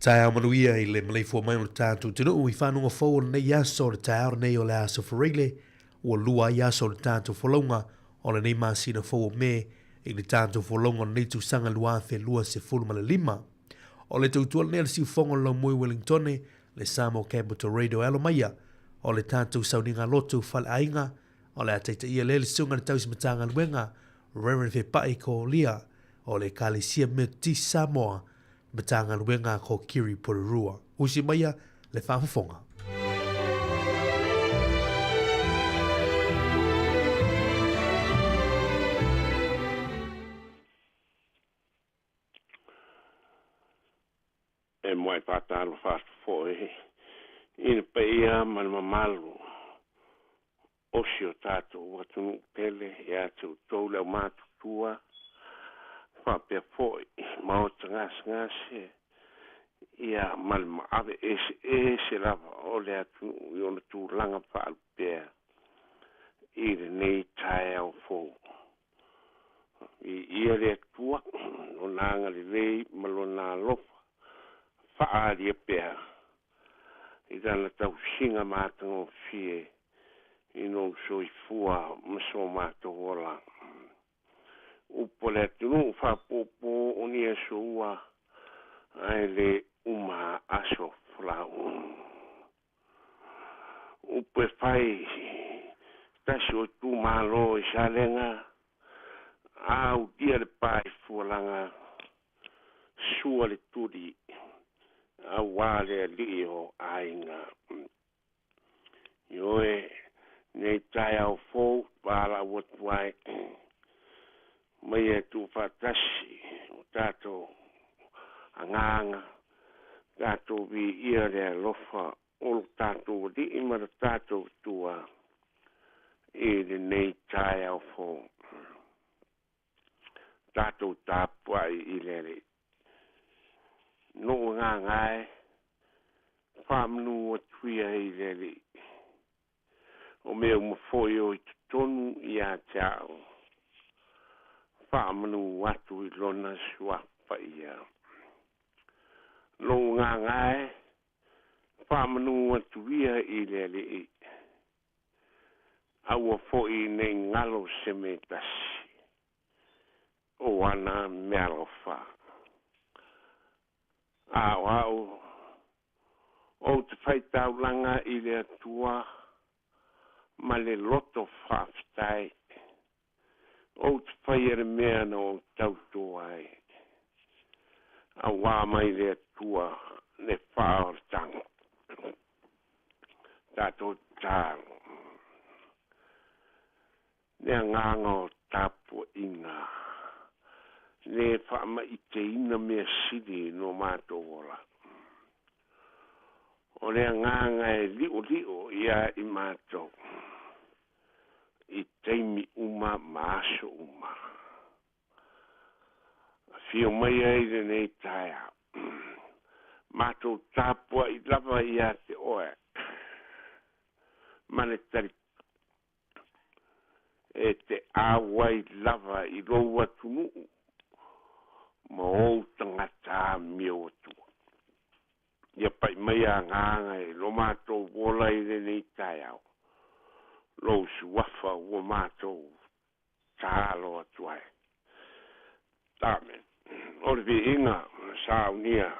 Taeao manuia i le maleifua mai o le tatou atunuu i fanuga fou o lenei aso o le taeao lenei o le aso Faraile ua lua ai aso o le tatou folauga o lenei masina fou o Me i le tatou folauga o lenei tausaga 2025. O le tautua lenei a le siufofoga o le laumoi Wellingtone le Samoa Capital Radio e alo maia o le tatou sauniga lotu faleaiga o le a taitaia lea le susuga i le tausi Matagaluega Reverend Fepai Kolia o le Ekalesia Metotisi Samoa Matagaluega ko Kiri Porirua. Usi maia le faafofoga. E muai faatalofa atu foi i le paia ma le mamalu o si o tatou atunuu pele ia te outou le aumatutua faapea foi maota gasegase ia ma le maave eseese lava o le atunuu i ona tulaga faalupea i lenei taeao fou. Viia le Atua, Lona agalelei ma Lona alofa faaalia pea i Lana tausiga matagofie i lou soifua ma so matou ola. Upu a le atunuu faapuupuu o ni aso ua ae le uma aso folau. Upu e fai tasi o itumalo i Salega a ulia le pa i Fualaga sua le tuli auā le alii o aiga. Ioe, nei taeao fou valaau atu ai mai e tuufaatasi o tatou agaga, tatou viia le alofa o lo tatou Alii ma lo tatou Atua i lenei taeao fou. Tatou tapuai i le Alii. Lou agaga e, faamanu atu ia i le Alii. O mea uma foi o i totonu ia te au, faamanu atu i Lona Suafa Paia. Lou agaga e, faamanu atu ia i le Alii. Aua foi ne i galo se mea tasi o ana meaalofa. A o au, ou te faitaulaga i le Atua ma le loto faafetai, ou te faia le mea na ou tauto ai, auā mai le Atua le faaolataga. Tatou tatalo. Le agaga o tapuaiga, le faamaiteina mea sili no matou ola. O le agaga e li'oli'o ia i matou i taimi uma ma aso uma. Afio mai ai lenei taeao. Matou tapuai lava ia te oe ma le tali e te auai lava i lou atunuu ma ou tagata amio atua. Ia pai mai agaga i lo matou ola i lenei taeao, lou suafa ua matou tatalo atu ai. Amen. O le viiga saunia.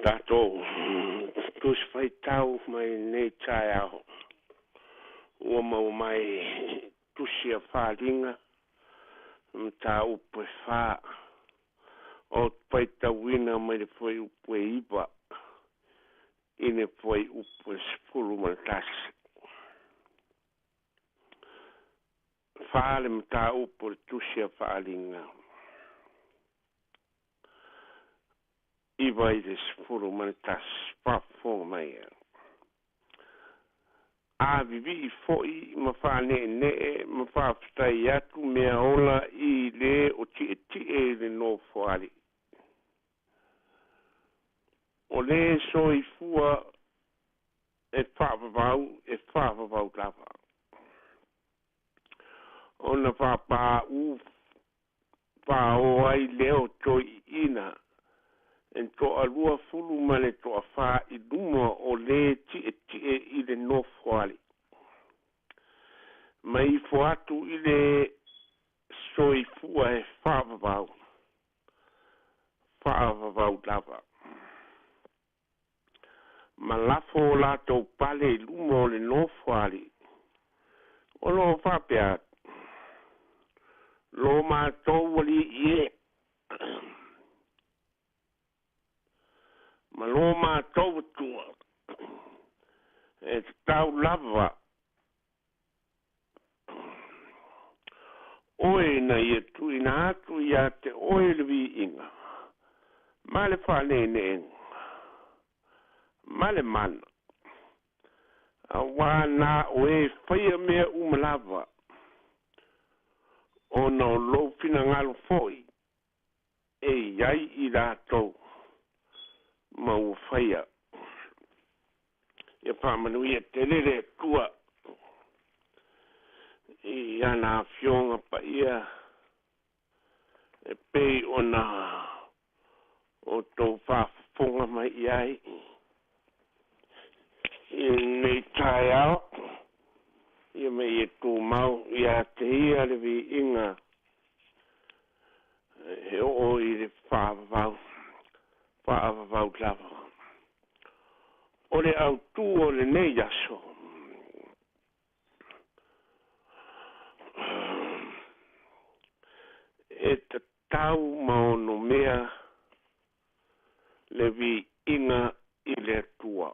Tatou Tusi Faitau mai lenei taeao ua maua mai tusi a Faliga mataupu e fa o faitauina mai le fuaiupu e 9 i le fuaiupu e 11. Fa le mataupu o le tusi a Faaliga 9 i le 11 faafofoga mai e. A vivii fo'i ma fa'ane'ene'e ma fa'afetai atu mea ola i lē o ti'eti'e i le nofoali'i. O lē soifua e fa'avavau e fa'avavau lava. Ona fa'apā'ū fa'aō ai lea o to'i'ina e to'alua ma le to'afā i luma o lē ti'eti'e i le nofoali'i. Ma ifo atu i le soifua e fa'avavau fa'avavau lava. Ma lafo o latou pale i luma o le nofoali'i. O loo fa'apea atu. Lo matou ali'i e. Ma lo matou atua. E tatau lava. Oe na ia tu'uina atu iā te oe le vi'iga. Ma le fa'aneene'ega. Ma le mana. Auā na o e faia mea uma lava. Ona o lou finagalo fo'i. E iai i latou. Ma ua faia. Ia fa'amanuia tele le Atua. I ana afioga pa'ia. E pei ona o tou fa'afofoga mai i ai. I lenei taeao. Ia ma ia tumau iā te ia le vi'iga. E o'o i le fa'avavau. Fa'avavau lava. O le autū o lenei aso. E tatau ma ono mea le vi'iga i le Atua.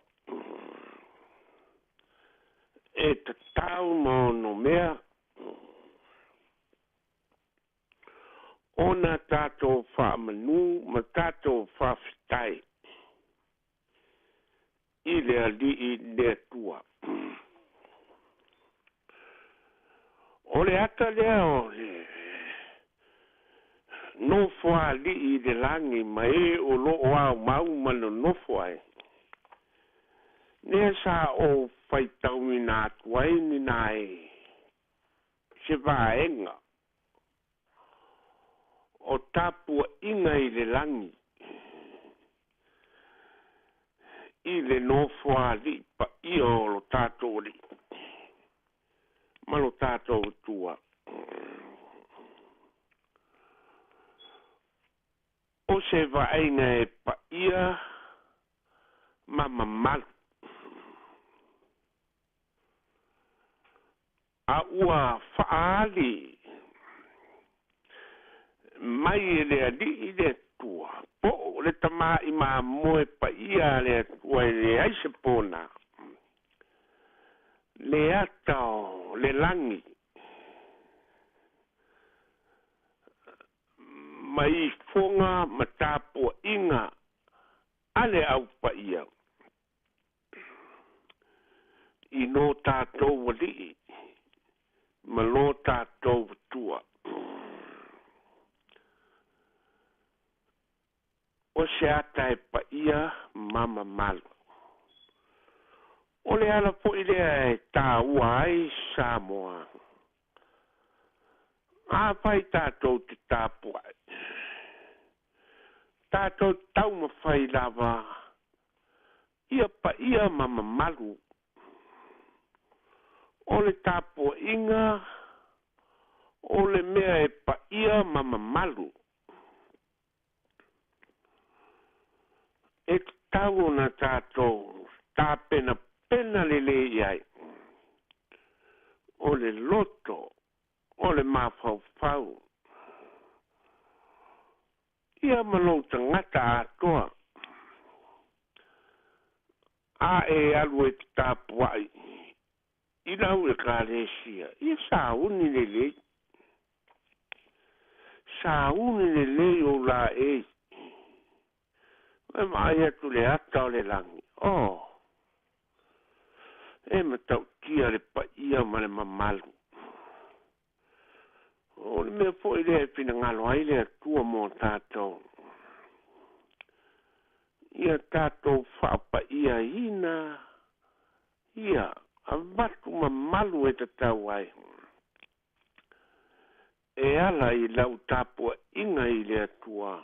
E tatau ma ono mea ona tatou fa'amanū ma tatou fa'afetai i le Ali'i le Atua. O le ata lea o le nofoali'i i le lagi ma e o lo'o aumau ma nonofo ai. Lea sa ou faitauina atu ai ni nai se vaega o tapua'iga i le lagi i le nofoali'i pa'ia o lo tatou ali'i ma lo tatou Atua. O se va'aiga e pa'ia ma mamalu. A ua fa'aali mai e le Ali'i le Atua. Po o le tama'i mamoe pa'ia a le Atua e leai se pona. Le ata o le lagi. Ma ifoga ma tapua'iga a le aupaia. I no tatou ali'i ma lo tatou Atua. O se ata e pa'ia ma mamalu. O le ala fo'i lea e tāua ai Samoa. Afai tatou te tapua'i. Tatou taumafai lava. Ia pa'ia ma mamalu. O le tapua'iga o le mea e pa'ia ma mamalu. E tatau ona tatou tapenapena lelei i ai. O le loto, o le mafaufau, ia ma lou tagata atoa. A e alu e te tapua'i i lau Ekalesia, ia sauni lelei. Sauni lelei ou laei. E vaai atu le ata o le lagi. Oh, e matautia le paia ma le mamalu. O le mea fo'i lea e finagalo ai le Atua mo tatou. Ia tatou faapaiaina, ia avatu mamalu e tatau ai. E ala i lau tapua'iga i le Atua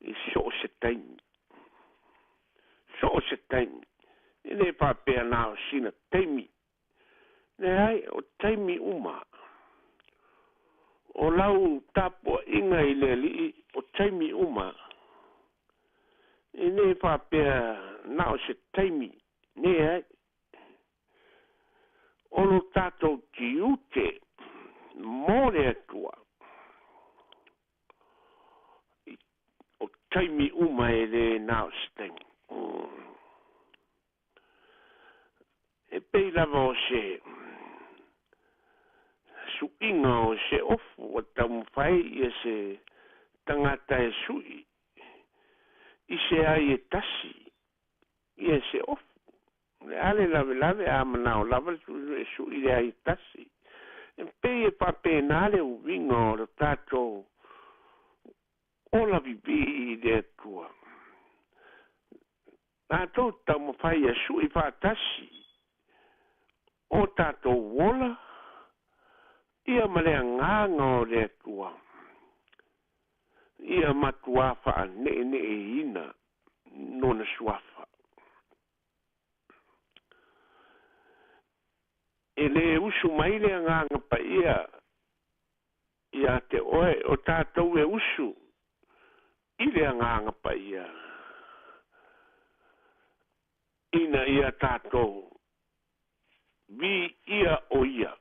i so o se taimi. So o se taimi. E lē faapea na o sina taimi. Leai, o taimi uma. O lau tapua'iga i le Alii o taimi uma. E lē faapea na o se taimi. Leai. O lo tatou tiute mo le Atua. O taimi uma e lē na o se taimi. E pei lava o se su'iga o se ofu ua taumafai ia se tagata e su'i i se ai e tasi ia se ofu. O le a le lavelave a manao lava le e su'i le ai e tasi. E pei e faapenā le uiga o le tatou ola vivii i le Atua. Tatou taumafai e su'i faatasi o tatou ola ia ma le agaga o le Atua. Ia matuā faane'ene'eina lona suafa. E lē usu mai le agaga paia iā te oe, o tatou e usu i le agaga paia ina ia tatou viia o ia.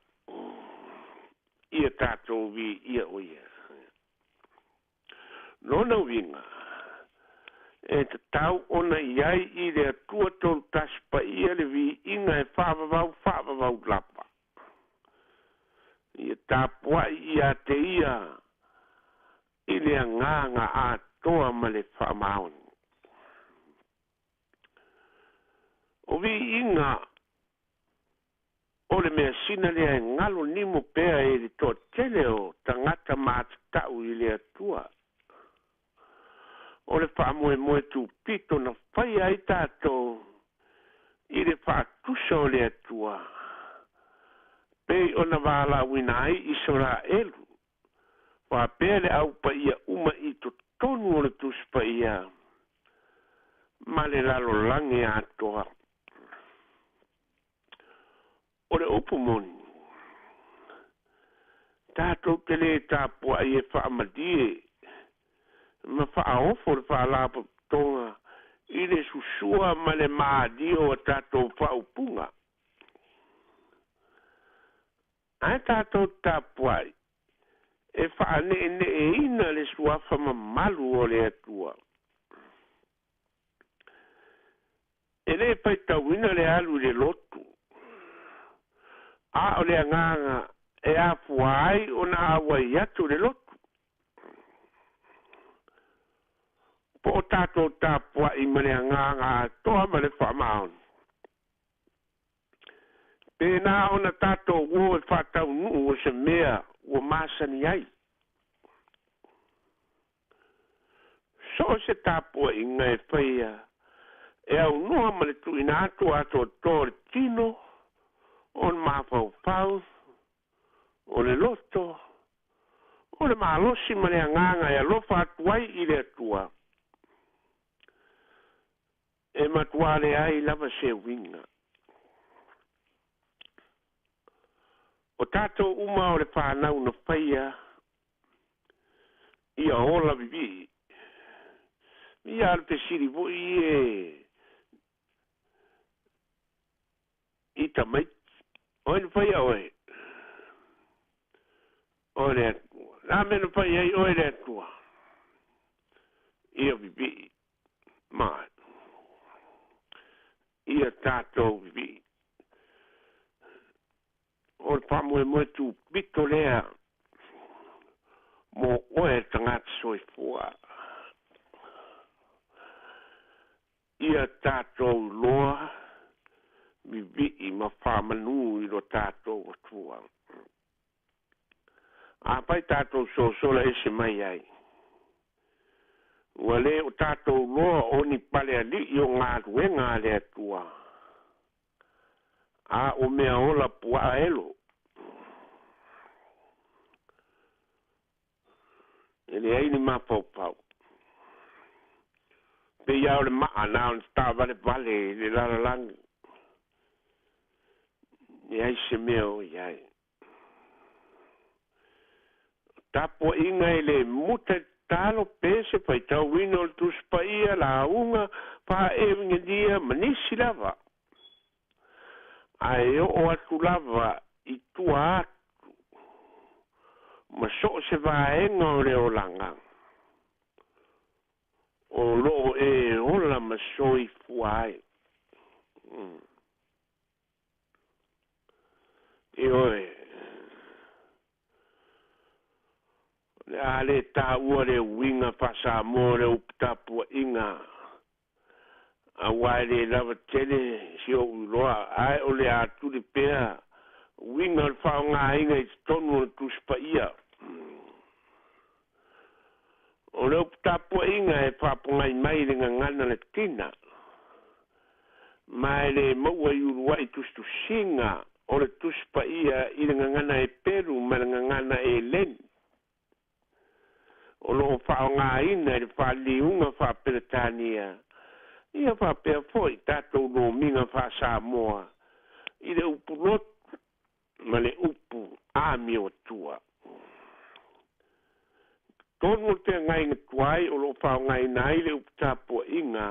Ia tatou viia o ia. Lona uiga, e tatau ona i ai i le Atua Tolutasi Paia le viiga e faavavau faavavau lava. Ia tapua'i iā te ia i le agaga atoa ma le faamaoni. O viiga o le measina lea e galo nimo pea i le toatele o tagata matata'u i le Atua. O le faamoemoe tupito na faia ai tatou i le faatusa o le Atua pei ona valaauina ai Isaraelu faapea le aupaia uma i totonu o le Tusi Paia ma le lalolagi atoa. O le upu moni, tatou te lē tapua'i e faamalie ma faaofo le faalapotopotoga i le susua ma le malie o a tatou faaupuga. Ae tatou tapua'i e faane'ene'eina le suafa mamalu o le Atua. E lē faitauina le alu i le lotu, a o le agaga e afua ai ona auai atu le lotu. Po o tatou tapua'i ma le agaga atoa ma le faamaoni. Pēnā ona tatou uō e faataunu'u o se mea ua masani ai. So o se tapua'iga e faia e aunoa ma le tuuina atu atoatoa o le tino, o le mafaufau, o le loto, o le malosi ma le agaga e alofa atu ai i le Atua. E matuā leai lava se uiga. O tatou uma o le fanau na faia ia ola vivii. Ia le fesili foʻi e i tamaiti o ai na faia oe o le Atua. La mea na fai ai oe le Atua. Ia vivii mai. Ia tatou vivii. O le faamoemoe tupito lea mo oe tagata soifua. Ia tatou loa vivii ma faamanū i lo tatou Atua. Afai tatou sosola ese mai ai. Ua lē o tatou loa o ni pale aliʻi o galuega a le Atua. A o mea ola puaa elo. E leai ni mafaufau. Pei a o le maa na ona tavalevale i le lalolagi. Leai se mea o i ai. Tapuaʻiga e lē muta i tatalo pe se faitauina o le Tusi Paia, lauga faa-eugelia ma nisi lava. Ae oo atu lava i tua atu ma so o se vaega o le olaga o loo e ola ma soifua ai. Ioe. O le a lē taua le uiga faa-Samoa o le upu tapuaʻiga auā e lē lava tele si oʻu iloa ae o le a tuli pea uiga o le faaaogāina i totonu o le Tusi Paia. O le upu tapuaʻiga e faapogai mai i le gagana Latina ma e lē maua i uluaʻi tusitusiga o le Tusi Paia i le gagana Eperu ma le gagana Eleni o loo faaaogāina i le faaliliuga faa-Peretania ia faapea foʻi tatou lomiga faa-Samoa i le upu lotu ma le upu amioatua. Totonu o le feagaiga tuai o loo faaaogāina ai le upu tapuaʻiga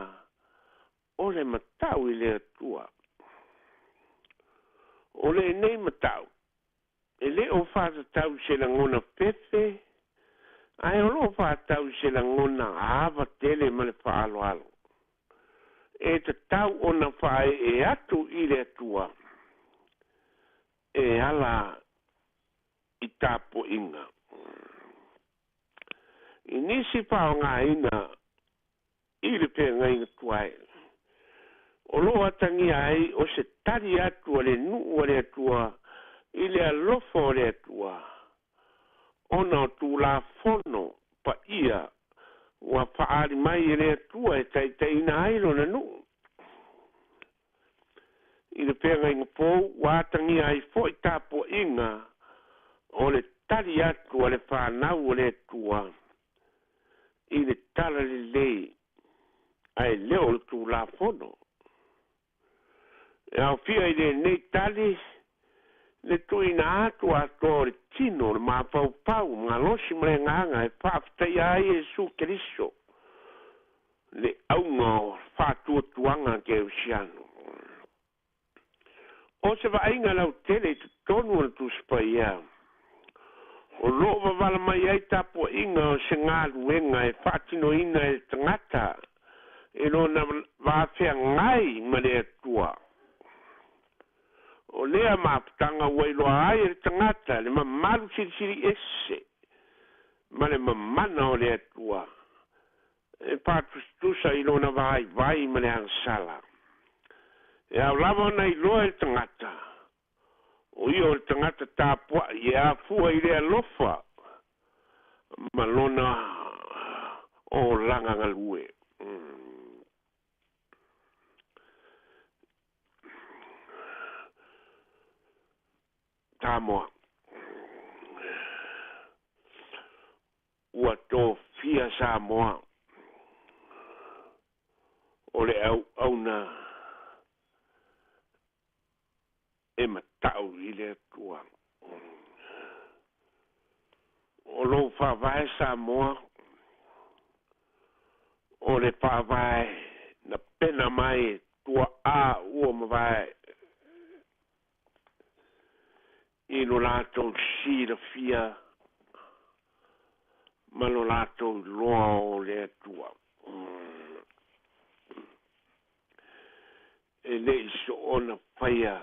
o le matau i le Atua. O lenei matau e lē o faatatau i se lagona fefe ae o loo faatatau i se lagona ava tele ma le faaaloalo. E tatau ona faaee atu i le Atua e ala i tapuaʻiga. I nisi faaaogāina i le feagaiga tuai o loo atagia ai o se tali atu a le nuu a le Atua i le alofa o le Atua ona o tulafono paia ua faaali mai e le Atua e taitaiina ai lona nuu. I le feagaiga fou ua atagia ai foʻi tapuaʻiga o le tali atu a le fanau o le Atua i le tala lelei ae lē o le tulafono. E aofia i lenei tali le tuuina atu atoa o le tino o le mafaufau malosi ma le agaga e faafetaia ai Iesu Keriso le auga o faatuatuaga kerisiano. O se vaaiga lautele i totonu o le Tusi Paia o loo vavala mai ai tapuaʻiga o se galuega e faatinoina e le tagata e lona vafeagai ma le Atua. O lea mafutaga ua iloa ai e le tagata le mamalu silisili ese ma le mamana o le Atua e faatusatusa i lona vaivai ma le agasala. E ao lava ona iloa e le tagata o ia o le tagata tapuaʻi e afua i le alofa ma lona olaga galue. Samoa ua tofia Samoa o le auauna e matau i le Atua. O lou faavae Samoa O le faavae na pena mai e tua'a ua mavae i lo latou silafia ma lo latou iloa o le Atua. E lē i soona faia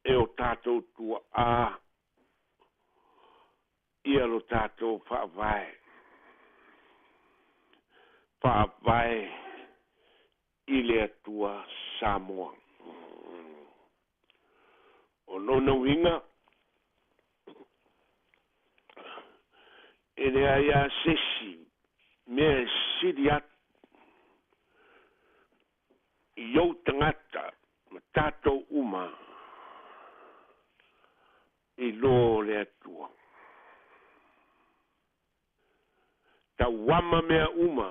e o tatou tua'a ia lo tatou faavae faavae i le Atua Samoa. O lona uiga e leai a sesi mea e sili atu i ou tagata ma tatou uma i lō le Atua. Tauama mea uma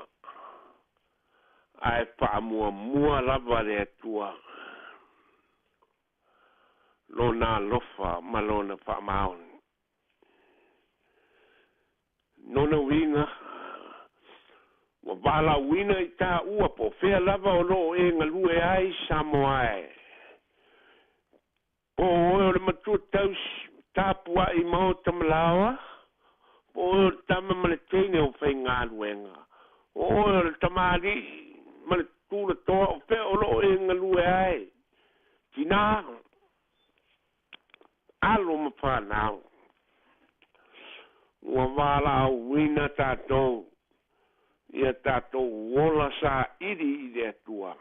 ae faamuamua lava le Atua lona alofa ma lona faamaoni. Lona uiga ua valaauina i tāua po o fea lava o loo e galue ai Samoa e. Po o oe o le matua tausi tapua'i maota ma laoa, po o oe o le tama ma le teine o faigaluega, o oe o le tamalii ma le tulatoa o fea o loo e galue ai, tinā, alo ma fanau. Ua valaauina tatou ia tatou ola saili i le Atua.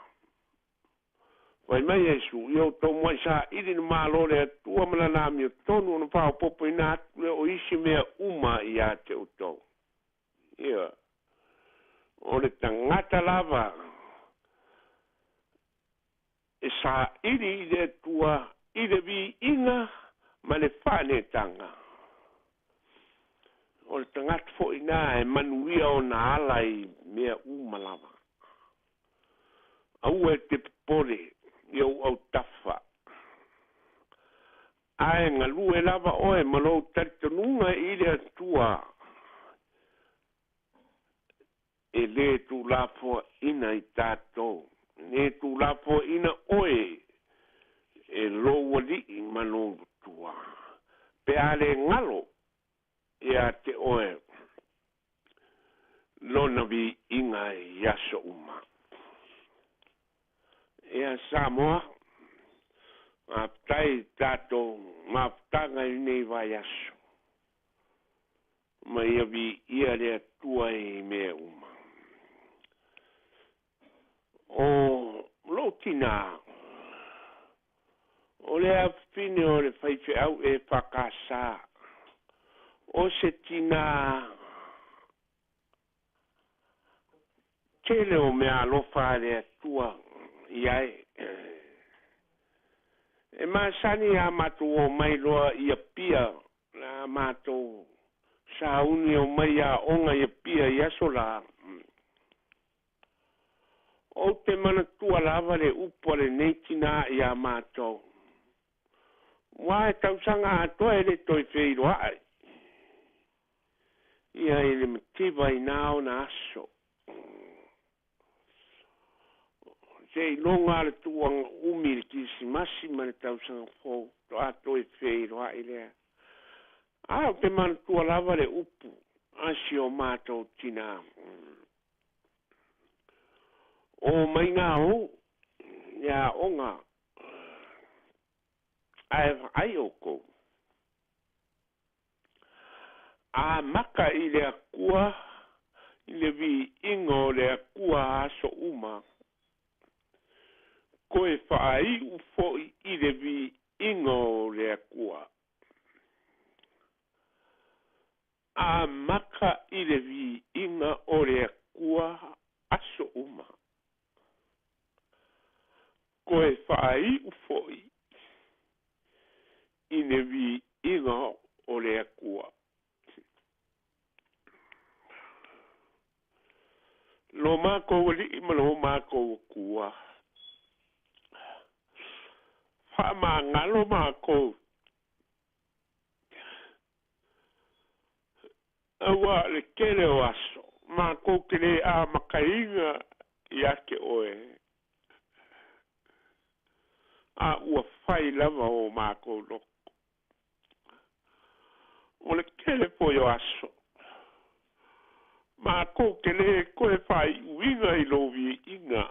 Fai mai Iesu, ia outou muai saili le malo o le Atua ma lana amiotonu ona faaopoopoina atu lea o isi mea uma iā te outou. Ia, o le tagata lava e saili i le Atua i le viiga ma le faaneetaga. O le tagata foi lena e manuia ona ala i mea uma lava. Aua e te popole i ou autafa. Ae galue lava oe ma lou talitonuga i le Atua e lē tulafoaʻina i tatou, e lē tulafoaʻina oe e lou alii ma lou matua. Pe a le galo iā te oe lona viiga i aso uma. Ia Samoa, faafetai i tatou mafutaga i lenei vaiaso, ma ia viia le Atua i mea uma. O lou tinā, o le afafine o le faifeau EFKS, o se tinā tele o meaalofa a le Atua i ai. E masani a matou omai loa i Apia, la matou sauni omai aoga i Apia i aso la. Ou te manatua lava le upu a lenei tinā iā matou. Aua e tausaga atoa e le toe feiloai ia i le mativa i na ona aso. Seiloga lava le tuuaga umi i le Kirisimasi ma le tausaga fou faatoa toe feiloai lea. A ou te manatua lava le upu a si o matou tinā. O mai gā ou i aoga ae vaai oukou. A maka i le Akua i le viiga o le Akua aso uma, koe faaiu foi i le viiga o le Akua. A maka i le viiga o le Akua aso uma, koe faaiu foi i le viiga o le Akua. Lo makou Alii ma lo makou Akua, faamagalo makou, auā le tele o aso Makou te lē amataina ia te oe, a ua fai lava o makou loto. O le tele foi o aso, makou te lē toe faaiuina i lou viiga,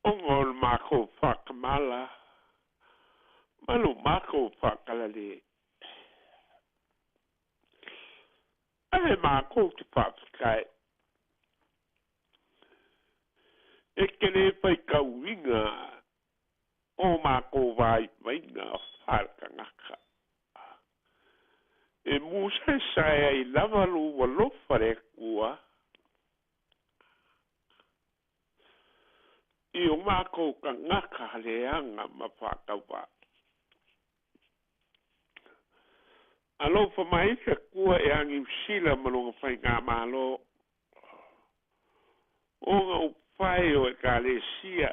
ona o le makou faatamala ma lo makou faakalalē. Ave makou te faafetai, e te lē faitauina o makou vaivaiga faaletagata, e musaesae ai lava lou alofa le Atua i o makou tagata leaga ma faatauvaa. Alofa mai le Atua ia Niu Sila ma lona faigamalo, ona upufai o Ekalesia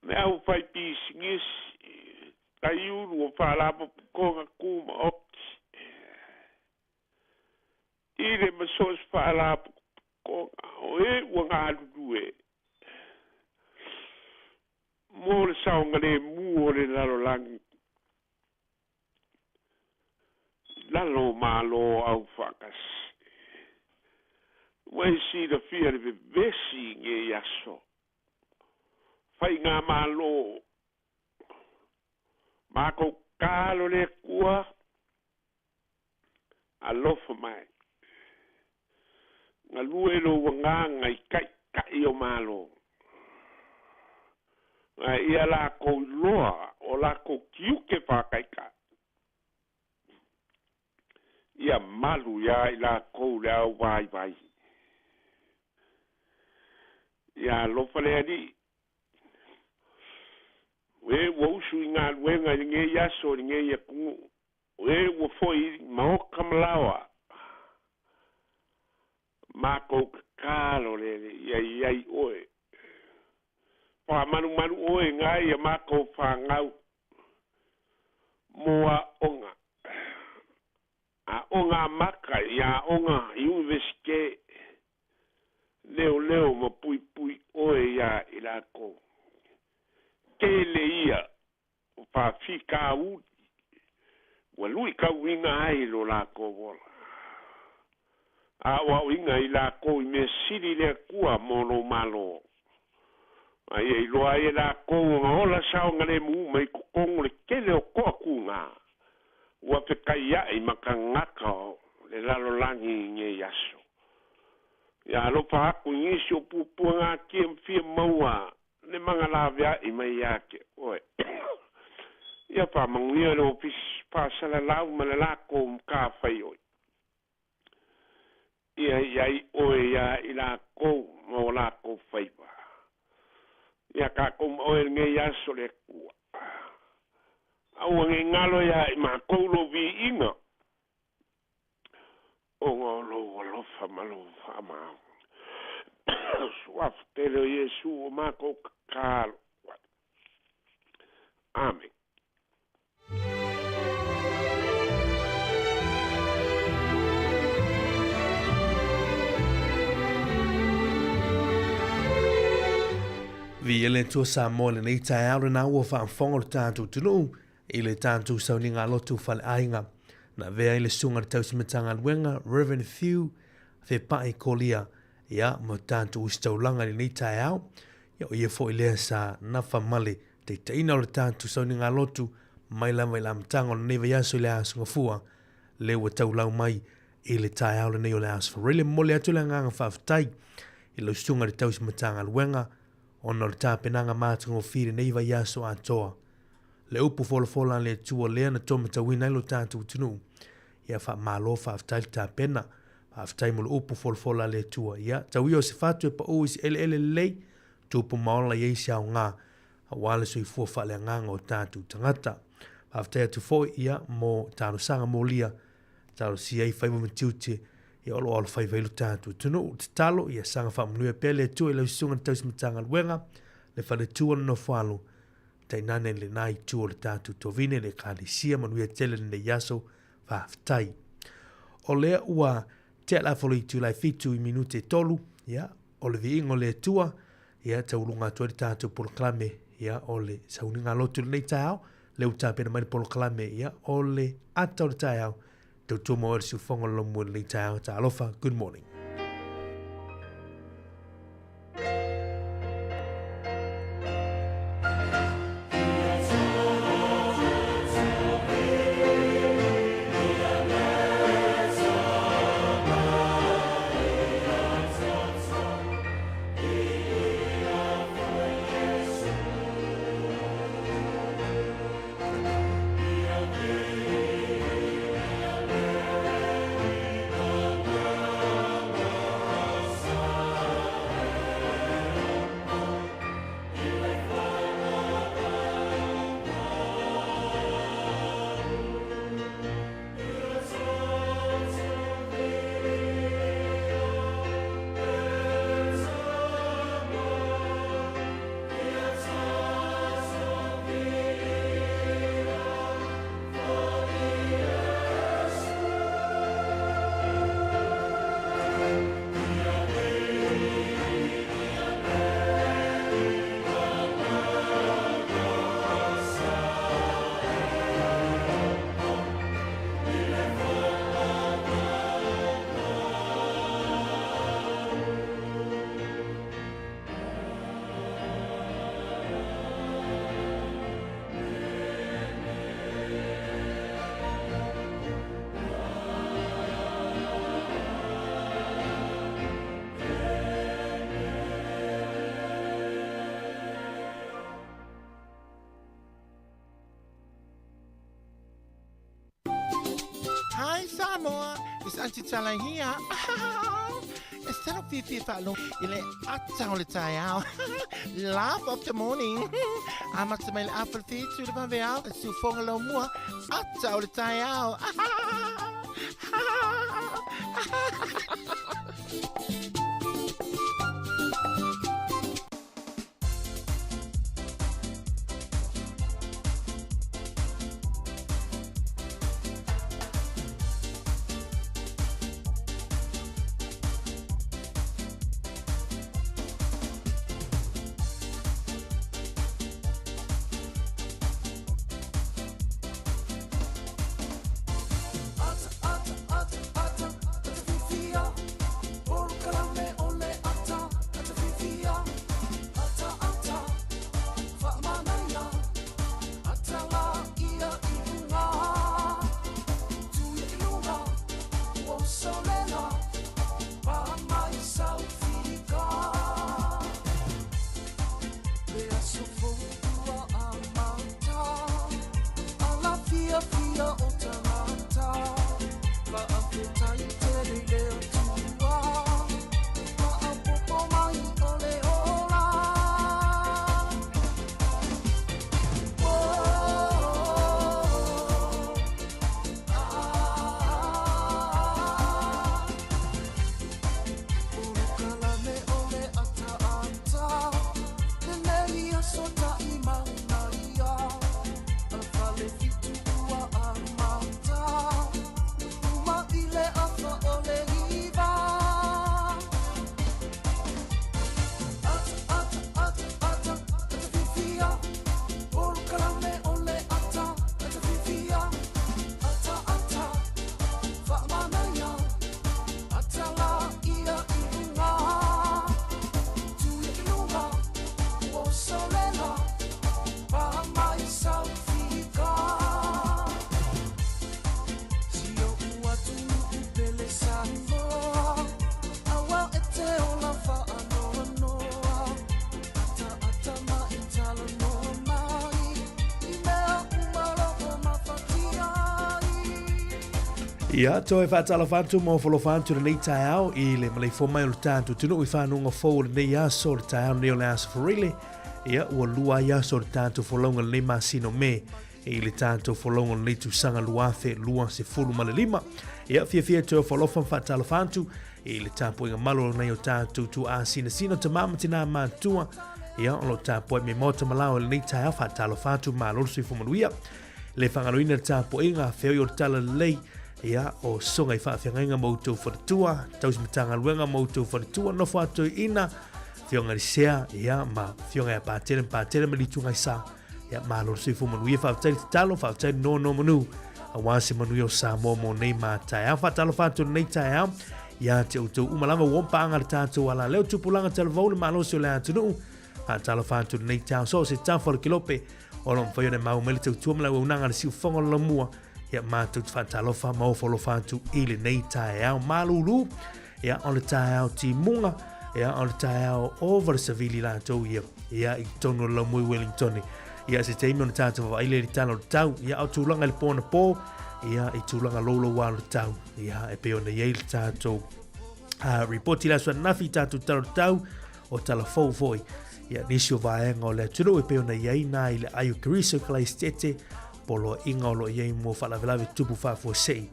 le aufaipisinisi, taiulu o faalapotopotoga tumaoti, i le ma so o se faalapotopotoga o e ua galulue mo le saogalemu o le lalolagi i lalo o Malo Aufaatasi. Ua e silafia le vevesi i nei aso, faigamalo, makou tatalo le Atua, alofa mai, galue lou agaga i taitai o Malo, a ia lakou iloa o lakou tiute faataitai, ia malu iā i lakou le auvaivai. Ia alofa le Alii, o e ua usu i galuega i lenei aso i lenei atunuu, o e ua foi i maota ma laoa, matou tatalo le Alii, ia i ai oe. Faamalumalu oe nai a matou fanau mo aoga, aoga amata i aoga iunivesite, leoleo ma puipui oe iā i lakou. Tele ia o faafitauli ua luitauina ai lo lakou ola. Aoaoina i lakou i mea sili le Atua mo lou Malo, a ia iloa ai e lakou ona ola saogalemu uma i totonu o le tele o toatuga ua fekaia'i ma tagata o le lalolagi i nei aso. Ia alofa atu i nisi o puapuagatia ma fia maua le magalavea'i mai ia te oe. Ia faamanuia le Ofisa Faasalalau ma le lakou matafaioi. Ia i ai oe iā i lakou ma o lakou faiva. Ia tatou ma oe i lenei aso le Atua. Aua ne i galo iā i matou lou viiga, ona o lou alofa ma lou faamaoni. Suafa tele o Iesu o matou tatalo ai. Amene. Viia le Atua Samoa i lenei taeao lena ua faafofoga lo tatou atunuu i le tatou sauniga lotu faleaiga. Na avea ai le susuga i le tausi Matagaluega Reverend Few Fepai Kolia ia ma tatou ositaulaga i lenei taeao. Ia o ia foi lea sa nafa ma le taitaiina o le tatou sauniga lotu mai lava i le amataga o lenei vaiaso i le Aso Gafua le ua taulau mai i le taeao lenei o le Aso Faraile. Momoli atu le agaga faafetai i lau susuga i le tausi Matagaluega ona o le tapenaga matagofie i lenei vaiaso atoa. Le upu folafola a le Atua lea na taumatauina ai lo tatou atunuu. Ia faamalo faafetai le tapena. Faafetai mo le upu folafola a le Atua. Ia, tau ia o se fatu e paū i se eleele lelei, tupu ma ola i ai se aoga aua le soifua faaleagaga o tatou tagata. Faafetai atu foi ia mo talosaga molia, talosia ai faiva ma tiute, ia o lo o alofaiva ai lo tatou atunuu. Tatalo, ia saga faamanuia pea le Atua i lau susuga i le tausi Matagaluega, le faletua le nofoalo. tainane lena itu o le tatou tovine le Ekalesia. Manuia tele lenei aso. Faafetai. O lea ua tea le afa o le itula e 7 i minute e 3, ia, o le viiga o le Atua, ia, tauluga atu ai le tatou polokalame, ia, o le sauniga lotu lenei taeao, lea ua tapena mai le polokalame, ia, o le ata o le taeao, tautua mau ai le siufofoga o le lomua i lenei taeao. Talofa, good morning. Hi Samoa, it's Auntie Tala here. E salo fiafia faalogo i le ata o le taeao. Laugh of the morning. Amata mai le afa le fitu le vaveao, e siufoga lau mua, ata o le taeao. Ia, toe faatalofa atu ma ofolofa atu lenei taeao i le maleifua mai o le tatou atunuu i fanuga fou o lenei aso, o le taeao lenei o le aso Forile. Ia, ua lua ai aso o le tatou folauga lenei masina o Me i le tatou folauga o lenei tausaga 2025. Ia, fiafia toe ofolofa ma faatalofa atu i le tapuaiga malu o nai o tatou tuaa sinasina, tamā ma tinā matutua. Ia, o lo o tapuai mai maota ma lao i lenei taeao, faatalofa atu, malo le soifua manuia. Le faagaloina le tapuaiga, feoi o le tala lelei, ia, o soga i faafeagaiga ma outou faletua, tausi matagaluega ma outou faletua, nofo a toeaina, afioga i le sea, ia, ma afioga ia Patele ma Patele ma Litugaisa, ia, malo le soifua manuia, faafetai le tatalo, faafetai le nonomanu, aua se manuia o Samoa mo nei ma taeao. Faatalofa atu i lenei taeao, ia te outou uma lava ua paaga le tatou alaleo tupulaga talavou le malosi o le atunuu. Faatalofa atu i lenei taeao so o se tafa o le kelope o lo o mafai ona mau mai le tautua ma le auaunaga a le siufofoga o le laumua. Ia matou te faatalofa ma ofo alofa atu i lenei taeao malulu. Ia o le taeao timuga, ia o le taeao ova le savili latou ia, ia i totonu o le laumua i Wellington. Ia se taimi ona tatou vaavaai lea i le tala o le tau, ia o tulaga i le po anapo, ia i tulaga louloua o le tau, ia e pei ona i ai le tatou ripoti i le aso ananafi i tatou tala o le tau, o tala fou foi. Ia nisi o vaega o le atunuu e pei ona i ai nā i le ai o Keriso i Kalaisitete, poloaiga o lo o i ai mo faalavelave tupu faafuasei.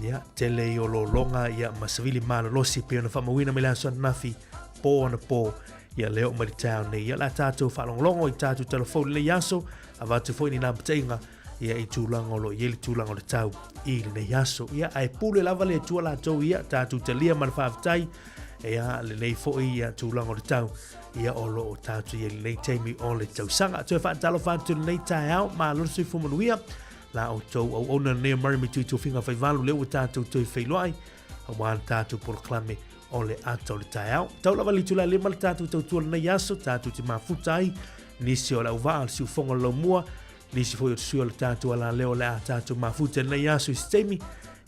Ia, tele i o lologa ia ma savili malolosi pei ona faamauina mai le aso ananafi, po anapo, ia le oo mai le taeao nei. Ia, o le a tatou faalogologo i tatou tala fou i lenei aso, avatu foi ni lapataiga ia i tulaga o lo o i ai le tulaga o le tau i lenei aso. Ia, ae pule lava le Atua latou ia, tatou talia ma le faafetai, ia lenei foi ia tulaga o le tau, ia o lo o tatou i ai lenei taimi o le tausaga. Toe faatalofa atu i lenei taeao, malo le soifua manuia, la outou auauna lenei o Murray me Tuitofiga Faivalu, lea ua tatou toe feiloai, aua le tatou polokalame o le ata o le taeao. Tau lava le itula 5 le tatou tautua lenei aso, tatou te mafuta ai, nisi o le auvaa o le siufofoga o le laumua, nisi foi o te sui o le tatou alaleo o le a tatou mafuta lenei aso i se taimi,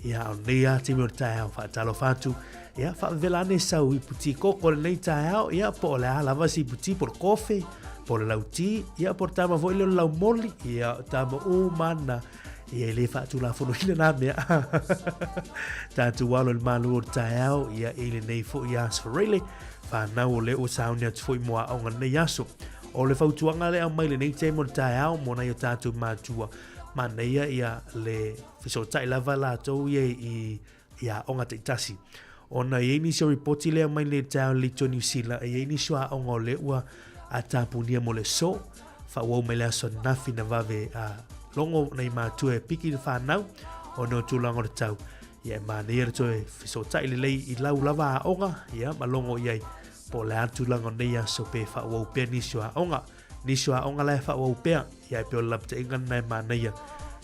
ia o lenei a taimi o le taeao faatalofa atu, ia faavevela ane sau iputi koko lenei taeao, ia po o le a lava se iputi, po o le kofe, po o le lauti, ia po o le tama foi lea o le laumoli, ia o tama uma na, ia e le faatulafonoina nā mea. Tatou alo i le malu o le taeao, ia i lenei foi aso Freile, whanau o le ua sauni atu foi mo aoga lenei aso. O le fautuaga lea aumai lenei taimi o le taeao mo nai o tatou matua, manaia ia le fesootai lava latou ia i i aoga taitasi. Ona e i ai nisi o ripoti lea aumai nei i le taeao i le Leitio Niu Sila, e i ai nisi o aoga o lea ua tapunia mo le aso, faaauau mai le aso ananafi na vave logo nai matua e piki le whanau ona o tulaga o le tau. Ia e manaia le toe fesootai lelei i lau lava aoga, ia ma logo i ai po o le a le tulaga o nei aso pe faaauau pea nisi o aoga. Nisi o aoga la e faaauau pea, ia e pei o le lapataiga lena e manaia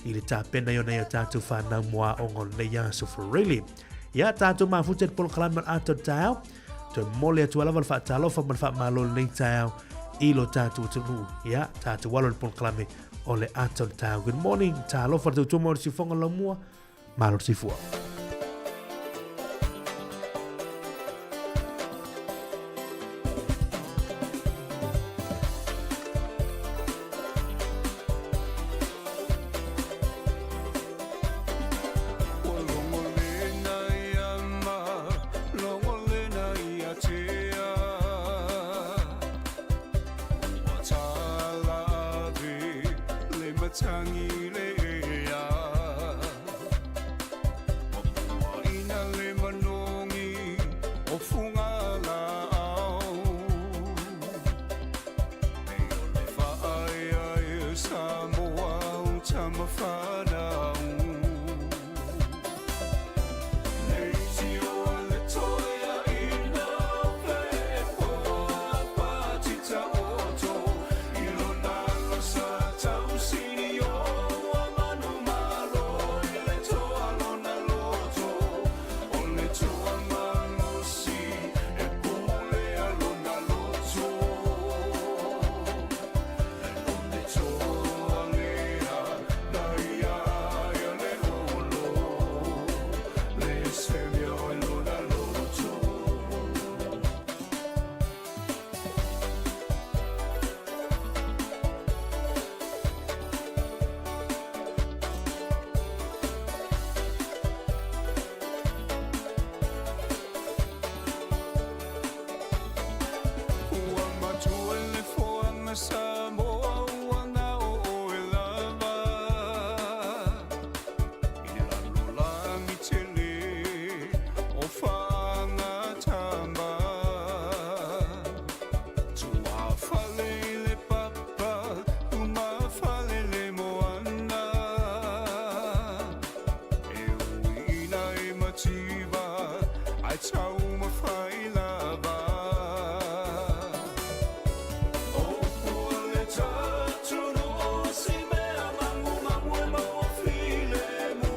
i le tapena i o nai o tatou whanau mo aoga o lenei aso for really. Ia, tatou mafuta i le polokalame o le ata o le taeao, toe momoli atu ai lava le faatalofa ma le faamalo i lenei taeao i lo tatou atunuu. Ia, tatou alo i le polokalame o le ata o le taeao. Good morning, talofa le tautua mo le siufoga laumua, malo le soifua. mativa ae taumafai lava. O upu a le atunuu o se mea magumagu e maua filemu.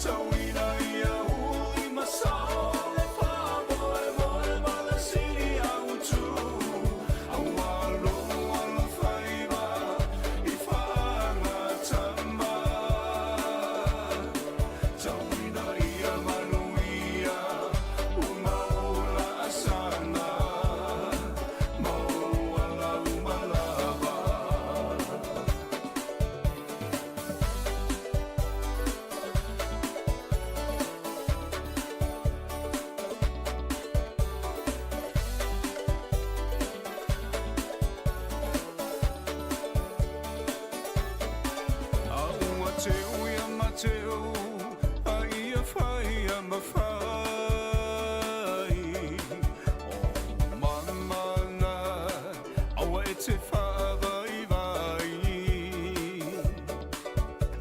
Tauina ia uli ma sao le faamoemoe ma le sili autu. Aua lou alofaiva i faagatama. Tauina ia manuia ua mau laasaga ma ou ala uma lava. A ua teu ia Mateo, a ia fai ia mafai. O mamana, aua e te faavaivai.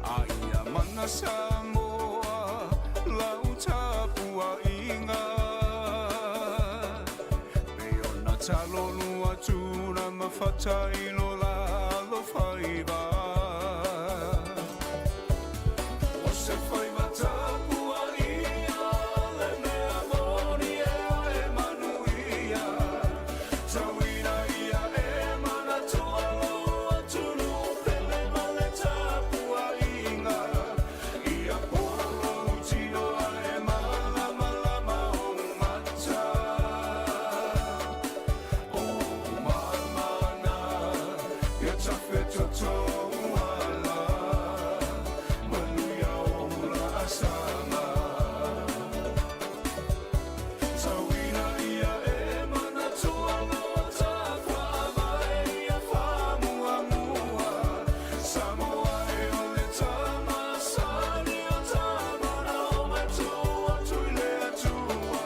A ia mana Samoa, lau tapuaiga. Pei ona talolua tuna ma fata i lo la alofaiva. O se faiva tapuaia le mea moni e ae manuia. Tauina ia e manatua lou atunuu pele ma le tapuaiga. Ia po lou tino ae malamalama ou mata. O mamana, ia tafetotou ala, manuia o laasaga. Tauina ia e manatua lou faavae ia faamuamua. Samoa e o le tama sani o tama na o matua atu i le Atua.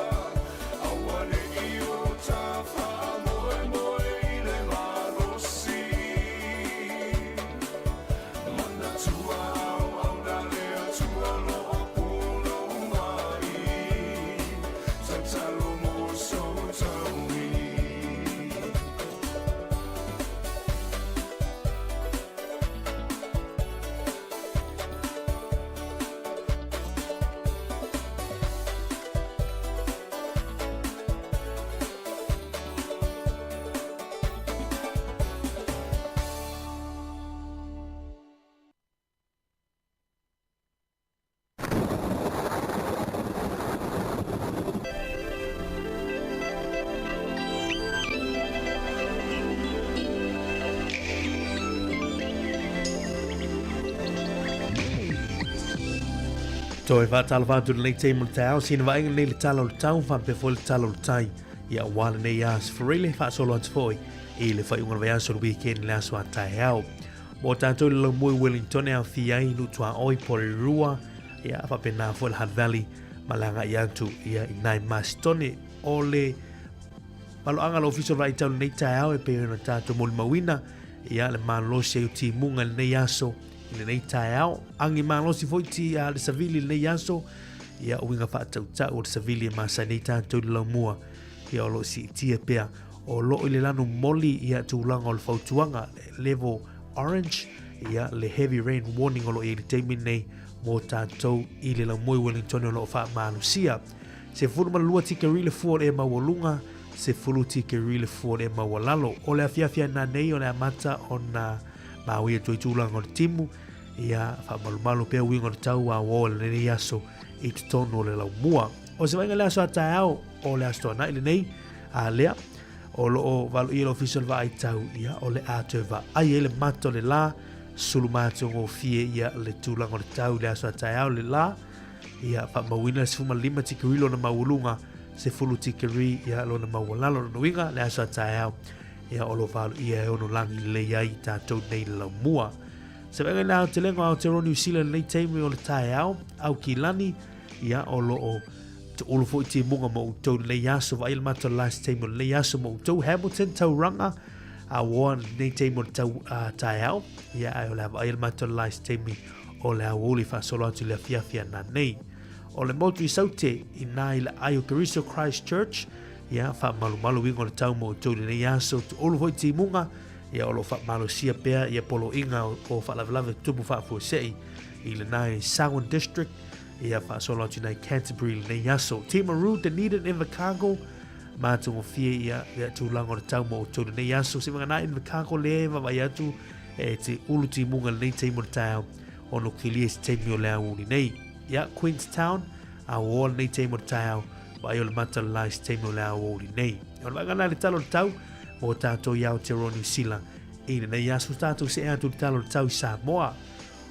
Aua ne i o ta faamoemoe i le malosi. Manatua auauna le Atua o lo o pulou mai. Tatalo mo sou taui. Toe faatalofa atu i lenei taimi o le taeao, sina vaaiga lenei i le tala o le tau, faapea foi le tala o le tai. Ia aua lenei aso Fereile, faasolo atu foi i le faaiuga o le vaiaso le weekend le aso a taeao. Mo tatou i le laumua i Wellington e aofia ai Nutuaoi, Porirua, ia faapena foi le Hutt Valley ma le agai atu ia i nai Masitone. O le maloaga o le Ofisa o le Vaai Tau lenei taeao e pei ona tatou molimauina ia le malosi ai o timuga i lenei aso i lenei taeao. Agi malosi foi ti a le savili i lenei aso ia uiga faatautau o le savili e masani ai tatou i le laumua ia o lo o siitia pea o lo o i le lanu moli ia tulaga o le fautuaga level orange ia le heavy rain warning o lo o i ai i le taimi nei mo tatou i le laumua i Wellington o lo o faamalosia. 12 tikeri le fua o le e maualuga, 10 tikeri le fua o le e maualalo. O le afiafi a nanei o le amata ona maui atu ai tulaga o le timu, ia faamalumalu pea uiga o le tau a o lenei aso i totonu o le laumua. O se vaaiga le aso a taeao o le Aso Toonai lenei, a lea, o lo o valoia le Ofisa o le Vaai Tau, ia, o le a toe vaai ai le mata o le la, sulu matagofie ia le tulaga o le tau i le aso a taeao le la, ia faamauina le 15 tikeri lona maualuga, 10 tikeri ia lona maualalo. Lona uiga, le aso a taeao, ia o lo o valoia e ono lagi lelei ai i tatou nei le laumua. Se vaaiga i le aotelega o Aotearoa New Zealand lenei taimi o le taeao, Aukilani, ia o lo o tuulu foi timuga mo outou lenei aso, vaai le matou last taimi o lenei aso mo outou Hamilton Tauranga, a ua lenei taimi o le tau taeao, ia ae o le a vaai le matou last taimi o le aoauli faasolo atu i le afiafi a nanei. O le motu i Saute i nā i le ai o Keriso Christ Church, ia, faamalumalu uiga o le tau mo outou i lenei aso. Tuulu foi timuga, ia, o lo o faamalosia pea ia poloaiga o faalavelave tutupu faafuasei i lena i Selwyn District, ia, faasolo atu i nai Canterbury i lenei aso. Timaru, Dunedin, Invercargill, matagofie ia, ia tulaga o le tau mo outou i lenei aso. Se vagana Invercargill le vaavaai atu e te ulu timuga i lenei taimi o le taeao, ono kilia i se taimi o le aoauli nei. Ia, Queenstown, a ua oa lenei taimi o le taeao, vaai o le mata le la i se taimi o le aoauli nei. O le vaega lena i le tala o le tau mo tātou i Aotearoa Niu Sila i lenei aso tātou see atu i le tala o le tau i Samoa.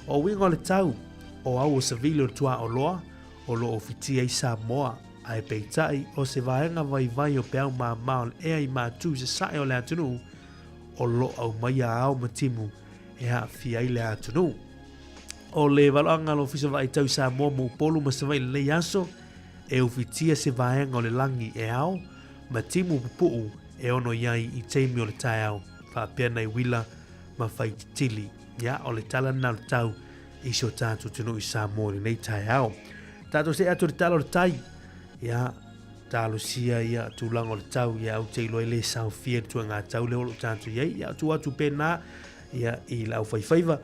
O uiga o le tau, o au o Savili o le tuaoloa, o lo o fitia i Samoa, ae peitai o se vaega vaivai o peau māmā o le ea i Matu i sasae o le atunuu, o lo o aumaia ao ma timu e aafia ai le atunuu. O le valoaga a le Ofisa Vaai Tau i Samoa mo Upolu ma Savaii i lenei aso, e ufitia se vaega o le lagi e ao ma timu pupuu e ono i ai i taimi o le taeao, faapea nai uila ma faititili. Ia, o le tala lena o le tau i si o tatou atunuu i Samoa i lenei taeao. Tatou see atu i le tala o le tai. Ia, talosia ia tulaga o le tau, ia au te iloa e le saofia le tuaiga tau lea o lo o tatou i ai. Ia, tuu atu pēnā, ia, i le aufaifaiva,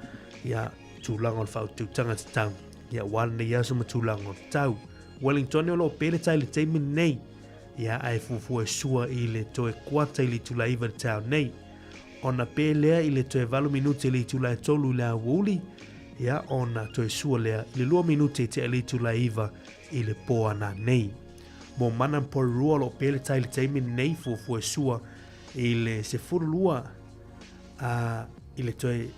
ia, tulaga o le faautautaga tatau, ia, aua lenei aso ma tulaga o le tau. Wellington o lo o pē le tai i le taimi lenei, ia, ae fuafua e sua i le toe kuata i le itula e 9 i le taeao nei. Ona pē lea i le toe 8 minute i le itula e 3 i le aoauli, ia, ona toe sua lea i le 2 minute i tea i le itula e 9 i le pō ananei. Mo Mana ma Porirua o lo o pē le tai i le taimi lenei, fuafua e sua i le 12 a i le toe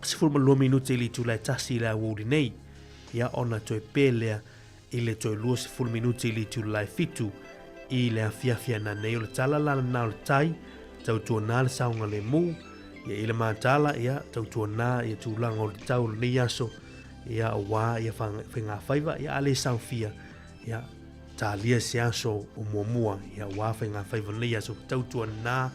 12 minute i le itula e 1 i le aoauli nei, ia, ona toe pē lea i le toe 20 minute i le itula e 7 i le afiafi ananei. O le tala la lena o le tai, tautuanā le saogalemu, ia i le matala, ia tautuanā ia tulaga o le tau o lenei aso, ia aua ia faigafaiva, ia a le saofia, ia talia se aso o muamua, ia aua faigafaiva o lenei aso, tautuanā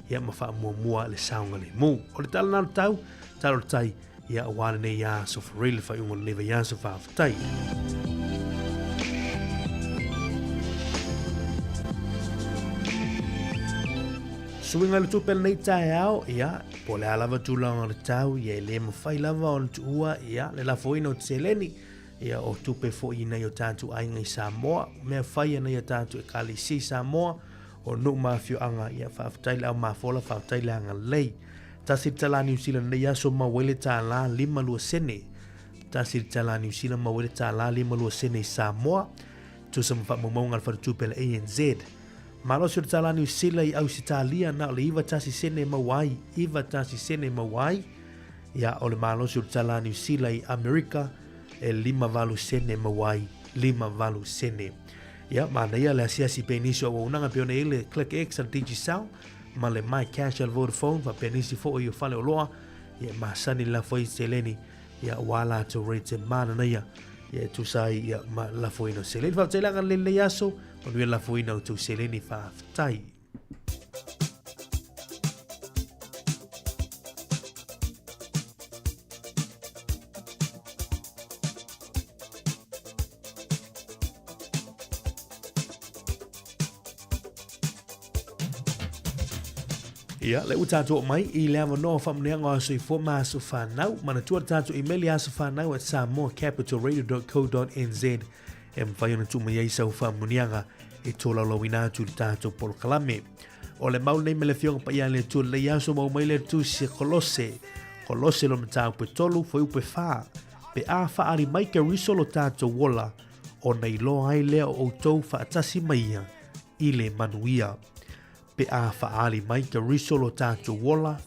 ia ma faamuamua le saogalemu. O le tala lena o le tau, tala o le tai, ia aua lenei aso for real, le faaiuga o lenei vaiaso, faafetai. Suiga i le tupe lenei taeao, ia, po o le a lava tulaga o le tau, ia e le mafai lava ona tuua, ia, le lafoina o te seleni, ia, o tupe foi i nai o tatou aiga i Samoa, o mea fai a nai o tatou ekalesia i Samoa, o nuu ma afioaga, ia, faafetai le au mafola, faafetai le agalelei. Tasi le talā Niu Sila lenei aso maua ai le tālā 52 sene. Tasi le talā Niu Sila maua ai le tālā 52 sene i Samoa. Tusa ma faamaumauga a le Faletupe a le ANZ. Malosi o le tālā Niu Sila i Ausetalia na o le 91 sene e maua ai, 91 sene e maua ai. Ia, o le malosi o le tālā Niu Sila i Amerika e 58 sene e maua ai, 58 sene. Ia, manaia le asiasi pea i nisi o auaunaga pei ona i ai le Click X a le Digicel, ma le My Cash a le Vodafone faapea nisi foi o fale oloa ia e masani le lafo ai seleni ia aua latou rate e mananaia ia e tusa ai ia ma le lafoina o seleni. Faafetai le agalelei lenei aso, manuia le lafoina o tou seleni, faafetai. Ia, lea ua tatou oo mai i le avanoa o faamanuiaga o aso soifua ma aso fanau. Manatua le tatou email i asofanau@samoacapitalradio.co.nz e mafai ona tuu mai ai sau faamanuiaga e tolaulauina atu i le tatou polokalame. O le mau lenei me le Afioga Paia a le Atua lenei aso mau mai le tusi e Kolose. Kolose lona mataupu e 3, fuaiupu e 4. Pe a faaali mai Keriso lo tatou ola, ona iloa ai lea o outou faatasi ma ia i le manuia. Pe a faaali mai Keriso lo tatou ola,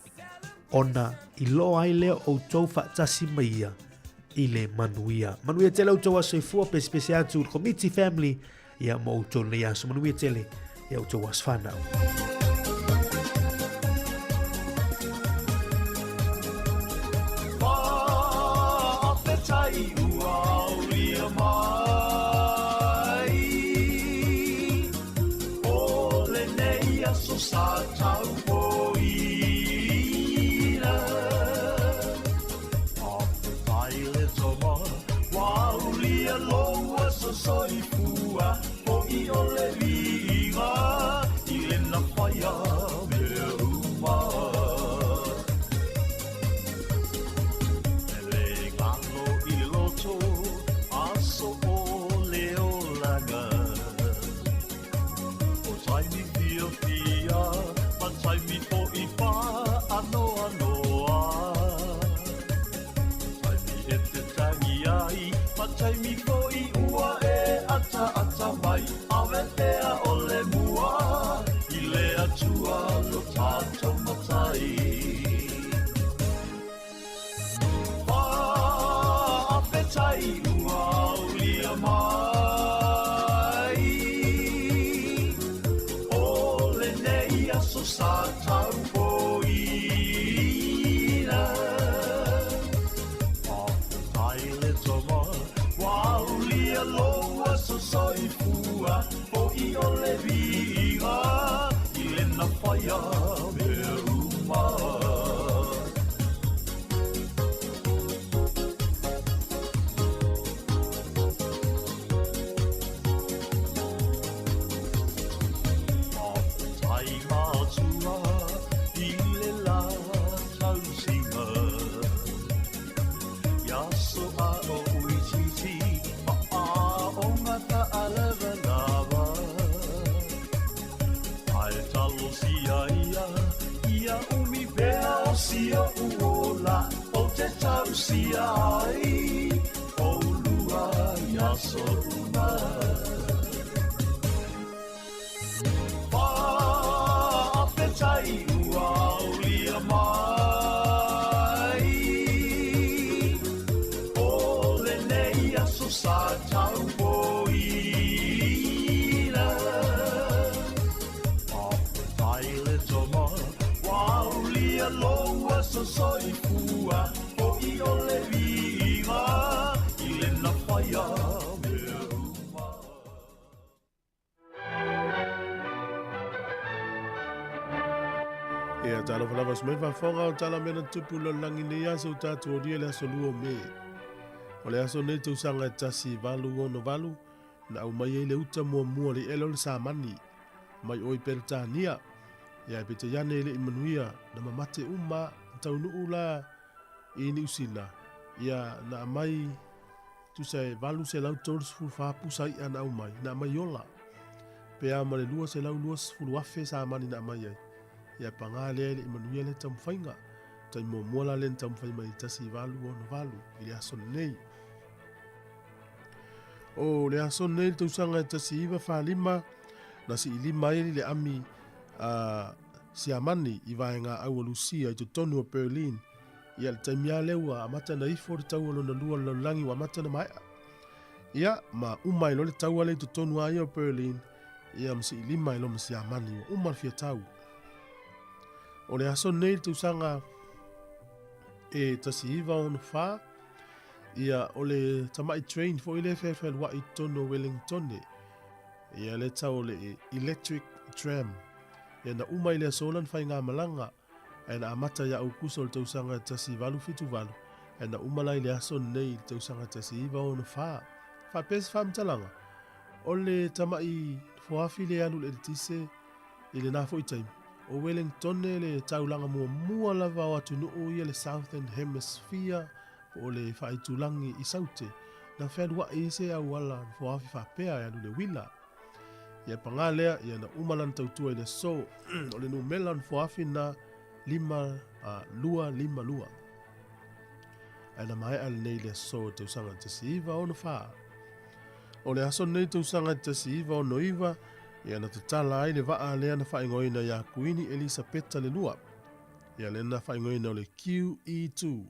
ona iloa ai lea o outou faatasi ma ia i le manuia. Manuia tele outou aso soifua, pesepese atu i le Komiti Family ia ma outou lenei aso. Manuia tele ia outou aso fanau. Faafetai ua aulia mai O lenei aso sa taupoina Faafetai le tama ua aulia lou aso. aso soifua Fo'i o le viiga i lena faia mea uma. E le galo i le loto aso o le olaga O taimi fiafia ma taimi fo'i faanoanoa Taimi e te tangi ai ma taimi fo'i ua e ataata mai Ave pea o le mua i le Atua lo tatou Matai. Faafetai ua aulia mai O lenei aso sa taupoina. Faafetai le Tama ua aulia lou aso soifua Fo'i o le viiga i lena faia mea uma. Faafetai Matua i le la tausiga I aso a o itiiti ma aoga faalavalava Ae talosia ia, ia umi pea o si o'u ola Ou te tausia ai oulua i aso uma. Faafetai ua aulia mai O lenei aso sa taupoina. Faafetai le Tama ua aulia lou aso soifua Fo'i o le viiga i lena faia mea uma. Ia, talofa lava se mai faafofoga o tala mea na tupu i le lalolagi nei aso ua tatou aulia le aso 2 o Me. O le aso nei tausaga e 1868 na aumai ai le uta muamua le iele o le Samani mai o i Peretania. Ia, e peitai ane e le i manuia na mamate uma na taunuu la i Niu Sila, ia na aumai tusa e 834 pusa i'a na aumai, na aumai ola. Pe a ma le 220,000 samani na aumai ai. Ia pagā lea e le i manuia lea taumafaiga. Taimi muamua la lea na taumafai mai i 1868 i le aso lenei. O le aso lenei le tausaga e 1945 na siilima ai le ami a Siamani i vaega au o Lusia i totonu o Berlin. Ia, le taimi lava lea ua amata ona ifo le taua lona lua o le lalolagi ua amata ona maea. Ia, ma uma ai loa le taua lea i totonu lava ia o Berlin, ia ma siilima ai loa ma Siamani, ua uma le fia tau. O le aso lenei i le tausaga e 1964, ia, o le tamai train foi lea e fealualuai i totonu o Wellingtone, ia lea tau o le electric tram. Ia na uma i le aso lana faigamalaga, ae na amata ia Aukuso o le tausaga 1878, ae na uma la i le aso lenei i le tausaga 1964. Faapea se faamatalaga, o le tamai nofoafi lea e alu i le eletise i lena foi taimi, o Wellingtone le taulaga muamua lava o atunuu ia le Southern Hemisphere po o le faaitulagi i Saute, na fealuai ai se auala nofoafi faapea e alu i le uila. Ia pagā lea, ia na uma lana tautua i le aso, o le numera o nofoafi na 5, 252. Ae na maea lenei le aso i tausaga 1964. O le aso lenei tausaga 1969, ia na tatala ai le vaa lea na faaigoaina ia Kuini Elisapeta le Lua. Ia lea na faaigoaina o le QE2.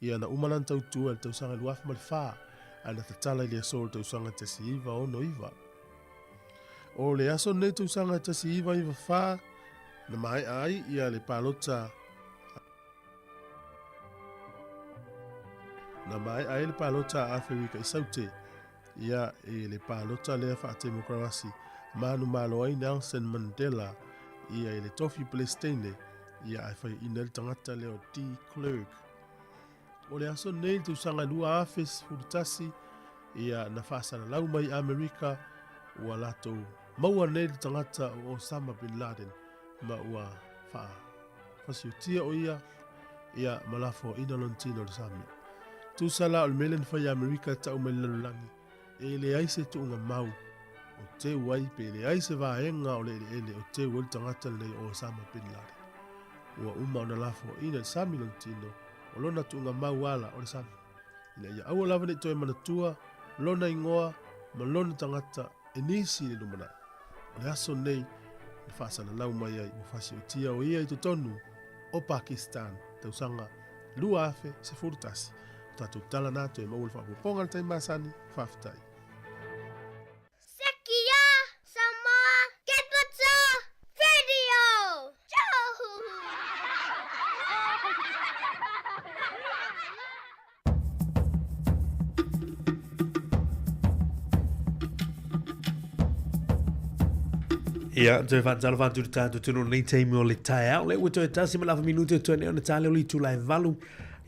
Ia na uma lana tautua i le tausaga 2004, ae na tatala i le aso o le tausaga 1969. O le aso lenei tausaga 1994, na maea ai ia le palota na maea ai le palota a Aferika i Saute, ia i le palota lea faatemokarasi manumalo ai Nelson Mandela ia i le tofi Pelesiteine ia ae faiaina ai le tagata lea o De Klerk. O le aso lenei i le tausaga 2011, Ia, na faasalalau mai i Amerika, ua latou maua nei le tagata o Osama Bin Laden, ma ua faafasiotia o ia, ia, ma lafoaina lona tino i le sami. Tusa la o le mea lea na fai e Amerika e tau mai le lalolagi, e leai se tuuga mau o teu ai pe leai se vaega o le eleele o teu ai le tagata lenei o Osama Bin Laden. Ua uma ona lafoaina i le sami lona tino, o lona tuuga mau ala o le sami. Ina ia aua lava ne i toe manatua lona igoa ma lona tagata e nisi i le lumanai. O le aso lenei na faasalalau mai ai ua fasiotia o ia i totonu o Pakistan tausaga 2011. O tatou tala na toe maua le faaopoopoga i le taimi masani. Faafetai. Sekia Samoa Capital Radio! Ia, toe whaatalo whaatu te tātou tino nei taimi o le taeao. Le ua toe tasi ma lafa minute o toe nei ona tāleo li tūlai valu.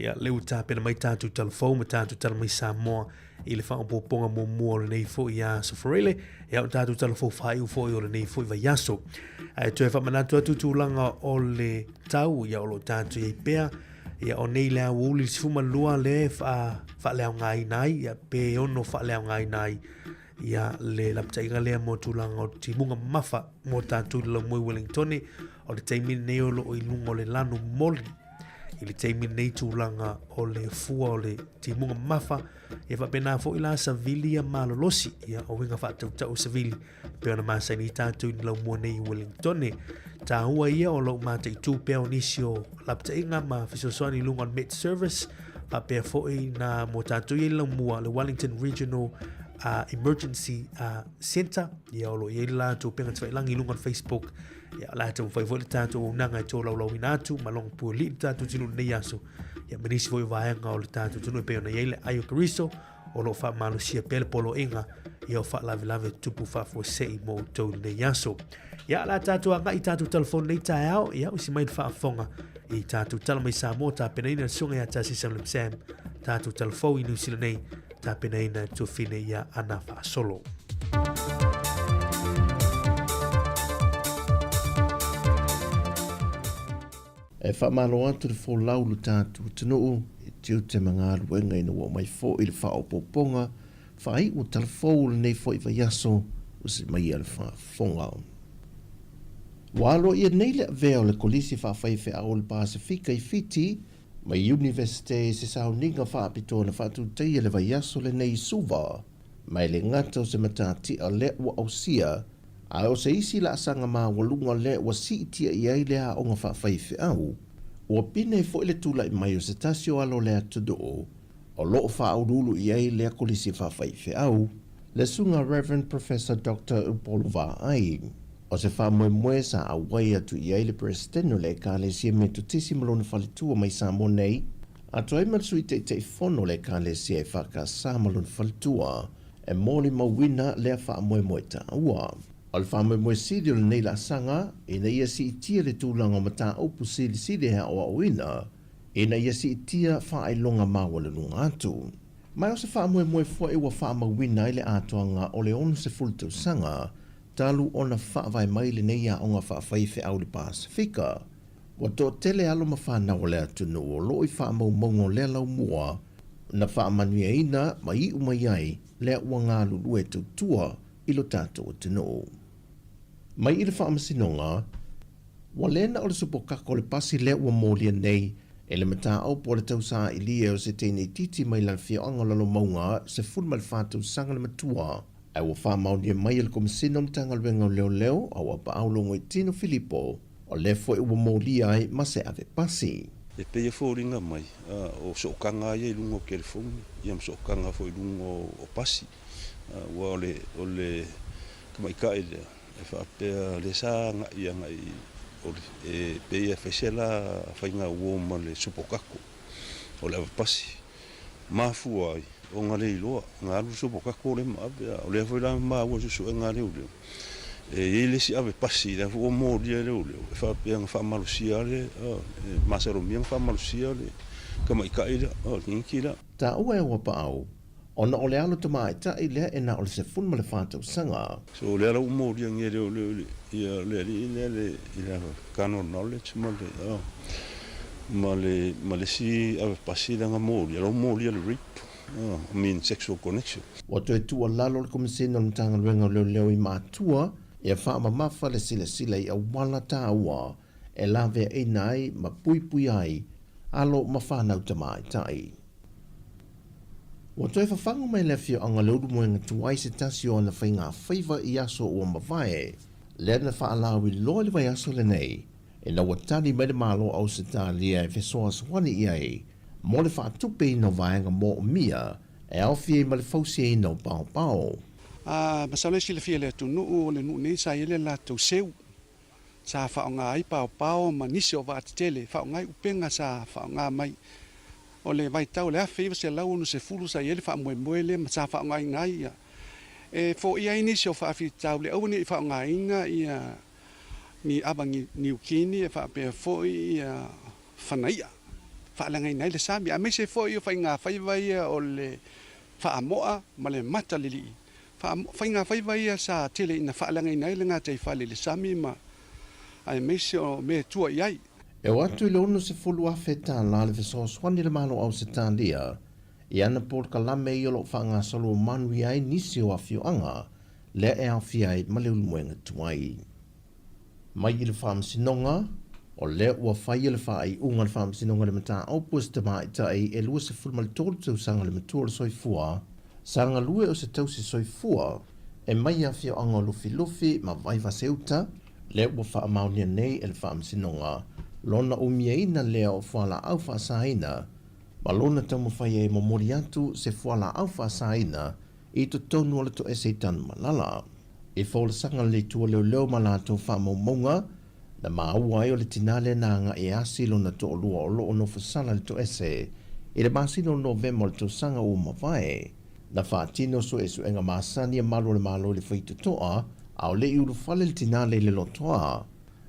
Ia, le ua tāpena mai tātou talafou ma tātou tala mai Samoa i le faaopoopoga muamua o lenei foi aso Foreile, ia o tatou talafou faaiu foi o lenei foi vaiaso. Ae toe faamanatu atu tulaga o le tau, ia o lo o tatou i ai pea, ia o nei le aoauli 12 le faaleaogaina ai, ia pe ono faaleaogaina ai ia le lapataiga lea mo tulaga o timuga mamafa mo tatou i le laumoi Wellingtone, o le taimi lenei o lo o i luga o le lanu moli i le taimi lenei tulaga o le fua o le timuga mamafa, ia faapena foi la savili ia malolosi, ia o uiga faatautau savili pei ona masani ai tatou i laumua nei i Wellingtone. Tāua ia o lou mataitu pea o nisi o lapataiga ma fesoasoani i luga o le Met Service, faapea foi na mo tatou i laumua le Wellington Regional Emergency Centre, ia o lo o i ai le latou upega tafailagi i luga o le Facebook. Ia, o le a taumafai foi le tatou auaunaga e tolaulauina atu ma logo pualii le tatou atunuu i lenei aso. Ia, ma nisi foi o vaega o le tatou atunuu e pei ona i ai le ai o Keriso, o lo o faamalosia pea le poloaiga ia o faalavelave tutupu faafuasei mo outou i lenei aso. Ia, o le a tatou agai i tatou telefoni nei taeao, ia, usi mai le faafofoga i tatou tala mai Samoa, tapenaina le susuga ia Tasi Sam Sam, tatou talafou i Niu Sila nei, tapenaina e Tuafine ia Ana Faasolo. E faamalo atu le folau lo tatou atunuu i tiute ma galuega ina ua aumai foi le faaopoopoga faaiu o talafou o lenei foi vaiaso ua semaia le faafofoga. Ua aloaia nei le avea o le Kolisi Faafaifeau o le Pasefika i Fiti mai Iunivesite i se sauniga faapitoa na faatutaia le vaiaso lenei i Suva, ma e le gata o se matatia lea ua ausia, a o se isi laasaga maualuga lea ua siitia i ai le aoga faafaifeau. Ua pine foi le tulai mai o se tasi o alo o le atunuu o lo o faauluulu i ai lea kolisi faafaifeau, le Susuga Rev. Professor Doctor Upolu Vaai. O se faamoemoe sa auai atu i ai le Peresetene o le Ekalesia Metotisi ma lona faletua mai Samoa nei, atoa ai ma le Sui Taitaifono o le Ekalesia EFKS ma lona faletua, e molimauina lea faamoemoe taua. O le faamoemoe sili o lenei laasaga, ina ia siitia le tulaga o mataupu silisili e aoaoina, ina ia siitia faailoga maualuluga atu. Ma o se faamoemoe foi ua faamauina ai le atoaga o le 60 tausaga talu ona faavae mai lenei aoga faafaifeau i le Pasefika. Ua toatele alo ma fanau o le atunuu o lo o i faamaumauga o lea laumua na faamanuiaina ma iu mai ai lea ua galulue tautua i lo tatou atunuu. Mai i le Faamasinoga, ua le na o le supokako o le pasi lea ua molia nei e le mataupu o le tausaailia o se teine itiiti mai lana afioaga o Lalomauga 14 tausaga le matua, ae ua faamaonia mai e le Komesina o Matagaluega o Leoleo a ua paau Logoitino Filipo, o lea foi ua molia ai ma se ave pasi. E pei e foliga mai, o sootaga ia i luga o telefoni, ia ma sootaga foi i luga o pasi. Aua o le, o le tamaitai lea, e faapea lea sa agai agai o le, e pei e fai se la faiga uo ma le supokako o le ave pasi. Mafua ai, ona le iloa, na alu le supokako lea ma ave, a o lea foi la maua i suesuega a leoleo, e i ai le isi ave pasi lea foi ua molia e leoleo, e faapea na faamalosia le, e masalomia na faamalosia le tamaitai lea, le tamaiti lea. Taua e ua paau. ona o le alo tamaitai lea e na o le 14 tausaga. So o lea la ua molia nge le le ia le alii lea le i le carnal knowledge ma le ma le ma le isi ave pasi lea na molia la ua molia le rape I mean sexual connection. Ua toe tuualalo le Komesina o le Matagaluega o Leoleo i matua ia faamamafa le silasila i auala taua e laveaina ai ma puipuia ai alo ma fanau tamaitai. Ua toe fafaga mai le afioaga Leulumoega tuai se tasi o ana faigafaiva i aso ua mavae, lea na faalauiloa i le vaiaso lenei ina ua tali mai le Malo o Ausetalia e fesoasoani i ai mo le faatupeina o vaega moomia e aofia ai ma le fausiaina o paopao. A masalo e silafia e le atunuu o le nuu nei sa i ai le latou seu sa faaaoga ai paopao ma nisi o vaa tetele e faaaoga ai upega sa faaaoga mai o le vaitau o le 1960 sa i ai le faamoemoe lea ma sa faaaogaina ai ia e foia ai nisi o faafitauli aua ne i faaaogaina ia ni ava Niukini e faapea foi ia fanaia faaleagaina ai le sami aemaise foi o faigafaiva ia o le faamoa ma le mata lilii. Faigafaiva ia sa tele ina faaleagaina ai le gataifale i le sami ma aemaise o mea e tua i ai. E oo atu i le $60,000 le fesoasoani a le Malo o Ausetalia i ana polokalame ia o lo o faagasolo manuia ai nisi o afioaga lea e aofia ai ma Leulumoega tuai. Mai i le Faamasinoga, o lea ua faia le faaiuga a le Faamasinoga i le mataupu a se tamaitai e 23 tausaga le matua o le soifua, sa galue o se tausi soifua e mai i afioaga o Lufilufi ma Vaivase-uta, lea ua faamaonia nei e le Faamasinoga lona umiaina lea o fualaau faasaina ma lona taumafai ai e momoli atu se fualaau faasaina i totonu o le toese i Tanumalala. I folasaga le Itu o Leoleo ma latou faamaumauga, na maua ai o le tinā lea na agai e asi lona toalua o lo o nofosala i le toese i le masina o Novema o le tausaga ua mavae. Na faatino suesuega masani a malu o le Malo i le faitotoa, a o le i ulufale le tinā lea i le lotoa.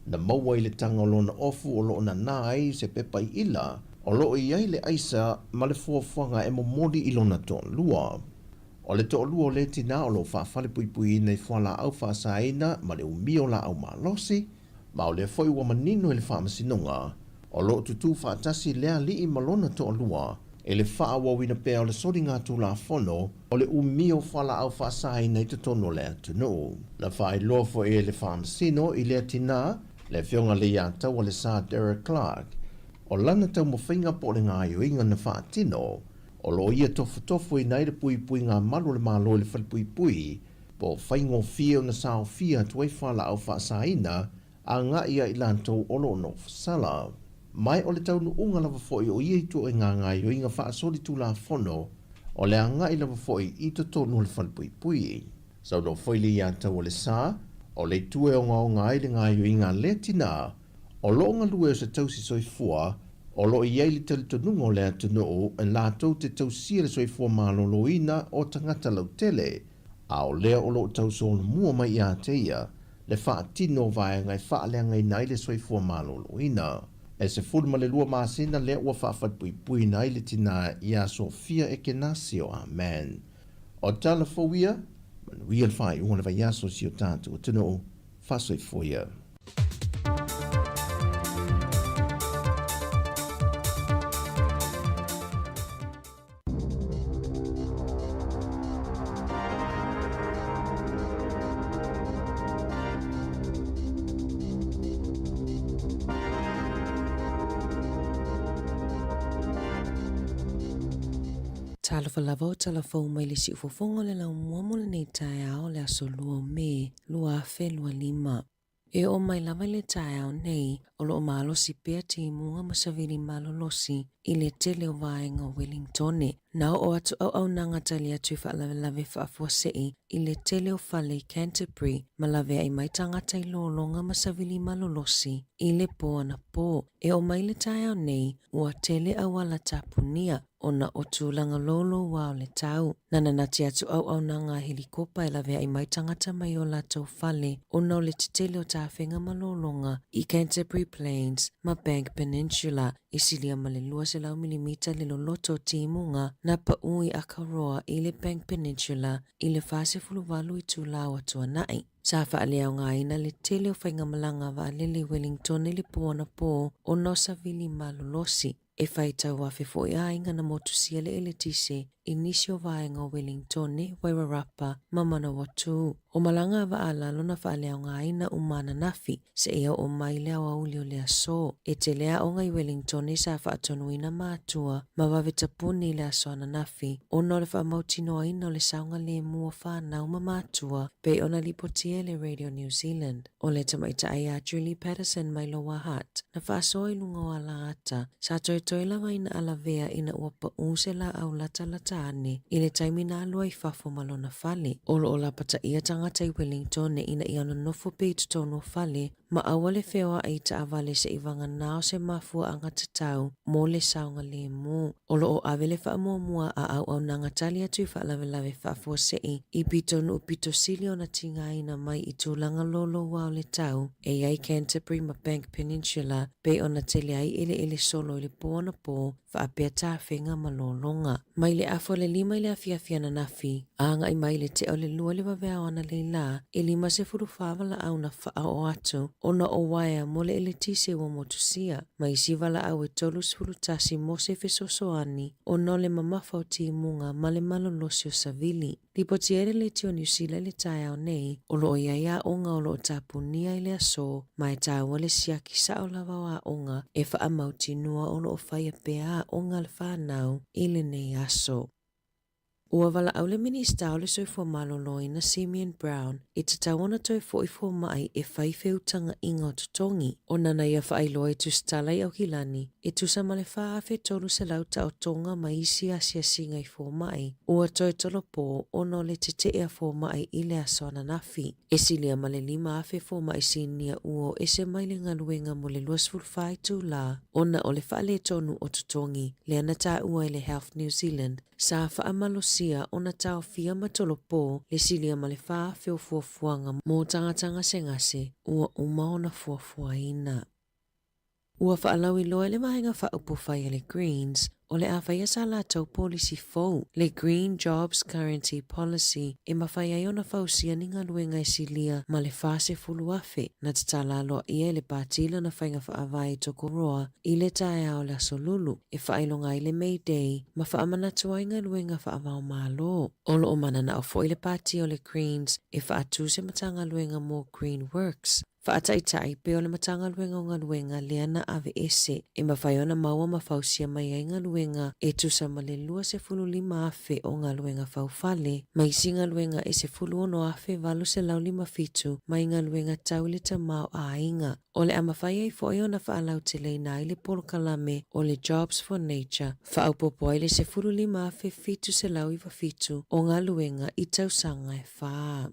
Na maua i le taga o lona ofu o lo o nanā ai se pepa i ila o lo o i ai le aisa ma le fuafuaga e momoli i lona toalua. O le toalua o lea tinā o lo o faafalepuipuiina i fualaau faasaina ma le umia o laau malosi, ma o lea foi ua manino i le faamasinoga o lo o tutū faatasi lea alii ma lona toalua i le faaauauina pea o le soligatulafono o le umia o fualaau faasaina i totonu o le atunuu. Na faailoa foi e le Faamasino i lea tinā, le Afioga Leiataua Lesa Derek Clark, o lana taumafaiga po o le gaoioiga na faatino, o lo o ia tofotofoina ai le puipuiga malu o le Malo i le falepuipui po o faigofie ona saofia atu ai fualaau faasaina agai ia i latou o lo o nofosala. Mai o le taunuuga lava foi o ia ituaiga gaoioiga faasolitulafono o le agai lava foi i totonu o le falepuipui. Saunoa foi le iatau o le sa, o le itu e ogaoga ai le gaoioiga a lea tinā, o lo o galue o se tausi soifua, o lo o i ai le talitonuga o le atunuu e latou te tausia le soifua maloloina o tagata lautele, a o lea o lo o tausolomua mai ia te ia le faatino o vaega e faaleagaina ai le soifua maloloina. E 12 masina lea ua faafalepuipuiina ai le tinā iā Sofia Ekenasio. Amen. O tala fou ia, manuia le faaiuga o le vaiaso i si o tatou atunuu. Faasoifua ia. Talofa lava o tala fou mai le siufofoga o le laumua mo lenei taeao o le aso 2 o Me 2025. E oo mai lava i le taeao nei, o lo o malosi pea timuga ma savili malolosi i le tele o vaega o Welingtone. Na oo atu auaunaga tali atu i faalavelave faafuasei i le tele o fale i Canterbury ma laveai mai tagata i lologa ma savili malolosi i le po anapo. E oo mai i le taeao nei, ua tele auala tapunia ona o tulaga louloua o le tau. Na nanati atu auaunaga a helikopa e laveai mai tagata mai o latou fale ona o le tetele o tafega ma lologa i Canterbury Plains ma Bank Peninsula i silia ma le 20. 400 milimita le loloto o timuga na paʻū i Akaroa i le Bank Peninsula i le 48 itula ua tuanai. Sa faaleaogaina le tele o faigamalaga a vaalele i Wellington i le pō anapō ona o savili malolosi. E faitau afe foi aiga na motusia le eletise i nisi o vaega o Welingtone, Wairarapa ma Manawatū. O malaga a vaa lalo na faaleaogaina uma ananafi, seia oo mai le aoauli o le aso. E tele aoga i Welingtone sa faatonuina matua ma vave tapuni i le aso ananafi ona o le faamautinoaina o le saogalemu o fanau ma matua pei ona lipotia e le Radio New Zealand. O le tamaitai a Julie Patterson mai Lower Hutt, na faasoa i luga o alaata, sa toetoe lava ina alavea ina ua paʻū se lāʻau latalata ane i le taimi na alu ai i fafo ma lona fale. O lo o lapataia tagata i Wellington ina ia nonofo pea i totonu o fale ma aua le feoaʻi i taavale seʻi vagana o se mafuaaga tatau mo le saogalemu. O lo o ave le faamuamua a auaunaga tali atu i faalavelave faafuasei i pitonuu pito sili ona tigaina mai i tulaga louloua o le tau e i ai Canterbury ma Bank Peninsula pei ona tele ai eleele solo i le pō anapō faapea tafega ma lologa. Mai le afa o le 5 i le afiafi ananafi, a agai mai i le tea o le 2 i le vaveao analeila, e 54 valaau na faaoo atu ona o uaea mo le eletise ua motusia, ma isi valaau e 31 mo se fesoasoani ona o le mamafa o timuga ma le malolosi o savili. Lipoti ai le Leitio o Niu Sila i le taeao nei, o lo o i ai aoga o lo o tapunia i le aso, ma e taua le siaki sao lava o aoga e faamautinoa o lo o faia pea aoga a le whanau i lenei aso. Ua valaau le Minista o le Soifua Maloloina Simeon Brown e tatau ona toe foʻi fomaʻi e fai feutagaʻiga o totogi ona na ia faailoa i tusitala i Aukilani e tusa ma le 4,300 taotoga ma isi asiasiga i fomaʻi ua toe tolopo ona o le teteʻe a fomaʻi i le aso ananafi. E silia ma le 5,000 fomaʻi sinia ua o ese mai le galuega mo le 24 itulā ona o le faaletonu o totogi lea na taua e le Health New Zealand Sa faamalosia ona taofia ma tolopo le silia ma le 4,000 o fuafuaga mo tagata gasegase ua uma ona fuafuaina. Ua faalauiloa e le Vaega Faaupufai a le Greens o le a faia sa latou polisi fou, le Green Jobs Guarantee Policy, e mafai ai ona fausia ni galuega e silia ma le 40,000 na tatala aloaia e le Pati lana faiga faavae i Tokoroa i le taeao o le Aso Lulu e faailoga ai le May Day ma faamanatu ai galuega faavaomalo. O lo o mananao foi le Pati o le Greens e faatu se Matagaluega mo Green Works, faataitai pei o le Matagaluega o Galuega lea na aveese, e mafai ona maua ma fausia mai ai galuega e tusa ma le 25,000 o galuega faufale ma isi galuega e 16,857 mai galuega tau i le tamaoaiga. O le a mafai ai foi ona faalauteleina ai le polokalame o le Jobs for Nature, faaopoopo ai le 15,797 o galuega i tausaga e fa.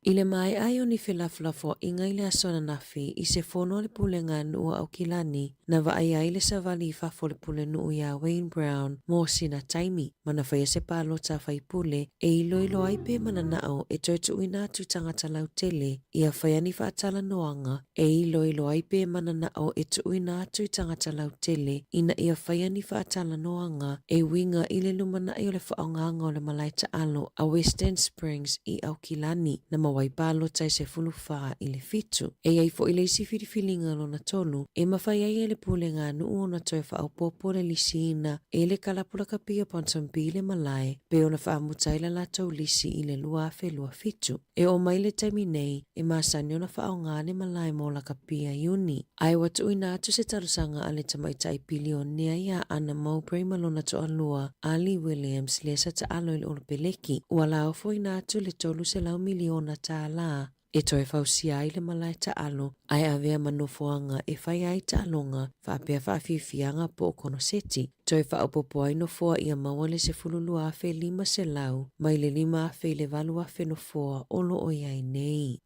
I le maea ai o ni felafolafoaiga i le aso ananafi i se fono a le Pulega a Nuu o Aukilani, na vaaia ai le savali i fafo o le Pulenuu iā Wayne Brown mo sina taimi, ma na faia se palota a faipule e iloilo ai pe mananao e toe tuuina atu i tagata lautele ia faia ni faatalanoaga e iloilo ai pe mananao e tuuina atu i tagata lautele ina ia faia ni faatalanoaga e uiga i le lumanai o le faaaogaga o le malae taalo a Western Springs i Aukilani na maua ai palota e 14 i le 7. E i ai foi le isi filifiliga lona tolu e mafai ai e le Pulega a Nuu ona toe faaopoopo le lisiina e le Kalapu Lakapi o Ponsonby le malae pei ona faamuta ai la latou lisi i le 2027. E oo mai le taimi nei, e masani ona faaaoga le malae mo lakapi a Iuni. Ae ua tuuina atu se talosaga a le tamaitai pilionea iā Anna Mowbray ma lona toalua, a Lee Williams lea sa taalo i le Olopeleki, ua laofoina atu le $300 miliona tālā e toe fausia ai le malae taalo ae avea ma nofoaga e fai ai taaloga faapea faafiafiaga po o konoseti. Toe faaopoopo ai nofoa ia maua le 12,500 mai le 5,000 i le 8,000 nofoa o lo o i ai nei.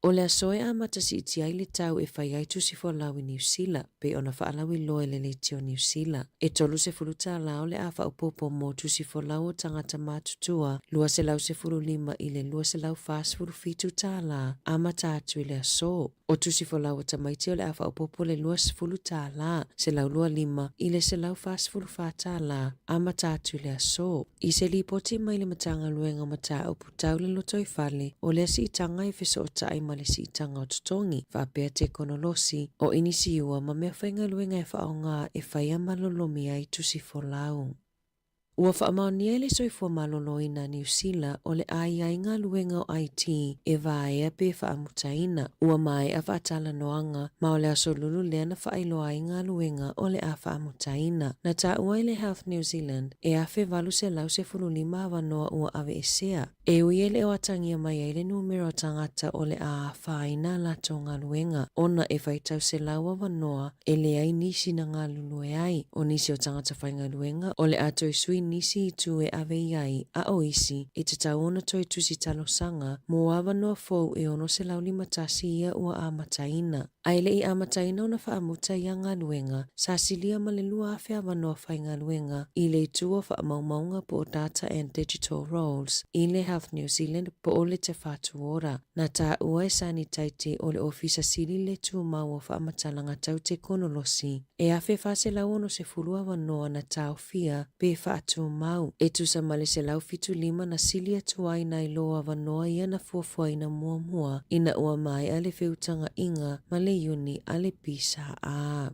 O le aso e amata siitia ai le tau e fai ai tusi folau i Niu Sila, pei ona faalauiloa e le Leitio o Niu Sila. E 30 tālā o le a faaopoopo mo tusi folau o tagata matutua, 215 i le 247 tālā, amata atu i le aso. O tusi folau a tamaiti o le a faaopoopo le 20 tālā, 125 i le 144 tālā, amata atu i le aso. I se lipoti mai le Matagaluega o Mataupu Tau le Lotoifale, o lea siitaga e fesootai ma le siitaga o totogi, faapea tekonolosi, o inisiua ma meafaigaluega e faaaoga e faia ma lolomi ai tusi folau. Ua faamaonia e le Soifua Maloloina a Niu Sila o le a i ai galuega o IT e vaea pe faamutaina. Ua maea faatalanoaga ma o le aso lulu lea na faailoa ai galuega o le a faamutaina. Na taua e le Health New Zealand e 1815 avanoa ua aveesea, e ui e le o atagia mai ai le numera o tagata o le a afaina a latou galuega, ona e faitau selau avanoa e leai nisi na galulue ai. O nisi o tagata faigaluega o le a toe sui nisi itu e ave i ai, a o isi, e tatau ona toe tusi talosaga mo avanoa fou e 651 ia ua amataina. A e le i amataina ona faamuta ia galuega, sa silia ma le 2,000 avanoa faigaluega i le itu o faamaumauga po o Data and Digital Roles i le Health New Zealand po o le Te Whatu Ora. Na taua e Sani Taite o le Ofisa Sili le Tumau o Faamatalaga Tau Tekonolosi e 1,460 avanoa na taofia pe faatumau, e tusa ma le 175 na sili atu ai nai lo avanoa ia na fuafuaina muamua ina ua maea le feutagaʻiga ma le Iuni a le PSA.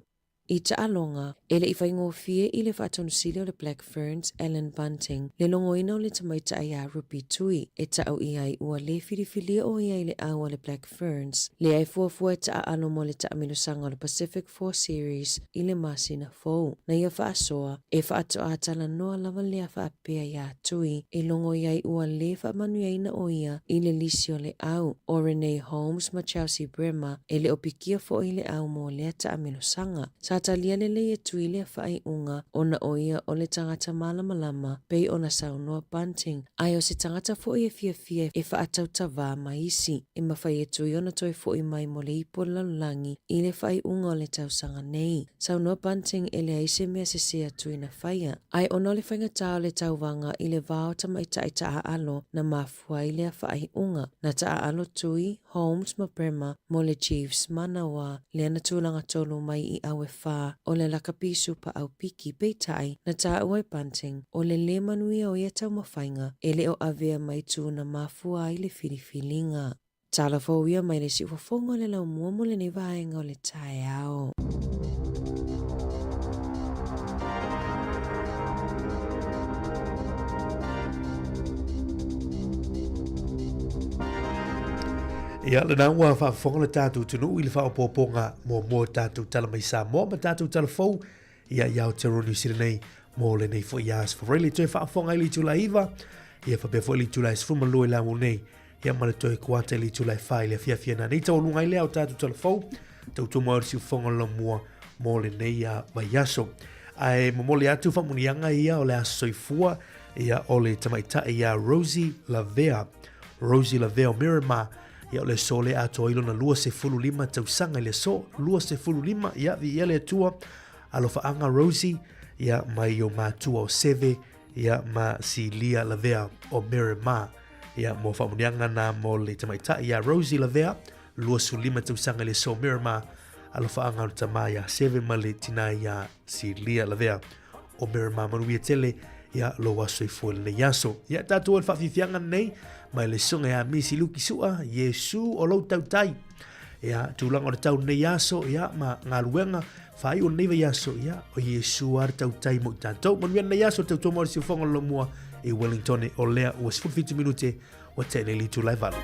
I taaloga, e le i faigofie i le faatonusili o le Black Ferns, Allan Bunting, le logoina o le tamaitai iā Ruby Tui, e ta'u i ai ua lē filifilia ʻo ia i le ʻau a le Black Ferns, lea e fuafua e taʻaalo mo le taʻamilosaga o le Pacific Four Series i le masina fou. Na ia faasoa, e faatoa talanoa lava lea faapea iā Tui e logo i ai ua lē faamanuiaina ʻo ia i le lisi o le ʻau. ʻO Renee Holmes ma Chelsea Bremmer e le o pikia foʻi i le ʻau mo lea taʻamilosaga. Sa talia lelei e Tui lea faaiuga ona ʻo ia o le tagata malamalama pei ona saunoa Bunting, ae o se tagata foʻi e fiafia e faatautavā ma isi. E mafai e Tui ona toe foʻi mai mo le ipu o le lalolagi i le faaiuga o le tausaga nei. Saunoa Bunting e leai se mea sesē a Tui na faia, ae ona o le faigata o le tauvaga i le va o tamaitai taaalo na mafua ai lea faaiuga. Na taaalo Tui, Holmes ma Bremmer mo le Chiefs manawa lea na tulaga tolu mai i au e whā o le lakapi Super Aupiki, peitai, na taua e Bunting, o le lē manuia o ia taumafaiga e le o avea mai tū na mafua ai le filifiliga. Tala fou ia mai le siufofoga o le laumua mo lenei vaega o le taeao. Ia, lena ua faafofoga le tatou atunuu i le faaopoopoga muamua o tatou tala mai Samoa ma tatou tala fou ia i Aotearoa New Zealand nei mo lenei foi aso. Faafetai le toe faafofoga i le itula e 9, ia faapea foi le itula e 12 i le amu nei, ia ma le toe kuata i le itula e 4 i le afiafi ana nei taualuga ai lea o tatou tala fou, tautua mai o le siufofoga o le lamua mo lenei vaiaso. Ae momoli atu faamuniaga ia o le aso soifua ia o le tamaitai ia Rosie Lavea. Rosie Lavea o Miramar, ia o le aso lea atoa ai lona 25 tausaga i le aso 25, ia viia le Atua, alofaaga Rosie, ia mai o matua o Seve, ia ma Silia Lavea o Miramar. Ia mo faamuniaga na mo le tamaitai ia Rosie Lavea, 25 tausaga i le aso Miramar, alofaaga o le tama ia Seve ma le tina ia Silia Lavea o Miramar. Manuia tele ia lou aso soifua i lenei aso. Ia tatou o le faafiafiaga lenei mai le susuga ia Misi Luki Sua, Iesu o lou tautai. Ia tulaga o le tau lenei aso, ia ma galuega faaiu o lenei vaiaso, ia o Iesu a le tautai mo i tatou. Manuia lenei aso, tautua mo le siufofoga o le lomua i Wellington o lea ua 17 minute ua tea nei le itula e 8.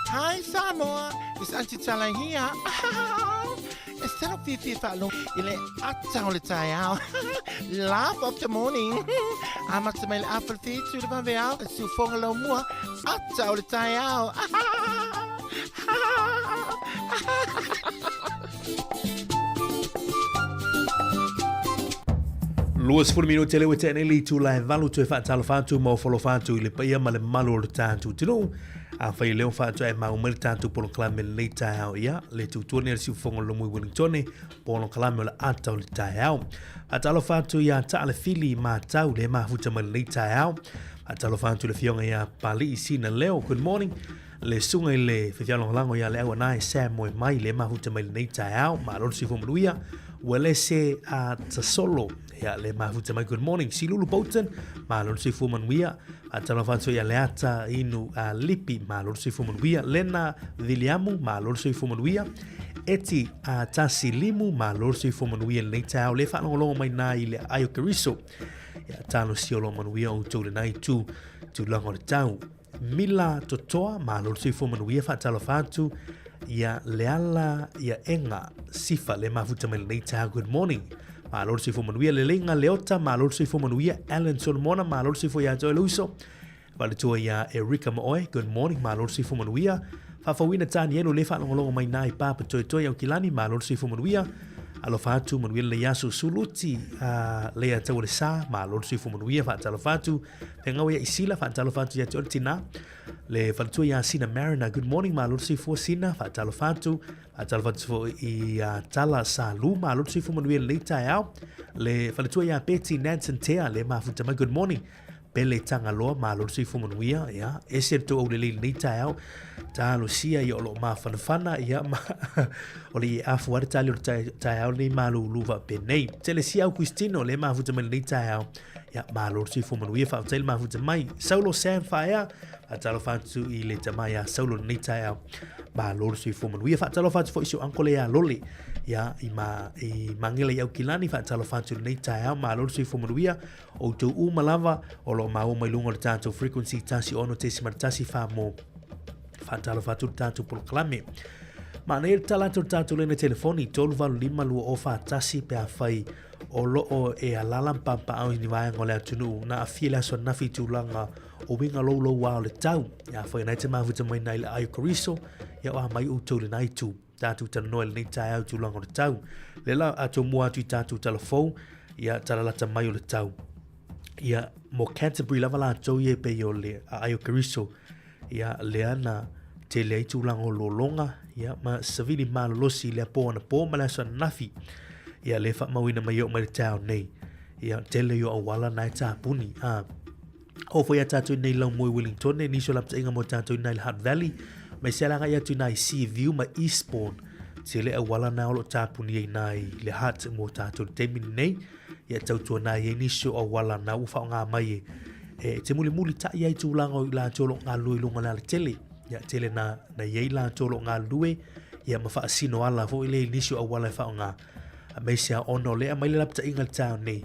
Hi Samoa, it's Auntie Tala here. E selo fifi whaalogo i le ata o le taeao. Laugh of the morning. Amata mai le afa le whitu le vave ao, e siufonga lau mua, ata o le taeao. 20 minute le ua nei le itula e valu toe faatalofa atu ma ofolofa atu i le paia ma le mamalu o le tatou atunuu. Afai leo faatoa e mau mai le tatou polokalame lenei taeao ia le tutua nei le siufofoga o le Lomui Wellingtone polokalame o le ata o le taeao. Faatalofa atu ia Taalefili Matau le mafuta mai lenei taeao. Faatalofa atu le afioga ia Palii Sina Leo. Good morning. Le suga i le fefialogalago ia le auanae Sam Moe mai le mafuta mai lenei taeao. Malo le soifua manuia. Uelese a Tasolo ia le mafuta mai. Good morning. Silulu Bolton. Malo le soifua manuia. Faatalofa atu ia Leata Inu a Lipi. Malo le soifua manuia. Lena Viliamu. Malo le soifua manuia. Eti a Tasi Limu. Malo le soifua manuia lenei taeao. Le faalogologo mai na i le aio Keriso. Ia talosia o lo manuia o outou lenai tu tulaga o le tau. Mila Totoa, malo le soifua manuia, faatalofa atu ia Leala ia Ega Sifa le mafuta mai lenei taeao. Good morning. Malo le soifua manuia. Leleiga Leota, malo le soifua manuia. Alan Solomona, malo le soifua ia te oe le uso. Faletua ia Erika Maoe, good morning, malo le soifua manuia. Faafouina Tanielu le faalogologo mai na i Papa Toetoe Aukilani, malo le soifua manuia. Alofa atu manuia lenei aso Suluti a Lea Taualesa, malo le soifua manuia, faatalofa atu. Pengau ia Isila, faatalofa atu ia te oe le tina. Le faletua ia Sina Mariner, good morning, malo le soifua Sina, faatalofa atu. Faatalofa atu foi i a Tala Salu, malo le soifua manuia lenei taeao. Le faletua ia Betty Nansen Tea, le mafuta mai, good morning. Pele Tagaloa, malo le soifua manuia, ia, ese le tou aulelei i lenei taeao, talosia ia o lo o mafanafana, ia, ma, o le afu lava le tali o le taeao lenei malulu faapenei. Telesia Augustino, le mafuta mai lenei taeao, ia, malo le soifua manuia, faafetai le mafuta mai. Saulo Sam Faea, faatalofa atu i le tama ia Saulo lenei taeao, malo le soifua manuia. Faatalofa atu foi i si ou uncle ia Lole, ia, i, ma, i Magele i Aukilani, faatalofa atu i lenei taeao, malo le soifua manuia. Outou uma lava o lo o maua mai luga o le tatou frequency 16.1 wha mō whaatalofa atu le tatou polokalame. Manaia le tala atu o le tatou lena telefoni 385 2041 pe a whai o loo e alala mpampaau i ni vaega o le atunuu na afia le aso anafi i tulaga o winga loulou o le tau. Ia whai nai te mafuta mai nai le aio koriso, ia o a mai outou le nai tu. Tatou talanoa i lenei taeao i tulaga o le tau. Lea la a tomua atu i tatou tala fou, ia talalata mai o le tau. Ia, mo Canterbury lava latou ia e pei o le aai o Keriso, ia lea na tele ai tulaga o lologa, ia ma savili malolosi i le apo anapo ma le aso ananafi. Ia lea faamauina mai e oo mai le taeao nei. Ia tele i o auala na e tāpuni. A, Oo foi ia tātou nei lau moe Wellingtone, nisi o lapataiga mo tātou nei le Hutt Valley, mai se alanga i atu i nai Seaview ma Eastbourne. Tele auala na o lo tāpuni ai nai le Hutt mo tātou le taimi nei, ia tautua nai ai nisi o auala na ua whaonga mai e, e te muli muli tai ai tūlanga o i lātou lo ngā lue lunga le ala tele. Ia tele na, na iai lātou lo ngā lue, ia ma whaasino ala fo i le nisi o auala e whaonga. A mei se a ono lea mai le lapataiga le tāo nei.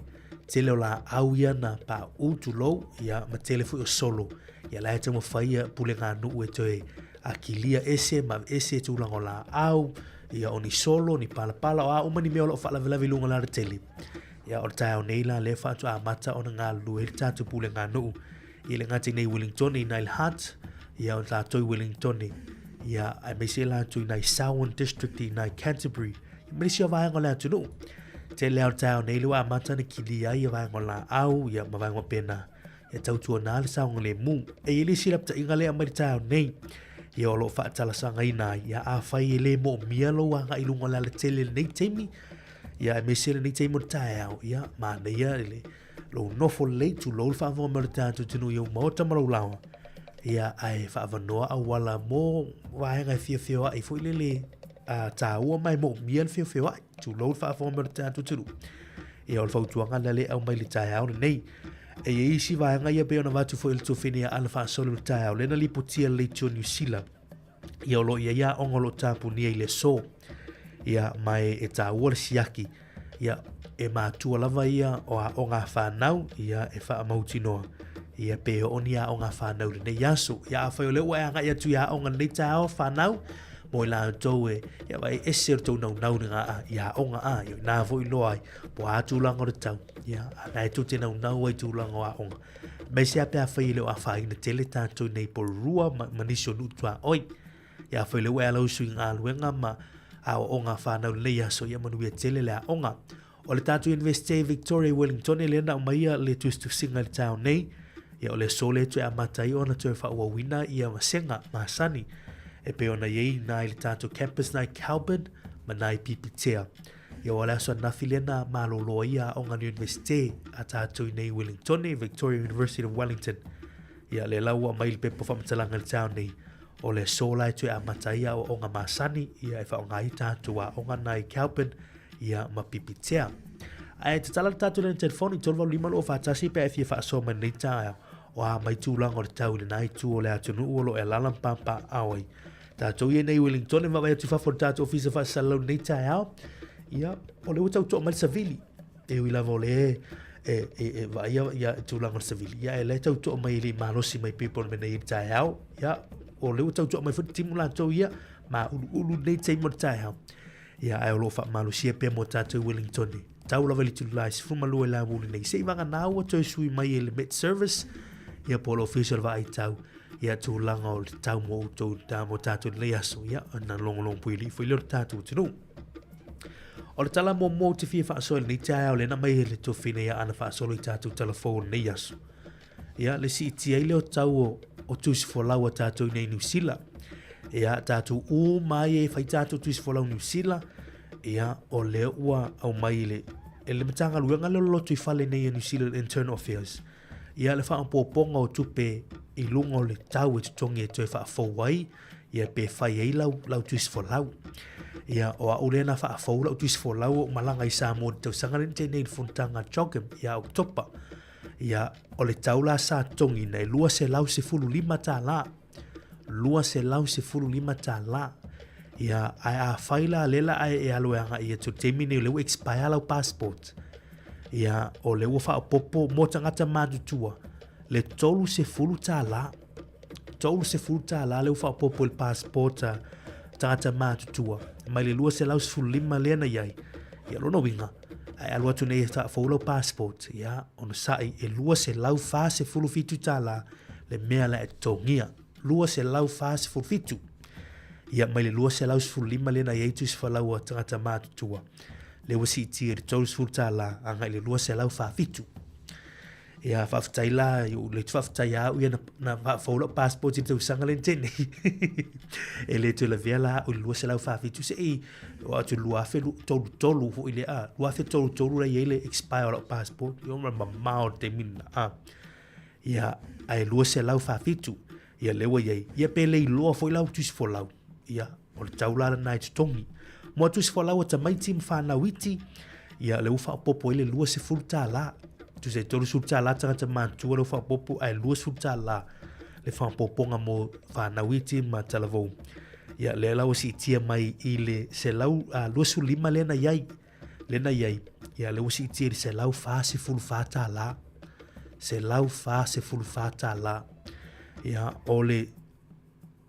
Tele o laau ia na paʻu, tulou, ia ma tele foi o solo. Ia la e taumafai ia pulega nuu e toe akilia ese ma ese tulaga o laau, ia o ni solo, ni palapala, o a uma ni mea o lo o faalavelave i luga o le alatele. Ia o le taeao nei la lea faatoa amata ona galulue ai le tatou pulega nuu i le gata i nei Wellingtone i Nile Hutt, ia o tatou i Wellingtone, ia aemaise latou i nai Selwyn District i nai Canterbury, ma nisi o vaega o le atunuu. Tele lava o le taeao nei lea ua amata ona kilia ai ia vaega o laau, ia ma vaega faapena. Ia tautuana le saogalemu. E i ai le isi lapataiga lea e aumai i le taeao nei, ia o lo o faatalasagaina ai, ia afai e le moomia lou agai i luga o le alatele i lenei taimi, ia aemaise lenei taimi o le taeao, ia manaia le lou nofo lelei, tulou le faafofoga mai o le tatou atunuu i ou maota ma lou laoa, ia ae faavanoa auala mo vaega e fia feoai foi lele a taua ma e moomia le fia feoai, tulou le faafofoga mai o le tatou atunuu. Ia o le fautuaga lea le aumai i le taeao lenei. E i ai isi vaega ia pei ona avatu foi e le tuafine ia Ana Faasolo i le taeao, lea na lipotia le Leitio Niu Sila. Ia o lo o i ai aoga o lo o tapunia i le aso. Ia ma e, e taua le siaki. Ia e matua lava ia o aoga a whanau, ia e whaamautinoa. Ia pe oo ni aoga a whanau lenei aso. Ia afai o lea ua e agai atu i aoga lenei taeao whanau, mo i la outou e, ia vai ese o le tou naunau i ngā, i aoga a, ia nā foi loa ai, po a tūlanga o le tau, ia, a nā e tou te naunau ai tūlanga o aoga. Aemaise a pe afai e le o afaina tele tātou nei Porirua ma, ma nisi o nuu tuaoi. Ia afai lea ua e ala usu i galuega ma aoaoga a whanau lenei aso, ia manuia tele le aoga. O le tātou University i Victoria i Wellington, lea na aumaia le tusitusiga i le taeao nei, ia o le aso lea toe amata ai ona toe faaauauina ia vasega masani e pei ona i ai na i le tātou campus na i Kelburn ma na i Pipitea. Ia o le aso ananafi lea na malolo ai ia aoga a le Universite a tātou i nei i Wellingtone, Victoria University of Wellington. Ia lea la ua aumai le pepa faamatalaga i le taeao nei, o le aso la e toe amata ai ia aoaoga masani, ia e faaaoga ai tātou aoga na i Kelburn, ia ma Pipitea. Ae tatala le tātou lena telefoni, 385 241 pe a e fia faasoa mai lenei taeao, o a mai tulaga o le tau i lena itu o le atunuu o lo o e alaala ma papaaao ai. Tātou ia nei Wellington e vaavaai atu i fafo o le tātou ofisa faasalalau lenei taeao. Ia, o lea ua tau toa mai le savili. E ui lava o lea e, e, e vaaia ia tulaga o le savili. Ia, e lea tau toa mai e le i malosi mai pei pona mea nei i le taeao. Ia, o lea ua tau toa mai foi le timu latou ia, ma uluulu lenei taimi o le taeao. Ia, ae o lo o faamalosia pea mo tātou i Wellington. Tau lava i le Tulae 12 i le aoauli nei. Se i vagana ua toe sui mai e le Met Service, ia po o le Ofisa o le Vaai Tau, ia tulaga o le tau mo outou ta mo tātou lenei aso, ia na logologo puilii foi lea o le tātou atunuu. O le tala muamua ou te fia faasoa i lenei taeao lea na aumai e le tuafine ia Ana faasolo i tātou tala fou o lenei aso. Ia, le siitia ai lea o tau o, o tusi folau a tātou i nei Niu Sila. Ia, tātou uma ai e fai tātou tusi folau Niu Sila, ia, o lea ua aumai i le, e le Matagaluega lea o le Lotoifale nei a New Zealand Internal Affairs. Ia, le faaopoopoga o tupe i luga o le tau e totogi e toe faafou ai, ia pe fai ai lau, lau tusi folau. Ia, o au lea na faafou lau tusi folau o malaga i Samoa i le tausaga lea na tea nei i le fonotaga a CHOGM ia Oketopa. Ia, o le tau la sa totogiina e $215. $215. Ia, ae afai la lea la ae e alu e agai atu i le taimi nei o lea ua expire lau passport. Ia, o lea ua faaopoopo mo tagata matutua le $30. $30 lea ua faaopoopo i le passport a tagata matutua mai le 215 lea na i ai. Ia, lona uiga, ae alu atu nei e faafou lau passport, ia, onosai e $247 le mea la e totogia. 247. Ia, mai le 215 lea na i ai tusi folau a tagata matutua, lea ua siitia i le $30 agai i le 247. Ia, faafetai la, i ou le faafetai a au ia na, na faafou lau passport i le tausaga lea na tea nei. E le toe lavea la au i le 247 se i oo atu i le 2033 foi lea, a, 2033 la i ai le expire o lau passport. Ia, mamao le taimi lena, a. Ia, ae 247, ia lea ua i ai. Ia pe le iloa foi lau tusi folau, ia, o le tau la lena e totogi. Mo tusi folau a tamaiti ma whanau iti, ia lea ua faaopoopo ai le $20. Tusa e $30 tagata matutua lea ua faaopoopo, ae $20 le faaopoopoga mo whanau iti ma talavou. Ia, lea la ua siitia mai i le 125 lea na i ai. Lea na i ai, ia lea ua siitia i le $144. $144. Ia, o le,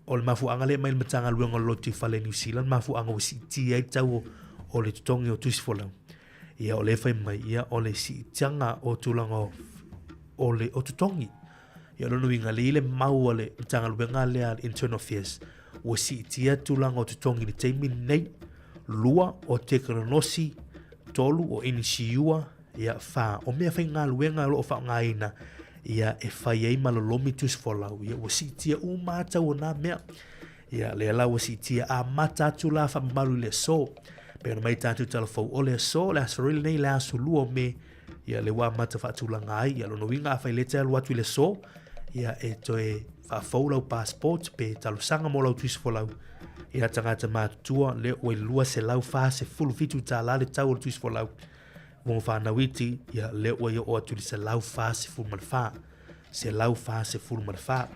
o le mafuaaga lea e aumai e le Matagaluega o le Lotoifale i Niu Sila, le mafuaaga ua siitia ai le tau o, o le totogi o tusi folau. Ia, o lea e fai mai, ia, o le siitiaga o tulaga o, o le o totogi. Ia, o lona uiga, lea e i ai le mau a le Matagaluega lea a le Internal Affairs, ua siitia tulaga o totogi i le taimi lenei, 2 o tekonolosi, 3 o inisiua, ia 4 o mea faigaluega o lo o faaaogaina. ia e fai ai ma lolomi tusi folau. Ia ua siitia uma lava tau o na mea. Ia lea la ua siitia amata atu la faamamalu i le aso. Pei ona mai tatou tala fou o le aso, o le Aso Faraile nei, le aso 2 o Me, ia lea ua amata faatulaga ai. Ia lona uiga afai lea e te alu atu i le aso, ia e toe faafou lau passport pe talosaga mo lau tusi folau. Ia tagata matutua lea ua i le $247 le tau o le tusi folau. Mo fanau iti, ia lea ua oo atu i le 144. 144.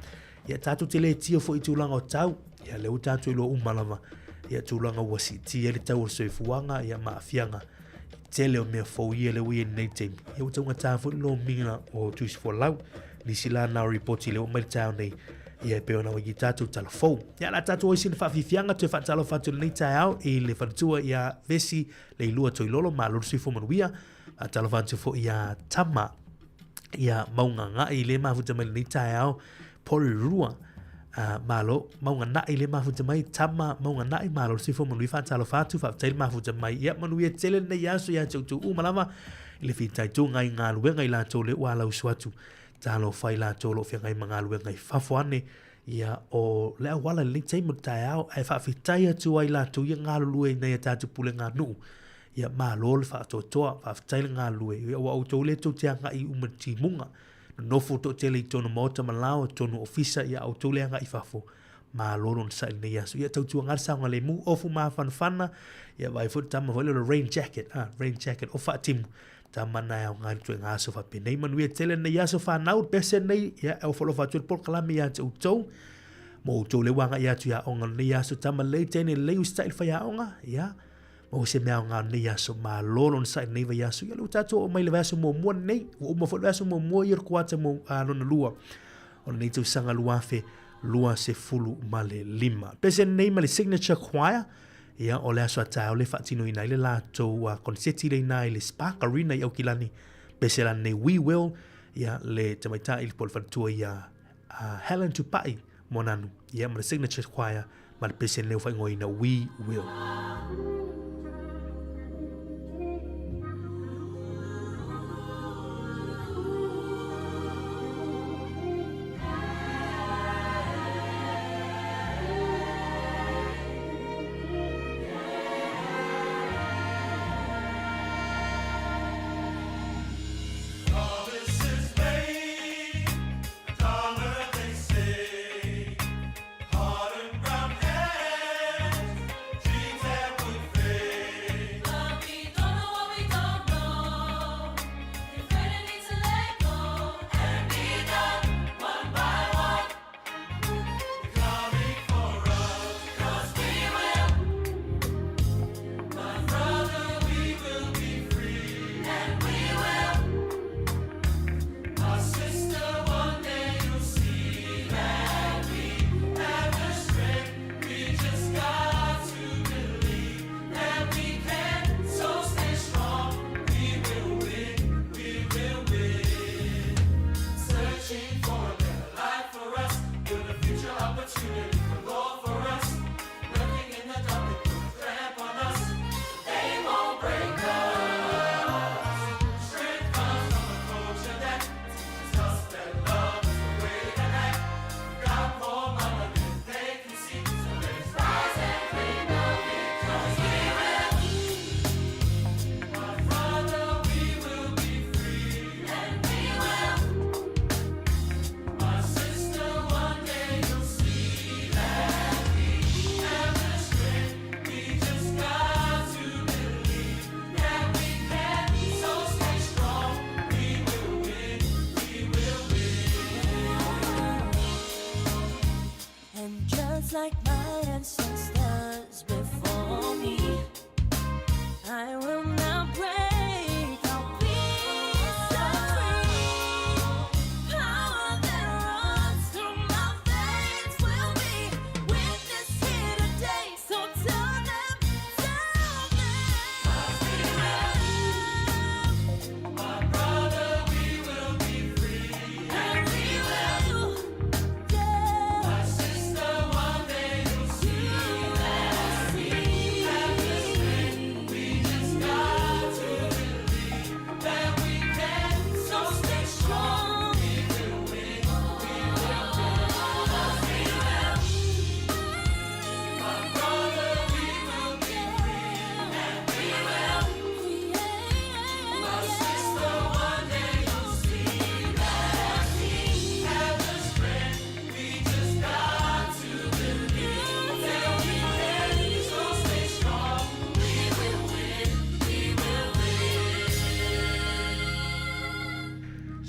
Ia tatou te le tio foi i tulaga o tau, ia lea ua tatou iloa uma lava, ia tulaga ua siitia ai le tau o le soifuaga, ia ma aafiaga tele o mea fou ia lea ua i ai i lenei taimi. Ia ua taugata foi le lomiga o tusi folau. Nisi la na o ripoti lea ua aumai i le taeao nei, ia e pei ona i tatou tala fou. Ia la tatou o i sina faafiafiaga toe faatalofa atu i lenei taeao i le faletua ia Vesi Leilua Toilolo, malo le soifua manuia. Faatalofa atu foi ia Tama ia Maugaga'i le mafuta mai lenei taeao, Porirua, malo, Maugana'i le mafuta mai, Tama Maugana'i, malo le soifua manuia, faatalofa atu, faafetai le mafuta mai. Ia manuia tele lenei aso ia te outou uma lava i le fitaituga i galuega i latou lea ua alausu atu. Talofa i latou o lo o feagai ma galuega i fafo ane, ia o le auala i lenei taimi o le taeao, ae faafetai atu ai latou ia galulue i nai a tatou pulega nuu. Ia malo le faatoatoa, faafetai le galulue, ia ua outou lea tou te agai uma i le timuga. Nonofo toatele i totonu o maota ma laoa, totonu o ofisa, ia a outou lea agai i fafo, malo le onosai i lenei aso. Ia tautuaga le saogalemu, ofu mafanafana, ia vaai foi le tama foi lea o le rain jacket, ah, rain jacket, ofu faatimu, tama na e aoga i le ituaiga aso faapenei. Manuia tele lenei aso fanau, le pese lenei, ia e ofo alofa atu ai le polokalame ia te outou, mo outou lea ua agai atu i aoga lenei aso, tama lelei, teine lelei, usitai le faiaoga, ia, maua se mea aoga o lenei aso, malo le onosai i lenei vaiaso. Ia lea ua tatou oo mai i le vaiaso muamua lenei, ua uma foi le vaiaso muamua ia o le kuata mo, lona lua o lenei tausaga 2025. Pese lenei ma le Signature Choir, ia o le aso a taeao le faatinoina ai le latou koneseti lea ina i le Spark Arena i Aukilani. Pese la lenei We Will, ia le tamaitai le po o le faletua ia Helen Tupai Moananu, ia ma le Signature Choir ma le pese lenei ua faaigoaina We Will.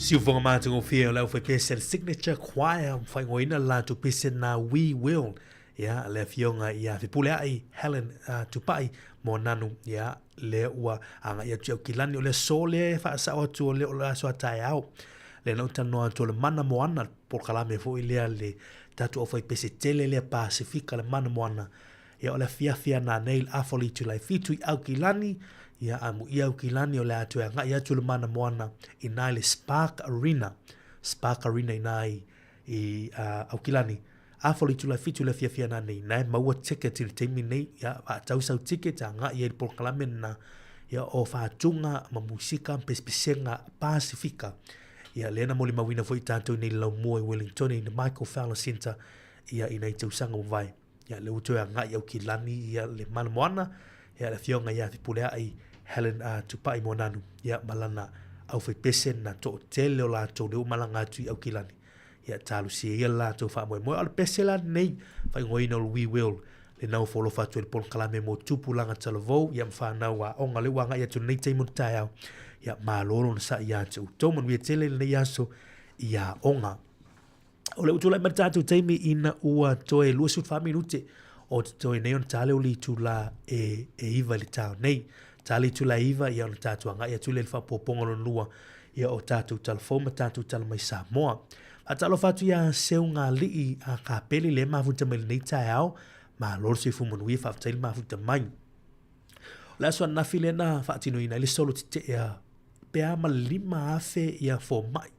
Siufoga matagofie o le aufaipese a le Signature Choir, faaigoaina le latou pese na We Will. Ia, le afioga ia Fepuleai Helen Tupai Moananu, ia, lea ua agai atu i Aukilani. O le aso lea e faasao atu o le o le aso a taeao. Lea na ou talanoa atu o le Mana Moana, le polokalame foi lea le tatou aufaipese tele lea Pasefika, le Mana Moana. Ia, o le afiafi a nanei le afa o le itula e fitu i Aukilani, ia, a muia Aukilani o le a toe agai atu le Mana Moana inā i le Spark Arena, Spark Arena inā i, i uh, Aukilani. Afa o le itula e fitu i le afiafi a nanei, na e maua ticket i le taimi nei, ia, faatau sau ticket agai ai i le polokalame lena, ia, o faatuga ma musika ma pesepesega Pasefika. Ia, lea na molimauina foi tatou i nei le laumua i Wellington i le Michael Fowler Centre, ia, i nai tausaga ua mavae. Ia, lea ua toe agai Aukilani ia le Mana Moana, ia le afioga ia Fepuleai Helen uh, Tupai Moananu, ia ma lana aufaipese na toatele o latou lea ua malaga atu i Aukilani. Ia talosia ia le latou faamoemoe. O le pese la lenei, faaigoaina o le We Will, lena ua foalofa atu ai le polokalame mo tupulaga talavou, ia ma fanau aoga lea ua agai atu i lenei taimi o le taeao. Ia malo lona sa'i ia te outou, manuia tele lenei aso i aoga. O le ua tulai mai le tatou taimi ina ua toe 24 minute o totoe nei ona ta lea o le itula e, e iva i le tao nei. Ta le itula e iva, ia ona tatou agai atu lea i le faaopoopoga lona lua ia o tatou talafou ma tatou tala mai Samoa. Faatalofa atu ia Seugalii a Kapele lea mafuta mai lenei taeao. Malo le soifua manuia, faafetai le mafuta mai. O le aso ananafi lea na faatinoina ai le solo tetee a pe a ma le 5,000 ia fomai.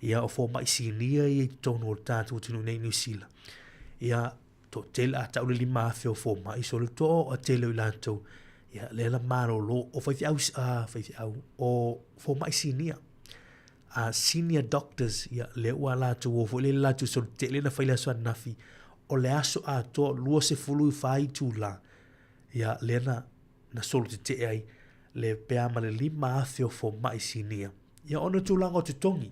Ia, o fomai sinia ia i totonu o le tatou atunuu nei i Niu Sila. Ia, toatele, a tau le 5,000 o fomai, so le toa tele o i latou, ia, lea na malolo, o faifeau, uh, faifeau, o fomai sinia, uh, senior doctors, ia, lea ua latou o foi le latou solo tele na fai le aso ananafi, o le aso atoa, 24 itula, ia, lea na, na solo tetee ai le pe a ma le 5,000 o fomai sinia. Ia ona o tulaga o totogi.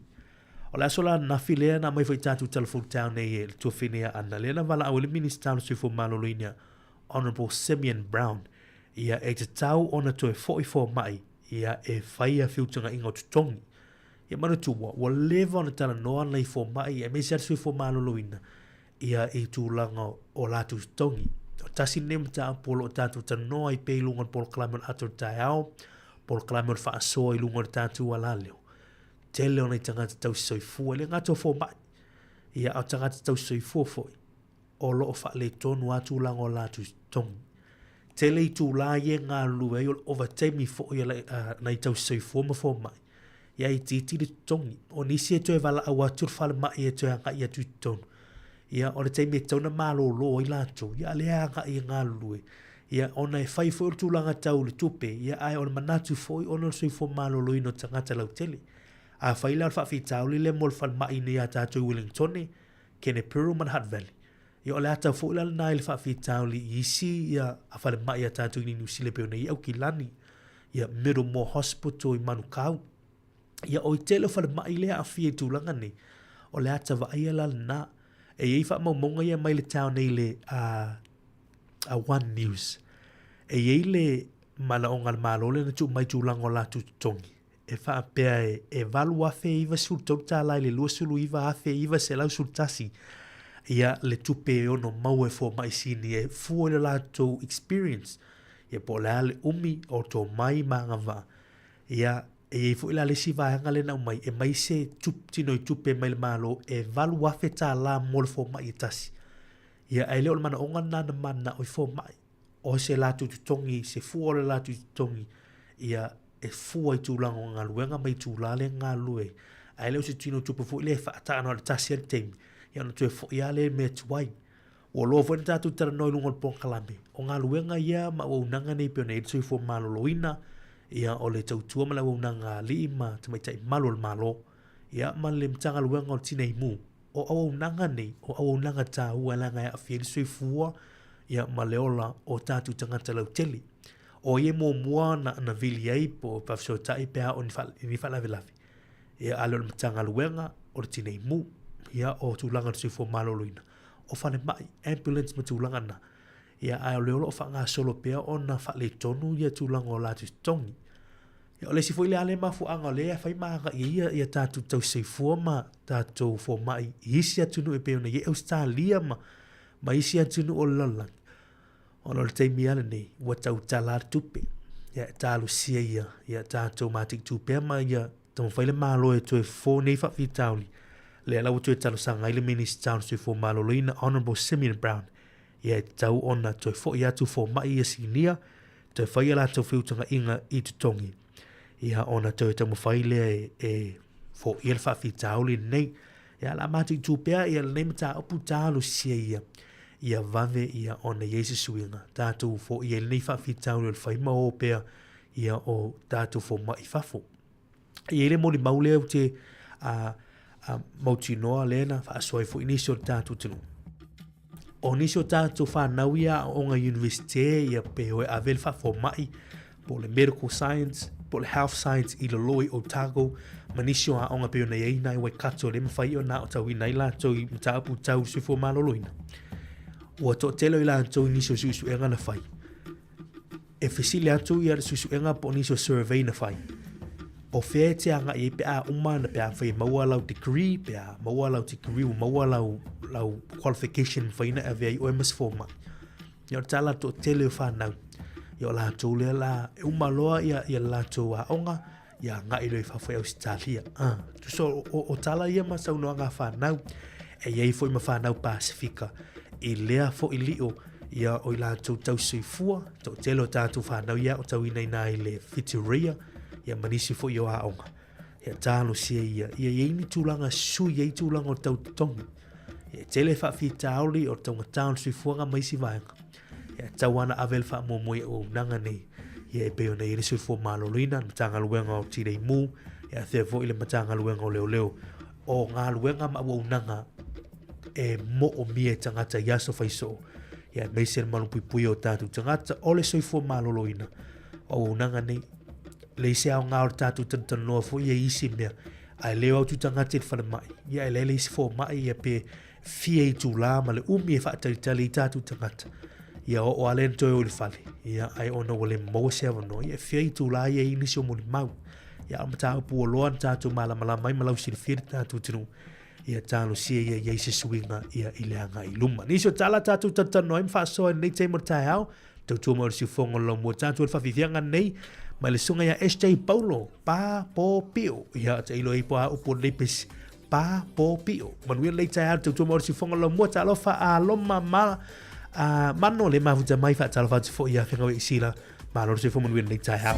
O le aso la ananafi lea na aumai foi i tatou telefoni taeao nei e le tuafine ia Anna, lea na valaau ai le Minisita o le Soifua Maloloina Honourable Simeon Brown, ia e tatau ona toe foi fomai ia e fai ia feutagaiga o totogi. Ia manatua, ua leva ona talanoa nai fomai aemaise lava le Soifua Maloloina ia i tulaga o latou totogi. O tasi lenei mataupu o lo o tatou talanoa ai pea i luga o le polokalame o le ata o le taeao, polokalame o le faasoa i luga o le tatou alaleo. Tele o nai tagata tausisoifua, e le gata o fomai, ia a o tagata tausisoifua foi, o lo o faaletonu lava tulaga o latou totogi. Tele itulā ia e galulue ai o le ovataimi foi a nai tausisoifua ma fomai, ia itiiti le totogi. O nisi e toe valaau atu le falemai e toe agai atu i totonu. Ia, o le taimi e tatau ona malolo ai latou, ia a lea e agai e galulue. Ia, ona e fai foi o le tulaga tau le tupe, ia ae o le manatu foi ona o le soifua maloloina o tagata lautele. Afai la o le faafitauli lea mo le falemai nei a tatou i Wellingtone, Kenepuru ma le Hutt Valley, ia o le ata foi la lena i le faafitauli i isi ia a falemai a tatou i Niu Sila e pei ona i ai Aukilani, ia Middlemore Hospital i Manukau. Ia o i tele o falemai lea e aafia i tulaga nei, o le ata vaaia la lena. E i ai faamaumauga ia mai le taeao nei le a, a One News. E i ai le manaoga a le Malo lea na tuu mai i tulaga o latou totogi e faapea e, e $8,093 i le $29,911 ia le tupe e ono maua e fomai sini e fua i le latou experience ia po o le a le umi o tomai ma agavaa. Ia, e i ai foi la le isi vaega lea na aumai, e mai se tup, tino i tupe mai le Malo e $8,000 mo le fomai e tasi. Ia, ae le o le manaoga lena na mananao i fomai. O se latou totogi, se fua o le latou totogi, ia e fua i tulaga o galuega ma itulā lea e galulue ai. Ae le o se tino tupe foi lea e faataa na o le tasi lava le taimi, ia ona toe foi lava lea i le mea tuai. Ua loa foi ona tatou talanoa i luga o le polokalame, o galuega ia ma auaunaga nei pei ona i ai le soifua maloloina, ia o le tautua ma le auaunaga a alii ma tamaitai malu o le Malo, ia ma le Matagaluega o le Tinei Mu. O auaunaga nei, o auaunaga taua leaga e aafia ai le soifua ia ma le ola o tatou tagata lautele. O ai e muamua na, na vili ai po o faafesootai pe a oo i ni faalavelave, ia a le o le Matagaluega o le Tinei Mu, ia o tulaga o le soifua maloloina, o falemai, ambulance ma tulaga na. Ia ae o lea o lo o faagasolo pea ona faaletonu ia tulaga o latou totogi. Ia, o le isi foi lea ale mafuaaga o lea e fai ma agai ai ia, ia tatou tausisoifua ma tatou fomai i isi atunuu e pei ona i ai Ausetalia ma, ma isi atunuu o le lalolagi. Ona o le taimi lava lenei, ua tautala lava le tupe. Ia, e talosia ia, ia tatou mataitu pea ma ia taumafai le Malo e toe fofo nei faafitauli. Lea la ua toe talosaga ai le Minisita o le Soifua Maloloina, Honourable Simeon Brown, ia e tatau ona toe foi atu fomai ia sinia, toe fai a latou feutagaiga i totogi, ia ona toe taumafai lea e, e foia le faafitauli lenei. Ia, o le a mataitu pea ia lenei mataupu talosia ia, ia vave ia ona i ai se suiga, tatou foia ai lenei faafitauli o le fai ma o pea ia o tatou fomai i fafo. E i ai le molimau lea ou te a, a, mautinoa lea na faasoa ai foi nisi o le tatou atunuu. O nisi o tatou whanau ia aoaoga universite ia pe o e ave le faafomai po o le medical science po o le health science i lalo i Otago ma nisi o aoga pei ona i ai nai Waikato le mafai ona aotauina ai latou i mataupu tau soifua maloloina. Ua toatele o i latou i nisi o suesuega na fai. E fesili atu ia le suesuega po o nisi o survey na fai. O fea e te agai ai pe a uma ana pe afai e maua lau degree, pe a maua lau degree ua maua lau, lau qualification mafai ona e ave ai oe ma se fomai. Ia o le tala toatele o whanau. Ia o latou lea la, e uma loa ia, ia le latou aoga, ia agai loa i fafo i Ausetalia. Ah, tusa o, o, o tala ia ma saunoaga a whanau, e i ai foi ma whanau Pasifika i lea foi lio, ia o i latou tausisoifua, toatele o tatou whanau ia aotauina i le Whitireia, ia ma nisi foi o aoga. Ia talosia ia, ia i ai ni tulaga sui ai tulaga o tau totogi. Ia e tele faafitauli o le taugata o le soifuaga ma isi vaega. Ia e tatau lava ona ave le faamuamua i auaunaga nei. Ia e pei ona i ai le soifua maloloina, le Matagaluega o Tinei Mu, ia afea foi le Matagaluega o Leoleo. O galuega ma auaunaga e moomia e tagata i aso faisoo, ia aemaise le malupuipuia o tatou tagata, o le soifua maloloina, o auaunaga nei. Leai se aoga o le tatou talatalanoa foi ia i isi mea, ae le o atu tagata i le falemai, ia e leai le isi fomai ia pe fia itulā ma le umi e faatalitali ai tatou tagata, ia oo lava lea ina toe o i le fale, ia ae ona ua le maua se avanoa, ia e fia itulā ia i nisi o molimau. Ia a o mataupu ua loa ona tatou malamalama ai ma lausilafia le tatou atunuu, ia talosia ia i ai se suiga ia i le agai i luma. Nisi o tala tatou talatalanoa ai ma faasoa i lenei taimi o le taeao, Tautua mai o le siufofoga o le laumua tatou i le faafiafiaga nei mai le susuga ia SJ Paulo Pa Po Pio. Ia tailo ai po a upu o lenei pesi. Pa Po Pio. Manuia lenei taeao tautua mai o le siufofoga o le laumua. Talofa a loma ma a mano le mafuta mai faatalofa atu foi ia Fegawe Isila. Malo le soifua manuia lenei taeao.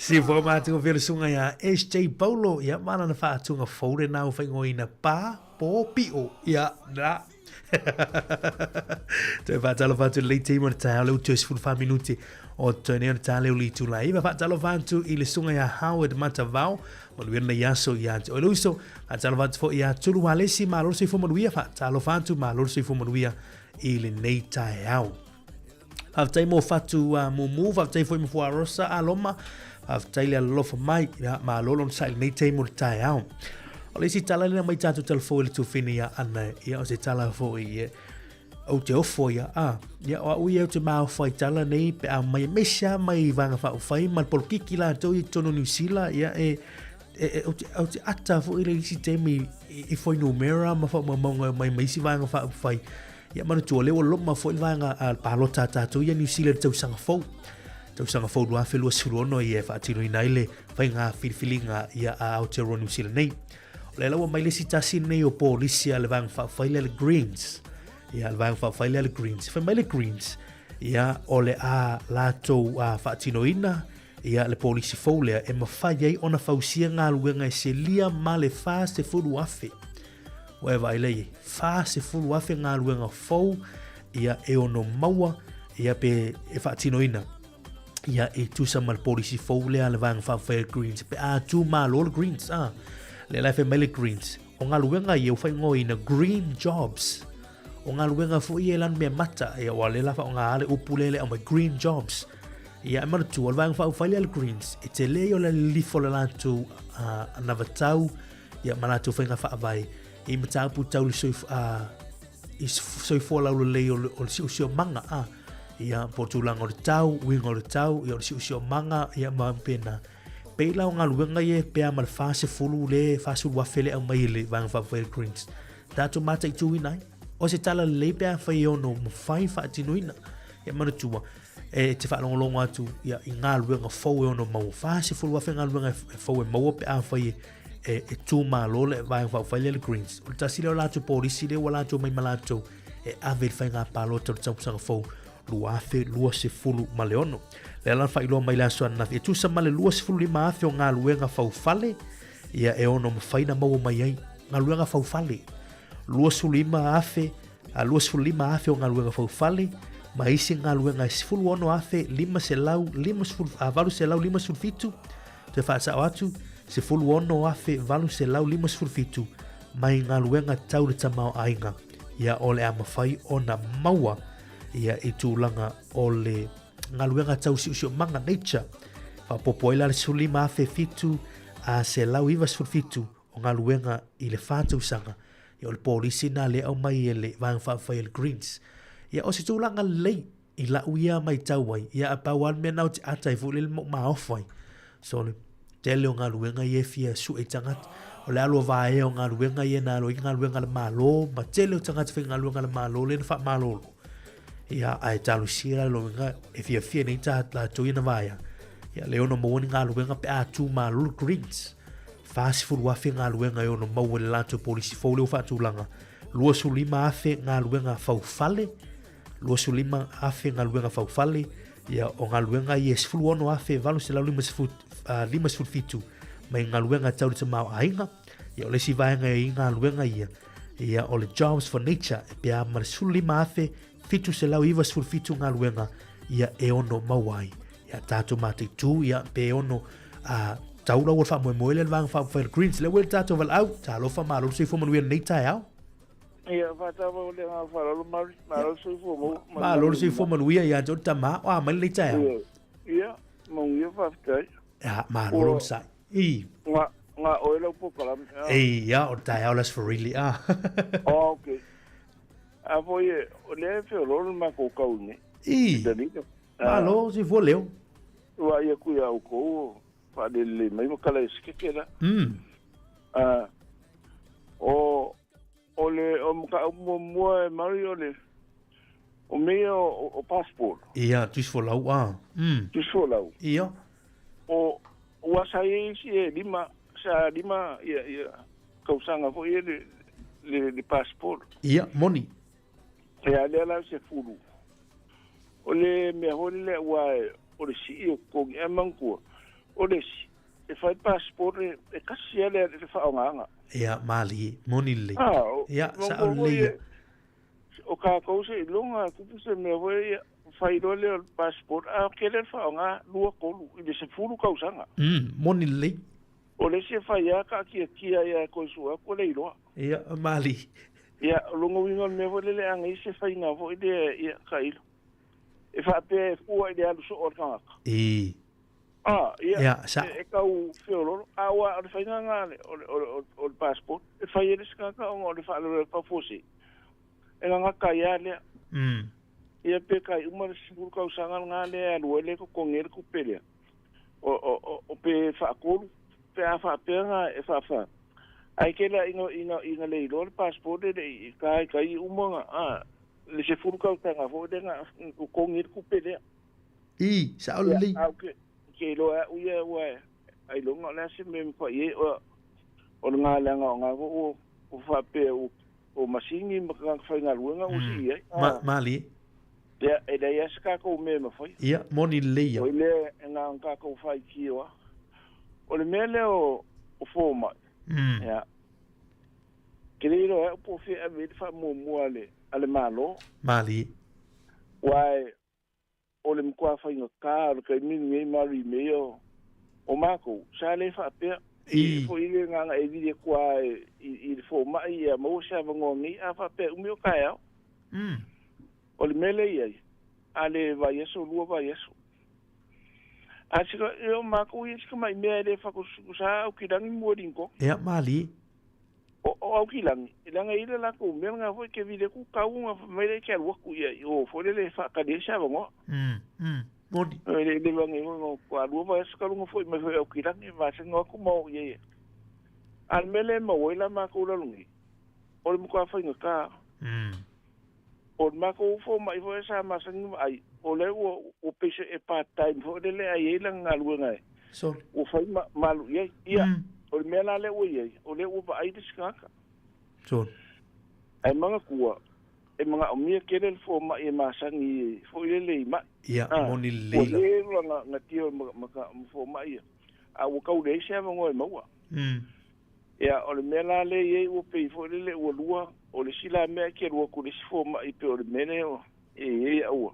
Si fua mātua whia le sunga ia SJ Paulo, ia ma lana whaatunga fou le nā o whaingoina pā, pō, pio, ia, nā. Toe whaatalofa atu le team o le taeao le utu e 14 minuti o toe nei o le tā leo li tula iva. Whaatalofa atu i le sunga ia Howard Matavao, manuia nei aso ia te oe uso. Whaatalofa atu fo ia Tulu Walesi, malo le soifua manuia. Whaatalofa atu, malo le soifua manuia i le nei taeao. Faafetai mo fatu mumu, faafetai foi mo fuarosa aloma, faafetai le alolofa mai, ia malo lona sa'i lenei taimi o le taeao. O le isi tala lena mai tatou talafou i le tufine ia Ana, ia o se tala foi ia, ou te ofo ia, a, ia o au ia ou te maofa i tala nei pe a mai, aemaise lava mai vaega faaupufai ma le polokiki latou i totonu o Niu Sila, ia e, e, e, ou te, ou te ata foi le isi taimi i, i fuainumera ma faamaumauga mai ma isi vaega faaupufai. Ia manatua, lea ua loma foi le vaega a le palota a tatou ia Niu Sila i le tausaga fou. Tausaga fou 2026 ia e faatinoina ai le faiga filifiliga ia a Aotearoa Niu Sila nei. O lea la ua mai le isi tasi nei o polisi a le vaega faaupufai lea le Greens. Ia le vaega faaupufai lea le Greens. Fai mai le Greens, ia o le a latou a faatinoina ia le polisi fou lea e mafai ai ona fausia galuega e selia ma le 40,000. Ua e vaai lea i ai, 40,000 galuega fou ia e ono maua ia pe e faatinoina ia e tusa ma le polisi fou lea a le Vaega Faaupufai a le Greens pe a tūmalo le Greens a. Lea la e fai mai le Greens, o galuega ia ua faaigoaina green jobs. O galuega foi ia e lanu mea mata, ia ua lea la faaaoga le upu lea le aumai green jobs. Ia e manatua, o le Vaega Faaupufai lea a le Greens, e tele ia o le lilifo o le latou anavatau ia ma latou faiga faavae i mataupu tau le soif, i soifua laulelei o le, o le siosiomaga a ia po o tulaga o le tau, uiga o le tau, ia o le siosiomaga ia ma pena. Pei la o galuega ia pe a ma le 40 le 40,000 le aumai e le Vaega Faaupufai a le Greens. Tatou mataituina ai. O se tala lelei pe afai e ono mafai faatinoina. Ia manatua, e te faalogologo atu ia, i galuega fou e ono maua. 40,000 galuega e fou e maua pe afai e, e, e tūmalo le Vaega Faaupufai lea le Greens. O le tasi lea o latou polisi lea ua latou mai ma latou e ave i le faiga palota o le tausaga fou 2026. Lea la na faailoa mai le aso ananafi, e tusa ma le 25,000 o galuega faufale ia e ono mafai na maua mai ai galuega faufale. 25,000 a 25,000 o galuega faufale ma isi galuega e 16,550, 857 Toe faasao atu, 16,857 mai galuega tau le tamaoaiga, ia o le a mafai ona maua ia i tulaga o le galuega tau siosiomaga, nature. Faaopoopo ai la le 15,797 o galuega i le 4 tausaga, ia o le polisi lena lea e aumai e le Vaega Faaupufai a le Greens. Ia o se tulaga lelei i lau ia matau ai, ia a pau lava le mea na ou te ata ai foi lele ma ou maofa ai. So le tele o galuega ia e fia sue i tagata. O le alu a vaea o galuega ia na alu ai galuega a le Malo ma tele o tagata faigaluega a le Malo lea na faamalolo. Ia ae talosia la loiga e fiafia nei ta latou ia na vaea. Ia le ono maua ni galuega pe a tu malo le Greens. 40,000 galuega e ono maua i le latou polisi fou lea ua faatulaga. 25,000 galuega faufale 25,000 galuega faufale, ia o galuega ia e 16,857 mai galuega tau le tamaoaiga, ia o le isi vaega e i galuega ia, ia o le Jobs for Nature e pea ma le 15,797 galuega ia e ono maua ai. Ia tātou mataitū, ia pe ono a tau lau o le faamoemoe lea le Vaega Faaupufai a le Greens. Lea ua i le tātou valaau, talofa malo le soifua manuia lenei taeao. Ia, faatalofa le agaga faaaloalo Mari, malo le soifua maua. Malo le soifua manuia ia te oe le tama, o a mai lenei taeao? Ia, manuia faafetai. Ia, malo le onosai. I. Nga, nga oe lau polokalame. Ia, o le taeao le Aso Faraile, a. Oh, okay. A foi e, o lea e feoloolo le matou tau nei. I. Malo, soifua leo. Vaai atu ia outou o faalelelei mai ma kala e sikeke la. O, o le o mataupu muamua e Mari o le o mea ia o, o passport. Ia, tusi folau a. Tusi folau. Ia. O ua sa i ai isi e lima, sa lima ia ia tausaga foi ia le le, le passport. Ia, moni. Ia lea la se fulu. O le mea foi lea ua o le sii o totogi. Ae manatua, O le isi, e fai passport e kasi lava le le faaaogaga. Ia, malie, moni lelei. A, o, Ia, ma sao mea foi lelei ia. e, o kākou seiloga e tupu se mea foi ia, fai loa lea o le passport, a tele le faaaoga, lua, tolu, i le 10 tausaga. Moni lelei. O le isi e fai lava taatiatia ai lava e toe sue atu e le iloa. Ia, malie. Ia, o lona uiga o le mea foi lele a nei se faiga foi lea, ia, tailo. E faapea e fua i le alu soo o le tagata. Ii. A, ia, Ia, sao. e tau feololo. A ua, o le faiga lena o le, o le, o le passport, e fai ai le isi tagata ona o le faalavelave faafuasei. E gagata ai lava lea. Ia pe tai uma le 10 tausaga lena lea e alu ai lea e totogi ai le tupe lea. O, o, o, o pe faatolu, pe a faapea na e faafa. Ae tele lava ina, ina, ina le iloa le passport e le i tai tai uma na, a, le 10 tausaga foi lea na totogi ai le tupe lea. Ii, sao Ia, lelei. a ou ke, ke iloa e au ia ua e, ailoga o le a se mea e mafai ai, o, o le galeaga o na foi ua, ua faapea ua, o masini ma tagata faigaluega ua sii ai. Ma, malie. Ia, e leai lava se tatou mea e mafai. Ia, moni lelei ia. O i lea e na ona tatou faitio lava. O le mea lea o, o fomai, ia, ke le iloa e au po o fea e ave i ai le faamuamua a le, a le Malo. Malie. Aua e, o le matua faigata o le taimi lenei ma alu i mea o, o matou, sa le faapea. I foi le agaga e vili atu lava i, i le fomai ia maua se avanoa nei, a faapea e umi o taeao. O le mea lea e i ai, a le vaiaso, lua vaiaso. A sika, e o matou ia si tamai mea e le faatusatusa Aukilagi ma Wellington. Ia, malie. O, o Aukilagi, leaga e i ai le latou mea lena foi e te vili atu tau ona fai mai lea e te alu atu ia i o foi lele e faatali ai se avanoa. Moni. E le le lagi foi na faalua vaiaso talu ona foi mai foi i Aukilagi, masani atu ma oo i ai. A o le mea lea e maua ai la matou i lalo nei, o le matua faigata. O le matou fomai foi sa masani ona vaai, o lea ua ua pei se e part time foi lele a i ai lana galuega e Sorry. ua fai ma ma alu i ai. Ia, o le mea la lea ua i ai, o lea ua vaai le isi tagata. Sorry. Ae manatua, e manaomia tele le fomai e masani foi lele i mai. Ia, Ah, moni ua lelei lava. le lana natia o le ma ma ma fomai ia, a ua tau leai se avanoa e maua. Ia, o le mea la lea e i ai ua pei foi lele ua lua, o le isi la mea e te alu atu i le isi fomai pei o le mea lea e i ai aua.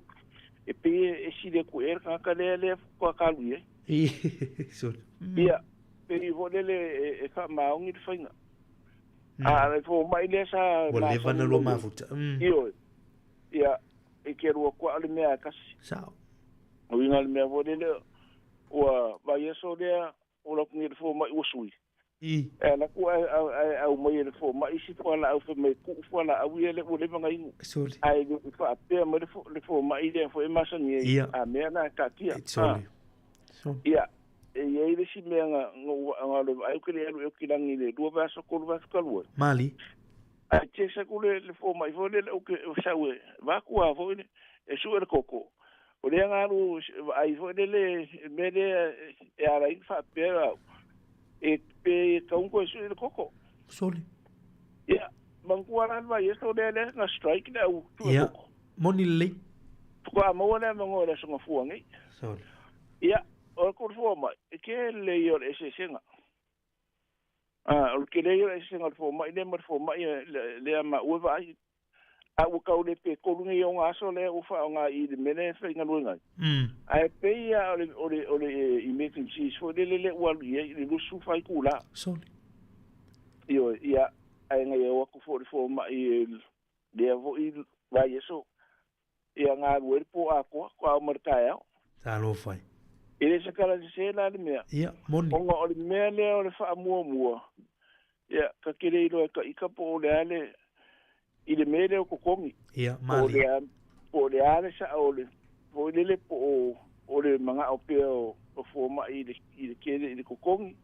E pei e sili atu ea le tagata lea lea faatoa ta alu i ai. Sorry. Ia, pei foi lele e faamaoni le faiga. A o le fomai lea sa Ua leva masani na lua mai ai. mafuta. Ioe. Ia, e te alu atu lava o le mea e tasi. Sao. O uiga o le mea foi lele, ua vaiaso lea, ua alu atu nei i le fomai ua sui. I. E ala atu ae ae aumai e le fomai isi fualaau fai mai e tuu fualaau ia lea ua leva ona inu. Sole. Ae le i faapea mai le fo le fomai lea foi e masani ai, Ia. a mea na e taatia. Sole. Sole. Ia, e i ai le isi mea na na ou na alu ai ou te le alu ea i Aukilagi i le lua vaiaso tolu vaiaso talu ai. Mali. Ae chase aku le le fomai foi lele ou ke sau e vaku lava foi le e sue le koko. O lea na alu vaai foi lele i le mea lea e ala ai ona faapea au e pe tatau ona toe sue le koko. Sole. Ia, manatua la le vaiaso lea lea na strike le au sue Ia, koko. moni lelei. Faatoa maua le avanoa i le aso Gafua nei. Sole. Ia, o le kolofoa mai, e tele ia o le eseesega. A, o le tele ia o le eseesega o le fomai lea ma le fomai lea maua e vaai. A ua tau le pe tolu nei o aso lea ua faaaoga i le mea lea e faigaluega ai. Ae pei lava o le, o le, o le emergencies foi lele lea ua alu i ai i le 24 itula. Sole. Ioe, ia, ae na ia o atu foi le fomai e lea foi vaiaso. Ia galue le po atoa, faatoa oo mai le taeao. Talofa e. E le se kala sese la le mea. Ia, moni. Ona o le mea lea o le faamuamua, ia, ta te le iloa e taika po o le a le, i le mea lea o totogi. Ia, Po o mali. le a, po o le a le sao o le, foi lele po o, o le manao pea o, o fomai i le, i le kele i le totogi.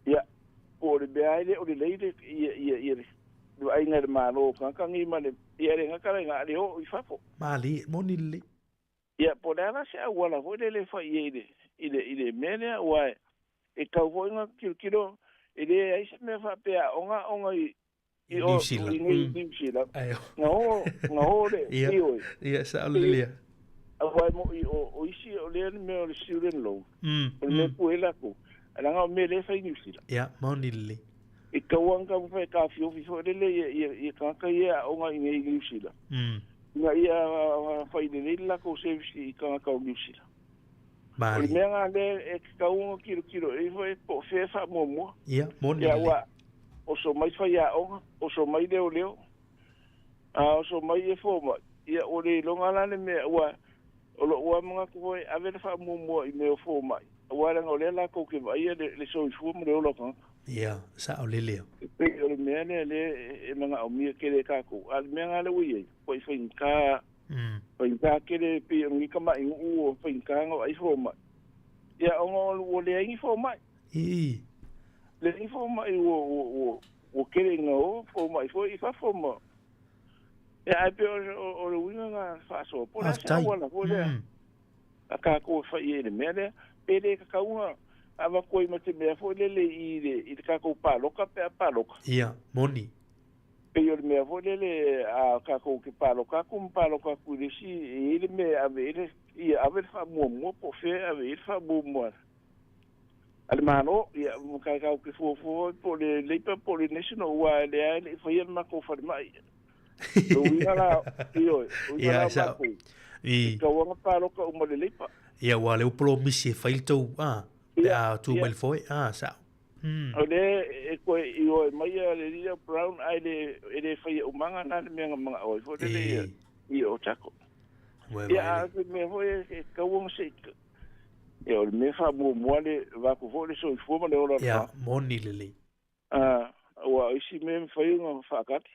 Ia, po o le mea ai lea o lelei le, ia, ia, ia, le vaaiga i le Malo o tagata nei ma le, ia le gata la i le oo i fafo. Mali, moni lelei. Ia, po o le a la se auala foi lele e fai ai i le, i le, i le mea lea, aua e, e tau foi ona tilotilo, e leai se mea faapea aoga aoga i, i o, New Zealand. i nei New Zealand. Ae. Na o, na o le, Ia, ioe. ia, sao lelei ia. Aua e moʻi o, o isi o lea le mea o le student loan. O le mea pue ai lakou. Ae leaga o mea lea e fai i Niu Sila. Ia, moni lelei. E tatau lava ona taumafai e taofiofi foi lele ia, ia, ia tagata ia e aoga i inei i Niu Sila. Ina ia fai lelei le latou service i tagata o Niu Sila. O le mea lena lea e tatau ona tilotilo i ai foi po o fea e faamuamua. Ia, moni lelei. Aua oso mai faiaoga, oso mai leoleo, a oso mai e fomai, ia ua le iloga la le mea, aua o lou lava manatu foi e ave le faamuamua i mea o fomai, aua leaga o lea latou te vaaia le soifua ma le ola o tagata. Ia, sao lelei. E pei o le mea lea lea e manaomia tele e tatou, a o le mea lena lea ua i ai, ua faigata, faigata tele pei o lenei tamai nuu ua faigata ona vaai fomai, ia ona ua leai ni fomai. Ii. Leai ni fomai ua, ua, ua, ua tele ina o fomai foi i fafo ma Ia ae pei o, o, o le uiga na faasoa po o le a se auala foi lea a tatou e fai ai i le mea lea. Pe le tatau ona avatu ai ma te mea foi lele i le, i le tatou palota pe a palota. Ia, moni. Pei o le mea foi lele a tatou te palota atu ma palota atu i le isi, e i ai le mea e ave i ai le, ia ave le faamuamua po o fea e ave i ai le faamuamua a le Malo, ia, ma tatou te fuafua foi po o le Labour po o le National, aua o lea e le i faia le matou falemai. O uiga la, ioe, o uiga la o matou, e tatau lava ona palota uma i le Labour. Ia, aua o lea ua polomisi e fai le tou, a, pe a tu mai le foe, a, sao. O lea e toe ioe mai le alii Brown ae le, e le faia umaga lena le mea na manao ai foi lele ia Otago. Ia, a o se mea foi e tatau ona se i Ia, o le mea faamuamua le avatu foi le soifua ma le ola o le Ia, moni lelei. A, aua o isi mea e mafai ona faatali.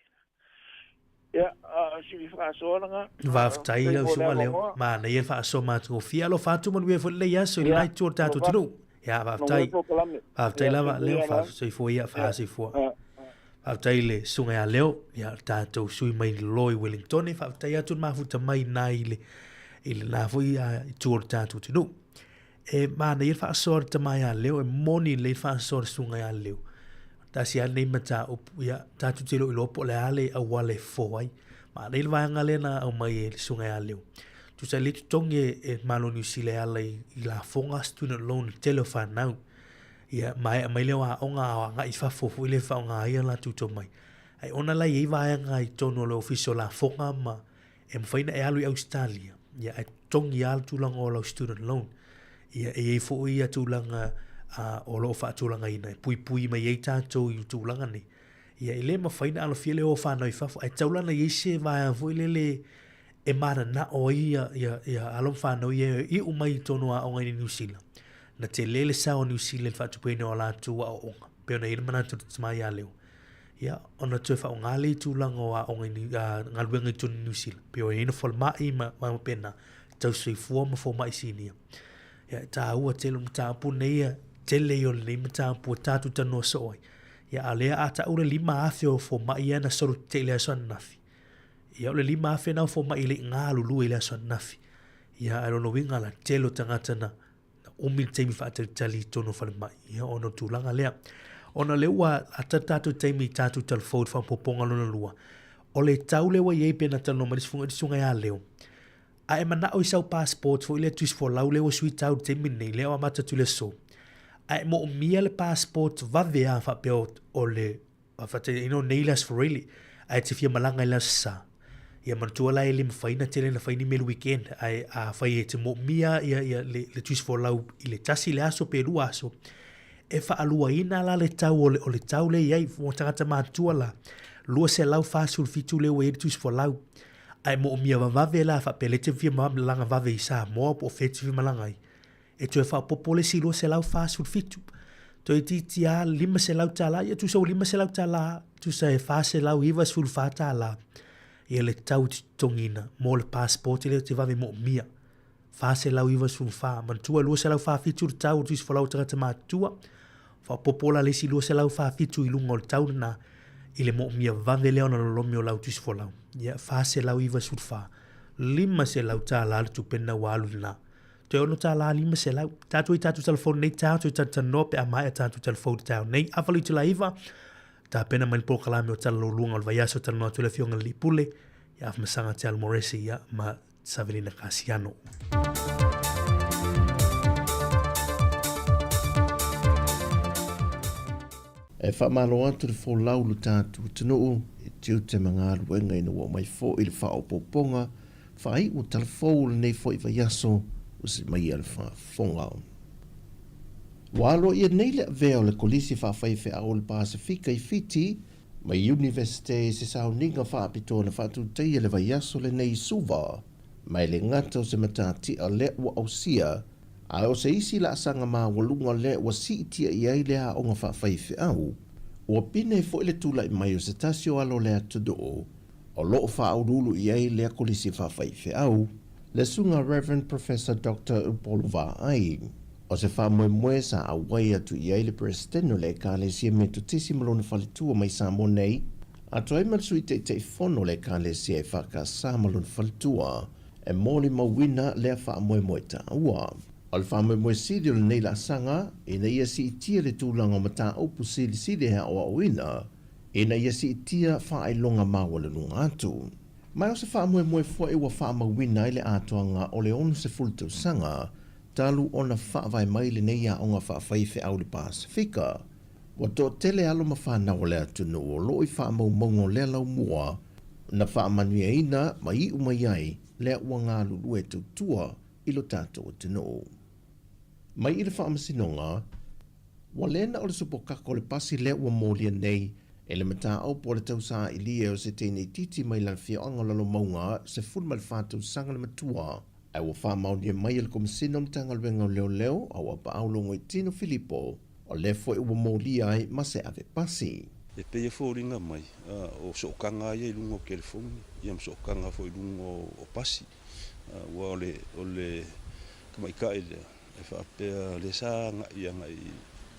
Ia, a o si faasoa lena. Faafetai lau susuga Leo. Manaia le faasoa matagofie. Alofa atu manuia foi lenei aso i lena itu o le tatou atunuu. Ia, faafetai. Faafetai lava Leo, soifua ia, faasoifua. Faafetai i le susuga ia Leo, ia le tatou sui mai lalo i Wellingtone, faafetai atu le mafuta mai i i le i lena foi itu o le tatou atunuu. E manaia le faasoa a le tama ia Leo, e moni lelei le faasoa a le susuga ia Leo. Tasi lava lenei mataupu, ia tatou te le o iloa po o le a le auala e fofo ai. Manaia le vaega lea na aumai e le susuga ia Leo. Tusa i le totogi e Malo Niu Sila e ala i lafoga student loan i le tele o fanau. Ia maea mai lea o aoga a agai i fafo foi lea e faaaoga ai a latou tomai. Ae ona la e i ai vaega i totonu o le Ofisa o Lafoga ma e mafai ona e alu i Ausetalia, ia ae totogi lava le tulaga o lau student loan. Ia e i ai foi ia tulaga o lo o faatulagaina e puipui mai ai tatou i tulaga nei. Ia e le mafai ona alofia le o o fanau i fafo, ae tatau la ona i ai se vaega foi lele e mananao ai ia, ia, ia alo ma fanau ia e iu mai i totonu o aoga i Niu Sila. Na tele le sao o Niu Sila i le faatupeina o a latou aoaoga, pei ona i ai le manatu o le tama ia Leo. Ia, ona toe faaaoga lea i tulaga o aoga i galuega i totonu o Niu Sila, pei ona i ai na falemai ma vaega faapena, tausisoifua ma fomai sinia. Ia, e taua tele o mataupu nei ia, tele ia o lenei mataupu ua tatou talanoa soo ai. Ia, a o lea a tau le 5,000 o fomai ia na solo tetee i le aso ananafi, Ia o le 5,000 na o fomai e le i galulue i le aso ananafi. Ia ae lona uiga la, tele o tagata na na umi le taimi faatalitali i totonu o falemai, ia ona o le tulaga lea. Ona o lea ua ata le tatou taimi i tatou talafou i le faaopoopoga lona lua, o le tau lea ua i ai pei ona talanoa mai le susuga ia Leo, a e manao i sau passport foi lea tusi folau lea ua sui tau i le taimi lenei, lea ua amata atu i le aso, a e moomia le passport vave lava faapea o le Faataitaiga o nei le Aso Faraile, ae e te fia malaga i le Aso Sa. Ia manatua la e le mafai ona tele ona fai ni mea i le weekend, ae afai e te moomia ia, ia le, le tusi folau i le tasi le aso pe lua aso, e faaluaina la le tau o le, o le tau lea e i ai mo tagata matutua la, $247 lea ua i ai le tusi folau. Ae moomia vavave la faapea lea e te fia malaga vave i Samoa po o fea e te fia malaga ai, E toe faaopoopo le isi 247. Toeitiiti lava $500, ia tusa ua $500, tusa e $494 ia le tau totogiina mo le passport lea ou te vave moomia. 494. Manatua e 247 le tau o le tusi folau a tagata matutua. Faaopoopo la le isi 247 i luga o le tau lena i le moomia vave lea ona lolomi o lau tusi folau. Ia 494. $500 le tupe lena ua alu i lena. Toe $6 500. Tatou i tatou telefoni nei taeao, toe talatalanoa pe a maea tatou telefoni taeao nei. Afa le itula 9, tapena mai le polokalame o Tala Luluga o le vaiaso, talanoa atu le Afioga i le Alii Pule, ia Afamasaga Te Alu Moresi, ia, ma Savelina Kasiano. E faamalo atu le folau lo tatou atunuu i tiute ma galuega ina ua aumai foi le faaopoopoga faaiu o tala fou o lenei foi vaiaso ua se maia le faafofoga. Ua aloaia nei le avea o le Kolisi Faafaifeau o le Pasefika i Fiti mai Iunivesite i se sauniga faapitoa na faatutaia le vaiaso lenei i Suva, ma e le gata o se matatia lea ua ausia, ae o se isi laasaga maualuga lea ua siitia i ai le aoga faafaifeau. Ua pine foi le tulai mai o se tasi o alo o le atunuu o lo o faauluulu i ai lea kolisi faafaifeau, le Susuga Rev. Professor Doctor Upolu Vaai. O se faamoemoe sa auai atu i ai le Peresetene o le Ekalesia Metotisi ma lona faletua mai Samoa nei, atoa ai ma le Sui Taitaifono o le Ekalesia EFKS ma lona faletua, e molimauina lea faamoemoe taua. O le faamoemoe sili o lenei laasaga, ina ia siitia le tulaga o mataupu silisili e aoaoina, ina ia siitia faailoga maualuluga atu. Ma o se faamoemoe foi ua faamauina ai le atoaga o le 60 tausaga talu ona faavae mai lenei aoga faafaifeau i le Pasefika. Ua toatele alo ma fanau o le atunuu o lo o i faamaumauga o lea laumua na faamanuiaina ma iu mai ai lea ua galulue tautua i lo tatou atunuu. Mai i le Faamasinoga, ua le na o le supokako o le pasi lea ua molia nei e le mataupu a le tausaailia o se teine itiiti mai lana afioaga o Lalomauga 14 tausaga le matua, ae ua faamaonia mai e le Komesina o Matagaluega o Leoleo a ua paau Logoitino Filipo, o lea foi ua molia ai ma se ave pasi. E pei e foliga mai, o sootaga lava ia i luga o telefoni, ia ma sootaga foi i luga o pasi. Aua o le, o le tamaitai lea, e faapea lea sa agai agai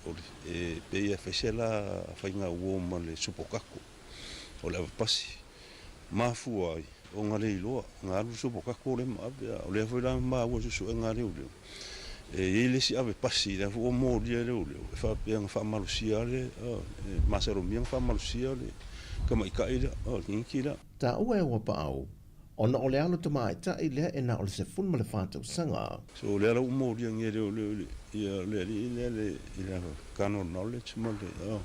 o le, e pei e fai se la faiga uo ma le supokako o le ave pasi. Mafua ai ona le iloa, na alu le supokako lea ma ave, a o lea foi la na maua i suesuega a leoleo, e i ai le isi ave pasi lea foi ua molia e leoleo e faapea na faamalosia le, e masalomia na faamalosia le tamaitai lea, le tamaiti lea. Taua e Auapaau, ona o le alo tamaitai lea e na o le 14 tausaga. So o lea la ua molia nei e leoleo i le, ia le alii lea le, i le carnal knowledge ma le,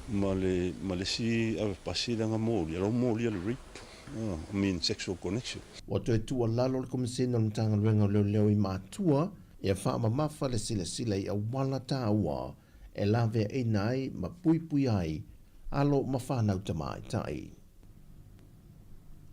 ma le, ma le isi ave pasi lea na molia, la ua molia le rape, I mean sexual connection. Ua toe tuualalo le Komesina o le Matagaluega o Leoleo i matua ia faamamafa le silasila i auala taua e laveaina ai ma puipuia ai alo ma fanau tamaitai.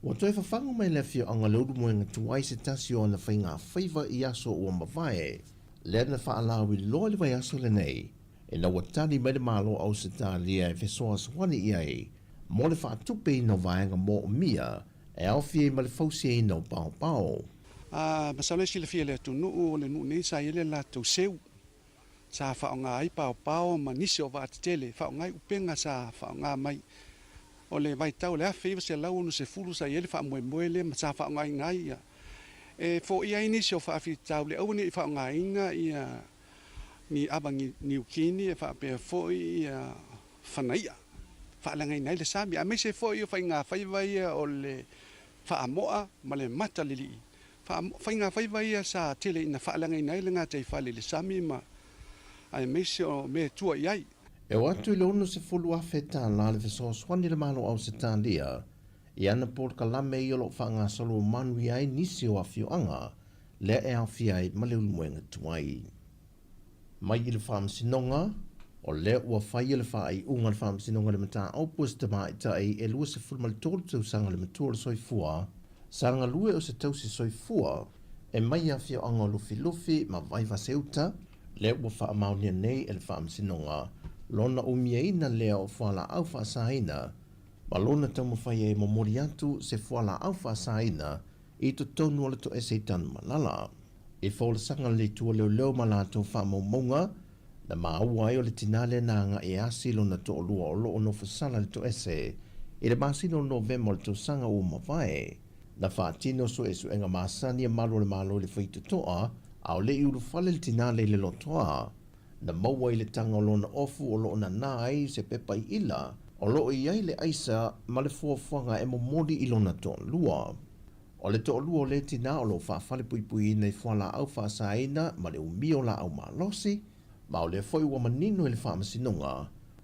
Ua toe fafaga mai le afioaga Leulumoega tuai se tasi o ana faigafaiva i aso ua mavae, lea na faalauiloa i le vaiaso lenei, ina ua tali mai le Malo o Ausetalia e fesoasoani i ai mo le faatupeina o vaega moomia e aofia ai ma le fausiaina o paopao. A masalo e silafia e le atunuu o le nuu nei sa i ai le latou seu sa faaaoga ai paopao ma nisi o vaa tetele, faaaoga ai upega sa faaaoga mai. O le vaitau o le 1960 sa i ai le faamoemoe lea ma sa faaaogaina ai ia e foia ai nisi o faafitauli aua ne i faaaogaina ia ni ava niukini e faapea foi ia fanaia faaleagaina ai le sami aemaise foi o faigafaiva ia o le faamoa ma le mata lilii. Faigafaiva ia sa tele ina faaleagaina ai le gataifale i le sami ma aemaise o mea e tua i ai. E oo atu i le $60,000 le fesoasoani a le Malo o Ausetalia i ana polokalame ia o lo o faagasolo manuia ai nisi o afioaga lea e aofia ai ma Leulumoega tuai. Mai i le Faamasinoga, o lea ua faia le faaiuga a le Faamasinoga i le mataupu a se tamaitai e 23 tausaga le matua o le soifua, sa galue o se tausi soifua e mai i afioaga o Lufilufi ma Vaivase-uta, lea ua faamaonia nei e le Faamasinoga lona umiaina lea o fualaau faasaina ma lona taumafai ai e momoli atu se fualaau faasaina i totonu o le toese i Tanumalala. I folasaga le Itu o Leoleo ma latou faamaumauga, na maua ai o le tinā lea na agai e asi lona toalua o lo o nofosala i le toese i le masina o Novema o le tausaga ua mavae. Na faatino suesuega masani a malu o le Malo i le faitotoa, a o le i ulufale le tinā lea i le lotoa. Na maua i le taga o lona ofu o lo o nanā ai se pepa i ila o lo o i ai le aisa ma le fuafuaga e momoli i lona toalua. O le toʻalua o lea tinā o lo o faafalepuipuiina i fualaau faasaina ma le umi o laau malosi, ma o lea foi ua manino i le Faamasinoga,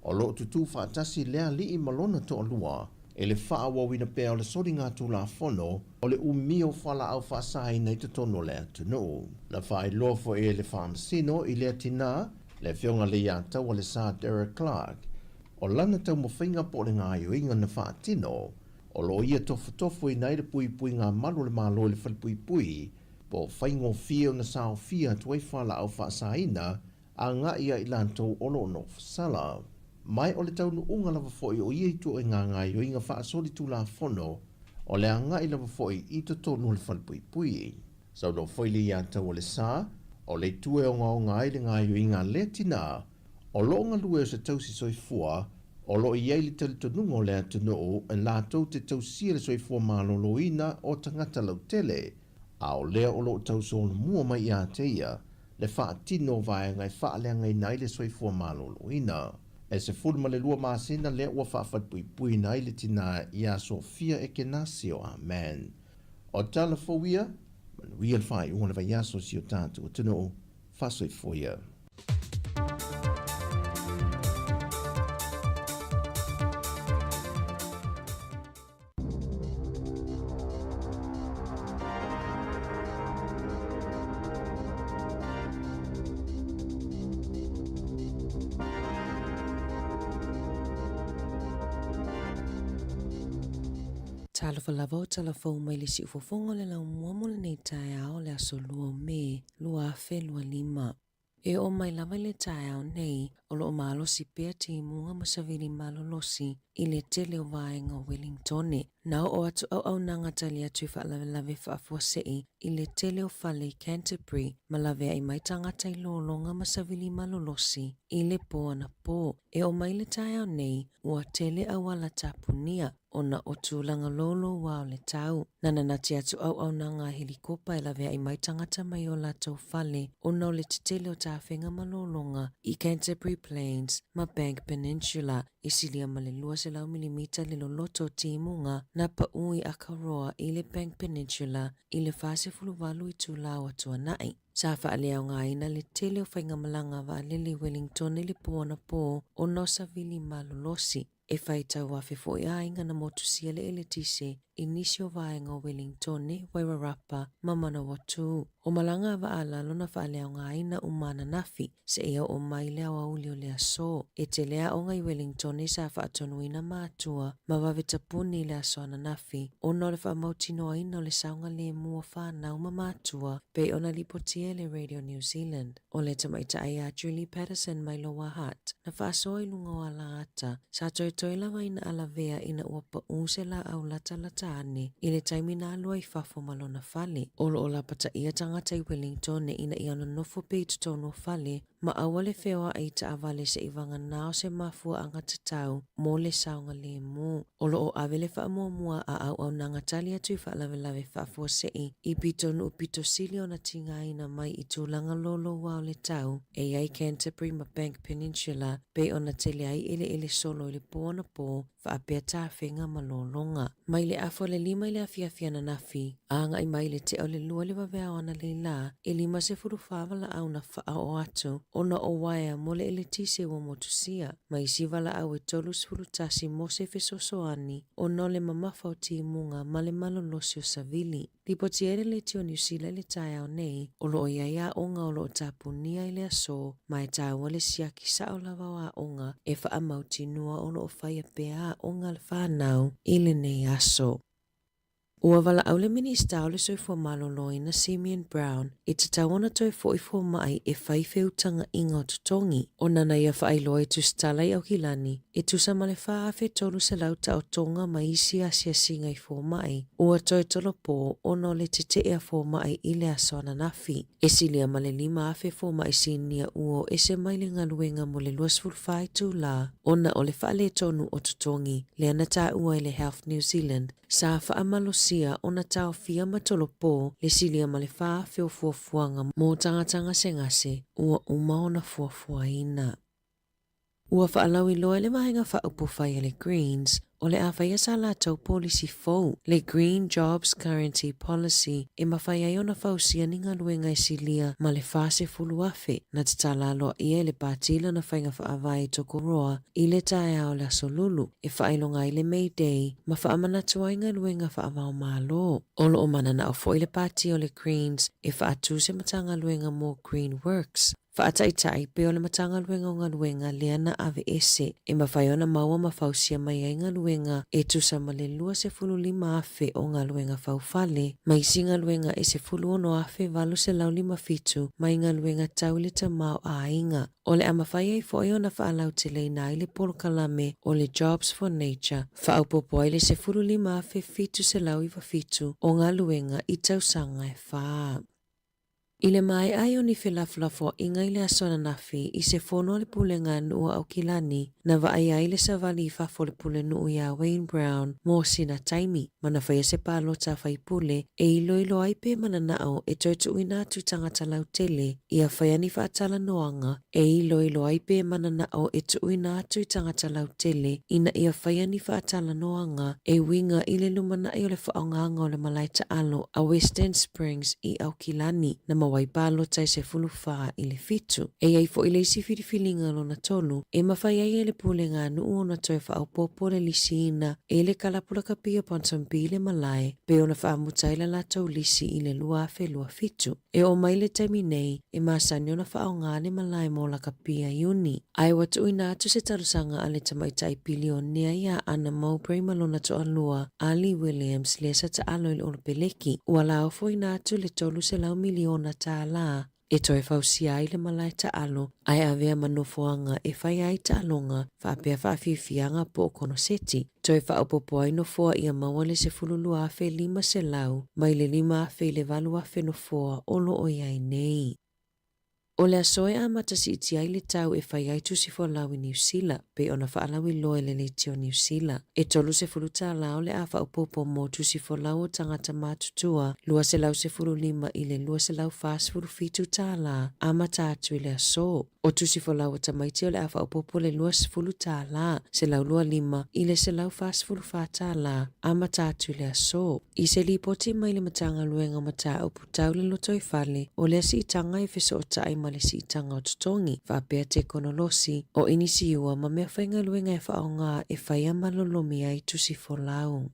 o lo o tutū faatasi lea alii ma lona toʻalua i le faaauauina pea o le soligatulafono o le umi o fualaau faasaina i totonu o le atunuu. Na faailoa foi e le Faamasino i lea tinā, le Afioga Leiataua Lesa Derek Clark, o lana taumafaiga po o le gaoioiga na faatino, O lo o ia tofotofoina ai le puipuiga malu o le Malo i le falepuipui, po o faigofie ona saofia atu ai fualaau faasaina agai ia i latou o lo o nofosala. Ma o le taunuuga lava foi o ia ituaiga gaoioiga faasolitulafono o le agai lava foi i totonu o le falepuipui. Saunoa foi le Iataua Lesa, o le itu e ogaoga ai le gaoioiga a lea tinā, O lo o galue o se tausi soifua, o lo o i ai le talitonuga o le atunuu e latou te tausia le soifua maloloina o tagata lautele, a o lea o lo o tausolomua mai ia te ia le faatino o vaega e faaleagaina ai le soifua maloloina. E 12 masina lea ua faafalepuipuiina ai le tinā iā Sofia Ekenasio. Amen. O tala fou ia, manuia le faaiuga o le vaiaso i si o tatou atunuu. Faasoifua ia. Talofa lava o tala fou mai le siufofoga o le laumua mo lenei taeao o le aso 2 o Me 2025. E oo mai lava i le taeao nei, o lo o malosi pea timuga ma savili malolosi i le tele o vaega o Welingtone. Na oo atu auaunaga tali atu i faalavelave faafuasei i le tele o fale i Canterbury ma laveai mai tagata i lologa ma savili malolosi i le po anapo. E oo mai i le taeao nei, ua tele auala tapunia ona o tulaga louloua o le tau. Na nanati atu auaunaga a helikopa e laveai mai tagata mai o latou fale ona o le tetele o tafega ma lologa i Canterbury Plains ma Bank Peninsula i silia ma le 200 milimita le loloto o timuga na paʻu i Akaroa i le Bank Peninsula i le 48 itula o atuanai. Sa faaleaogaina le tele o faigamalaga vaalele i Wellington i le po anapo ona o savili malolosi. E faitau afe foi aiga na motusia le eletise i nisi o vaega o Welingtone, Wairarapa ma Manawatū. O malaga a vaa lalo na faaleaogaina uma ananafi, seia oo mai le aoauli o le aso. E tele aoga i Welingtone sa faatonuina matua ma vave tapuni i le aso ananafi ona o le faamautinoaina o le saogalemu o fanau ma matua pei ona lipotia e le Radio New Zealand. O le tamaitai a Julie Patterson mai Lower Hutt, na faasoa i luga o alaata, sa toetoe lava ina alavea ina ua paʻu se laau latalata ane i le taimi na alu ai i fafo ma lona fale. O lo o lapataia tagata i Wellington ina ia nonofo pea i totonu o fale ma aua le feoaʻi i taavale seʻi vagana o se mafuaaga tatau mo le saogalemu. O lo o ave le faamuamua a auaunaga tali atu i faalavelave faafuasei i pitonuu pito sili ona tigaina mai i tulaga louloua o le tau e i ai Canterbury ma Bank Peninsula pei ona tele ai eleele solo i le po anapo faapea tafega ma lologa. Mai le afa o le 5 i le afiafi ananafi, a agai mai i le tea o le 2 i le vaveao analeila, e 54 valaau na faaoo atu ona o uaea mo le eletise ua motusia. Ma isi valaau e 31 mo se fesoasoani ona o le mamafa o timuga ma le malolosi o savili. Lipoti ai le Leitio Niu Sila i le taeao nei, o lo o i ai aoga o lo o tapunia i le aso, ma e taua le siaki sao lava o aoga e faamautinoa o lo o faia pea aoga a le fanau i lenei aso. Ua valaau le Minista o le Soifua Maloloina Simeon Brown e tatau ona toe foʻi fomaʻi e fai feutagaʻiga o totogi ona na ia faailoa i tusitala i Aukilani e tusa ma le 4,300 taotoga ma isi asiasiga i fomaʻi ua toe tolopo ona o le teteʻe a fomaʻi i le aso ananafi. E silia ma le 5,000 fomaʻi sinia ua o ese mai le galuega mo le 24 itulā ona o le faaletonu o totogi lea na taua e le Health New Zealand Sa faamalosia ona taofia ma tolopo le silia ma le 4,000 o fuafuaga mo tagata gasegase ua uma ona fuafuaina. Ua faalauiloa e le Vaega Faaupufai a le Greens, o le a faia sa latou polisi fou, le Green Jobs Guarantee Policy, e mafai ai ona fausia ni galuega e silia ma le 40,000 na tatala aloaia e le Pati lana faiga faavae i Tokoroa i le taeao o le Aso Lulu e faailoga ai le May Day ma faamanatu ai galuega faava-o-Malo. O lo o mananao foi le Pati o le Greens e faatu se Matagaluega mo Green Works, faataitai pei o le Matagaluega o Galuega lea na aveese, e mafai ona maua ma fausia mai ai galuega e tusa ma le 25,000 o galuega faufale ma isi galuega e 16,857 mai galuega tau i le tamaoaiga. O le a mafai ai foi ona faalauteleina ai le polokalame o le Jobs for Nature, faaopoopo ai le 15,797 o galuega i tausaga e fa. I le maea ai o ni felafolafoaiga i le aso ananafi i se fono a le Pulega a Nuu a Aukilani, na vaaia ai le savali i fafo o le pulenuu iā Wayne Brown mo sina taimi, ma na faia se palota a faipule e iloilo ai pe mananao e toe tuuina atu i tagata lautele ia faia ni faatalanoaga e iloilo ai pe mananao e tuuina atu i tagata lautele ina ia faia ni faatalanoaga e uiga i le lumanai o le faaaogaga o le malae taalo a Western Springs i Aukilani na maua ai palota e 14 i le 7. E i ai foi le isi filifiliga lona tolu e mafai ai e le Pulega a Nuu ona toe faaopoopo le lisiina e le kalapu lakapi o Ponsonby le malae pei ona faamuta ai la latou lisi i le 2027. E oo mai le taimi nei, e masani ona faaaoga le malae mo lakapi a Iuni. Ae ua tuuina atu se talosaga a le tamaitai pilionea iā Anna Mowbray ma lona toalua, Ali Williams, lea sa taalo i le Olopeleki, ua laofoina atu le $300 miliona tālā e toe fausia ai le malae taalo ae avea ma nofoaga e fai ai taaloga faapea faafiafiaga po o konoseti. Toe faaopoopo ai nofoa ia maua le 12,500 mai le 5,000 i le 8,000 nofoa o lo o i ai nei. O le aso e amata siitia ai le tau e fai ai tusi folau i Niu Sila, pei ona faalauiloa e le Leitio Niu Sila. E 30 tālā o le a faaopoopo mo tusi folau o tagata matutua, 215 i le 247 tālā, amata atu i le aso. O tusi folau a tamaiti o le a faaopoopo le 20 tālā, 125 i le 144 tālā, amata atu i le aso. I se lipoti mai le Matagaluega o Mataupu Tau le Lotoifale, o lea siitaga e fesootai ma le siitaga o totogi, faapea tekonolosi, o inisiua ma meafaigaluega e faaaoga e faia ma lolomi ai tusi folau.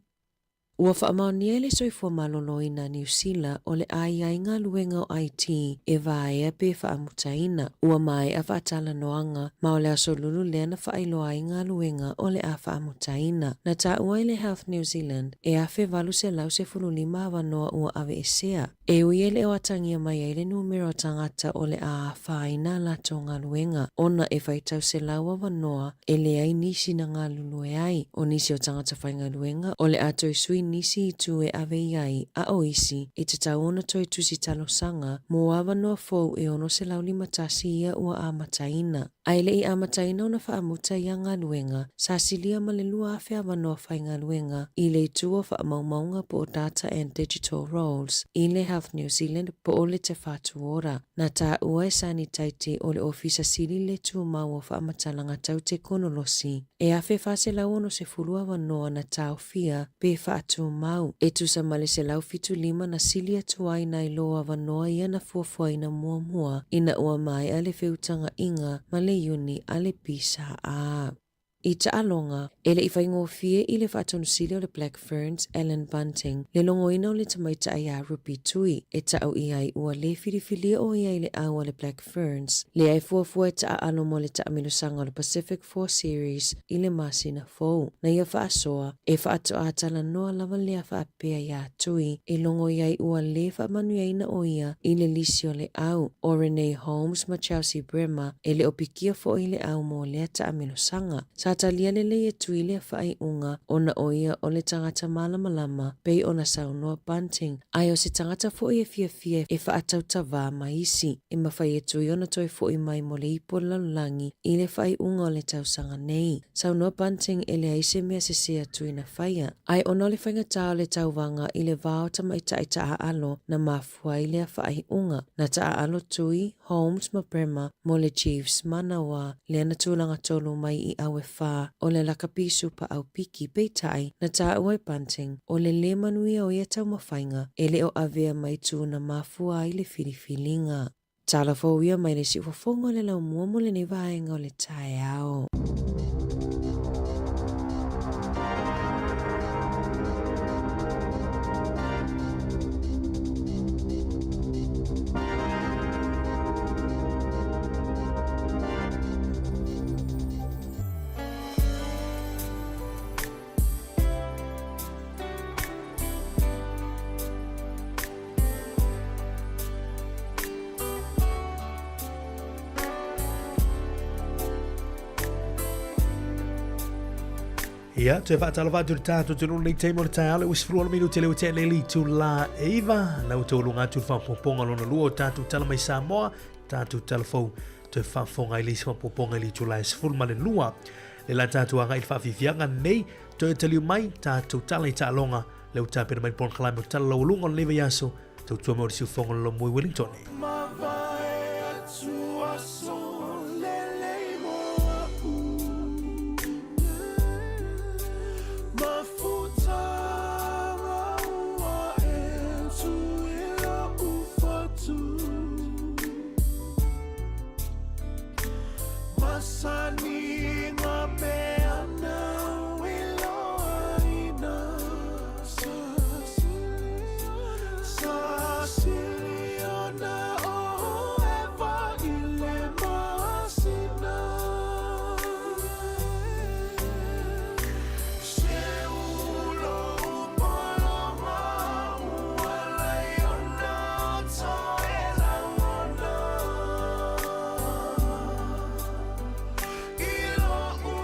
Ua faamaonia e le Soifua Maloloina a Niu Sila o le a i ai galuega o IT e vaea pe faamutaina. Ua maea faatalanoaga ma o le aso lulu lea na faailoa ai galuega o le a faamutaina. Na taua e le Health New Zealand e 1815 avanoa ua aveesea. E ui e le o atagia mai ai le numera o tagata o le a afaina a latou galuega, ona e faitau selau avanoa e leai nisi na galulue ai. O nisi o tagata faigaluega o le a toe sui nisi itu e ave i ai, a o isi, e tatau ona toe tusi talosaga mo avanoa fou e 651 ia ua amataina. A e le i amataina ona faamuta ia galuega, sa silia ma le 2,000 avanoa faigaluega i le itu o faamaumauga po o Data and Digital Roles i le Health New Zealand po o le Te Whatu Ora. Na taua e Sani Taite o le Ofisa Sili le Tumau o Faamatalaga Tau Tekonolosi e 1,460 avanoa na taofia pe faatumau, e tusa ma le 175 na sili atu ai nai lo avanoa ia na fuafuaina muamua ina ua maea le feutagaʻiga ma le Iuni a le PSA. I taaloga, e le i faigofie i le faatonusili o le Black Ferns, Allan Bunting, le logoina o le tamaitai iā Ruby Tui, e tau i ai ua lē filifilia ʻo ia i le ʻau a le Black Ferns, lea e fuafua e taaalo mo le taamilosaga o le Pacific Four Series i le masina fou. Na ia faasoa, e faatoa talanoa lava lea faapea iā Tui e logo i ai ua lē faamanuiaina ʻo ia i le lisi o le ʻau. ʻO Renee Holmes ma Chelsea Bremmer e le o pikia foʻi i le ʻau mo lea taamilosaga. Sa talia lelei e Tui lea faaiuga ona ʻo ia o le tagata malamalama pei ona saunoa Bunting, ae o se tagata foʻi e fiafia e faatautavā ma isi. E mafai e Tui ona toe foʻi mai mo le ipu o le lalolagi i le faaiuga o le tausaga nei. Saunoa Bunting e leai se mea sese a Tui na faia. Ae ona o le faigata o le tauvaga i le va o tamaitai taaalo na mafua ai lea faaiuga, na taaalo Tui, Holmes ma Bremmer mo le Chiefs manawa lea na tulaga tolu mai i au e fa. 4 o le lakapi Supa Aupiki, peitai, na taua e Bunting, o le lē manuia o ia taumafaiga e le o avea ma itu na mafua ai le filifiliga. Tala fou ia mai le siufofoga o le laumua mo lenei vaega o le taeao. Ia, toe faatalofa atu i le tatou atunuu lenei taimi o le taeao le ua 16 minute le ua tea nei le itula e 9. La ua taualuga atu le faaopoopoga lona lua o tatou tala mai Samoa, tatou tala fou toe faafofoga ai le isi faaopoopoga i le itula e 12. Le la tatou agai i le faafiafiaga nei, toe taliu mai tatou tala i taaloga le ua tapena mai le polokalame o tala laualuga o lenei vaiaso, tautua mai o le siufofoga o le Lomui Wellington. Mavae atu aso lelei mo a'u Mafutaga ua e tu i lo'u fatu Masani ngā mea nāu i loaina Sa sili ona o ʻEva i le masina Se ulo pologa ua laiona toe lagona I lo'u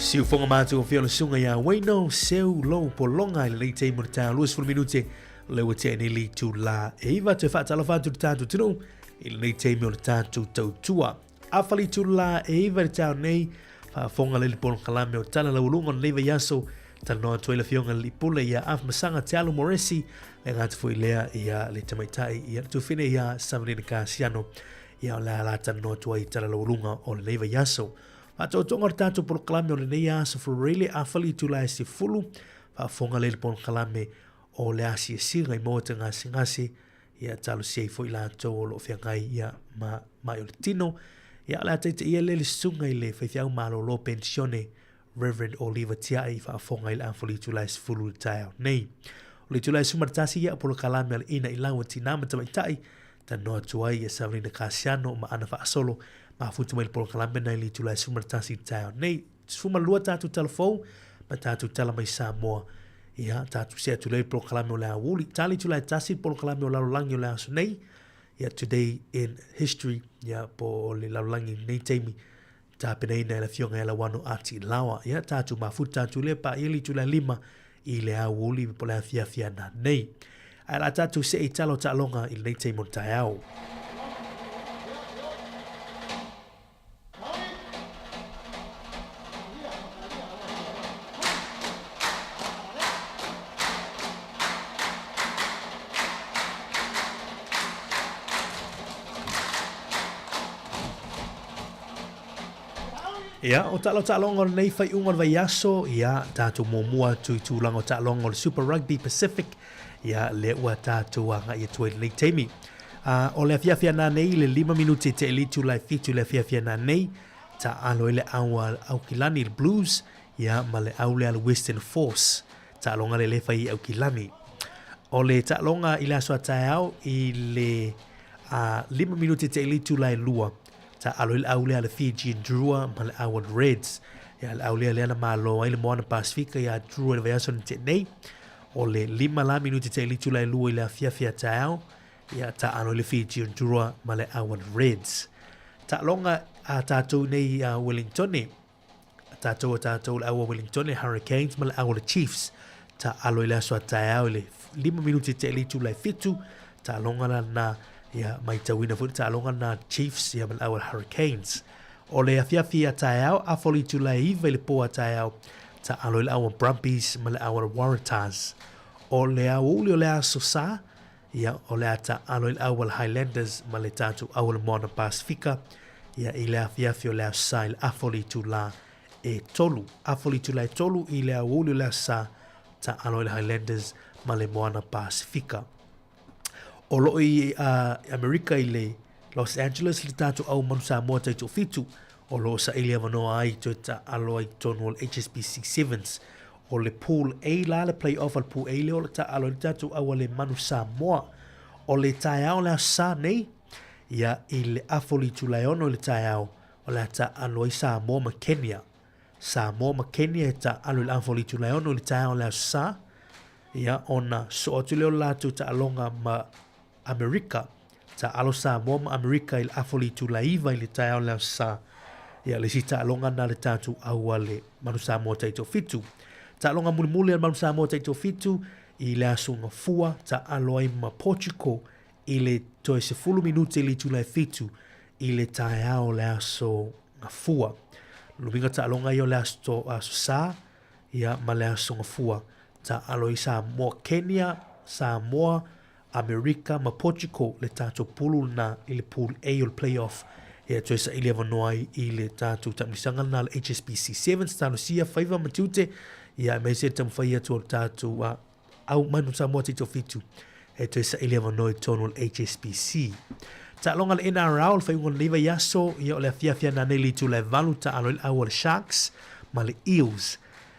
Siufoga matagofie o le susuga ia Wayno Seu Lou Pologa i lenei taimi o le taeao 20 minute lea ua tea nei le itulā e 9. Toe faatalofa atu i le tatou atunuu i lenei taimi o le tatou tautua. Afa le itulā e 9 i le taeao nei, faafofoga lea i le polokalame o Tala Laualuga o lenei vaiaso. Talanoa atu ai le Afioga i le Alii Pule ia Afamasaga Te Alo Moresi, le gata foi lea ia le tamaitai ia le tuafine ia Savanina Kasiano. Ia o le a la talanoa atu ai i Tala Laualuga o lenei vaiaso. Faataotoga o le tatou polokalame o lenei aso Fureile afa le itula e 10, faafofoga lea i le polokalame o le asiasiga i maota gasegase, ia talosia ai foi latou o lo o feagai ia ma mai o le tino. Ia o le a taitaia lea le susuga i le faifeau malolo penisione Reverend Oliva Tia'i i faafofoga i le afa o le itula e 10 i le taeao nei. O le itula e 11 ia polokalame a le Ina i Lau a Tinā ma Tamaitai, talanoa atu ai ia Savelina Kasiano ma ana faasolo mafuta mai le polokalame na i le itula e 11 i le taeao nei. 12 tatou tala fou ma tatou tala mai Samoa. Ia, tatou see atu lea i le polokalame o le aoauli. Tali itula e 1 le polokalame o lalolagi o le aso nei. Ia, Today in History, ia, po o le lalolagi i lenei taimi, tapenaina e le Afioga ia Lauano Ati Laoa. Ia, tatou mafuta atu lea paia le itula e 5 i le aoauli po o le afiafi ana nei. Ae o le a tatou see i tala o taaloga i lenei taimi o le taeao. Ia, o tala o taaloga o lenei faaiuga o le vaiaso, ia, tatou muamua atu i tulaga o taaloga o le Super Rugby Pacific, ia, lea ua tatou agai atu ai i lenei taimi. O le afiafi ana nei i le 5 minute te le itula e 7 i le afiafi ana nei, taalo ai le au a Aukilani, le Blues, ia, ma le au lea a le Western Force. Taaloga lea le fai i Aukilani. O le taaloga i le aso a taeao i le 5 minute te le itula e 2, taalo ai le au lea a le Fijian Drua ma le au a le Reds. Ia, le au lea lea na malo ai le Moana Pasifika ia Drua i le vaiaso na tea nei. O le 5 la minute te le itula e 2 i le afiafi a taeao, ia taalo ai le Fijian Drua ma le au a le Reds. Taaloga a tatou nei i Wellingtone, a tatou a tatou le au a Wellingtone, Hurricanes ma le au a le Chiefs. Taalo i le aso a taeao i le 5 minute te le itula e 7, taaloga la na, ia maitauina foi le taaloga na Chiefs ia ma le au a le Hurricanes. O le afiafi a taeao, afa o le itula e 9 i le po a taeao, taalo i le au a Brumbies ma le au a le Waratahs. O le aoauli o le aso Sa, ia, o le a taalo i le au a le Highlanders ma le tatou au o le Moana Pasifika, ia, i le afiafi o le Aso Sa i le afa o le itula e 3. Afa o le itula e 3 i le aoauli o le Aso Sa, taalo i le Highlanders ma le Moana Pasifika. O lo o i Amerika i le Los Angeles le tatou au Manu Samoa taitoafitu, o lo o saili avanoa ai toe taalo ai i totonu o le HSBC Sevens. O le Pool A la, le play-off a le Pool A lea o le taalo ai le tatou au a le Manu Samoa. O le taeao o le Aso Sa nei, ia i le afa o le itula e 6 i le taeao, o le a taalo ai Samoa ma Kenya. Samoa ma Kenya e taalo i le afa o le itula e 6 i le taeao o le Aso Sa, ia ona soo atu lea o le latou taaloga ma Amerika. Taalo Samoa ma Amerika i le afa o le itula e 9 i le taeao o le Aso Sa. Ia, le isi taaloga na le tatou au a le Manu Samoa taitoafitu. Taaloga mulimuli a le Manu Samoa taitoafitu i le Aso Gafua, taalo ai ma Portugal i le toe 10 minute i le itula e 7 i le taeao o le Aso Gafua. Lumiga taaloga ia o le Aso, Aso Sa, ia ma le Aso Gafua. Taalo ai Samoa, Kenya, Samoa, Amerika ma Portugal le tatou pulu lena i le Pool A o le play-off e toe saili avanoa ai i le tatou taamilosaga lena le HSBC Sevens talosia faiva ma tiute ia aemaise le taumafai atu o le tatou au Manu Samoa taitoafitu e toe saili avanoa i totonu o le HSBC. Taaloga le NRL o le faaiuga o lenei vaiaso ia o le afiafi ana nei le itula e 8 taalo ai le au a le Sharks ma le Eels.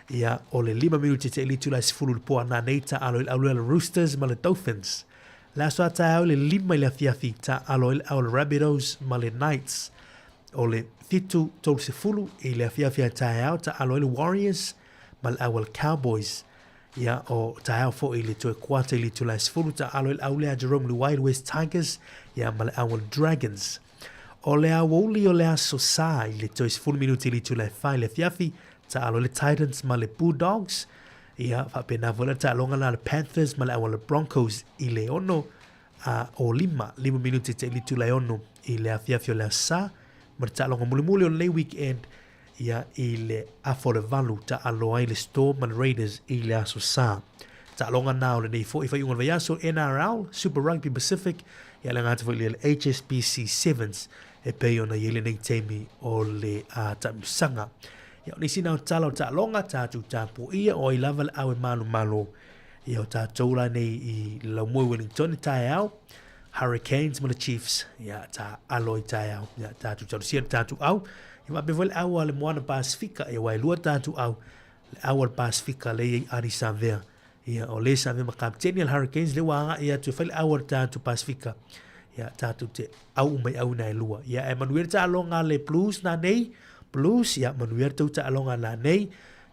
Ia, o le 5 minute te le itula e 10 i le po ana nei taalo ai le au le Roosters ma le Dolphins. Le aso a taeao i le 5 i le afiafi taalo ai le au le Rabbitohs ma le Knights. O le 7:30 i le afiafi a taeao taalo ai le Warriors ma le au a le Cowboys. Ia, o taeao foi i le toe kuata i le itula e 10 taalo ai le au lea a Jerome Luai le West Tigers ia ma le au a le Dragons. O le aoauli o le aso Sa i le toe 10 minute i le itula e 4 i le afiafi. Taalo le Titans ma le Bulldogs. Ia, faapena foi la taaloga la le Panthers ma le au a le Broncos i le 6 a o 5, 5 minute te i le itula e 6 i le afiafi o le Aso Sa. Ma le taaloga mulimuli o lenei weekend, ia, i le afa o le 8, taalo ai le Storm ma le Raiders i le Aso Sa. Taaloga na o lenei foi faaiuga o le vaiaso, NRL, Super Rugby Pacific, ia le aga atu foi i le HSBC Sevens e pei ona i ai lenei taimi o le taamilosaga. Ia, o nisi na o tala o taaloga, tatou tapuaia, o ai lava le au e malomalo. Ia, o tatou la nei i le laumoe Wellington i taeao, Hurricanes ma le Chiefs, ia, ta alo i taeao, ia, tatou talosia le tatou au. Ia, faapea foi le au a le Moana Pasifika, ia, aua e lua tatou au, le au a le Pasifika lea e i ai Ardie Savea. Ia, o lea sa avea ma kapiteni a le Hurricanes, lea ua agai atu e fai le au a le tatou Pasifika. Ia, tatou te au uma i au ina e lua. Ia, e manuia le taaloga a le Blues nanei, Blues, ia, manuia le tou taaloga nanei.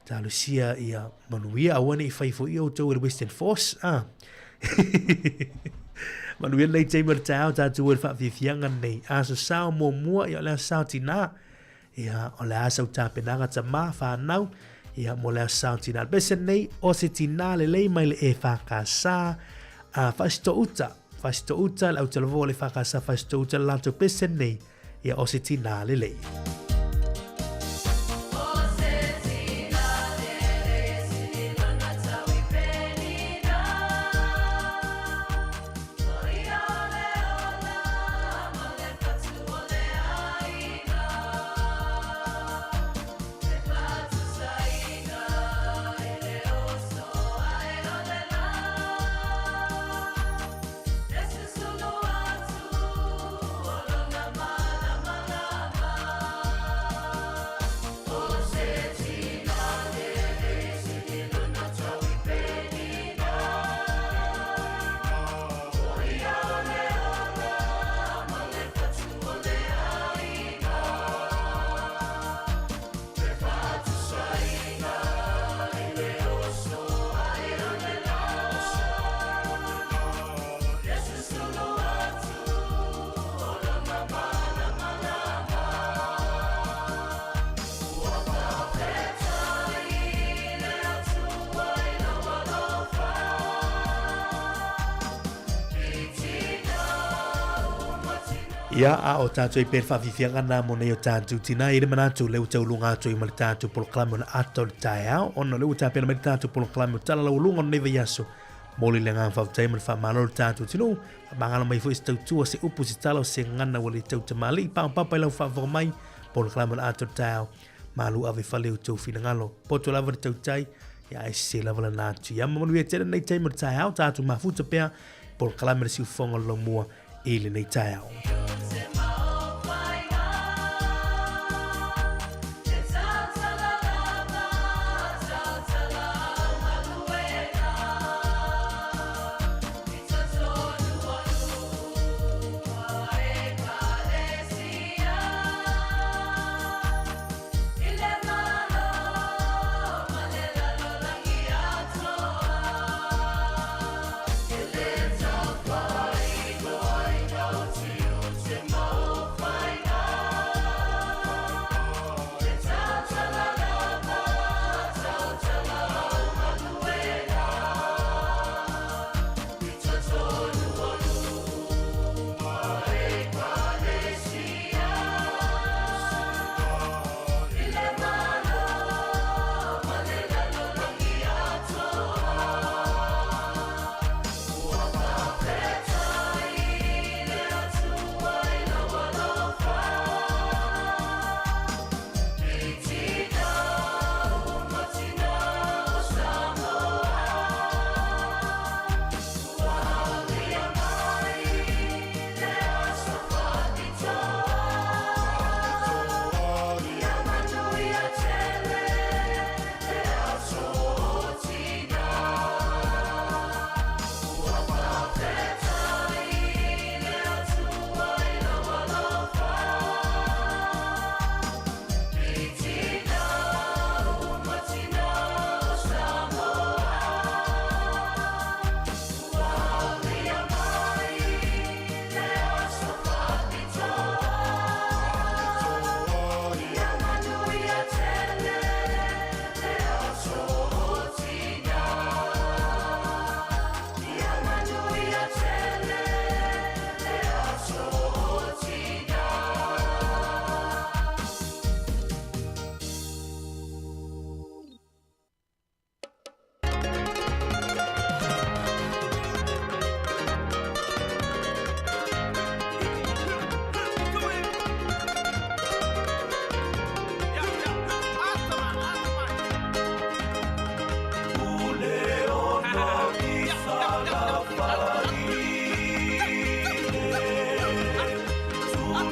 Talosia ia manuia, aua ne i fai foi outou e le Western Force, ah. Manuia lenei taimi o le taeao, tatou o i le faafiafiaga lenei. Aso Sa o muamua, ia o le Aso Sa o tinā. Ia, o le a sau tapenaga tamā, whānau, ia, mo le aso sa o tinā. Le pese nei, o se tinā lelei mai le EFKS, a Fasitouta, Fasitouta, le autalavou o le EFKS Fasitouta le latou pese nei, ia, o se tinā lelei. Ia, a o tātou i pēr whawhiwhianga nā mō nei o tātou tina, i le manatu le ua tauluga atu i ma le tātou polokalame o le ata o le taeao, ona le ua tapena mai le tātou polokalame o tala laualuga o lenei vaiaso. Moli le agaga faafetai ma le faamalo le tātou atunuu, faamagalo mai foi se tautua, se upu, se tala o se gagana ua le tautamalii, paopapa i lau faafofoga mai, polokalame o le ata o le taeao. Malu ave fale o tou finagalo. Poto lava le tautai, ia ae sese lava lana atu. Ia manuia tele lenei taimi o le taeao, tatou mafuta pea, polokalame le siufofoga o le laumua i lenei taeao.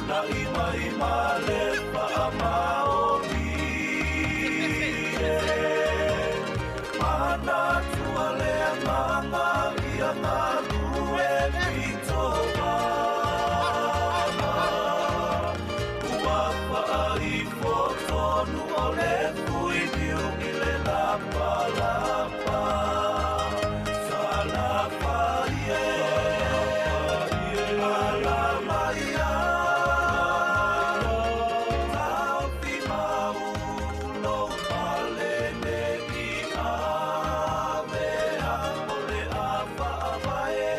Tula'i mai ma le faamaoni e. Manatua le agaga ia galue pito mana. Ua faaifo tonu o le fuiniu i le lapalapa. Talofa e, alama ia, taofi mau lou pale nei avea o le a faavae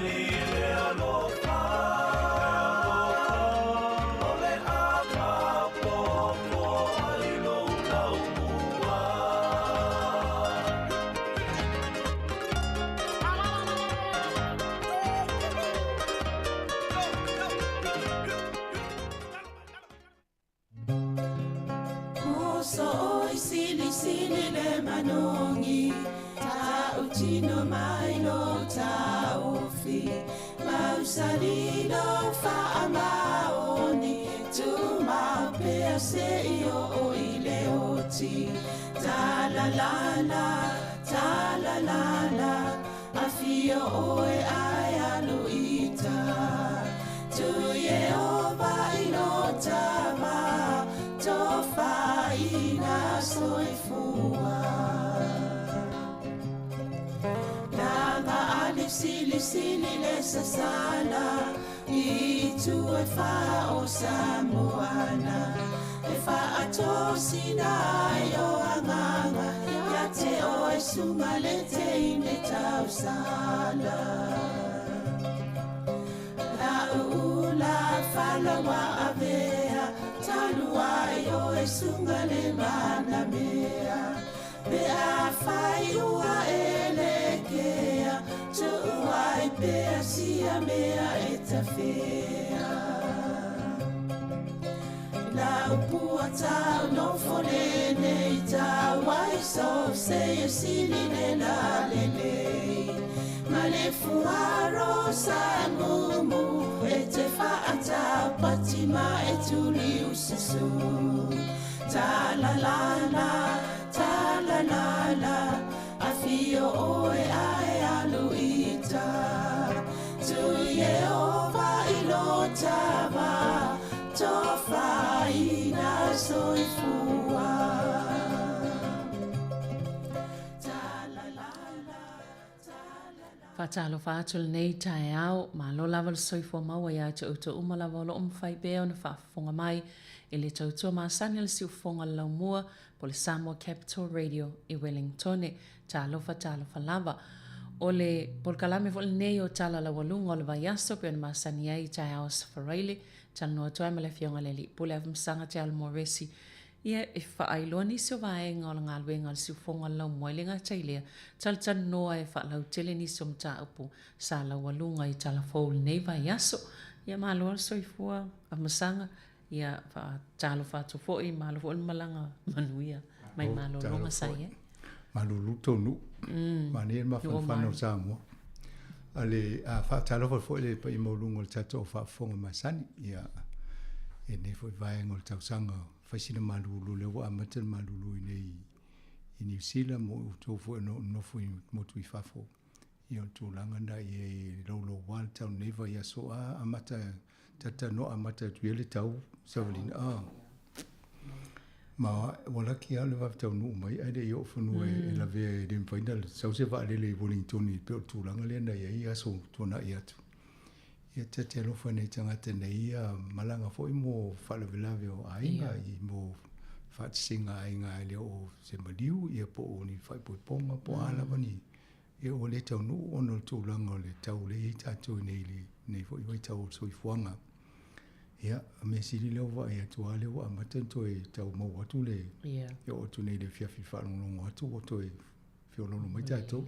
i le alofa o le a maopopo ai lou laumua. Moso oi sili sili le manongi Ta utino mai lo taofi Mausali lo faamaoni Tu mapea se i o i le oti Ta la la la, ta la la la Afio oe ai aluita Tu Yehova i lo tava Tofaina soifua Langa ale sili sili le sasala I tu e wha o Samoana E wha atosina ai o anganga Ia te o e sunga le te ine tausala La uula falawa avea Talua i o e sunga le mana mea Pe a whai ua e le kea Tuua i pea sia mea e tawhea La upua tau no fole nei tau Wai so se e sili le la le le Ma le fuaro sa mumu E te whaata pati ma e tuli ususu Ta la la la, ta la la la Afio oe ae aluita Tu Yehova i lo tava Tofaina soifua Faatalofa atu lenei taeao, malo lava le soifua maua ia te outou uma lava o lo o mafai pea ona faafofoga mai i le tautua masani a le siufofoga o le Laumua po o le Samoa Capital Radio i Wellingtone. Talofa, talofa lava. O le polokalame foi lenei o Tala Laualuga o le Vaiaso pei ona masani ai i taeao Aso Faraile, talanoa atu ai ma le Afioga i le Alii Pule Afamasaga Te Alo Moresi Ia, e faailoa nisi o vaega o le galuega a le siufofoga o le laumua e le gata i lea, talatalanoa e faalautele nisi o mataupu sa laualuga i Talafou i lenei vaiaso. Ia, malo le soifua Afamasaga, ia, faatalofa atu foi, malo foi le malaga manuia mai malologa sa i ai. Malulu tou nuu, manaia le mafanafana o Samoa. A le a faatalofa foi le paia maualuga o le tatou faafofoga masani, ia, i lenei foi vaega o le tausaga fai sina malulu lea ua amata le malulu i nei i Niu Sila mo outou foi o nonofo i motu i fafo. Ia o le tulaga na ia e louloua le tau nei vaiaso a amata talanoa amata atu ia le tau savalina a ma ua laki lava le vave taunuu mai ae le i oo fanua e lavea e le mafai ona sau se vaalele i Wellington pei o le tulaga lea na i ai aso tuanai atu. Ia ta te alofa nei tagata nei ia malaga foi mo faalavelave o aiga i mo faatasiga aiga e le o se maliu ia po o ni faaipoipoga po o a lava ni ia ua le taunuu ona o le tulaga o le tau lea e i ai tatou i nei nei foi vaitau o le soifuaga. Ia, o mea sili lea ua vaai atu lava lea ua amata ona toe tau maua atu le e oo atu nei i le afiafi faalogologo atu ua toe feoloolo mai tatou.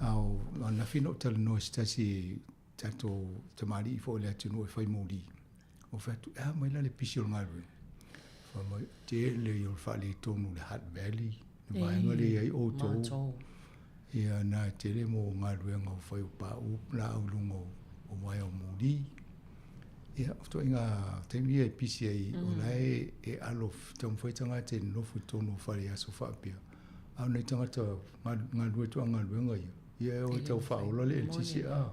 A o ananafi na ou talanoa i se tasi tatou tamalii foi o le atunuu e fai moli. Ou fai atu, e a mai la le pisi o le galuega? Fai mai, tele ia o le faaletonu i le Hutt Valley, le vaega lea e i ai outou. Ia na tele mo galuega o fai o pauu laau i luga o uaea o moli. Ia, o ituaiga taimi ia e pisi ai, o la e e alo taumafai tagata e nonofo i totonu o fale i aso faapea. A o nai tagata galulue toagaluega ia, ia e o e tau faaola le eletise a.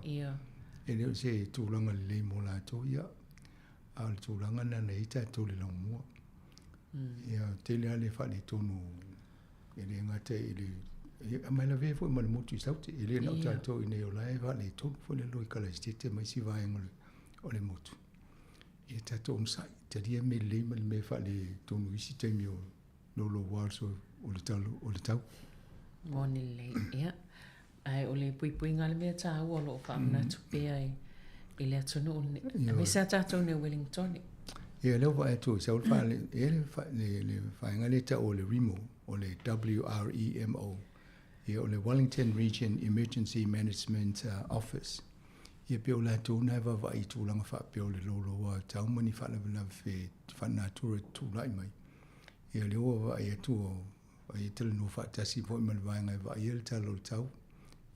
E le o se tulaga lelei mo latou, ia, a o le tulaga lena na i ai tatou i le laumua. Ia, tele lava le faaletonu e le gata i le ia ma e lavea foi ma le motu i Saute. E le na o tatou i inei o la e faaletonu foi le loi Kalaisitete ma isi vaega o le motu. Ia tatou onosai, talia mea lelei ma le mea faaletonu i isi taimi o louloua o le talo o le tau. Moni lelei, ia. Ae o le puipuiga le mea taua o lo o faamanatu pea i le atunuu lenei, aemaise lava tatou nei o Wellingtone. Ia, lea ua vaai atu i sau le faale, e le, le, le vaega lea e tau o le WREMO, o le W-R-E-M-O, ia, o le Wellington Region Emergency Management Office. Ia, pei o latou na e vaavaai i tulaga faapea o le louloua tau ma ni faalavelave faalenatura e tulai mai. Ia, lea ua vaai atu o Ai e talanoa faatasi foi ma le vaega e vaaia le tala o le tau,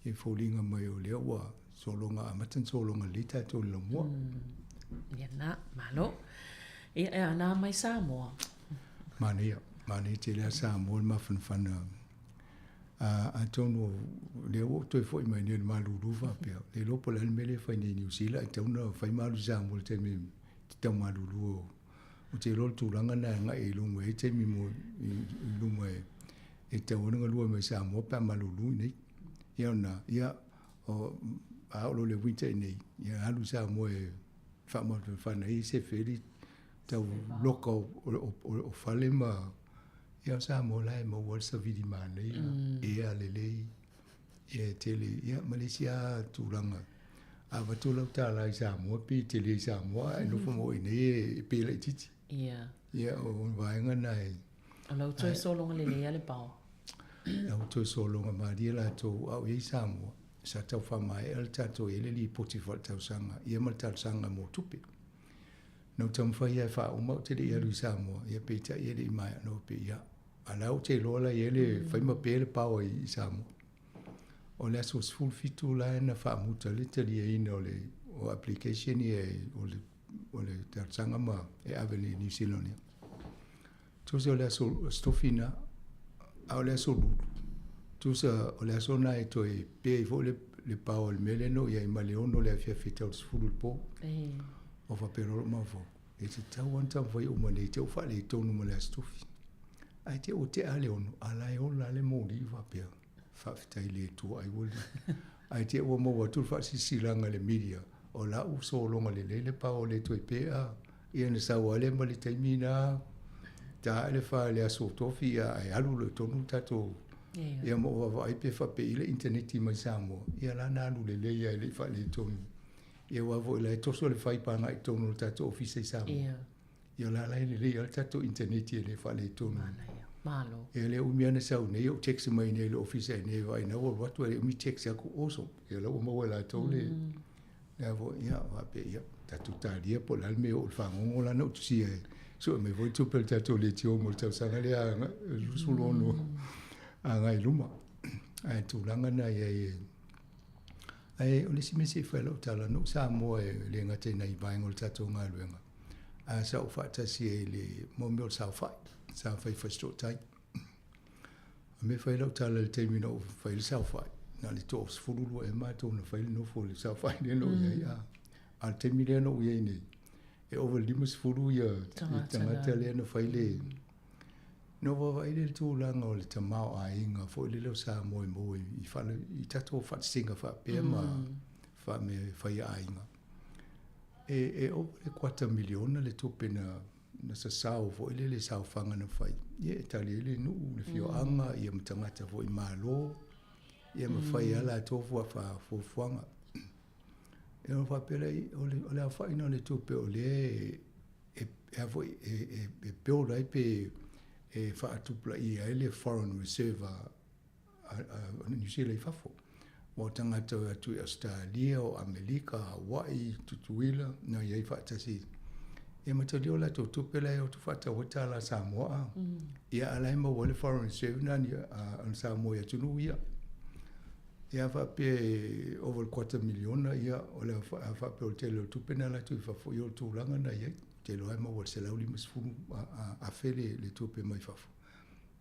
e foliga mai o lea ua sologa amata ona sologa lelei tatou i le laumua. Ia na, malo. Ia, e ana mai Samoa. Manaia, manaia tele a Samoa le mafanafana. Atonu o lea ua ou toe foi mai nei i le malulu faapea, le iloa po o le a le mea lea e fai nei i Niu Sila ae tatau ona fai ma alu i Samoa i le taimi e tau malulu o Ou te iloa o le tulaga lena e agai i luma e i ai taimi mo i luma e e tatau ai ona galue mai Samoa pe a malulu i inei. Ia ona, ia, o, a oo loa i le winter i inei, ia alu i Samoa e faamafanafana ai se feli tau loka o, o, o, o fale ma, ia o Samoa la e maua ai le savili manaia, ea lelei, Ia e tele, ia ma le isi lava tulaga, a avatu lau $1 i Samoa pei e tele i Samoa ae nofo ma oe i inei e pei e laitiiti. Ia. Ia o le vaega lena e... O lau toe sologa lelei lava le paoa. Lau toe sologa malie latou a o i ai Samoa, sa tau faamaea le tatou i ai le lipoti faaletausaga ia ma le talosaga mo tupe. Na ou taumafai lava e faauma ou te le i alu i Samoa, ia peitai e le i maea, na ou faapea, ia, A la ou te iloa la i ai le fai ma pe le paoa i Samoa. O le aso 17 la na faamuta le taliaina o le o application ia o le o le talosaga ma e ave i New Zealand ia. Tusa o le aso stofina a o le aso lulu. Tusa o le aso na e toe pe ai foi le le paoa i le mea lea na oo i ai ma le 6 o le afiafi e tau i le 10 i le po. O faapea loa lou mafaufau. E tatau lava ona taumafai uma nei te i ua faaletonu ma le Aso Tofi. Ae te i ua tea le 6, a la e ola lava le moli faapea, faafetai i le Atua ai ua Ae te i ua maua atu le faasilasilaga i le media, o la ua sologa lelei le paoa le toe pe a. Ia ona sau lava lea ma le taimi lena, ta ae le fa i le Aso Tofi ae alu loa i totonu le tatou ia ma ou vaavaai pe faapei le initaneti mai Samoa, ia la na alu lelei lava e le i faaletonu. Ia aua foi la e toso le faipa agai i totonu o le tatou ofisa i Samoa. Ia. Ia la la e lelei lava le tatou internet e le faaletonu. Manaia. Malo. Ia le umi lava na sau nei ou text mai nei i le ofisa i nei vaai na ua alu atu e le umi text atu awesome. Ia la ua maua e latou le lea foi ia faapea ia tatou talia po o le a le mea e oo i le fagogo la na ou tusia e sue mai foi tupe a le tatou leitio mo le tausaga lea 26 agai i luma. Ae tulaga na i ai e Ae o le isi mea se i fai lau tala, na ou Samoa e le gata i nai vaega o le tatou galuega, ae sa ou faatasi ai i le mo mea o le saofai, sa fai fasitootai. O mea fai lau tala i le taimi na ou fai le saofai, na o le toa-12 ea matou na fai le nofo i le saofai lea na ou i ai. A o le taimi lea na ou i ai nei, e ova i le 50 ia tagata lea na fai le Na ou vaavaai lea i le tulaga o le tamaoaiga foi lele o Samoa e maua i fale, i tatou faatasiga faapea ma faamea e fai a aiga. E, e ova le kuata miliona le tupe na, na sasao foi lele i saofaga na fai. Ia e tali ai le nuu, le fioaga, ia ma tagata foi malo, ia ma fai a latou fuafuaga. E ono faapea lea, o le, o le aofaiga o le tupe o lea e, e, e, foi, e, e, e build ai pe e faatupulaia ai le foreign reserve a, a, a New Zealand i fafo. Ua o tagata o atu i Ausetalia, o Amelika, Hawaii, Tutuila, na i ai faatasi. Ia matalia o latou tupe la e o atu faatau ai tālā Samoa a. Ia a la e maua ai le foreign reserve na ni a, a Samoa i atunuu ia. Ia a faapea e ova i le kuata miliona, ia o le a faapea o le tele o tupe na alu atu i fafo, ia o le tulaga na i ai. Ou te iloa e maua i le $150,000 le tupe mai fafo.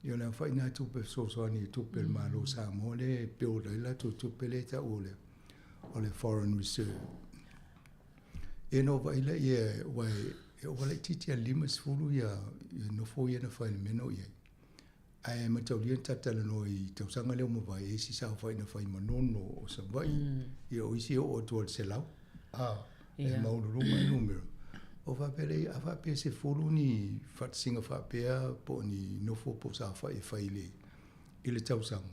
Ia o le aofai lena tupe fesoasoani i tupe a le Malo o Samoa lea e build ai le latou tupe lea e tau o le o le foreign reserve. Ia na ou vaai lea aua e ova laitiiti lava i le 50 ia nofo ia na fai i le mea na oo i ai. Ae mataulia na ta talanoa i tausaga lea ua mavae, e i ai isi saofai na fai Manono o Savaii, ia o isi e oo atu lava i le 100, a, e maualuluga le numera. Ou faapea lea, a faapea e 10 ni faatasiga faapea po o ni nofo po o saofai e fai i le, i le tausaga,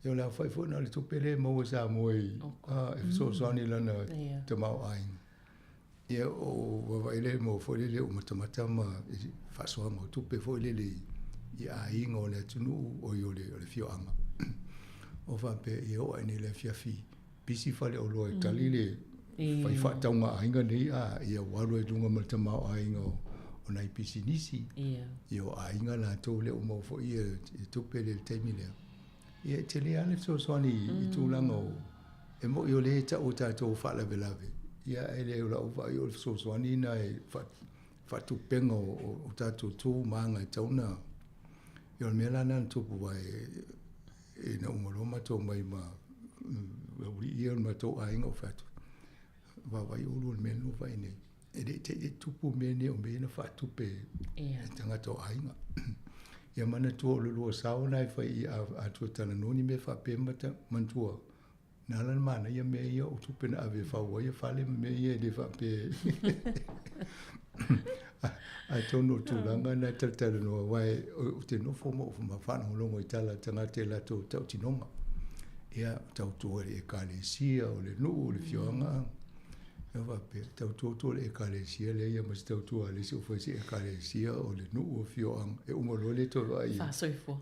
ia o le aofai foi lena o le tupe lea e maua e Samoa i, a, e fesoasoani i lana tamaoaiga. Ia o vaavaai lea maua foi lele o matamata ma faasoaga o tupe foi lele i aiga o le atunuu oi o le afioaga. O faapea ia oo ae nei i le afiafi pisi faleoloa e tali le fai faatauga a aiga nei a ia ua alu ai i luga ma le tamaoaiga o nai pisinisi. Ia o aiga latou lea ua maua foi ia tupe lea i le taimi lea. Ia e tele lava le fesoasoani i tulaga o, e moni o lea e tau e tatou o faalavelave, ia ae le o lau vaai o le fesoasoani lena e faatupega o tatou tu ma aga e tatau ona, ia o le mea la lena na tupu aua ina uma loa matou omai ma aualii ia o le matou aiga ou fai atu, vaavaai Ulu i le mea lea ua fai nei. E le i te i tupu mea nei o mea ia na faatupe e tagata o aiga. Ia manatua o le lua sao na e fai i a tua talanoa ni mea faapea ma manatua na ala ona manaia mea ia o tupe na ave e fau ai fale ma mea ia e le faapea. Atonu o tulaga na e talatalanoa aua ou te nofo ma ou faalogologo i tala a tagata i latou tautinoga. Ia, tautua i le ekalesia, o le nuu, o le afioaga. Ia faapea, tautua atu o le ekalesia lea ia ma se tautua a le isi o fai se ekalesia o le nuu o afioaga. E uma loa le toe vaai. Faasoifua.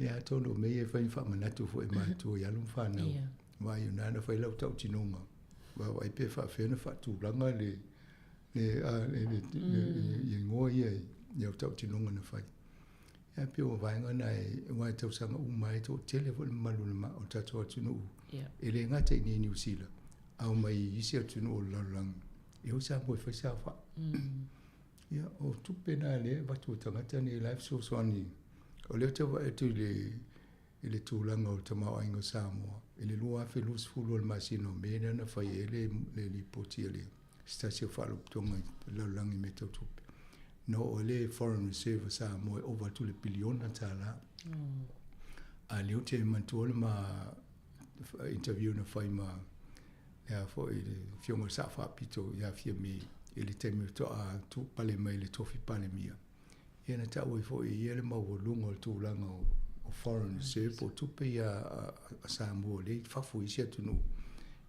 Ia atonu o mea ia e fai ma faamanatu foi i matua i alo ma fanau. Ia. Vaai o na na fai lau tautinoga. Vaavaai pe faafefea ona faatulaga le le a le le le igoa ia i au tautinoga na fai. Ia pei o vaega na e aua e tausaga uma ai toatele foi le mamalu o le tatou atunuu. E le gata i inei i Niu Sila, a omai i isi atunuu o le lalolagi, e o Samoa e fai saofai. Ia, o tupe na lea e avatu e tagata nei la e fesoasoani. O lea ou te vaai atu i le i le tulaga o le tamaoaiga o Samoa i le 2020 o le masina o Me lea na fai ai le le lipoti a le se tasi o faalapotopotoga i le lalolagi i mea tau tupe. Na oo ai le foreign reserve a Samoa e ova atu i le piliona tala. A lea ou te manatua le ma interview na fai ma le a foi le Afioga i le Sao Faapito ia Fiame i le taimi faatoa pale mai i le tofi Palemia. Ia na tau ai foi e ia le maualuga o le tulaga o foreign reserve po o tupe ia a Samoa lea i fafo i isi atunuu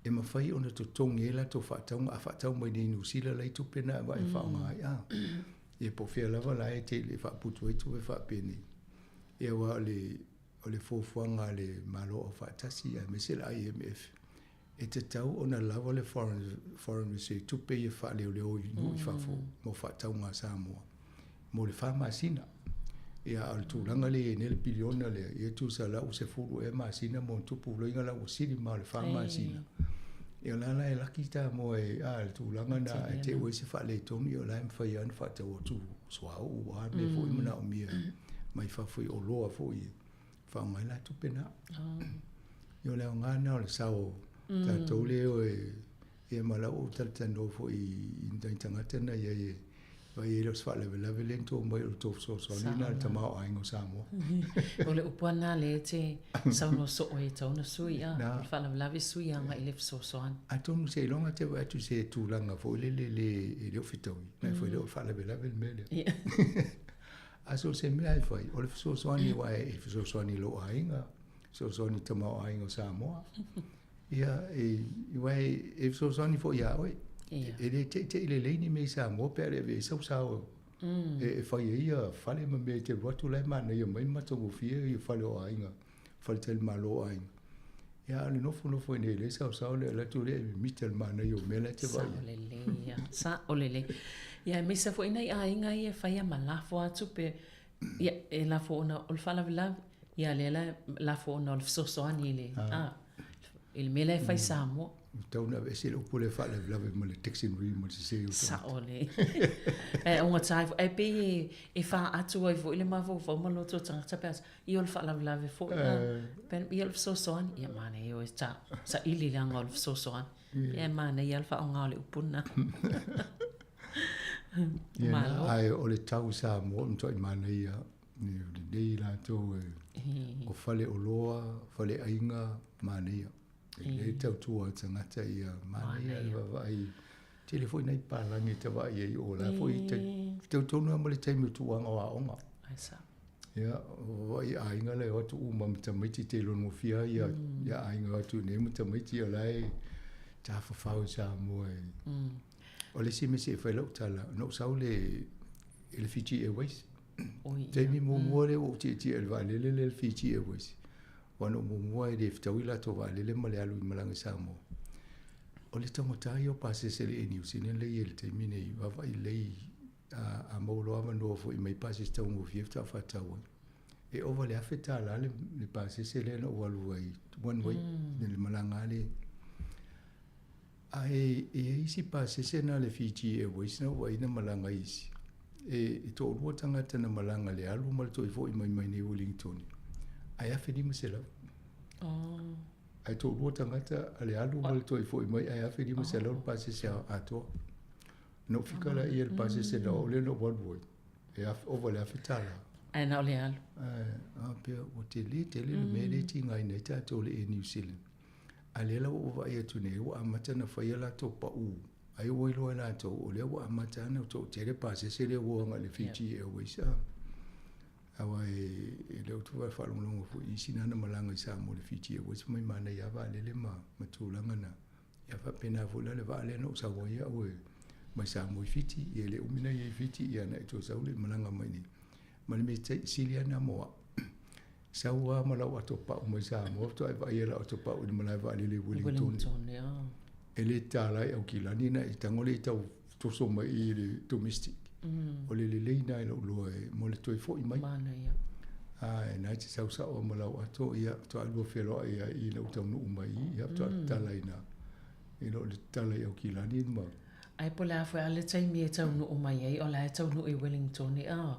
e mafai ona totogi ai latou faatauga a faatau mai nei i Niu Sila la e i ai tupe na e faaaoga ai a. Ia po o fea lava la e te faaputu ai tupe faapenei. Ia aua o le o le fuafuaga a le Malo Aufaatasi aemaise le IMF e tatau ona lava le foreign reserve, tupe ia faaleoleo i nuu i fafo mo faatauga a Samoa mo le fa masina. Ia, a o le tulaga lea e i ai nei le piliona lea, ia tusa la ua 10 ea masina ma ona tupu loiga la ua sili ma le fa masina. Ia o la la e laki Samoa e, a, le tulaga na e te i ua i ai se faaletonu, ia o la e mafai lava ona faatau atu suauu o a mea foi e manaomia mai fafo i oloa foi e faaaoga ai la tupe na. Ia o le aoga lena o le sao o tatou lea e o e, ia ma la ua ou talatalanoa foi i nai tagata na i ai e vaai ai o se faalavelave lea na tuu mai o le tou fesoasoani lena i le tamaoaiga o Samoa. O le upu lava lena lea e te saunoa soo ai e tatau ona sui, a, o le faalavelave sui agai i le fesoasoani. Atonu seiloga te vaai atu i se tulaga foi lele le, e le o fetaui, na e fai lea o le faalavelave le mea lea. A so o se mea e fai, o le fesoasoani aua e fesoasoani i lou aiga, fesoasoani i le tamaoaiga o Samoa. Ia, e, aua e fesoasoani foi ia oe. E le teitei lelei ni mea i Samoa pe a le ave i ai sau sao e fai ai ia fale ma mea e te alu atu la e manaia mai ma matagofie ia fale o aiga, faletalimalo o aiga. Ia, a o le nofonofo i inei e leai saosao le alu atu lea e mimita i le manaia o mea la e te vaai ai. Sao lelei ia, sao lelei. Ia, aemaise foi nai aiga ia e fai a ma lafo atu pe, ia, e lafo ona o le faalavelave. Ia lea la lafo ona o le fesoasoani i le, a, i le mea la e fai Samoa. Ua tatau ona aveese le upu lea faalavelave ma le dictionary ma le sese o tagata. Sao lelei. Ae augata ai foi, ae pei e, e faatu ai foi le mafaufau ma loto o tagata pe a, ia o le faalavelave foi la, pe, ia o le fesoasoani. Ia manaia o e ta, saili leaga o le fesoasoani. Ia e manaia lava le faaaoga o le upu lena. Ia Malo. Ae o le tau Samoa o le matuai manaia lenei latou e, o faleoloa, faleaiga, manaia. E lelei tautua a tagata ia manaia le vaavaai. Tele foi nai palagi e ta vaai ai o la foi tau tonu lava ma le taimi o tulaga o aoga. Ia, vaavaai i aiga la e o atu uma ma tamaiti te iloa gofie ia ia aiga o atu i inei ma tamaiti o la e tafafao i Samoa e. O le isi mea se i fai lau tala, na ou sau le i le Fiji Airways. Taimi muamua lea ua ou tietie i le vaalele lea le Fiji Airways. Aua na ou muamua e le fetaui latou vaalele ma le alu i malaga i Samoa. O le taugata ia o pasese i le Air New Zealand lea e i ai i le taimi nei, vaavaai lelei a, a maua loa avanoa foi mai pasese taugofie faatoa faatau ai. E ova i le $1,000 le, le pasese lea na ou alu ai one way, mm. le malaga lea. Ae e i ai isi pasese na le Fiji Airways na ou vaai na malaga isi. E, e toalua tagata na malaga le alu ma le toe foi mai mai nei Wellington. Ae $1,500. Oh. Ae toalua tagata a le alu ma le toe foi mai ae $1,500 le pasese atoa. Na ou fika la ia le pasese na o lea na ou alu ai. E afe, ova le $1,000. Ae na o le alu. Ae, a pea, ua tele tele le mea lea e tigaina ai tatou le Air New Zealand. A lea la ua ou vaai atu nei, ua amata ona fai a latou pau. Ai ua iloa e latou, o lea ua amata ona toatele pasese lea ua agai i le Fiji Airways. A. Aua e, e le o tu faalogologo foi i isi na na malaga i Samoa i le Fiji Airways mai manaia lava vaalele ma, ma tulaga na. Ia faapena foi la le vaa lea na ou sau ai au e mai Samoa i Fiti, ia e le umi na i ai i Fiti, ia na e toe sau le malaga mai nei. Ma le mea sili lava na mo au. Sau lava ma lau ato pau mai Samoa, faatoa e vaai lau ato pau i le malae vaalele i Wellington. Wellington, yeah. E le tāla i Aukilani na e tago le tau toso mai i le domestic. O le lelei na i lou loa e mo le toe foi mai. Manaia. A e na te sau sao ma lau ato, ia, faatoa lua feloai ia i lau taunuu mai i, ia, faatoa tatala i na, i lo le tatala i Aukilani ma. Ae po o le a foi a le taimi e taunuu mai ai, o la e taunuu i Wellington e a.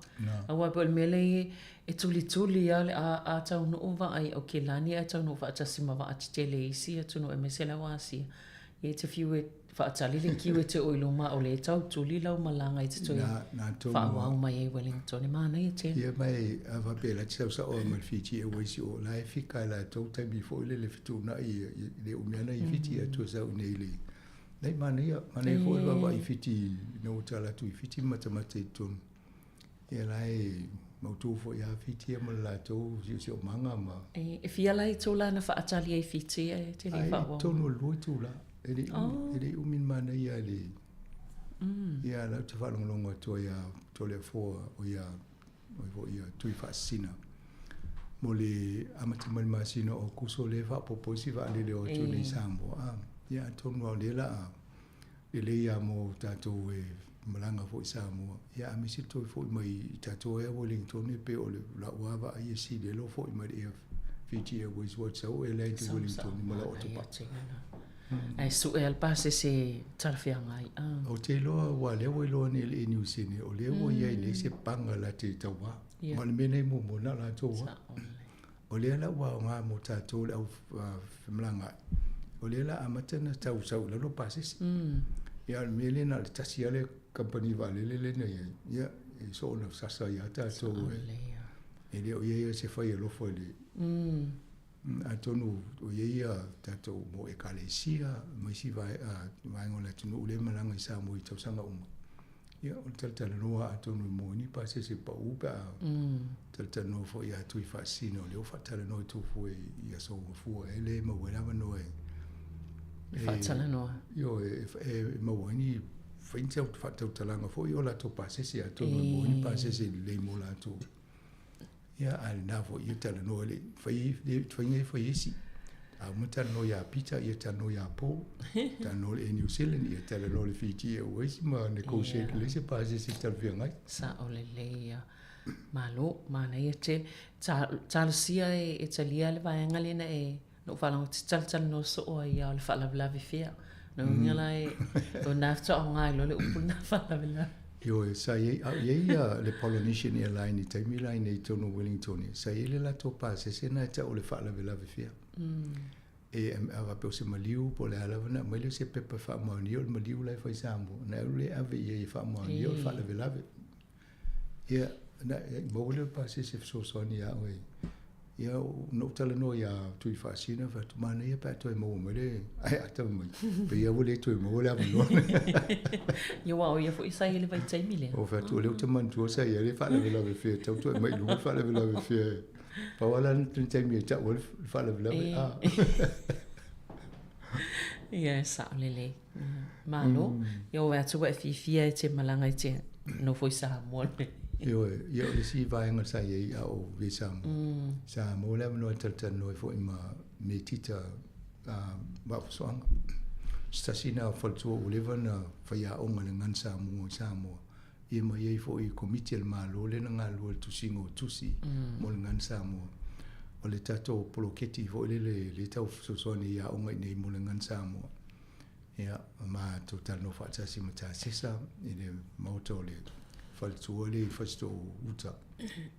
Aua po o le mea lea e tulituli lava le a, a taunuu vaa i Aukilani ae taunuu faatasi ma vaa tetele i isi atunuu aemaise la o Asia. Ia e te fiu e faatali le kiu e te oo i luma a o lea e tau tuli lau malaga e te toe faaauau mai ai i Wellington. E manaia tele. Ia ma e a faapea la te sau sao ma le Fiji Airways o la e fika e latou taimi foi lele fetuunai i le umi ana i Fiji a toe sau i nei le Nei manaia, manaia foi le vaavaai i Fiti ina ua tala atu i Fiti ma matamata i totonu. Ia la e mautu foi ia Fiti ia ma le latou siosiomaga ma. E fia la itula na faatali ai Fiti ae te le i faaauau mai? Tonu o le 2 itula. E le i umi, e le i umi le manaia i le. Ia la ou te faalogologo atu ai ia Toleafoa o ia o foi ia Tui Faasisina mo le amata mai le masina o Aokuso lea e faaopoopo ai si vaalele o atu nei i Samoa. A, ia atonu lava o lea la a lelei lava mo tatou e malaga foi i Samoa. Ia a misi toe foi mai i tatou Air Wellington e pei o le lau lava vaai e sili ai lou foi mai le Air Fiji Airways ua sau e land i Wellington ma lau atopa. Ae sue lava le pasese talafeagai. Ou te iloa aua lea ua iloa nei e le Air New Zealand o lea ua i ai nei se paga la te tauā. Ma o le mea nei muamua na o latou lava. O lea la ua aoga mo tatou le au femalagaai, o lea la amata ona tau sau i lalo pasese. Ia a o le mea lea na o le tasi lava le kamupani vaalele lea na i ai, ia e soona sasa ai lava tatou e le o i ai lava se fai alofa i le Atonu o i ai ia tatou mo Ekalesia ma isi vaega o le atunuu lea e malaga i Samoa i tausaga uma. Ia, o le talatalanoa atonu e maua ai ni pasese pau pe a talatalanoa foi ia Tui Faasisina o lea ua faatalanoa i Tofua i aso gafua ea lea e maua ai le avanoa e faatalanoa. Ioe, e maua ai ni fai ni faatautalaga foi o latou pasese atonu e maua ai ni pasese lelei mo latou. Ia, a lena foi ia talanoa le fai le faiga e fai isi. A uma talanoa ia Pita, ia talanoa ia Paul, talanoa le Air New Zealand, ia talanoa le Fiji Airways ma negotiate lelei se pasese talafeagai. Sao lelei ia. Malo, manaia tele. Talosia e talia le vaega lea na e na ou faalogo e te talatalanoa soo ai ia o le faalavelave fea. Lona uiga la e, o lena faatoa aoga ai loa le upu lena faalavelave. Ioe, sa i ai, a o i ai ia le Polynesian Airline i taimi la i nei i totonu o Wellington, sa i ai le latou pasese lena e tau o le faalavelave fea. E a faapea o se maliu po o le a lava ona aumai lea o se pepa e faamaonia o le maliu la e fai i Samoa, ona e alu lea e ave i ai e faamaonia o le faalavelave. Ia, na maua lea o le pasese e fesoasoani ia oe. Ia, na ou talanoa ia Tuifaasina, fai atu, manaia pe a toe maua mai le ae ata mai. Pei lava ua le toe maua le avanoa. Ia, aua o ia foi sa i ai i le vaitaimi lea. Ou fai atu, o lea ou te manatua sa i ai le faalavelave fea, e tatau ona toe aumai i luga le faalavelave fea. Pau lava la le taimi e tau ai le faalavelave. Ah. Ia, e sao lelei. Malo. Ia ua vaai atu ua e fiafia e te malaga i te nofo i Samoa nei. Ioe, ia o le isi vaega sa i ai a o i Samoa. Sa maua le avanoa e talatalanoa ai foi ma Metita Vaafusoaga. Se tasi na o faletua ua leva ona faiaoga i le gagana Samoa i Samoa. Ia ma i ai foi i Komiti a le Malo lea na galulue i le tusiga o tusi mo le gagana Samoa. O le tatou poloketi foi lele lea e tau fesoasoani i aoga i inei mo le gagana Samoa. Ia, matou talanoa faatasi ma Tasesa i le maota o le faletua lea i Fasitoo uta.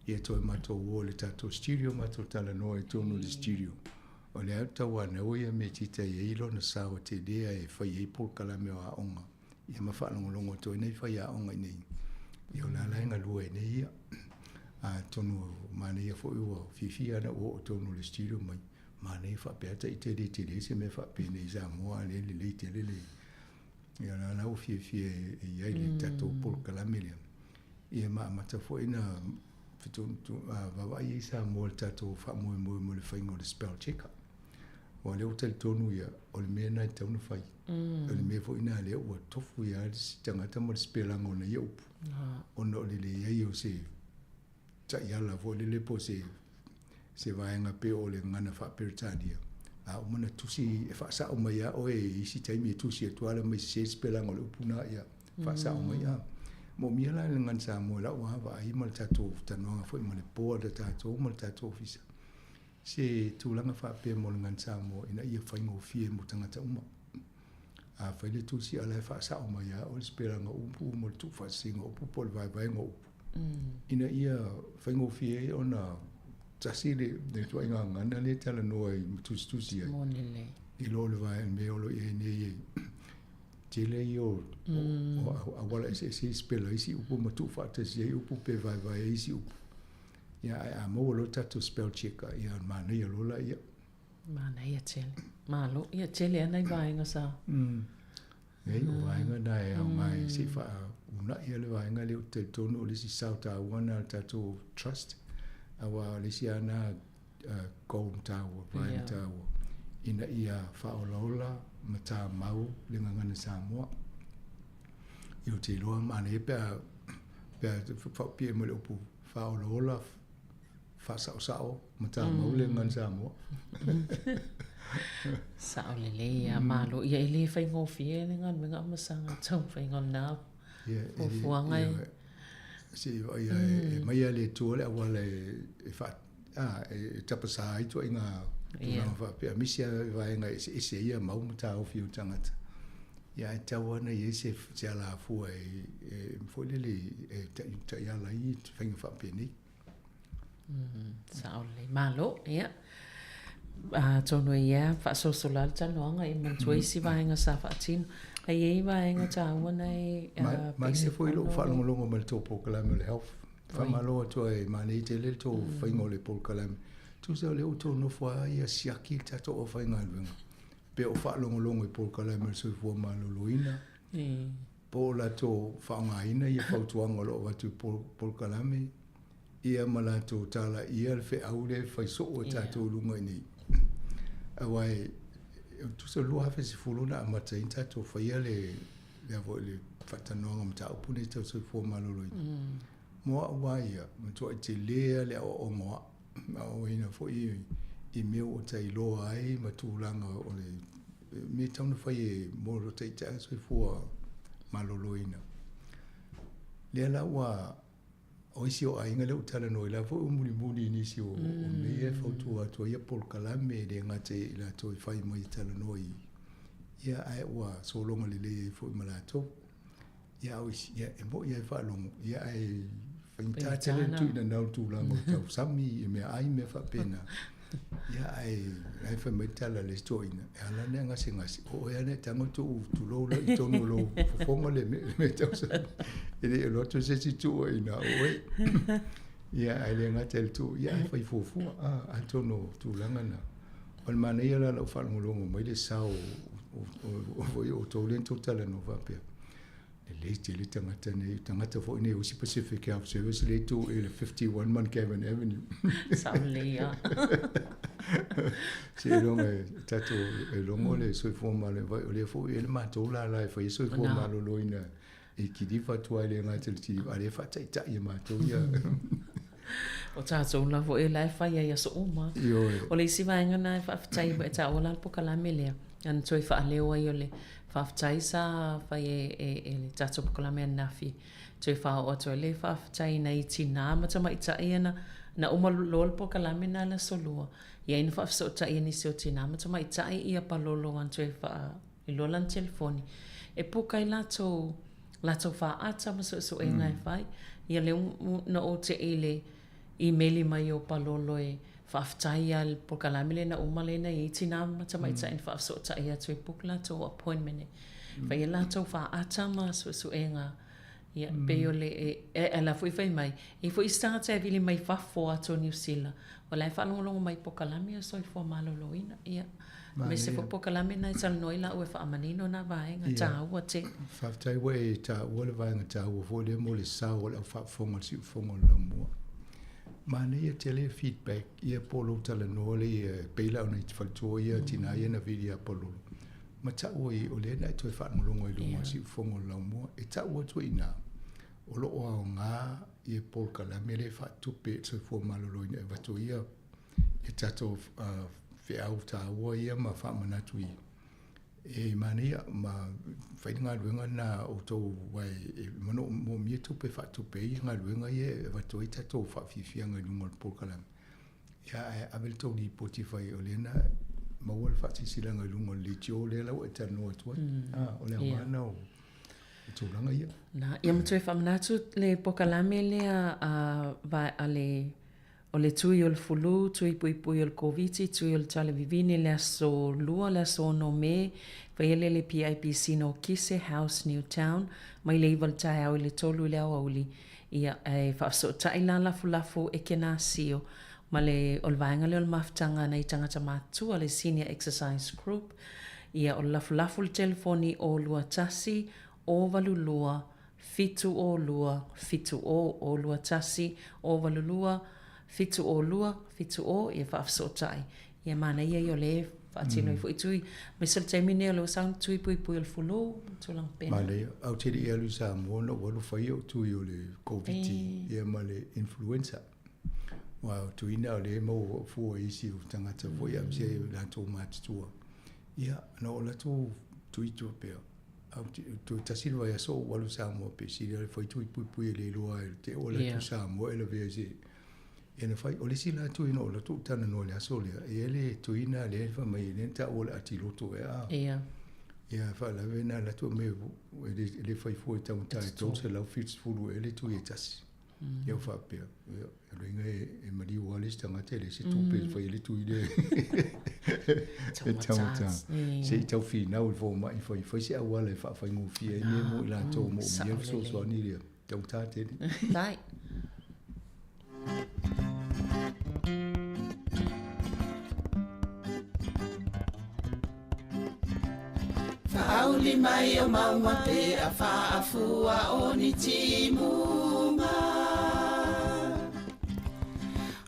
Ia toe matou o i le tatou studio matou talanoa i totonu o le studio. O lea tauanau ia Metita e i ai lona sao e tele e fai ai polokalame o aoga ia ma faalogologo atu ai nai faiaoga i inei. Ia o la la e galue ai nei ia. Atonu manaia foi ua fiafia lava ua oo tonu i le studio mai. Manaia faapea ita e le tele se mea faapenei i Samoa a o lea e lelei tele le ia la la ua fiafia e i ai le tatou polokalame lea. Ia ma amata foi na vaavaai ai Samoa i le tatou faamoemoe mo le faiga o le spell checker. Aua o lea ua talitonu ia, o le mea lena e tatau ona fai. O le mea foi lena lea ua tofu ia le isi tagata ma le sipelaga o na ia upu. Ona o le leai o se taiala foi lele po o se se vaega pei o le gagana faa-Peretania, a uma ona tusi e faasao mai ia oe i isi taimi e tusi atu lava mai sese le sipelaga o le upu na ia faasao mai a. Moomia la le gagana Samoa i lau lava vaai ma le tatou talanoaga foi ma le board a tatou ma le tatou ofisa se tulaga faapea mo le gagana Samoa ina ia faigofie mo tagata uma. A fai le tusi a o la e faasao mai ia oe le sipelaga o upu mo le tuufaasesega o upu po o le vaevaega o upu. Ina ia faigofie ai ona tasi le ituaiga gagana lea e talanoa ai ma tusitusi ai. Moni lelei. I lo le vaega mea o lo o i ai nei e tele ia o auala eseese e sipela ai isi upu ma tuufaatasi ai upu pe vaevae ai isi upu. Ia ae a maua loa le tatou spell checker, ia manaia loa laia. Manaia tele. Malo. Ia tele lava nai vaega sa. Nei, o vaega na e aoga e se i faauuna'i le vaega lea ou te talitonu o le isi sao taua lena a le tatou trust, aua o le isi lava lena goal taua, vaega taua, ina ia faaolaola ma tamau le gagana Samoa. Ia ou te iloa manaia pe a pe a faaopie mai le upu faaolaola faasaosao ma tamau le gagana Samoa. Sao lelei lava, malo. Ia e le faigofie le galuega a Masaga i le taumafaiga o lena fuafuaga e. Se i vaai e aumai lava e le Atua le auala e faa, a, e tapasā ai ituaiga tulaga faapea, aemaise lava i vaega e eseese ai mau ma taofi o tagata. Ia ae tatau lava ona i ai se alafua e foi lele e taiala ai faiga faapenei. Sao lelei. Malo, ia. Atonu e ia faasolosolo lava le talanoaga e manatua isi vaega sa faatino. Ae i ai vaega taua na e Manaia foi lou faalogologo mai i le tou polokalame o le health. Faamalo atu ai, manaia tele le tou faiga o le polokalame. Tusa o lea ua outou nofo lava ia siaki le tatou aufaigaluega pe o faalogologo i polokalame o le soifua maloloina, po o latou faaaogaina ia fautuaga o lo o avatu i polokalame, ia ma latou talaia le feau lea e fai soo e tatou i luga i inei. Aua e tusa 2010 na amata ai ona tatou faia le le foi le faatalanoaga o mataupu nei tau soifua maloloina. Mo au lava ia, matuai tele lava le aoaoga o au, aoaoina foi i mea ua tailoa ai ma tulaga o le mea e tatau ona fai e mo lo taitai soifua maloloina. Lea la ua o isi o aiga lea ua talanoa ai la foi ua mulimuli i nisi o, mm. o mea e fautua atu ai ia polokalame e le gata i latou e fai mai e talanoa i ia ae ua sologa lelei ai foi ma latou. Ia a o isi, ia e mo'i lava e faalogo, ia ae faigata tele le tuuina nau le tulaga o tausami i meaai ma mea faapena. Ia ae la e fai mai le tala a le isi toeaina, e ala ona e gasegase, o oe lava na e tago tuu tulou la i totonu o lou fofoga le mea tausami. E le i alu atu se isi tuu ai i ina o oe. Ia ae le gata i le tuu, ia ae fai fuafua, atonu o tulaga na. O le manaia la lau faalogologo mai le sao o foi o outou lea na tou talanoa faapea, lelei tele tagata nei, tagata foi nei o isi Pacific Health Service lea e tu i le 51 Mount Avenue. Sao lelei lava. Seiloga e tatou e logo le soifua maloloina, vai o lea foi e le matou lala e fai ai soifua maloloina e kilifa atu ai le gata i le kilifa, a o lea e faataitai e matou ia. O tatou la foi la e fai ai aso uma. Ioe. O le isi vaega lena e faafetai ua e taua la le polokalame lea, na toe faaleo ai o le faafetai sa fai e, e, e le tatou polokalame ananafi. Toe faaoo atu ai le faafetai i nai tinā ma tamaitai ia na, na uma loa le polokalame lena i le aso Lua, ia ina faafesootai e nisi o tinā ma tamaitai ia palolo ana toe faa i loa lana telefoni e puka ai latou latou faata ma suesuega e fai. Ia lea na ou tei i le imeli mai o Palolo e faafetai lava i le polokalame lea na uma lea na i ai tinā ma tamaitai na faafesootai atu e book latou appointment e fai ai latou faata ma suesuega. Ia pei o le a la foi fai mai, e i ai foi isi tagata e vili mai fafo atu o Niu Sila, o la e faalogologo mai i polokalame o soifua maloloina. Ia, aemaise foi polokalame na e talanoa ai laua e faamanino na vaega taua tele. Faafetai ua e taua le vaega taua foi lea mo le sao o le au faafofoga o le siufofoga o le laumua. Manaia tele feedback ia po o lou talanoa lea e pei la ona i te faletua ia tina ia na vili ia Palolo. Ma tau ai o lea na e toe faalogologo ai i luga o le siufofoga o le laumua. E tau atu ai i ina, o lo o aoga ia polokalame lea e faatupe e le soifua maloloina e avatu ai ia ia tatou feau taua ia ma faamanatu i e manaia ma fai le galuega lena a outou aua e manaomia tupe e faatupe ai galuega ia e avatu ai tatou faafiafiaga i luga o le polokalame. Ia ae ave le tou lipoti fai o lea na maua le faasilasilaga i luga o le leitio lea la ua e talanoa atu ai. O le aoga lena o tulaga ia. Na, ia ma toe faamanatu le polokalame lea a le O le tui o le fulu, tui puipui o le Koviti, tui o le tala vivine le aso Lua, le aso 6 Me, faia lea le PIPC Nokise House, Newtown, mai le 9 i le taeao i le 3 i le aoauli. Ia, e faafesootai la lafulafu e Kenasio ma le, o le vaega lea o le mafutaga a nai tagata matutua, le Senior Exercise Group. Ia, o le lafulafu le telefoni o 21 082 7 o 2, 7 o, o 2 1, o 8 2, 7 o 2, 7 o, ia faafesootai. Ia manaia ia o lea e faatino ai foi tui. Aemaise o le taimi nei o lea ua sau tui puipui o le fulu ma tulaga faapena. Manaia. Ae ou te le i alu i Samoa na ou alu fai ou tui o le Koviti ia ma le influenza. Aua o tui na o lea e maua fua i isi o tagata foi aemaise i latou matutua. Ia na ou alu atu tui faapea. Toe tasi le vaiaso ou alu i Samoa pe sili le fai tui puipui e le iloa ai te o alu atu Samoa e lavea i se ia na fai o le isi la tui na ou alu atu ou talanoa i le aso lea e i ai le tui na lea fai mai lea na taua o le atiloto ea a ia faalave na alu atu aumai e le fai fua e taugata e $370 ea le tui e tasi. Ia ua faapea, ia, o lona uiga e maliu lava le isi tagata e leai se tupe e fai ai le tui lea e taugata. Se i tau finau i le fomai, fai, fai se auala e faafaigofie ai mea mo i latou o moomia le fesoasoani lea. Taugata tele. Tai. Faauli mai o mauga pe a faafua o ni timuga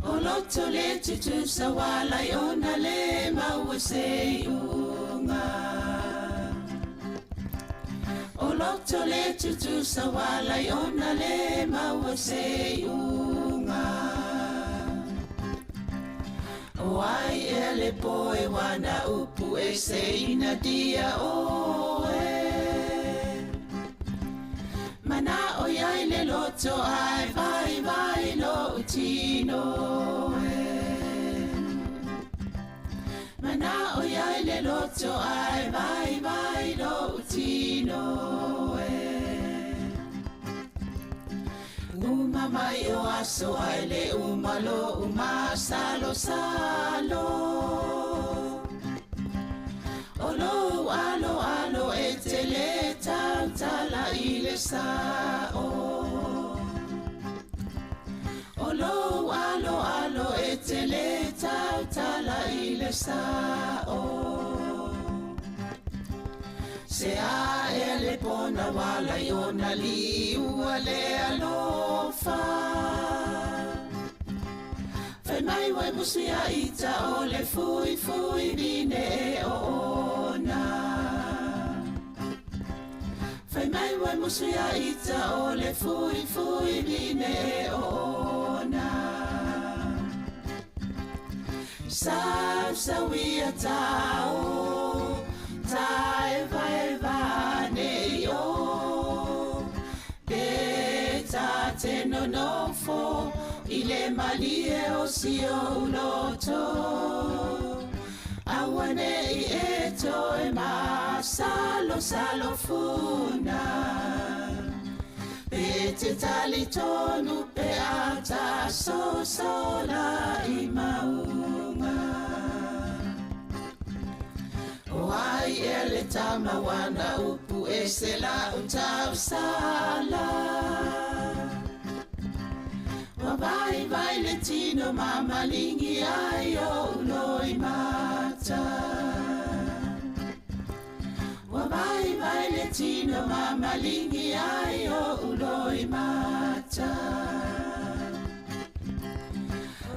O loto le tutusa walai ona le maua se iuga O loto le tutusa walai ona le maua se iuga. O ai ea le poe wana upu e se ina dia oe. Mana o iai le loto ai vai vai lo utino e. Mana o iai le loto ai vai vai lo utino e. Uma mai o aso ai le uma lo uma salo salo. O lo alo alo e te le tau tala i le sa o. O lo alo alo e te le tau tala i le sa o. Se a e le pona wala i ona li ua le alofa. Fai mai wai musia ita o le fui fui vine e o ona. Fai mai wai musia ita o le fui fui vine e o ona. Sau sau ia tau, tai vai vai nei o. Pe ta te no no fo, i le malie o si o uloto. Aua nei e toe ma salo salo funa. Pe te tali tonu pe ata so sola i maunga. O ai e le tama wana upu e se la utau sala. Wa vai vai le tino mamalingi ai o uloi mata. Wa vai vai le tino mamalingi ai o uloi mata.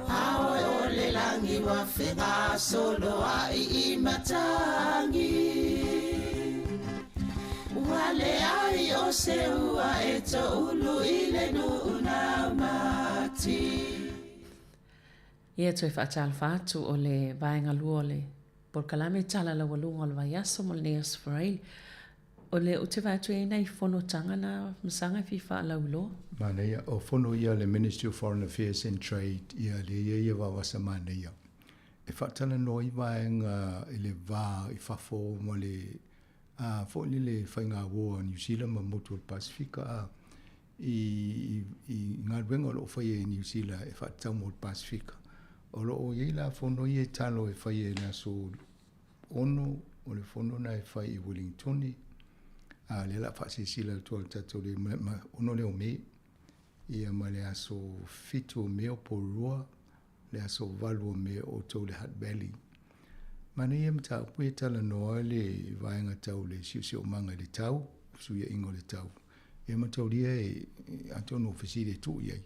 Aoe o le langi wa whenga solo ai i matangi. Ua le ai o se ua e to ulu i le nuu mati. Ia toe faatalofa atu o le vaega lua o le polokalame tala laualuga o le vaiaso mo lenei aso Faraile. O le ou te vaai atu i ai nai fonotaga na masaga e fia faalauiloa. Manaia, o fono ia le Ministry of Foreign Affairs and Trade, ia le ia ia vavasa manaia. E faatalanoa ai vaega i le va i fafo ma le a foi lele faigauo a New Zealand ma motu o le Pasifika a i, i, i galuega o loo faia i New Zealand e faatatau mo le Pasifika. O loo i ai la fono ia e talo e faia i le aso 6 o le fono na e fai i Wellingtoni, a lea la faasilasila atu a le tatou le ma, 6 lea o Me, ia ma le aso 7 o Me o Porirua, le aso 8 o Me o outou le Hutt Valley. Manaia mataupu e talanoa le vaega tau le siosiomaga i le tau, fesuiaiga o le tau. Ia mataulia e atonu o fesili e tuu i ai.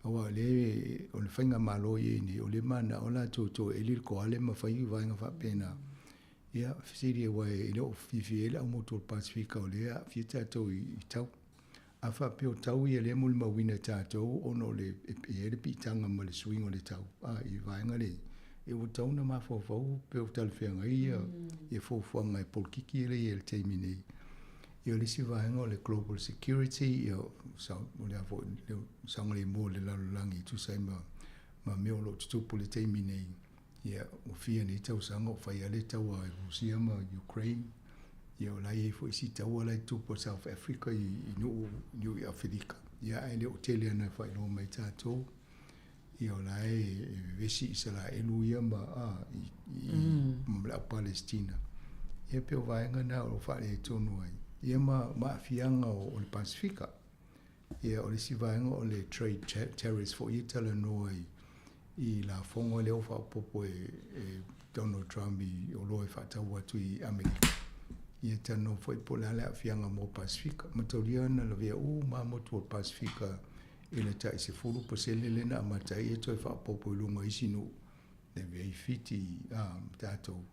Aua o le o le faigamalo i ai nei, o le manao latou toe eli le koale ma fai vaega faapena. Ia fesili aua e le o fiafia ai le aumotu o le Pasifika o lea e aafia tatou i tau. A faapea o tau ia lea e molimauina e tatou ona o le e i ai le piitaga ma le suiga o le tau a i vaega lea e ua tatau ona mafaufau pe o talafeagai ia ia fuafuaga e polokiki lea i le taimi nei. Ia o le isi vaega o le global security ia sa o le a foi le saogalemu o le lalolagi e tusa ai ma ma mea o lo o tutupu i le taimi nei. Ia ua fia nei tausaga o fai lava le taua i Rusia ma Ukraine. Ia o la e i ai foi isi taua la e tutupu i South Africa i i nuu nuu i Afelika. Ia ae le o tele ana e faailoa mai tatou. Ia o la e vevesi Isalaelu ia ma a i i ma le au Palestina. Ia pei o vaega na o lo o faaletonu ai. Ia ma ma aafiaga o le Pasifika. Ia o le isi vaega o le trade tariffs foi ia e talanoa i i lafoga lea ua faaopoopo e e Donald Trump i oloa e faatau atu i Amerika. Ia talanoa foi po o le a le aafiaga mo Pasifika. Mataulia na lavea uma lava motu o le Pasifika i le tai 10% lea na amata ai e toe faaopoopo i luga o isi nuu, lavea ai Fiti, a, ma tatou.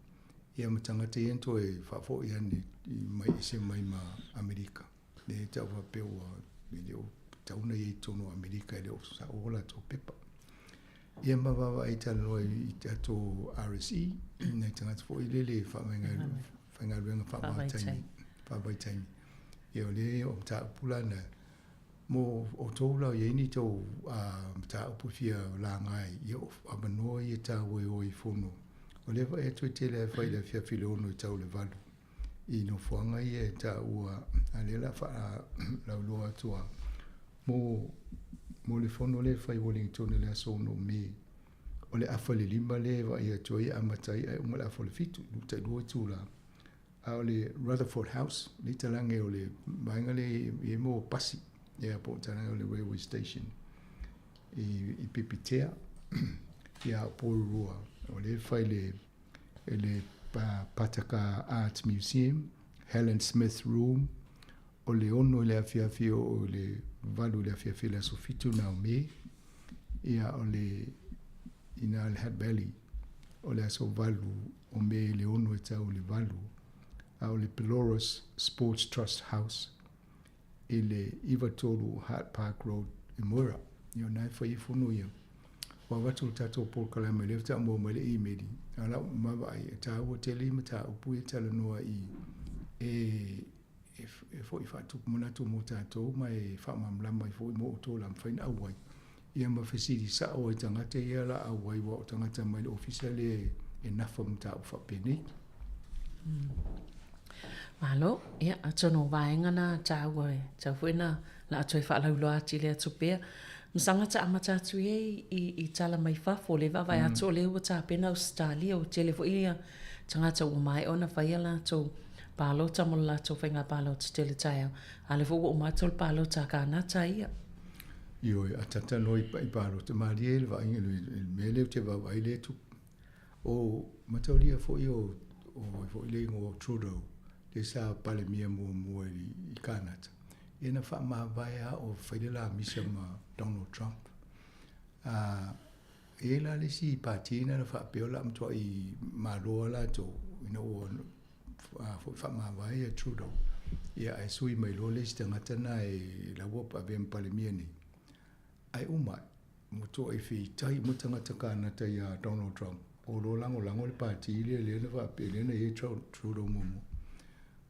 Ia ma tagata ia na toe faafoi ane mai ese mai ma Amerika. Lea e tau faapea ua e le o tatau ona i ai i totonu o Amerika e le o sao o latou pepa. Ia ma vaavaai talanoa i tatou RSE, nai tagata foi lele e faigaluega faavaitaimi, faavaitaimi. Ia o lea o mataupu la na, mo outou la o i ai ni tou mataupu e fia laga ai, ia o avanoa ia taua e o ai i fono. O lea e vaai atu e tele lava e fai i le afiafi i le 6 e tau i le 8 i nofoaga ia e taua, a o lea o le a faalauiloa atu lava. Mo, mo le fono lea e fai i Wellington i le aso 6 o Me, o le afa i le 5 lea e vaai atu ai e amata ai ae uma i le afa o le 7, tailua itula. A o le Rutherford House, le talage o le vaega lea e i ai mo pasi, ia po o talage o le railway station i, i Pipitea, ia o Porirua. O lea e fai le, e le Pataka Arts Museum, Helen Smith Room, o le 6 i le afiafi o le 8 i le afiafi i le aso 7 na o Me, ia o le ina le Hutt Valley, o le aso 8 o Me i le 6 e tau i le 8, a o le Pelorus Sports Trust House i le 93 Hart Park Road i Moera. Ia o na e fai ai fono ia. Ua avatu le tatou polokalame lea faatoa maua mai le imeli, a o lau vaavaai e taua tele ia mataupu ia e talanoa i e e foi faatupu manatu mo tatou ma e faamalamalama ai foi mo outou la mafai ona auai ia ma fesili sao ai tagata ia la auai aua o tagata mai le ofisa lea e nafa ma mataupu faapenei. Malo, ia, atonu o vaega na tāua e tau foi na la atu e faalauiloa atili atu pea. Masaga ta amata atu ia i, i, i tala mai fafo, le vaavaai atu o lea ua tapena Ausetalia, ua tele foi ia tagata ua maea ona fai a latou palota mo le latou faiga palota tele taeao, a o lea foi ua uma atu le palota a Kānata ia. Ioe, a tata noa i palota, malie le vaaiga i le mea lea ou te vaavaai lea e tupu. O mataulia foi o o ai foi le igoa o Trudeau, lea sa Palemia muamua i Kānata, ia na faamavae lava o fai le lamisa ma Donald Trump. A, e i ai la le isi pati na na faapea o le a matuai malo lava latou ina ua foi faamavae ia Trudeau, ia ae sui mai loa le isi tagata na e la ua avea ma Palemia nei. Ae uma ae, ua toai feitai uma tagata Kānata iā Donald Trump, o lo lagolago le pati lea lea na faapea lea na i ai Trudeau muamua.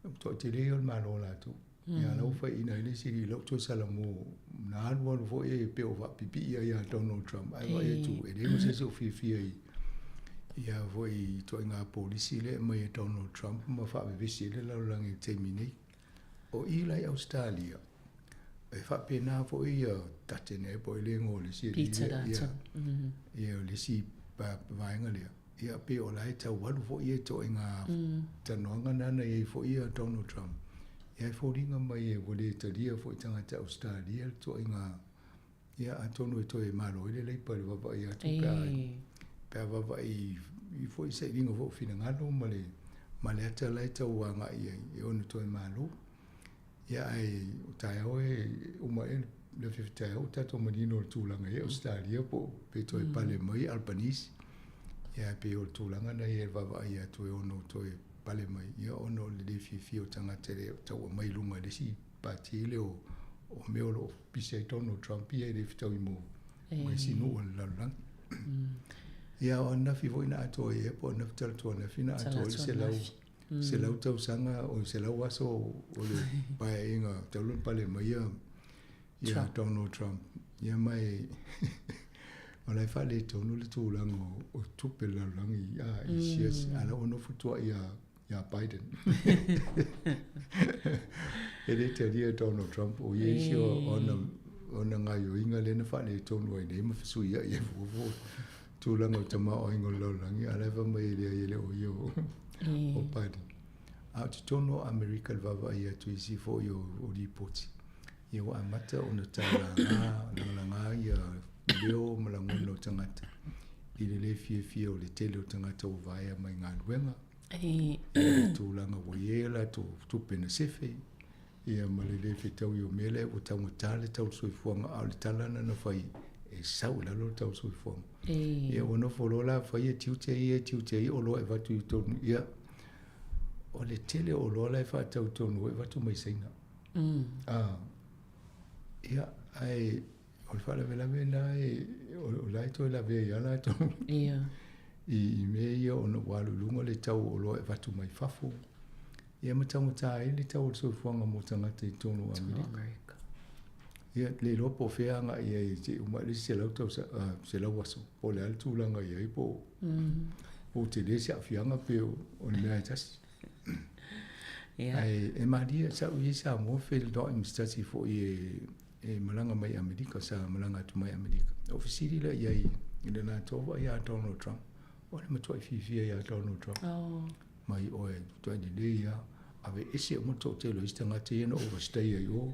Ua toai tele ia o le Malo latou. Ia la ua faiaina ai le isi i lau toe salamo na alualu foi e pei o faapipii ai ia Donald Trump ae vaai atu e leai ma se isi o fiafia i ia foi ituaiga polisi lea e aumai e Donald Trump ma faavevesi ai le lalolagi i le taimi nei. O i la i Ausetalia, e faapena foi ia Dutton ea po o le igoa o le isi Peter Dutton. Ia o le isi vaega lea. Ia pei o la e tau alu foi ia ituaiga talanoaga na na i ai foi ia Donald Trump. Ia e foliga mai ua le talia foi tagata Ausetalia le ituaiga ia atonu e toe malo ai le Leipa i le vaavaai atu pe a pe a vaavaai i foi sailiga foi o finagalo ma le ma le ata la e tau agai i ai e ono toe malo. Ia ae o taeao e uma ea le afiafi taeao ua tatou manino i le tulaga i Ausetalia po pe toe pale mai Albanese. Ia ae pei o le tulaga na ia e vaavaai atu e ono toe pale mai ia ona o le le fiafia o tagata e tau aumai i luga i le isi pati lea o o mea o lo o pisi ai Donald Trump ia e le fetaui mo ma isi nuu o le lalolagi. Ia o ananafi foi na atoa ai ea po o ananafi talaatu ananafi na atoa ai le 100 tausaga o 100 aso o le paeaiga talu ona pale mai ia ia Donald Trump. Ia ma e o la e faaletonu le tulaga o tupe o le lalolagi a i shares a la ua nofo tuai ia ia Biden. E le talia Donald Trump o ia isi o ona ona gaioiga lea na faaletonu ai nei ma fesuiai ai fuafua tulaga o le tamaoaiga o le lalolagi, a o la e fai mai e leai e le o ia o Biden. A o totonu o Amerika i le vaavaai atu i isi foi o lipoti, ia ua amata ona taulaga, lagalaga ia leo ma lagona o tagata i le le fiafia o le tele o tagata ua vaea mai galuega, le tulaga ua i ai a latou tupe na sefe, Ia ma le le fetaui o mea lea ua taugata le tau o le soifuaga, a o le tala lena na fai e sau i lalo le tau o le soifuaga. Ia ua nofo loa la fai ia tiute ia tiute ia oloa e avatu i totonu. Ia o le tele o oloa la e faatau i totonu e avatu mai Saina. Ia ae O le faalavelave lena e, o, o la e toe lavea ai lava latou. Ia. I, i mea ia ona ua alu i luga le tau o oloa e avatu mai fafo. Ia ma taugata ai le tau o le soifuaga mo tagata i totonu o Amerika. Ia, le iloa po o fea agai i ai se i uma le isi 100 tausaga, 100 aso, po o le a le tulaga i ai, po o tele se aafiaga pe o le mea e tasi. Ia. Ae e malie, sa ou i ai i Samoa feiloai ma se tasi foi e malaga mai Amerika, sa malaga atu mai Amerika. Ou fesili lea i ai i le latou vaai ia Donald Trump. O le matuai fiafia ia Donald Trump. Oh. Mai oe, matuai lelei lava. Aveese uma le toatele o isi tagata ia na overstay ai o.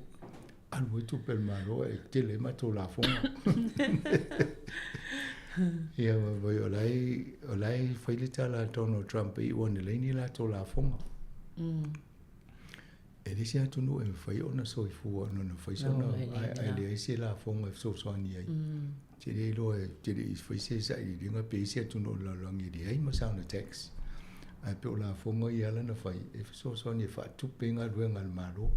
Alu ai tupe a le Malo e tele ai matou lafoga. Ia, ma o la e, o la e fai le tala a Donald Trump e iu ane leai ni latou lafoga. E le isi atunuu e mafai ona soifua ona na fai sona, ae leai se lafoga e fesoasoani ai. Te le iloa e te le i fai se sailiiliga pe i ai se atunuu o le lalolagi e leai ma sana tax. Ae pei o lafoga ia ala na fai e fesoasoani e faatupe ai galuega a le Malo.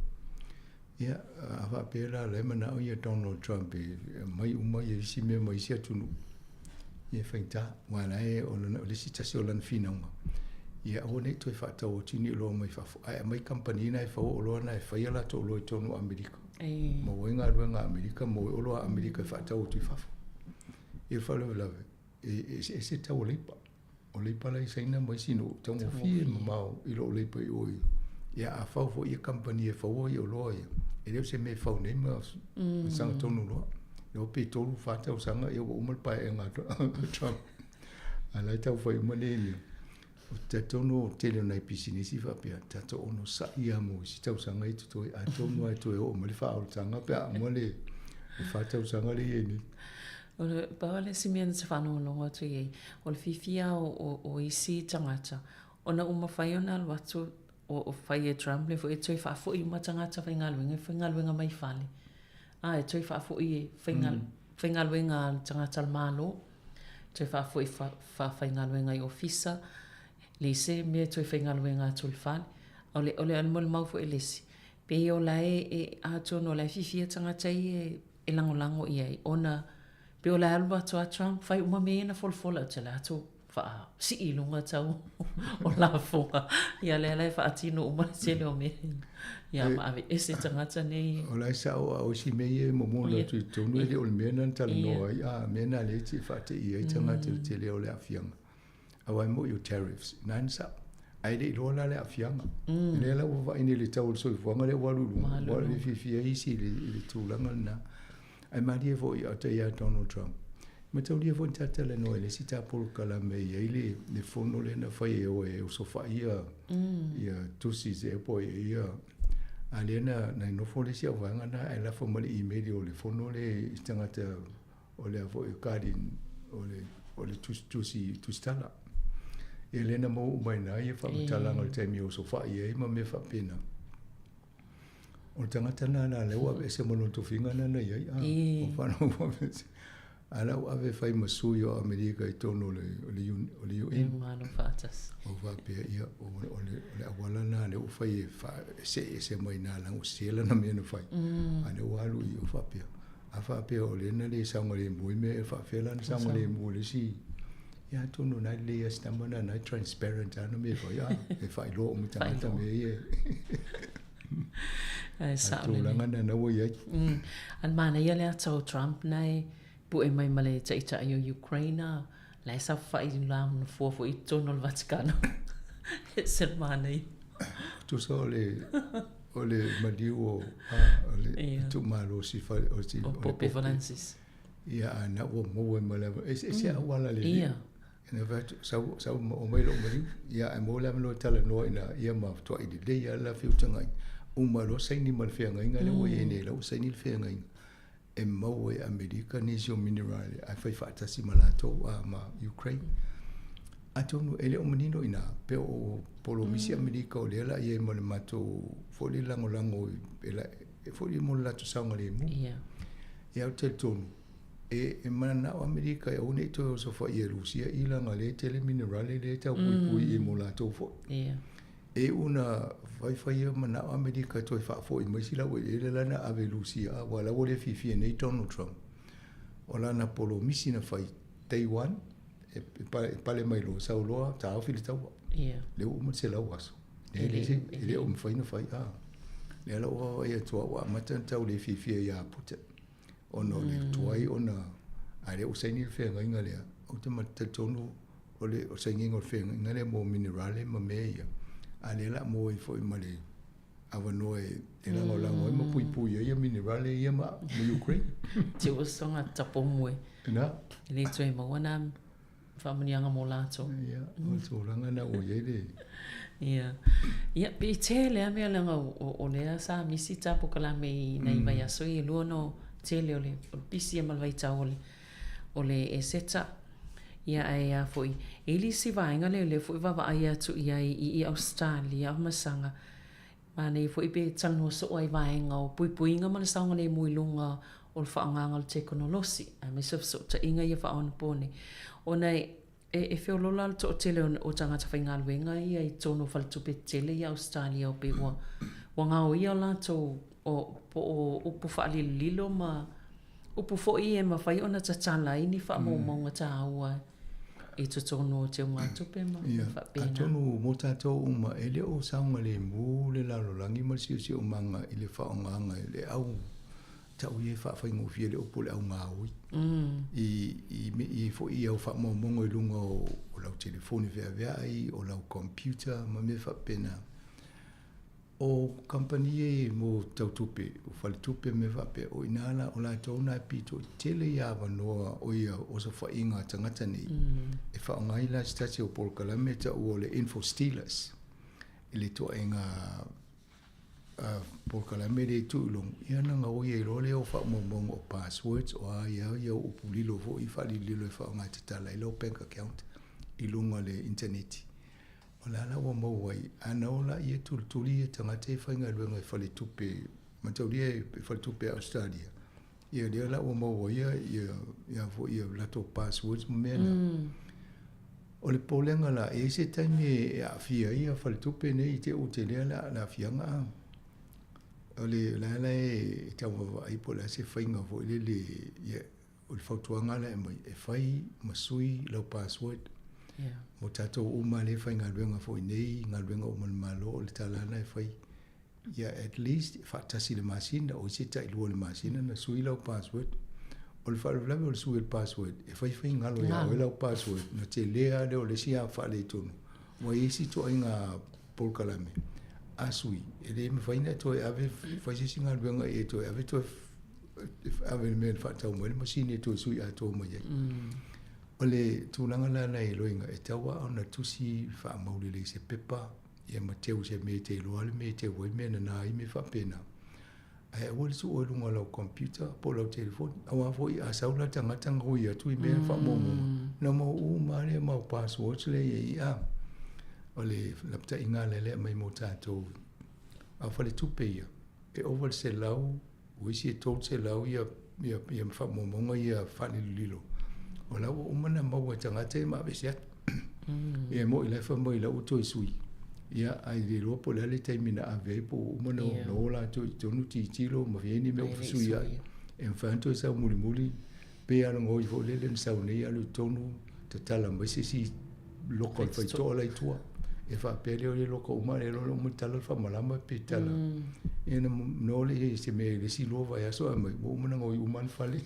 Ia, a faapea la, o la e manao ia Donald Trump e aumai uma ia isi mea mai isi atunuu, ia e faigata. Aua o la e, o le isi tasi o lana finauga, ia aua ne i toe faatau atu ni oloa mai fafo, ae aumai kamupani na e fau oloa na e fai a latou oloa i totonu o Amerika. Maua ai galuega a Amerika, maua ai oloa a Amerika e faatau atu i fafo. Ia o le faalavelave, e eseese tau o leipa. O leipa la i Saina ma isi nuu, taugofie mamao i lou leipa i o i. Ia a fau foi ia kamupani e faua ia oloa ia, e le o se mea e fau nei ma sagatonu loa. Lea pe 3, 4 tausaga ia ua uma le paeaega a Trump. A la e tau fai uma nei mea. Ou te talitonu o le tele o nai pisinisi faapea, tatou onosai lava mo isi tausaga ia totoe, atonu lava e toe oo mai le faaolataga pe a uma le 4 tausaga lea e i ai nei. O le pau le isi mea na te faalogologo atu i ai, o le fiafia o isi tagata, ona ua mafai ona alu atu o fai e Trump le foi e toe faafoi uma tagata faigaluega e faigaluega mai fale. A e toe faafoi e faigaluega a le tagata a le Malo, toe faafoi faafaigaluega i ofisa, leai se mea e toe faigaluega atu i le fale. O le o le molimau foi a le isi, pei o la e atonu o la e fiafia tagata ia e lagolago i ai, ona pei o le alu atu a Trump, fai uma mea ia na folafola atu, le atu faasii i luga tau o lafoga. Ia lea la e faatino uma le tele o mea ia ma aveese tagata nei. O la e sao a o isi mea ia e momona atu i totonu e le o le mea lena na talanoa ai, a mea na lea e te faateia ai tagata i le tele o le aafiaga. Aua e moi o tariffs, na na sao. Ae le i iloa la le aafiaga. Lea la ua vaai nei i le tau o le soifuaga lea ua alu i luga, ua le fiafia ai isi i le tulaga lena. Ae malie foi a o te ia Donald Trump. Mataulia foi na ta talanoa i le isi ta polokalame e i ai le fono lea na fai e o e osofai ia ia tusi se po e ia a lea na na nofo le isi auvaega na ae lafo mai le email o le fono lea i tagata o lea foi o Guardian o le o le tusi tusi tusitala. Ia lea na maua uma ai i ina ia faamatalaga o le taimi e osofai ai ma mea faapena. O le tagata lena la lea ua aveese ma lona tofiga lena na i ai, a, ua faalogo ua aveese. A la ua ave e fai ma sui o Amerika i totonu o le, o le, o le UN. Malo faatasi. O faapea, ia, o, o, le, o le auala lena lea ua fai e faaeseese mai i ina leaga ua sese lana mea na fai. A lea ua alu i o faapea. A faapea o lea na le saogalemu ai mea e faapefea la ona saogalemu e le isi. Ia atonu o na e lelei lava si tama lena, na e transparent lava ana mea e fai, a e faailoa uma i tagata mea ia. Ae sao lelei. Tulaga na na ua i ai. A manaia le ata o Trump na e pue mai ma le taitai o Ukraine a la e saofai i la nofoa foi i totonu o le Vatikano. Ese le manaia. Tusa o le o le maliu o o le tuumalosi o si o Pope Francis. Ia a na ua maua ai ma le e eseese auala lelei. Ia. Na fai atu sau sau omai lou maliu ia ae maua le avanoa e talanoa ina ia ma faatoai lelei lava le feutagaiga. Uma loa saini ma le feagaiga lea ua i ai nei la ua saini le feagaiga e maua e Amerika nisi o minerale ae fai faatasi ma latou a ma Ukraine. Atonu e le o manino i ina pe o polomisi Amerika o lea la i ai ma le matou foi le lagolago e la e foi le mo le latou saogalemu. Ia. Ia ou te talitonu e e mananao Amerika e aua ne i toe osofaia e Rusia i laga lea e tele minerale lea e tau puipui i mo latou foi. Ia. E iu na faifai ia manao Amerika e toe faafoi mai si laueleele la na ave i Rusia, aua la ua le fiafia nei Donald Trump. O lana polomisi na fai day one e pale mai loa sau loa taofi le taua. Lea ua uma le 100 aso. E le o mafai ona fai. A. Lea la ua vaavaai atu ua amata ona tau le fiafia ia Putin ona o le tuai ona a lea ua saini le feagaiga lea. Ou te talitonu o le sainiga o le feagaiga lea mo minerale ma mea ia, a lea la maua ai foi ma le avanoa e lagolago ai ma puipui ai ia minerale ia ma Ukraine. Te ua soga tapomu e. Na. E le toe maua nā faamanuiaga mo latou. Ia, o le tulaga na ua i ai le... Ia. Ia, pe i tele lava mea leaga o lea sa misi ta polokalame i nai vaiaso ia e lua ona o tele o le pisi ma le vaitau o le o le Eseta. Ia ae a foi, e i ai le isi vaega lea o lea foi e vaavaai atu i ai i Ausetalia o Masaga, manaia foi pe talanoa soo ai i vaega o puipuiga ma le saogalemu i luga o le faaaogaga o le tekonolosi, aemaise o fesootaiga ia faaonaponei. Ona e e feoloolo lava le toatele o tagata faigaluega ia i totonu o faletupe tetele ia Ausetalia o pei ua ua gaoia o latou o po o upu faalilolilo ma Upu foi e mafai ona tatala ai ni faamaumauga taua i totonu o teugatupe ma mea faapena. Atonu mo tatou uma, e le o saogalemu le lalolagi ma le siosiomaga i le faaaogaga e le au tau ia e faafaigofie le upu o le au gaoi i foi i au faamaumauga i luga o lau telefoni feaveai, o lau computer ma mea faapena. O kamupani ia mo tau tupe, o faletupe ma mea faapea, o i ina la, o latou na e pito i tele ia avanoa o ia osofaiga a tagata nei, e faaaoga ai la se tasi o polokalame e taua o le Info Stealers, i le ituaiga polokalame lea e tuu i luga, ia ona gaoi ai loa lea o faamaumauga o passwords, o a ia ia upu lilo foi faalilolilo e faaaoga e tatala ai lau bank account i luga o le initaneti. O le a la ua maua ai? A na o la ia tulituli ia tagata ia faigaluega i faletupe, mataulia i faletupe a Ausetalia, ia lea la ua maua ai ia ia foi ia latou passwords ma mea na. O le popolega la, e i ai se taimi e aafia ai ia faletupe nei i te i ua telea le aafiaga a. O le la la e tau vaavaai po o le a se faiga foi lele ia O le fautuaga lea e aumai, e fai ma sui lau password. Yeah. Mo tatou uma lea e faigaluega foi nei, galuega uma a le Malo, o le tala lena e fai. Ia at least faatasi i le masina, o isi e tailua i le masina na sui lau password. O le faalavelave o le sui o le password, e fai fai galo ia oe lau password, na tele lava lea o le isi faaletonu. Ua i ai isi ituaiga polokalame, a sui, e le mafai ona e toe ave fai se isi galuega i e toe ave toe ave le mea na faatau mai le masini e toe sui atoa mai ai. O le tulaga la na iloiga, e tatau lava ona tusi faamau lelei i se pepa, ia ma teu i se mea e te iloa le mea e teu ai, mea nana ai, mea faapena. Ae aua le tuua i luga o lau computer po o lau telefoni. Aua foi a sau la tagata gaoi atu i mea faamaumauga, ona maua uma lava lea mau passwords lea e i ai. A o le lapataiga lea e aumai mo tatou. A o faletupe ia, e ova i le 100 O isi e 300 ia ia ia faamaumauga ia faalilolilo, o la ua uma ona maua e tagata ia ma aveese atu. Ia e moi la e fai mai la ua toe sui, ia ae le iloa po o le a le taimi na ave ai po ua uma ona yeah. o latou i totonu tilotilo ma fai ai ni mea ua fesui ai. E mafai ona toe sau mulimuli, pei lava ona gaoi foi lele na sau nei alu i totonu tatala mai se isi loka o le faitoa la i tua. E faapea lea o le loka uma lea loa uma tala le faamalama pe tala. Ia na no le i se mea i le isi lua vaiaso ae mai ua uma ona gaoi uma le fale.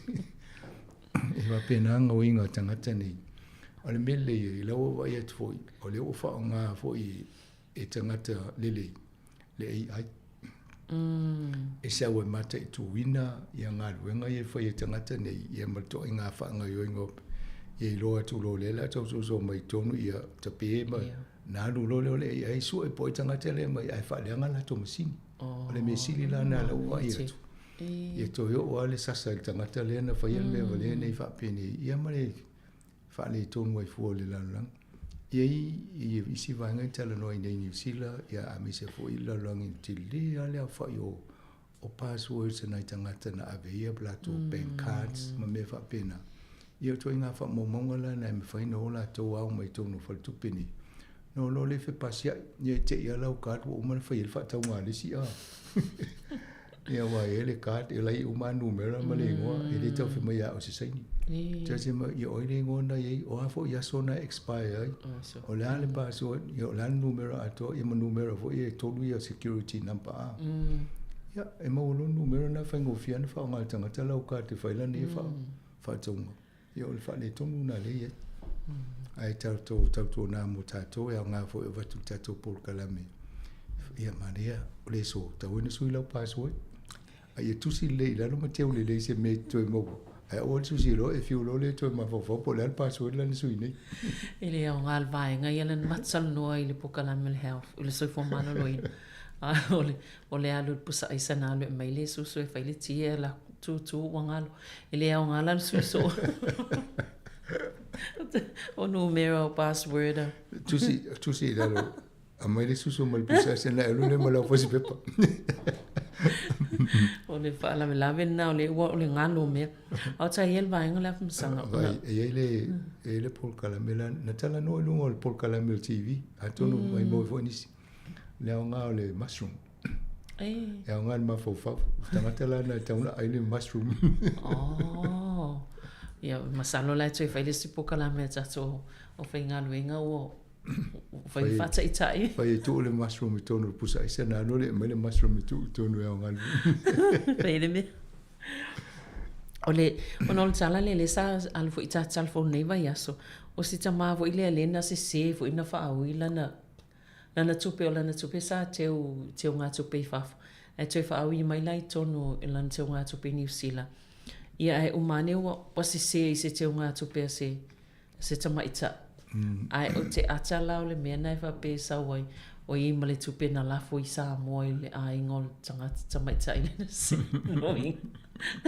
E faapena gaoiga a tagata nei. O le mea lelei ai, la ua vaai atu foi, o lea ua faaaoga foi e tagata lelei le AI. E sau e mataituina ia galuega ia e fai e tagata nei, ia ma le ituaiga faagaoioiga ia iloa atu loa lea o le a tau soso mai totonu ia tape ma na alu loa lea o le AI sue po o ai tagata lea mai ae faaleaga latou masini. O le mea sili la lena o lea ua vaai atu, ia toe oo lava le sasa i le tagata lea na faia le mea valea nei faapenei, ia ma le faaletonu ai fua o le lalolagi. E i ai isi vaega e talanoa ai nei i Niu Sila, ia aemaise foi le lalolagi i le tele lava le aofai o o passwords a nai tagata na ave ai a latou bank cards ma mea faapena. Ia o ituaiga faamaumauga la na e mafai ona o latou ao mai totonu o faletupe nei. Na o loa lea fepasiai, ia e te i lava lau card ua uma ona fai ai le faatauga a le isi a. Ia aua e i ai le card e lai uma lava numera ma le igoa, e le tau fai mai ia au se saini. Tiasi mai, ia o ai le igoa na i ai, o a foi aso na e expire ai, o le a le password, ia o le a le numera atoa, ia ma numera foi ia e tolu ia security number a. Ia, e maua loa le numera lena e faigofie lava ona faaaoga e le tagata lau card e fai lana ia faatauga. Ia o le faaletonu lena lea e i ai. Ae tatou tautuana mo tatou e aoga foi e avatu i le tatou polokalame. Ia manaia o le aso, tatau ona sui lau password. A ia tusi lelei i lalo ma teu lelei i se mea e te toe maua. Ae aua le tusi loa e fiu loa lea e toe mafaufau po o le a le password la na sui nei. E le aoga le vaega ia lana matalanoa i le polokalame o le health, o le soifua maloloina. A o le, o le alu i le pusa aisa na alu e aumai le susu e fai le ti e ala tūtū ua galo. E le aoga la le sui soo. O numera o password a. Tusi, tusi i lalo. Aumai le susu ma le pusa aisa na e alu lea ma lau fasi pepa. O le faalavelave lena o le ua o le galo o mea. A o ta ia le vaega le afamasaga. Vai, e i ai le, e i ai le polokalame la, na talanoa i luga o le polokalame o le TV, atonu mai maua foi nisi. Le aoga o le mushroom. E aoga i le mafaufau. O le tagata la na e tatau ona ai le mushroom. Oh. Ia, masalo la e toe fai le isi polokalame a tatou aufaigaluega ua fai le faataitai. Fai e tuu le mushroom i totonu o le pusa aisa na alu alii aumai le mushroom e tuu i totonu e aoga. Fai le mea. O le, ona o le tala lea lea sa alu foi i ta telefoni i lenei vaiaso, o si tama foi lea lea na sese foi na faaui lana Lana tupe, o lana tupe sa teu, teugatupe i fafo, ae toe faaui mai la i totonu i lana teugatupe i Niu Sila. Ia ae uma ane ua, ua sese i se teugatupe a se, se tamaitai. Ae o te ata la o le mea na e faapea e sau ai, o i ai ma le tupe na lafo i Samoa i le aiga o le tagata tamaitai lena sese. Lona uiga,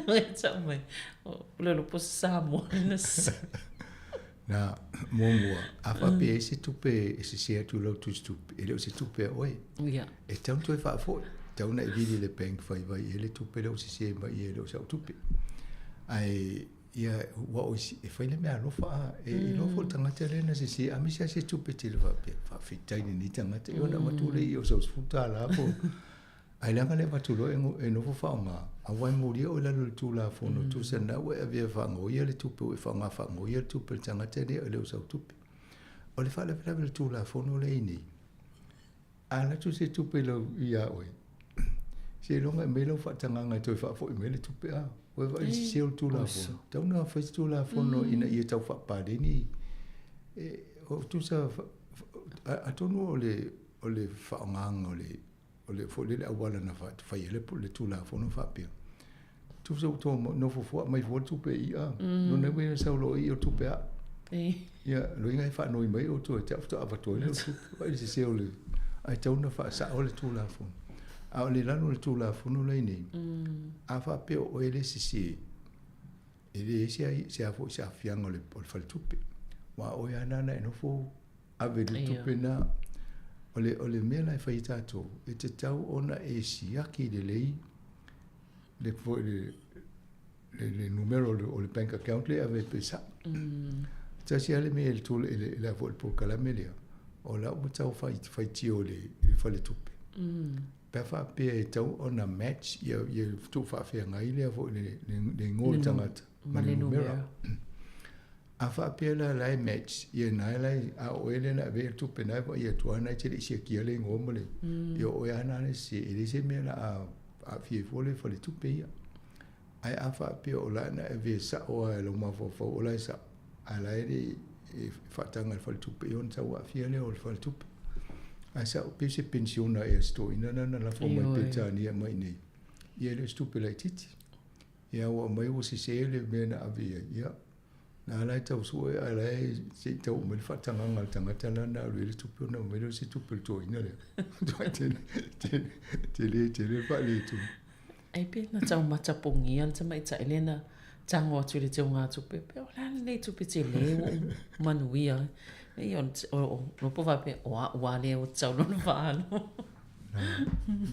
e tau mai, o le iloa po o se Samoa lena sese. Na, muamua, a faapea e i ai se tupe e sese atu i lau tusitupe, e le o se tupe a oe. Ia. E tatau ona toe faafoi. E tatau ona e vili i le bank fai mai i ai le tupe lea ua sese mai i ai e le o sau tupe. Ae, ia, ua o e fai le mea alofa a. E iloa foi le tagata lea na sese, a misi lava se tupe tele faapea, faafetai i lenei tagata, ia ona avatu lea i o sau $10 po o Ae leaga le avatu loa e nofo faaaoga, aua e molia oe i lalo o le Tulafono tusa lena ua e avea e faagaoia le tupe, ua e faaaoga faagaoia le tupe a le tagata lea e le o sau tupe. O le faalavelave o le Tulafono lea e i nei, a alu atu se tupe i lau, ia oe, seiloga e aumai lau faatagaga e toe faafoi mai le tupe a. Ua e vaai i le sese o le Tulafono. E tatau ona fai se Tulafono ina ia tau faapaleni. E, o tusa, atonu o le, o le faaaogaga o le O le foi lele auala na fai ai le Tulafono faapea, tusa ua tou nofo fua aumai fua le tupe i a, lona uiga e sau loa i i o le tupe a. Ia, lona uiga e faanoi mai outou ia te au faatoa avatu ai lea o le tupe. Vaai i le sese o le, ae tatau ona faasao le Tulafono. A o le lalo o le Tulafono la e i nei, a faapea o oe le sese, e leai se a foi se aafiaga o le faletupe, aua o oe lava lena na e nofo ave le tupe na. O le, o le mea la e fai e tatou, e tatau ona e siaki lelei le, foi le, le, le numera o le, o le bank account lea e ave ai pe sao. Tasi lava le mea i le, tule, i le, le, foi le polokalame lea, o la ua tau fai, faitio i le, i le faletupe. Pe a faapea e tatau ona match ia, ia tuufaafeagai lea foi le, le, le igoa o le tagata ma le numera. A faapea la la e match, ia na la e, a o oe lea na ave i ai le tupe na e vaai atu lava na e te le i siakia le igoa ma le, ia o oe lava na le sese, e leai se mea la a aafia ai fua le faletupe ia. Ae a faapea o la na ave sao lava e lou mafaufau o la e sao, a la e le i faataga e le faletupe ia ona tau aafia lea o le faletupe. Ae sao pei se penisiona ea a si toeaina lena na lafo mai Peretania e aumai i inei, ia e le o se tupe laitiiti. Ia ua aumai ua sese le mea na ave i ai, ia na la e tau sue ae la e se i tau mai le faatagaga a le tagata la na alu i ai le tupe ona aumai lea o se tupe o le toeaina lea. Matua tele, tele, tele, tele le faaletonu. Ai pe na tau matapogia le tamaitai lea na tago atu i le teugatupe, pe o le a lenei tupe tele ua ou manuia ai. Ia o, o, o, o faapea, o a'u lava lea ua tatau loa ona faaalu.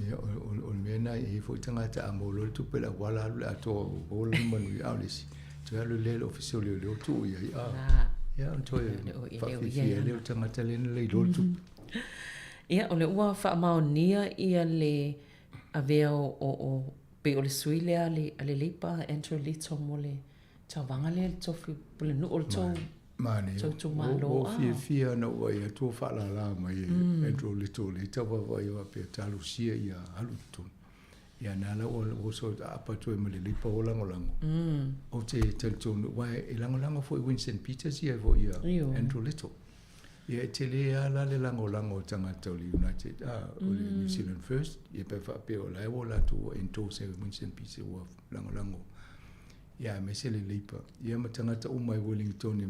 Ia, o le mea lena e i ai foi tagata a maua loa le tupe i le auala alu le atoa ua maua lona manuia. A o le isi, toe alu lea i le Ofisa o Leoleo tuu i ai, a, ia ona toe faafiafia ai lea o le tagata lea na leiloa le tupe. Ia, o lea ua faamaonia ia le avea o Pei o le sui lea a le, a le Leipa Andrew Little mo le tauvaga lea i le tofi po le nuu o le tou, Manaia. tou itumalo. Ua Ah. fiafia ona ou vaai atu o faalala mai e Andrew Little lea tau vaavaai faapea talosia ia alu i totonu. Ia na la ua ua oso aapa atu ai ma le Leipa o lagolago. Ou te talitonu aua e lagolago foi Winston Peters ia foi ia Ioe. Andrew Little. Ia e tele lava la le lagolago o tagata o le United, a, o le New Zealand First, ia pe faapea o la e ua latou ua endorse e Winston Peters ua lagolago ia aemaise le Labour. Ia ma tagata uma i Wellington e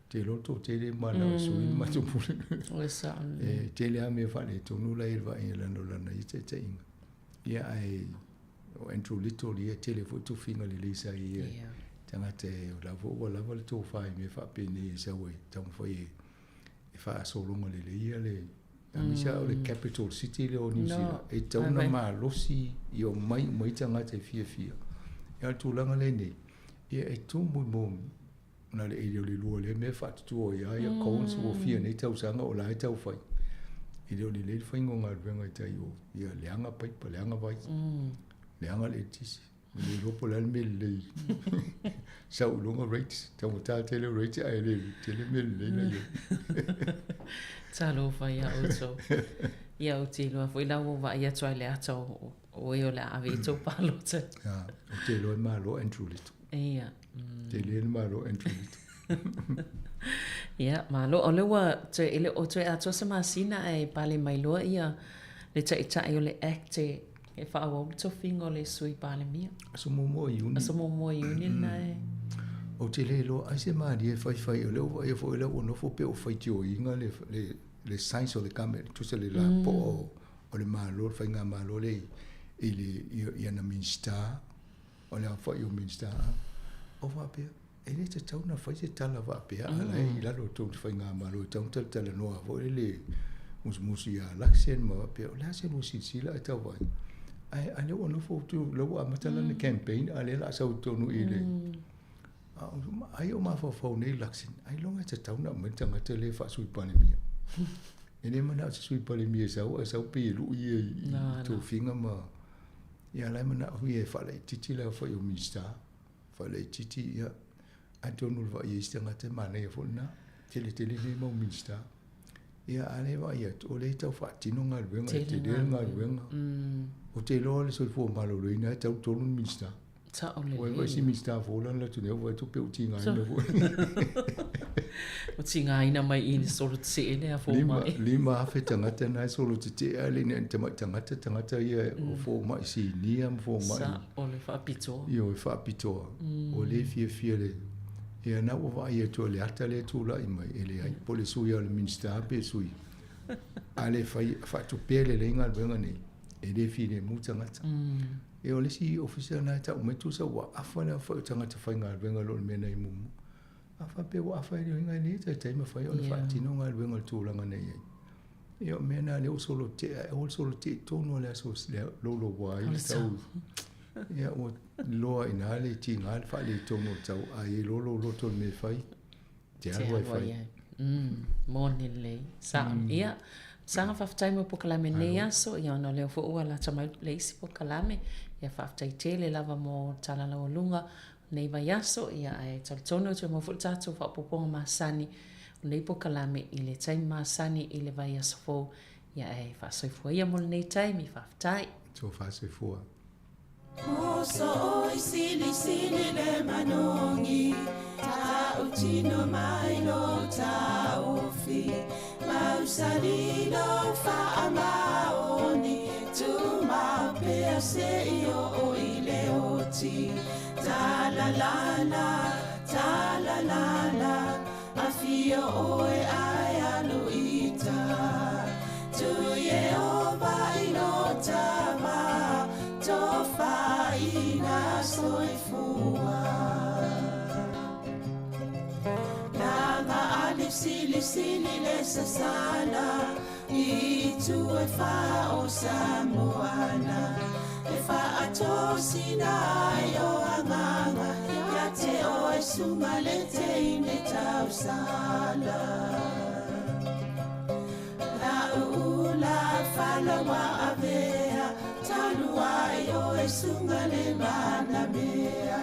te iloa le toatele ma na o sui le matou pule. O le sao lelei. E tele lava mea faaletonu la e i le vaaiga i lana o lana ia taitaiga. Ia ae o Andrew Little ia e tele foi tofiga lelei sa i ai ia tagata o la foi ua lava le tofa i mea faapenei e sau ai taumafai e e faasologa lelei ia le aemaise lava o le capital city lea o New Zealand e tatau ona malosi ia omai uma ai tagata e fiafia. Ia a o le tulaga lea nei, ia e tumu i mo na le e le lua lea mea faatutua ai lava ia cones ua fia nei tausaga o la e tau fai. E le o lelei le faiga o galuega i tai o, ia leaga paipa, leaga vai, leaga le eletise. Ua le iloa po o le a le mea lelei. Sau i luga rates, taugata tele rates ae le tele mea lelei la i ai. Talofa ia outou. Ia ou te iloa foi la ua vaai atu ai le ata o o e o le a ave i tou palota. Ia, ou te iloa e malo Andrew Little. Ia. Tele le malo Andrew Little. Ia, malo. O lea ua toe, e le o toe atoa se masina ae pale mai loa ia le taitai o le Act e E faaauau le tofiga o le Sui Palemia. Aso muamua o Iuni. Aso muamua o Iuni lena e. Ou te le iloa ai se malie e faifai, o lea ua vaaia foi o lea ua nofo pei o faitioina le, le, le size o le government, tusa le lapoa o le Malo, le faigamalo lea i, i le, i, i ana Minista, o le aofai o Minista, o faapea, e le tatau ona fai se tala faapea, a la e i lalo o le tou faigamalo e tatau ona talatalanoa foi lele musumusu ia Luxen ma faapea, o le a se lua silasila ae tau vaai. Ae a lea ua nofo atu, la ua amata lana campaign, a lea o le a sau i totonu i le ai o mafaufau nei Luxen, ailoga e tatau ona aumai le tagata lea e faa-Sui Palemia. E le manao se Sui Palemia e sau ae sau pei e lui ia i tofiga ma ia la e manao ia e faalaitiiti le aofai o Minista. Faalaitiiti, ia, atonu o le vaai a isi tagata e manaia foi lena, tele tele nei mau Minista. Ia, a lea e vaai atu, o lea e tau faatino galuega, e tele le galuega. Ou te iloa le soifua maloloina e tau tolu ni Minista. Sao lelei. Ua iai si Minista fou la na alu atu nei, ua vaai atu pei ua tigaina foi. Ua tigaina mai i le solo tetee lea fomai. 5,000 tagata na e solo tetee ae le ni tamai tagata, tagata ia o fomai sinia ma fomai. Sa, o le faapitoa. Ioe, faapitoa. Ua le fiafia le, ia na ua vaai atu o le ata lea e tulai mai, e leai, po o le sui o le Minista pe sui. A le fai, faatupea lelei galuega nei, e le filemu tagata. Ia o le isi ofisa lena e tau mai tusa ua afa le aofai o tagata faigaluega i lo le mea na i ai muamua. A faapea ua afa e le uiga e le taitai mafai ona faatino galuega o le tulaga na i ai. Ia o mea na lea ua solo tea, ae aua le solo tea i totonu o le aso louloua ai le tau. Ia ua loa i ina le tiga le faaletonu o le tau, a i ai loa lou loto i le mea e fai, te alu ai fai. Moni lelei. Sao. Ia, saga faafetai mo polokalame i lenei aso, ia ona o lea foi ua lata mai le isi polokalame, ia faafetai tele lava mo tala laualuga o lenei vaiaso, ia ae talitonu e toe maua foi le tatou faaopoopoga masani o lenei polokalame i le taimi masani i le vaiaso fou, ia ae faasoifua ia mo lenei taimi, faafetai. Tofa soifua. talu ai o e sunga le mana mea.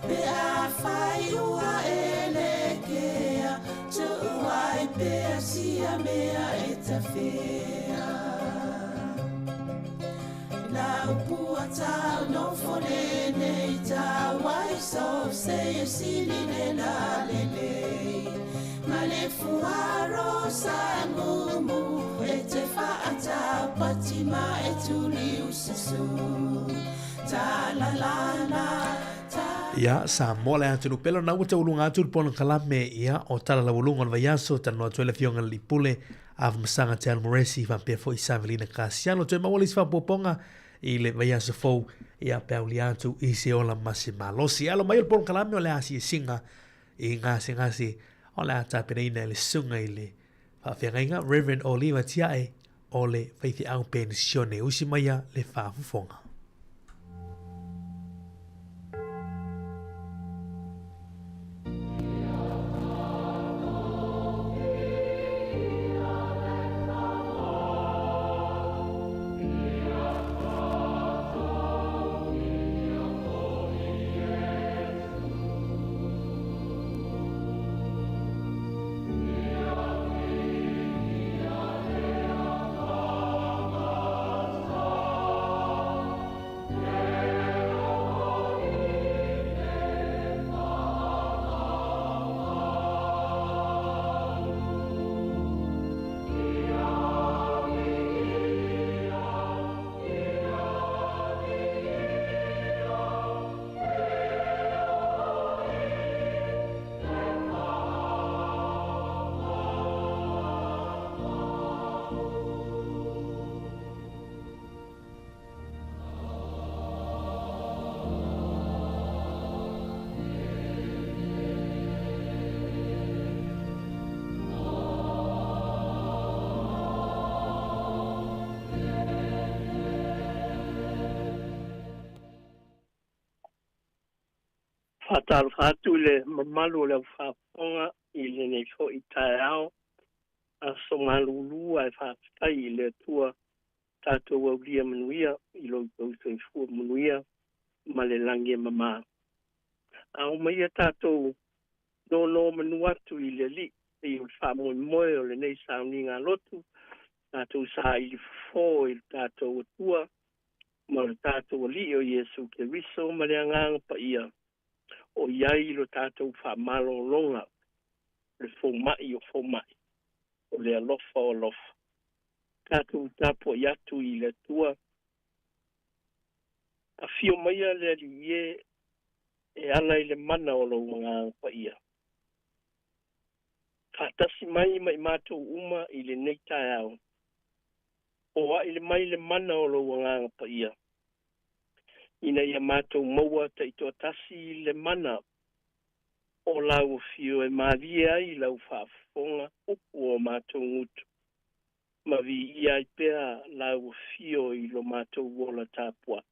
Pe a fai ua e le kea, tuu ai pea sia mea e tafea. Lau pua tau no fone nei tau ai so se e sili le la le lei. Ma le fuaro sa mumu e te whaatau pati ma e tuli usasu. Ta la la la ta. Ia, Samoa le atunuu pele ona ua taualuga atu le polokalame ia o Tala Laualuga o le Vaiaso, talanoa atu ai le Afioga i le Alii Pule Afamasaga Te Moresi faapea foi Savelina Kasiano. Toe maua le isi faaopoopoga i le vaiaso fou ia pe aulia atu i se ola ma se malosi. Alo mai o le polokalame o le asiasiga i gasegase o le a tapenaina e le susuga i le faafeagaiga Reverend Oliva Tiae o le faifeau penisione. Usi maia le faafofoga. Faatalofa atu i le mamalu o le aufaafofoga i lenei foi taeao, aso malulu ae faafetai i le Atua tatou aulia manuia i lo outou soifua manuia ma le lagi e mama. A omaia tatou nonomanu atu i le Alii pei o le faamoemoe o lenei sauniga lotu, tatou saili fofo i le tatou Atua ma le tatou Alii o Iesu Keriso ma le Agaga Paia o i ai lo tatou faamalologa, le fomai o fomai, o le alofa o alofa. Tatou tapuai atu i le Atua, afio maia le Alii e e ala i le mana o lou Agaga Paia. Faatasi mai ma i matou uma i lenei taeao, o ai mai le mana o lou Agaga Paia, ina ia matou maua taitoatasi le mana o lau afio e malie ai lau faafofoga upu o matou gutu, ma viia ai pea lau afio i lo matou ola tapuai.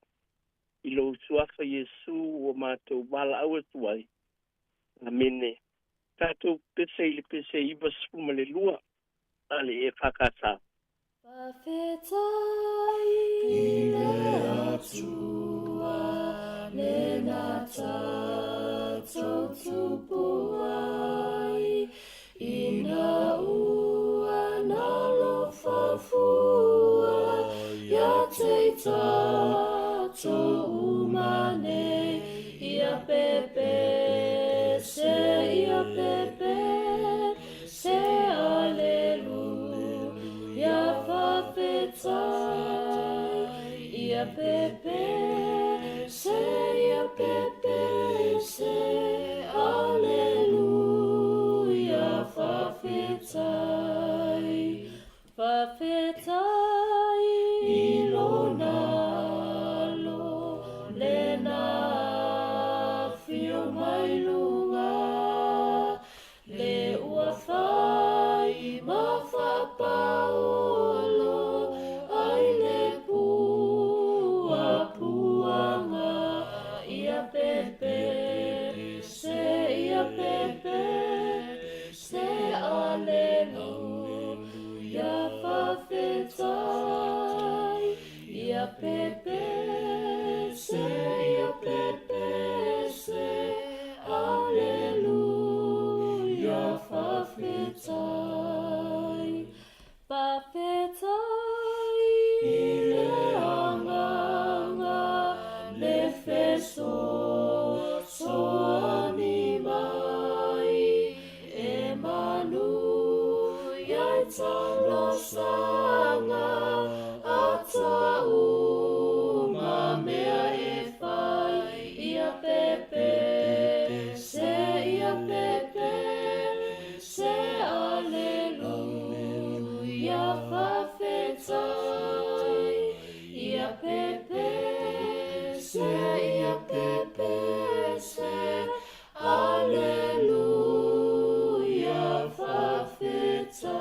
I lou suafa Iesu ua matou valaau atu ai. Amene. Tatou pese i le pese 92 a le EFKS. Faafetai i le Atua lena tatou tupu ai, ina ua nalofa fua ia te i tatou uma nei, ia pepe se, ia pepe se, aleluia, faafetai, ia pepe se, ia pepe se, aleluia, faafetai, faafetai i lona alo lena afio mai luga, le ua fai ma faapaolo ai le puapuaga, ia pepe se, ia pepe se, aleluia, faafetai, ia pepe Fa'afetai, fa'afetai i le Agaga le fesoasoani mai, e manuia ai talosaga a taʻu ma mea e fai. Ia pepe se, ia pepe se, aleluia, fa'afetai. Ia pepe se, ia pepe se, aleluia, fa'afetai.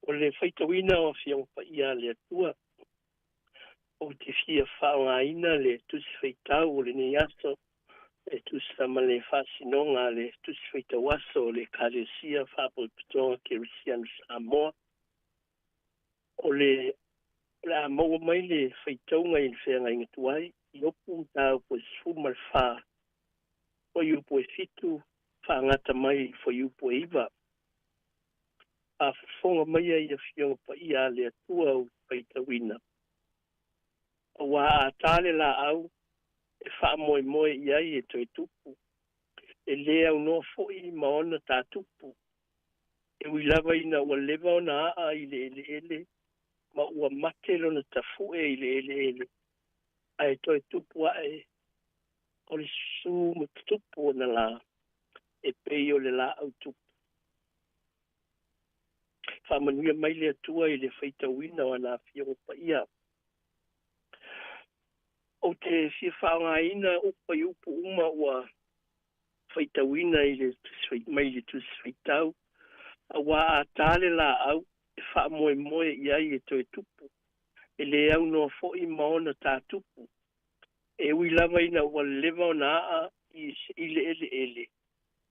O le faitauina o Afioga Paia a le Atua, ou te fia faaaogaina le Tusi Faitau o lenei aso e tusa ma le faasinoga a le Tusi Faitau Aso o le Ekalesia Faapotopotoga Kerisiano Samoa. O le o le a maua mai le faitauga i le feagaiga tuai, Iopu mataupu e 14, fuaiupu e 7, faagata mai i le fuaiupu e 9. Faafofoga maia i Afioga Paia a le Atua ou te faitauina. Auā a tā le lāʻau e faamoemoe i ai e toe tupu, e lē aunoa foʻi ma ona tātupu, e ui lava ina ua leva ona aʻa i le eleele ma ua mate lona tafuʻe i le eleele, ae toe tupu aʻe o le susū ma tutupu ona lā, e pei o le lāʻau tupu. Faamanuia mai le Atua i le faitauina o ana Afioga Paia. Ou te fia faaaogaina upu i upu uma ua faitauina i le tusi mai le Tusi Faitau, auā a tā le lāʻau e faamoemoe i ai e toe tupu, e lē aunoa foʻi ma ona tātupu, e ui lava ina ua leva ona aʻa i le eleele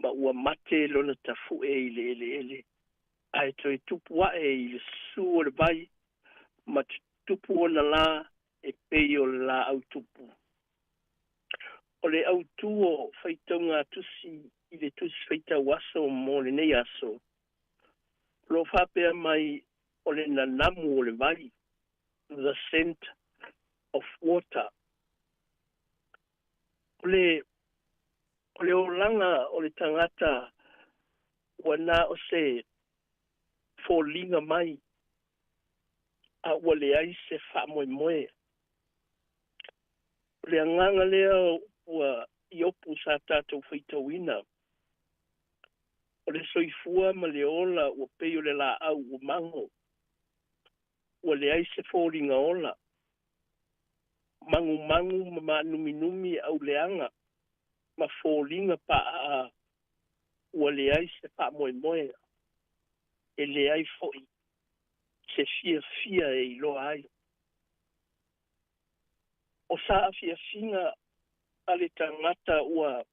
ma ua mate lona tafuʻe i le eleele, ae toe tupu aʻe i le susū o le vai ma tutupu ona lā e pei o le lāʻau tupu. O le autū o faitauga tusi i le Tusi Faitau Aso mo lenei aso, o lo o faapea mai o le nanamu o le vai, the scent of water. O le o le olaga o le tagata ua na o se foliga mai a ua leai se faamoemoe. O le agaga lea o upu a Iopu sa tatou faitauina, o le soifua ma le ola ua pei o le lāʻau ua mago, ua leai se foliga ola, magumagu ma maanuminumi auleaga ma foliga paʻaʻa, ua leai se faamoemoe, e leai foʻi se fiafia e iloa ai. O saafiafiga a le tagata ua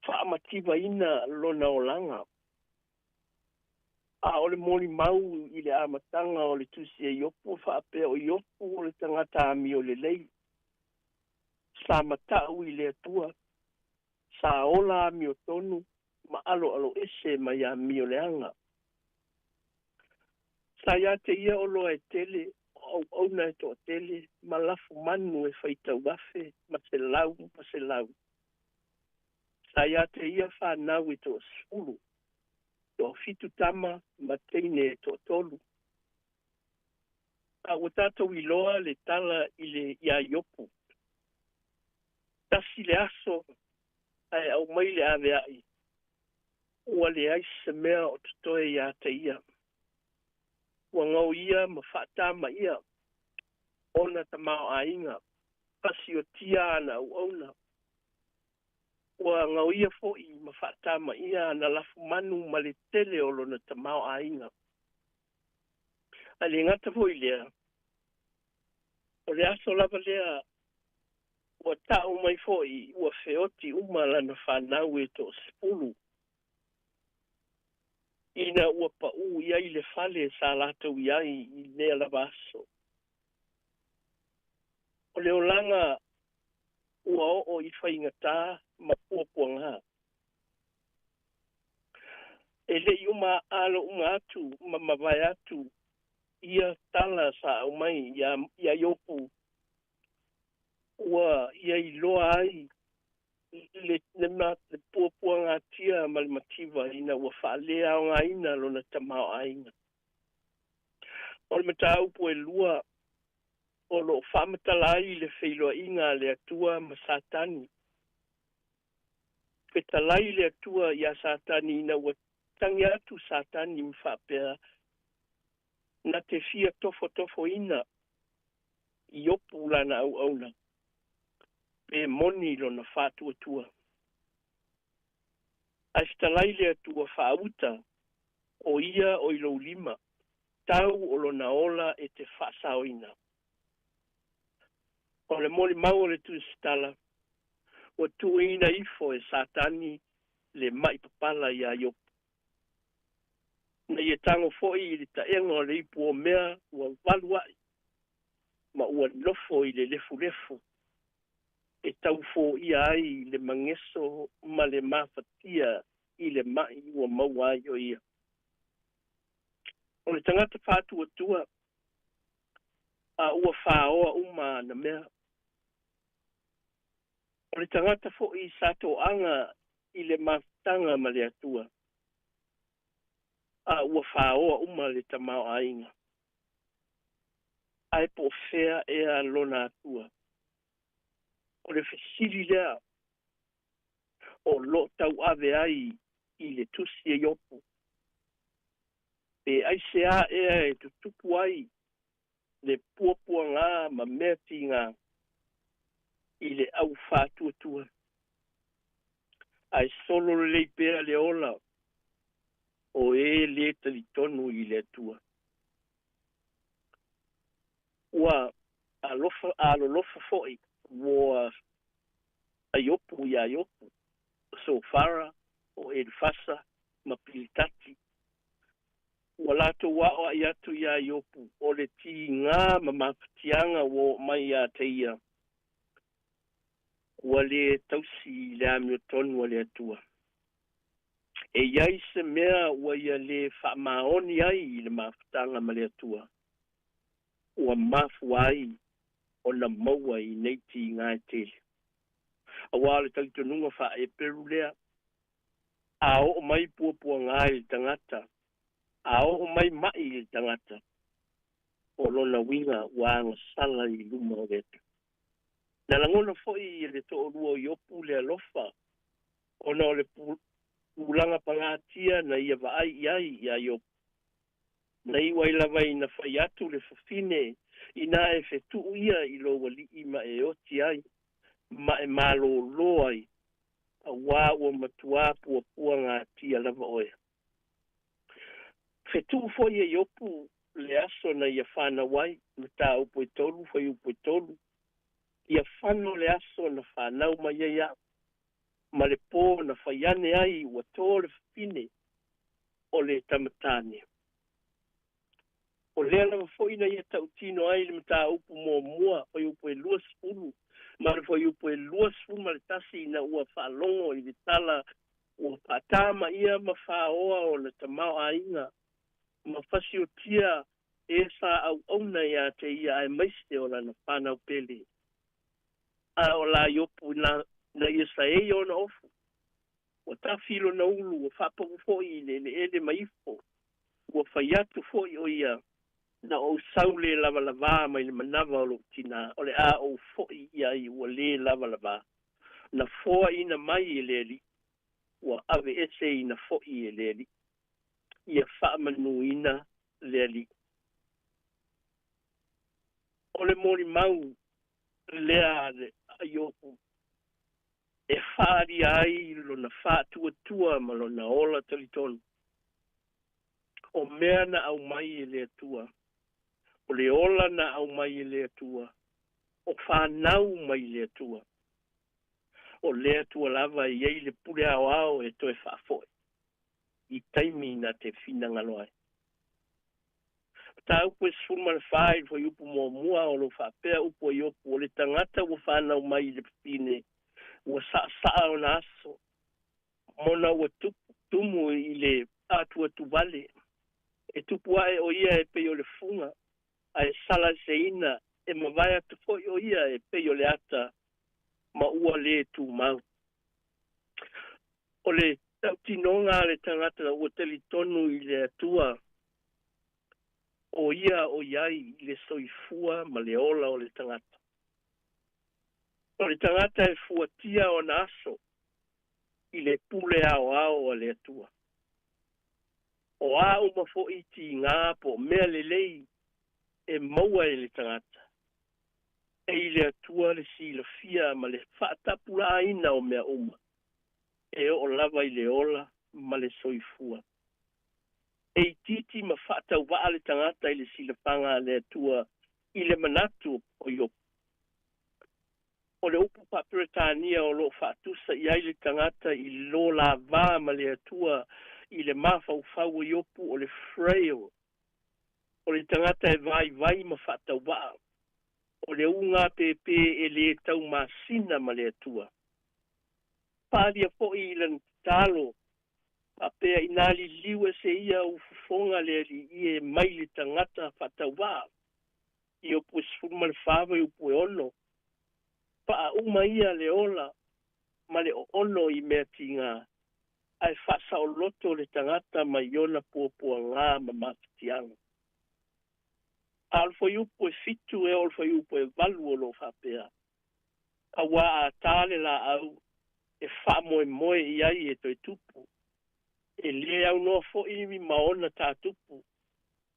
faamativaina lona olaga. A o le molimau i le amataga o le Tusi a Iopu e faapea o Iopu o le tagata amio lelei, sa mataʻu i le Atua, sa ola amiotonu ma aloaloese mai amio leaga. Sa ia te ia oloa e tele, o auauna e toʻatele, ma lafumanu e faitauafe ma selau ma selau. Sa ia te ia fanau e toasefulu, toafitu tama ma teine e toatolu. A ua tatou iloa le tala i le iā Iopu. Tasi le aso ae aumai le aveaʻi, ua leai se mea o totoe iā te ia. Ua gaoia ma faatamaia ona tamaoaiga, pasiotia ana auauna. Ua gaoia foʻi ma faatamaia ana lafumanu ma le tele o lona tamaoaiga. Ae le gata foʻi lea, o le aso lava lea ua taʻu mai foʻi ua feoti uma lana fanau e toasefulu, ina ua paʻū i ai le fale sa latou i ai i lea lava aso. O le olaga ua oo oo i faigatā ma puapuagā. E leʻi uma alo uma atu ma mavae atu ia tala sa aumai iā iā Iopu ua ia iloa ai le le le puapuagatia ma le mativa ina ua faaleaogaina lona tamaoaiga. O le mataupu e lua o loo faamatala ai le feiloaiga a le Atua ma Satani. Fetalai le Atua iā Satani ina ua tagi atu Satani ma faapea, Na te fia tofotofoina Iopu lana auauna, pe moni lona faatuatua. Ae fetalai le Atua faauta, o ia o i lou lima, tau o lona ola e te faasaoina. O le molimau o le Tusitala, ua tuuina ifo e Satani le maʻi papala iā Iopu. Na ia tago foi i le taega o le ipu o mea ua valu aʻe ma ua nofo i le lefulefu e tau foia ai le mageso ma le mafatia i le maʻi ua maua ai o ia. O le tagata faatuatua a ua faoa uma ana mea. O le tagata foi sa toaga i le mafutaga ma le Atua, a ua faoa uma le tamaoaiga. Ae po o fea ea lona Atua? O le fesili lea o loo tauave ai i le tusi a Iopu. Pe aiseā ea e tutupu ai le puapuagā ma mea tigā i le au faatuatua, ae solo lelei pea le ola o e lē talitonu i le Atua. Ua alofa alolofa foi uoa a Iopu iā Iopu, Sofara, o Elifasa ma Pilitati. Ua latou aoaʻi atu iā Iopu o le tigā ma mafatiaga ua oo mai iā te ia, ua lē tausi i le amiotonu a le Atua. E i ai se mea ua ia lē faamaoni ai i le mafutaga ma le Atua, ua mafua ai ona maua i nei tigā e tele. Auā o le talitonuga faa-Eperu lea, a oo mai puapuagā i le tagata, a oo mai maʻi i le tagata, o lona uiga ua agasala i luma o le Atua. Na lagona foi e le toalua o Iopu le alofa ona o le tulaga pagatia na ia vaai i ai iā Iopu. Na iu ai lava ina fai atu le fafine, Inā e fetuu ia i lou alii ma e oti ai ma e malōlō ai, auā ua matuā puapuagatia lava oe. Fetuu foi e Iopu le aso na ia fanau ai, mataupu e tolu, fuaiupu e tolu, Ia fano le aso na fanau mai ai a'u, ma le pō na fai ane ai ua tō le fafine o le tama tāne. O lea lava foi na ia tautino ai le mataupu muamua, fuaiupu e 20 ma le fuaiupu e 21 ina ua faalogo i le tala ua faatama ia ma faoa ona tamaoaiga ma fasiotia e sa auauna iā te ia aemaise o lana fanau pele. A o la Iopu na na ia saei ona ofu, ua tafi lona ulu, ua faapau foi i le eleele ma ifo, ua fai atu foi ʻo ia, Na ou sau lē lavalavā mai le manava o lou tinā, o le a ou foʻi i ai ua lē lavalavā. Na foaina mai e le Alii, ua aveeseina foʻi e le Alii. Ia faamanuina le Alii. O le molimau lea a Iopu e faaalia ai lona faatuatua ma lona ola talitonu. O mea na aumai e le Atua, o le ola na aumai e le Atua, o fanau mai le Atua. O le Atua lava e i ai le pule aoao e toe faafoʻi i taimi na te finagalo ai. Mataupu e 14 i le fuaiupu muamua o lo o faapea upu a Iopu, O le tagata ua fanau mai i le fafine, Ua saasaa ona aso, mona ua tupu tumu i le atuatuvale. E tupu ae o ia e pei o le fuga, ae salaseina e mavae atu foi o ia e pei o le ata ma ua lē tumau. O le tautinoga a le tagata ua talitonu i le Atua, o ia o i ai i le soifua ma le ola o le tagata. O le tagata e fuatia ona aso i le pule aoao a le Atua. O a uma foʻi tigā po o mea lelei e maua e le tagata, e i le Atua le silafia ma le faatapulaaina o mea uma, e oo lava i le ola ma le soifua. E itiiti ma faatauvaa le tagata i le silafaga a le Atua i le manatu o Iopu. O le upu faa-Peretania o loo faatusa i ai le tagata i lo la va ma le Atua i le mafaufau o Iopu o le frail. O le tagata e vaivai ma faatauvaa. O le ugāpēpē e lē taumasina ma le Atua. Faaalia foʻi i lana tatalo faapea inā liliu ese ia ou fofoga le Alii e mai le tagata faatauvaa. Iopu e 14 fuaiupu e 6. Faauma ia le ola ma le oono i mea tigā, ae faasaoloto le tagata mai ona puapuagā ma mafatiaga. A o le fuaiupu e 7 e oo i le fuaiupu e 8 o loo faapea, Auā a tā le laau e faamoemoe i ai e toe tupu, e lē aunoa foʻi ma ona tātupu,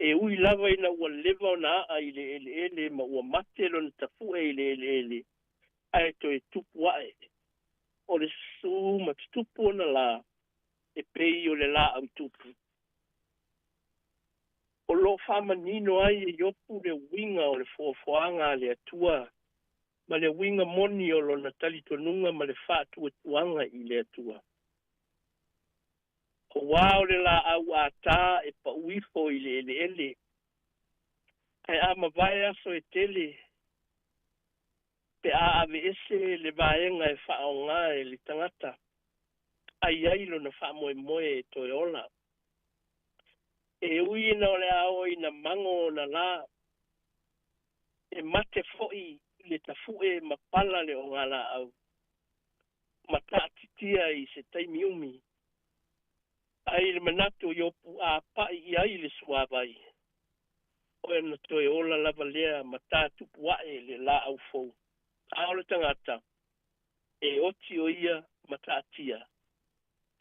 e ui lava ina ua leva ona aa i le eleele ma ua mate lona tafuʻe i le eleele, ae toe tupu aʻe. O le susū ma tutupu ona lā, e pei o le laau tupu. O loo faamanino ai e Iopu le uiga o le foafoaga a le Atua ma le uiga moni o lona talitonuga ma le faatuatuaga i le Atua. Auā o le laau ātā e pau ifo i le eleele, ae a mavae aso e tele, pe a aveese le vaega e faaaogā e le tagata, ai ai lona faamoemoe e toe ola. E ui ina o le a oo ina mago ona lā, e mate foʻi le tafuʻe ma pala le ogalaau, ma taatitia i se taimi umi. Ae i le manatu o Iopu a paʻi i ai le suāvai, ona toe ola lava lea ma tātupu aʻe le laau fou. A o le tagata, e oti o ia ma taatia.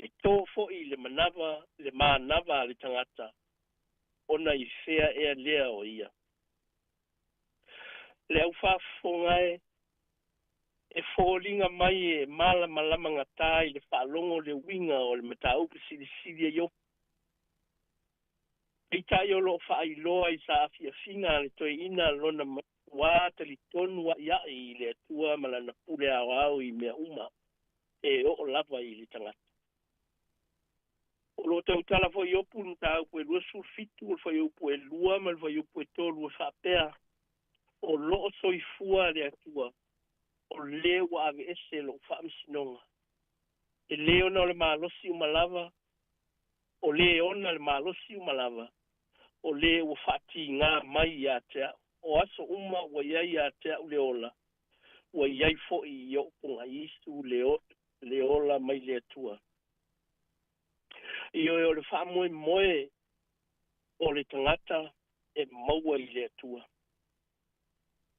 E tō foʻi le manava le manava a le tagata, ona i fea ea lea o ia. Le au faafofoga e, e foliga mai e malamalamagatā i le faalogo le uiga o le mataupu silisili a Iopu. Peitai o loo faailoa i saafiafiga a le toeaina lona matuā talitonu aʻiaʻi i le Atua ma lana pule aoao i mea uma e oo lava i le tagata. O loo tautala foi Iopu i le mataupu e 27 o le fuaiupu e 2 ma le fuaiupu e 3 e faapea, O loo soifua le Atua, o lē ua aveese loʻu faamasinoga. E lē ona o le malosi uma lava, o lē ona le malosi uma lava, o lē ua faatigā mai iā te aʻu. O aso uma ua i ai iā te aʻu le ola, ua i ai foʻi i oʻu pogaiisu le, le ola mai le Atua. Ioe o le faamoemoe o le tagata e maua i le Atua.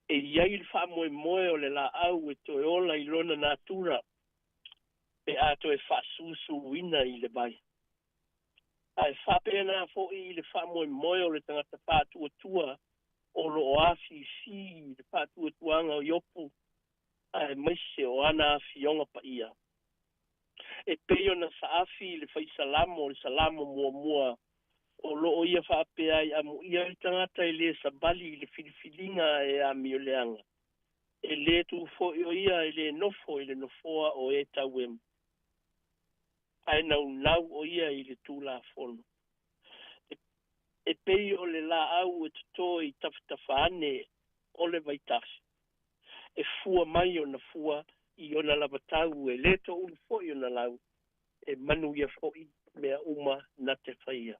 E i ai le faamoemoe o le laau e toe ola i lona natura pe a toe faasusuina i le vai. Ae faapena foʻi i le faamoemoe o le tagata faatuatua o loo afifi i le faatuatuaga o Iopu aemaise o ana afioga paia. E pei ona saafi i le faisalamo o le Salamo muamua o loo ia faapea ai, Amuia le tagata e lē savali i le filifiliga e amioleaga, e lē tu foʻi o ia e lē nofo i le nofoa o e tauemu, ae naunau o ia i le Tulafono. E pei o le laau e totō i tafatafa ane o le vaitafe, e fua mai ona fua. i ona lava tau e lē toʻulu foʻi ona lau e manuia foʻi mea uma na te faia.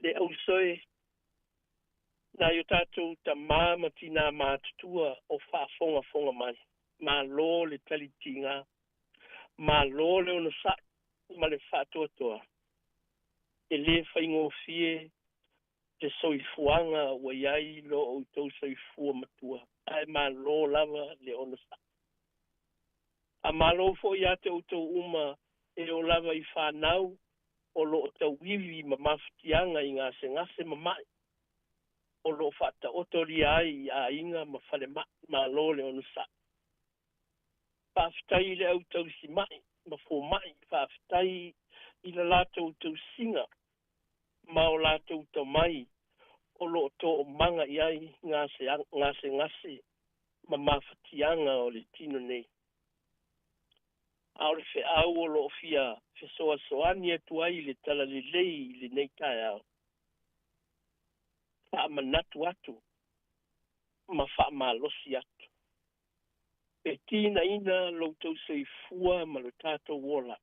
Le auso e, nai o tatou tamā ma tinā matutua o faafogafoga mai, malo le talitigā, malo le onosaʻi ma le faatoatoa. E lē faigofie le soifuaga ua i ai lo outou soifua matua, ae malo lava le onosaʻi. Faamalo foi ia te outou uma e oo lava i fanau o lo o tauivi ma mafatiaga i gasegase ma maʻi o lo o faataotolia ai i aiga ma falemai. Malo le onosai. Faafetai i le au tausimaʻi ma fomaʻi, faafetai i la latou tausiga ma o latou tomai o lo o toomaga i ai gasegase ma mafatiaga o le tino nei. A o le feau o lo o fia fesoasoani atu ai i le talalelei i lenei taeao, faamanatu atu ma faamalosi atu. E tinaina lo outou soifua ma lo tatou ola.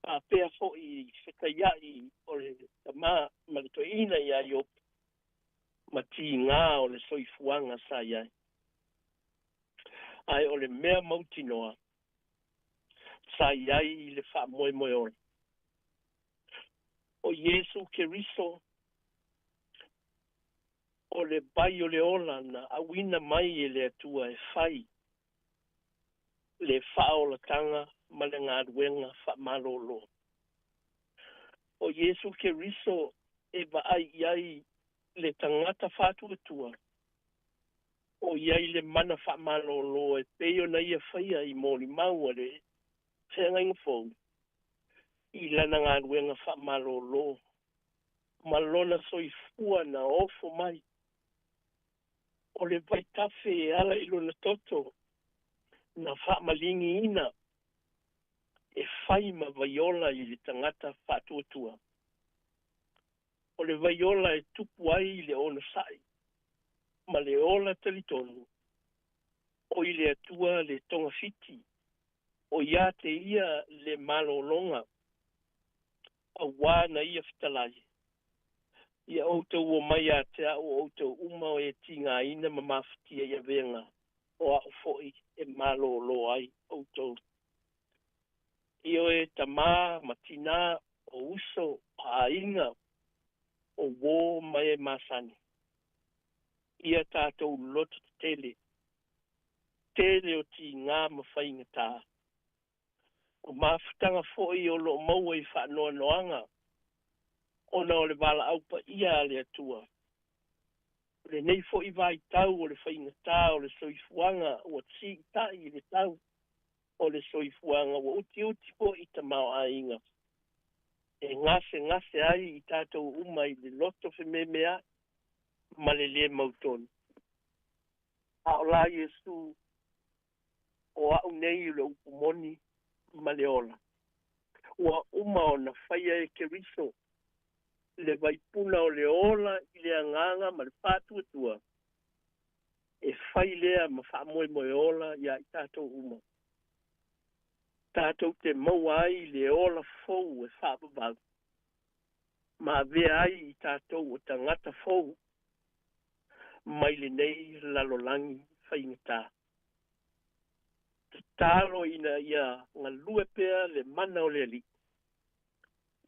Faapea foi i fetaiaʻi o le tamā ma le toeaina iā Iopu ma tigā o le soifuaga sa i ai. Ae o le mea mautinoa, sa i ai i le faamoemoe ola. O Iesu Keriso, o le vai o le ola na auina mai e le Atua e fai le faaolataga ma le galuega faamalōlō. O Iesu Keriso e vaai i ai le tagata faatuatua, o i ai le mana faamalōlō e pei ona ia faia i molimau a le Feagaiga Fou i lana galuega faamalōlō ma lona soifua na ofo mai. O le vaitafe e ala i lona toto na faamaligiina e fai ma vaiola i le tagata faatuatua. O le vaiola e tupu ai le onosai ma le ola talitonu, o i le Atua le togafiti, o ia te ia le malologa, auā na ia fetalai. Ia outou omai ia te a'u o outou uma e tigāina ma mafatia i avega, o a'u foʻi e malōlō ai outou. Ioe, tamā ma tinā, o uso, o aiga, o uō ma e masani. Ia tatou loto tetele, tele o tigā ma faigatā. O mafutaga foʻi o lo o maua i faanoanoaga ona o le valaau paia a le Atua. O lenei foʻi vaitau o le faigatā o le soifuaga ua siitaʻi i le tau o le soifuaga ua utiuti foʻi tamaoaiga e gasegase ai i tatou uma i le loto fememeaʻi ma le lē mautonu. A o la Iesu o a'u nei o le upu moni ma le ola. Ua uma ona faia e Keriso le vaipuna o le ola i le agaga ma le faatuatua e fai lea ma faamoemoe ola iā i tatou uma. Tatou te maua ai le ola fou e faavavau ma avea ai i tatou o tagata fou mai lenei lalolagi faigatā. Tatalo ina ia galue pea le mana o le Alii,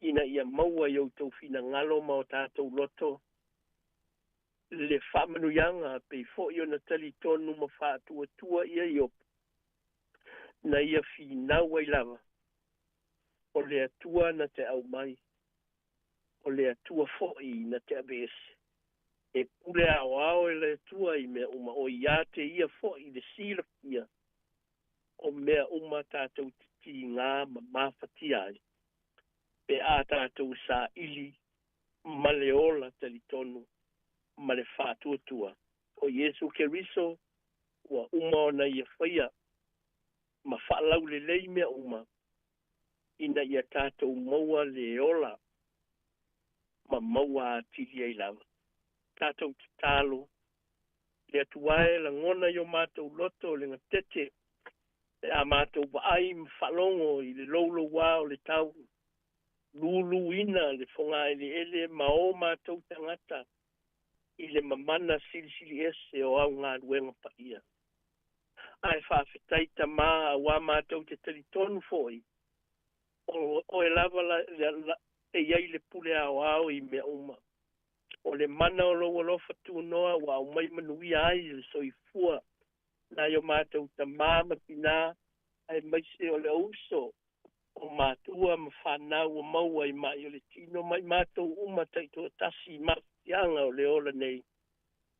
ina ia maua i outou finagalo ma o tatou loto le faamanuiaga pei foʻi ona talitonu ma faatuatua ia Iopu, na ia finau ai lava, O le Atua na te aumai, o le Atua foʻi na te aveese. E pule aoao e le Atua i mea uma, o ia te ia foʻi le silafia o mea uma tatou te tigā ma mafatia ai, pe a tatou saili ma le ola talitonu ma le faatuatua. O Iesu Keriso ua uma ona ia faia ma faalaulelei mea uma ina ia tatou maua le ola ma maua atili ai lava. Tatou tatalo. Le Atua e, lagona i o matou loto le gatete pe a matou vaai ma faalogo i le loulouā o le tau, luluina le fogaeleele ma o matou tagata i le mamana silisiliese o au galuega paia. Ae faafetai Tamā auā matou te talitonu foi o Oe lava la e i ai le pule aoao i mea uma. O le mana o Lou alofa tunoa ua aumai manuia ai le soifua nai o matou tamā ma tinā, aemaise o le uso o matua ma fanau ua maua i ma'i o le tino ma i matou uma taitoatasi i mafatiaga o le ola nei,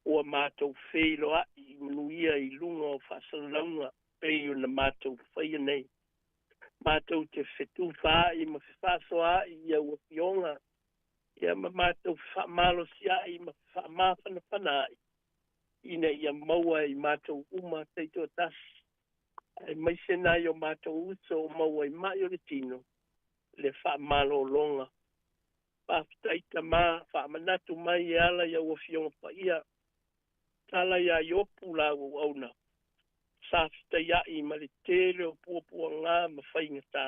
ua matou feiloa'i i manuia i luga o faasalalauga pei ona matou faia nei. Matou te fetufaai ma fefaasoaa'i i au afioga, ia ma matou fefaamalosia'i ma fefaamafanafanaai, ina ia maua e i matou uma taitoatasi, aemaise nai o matou uso o maua i ma'i o le tino, le faamalologa. Faafetai Tamā, faamanatu mai e ala i au Afioga Paia, tala iā Iopu la auauauna, sa fetaia'i ma le tele o puapuagā ma faigatā,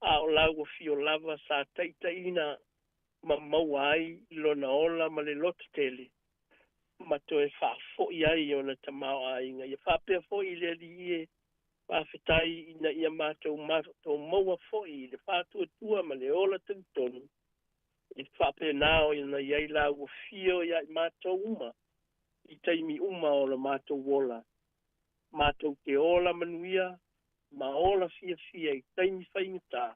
a o lau afio lava sa taitaiina ma maua ai lona ola ma le loto tele, ma toe faafo'i ai ona tamaoaiga. Ia faapea foi le Alii e, faafetai ina ia matou matou maua foi le faatuatua ma le ola talitonu, e faapena ona i ai lau afio iā i matou uma i taimi uma o lo matou ola. Matou te ola manuia ma ola fiafia i taimi faigata,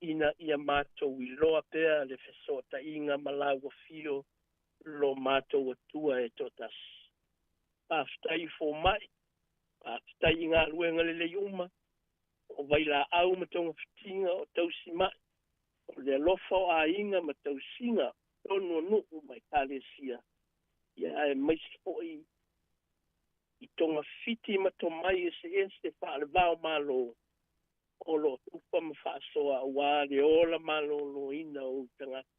ina ia matou iloa pea le fesootaiga ma lau afio lo matou Atua e toatasi. Faafetai i foma'i, faafetai i galuega lelei uma, o vailaau ma togafitiga, o tausima'i, o le alofa o aiga ma tausiga tonu o nuu ma ekalesia, ia aemaise foi i togafiti ma tomai eseese faale-va o Malo o lo o tufa ma faasoa auā le ola malōlōina o ou tagata.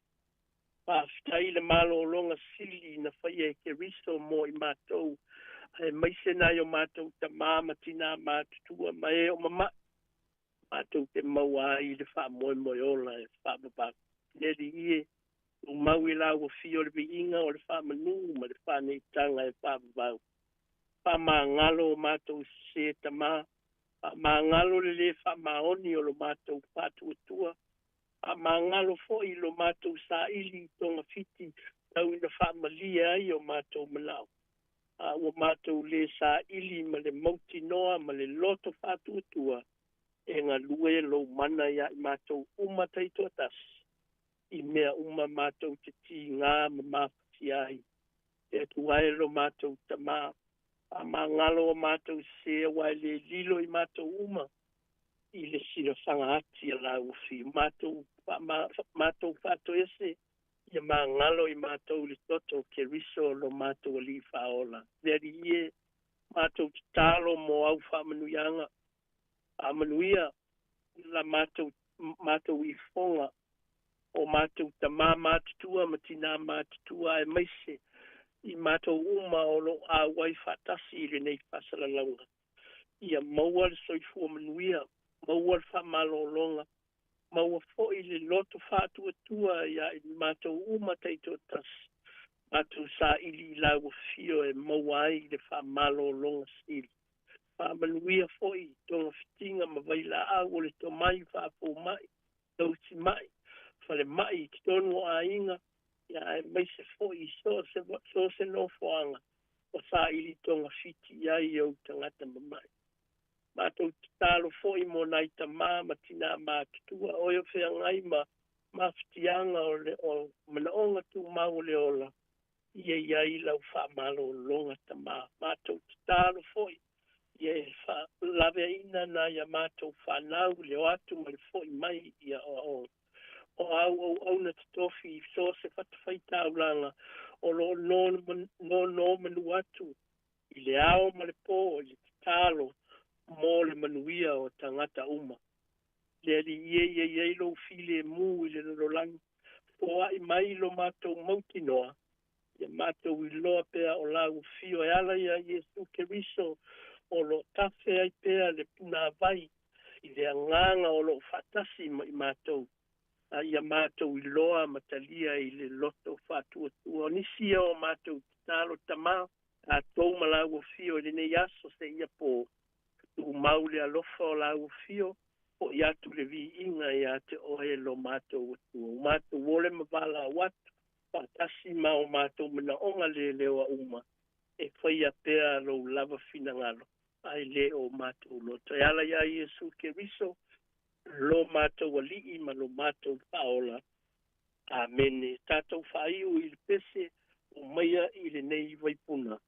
Faafetai i le malōlōga sili na faia e Keriso mo i matou, aemaise nai o matou tamā ma tinā matutua ma e o mama'i, matou te maua ai le faamoemoe ola e faavavau. Le Alii e, tumau i lau afio le viiga o le faamanū ma le faaneetaga e faavavau. Faamagalo o matou sesē Tamā, faamagalo le lē faamaoni o lo matou faatuatua, faamagalo foi lo matou saili i togafiti tau ina faamalie ai o matou manao, a ua matou lē saili ma le mautinoa ma le loto faatuatua e galue lou mana iā i matou uma taitoatasi i mea uma matou te tigā ma mafatia ai. Le Atua e lo matou Tamā, faamagalo o matou sesē auā e lē lilo i matou uma i le silafaga ati a lau afio. Matou matou faatoese ia magalo i matou le toto o Keriso lo matou Alii Faaola. Le Alii e, matou tatalo mo au faamanuiaga, faamanuia la matou matou ifoga o matou tamā matutua ma tinā matutua, aemaise i matou uma o lo o auai faatasi i lenei faasalalauga. Ia maua le soifua manuia, maua le faamalōlōga, maua foi le loto faatuatua iā i matou uma taitoatasi, matou saili i lau afio e maua ai le faamalōlōga sili. Faamanuia foi i togafitiga ma vailaau o le tomai faafoma'i, tausima'i, falema'i i totonu o aiga, ia aemaise foi i so o se so o se nofoaga o saili togafiti i ai ou tagata mama'i. Matou tatalo foi mo nai tamā ma tinā matutua o e o feagai ma mafatiaga o le o manaoga tumau o le ola, ia i ai lau faamalōlōga Tamā. Matou tatalo foi ia e faalaveaina nai a matou fanau le o atu ma le fo'i mai i aoaoga. O āu auauna totofi i so o se fatafaitaulaga o lo o nonomanu atu i le ao ma le pō i le tatalo mo le manuia o tagata uma. Le Alii e, ia i ai lou filemu i le lalolagi, foa'i mai lo matou mautinoa. Ia matou iloa pea o lau afio e ala iā Iesu Keriso o lo o tafe ai pea le punāvai i le agaga o lo o faatasi ma i matou, a ia matou iloa ma talia i le loto faatuatua. O nisi ia o matou tatalo, Tamā, tatou ma lau afio i lenei aso seia po, tumau le alofa o lau afio, fo'i atu le viiga iā te oe lo matou Atua. Ua matou ole ma valaau atu, faatasi ma o matou manaoga leleoa uma, e faia pea lou lava finagalo, ae le o matou loto. E ala iā Iesu Keriso, lo matou Alii ma lo matou Faaola. Amene. Tatou faaiu i le pese o maia i lenei vaipuna.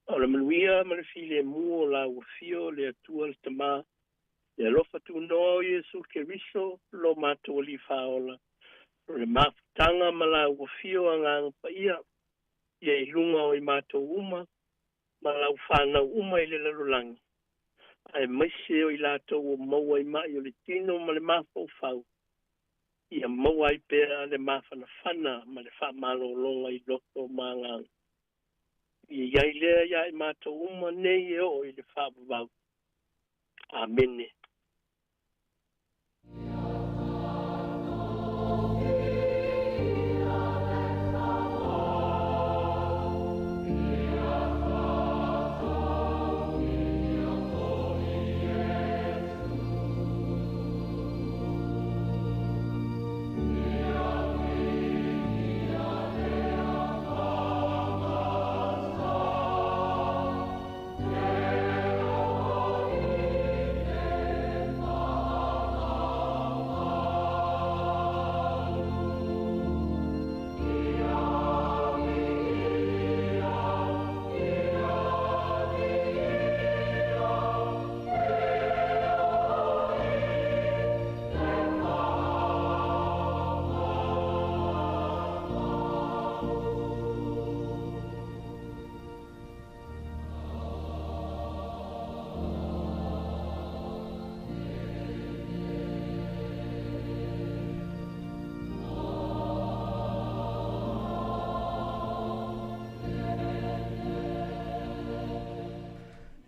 O le manuia ma le filemu o lau Afio, le Atua le Tamā, le alofa tunoa o Iesu Keriso lo matou Alii Faaola, o le mafutaga ma lau Afio Agaga Paia, ia i luga o i matou uma ma lau fanau uma i le lalolagi, aemaise o i latou ua maua i ma'i o le tino ma le mafaufau, ia maua ai pea le mafanafana ma le faamalologa i loto ma agaga. Ia i ai lea iā i matou uma nei e oo i le faavavau. Amene.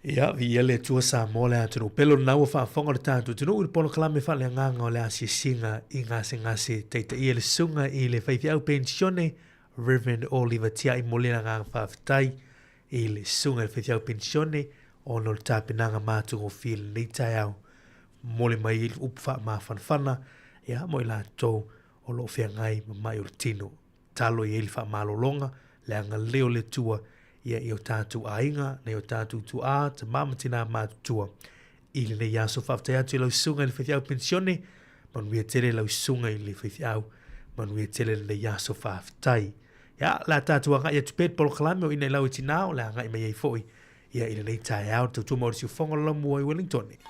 Ia, viia le Atua Samoa le atunuu pele o lena ua faafofoga le tatou atunuu i le polokalame faaleagaga o le asiasiga i gasegase taitaia le susuga i le faifeau penisione Rev Oliver Tiai momoli le agaga faafetai i le susuga i le faifeau penisione ona o le tapenaga matagofie i lenei taeao momoli mai ai le upu faamafanafana ia mo i latou o lo o feagai ma mai o le tino. Talo i ai le faamalologa, le agalelei o le Atua ia i o tatou aiga, nai o tatou tuaa, tamā ma tinā matutua i lenei aso. Faafetai atu i lau susuga i le faifeau penisione, manuia tele lau susuga i le faifeau, manuia tele lenei aso, faafetai. Ia, o le a tatou agai atu pea i le polokalame o Ina i Lau e Tinā, o le a agai mai ai foi ia i lenei taeao le tautua ma o le siufofoga o le Laumua i Wellingtone.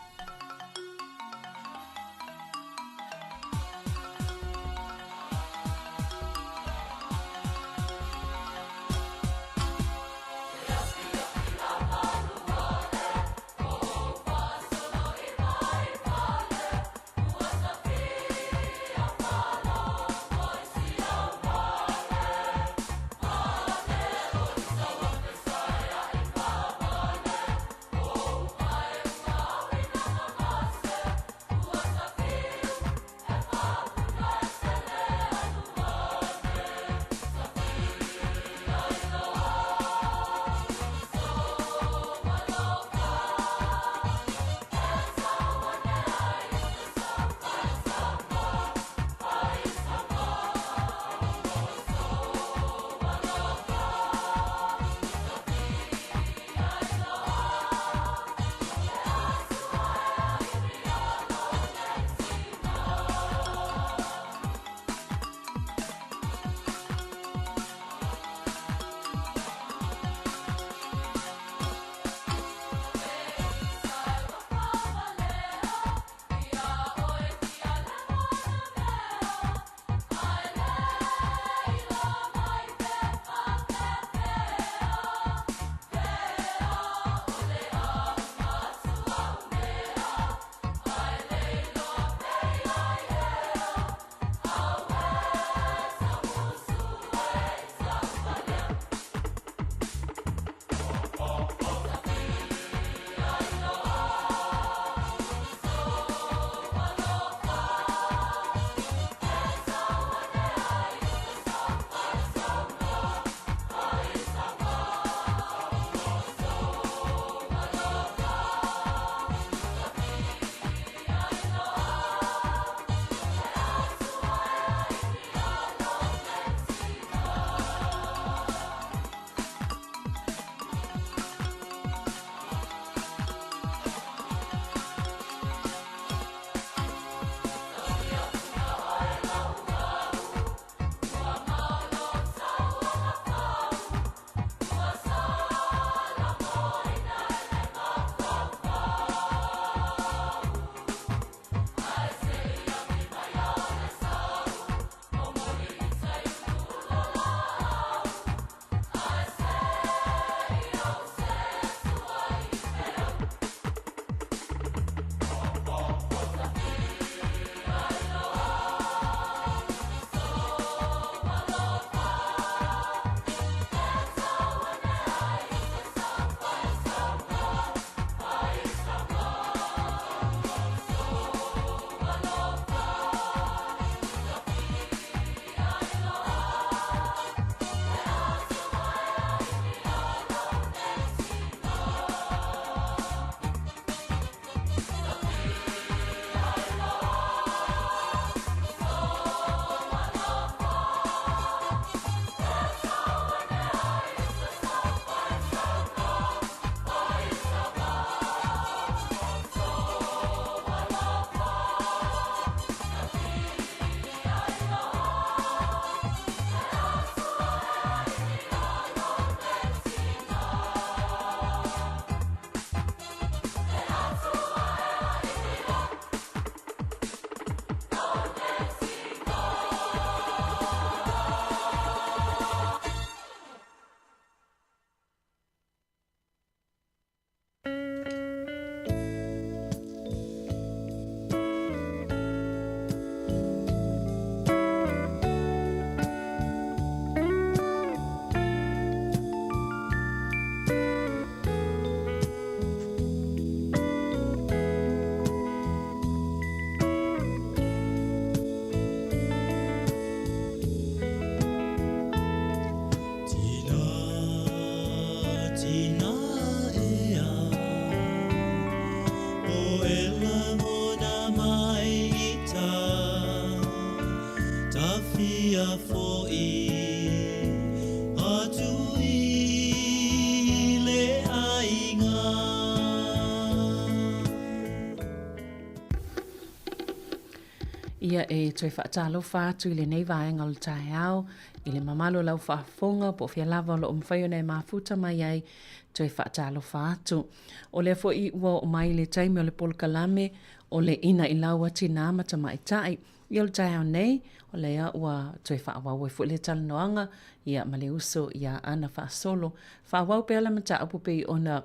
ia foʻi atu i le aiga. Ia e toe faatalofa atu i lenei vaega o le taeao i le mamalu o lau faafofoga po o fea lava o lo o mafai ona e mafuta mai ai toe faatalofa atu. O lea foi ua oo mai le taimi o le polokalame o le Inailau a Tinā ma Tamaitai. Ia o le taeao nei, o lea ua toe faaauau ai foi le talanoaga ia ma le uso iā Ana Faasolo. Faaauau pea le mataupu pei ona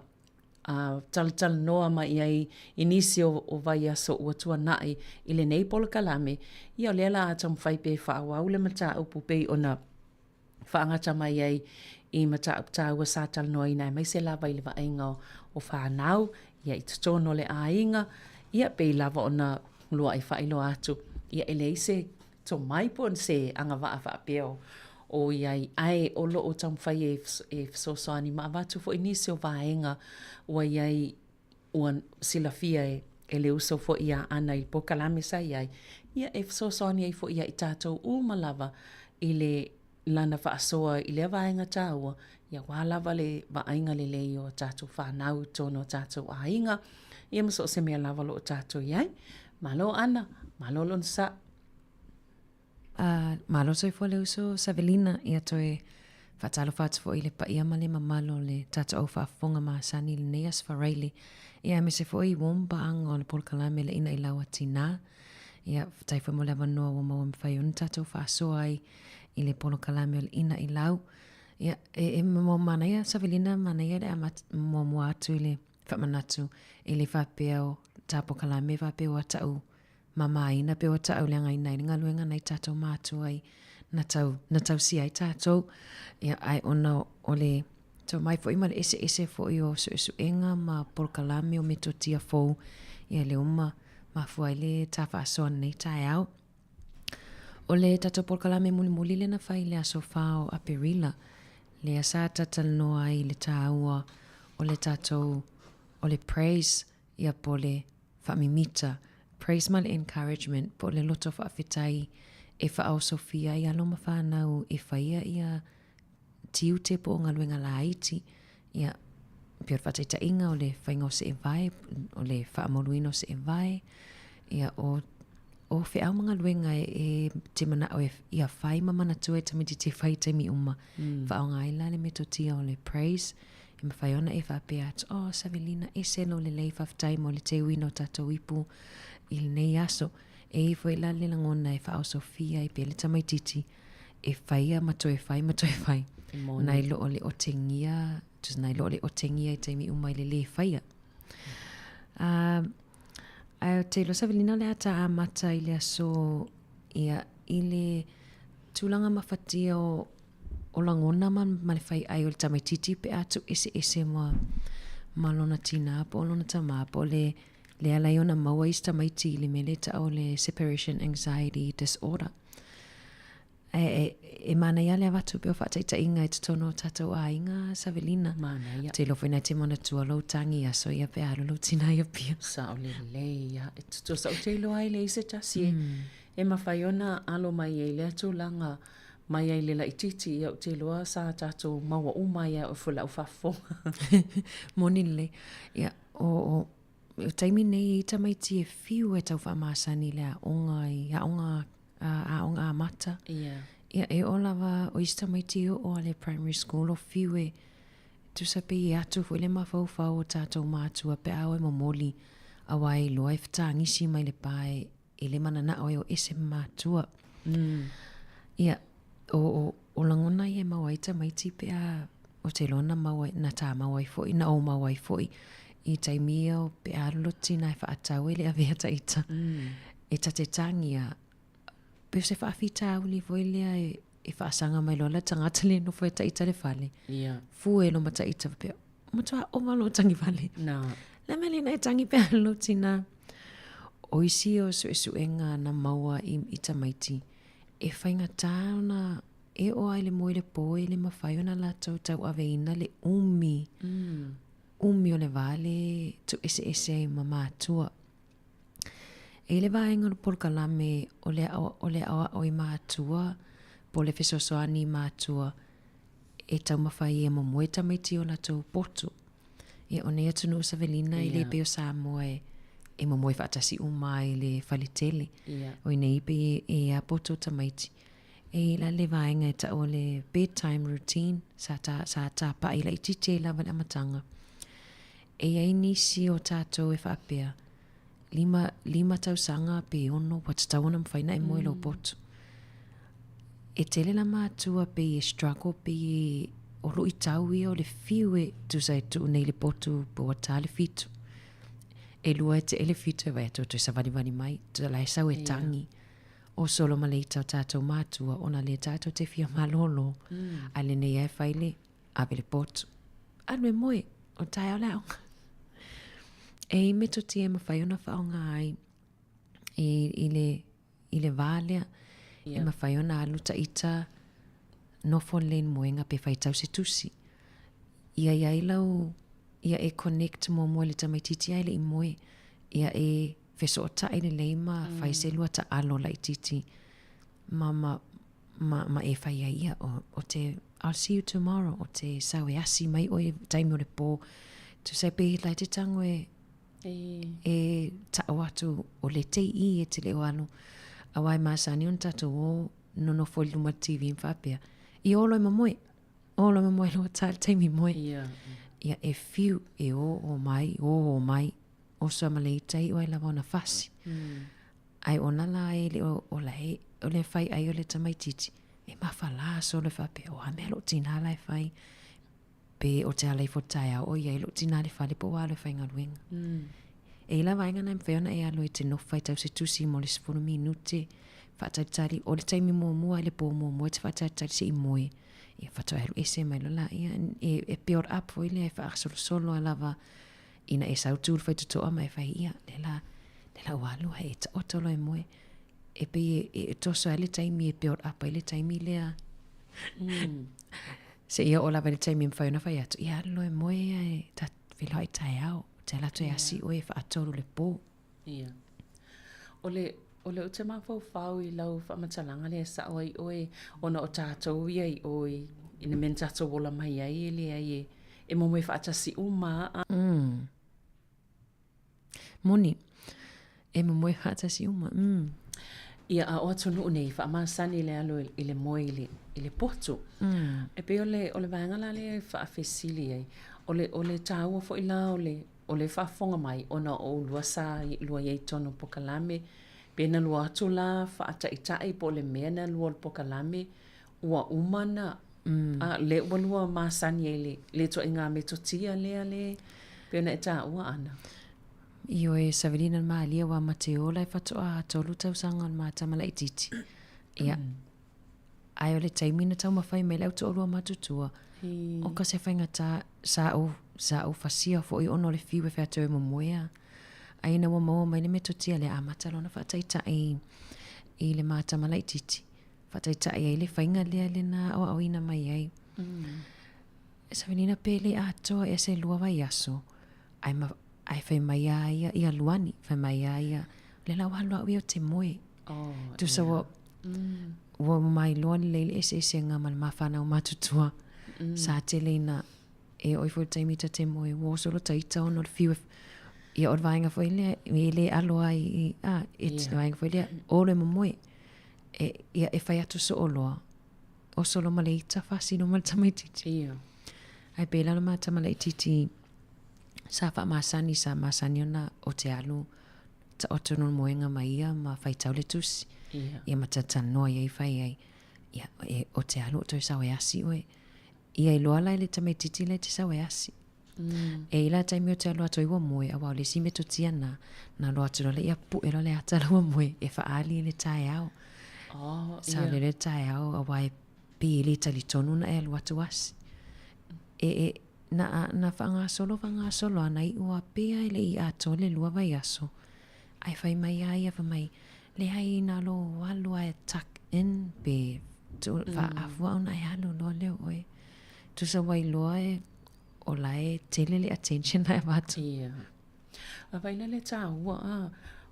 a talatalanoa mai i ai i nisi o, o vaiaso ua tuanai i lenei polokalame, ia o lea la a taumafai pea e faaauau le mataupu pei ona faagata mai ai i mataupu taua sa talanoaina aemaise lava i le vaaiga o, o fanau ia i totonu o le aiga, ia pei lava ona luaʻi faailoa atu, ia e leai se tomai po o se agavaa faapea o, o i ai, ae o lo o taumafai e, e fesoasoani ma avatu foi nisi o vaega ua i ai ua silafia e, e le uso foi iā Ana i le polokalame sa i ai, ia e fesoasoani ai foi iā i tatou uma lava i le lana faasoa i lea vaega taua, ia aua lava le vaaiga lelei o a tatou fanau i totonu o tatou aiga, ia ma so o se mea lava o lo o tatou i ai. Malo Ana, malo le onosai. A, malo soifua le uso Savelina, ia toe faatalofa atu foi i le paia ma le mamalu o le tatou au faafofoga masani i lenei Aso Faraile, ia aemaise foi i uo ma paaga o le polokalame le Ina'ilau a Tinā. Ia, faafetai foi mo le avanoa ua maua mafai ona tatou faasoa ai i le polokalame o le Ina'ilau. Ia, e, e manaia Savelina, manaia le amata muamua atu i le faamanatu e le faapea o ta polokalame faapea ua ta'u mamaina pe ua ta'uleagaina ai le galuega nai tatou matua i na tau na tausia ai tatou. Ia ae ona o le tomai foi ma le eseese foi o suesuega ma polokalame o metotia fou, ia lea ua mafua ai le ta faasoa i lenei taeao. O le tatou polokalame mulimuli lea na fai i le aso 4 o Aperila, lea sa talatalanoa ai i le taua o le tatou o le praise ia po o le faamimita, praise ma le encouragement po o le loto faafetai e faaosofia ai alo ma fanau e faia ia tiute po o galuega laiti, ia, pei o le faataitaiga o le faiga o seevae, o le faamaualuina o seevae, ia, o, o feau ma galuega e, e te manao e, ia fai ma manatua e tamaitiiti e fai i taimi uma. Faaaoga ai la le metotia o le praise, e mafai ona e faapea atu, oh, Savelina, ese lou lelei, faafetai mo le teuina o tatou ipu i lenei aso. E i ai foi la le lagona e faaosofia ai pea le tamaitiiti e faia ma toe fai ma toe fai. Nai lo o le otegia, just nai lo o le otegia i taimi uma i le lē faia. Ae ou te iloa Savelina o le a ta amata i le aso ia i le tulaga mafatia o o lagona ma, ma le faiʻai o le tamaitiiti pe a tuueseese ma, ma lona tinā po o lona tamā po o le, le ala ai ona maua isi tamaiti i le mea lea e taʻu o le separation anxiety disorder. E, e, e manaia le avatu pea o faataitaiga i totonu o tatou aiga, Savelina. Manaia. Ou te iloa foi na te manatua lou tagi i aso ia pe a alu lou tinā i Apia. Sao lelei ia. E tutusa ou te iloa ai leai se tasi e, e mafai ona alo mai ai lea tulaga mai ai le laitiiti, ia ou te iloa sa tatou maua uma ai lava i lau faafofoga. Moni lelei. Ia, o, o, o taimi nei e i ai tamaiti e fiu e tau faamasani i le aoga i aoga aoga amata. Ia. Ia, e oo lava o isi tamaiti e oo a le primary school o fiu e tusa pei e atu foi le mafaufau o tatou matua pe a o e momoli aua e iloa e fetagisi mai le pa e e le mananao e o ese ma matua. Ia, o, o, o lagona ia e maua ai tamaiti pe a, ou te iloa na maua, na tā maua ai foi, na ou maua ai foi i taimi ia o pe a alu lo tina e faatau e le avea ta ita. E ta te tagia, pei o se faafitauli foi lea e, e faasaga mai loa le tagata lea e nofo ia ta ita i le fale. Ia. Fue lo ma ta ita faapea, matua ova lou tagi fale. Na. Le mea lea na e tagi pea lou tina. O isi o suesuega na maua i, i tamaiti, e faigata ona e oo ai le moe le po e le mafai ona latou tauaveina le umi, umi o le va le tuueseese ai ma matua. E i le vaega o le polokalame o le, o le aoao i matua. Po o le fesoasoani i matua e taumafai ai e momoe tamaiti i o latou potu. Ia, o nei atunuu Savelina e le pei o Samoa e, e momoe faatasi uma ai i le fale tele. O i nei pei e, e a poto tamaiti. E i la le vaega e ta'u o le bedtime routine sa ta, sa tapa'i laitiiti ai lava i le amataga. E i ai nisi o tatou e faapea, 5, 5 tausaga pe 6 ua tatau ona mafai ona e moe lou poto. E tele la matua pei e struggle pei e o luʻitau ia o le fiu e tusa e tuu nei i le potu po ua ta le 7. E lua e teʻe le 7 e vaai atu ua toe savalivali mai, la e sau e tagi. O solo ma le ita o tatou matua ona lea tatou te fia malōlō, a lenei lava e fai le ave le potu. Alu e moe, o taeao le aoga. E i metotia e mafai ona faaaoga ai i, i le, i le vā lea. Yeah. E mafai ona alu taita nofo lelei i le moega pe faitau se tusi. Ia i ai lau, ia e connect muamua i le tamaitiiti ae le i moe. Ia e fesootai lelei ma fai se lua taalo laitiiti ma, ma, ma, ma e fai ai ia, o, o te, I'll see you tomorrow, o te sau e asi mai oe i taimi o le pō. Tusa e pei la e te tango e, e ta'u atu o le te i e te le o alu. Auā e masani ona tatou o nonofo i luma o le TV ma faapea, i olo e mamoe, olo e mamoe loa ta le taimi moe. Ia e fiu e o o mai, o o mai, oso ma le ita iʻu ai lava ona fasi. Ae ona la e le o, o la e, o le fai ai o le tamaitiiti, e mafalā solo e faapea, o a mea loʻu tinā la e fai, pe o te ala ifo taeao o i ai loʻu tinā i le fale po o ua alu e faigaluega. E i la vaega na e mafai ona e alu e te nofo faitau se tusi mo le 10 minute, faatalitali, o le taimi muamua i le pō muamua e te faatalitali se i moe, ia faatoa e alu ese mai loa laia, e, e build up foi lea e faasolosolo a lava ina e sau tu le faitotoa ma e fai ia, le la, le la ua alu ae e taoto loa e moe. E pei e, e toso ai le taimi e build up ai le taimi lea. Seia oo lava i le taimi e mafai ona fai atu, ia alu loa e moe ia e ta feiloai taeao. Te alu atu e asi oe e faatolu le pō. Ia. O le, o le ou te mafaufau i lau faamatalaga lea e sao ai oe, ona o tatou ia i o i, i le mea na tatou ola mai ai e leai e, e momoe faatasi uma a. Moni, e momoe faatasi uma. Mm. Ia, a o atunuu nei, faamasani le alu i le moe i le, i le potu. E pei o le, o le vaega la lea e faafesili ai, o le, o le taua foi la o le, o le faafofoga mai ona o oulua sa lua i ai i totonu o pokalame, pe na lua atu la faataitai po o le mea na lua o le pokalame, ua uma na, a lea ua lua masani ai le, le ituaiga metotia lea le pei ona e taua ana. Ioe, Savelina le malie ua mate ola e faatoa tolu tausaga o le matama laitiiti. Ia, ae o le taimi na taumafai mai le au toalua matutua, o ka se faigata sa ou, sa ou fasia foi ona o le fiu e fai atu ai e momoe a. Ae ina ua maua mai le metotia lea, amata loa ona faataitai i le matama laitiiti. Faataitai ai le faiga lea le na aoaoina mai ai. Savelina pe le atoa ea se lua vaiaso, ae ma, ae fai mai a ia, ia Luani, fai mai a ia, le la ua alu au ia ou te moe. Oh, Tusa ua, ua mailoa lelei le eseesega ma le ma fanau matutua. Sa tele ina e oo ifo i le taimi ta te moe, ua oso loa ta ita ona o le fiu e, ia o le vaega foi lea, e le alo ai i, a, e yeah. vaega foi lea, o loa e momoe. E, ia, e fai atu soo loa, oso loa ma le ita fasi loa ma le tamaitiiti. Ia. Ae pei la le ma tama laitiiti, sa faamasani, sa masani ona o te alu taoto no le moega ma ia ma faitau le tusi. Ia. Ia ma talatalanoa i ai fai ai, ia, e, o te alu o toe sau e asi oe. Ia iloa la e le tamaitiiti la e te sau e asi. E i la taimi o te alu atu ai ua moe, auā o le isi metotia na, na alu atu loa le ia puʻe loa le ata la ua moe e faaali i le taeao. Oh, Saolele le taeao auā e pei e le talitonu ona e alu atu asi. E, e, na, na faagasolo faagasolo lava na iʻu lava pea e le i atoa le lua vaiaso, ae fai mai lava ia fai mai, leai na lou alu lava e tuck in pe faaafua ona e alu loa lea o oe. Tusa ua iloa e o la e tele le attention la e avatu. Ia. A vai la le taua a,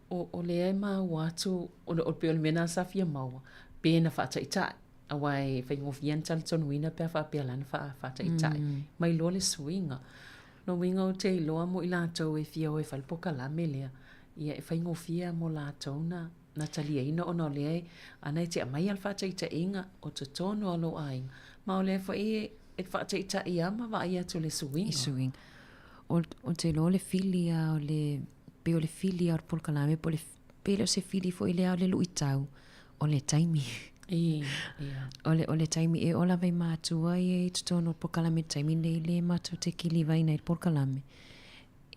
o, o lea e maua atu, o le, o, pei o le mea lena sa fia maua, pe na faataitai. Aua e faigofie ona talitonuina pe a faapea la na faataitai mai loa le suiga. Lona uiga ou te iloa mo i latou e fia o e fai le polokalame lea, ia e faigofie lava mo latou na na taliaina ona o lea e ana e te aumai lava le faataitaiga o totonu lava o lou aiga, ma o lea foi e faataitai lava ma vaai atu i le suiga. I suiga. Ou te iloa o le fili lava o le, pei o le fili lava o le polokalame po o le, pe le o se fili foi lea o le luitau, o le taimi. Ia. O le taimi e ola ai matua ia i totonu o le polokalame i le taimi lenei lea matou te kilivaina i le polokalame,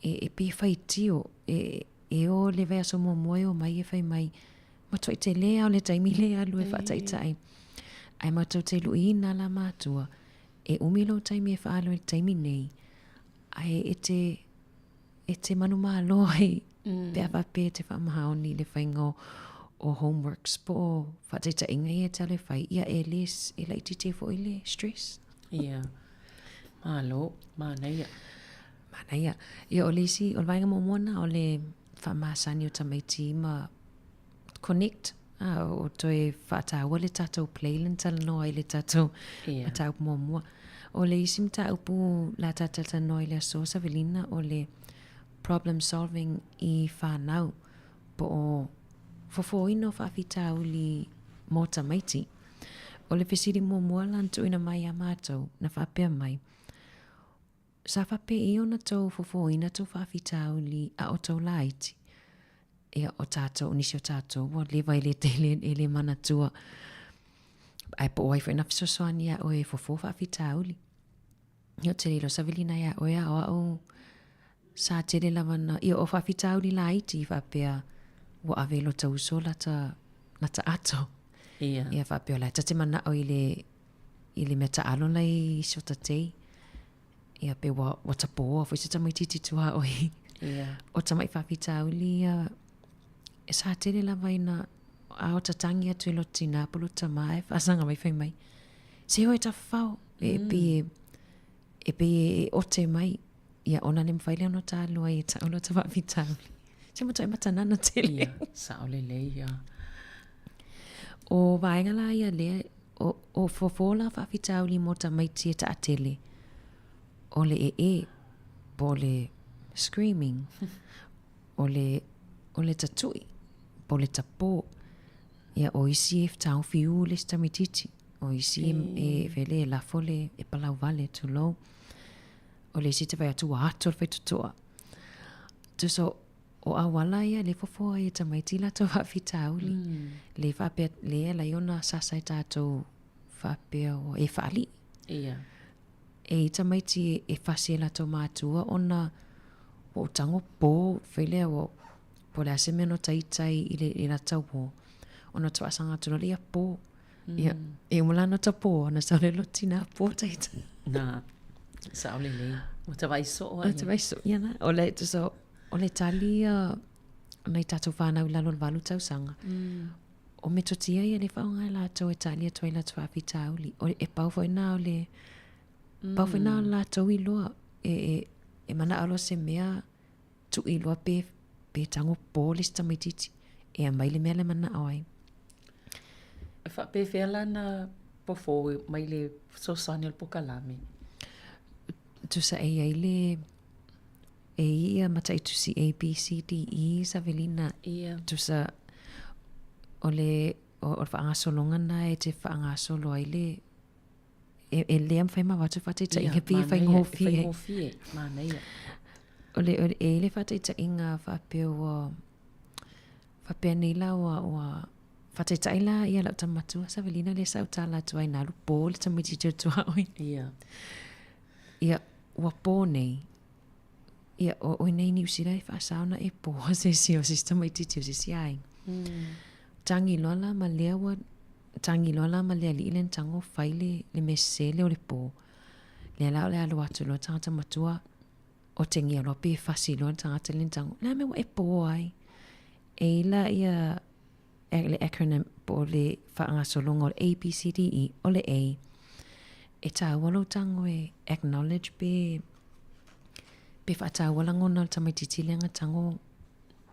e pei e faitio, e o le vaiaso muamua e omai e fai mai, matuai tele lava o le taimi lea e alu e faataitai. Ae matou te luiina la matua, e umi lou taimi e faaalu ai i le taimi nei, ae e te e te manumalo ai pe a faapea e te faamaoni i le faiga o homeworks po o faataitaiga ia e te alu e fai, ia e le, e laitiiti ai foi le stress. Ia. Malo, manaia. Manaia. Ia o le isi, o le vaega muamua lena o le faamasani o tamaiti ma connect, a, o toe faataua le tatou play lea na talanoa ai i le tatou mataupu muamua. O le isi mataupu la ta talatalanoa ai i le aso Savelina, o le problem solving i whanau, po o fofōina o faafitauli mō tamaiti. O le fesili muamua la na tuuina mai iā mātou, na faapea mai, Sa faapei ona tou fofōina tou faafitauli a o tou laiti? Ia, o tātou, nisi o tātou, ua leva e le tele, e le manatua. Ae po o ai foi na fesoasoani iā oe e fofo faafitauli. Ia, ou te le iloa Savelina iā oe a o au sa tele lava na, ia o faafitauli laiti i faapea ua ave e lota uso lata, lata ato. Ia. Ia faapea o la e ta te manao i le, i le mea taalo la i Sotatei. Ia pe ua, ua tapoa foi se tamaititi tuaoi. Ia. O tamai faafitauli ia, e sa tele lava ina a o tatangi atu e lo tina po lo tama e faasaga mai fai mai. Se oe tafafao, e pei e, e pei e ote mai. Ia ona le mafai lea ona talanoa ai e tau lota faafitauli. Se matuai matanana tele. Ia, sao lelei ia. O vaega la ia lea, o, o fofo la faafitauli mo tamaiti e taatele, o le ee, po o le screaming, o le, o le tatui, po o le tapō. Ia, o isi e taofiū le isi tamaitiiti, o isi e, e, fele e lafo le, e palau vale, tulou. O le isi te vaai atu ua ato le faitotoa. Tusa o auala ia le fofo ai e tamaiti latou faafitauli. Le faapea, le ala ai ona sasa e tātou faapea ua e faalii. Ia. E i tamaiti e fasi e latou mātua ona ua ou tago pō, fai lea ua, po o le a se mea no ta ita i le, i lata uō. Ona ta faasaga atu loa lea ia pō. Ia, e uma la ona tapō, ona sau lea lo tina pō ta ita. Na, sao lelei. Ua tavaai soo ai. Ua tavaai soo, ia na. O le, tusa, o le tali ia nai tātou whānau i lalo o le valu tausaga. O metotia ia le whaonga e lātou e tali atu ai lātou faafitauli. O, e pau foi nā o le, pau foi nā o le lātou iloa. E, e, e manao loa se mea tuʻi loa pe, pe tago pō le isi tamaitiiti e aumai le mea lea e manao ai. E faapefea la na fofo mai le fesoasoani o le polokalame? Tusa e i ai le, e i ia mataitusi A, B, C, D, E, Savelina. Ia. Tusa, o le, o, o le faagasologa na e te faagasolo ai le, e, e le mawhai ma watu whataitaiga pi e whaingōwhie. E whaingōwhie, manaia. O le, o le, e le whataitaiga whaapea ua, whaapea nei la ua, ua whataitai la ia lau tamatua, Savelina le sa utala atu ai nalu pō le tamaiti te tua oi. Ia. Ia, ua pō nei. Ia, o, o nei Niu Sila e whaasao na e pō se si o se si tamaiti o se si ai. Tangi loa la ma lea ua Tagi loa la ma le alii lea na tago fai le, le mea sese lea o le pō. Lea la o le alo atu loa le tagata matua, otegia loa pe fasi loa le tagata lea na tago, le a mea ua e pō ai? E i la ia le acronym po o le faagasologa o le A, B, C, D, E, o le A, e tāua lou tago e acknowledge pe, pe faataua lagona o le tamaitiiti lea na tago,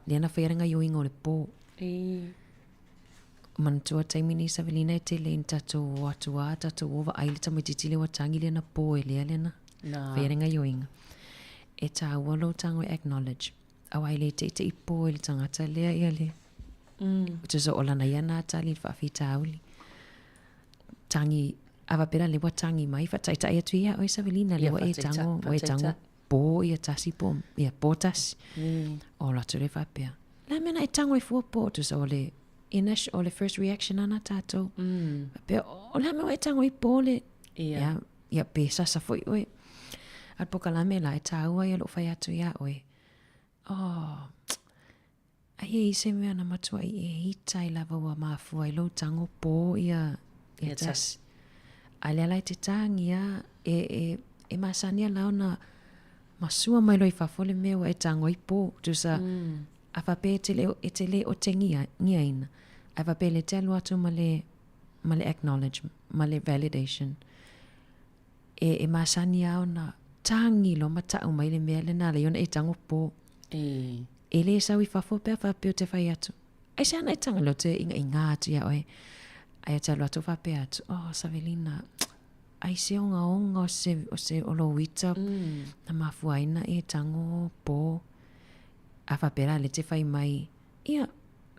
lea na faia le gaioiga o le pō. E. Manatua taimi nei Savelina e tele ina tatou o atu a tatou o vaai le tamaititi lea ua tagi lena po e lea lena. Na. Faia le gaioiga. E taua lou tago e acknowledge. Aua e le teitei po i le tagata lea ia le. Tusa o lana ia na tali i le faafitauli. Tagi, a faapea la lea ua tagi mai, faataitai atu ia oe Savelina, lea ua e tago, ua e tago po ia tasi po, ia po tasi. O alu atu lea faapea, le a mea na e tago ai fua po, tusa o le initial, o le first reaction ana tatou. Faapea, o le a mea ua e tago ai po le, ia, ia pe sasa foi oe. A o le polokalame la, e taua ia lou fai atu iā oe, oh, Ai e i se mea na matuai e ita ai lava ua mafua ai lou tago po ia ia tasi. A lea la e te tagia e, e, e masani ala ona masua mai loa i fafo le mea ua e tago ai po. Tusa, mm. a faapea e te le, e te le otegia ngiaina, ae faapea le te alu atu ma le, ma le acknowledge, ma le validation. E, e masani lava ona tagi loa ma ta'u mai le mea lena alai ona e tago po. E. E lē sau i fafo pe a faapea ou te fai atu, Aisea ana e tago lea ou te igaigā atu iā oe. Ae ou te alu atu ou faapea atu, Oh, Savelina, ai se ogaoga o se, o se, o lou ita na mafua ai na e tago po. A faapea la lea e te fai mai, Ia,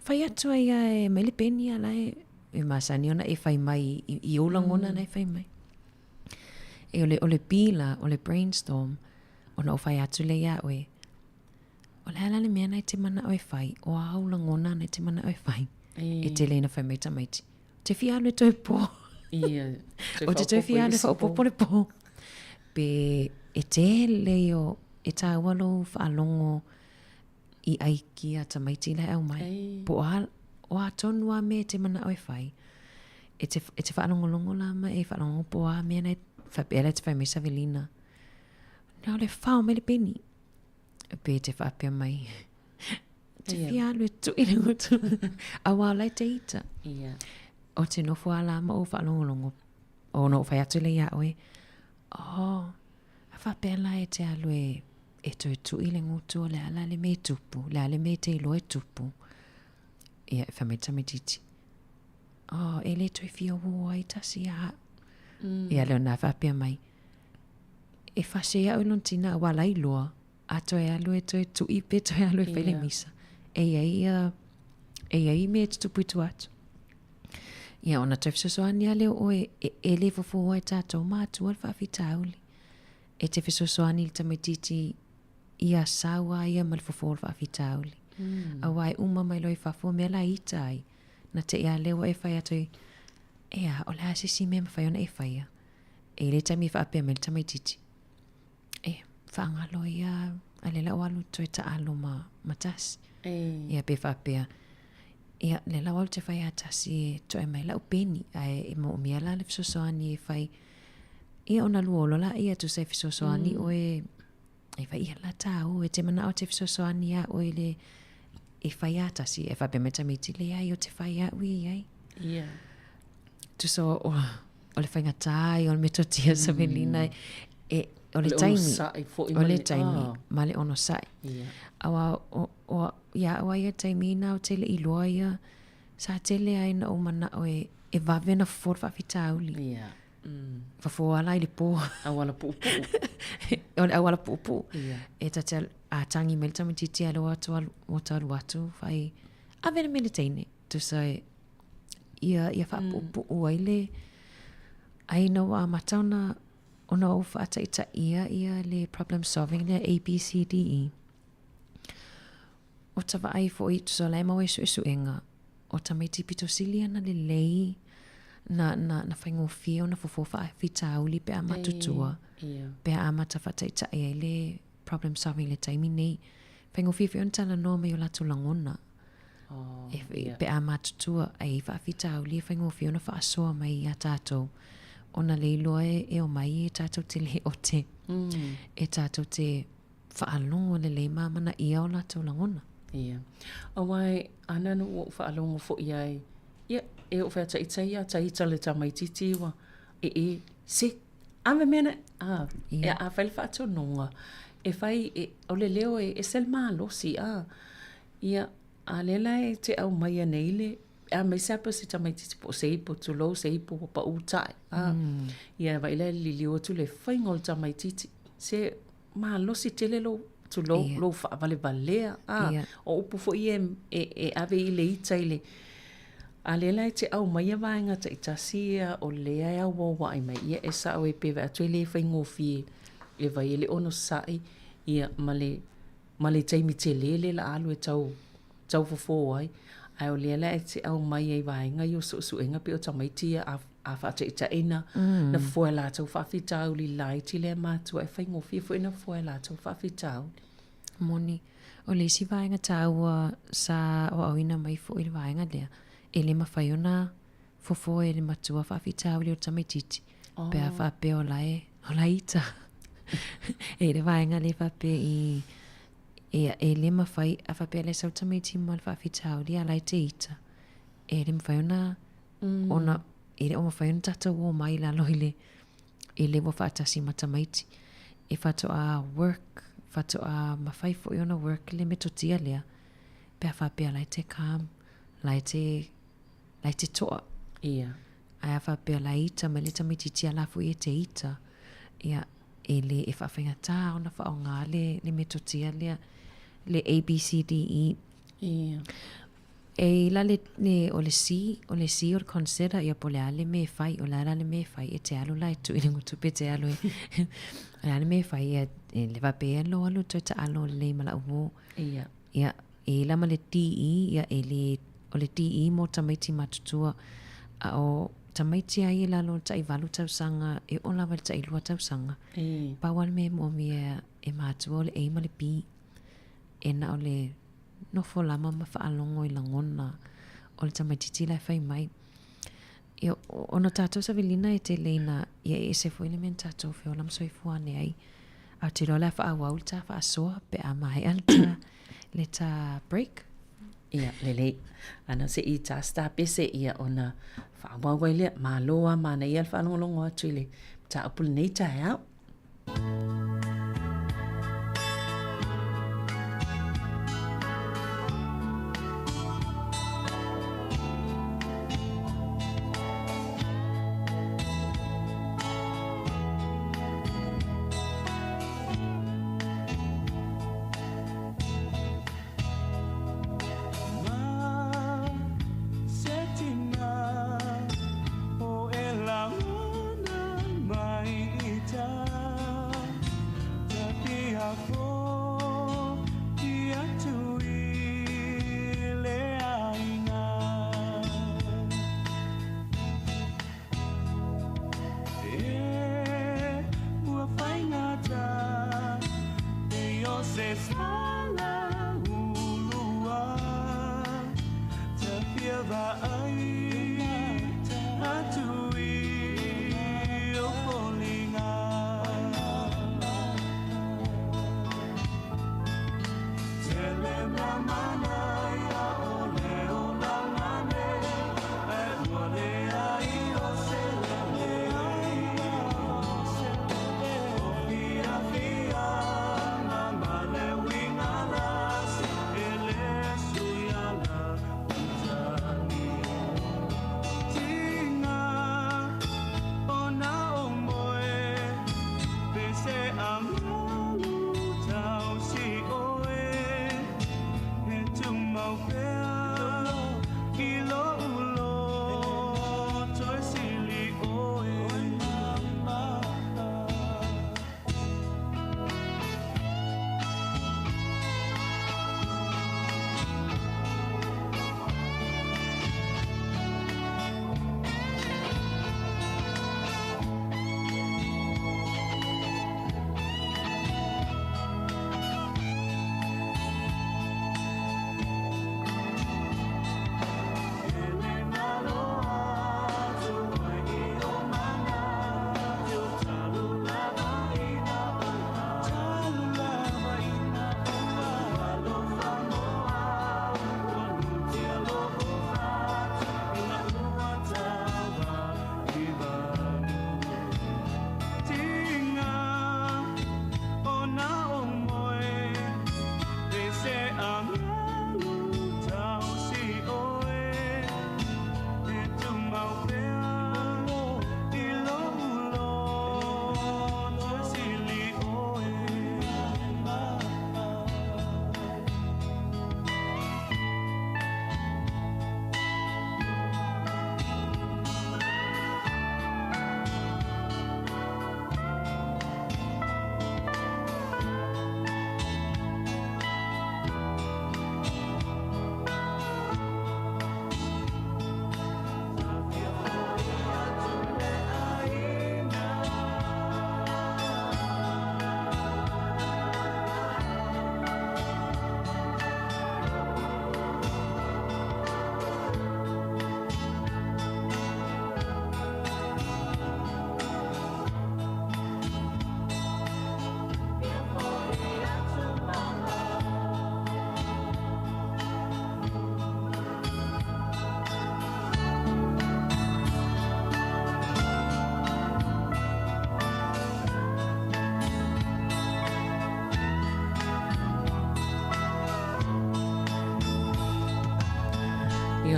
fai atu ai ia e mai le peni a la e, e masani ona e fai mai i, i ou lagona na e fai mai. E o le, o le pila, o le brainstorm, ona ou fai atu lea iā oe, o le a la le mea na e te manao e fai, o a ou lagona na e te manao e fai. E tele ina fai mai tamaiti, te fia alu e toe po. Ia, O te toe fia alu e faaopoopo le po. Pe e tele o, e tāua lou faalogo i aikia tamaiti la e aumai. Po o a, o a tonu a mea e te manao e fai. E te, e te faalogologo la ma e faalogologo po o a mea na e, faapea la e te fai mai Savelina. Na o le fao mai le peni. Pe te faapea mai, te fia alu e tui le gutu. Auā o la e te ita. Ia. O te nofo a la ma ou faalogologo. Ona ou fai atu lea iā oe, oh, a faapea la e te alu e, e toe tui le gutu o le a la le mea e tupu, le a le mea e te iloa e tupu. Ia, e fai mai le tamaitiiti, oh, e le toe fia uō ai tasi ia au. Ia, lea ona faapea mai, e fase ia'u i lona tina aua la iloa a toe alu e toe tu'i pe toe alu e fai le misa. E iai ia, e iai mea e tutupu i tua atu. Ia, ona toe fesoasoani lava lea o oe, e, e le fofo ai tātou mātua le faafitauli. E te fesoasoani i le tamaitiiti ia sau a ia ma le fofo o le faafitauli. Aua e uma mai loa i fafo mea la e ita ai. Na te i a lea ua e fai atu ai, ea, o le a se isi mea e mafai ona e faia. E i le taimi e faapea mai le tamaitiiti, e, faagalo ia, a lea la ua alu toe taalo ma, ma tasi. Ia pe faapea, ia, lea la ua alu te fai a tasi e toe mai lau peni, ae e moomia la le fesoasoani e fai, ia ona alu olo laia tusa e fesoasoani oe, e fai ia la tāu, e te manao te fesoasoani iā oe le, e fai a tasi, e faapea mai tamaiti, leai o te fai a'u e iai. Ia. Tusa o, o, o le faigata ia o le metotia Savelina e, o le taimi, o le taimi ma le onosai. Aua o, o, ia au a ia taimi ina o tele iloa ia, sa tele ai na ou manao e, e vave ona fofo le faafitauli. Ia. Fofo ala i le po. Auala puupuu. o le auala puupuu. Ia. E ta te a tangi mai le tamaitiiti a le atu alu, o alu atu, fai, ave le mea le teine. Tusa e, ia, ia faapuupuu ai le, ai ina ua amata ona, ona ou faataitaia ia le problem solving lea A, B, C, D, E. O ta vaai foi, tusa o la e maua i suesuega, o tamaiti pito sili ana lelei na, na, na faigofie ona fofo faafitauli pe a matutua, pe a amata faataitai ai le problem solving i le taimi nei. Faigofie foi ona talanoa mai o latou lagona. Oh, e, yeah. Pe a matutua, ai faafitauli e faigofie ona faasoa mai iā tātou. Ona le iloa e, e omai e tātou te le ote. E tātou te faalogo lelei ma amanaia o latou lagona. Ia. Aua e, ana na ua ou faalogo foi ai, ia, e oo feata'itai ia taita le tamaitiiti ua, e e, se, ave mea na, a, Ia. e a fai le faatonuga, e fai, e, o le leo e ese le malosi, a, ia, a lea la e te aumaia nei le, Aemaise lava pe o se tamaitiiti po o se ipo, tulou, se ipo ua paʻū taʻe, a. Ia vaai la e liliu atu le faiga o le tamaitiiti. Se malosi tele lou, tulou, lou faavalevalea, a. O upu foi ia e, e ave i le ita i le, a lea la e te aumai ia vaega taitasi ia o lea e auauaʻi mai, ia e sao ai pe vaai atu e le faigofie e vai e le onosai ia ma le ma le taimi tele lea la alu e tau tau fofo ai, ae o lea la e te aumai ai vaega ia o suesuega pei o tamaiti ia a a faataitaiina na fofo e latou faafitauli laiti lea matua e faigofie foi na fofo e latou faafitauli. Moni, o le isi vaega taua sa aoaoina mai foi i le vaega lea, e le mafai ona fofo e le matua faafitauli o le tamaitiiti, pe a faapea o la e, o la e ita. E i le vaega lea faapea i, e, e le mafai, a faapea o la e sau le tamaiti ma le faafitauli a o la e te ita, e le mafai ona, ona, e le o mafai ona tatou omai i lalo i le, i le ua faatasi ma tamaiti. E faatoa work, faatoa mafai foi ona work le metotia lea, pe a faapea la e te calm, la e te, la e te toa. Ia. Ae a faapea la e ita mai le tamaitiiti a la foi e te ita, ia, e le, e faafaigata ona faaaoga le, le metotia lea, le A, B, C, D, E. Ia. E i la le, le, o le C, o le C o le consider, ia po o le a le mea e fai, o le a la le mea e fai, e te alu la e tuu i le gutu pe te alu e, o le a le mea e fai, ia, e le faapea ia lou alu toe taalo lelei ma lau uō. Ia. Ia, e i la ma le D E, ia e le, o le D E mo tamaiti matutua, a o tamaiti lava ia i lalo o le 18 tausaga, e oo lava i le 22 tausaga, pau lava le mea e moomia e matua o le A ma le B, e na o le nofo lava ma faalogo i lagona o le tamaitiiti la e fai mai. Ia, ona o tatou savilina e tele ina ia e ese foi le mea na tatou feola ma soifua ane ai. A ou te iloa o le a faaauau le ta faasoa pe a maea le ta, le ta break. Ia, lelei. Ana se i ta stapese ia ona faaauau ai lea. Malo lava manaia le faalogologo atu i le mataupu lenei taeao.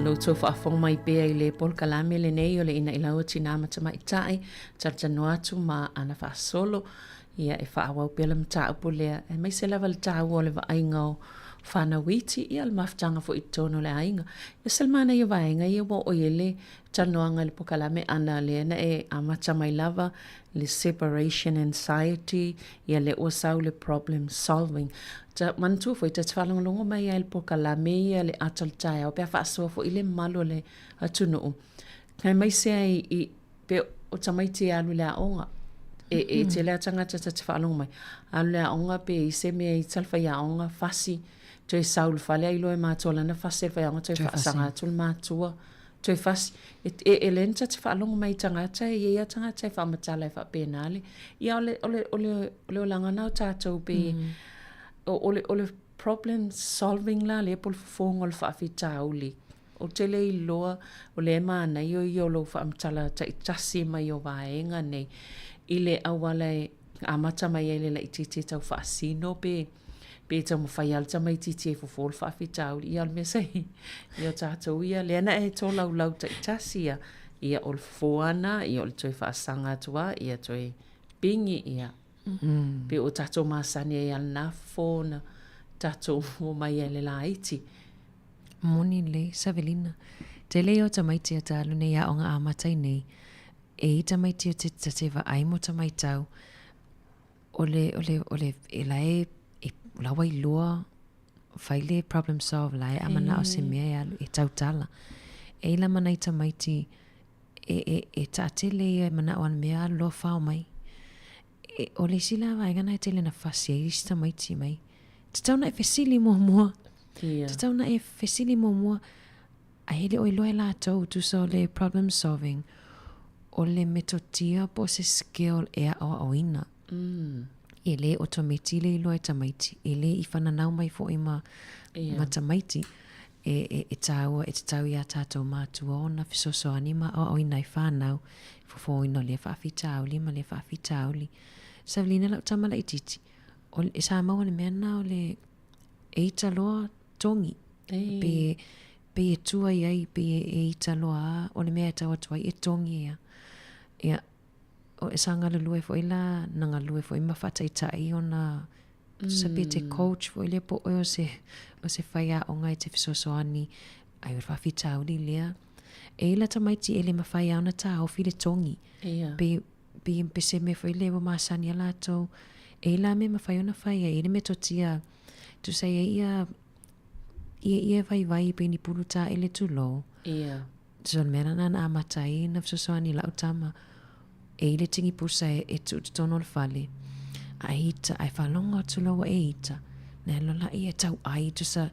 lo outou faafofoga mai pea i le polokalame lenei o le Inaʻi Lau o Tinā ma Tamaitai, talatalanoa atu ma ana faasolo, ia e faaauau pea le mataupu lea, aemaise lava le taua o le vaaiga o fanau iti, ia le mafutaga foi i totonu o le aiga. E ese le manaia o vaega ia ua oo i ai le talanoaga i le polokalame ʻana lea na e amata mai lava le separation anxiety, ia lea ua sau le problem solving. Ta manatua foi, ta te faalogologo mai ai i le polokalame ia le ata o le taeao pe a faasoa foi le mamalu o le atunuu, aemaise ai i pe o tamaiti e alu i le aoga. E, e tele lava tagata ta te faalogo mai, alu i le aoga pe i ai se mea i ta le faiaoga, fasi, toe sau i le fale a iloa e matua lana fasi a le faiaoga toe faasaga atu le matua. Toe fasi. E, e, e lea na ta te faalogo mai i tagata, e i ai lava tagata e faamatala e faapena le, ia o le, o le, o le, o le olaga lena o tatou pe, o, o le, o le problem solving la lea po o le fofoga o le faafitauli. Ou te le iloa, o lea e manaia ia o lou faamatala taitasi mai o vaega nei i le auala e amata mai ai le laitiiti e tau faasino pe, Pe taumafai lava le tamaitiiti e fofo le faafitauli, ia o le mea sa i o tatou ia, lea na e tolaulau taitasi ia, ia o le fofo lava lena, ia o le toe faasaga atu lava, ia toe pigi, ia. Pe ua tatou masani ai lava i lena fofo na tatou omai ai i le laiti. Moni lelei, Savelina. Tele ia o tamaiti a ta alu nei aoga amata i nei, e i tamaiti o te ta te vaai mo ta maitau, O le, o le, o le, e la e, e la ua iloa fai le problem solve la e a manao se mea e alu e tautala. E i la ma nai tamaiti e, e, e taatele ia e manao a le mea alu loa fao mai. E, o le isi la vaega na e tele na fasi ai isi tamaiti mai. Tatau na e fesili muamua. Ia. Tatau na e fesili muamua. Ai e le o iloa e latou, tusa o le problem solving, o le metotia po o se skill e aʻoaʻoina. E le otometi le iloa e tamaiti, e le i fananau mai foi ma, ma tamaiti. E, e, e tāua, e tatau iā tātou mātua ona fesoasoani ma aʻoaʻoina ai whānau, fofōina o lea faafitauli ma lea faafitauli. Savelina lau tama laitiiti, o, e sa maua le mea na o le e ita loa togi. Pe, pe e tua i ai, pe e ita loa a, o le mea e tau atu ai, e togi ia. Ia, o e sa galulue foi la, na galue foi ma faataitai ona, tusa pe te coach foi lea po oe o se, o se faiaoga e te fesoasoani, ai o le faafitauli lea. E i la tamaiti e le mafai a ona taofi le togi. Ia. Pe, pe, pe se mea foi lea ua masani a latou, e i la mea e mafai ona fai ai, e le metotia, tusa e ia, ia, ia vaivai pe ni pulu taele tulou. Ia. Tusa o le mea lena na amata ai na fesoasoani i lau tama, e i le tini pusa e, e tuu totonu o le fale, a e ita, a e faalogo atu loa ua e ita, na e lola ia e tauai, tusa,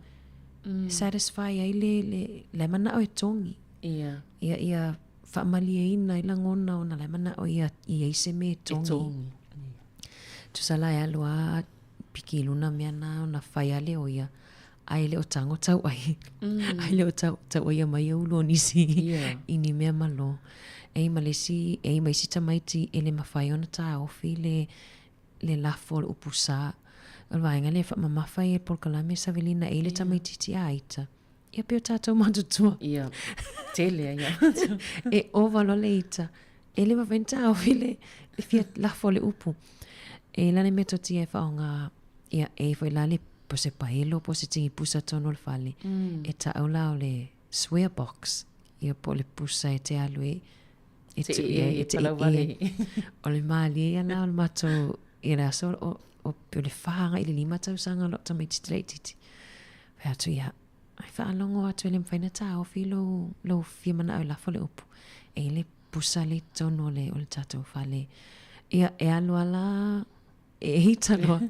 satisfy ai le, le, le manao e togi. Ia. Ia, ia faamalieina ai lagona ona la e manao ia i ai se mea e togi. E togi. Tusa la e alu a piki i luna mea na ona fai a lea o ia, ai le o tago tauai. Ai le o tau, tauaia mai e ulu o nisi i ni mea malo. E i ma le isi, e i ma isi tamaiti e le mafai ona taofi le, le lafo o le upu sa. O le vaega lea e faamamafa ai e le polokalame Savelina e i le tamaitiiti a ita. Ia pei o tatou matutua. Ia, tele ai ia. E ova loa le ita. E le mafai ona taofi le, le fia lafo o le upu. E la le metotia e faaaoga, ia, e i foi la le po se paelo po se tini pusa tonu o le fale. E taʻu la o le swear box, ia po o le pusa e te alu e, e Te tuu i i ai, e e te palau i wale. e. O le mālie ia la o le matou, i le aso o, o, o le wha agai i le lima tausaga o lou tamaitiiti laitiiti. Fai atu ia, ai faalogo atu e le mafai ona taofi lou, lou fia manao e lafo le upu. E i le pusa le i totonu o le, o le tatou fale. Ia, e alu a la, e ita loa.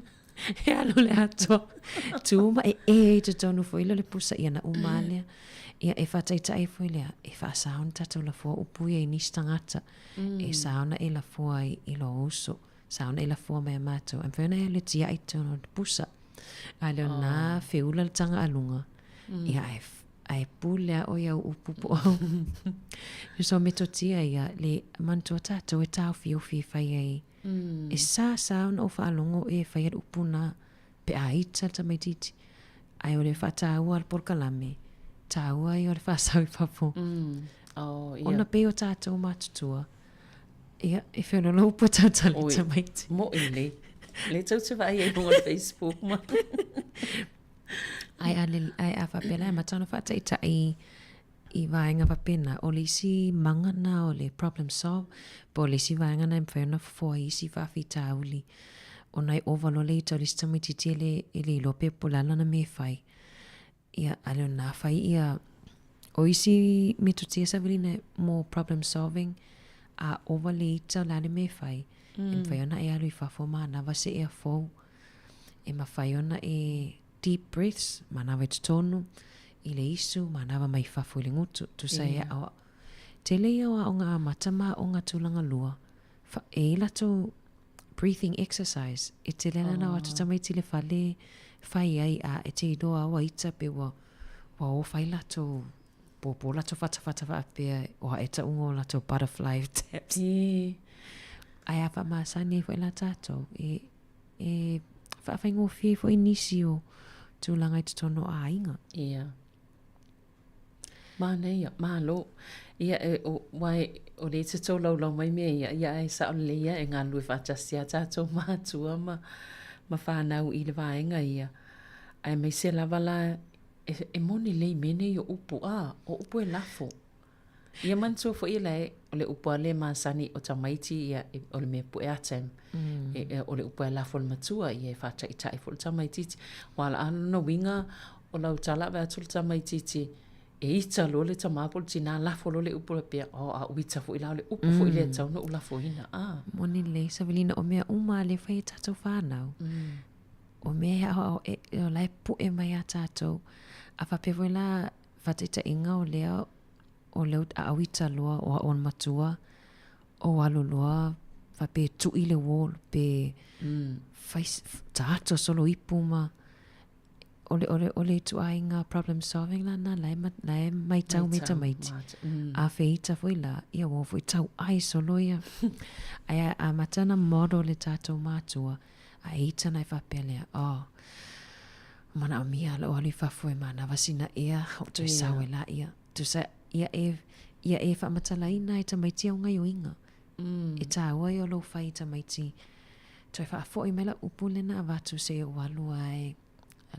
E alu le atoa. Tu ma e e i totonu foi lea o le pusa ia na uma lava lea. Ia, e faataitai foi lea, e faasa ona tatou lafoa upu ia i nisi tagata. E sa ona e lafoa i lou uso. Sa ona e lafoa mai ia matou. Ae mafai ona e alu e tiai i totonu o le pusa. A le o na feula le taga a luga. Ia ae, ae pule a oe au upu po au. So metotia ia, le manatua tatou e taofiofi e fai ai. E sa sa ona ou faalogo e fai le upu na pe a ita le tamaitiiti. Ae o le faataua a le polokalame, Tāua ia o le faasau i fafo. Mm. Oh, ia. Ona pei o tātou matutua, ia, e whenolo upu tautala i tamaiti. Mo i le. Le tau te vai ai bunga Facebook ma. Ai a, le, ai a whapela, e matana whaataitai i vaenga whapena. O le isi mangana o le problem solve, po o le isi vaenga na e mwhai ona fofoa i isi whaafitauli. O nai ova lo le i tau le isi tamaiti tele e le iloa pe po le ala na me whai. Ia, a le o nā whai ia, o isi metotia savilina mo problem solving, a ova le ita o le ale me whai, mm. e mwhai ona e alu i fafo mānawa se ea fou, e mawhai ona e deep breaths, mānawa i totonu, i le isu, mānawa mai fafo i le ngutu, tusa yeah. e ao. Tele ia o aonga amata ma aonga tūlanga lua, fa, e i latou breathing exercise e tele ana oh. atu tamaiti le fale whai ai a e te iloa ua ita pe ua ua o whai latou pōpō latou whatawhata whaapea o hae taunga o latou butterfly taps. E. Ai a whamasani ai fo'i la tātou e, e whaawhaingōwhie fo'i nisi o tūlanga i totonu o āinga. Ia. Manaia, malo. Ia, e, o, wai, o le te tōlaulau mai mea ia, ia e sao lelei ia e galulue faatasi a tātou mātua ma, ma whānau i le vaega ia. Aemaise lava la, e, e moni lelei mea nei o upu, a, o upu e lafo. Ia manatua foi la e, o le upu a le masani o tamaiti ia, e, o le mea pue ata e, mm. e, e, o le upu e lafo le matua ia e whātaitai fo le tamaititi. Wā la lona uiga o lau tala ave atu le tamaititi, e ita loa le tamā po o le tinā lafo loa le upu faapea, oh a ou ita foi la o le upu mm. foi lea e tatau ona ou lafoina. Ah. Moni lelei Savelina o mea uma a lea e fai e tātou whānau. Mm. O mea e aoao e, o la e pu'e mai a tātou. A faapea foi la faataitaiga o lea o lea a au ita loa o au o le matua o alu loa faapea e tu'i le wall pe mm. fai tato solo ipu ma o le, o le, o le ituaiga problem solving lana la e, la e maitau mai tamaiti. Mm. A feita foi la, ia ua foi tau ai solo ia. Ai a, a matana model le tātou mātua, a e ita nai whapea lea, oh, manaomia lou alu i fafo e manava sina ea o toe sau e la ia. Tusa ia e, ia e whaamatalaina e tamaiti au ngaioiga. Mm. E tāua i o lou whai i tamaiti. Toe whaafoi mai la upu lena avatu se o alu ai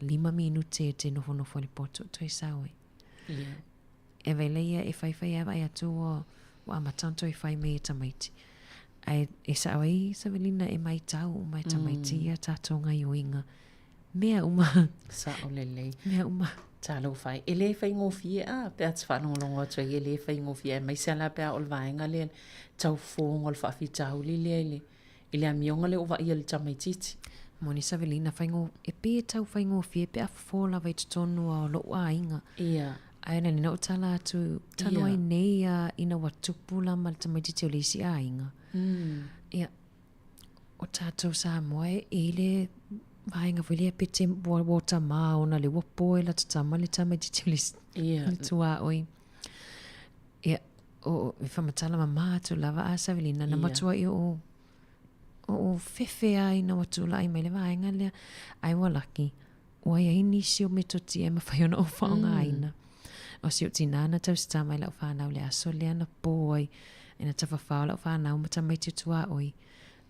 lima minute e te nofonofo i le poto toe sau e. Yeah. E whaila ia e whaiwhai a vai atu o ua amata ona toe whai mai e tamaiti. Ae e sao ai Savelina e maitau uma e tamaiti mm. ia tātou ngaioiga. Mea uma. Sao lelei. Mea uma. Talofa e. E le faigofie a, pe a te faalogologo atu ai, e le faigofie aemaise lava pe a o le vaega lea tau fofoga o le faafitauli lea i le, i le amioga lea ua vaaia e le tamaitiiti. Moni Savelina, faigō, e pei e tau faigofie pe a fofo lava i totonu a o lo'u aiga. Ia. Ae na nina ou tala atu, talu ai nei a ina ua tupu la ma le tamaitiiti o le isi aiga. Mm. Ia, o tātou Samoa e i le vaega foi lea pe te ua, ua tamā ona le ua poe la tatama le tamaitiiti o le isi Ia. le tuaoi. Ia, o, e whamatala mamā atu lava a Savelina, na Ia. matua i o o fefe a ina ua tūlaʻi mai le vaega lea, ai ua laki, ua iai nisi o metotia e mawhai ona o whaongaina. Mm. O si o tinā na tausitā mai lau whānau le aso lea na pō ai, ina tawhawhao lau whānau ma tamaiti o tuaoi.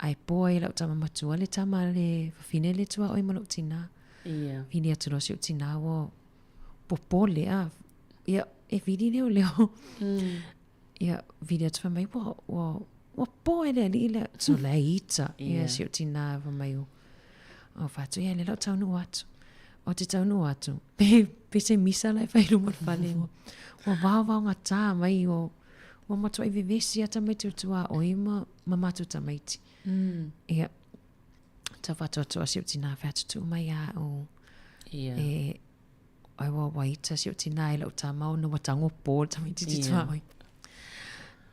Ai pō ai lau tama matua le tama le whawhine le tuaoi ma lou tinā. Yeah. Vili atu loa si o tinā ua popole a, ia, e vili leo leo. Mm. Ia, vili atu whai mai, ua, ua, ua pō e le alii lea. So le ita, ia, yeah. si o tinā whai mai o, o whātu, ia, le lau taunu atu. O te taunu atu. Pe, pe se misa lai whai luma le whale. Ua, ua vao vao ngā tā mai o, ua matua i vevesi ata mai te utua o i ma, ma mātou tamaiti. Mm. Ia, tau whātu atu a si o tinā whātu tu mai a o. Yeah. E, Ai ua ua ita si o tinā i lau tama ona ua tango pō le tamaiti ti Yeah. tuaoi.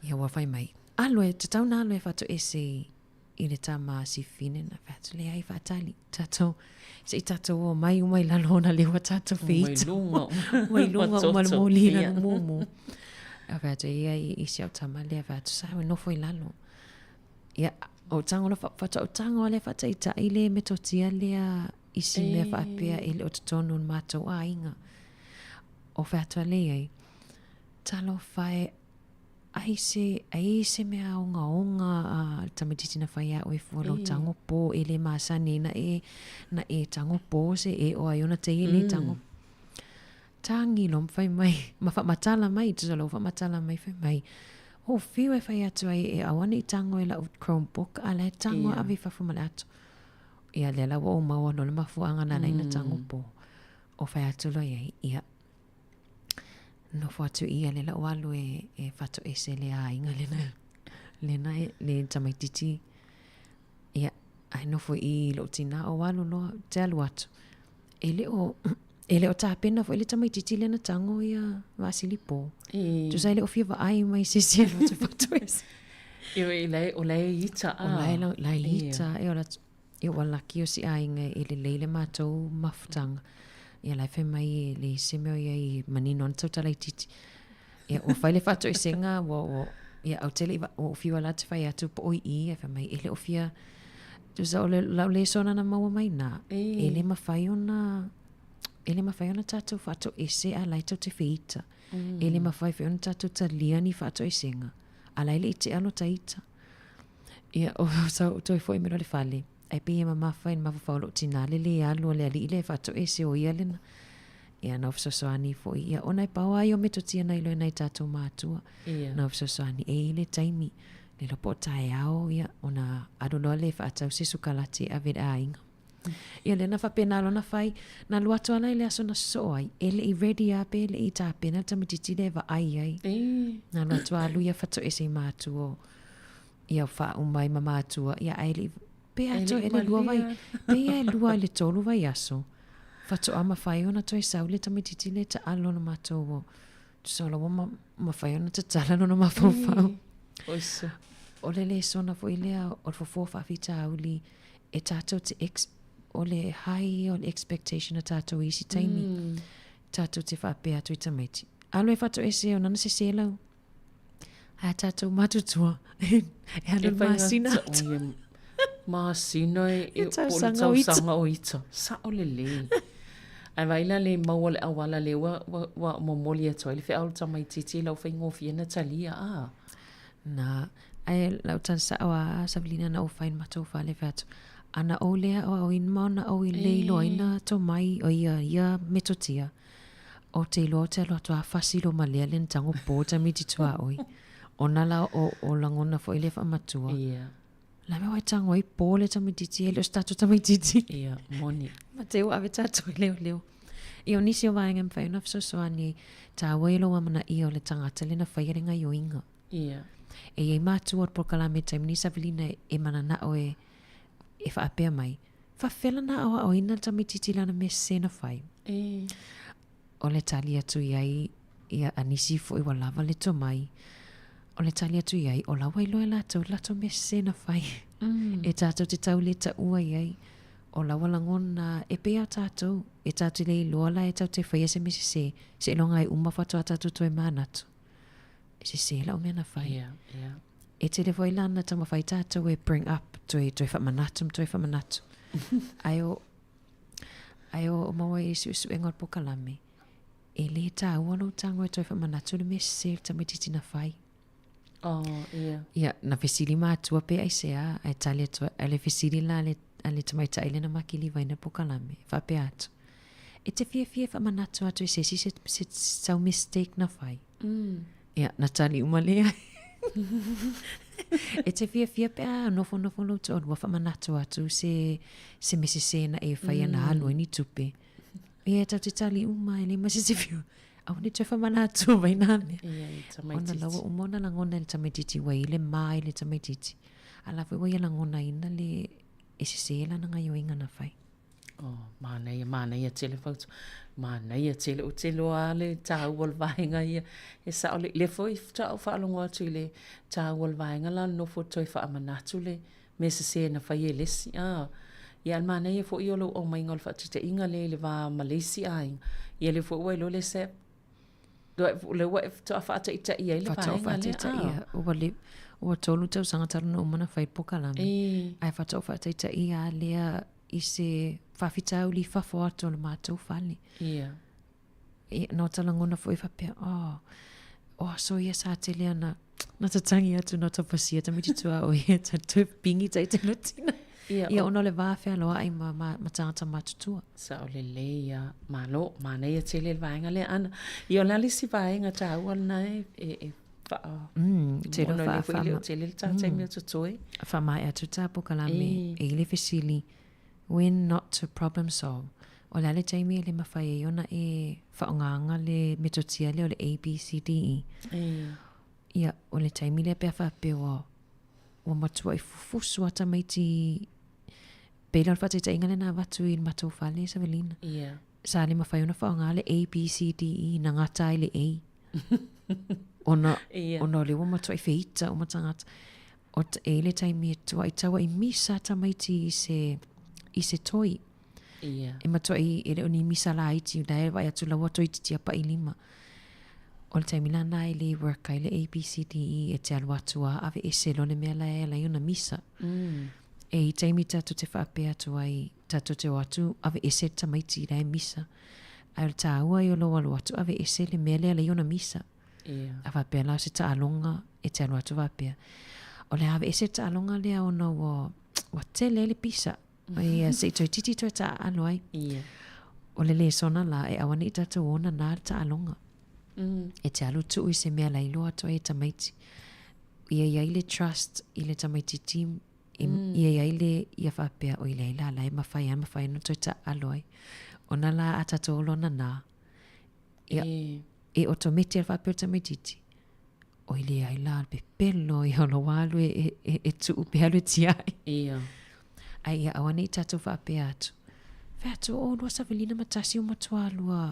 Ia ua whai mai. Alo e, tatau nā alo e whatu ese i, i le tama a si whine na whatu le ai whaatali. Tatou, se i tatou o mai uma i lalo ona le ua tatou Uma i whiita. lunga. Ua i lunga uma le moli i lalo Yeah. mumu. A whatu ia i, i si au tama lea whatu sa ua nofo i lalo. Ia, o tango la whatu au tango ale whataitai le metotia lea isi mea faapea e le o totonu o le matou aiga. O fai atu a le i ai, Talofa e, ai se, ai se mea ogaoga a le tamaitiiti na fai ia oe fua lou tago pō e le masani na e, na e tago pō se e o ai ona te e le tago. Tagi loa ma fai mai, ma faamatala mai, tusa o lau faamatala mai fai mai, o fiu e fai atu ai e aua ne i tago i lau Chromebook, a la e tago a ave i fafo ma le ato. Ia lea la ua ou maua loa le mafuaaga na ala ai ona tago pō. O fai atu loa i ai, ia, nofo atu i ia le lau alu e, e faatoese le aiga lena, lena e, le tamaitiiti. Ia, ae nofo i i lou tinā ou alu loa, ou te alu atu. E le o, e le o tapena foi le tamaitiiti lea na tago ia vaasilipo. E. Tusa e le o fia vaai mai se isi e alu atu e faatoese. Ia, o la e ita, a. O la e, la e ita, e o la, ia ua laki o si aiga e lelei le matou mafutaga. Ia la e fai mai e leai se mea o i ai e manino ana tautala itiiti. Ia ua fai le faatoesega ua, ua, ia ou te le i va, ua ou fiu lava te fai atu po o i i, ae fai mai e le o fia, tusa o le lau lesona na maua mai i ina, e le mafai ona, e le mafai ona tatou faatoese a la e tou te feita. E le mafai foi ona tatou talia ni faatoesega a la e le i tea lo ta ita. Ia, o sau toe foi mai loa i le fale, ae pei e mamafa i le mafaufau o lou tinā le lē alu a le alii lea e faatoese o ia lena. Ia, na ou fesoasoani foi, ia, ona e pau lava ia o metotia na iloa e nai tatou matua. Ia. Na ou fesoasoani, e i ai le taimi, le iloa po o taeao, ia, ona alu loa lea e faatau se sukalati e ave i le aiga. Ia, lea na faapena loa ona fai, na alu atu lava la i le aso na sosoo ai, e le i ready lava pe le i tapena le tamaitiiti lea e vaai ai. Na alu atu lava alu ia fatoese i matua o ia faauma ai ma matua, ia ae le i, pe atoa ea le lua vai, pe ia e lua i le tolu vaiaso, faatoa mafai ona toe sau le tamaitiiti lea e taalo le matou o, tusa o la ua mafai ona tatala lona mafaufau. O le lesona foi lea o le fofo o faafitauli, e tatou te ex, o le high ia o le expectation a tatou i isi taimi, tatou te faapea atu i tamaiti, alu e fatoese ona na sese lau. Ae a tatou matutua, e alu i le masina atu. Masina e, e, po o le tausaga o ita. Sao lelei. Ae vaai la le maua le auala lea ua, ua, ua momoli atu ai le feau i le tamaitiiti i lau faigofie na talia, a? Na, ae lau tala sao a Savelina na ou fai i le matou fale fai atu, ana ou le aoaoina ma ona ou le iloaina tomai o ia ia metotia, ou te iloa ou te alu atu a fasi lo ma lea le na tago po tamaiti tuaoi. Ona la o, o lagona foi lea faamatua. Ia. La mea ua e tago ai po le tamaitiiti e le o se tatou tamaitiiti. Ia, moni. Ma te ua ave tatou i leoleo. Ia o nisi o vaega e mafai ona fesoasoani, tāua ia lou amanaia o le tagata lea na faia le gaioiga. Ia. E i ai matua o le polokalame i le taimi nei Savelina e mananao e, e faapea mai, faafefea la na aoaoina le tamaitiiti i lana mea sese na fai? E. O le tali atu i ai, ia, a nisi foi ua lava le tomai, o le tali atu i ai, o la ua iloa e latou le latou mea sese na fai. Mm. E tatou te tau le taua i ai. O la ua lagona, e pei a tatou, e tatou te le iloa la e tatou te faia se mea sese, seiloga e uma faatoa tatou toe manatu. E sese lau mea na fai. Yeah, yeah. E tele foi la na taumafai tatou e bring up, toe, toe faamanatu ma toe faamanatu. Ae o, ae o maua i suesuega o le polokalame, e le tāua lou tago e toe faamanatu le mea sese le tamaitiiti na fai. Oh, yeah. Ia, na fesili matua pe aisea, ae tali atu, ai le fesili la a le, a le tamaitai lea na makilivaina le polokalame, faapea atu, E te fiafia e faamanatu atu i se isi se, se, sau mistake na fai? Mm. Ia, na tali uma lea. e te fiafia pe a nofonofo lou toalua faamanatu atu se, se mea sese na e faia na alu ai ni tupe. Ia, e tatou te tali uma, e leai ma se isi fiu. Aua ne i toe faamanatu mai nā mea. Ia, i le tamaitiiti. Ona la ua uma ona lagona e le tamaitiiti ua i ai le ma i le tamaitiiti. A la foi ua ia lagonaina le e sese lana gaioiga na fai. Oh, manaia, manaia tele fautua. Manaia tele, ou te iloa lava le taua o le vaega ia. E sao lelei, lea foi faatoa ou faalogo atu i le taua o le vaega la o le nofo toe faamanatu le mea sese na fai e le isi. Ah, ia a o le manaia foi o lou aumaiga o le faataitaiga lea i le va ma le isi aiga. Ia lea foi ua iloa le lea ua e faatoa faataitai ai le Faatoa vaega lea. faataitaia. Ua le, ua tolu tausaga talu ona uma ona fai le polokalame. E. Ae faatoa faataitaia lava lea i se faafitauli i fafo atu o le matou fale. Ia. Ia, na ota lagona foi faapea, oh, o aso ia sa tele ana, na tatangi atu na ota pasia tamaiti tuaoi ia ta toe pingi tai te lotina. Ia, Ia, ona o le va fealoai ma, ma, ma tagata matutua. Sao lelei ia, malo, manaia tele le vaega lea Ana. Ia o le a le isi vaega taua lena e, e, e faa... Mm, tele ona o lea foi e le o faa, tele le ta taimi o totoe. Faamaea atu ta polokalame, E. e i le fesili, When not to problem solve. O le a le taimi e le mafai ai ona e faaaogaina le metotia lea o le A, B, C, D, E. Ia, o le taimi lea pe a faapea ua, ua matuai fufusu lava tamaiti pei la o le faataitaiga lea na avatu i le matou fale, Savelina. Sa le mafai ona faaaoga le A, B, C, D, E, na gata ai le A. Ona, ona o lea ua matuai feita uma tagata. O e i le taimi e tuai tau ai misa tamaiti i se, i se toi. Ia. E matuai e le o ni misa laiti, la e vaai atu la ua toeitiiti apa'i lima. O le taimi la lena e le work ai le A, B, C, D, E, e te alu atu a aveese loa le mea la e ala ai ona misa. E i taimi tatou te faapea atu ai, tatou te o atu aveese le tamaiti la e misa. Ae o le taua ia o lou alu atu aveese le mea lea e ala ai ona misa. Ia. A faapea la o se taaloga e te alu atu faapea, o le a aveese le taaloga lea ona ua, ua tele ai le pisa. Ia, se i toeitiiti toe taaalo ai. Ia. O le lesona la, e aua ne i tatou o nanā le taaloga. E te alu tuu i se mea la iloa atu ai e tamaiti. Ia i ai le trust i le tamaitiiti, ia i ai le, ia faapea, oi leai la, la e mafai lava, mafai ona toe taaalo ai. Ona la a tatou o loa nanā, Ia, e otometi a faapea o le tamaitiiti, oi leai la, le pepelo ia o lou alu e, e, e, e tuu pe alu e tiai. Ia. Ae ia aua ne i tatou faapea atu, Fai atu, o lua savelina ma tasi o matua lua.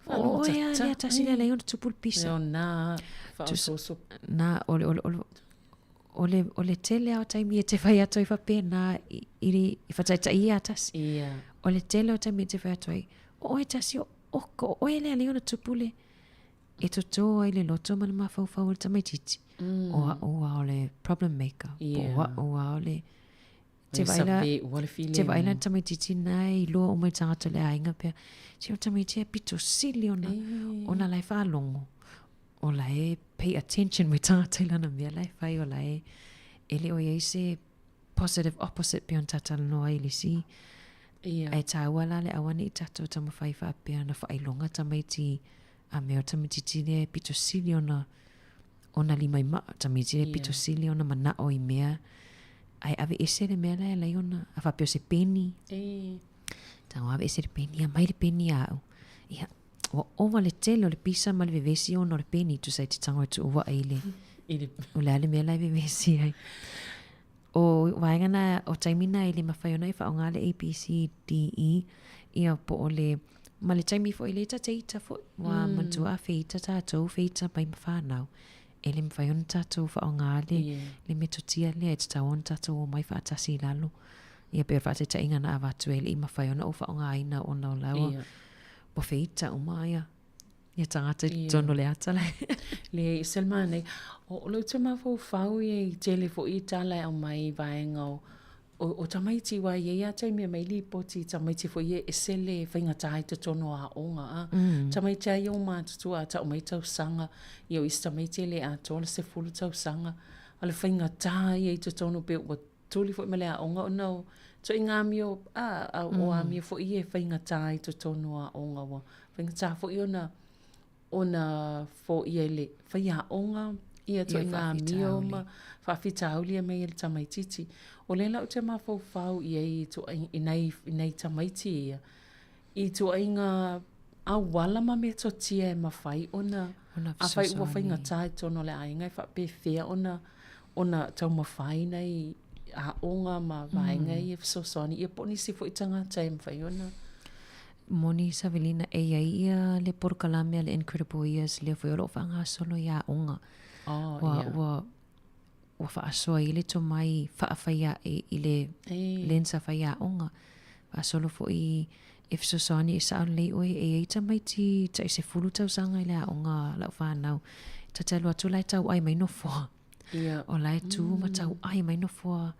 O oe a lea tasi lea lea ona tupu le pisa. Leo nā, whaososo. Nā, o le, o le, o le, o le, o le tele lava o taimi e te fai atu ai faapena i, i, i whataitai ia tasi. Ia. O le tele o taimi e te fai atu ai, o oe tasi o Oko, o oe lea lea ona tupu le, e totō ai le loto ma le mafaufau o le tamaitiiti. O a'u a o le problem maker. Yeah. Po o a'u a o le... Te Le vaai la, save ua le filemu. te vaai la le tamaitiiti na e iloa uma i tagata o le aiga pea. Se o le tamaiti e pito sili ona, ona la e faalogo. O la e pay attention mai tagata i lana mea la e fai o la e, e le o i ai se positive opposite pei ona ta talanoa ai i le isi. Ia. Ae taua la le aua ne i tatou taumafai faapea ona faailoga tamaiti a mea o tamaitiiti lea e pito sili ona ona limaimaa, tamaiti lea e pito sili ona manao i mea ae aveese le mea la e ala ai ona a faapea o se peni. E. Tago aveese le peni, ia aumai le peni ia au. Ia, ua ova le tele o le pisa ma le vevesi ona o le peni, tusa i te tago e tuuai i le, I le... o le a le mea la e vevesi ai. O vaega na, o taimi na e le mafai ona e faaaoga le A, B, C, D, E, ia po o le, ma le taimi foi lea ta te ita foi, ua manatua a feita tatou, feita mai ma whanau. E le mafai ona tatou faaaoga le, le metotia lea e tatau ona tatou omai faatasi i lalo. Ia pei o le faataitaiga na avatu e le i mafai ona ou faaaogaina ona o la ua, ua feita uma ia. Ia tagata i totonu o le ata la. Leai, Selma nei, o lou te mafaufau ia i tele foi i tala e aumai i vaega o, o, o tamaiti aua e i ai lava taimi e aumai lipoti i tamaiti foi ia e ese le faigata i totonu o aoga a. Tamaiti lava ia ua matutua a tau mai tausaga, ia o isi tamaiti e le atoa le 10 tausaga, a o le faigata ia i totonu pei ua tuli foi ma le aoga ona o ituaiga amio, a, a, o amio foi ia e faigata i totonu o aoga ua faigata foi ona ona foia e le faiaoga ia ituaiga amio ma faafitauli e aumai e le tamaitiiti. O lea la ou te mafaufau i ai i nai, i nai tamaiti ia, i ituaiga auala ma metotia e mafai ona, afai ua faigata i totonu o le aiga e faapefea ona, ona taumafai nai aoga ma vaega ia e fesoasoani ia po o nisi foi tagata e mafai ona. Moni Savelina, e i ai ia le polokalame a le Incredible Years lea foi o lo o faagasolo i aoga. Oh, ua, yeah. ua, ua faasoa i le tomai faafaiae i le lensa faiaoga. Faasolo foi e fesoasoani e sao lelei oe e i ai tamaiti tai 10 tausaga i le aoga a lau fanau. Ta te alu atu la e tauai mai nofoa. Ia. O la e tu ma tauai mai nofoa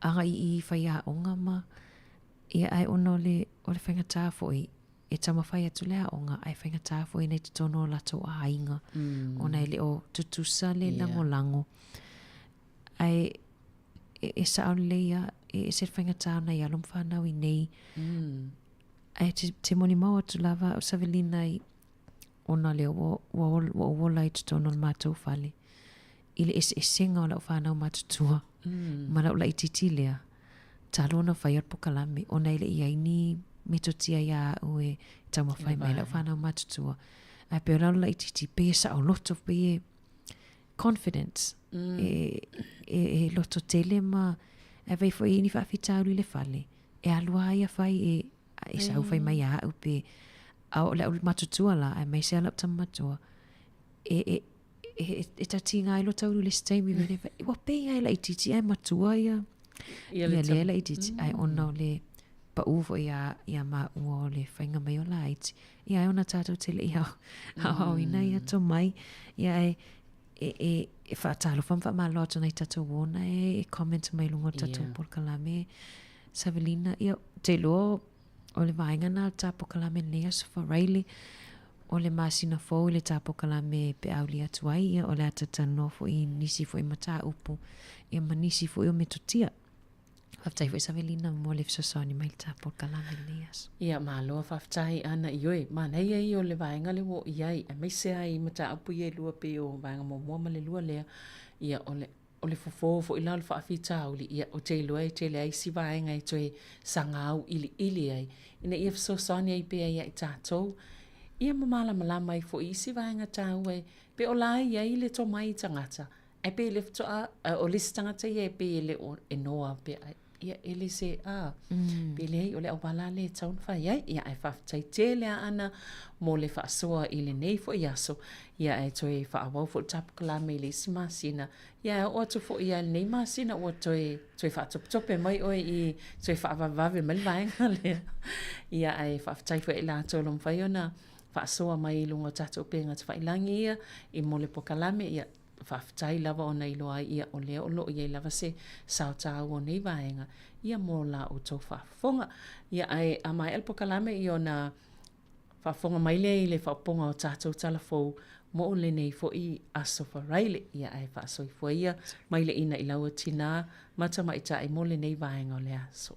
agai i faiaoga ma ia ae ona o le, o le faigata foi. e taumafai atu le aoga ae faigata foi ona i totonu o latou aiga ona e le o tutusa le lagolago. Ae e sao lelei lava, e ese le faigata o nai alo ma fanau i nei. Ae te molimau atu lava au Savelina i ona o lea ua ou ola i totonu o le matou fale i le eseesega o lau fanau matutua ma lau laitiiti lea, talu ona fai o le pokalame ona e le i i ai ni metotia ia au e taumafai mai lau fanau matutua. Ae pei o lau laitiiti, pei e saoloto, pei e confident, e loto tele ma e vaai foi i ni faafitauli i le fale, e alu lava ia fai e, e sau fai mai ia au pe, a o le au matutua la, aemaise lava lau tama matua, e, e, e, e tatiga ai lo taulu i le isi taimi mm. vele, ua pei lava e laitiiti ae matua ia, ia, ia lea laitiiti, mm. ae ona o le paʻū foi ia, ia māua o le faiga mai o laiti, ia ae ona tātou te le i aoaoina ia tomai, ia e, e, e, e faatalofa ma faamalo atu nai tatou uo na e, e comment mai luga o le tatou yeah. polokalame. Savelina, ia, te iloa o le vaega na o le ta polokalame lenei Aso Faraile, o le masina fou i le ta polokalame e peauli atu ai, ia, o le a talatalanoa foi i nisi foi mataupu, ia ma nisi foi o metotia. Faafetai foi Savelina mo le fesoasoani mai i le ta polokalame i lenei aso. Ia, malo faafetai Ana Ioe. Manaia ia o le vaega lea ua oo i ai, aemaise lava i mataupu ia e lua pei o vaega muamua ma le lua lea, ia o le o le fofo foi la o le faafitauli, ia ou te iloa e tele ai isi vaega e toe saga auiliili ai, ina ia fesoasoani ai pea ia i tatou, ia ma malamalama ai foi i isi vaega taua e pei o la e i ai le tomai i tagata, Ae pei le faatoa, o le isi tagata ia e pei e le o e noa pea, ia e le se, a, pe leai o le auala lea e tatau ona fai ai. Ia ae faafetai tele lava Ana mo le faasoa i lenei foi aso, ia ae toe faaauau foi le tapulame i le isi masina, ia ae oo atu foi lava i lenei masina ua toe toe faatopetope mai oe i toe faavavevave mai le vaega lea. Ia ae faafetai foi ia i latou o lo o mafai ona faasoa mai i luga o tatou upega tafailagi ia i mo le pokalame, ia Faafetai lava ona iloa ai ia o lea o lo o i ai lava se sao taua o nei vaega ia mo la outou faafofoga. Ia ae a maea le pokalame ia ona faafofoga mai lea i le faaopoopoga o tatou tala fou mo lenei foi Aso Faraile. Ia ae faasoifua ia mai le ina i laua tinā ma tamaitai mo lenei vaega o le aso.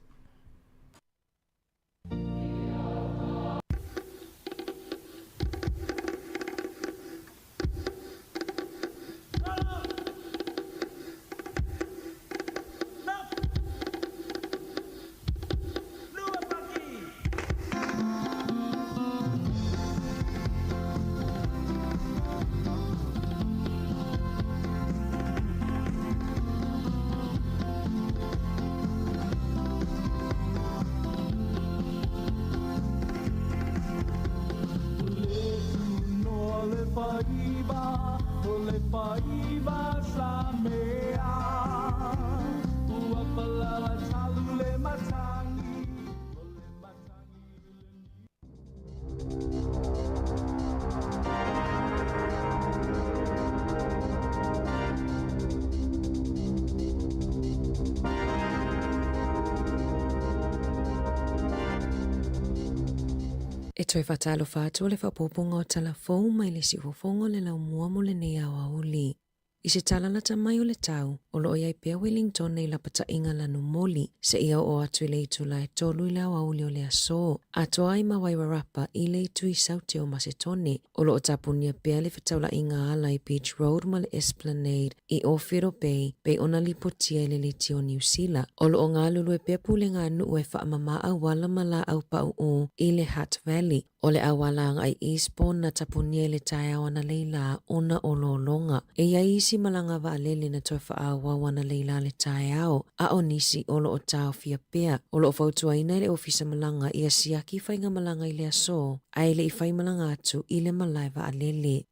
E toe faatalofa atu o le faaopoopoga o tala fou mai le siufofoga o le laumua mo lenei aoauli. I se tala lata mai o le tau, o lo o i ai pea Wellington i lapataiga lanumoli, seia oo atu i le itula e tolu i le aoauli o le aso, atoa ai ma Wairarapa i le itu i Saute o Masetone. O lo o tapunia pea le fetaulaiga ala i Beach Road ma le Esplanade i Owhiro Bay pei ona lipotia i le liti o Niu Sila. O lo o galulue pea pulega a nuu e faamama auala ma laau pauu i le Hutt Valley. O le auala agai Eastbourne na tapunia i le taeao analeila ona o lologa. E i ai isi malaga vaalele na toe faaauau analeila le taeao, a o nisi o lo o taofia pea. O lo o fautuaina e le Ofisa Malaga ia siaki faigamalaga i le aso, ae le i faimalaga atu i le malae vaalele.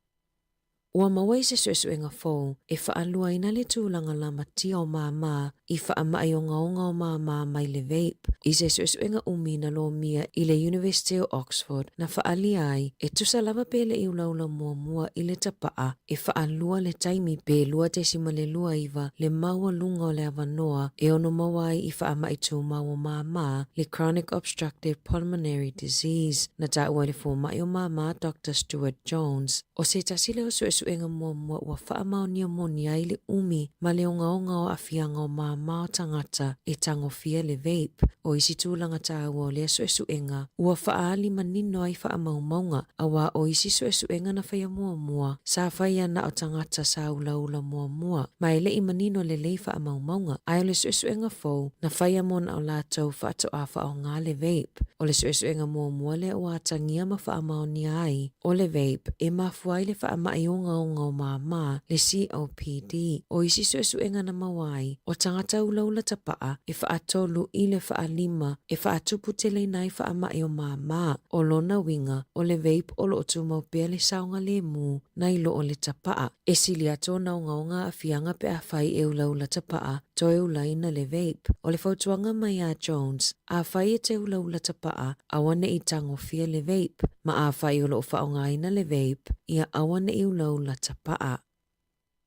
Ua maua i se suesuega fou e faaluaina le tulaga lamatia o māmā i faamai ogaoga o māmā mai le vape i se suesuega umi na lomia i le Iunivesite o Oxford na faaalia ai e tusa lava pe le i ulaula muamua i le tapaa e faalua le taimi pe 2.29 le maualuga o le avanoa e ono maua ai i faamai tumau o māmā le chronic obstructive pulmonary disease na taua e le fomai o māmā Doctor Stuart Jones. ʻO se tasi lea o suesuega muamua ua faamaonia moni ai le umi ma le ogaoga o aafiaga o māmā o tagata e tagofia le vape. ʻO isi tulaga taua o lea suesuega, ua faaali manino ai faamaumauga, auā ʻo isi suesuega na faia muamua, sa faia na o tagata sa ulaula muamua, ma e le i manino lelei faamaumauga. Ae o le suesuega fou, na faia mo na o latou faatoa faaaoga le vape. ʻO le suesuega muamua lea ua atagia ma faamaonia ai, ʻO le vape, e mafua ai le faamai ogaoga o māmā, le COPD. ʻO isi suesuega na maua ai, ʻo tagata ulaula tapaa e faatolu i le faalima e faatupu teleina ai faamai o māmā. ʻO lona uiga, ʻo le vape o loo tumau pea le saogalēmū nai lo o le tapaa. E sili atu ona ogaoga aafiaga pe afai e ulaula tapaa, toe ulaina le vape. ʻO le fautuaga mai a Jones, Afai e te ulaula tapaa, aua ne i tagofia le vape, ma afai o loo faaaogaina le vape, ia aua ne i ulaula tapaa.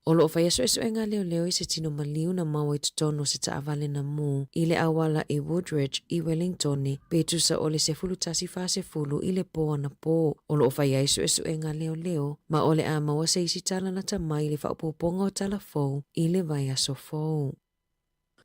O loo faia suesuega a leoleo i se tino maliu na maua i totonu o se taavale na mū i le auala i Woodridge i Wellingtone pe tusa o le 11:40 i le pō anapō. O loo faia ai suesuega a leoleo ma o le a maua se isi tala lata mai i le faaopoopoga o tala fou i le vaiaso fou.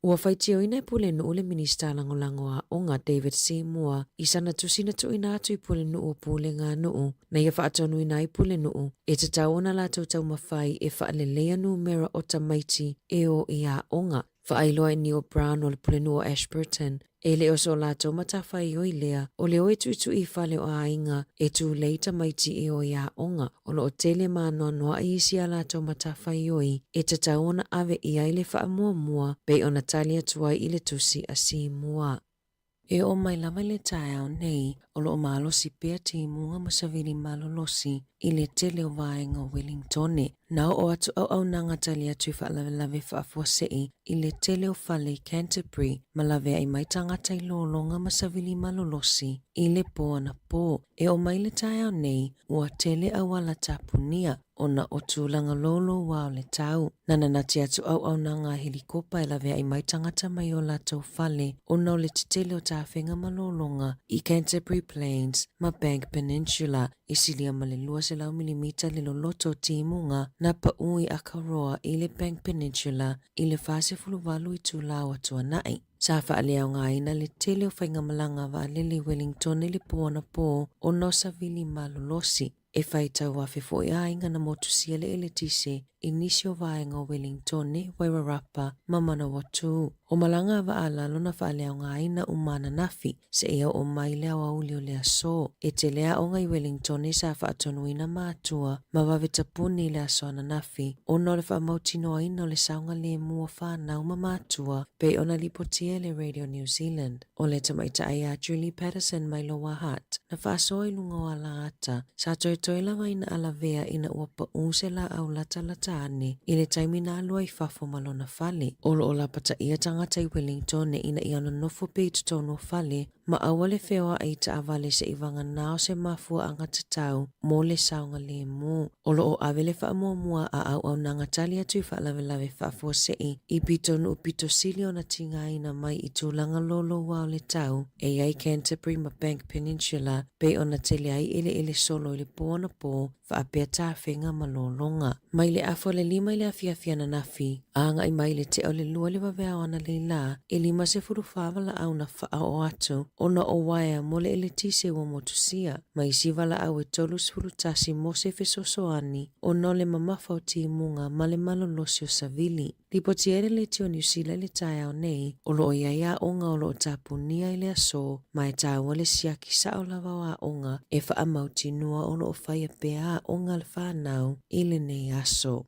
Ua faitioina e Pulenuu le Minista Lagolago Aoga David Seymour i sana tusi na tuuina atu i Pulenuu o Pulega a Nuu na ia faatonuina ai Pulenuu e tatau ona latou taumafai e faaleleia numera o tamaiti e o i aoga. Faailoa e Neil Brown o le Pulenuu o Ashburton E le o so latou matafaioi lea o le o e tuitui i fale o aiga e tulei tamaiti e o i aoga. O loo tele ma anoanoai isi a latou matafaioi e tatau ona ave i ai le faamuamua pei ona tali atu ai i le tusi a Simua. E oo mai lava i le taeao nei, o loo malosi pea timuga ma savili malolosi i le tele o vaega o Welingtone. Na oo atu auaunaga tali atu i faalavelave faafuasei i le tele o fale i Canterbury ma laveai mai tagata i lologa ma savili malolosi i le pō anapō. E oo mai le taeao nei, ua tele auala tapunia ona o tulaga louloua o le tau. Na nanati atu auaunaga a helikopa e laveai mai tagata mai o latou fale ona o le tetele o tafega ma lologa i Canterbury Plains ma Bank Peninsula e silia ma le 200 milimita le loloto o timuga na paʻū i Akaroa i le Bank Peninsula i le 48 itula o atuanai. Sa faaleaogaina le tele o faigamalaga vaalele i Wellington i le pō anapō ona o savili malolosi. E faitau afe foi aiga na motusia le eletise i nisi o vaega o Wellingtone, Wairarapa ma Manawatū. O malaga a vaa lalo na faaleaogaina uma ananafi, seia oo mai le aoauli o le aso. E tele aoga i Wellingtone sa faatonuina matua ma vave tapuni i le aso ananafi ona o le faamautinoaina o le saogalemu o fanau ma matua pei ona lipotia e le Radio New Zealand. ʻO le tamaitai a Julie Patterson mai Lower Hutt, na faasoa i luga o alaata, sa toetoe lava ina alavea ina ua paʻū se lāʻau latalata ane i le taimi na alu ai i fafo ma lona fale. O loo lapataia tagata i Wellingtone ina ia nonofo pea i totonu o fale ma aua le feoaʻi i taavale seʻi vaganā o se mafuaaga tatau mo le saogalēmū. O loo ave le faamuamua a auaunaga tali atu i faalavelave faafuasei i pitonuu pito sili ona tigaina mai i tulaga louloua o le tau e i ai Canterbury ma Bank Peninsula pei ona tele ai eleele solo i le pō anapō faapea tafega ma lologa. Mai le afa o le 5 i le afiafi ananafi, a agai mai i le tea o le 2 i le vaveao analeila, e 54 valaau na faaoo atu ona o uaea mo le eletise ua motusia, ma isi valaau e 31 mo se fesoasoani ona o le mamafa o timuga ma le malolosi o savili. Lipoti ai le Leitio Niu Sila i le taeao nei, o loo i ai aoga o loo tapunia i le aso, ma e taua le siaki sao lava o aoga e faamautinoa o loo faia pea aoga a le whanau i lenei aso.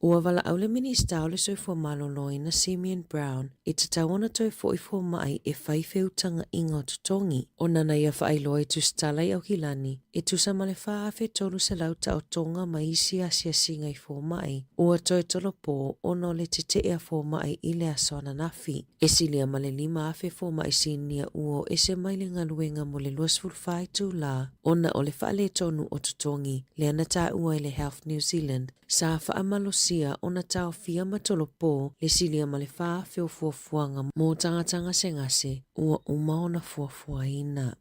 Ua valaau le Minisita o le Soifua Maloloina Simeon Brown e tatau ona toe fo'i foma'i e fai feutaga'iga o totogi ona na ia faailoa i tusitala i Aukilani e tusa ma le 4,300 taotoga ma isi asiasiga i foma'i ua toe tolopo ona o le tete'e a foma'i i le aso ananafi. E silia ma le 5,000 foma'i sinia ua o ese mai le galuega mo le 24 itulā ona o le faaletonu o totogi lea na tāua e le Health New Zealand Sa faamalosia ona taofia ma tolopo le silia ma le 4,000 o fuafuaga mo tagata gasegase ua uma ona fuafuaina.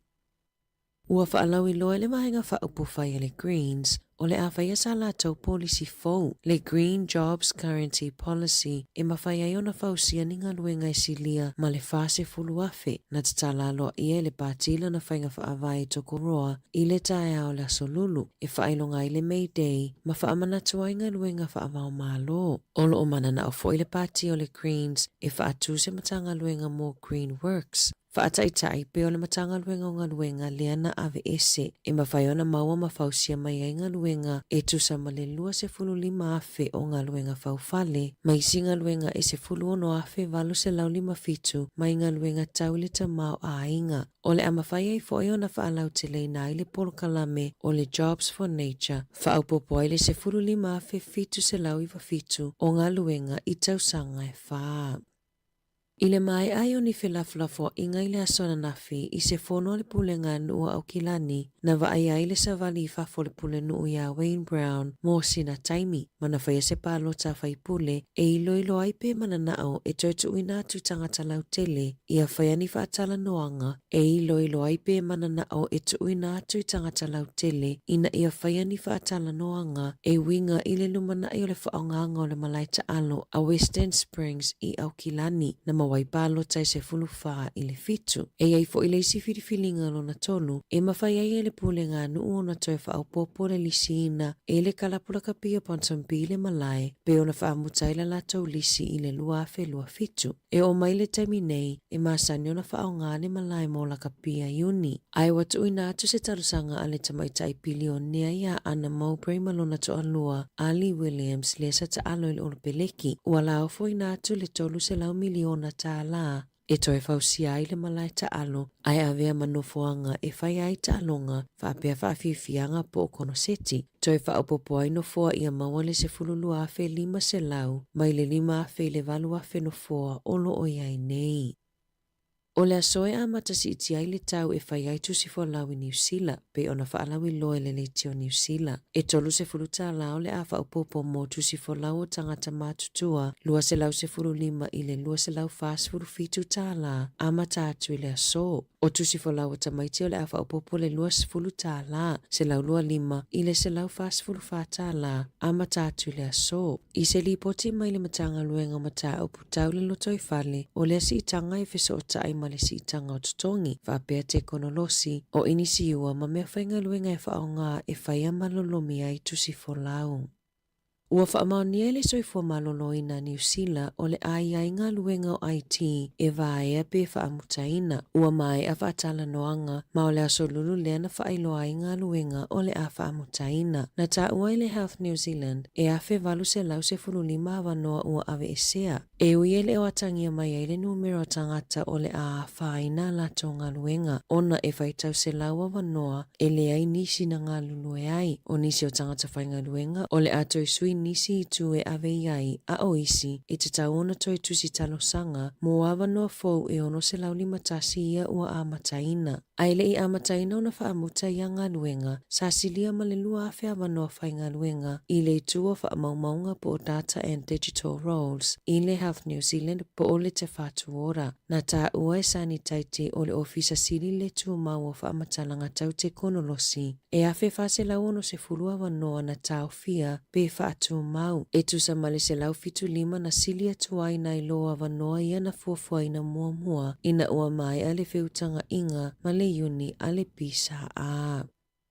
Ua faalauiloa e le Vaega Faaupufai a le Greens o le a faia sa latou polisi fou, le Green Jobs Guarantee Policy, e mafai ai ona fausia ni galuega e silia ma le 40,000 na tatala aloaia e le Pati lana faiga faavae i Tokoroa i le taeao o le Aso Lulu e faailoga ai le May Day ma faamanatu ai galuega faava-o-Malo. O lo o mananao foi le Pati o le Greens e faatū se Matagaluega mo Green Works, faataitai pei o le Matagaluega o Galuega lea na aveese, e mafai ona maua ma fausia mai ai galuega e tusa ma le 25,000 o galuega faufale ma isi galuega e 16,857 mai galuega tau i le tamaoaiga. O le a mafai ai foi ona faalauteleina ai le polokalame o le Jobs for Nature, faaopoopo ai le 15,797 o galuega i tausaga e fā. I le maea ai o ni felafolafoaiga i le aso ananafi i se fono a le Pulega a Nuu o Aukilani, na vaaia ai le savali i fafo o le Pulenuu iā Wayne Brown mo sina taimi, ma na faia se palota a faipule e iloilo ai pe mananao e toe tuuina atu i tagata lautele ia faia ni faatalanoaga e iloilo ai pe mananao e tuuina atu i tagata lautele ina ia faia ni faatalanoaga e uiga i le lumana'i o le faaaogaga o le malae taalo a Western Springs i Aukilani na maua ai palota e 14 i le 7. E i ai foi le isi filifiliga lona tolu e mafai ai e le Pulega a Nuu ona toe faaopoopo le lisiina e le kalapu lakapi o Ponsonby le malae pei ona faamuta ai la latou lisi i le 2027. E oo mai le taimi nei, e masani ona faaaoga le malae mo lakapi a Iuni. Ae ua tuuina atu se talosaga a le tamaitai pilionea iā Anna Mowbray ma lona toalua, Ali Williams, lea sa taalo i le Olopeleki, ua laofoina atu le $300 miliona tālā e toe fausia ai le malae taalo ae avea ma nofoaga e fai ai taaloga faapea faafiafiaga po o konoseti. Toe faaopoopo ai nofoa ia maua le 12,500 mai le 5,000 i le 8,000 nofoa o lo o i ai nei. O le aso e amata siitia ai le tau e fai ai tusi folau i Niu Sila, pei ona faalauiloa e le Leitio Niu Sila. E 30 tālā o le a faaopoopo mo tusi folau o tagata matutua, 215 i le 247 tālā, amata atu i le aso. O tusi folau o tamaiti o le a faaopoopo le 20 tālā, 125 i le 144 tālā, amata atu i le aso. I se lipoti mai le Matagaluega o Mataupu Tau le Lotoifale, o lea siitaga e fesootai ma le siitaga o totogi, faapea tekonolosi, o inisiua ma meafaigaluega e faaaoga e faia ma lolomi ai tusi folau. Ua faamaonia e le Soifua Maloloina a Niu Sila o le a i ai galuega o IT e vaea pe faamutaina. Ua maea faatalanoaga ma o le aso lulu lea na faailoa ai galuega o le a faamutaina. Na taua e le Health New Zealand e 1815 avanoa ua aveesea. E ui e le o atagia mai ai le numera o tagata o le a afaina a latou galuega, ona e faitau selau avanoa e leai nisi na galulue ai. O nisi o tagata faigaluega o le a toe sui nisi itu e ave i ai, a o isi, e tatau ona toe tusi talosaga mo avanoa fou e 651 ia ua amataina. A e le i amataina ona faamuta ia galuega, sa silia ma le 2,000 avanoa faigaluega i le itu o faamaumauga po o Data and Digital Roles i le Health New Zealand po o le Te Whatu Ora. Na taua e Sani Taite o le Ofisa Sili le Tumau o Faamatalaga Tau Tekonolosi e 1,460 avanoa na taofia pe faatumau, e tusa ma le 175 na sili atu ai nai lo avanoa ia na fuafuaina muamua ina ua maea le feutagaʻiga ma le Iuni a le PSA.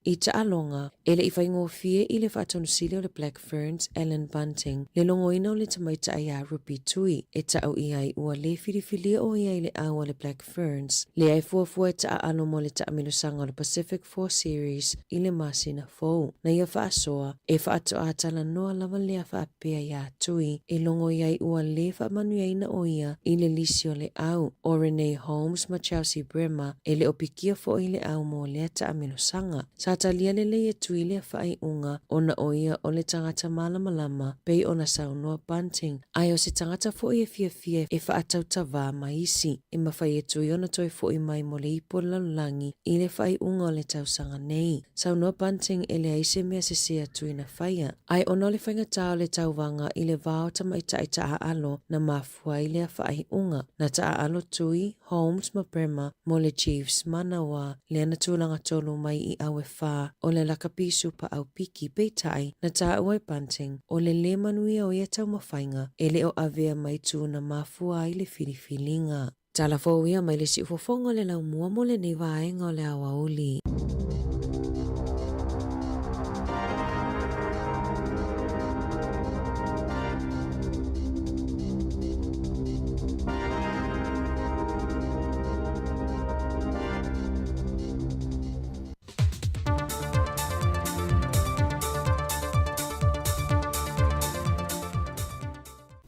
I taaloga, e le i faigofie i le Faatonusili o le Black Ferns, Allan Bunting, le logoina o le tamaitai iā Ruby Tui, e ta'u i ai ua lē filifilia ʻo ia i le au a le Black Ferns, lea e fuafua e taaalo mo le taamilosaga o le Pacific Four Series i le masina fou. Na ia faasoa, e faatoā talanoa lava lea faapea iā Tui, e logo i ai ua lē faamanuiaina ʻo ia i le lisi o le au. ʻO Renee Holmes ma Chelsea Bremmer e le o pikia foʻi i le au mo lea taamilosaga. Sa talia lelei e Tui lea faaiuga ona ʻo ia o le tagata malamalama pei ona saunoa Bunting, ae o se tagata foʻi e fiafia e faatautavā ma isi. E mafai e Tui ona toe foʻi mai mo le ipu o le lalolagi i le faaiuga o le tausaga nei. Saunoa Bunting e leai se mea sesē a Tui na faia, ae ona o le faigata o le tauvaga i le va o tamaitai taaalo na mafua ai lea faaiuga. Na taaalo Tui, Holmes ma Bremmer mo le Chiefs manawa lea na tulaga tolu mai i au e whā o le lakapi Supa Aupiki, peitai, na tāua e Bunting, o le lē manuia o ia taumafaiga e le o avea mai tū na mafua ai le filifiliga. Tala fou ia mai le siufofoga o le laumua mo lenei vaega o le aoauli.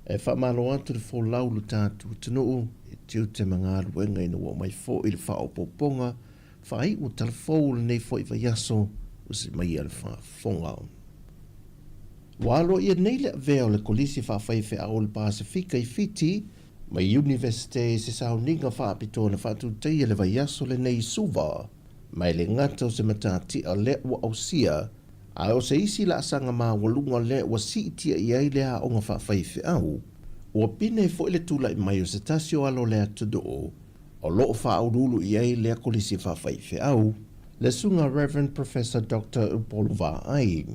E faamalo atu le folau i lo tatou atunuu i tiute ma galuega ina ua aumai foi le faaopoopoga faaiu o tala fou o lenei foi vaiaso ua se mai a le faafofoga. Ua aloaia nei le avea o le Kolisi Faafaifeau o le Pasefika i Fiti mai Iunivesite i se sauniga faapitoa na faatutaia le vaiaso lenei i Suva, ma e le gata o se matatia lea ua ausia, ae o se isi laasaga maualuga lea ua siitia i ai le aoga faafaifeau. Ua pine foi le tulai mai o se tasi o alo o le atunuu o lo o faauluulu i ai lea kolisi faafaifeau, le Susuga Rev. Professor Doctor Upolu Vaai.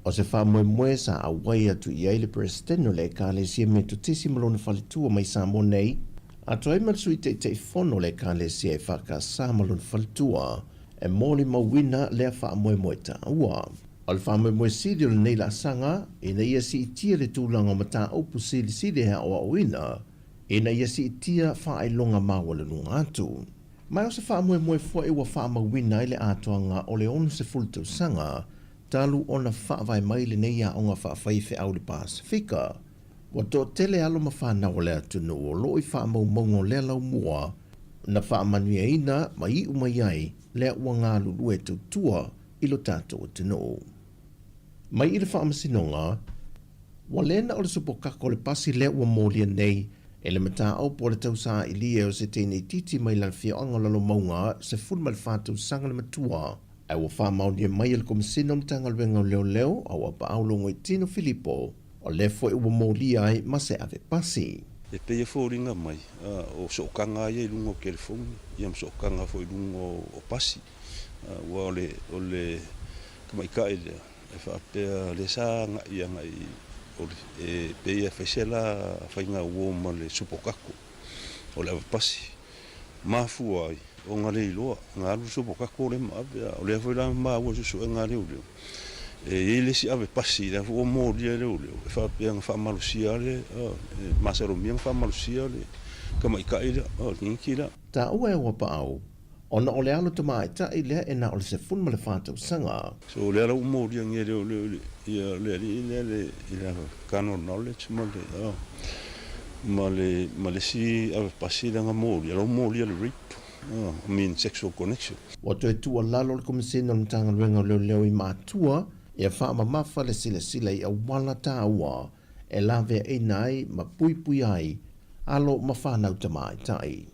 O se faamoemoe sa auai atu i ai le Peresetene o le Ekalesia Metotisi ma lona faletua mai Samoa nei, atoa ai ma le Sui Taitaifono o le Ekalesia EFKS ma lona faletua, e molimauina lea faamoemoe taua. O le faamoemoe sili o lenei laasaga, ina ia siitia le tulaga o mataupu silisili e aoaoina, ina ia siitia faailoga maualuluga atu. Ma o se faamoemoe foi ua faamauina ai le atoaga o le 60 tausaga talu ona faavae mai lenei aoga faafaifeau i le Pasefika. Ua toatele alo ma fanau o le atunuu o lo o i faamaumauga o lea laumua na faamanuiaina ma iu mai ai lea ua galulue tautua i lo tatou atunuu. Mai i le Faamasinoga, Ua le na o le supokako o le pasi lea ua molia nei e le mataupu o le tausaailia o se teine itiiti mai lana afioaga o Lalomauga 14 tausaga le matua, ae ua faamaonia mai e le Komesina o Matagaluega o Leoleo a ua paau Logoitino Filipo, o lea foi ua molia ai ma se ave pasi. E pei e foliga mai, o sootaga ia i luga o telefoni, ia ma sootaga foi i luga o pasi. Aua o le tamaitai lea, e faapea lea sa agai agai o le, e pei e fai se la faiga uo ma le supokako o le ave pasi. Mafua ai ona le iloa, na alu le supokako lea ma ave, a o lea foi la na maua i suesuega a leoleo, e i ai le isi ave pasi lea foi ua molia e leoleo, e faapea na faamalosia le, e masalomia na faamalosia le tamaitai lea, o le teineiti lea. Taua e Auapaau, Ona o le alo tamaitai lea e na o le 14 tausaga. So o lea la ua molia nei e leoleo i le ia le alii lea le i le carnal knowledge ma le ma le ma le isi ave pasi lea na molia, la ua molia le rape, I mean sexual connection. Ua toe tuualalo le Komesina o le Matagaluega o Leoleo i matua ia faamamafa le silasila i auala taua e laveaina ai ma puipuia ai alo ma fanau tamaitai.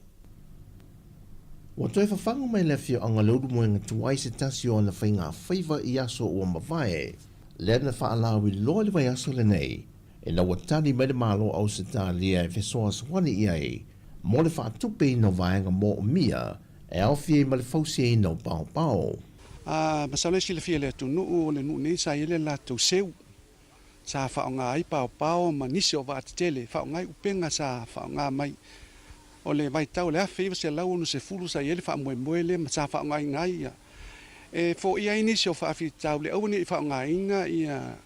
Ua toe fafaga mai le afioaga Leulumoega tuai se tasi o ana faigafaiva i aso ua mavae, lea na faalauiloa i le vaiaso lenei, ina ua tali mai le Malo o Ausetalia e fesoasoani i ai mo le faatupeina o vaega moomia e aofia ai ma le fausiaina o paopao. A masalo e silafia e le atunuu o le nuu nei sa i ai le latou seu sa faaaoga ai paopao ma nisi o vaa tetele, faaaoga ai upega sa faaaoga mai. O le vaitau o le 1960 sa i ai le faamoemoe lea ma sa faaaogaina ai E foia ai nisi o faafitauli aua ne i faaaogaina ia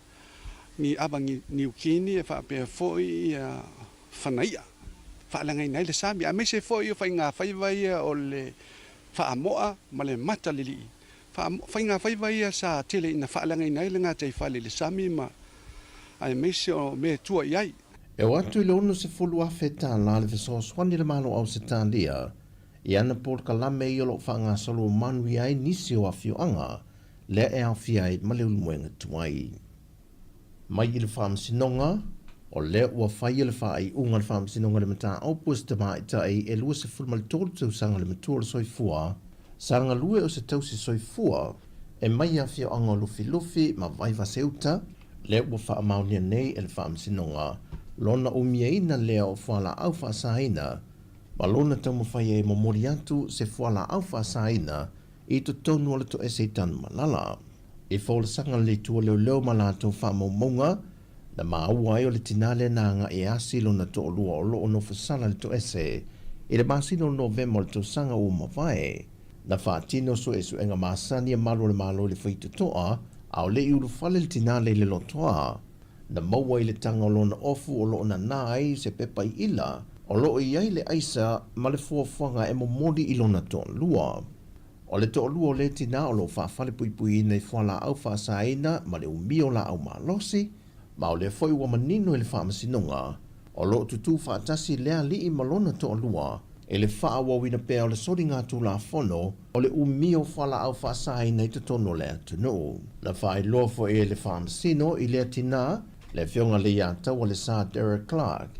ni ava niukini e faapea foi ia fanaia faaleagaina ai le sami, aemaise foi o faigafaiva ia o le faamoa ma le mata lilii. Faigafaiva ia sa tele ina faaleagaina ai le gataifale i le sami ma aemaise o mea e tua i ai. E oo atu i le $60,000 le fesoasoani a le Malo o Ausetalia i ana polokalame ia o lo o faagasolo manuia ai nisi o afioaga lea e aofia ai ma Leulumoega tuai. Mai i le Faamasinoga, o lea ua faia le faaiuga a le Faamasinoga i le mataupu a se tamaitai e 23 tausaga le matua o le soifua, sa galue o se tausi soifua e mai afioaga o Lufilufi ma Vaivase-uta, lea ua faamaonia nei e le Faamasinoga lona umiaina lea o fualaau faasaina ma lona taumafai ai e momoli atu se fualaau faasaina i totonu o le toese i Tanumalala. I folasaga le Itu a Leoleo ma latou faamaumauga, na maua ai o le tinā lea na agai e asi lona toalua o lo o nofosala i le toese i le masina o Novema o le tausaga ua mavae. Na faatino suesuega masani a malu o le Malo i le faitotoa, a o le i ulufale le tinā lea i le lotoa. Na maua i le taga o lona ofu o lo o nanā ai se pepa i ila o lo o i ai le aisa ma le fuafuaga e momoli i lona toalua. O le toalua o lea tinā o lo o faafalepuipuiina i fualaau faasaina ma le umi o laau malosi, ma o lea foi ua manino i le faamasinoga, o lo o tutū faatasi le alii ma lona toalua i le faaauauina pea o le soligatulafono o le umi o fualaau faasaina i totonu o le atunuu. Na faailoa foi e le Faamasino i lea tinā, le Afioga Leiataua Lesa Derek Clark,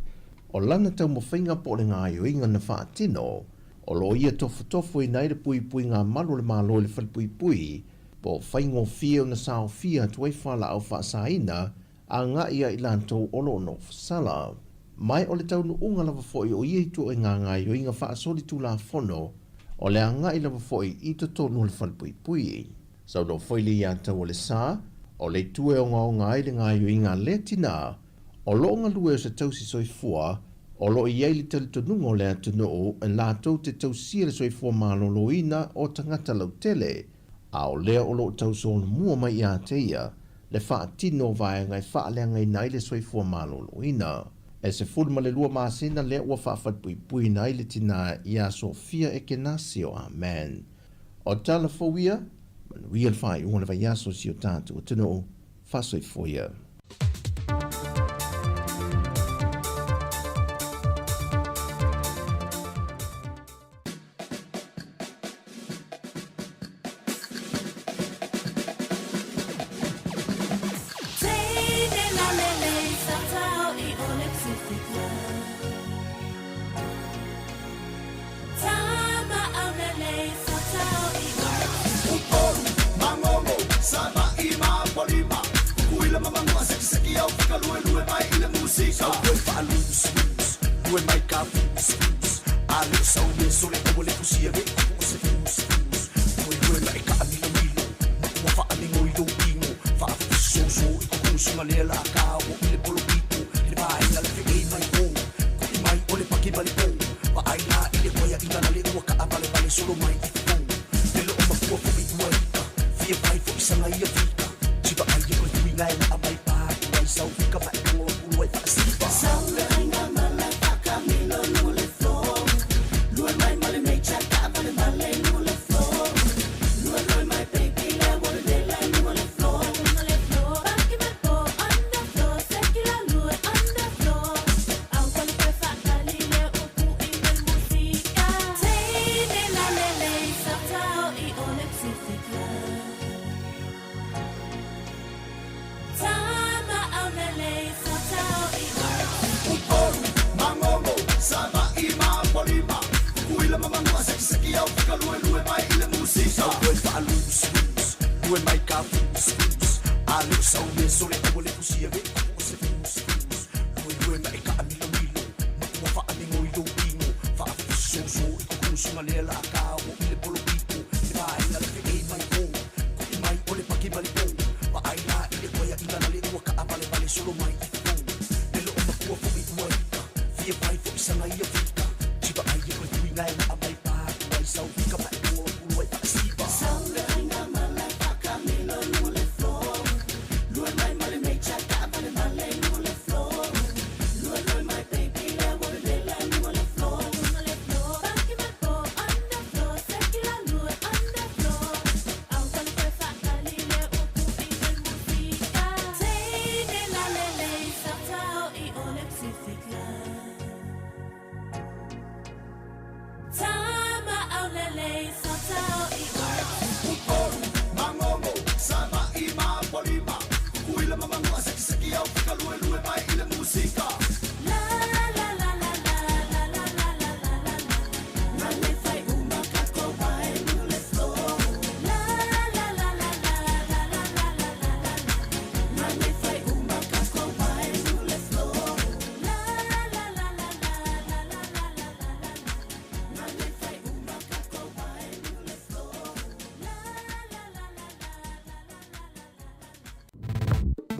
o lana taumafaiga po o le gaoioiga na faatino, o lo o ia tofotofoina ai le puipuiga malu o le Malo i le falepuipui, po o faigofie ona saofia atu ai fualaau faasaina agai ia i latou o lo o nofosala. Ma o le taunuuga lava foi o ia ituaiga gaoioiga faasolitulafono, o le agai lava foi i totonu o le falepuipui. Saunoa foi Leiataua Lesa, o le itu e ogaoga ai le gaoioiga a lea tinā, o lo o galue o se tausi soifua, o lo o i ai le talitonuga o le atunuu e latou te tausia le soifua maloloina o tagata lautele, a o lea o lo o tau solomua mai ia te ia le faatino o vaega e faaleagaina ai le soifua maloloina. E 12 masina lea ua faafalepuipuiina ai le tinā iā Sofia Ekenasio. Amen. O tala fou ia, manuia le faaiuga o le vaiaso i si o tatou atunuu. Faasoifua ia.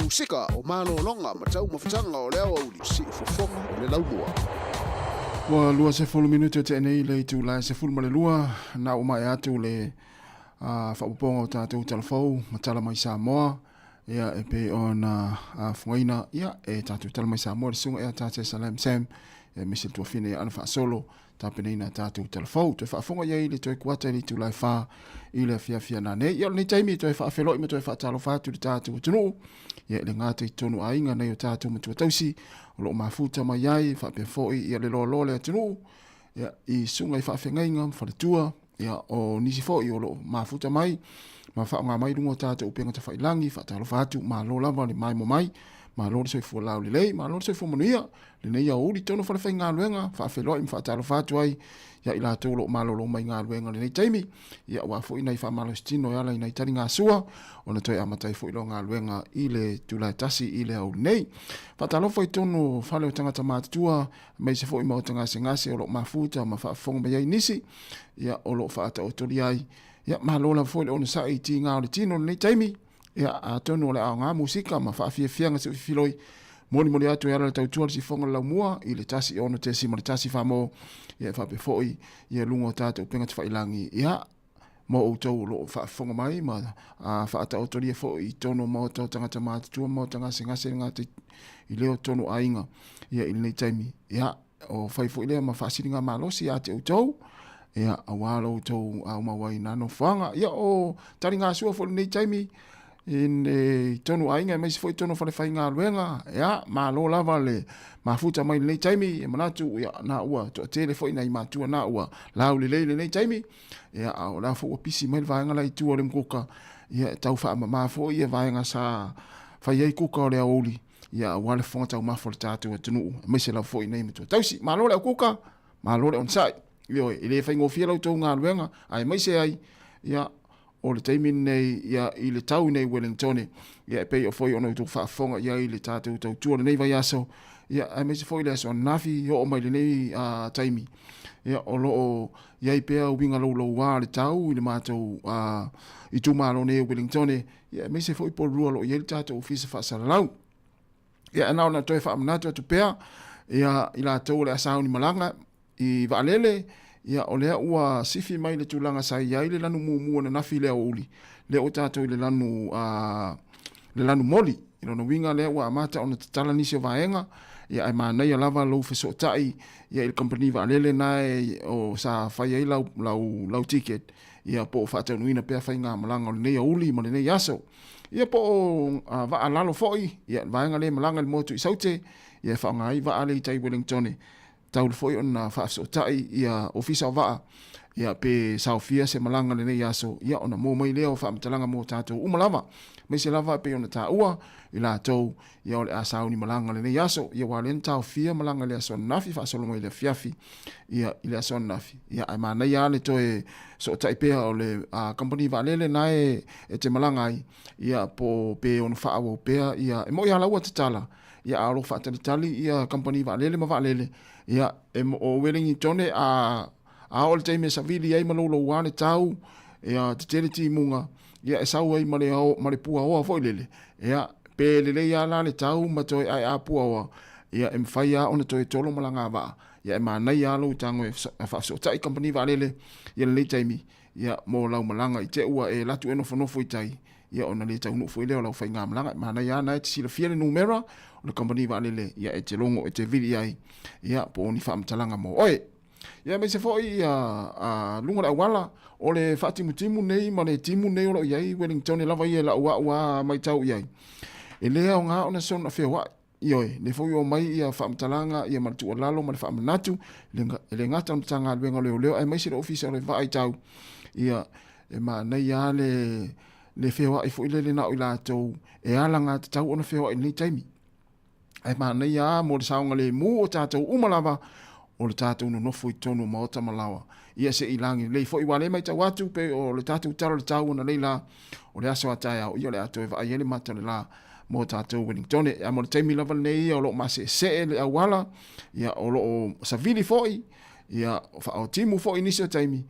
Musika o malologa ma taumafataga o le aoauli siufofoga o le laumua. Ua 20 minute o tea nei le itula e 12 na ua maea atu le faaopoopoga o tatou talafou ma tala mai Samoa ia e pei ona afugaina ia e tatou tala mai Samoa le susuga ia Tate Salam Sam ia aemaise le tuafine ia Ana Faasolo tapenaina tatou talafou. Toe faafofoga i ai le toe kuata i le itula e 4 i le afiafi ana nei. Ia o lenei taimi toe faafeloai ma toe faatalofa atu i le tatou atunuu ia i le gata i totonu aiga nei o tatou matua tausi o lo o mafuta mai ai faapea foi ia le loaloa o le atunuu ia i susuga i faafeagaiga ma faletua ia o nisi foi o lo o mafuta mai ma faaaoga mai luga o tatou upega tafailagi. Faatalofa atu, malo lava le maemo mai, malo le soifua laulelei, malo le soifua manuia lenei aoauli tonu falefaigaluega. Faafeiloai ma faatalofa atu ai ia i latou o lo o malolo mai galuega lenei taimi, ia aua foi nai faamalositino e ala i nai taligasua ona toe amata ai foi loa galuega i le itula e 1 i le aoauli nei. Faatalofa i totonu o fale o tagata matutua aemaise foi maota gasegase o lo o mafuta ma faafofoga mai ai nisi, ia o lo o faataotolia ai. Ia malo lava foi le onosai i tiga o le tino i lenei taimi. Ia atonu o le aoga musika ma faafiafiaga se ufifiloi molimoli atu e ala le tautua le sifoga le laumua i le 1 6.1 mo ia e faapea foi ia luga o tatou upega tafailagi ia mo outou o lo o faafofoga mai ma faataotolia foi i totonu o maota o tagata matutua ma maota gasegase le gata i lea o totonu o aiga ia i lenei taimi. Ia o fai foi lea ma faasiliga malosi ia te outou ia aua lo outou aumau ai na nofoaga. Ia o taligasua foi lenei taimi i totonu o aiga aemaise foi i totonu o falefaigaluega. Ia malo lava le mafuta mai lenei taimi, e manatu ia na ua toatele foi nai matua na ua laulelei lenei taimi. Ia a o la foi ua pisi mai le vaega la i tua o le mukuka, ia e tau faamama foi ia vaega sa fai ai kuka o le aoauli, ia aua le fofoga taumafa o le tatou atunuu, aemaise lava foi nei matua tausi. Malo le au kuka, malo le onosai. Ioe, e le faigofie la outou galuega, aemaise ai ia o le taimi lenei ia i le tau nei Wellingtone, ia e pei o foi ona outou faafofoga i ai i le tatou tautua lenei vaiaso, ia aemaise foi le aso ananafi oo mai lenei taimi, ia o lo o i ai pea uiga louloua le tau i le matou itumalo nei o Wellingtone, ia aemaise foi Porirua o lo o i ai le tatou ofisa faasalalau. Ia na ona toe faamanatu atu pea ia i latou o le a sauni malaga i vaalele, ia o lea ua sifi mai le tulaga sa i ai le lanu mumu ananafi i le aoauli, lea ua tatou i le lanu, le lanu moli. I lona uiga lea ua amata ona tatala nisi o vaega, ia ae manaia lava lou fesootai ia i le kamupani vaalele na e o sa fai ai lau, lau, lau ticket, ia po o faataunuuina pea faigamalaga o lenei aoauli ma lenei aso. Ia po o vaa lalo foi, ia le vaega lea e malaga i le motu i Saute, ia e faaaoga ai vaa lea i tai Wellingtone. Taulu foi ona faafesootai ia ofisa o vaa, ia pe saofia se malaga lenei aso, ia ona maua mai lea o faamatalaga mo tatou uma lava, aemaise lava e pei ona taua i latou ia o le a sauni malaga lenei aso, ia aua o lea na taofia malaga i le aso ananafi faasolo mai i le afiafi ia i le aso ananafi, ia ae manaia lava le toe sootai pea o le kamupani vaalele na e te malaga ai, ia po o pe ono faaauau pea ia e moi lava la ua tatala. Ia a o lo o faatalitali ia kamupani vaalele ma vaalele, ia e o Welingitone a a oo i le taimi e savili ai ma louloua le tau, ia tetele timuga, ia e sau ai ma le ao, ma le puaoa foi lele, ia pe lelei lava la le tau ma toe aeā puaoa, ia e mafai lava ona toe tolo ma laga vaa, ia e manaia lava lou tago e faafesootai kamupani vaalele ia lenei taimi, ia mo lau malaga i te ua e alu atu e nofonofo i tai, ia ona le taunuu foi lea o lau faigamalaga. E manaia lava na e te silafia le numera o le kamupani vaalele, ia e te logo e te vili ai, ia po o ni faamatalaga mo oe. Ia aemaise foi ia a, luga o le auala, o le faatimutimu nei ma le timu nei o lo o i ai Wellingtone lava ia i lau au lava matau i ai, e le aoga ona soona feoai. Ioe, lea foi ua aumai ia faamatalaga ia ma le tuualalo ma le faamanatu, e le gata o le Matagaluega o Leoleo aemaise le Ofisa o le Vaai Tau, ia e manaia lava le le feoai foi lele na o i latou e alagatatau ona feoai i lenei taimi. Ae manaia lava mo le saogalemu o tatou uma lava o le tatou nonofo i totonu o maota ma laoa. Ia se i lagi lelei foi aua o lea e matau atu pei o le tatou tala o le tau analeila o le aso a taeao, ia o le a toe vaai ai le mata o le la mo tatou Wellingtone. Ae mo le taimi lava lenei ia o lo o maseesee le auala, ia o lo o savili foi, ia faaotimu foi i nisi o taimi,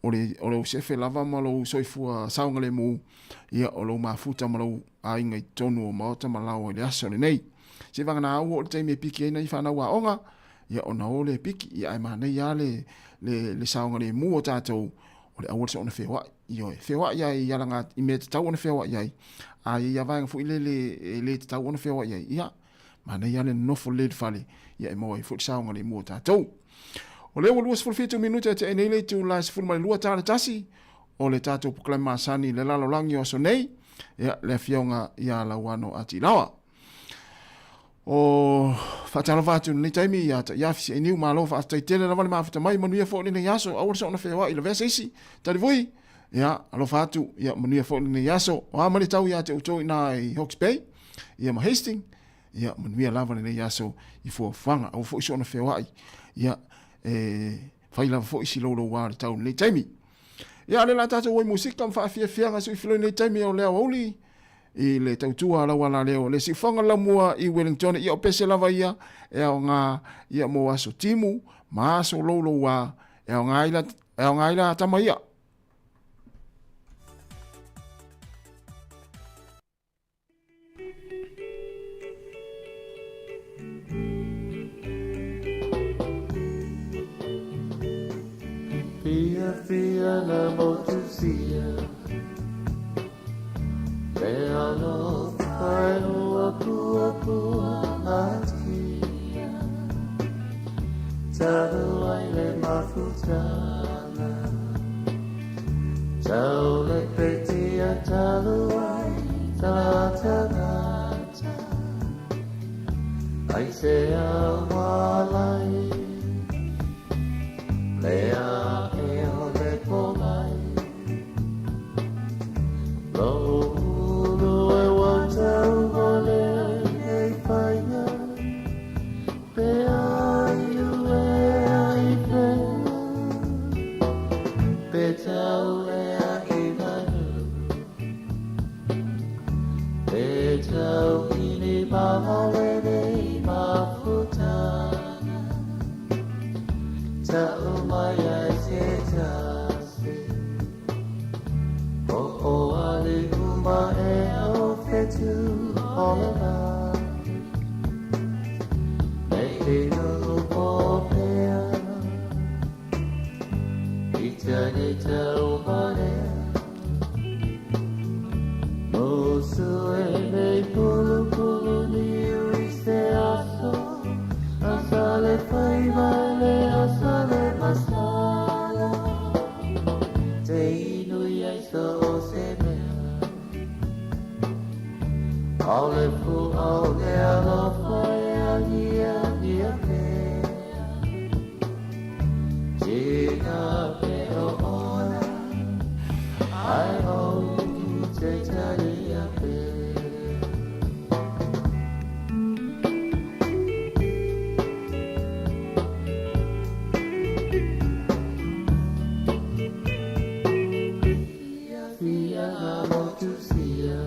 o le, o lou sefe lava ma lou soifua saogalemu, ia o lou mafuta ma lou aiga i totonu o maota ma laoa i le aso lenei. Se vagana au o le taimi e piki ai nai fanau aoga, ia ona o le piki, ia ae manaia lava le, le, le saogalemu o tatou, o le aua le soona feoai. Ioe, feoai ai i alaga i mea tatau ona feoai ai, a i ai vaega foi lele e le tatau ona feoai ai, ia, manaia lava le nonofo lelei i le fale, ia e maua ai foi le saogalemu o tatou. O lea ua 27 minute e tea nei le itula e 12 ta le tasi o le tatou polokalame masani i le lalolagi o aso nei, ia, le afioga ia Lauano Atilaoa. O faatalofa atu i lenei taimi ia Taiafi Seiniu, malo faafetai tele lava le mafuta mai, manuia foi lenei aso, aua le soona feoai lavea se isi, talivui, ia alofa atu, ia manuia foi lenei aso, o a ma le tau ia te outou ina i Hawke's Bay, ia ma Hastings, ia manuia lava lenei aso i fuafuaga, aua foi soona feoai, ia e fai lava foi si louloua o le tau i lenei taimi. Ia, o le la tatou oi musika ma faafiafiaga sui filoi lenei taimi o le aoauli, i le tautua a lau alaleo le siufaga lamua i Wellington ia o pese lava ia e aoga ia mo aso timu ma aso louloua e aoga ai la e aoga ai la tama ia. Fia fia na motu sia Le alo whai ua pua pua atia Talu ai le mafutana Tau le petia talu ai tala tagata Ai se awalai Le a e o le pomai Lo ulu e watau o le e whainga Pe ai ue ai pea Pe tau e a i manu Pe tau ini mahalere mafutana Tau mai ai se tasi O o ali uma e o whetu o le la Me te nuu po pea I tane tau marea Musu e nei pulu pulu niu i se aso Asa le faiva le asa le masala Te inui ai so o se mea Au le fu au le alofa e agia ia pea Tina pe o ona Ai o te taria pea Fia na motu sia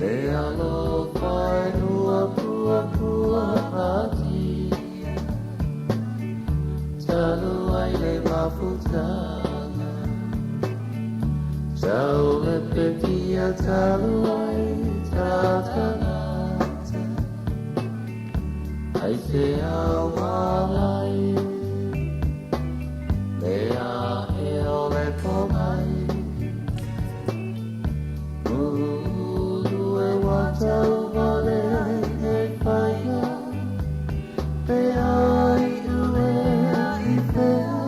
Le alofa e ua pua pua atia Talu ai le mafutanga Tau le petia talu ai tatanata Ai se awalai Le a e o le pomai Ulu e watau vale ai e whainga Pe ai ue a i whea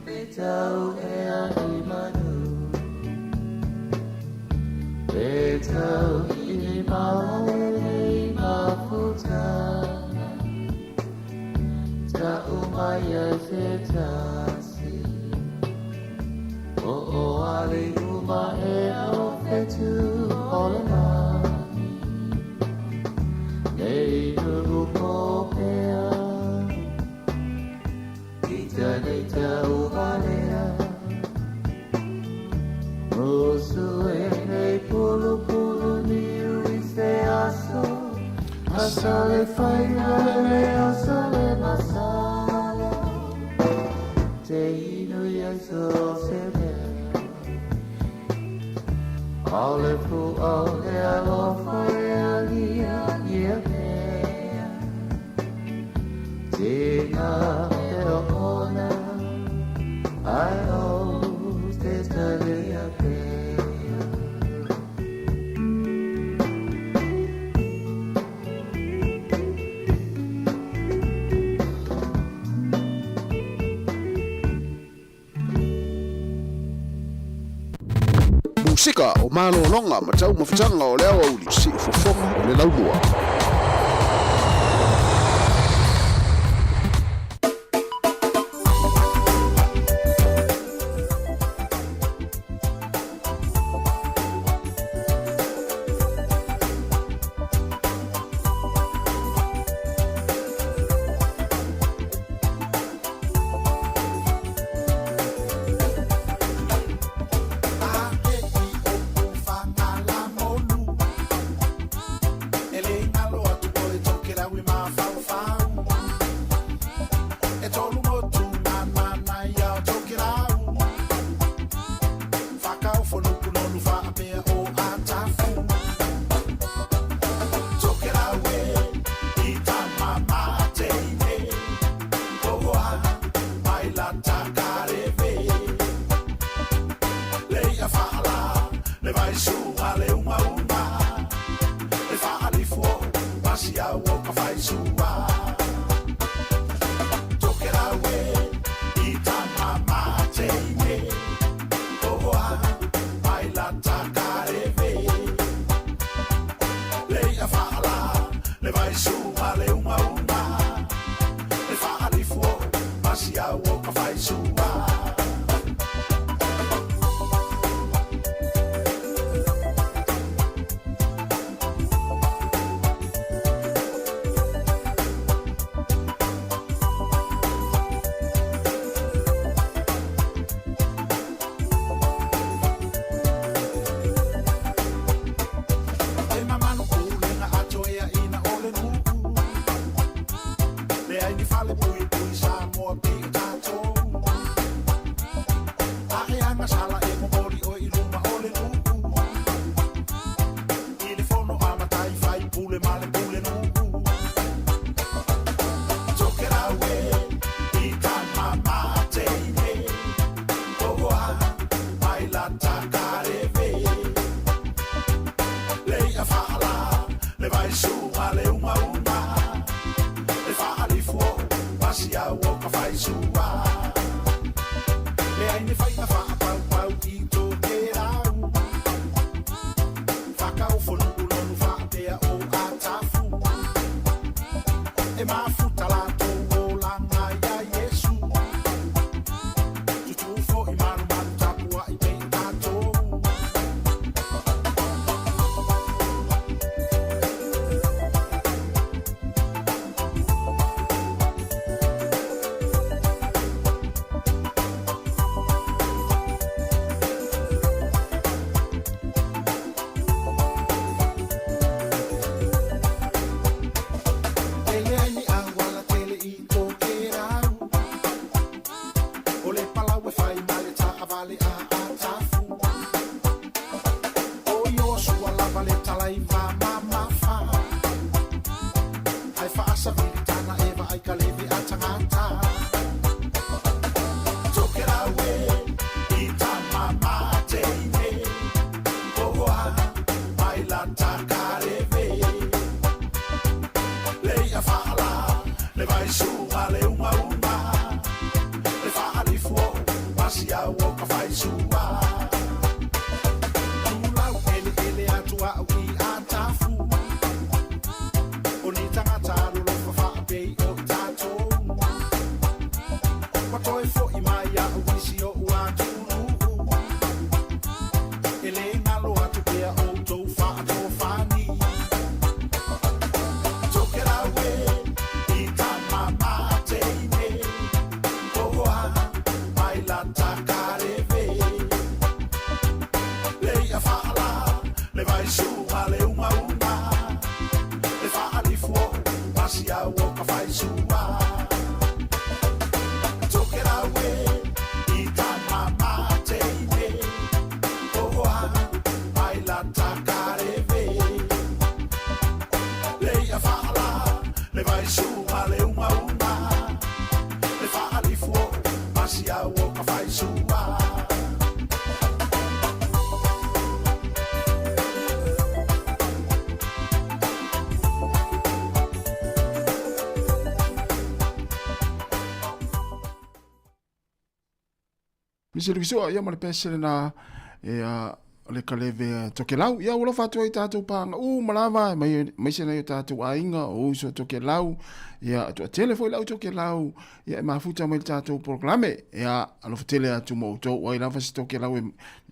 Pe tau e a i manu Pe tau i ia se tasi O o ale uma e o whetu o le lani Nei nuru ko pea Ita nei tau valea Musu e nei pulu pulu niu i se aso Asale whainga le asale masala Te inu ia so se mea Ale pu au le alofa e alia ia mea Tēnā e o ona Ai o te talia pea Musika o malologa ma taumafataga o le aoauli siufofoga o le laumua. toe fo'i mai a'u i si o'u atunuu. E lē galo atu pea outou fa'atofani. Tokelau e i tamamateine, oa mai lata kaleve. Le i'a fa'ala le vaisuga le ugaUga, le fa'alifu o'u masiau o ka faisua. Tokelau e i tamamateine, oa mai lata kaleve. Le i'a fa'ala le vaisuga le ugaUga, le fa'alifu o'u masiau o ka faisua. Misi Lukisua, ia ma le pese lena ia le kaleve Tokelau. Ia ua lofa atu ai tātou pānga u malava mai mai se nei o tātou aiga o uso Tokelau. Ia toatele foi lau Tokelau. Ia e mafuta mai le tātou polokalame. Ia alofa tele atu mo outou ai lava se Tokelau e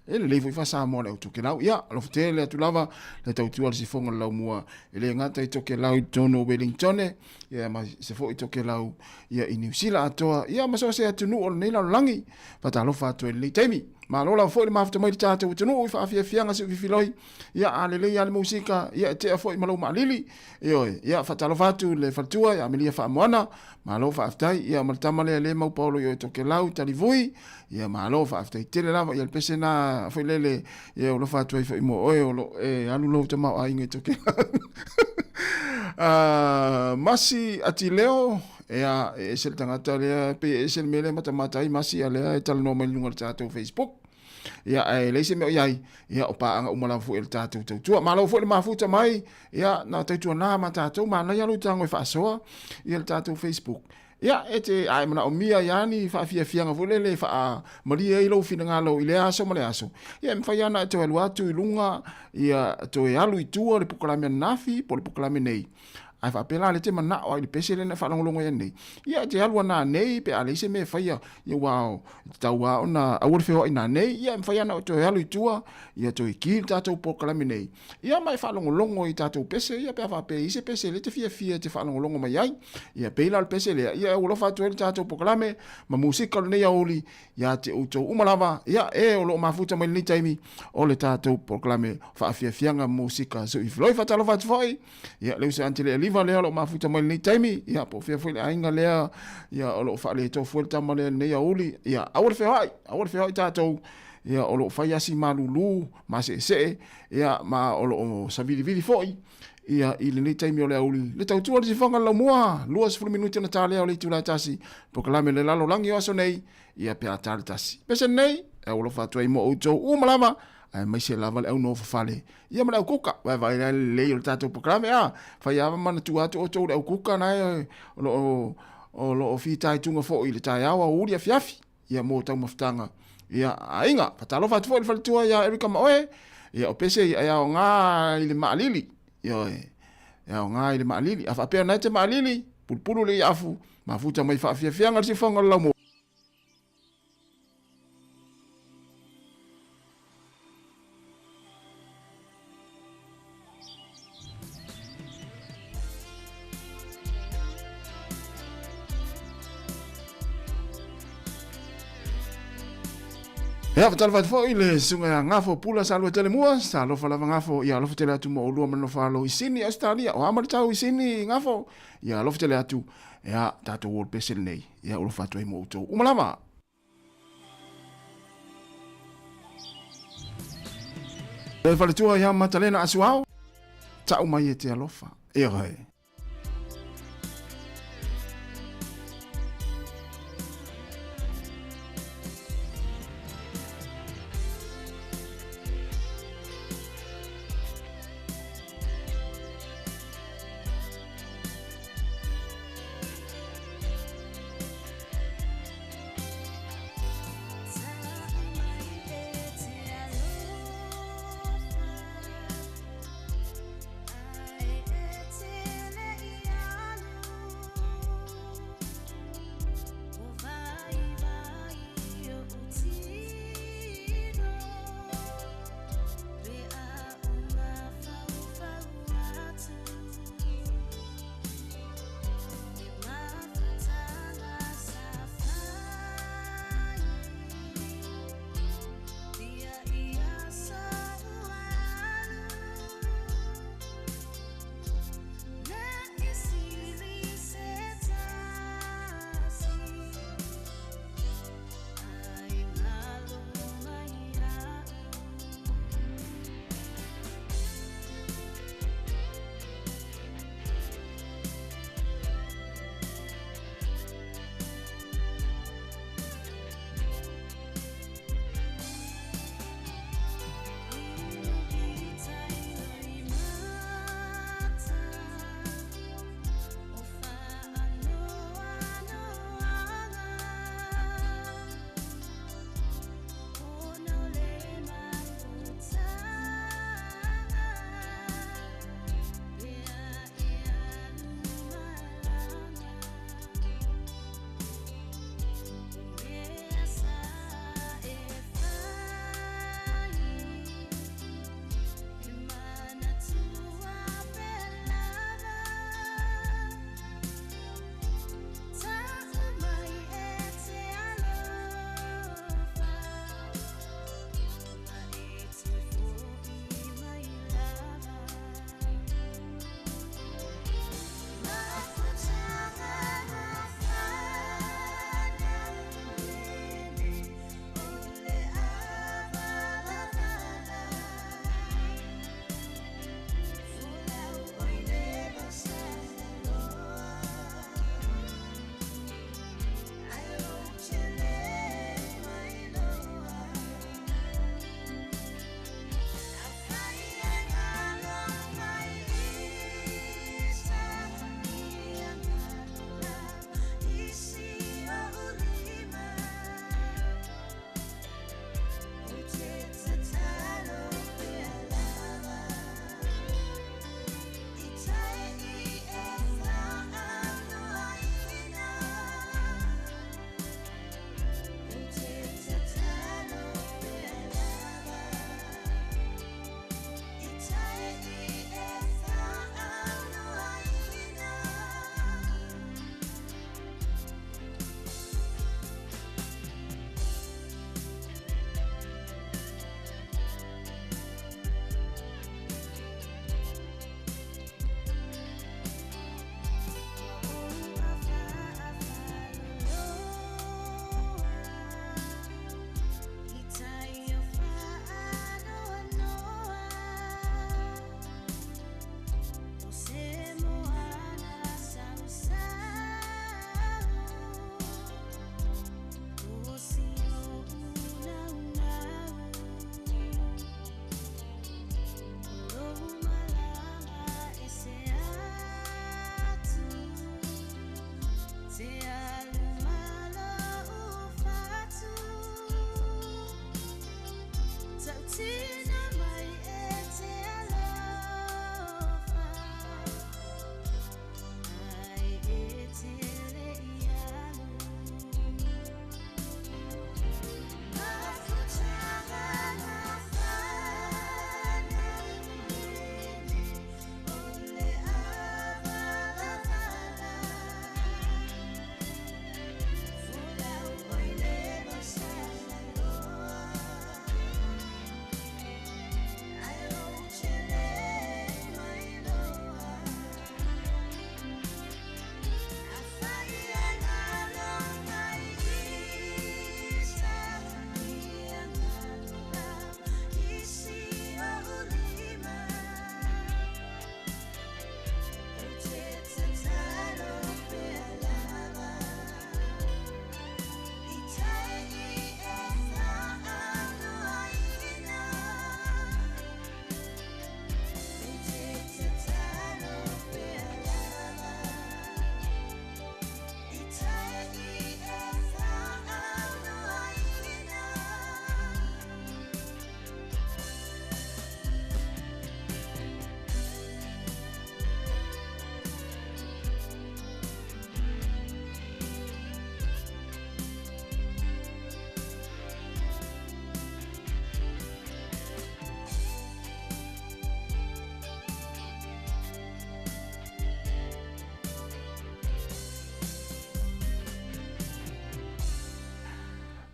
e lelei foi faa-Samoa le au Tokelau. Ia alofa tele atu lava le tautua le sifoga le laumua e le gata i Tokelau i totonu o Wellingtone, ia ma se foi Tokelau ia i Niu Sila atoa, ia ma so o se atunuu o lenei lalolagi. Faatalofa atu ai i lenei taimi. Malo lava foi le mafuta mai le tatou atunuu i faafiafiaga siufifiloi. Ia a lelei lava le musika, ia e tea foi ma lou maalili. Ioe, ia faatalofa atu i le faletua ia Amelia Faamoana. Malo faafetai. Ia ma le tama lea le mau paolo i oe Tokelau Talivui. Ia malo faafetai tele lava. Ia le pese na foi lele, ia o lofa atu ai foi mo oe o lo e alu lou tamaoaiga i Tokelau. Masi Atileo, ea, e ese le tagata lea, pei e ese le mea lea e matamata ai Masi a lea e talanoa mai i luga o le tatou Facebook. Ia, ae leai se mea o i ai, ia, o paaga uma lava foi a le tatou tautua. Malo foi le mafuta mai, ia, na tautua na ma tatou, manaia lou tago e faasoa, ia le tatou Facebook. Ia, e te, a e manaomia ia ni faafiafiaga foi lele e faamalie ai lou finagalo i lea aso ma le aso, ia e mafai lava ona e toe alu atu i luga, ia toe alu i tua le polokalame ananafi po o le polokalame nei. Ae faapea la, lea e te manao lava i le pese lea na e faalogologo ai nei, ia e te alu ana nei pe a leai se mea e faia, ia aua e tatau lava ona aua le feoai nanei, ia e mafai lava ona e toe alu i tua, ia toe ki le tatou polokalame nei, ia ma e faalogologo i tatou pese ia pe a faapea e i ai se pese lea e te fiafia e te faalogologo mai ai. Ia pei la o le pese lea, ia e alofa atu ai le tatou polokalame ma musika o lenei aoauli ia te outou uma lava, ia e o lo o mafuta mai lenei taimi o le tatou polokalame faafiafiaga musika suifiloi. Faatalofa atu foi, ia le uso Aunty Lealiva lea o lo o mafuta mai lenei taimi, ia po o fea foi le aiga lea, ia o lo o faaletofu ai le tama lea i lenei aoauli, ia aua le feoai, aua le feoai tatou, ia o lo o fai asi malulu, maseesee, ia ma o lo o savilivili foi, ia i lenei taimi o le aoauli. Le tautua le sifoga le laumua, 20 minute ona ta lea o le itula e tasi, polokalame le lalolagi o aso nei, ia pe a ta le tasi. Pese nei, e alofa atu ai mo outou uma lava, aemaise lava le au nofofale, ia ma le au kuka. Vaevae la le lelei o le tatou polokalame, a fai lava manatua atu outou le au kuka na e o lo o fitaituga foi i le taeao aoauli afiafi, ia mo taumafataga ia aiga. Faatalofa atu foi i le faletua ia Erika Maoe, ia o pese ia e aoga i le maalili, ioe, e aoga i le maalili. A faapea na e te maalili, pulupulu le iafu, mafuta mai faafiafiaga le sifoga o le laumua. Ia, faatalofa atu foi i le susuga ia Gafo Pula Salua Telemua, sa alofa lava Gafo, ia alofa tele atu mo oulua ma le nofo-alo i Sini, Ausetalia. O a ma le tau i Sini, Gafo? Ia alofa tele atu, ia, tatou o le pese lenei, ia alofa atu ai mo outou uma lava. Le faletua ia Matalena Asuao, tau mai e te alofa. Ioe.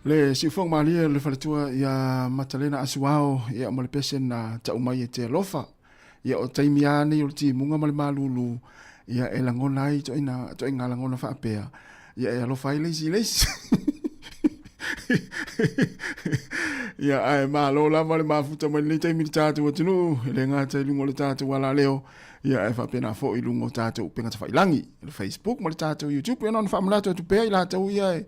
Le siufoga malie o le faletua ia Matalena Asuao ia ma le pese na tau mai e te alofa. Ia o taimi lava nei o le timuga ma le malulu ia e lagona ai ituaiga ituaiga lagona faapea ia e alofa ai le isi i le isi. Ia ae malo lava le mafuta mai lenei taimi i le tatou atunuu, e le gata i luga o le tatou alaleo, ia ae faapena foi i luga o tatou upega tafailagi, le Facebook ma le tatou YouTube. Ia na ona faamanatu atu pea i latou ia e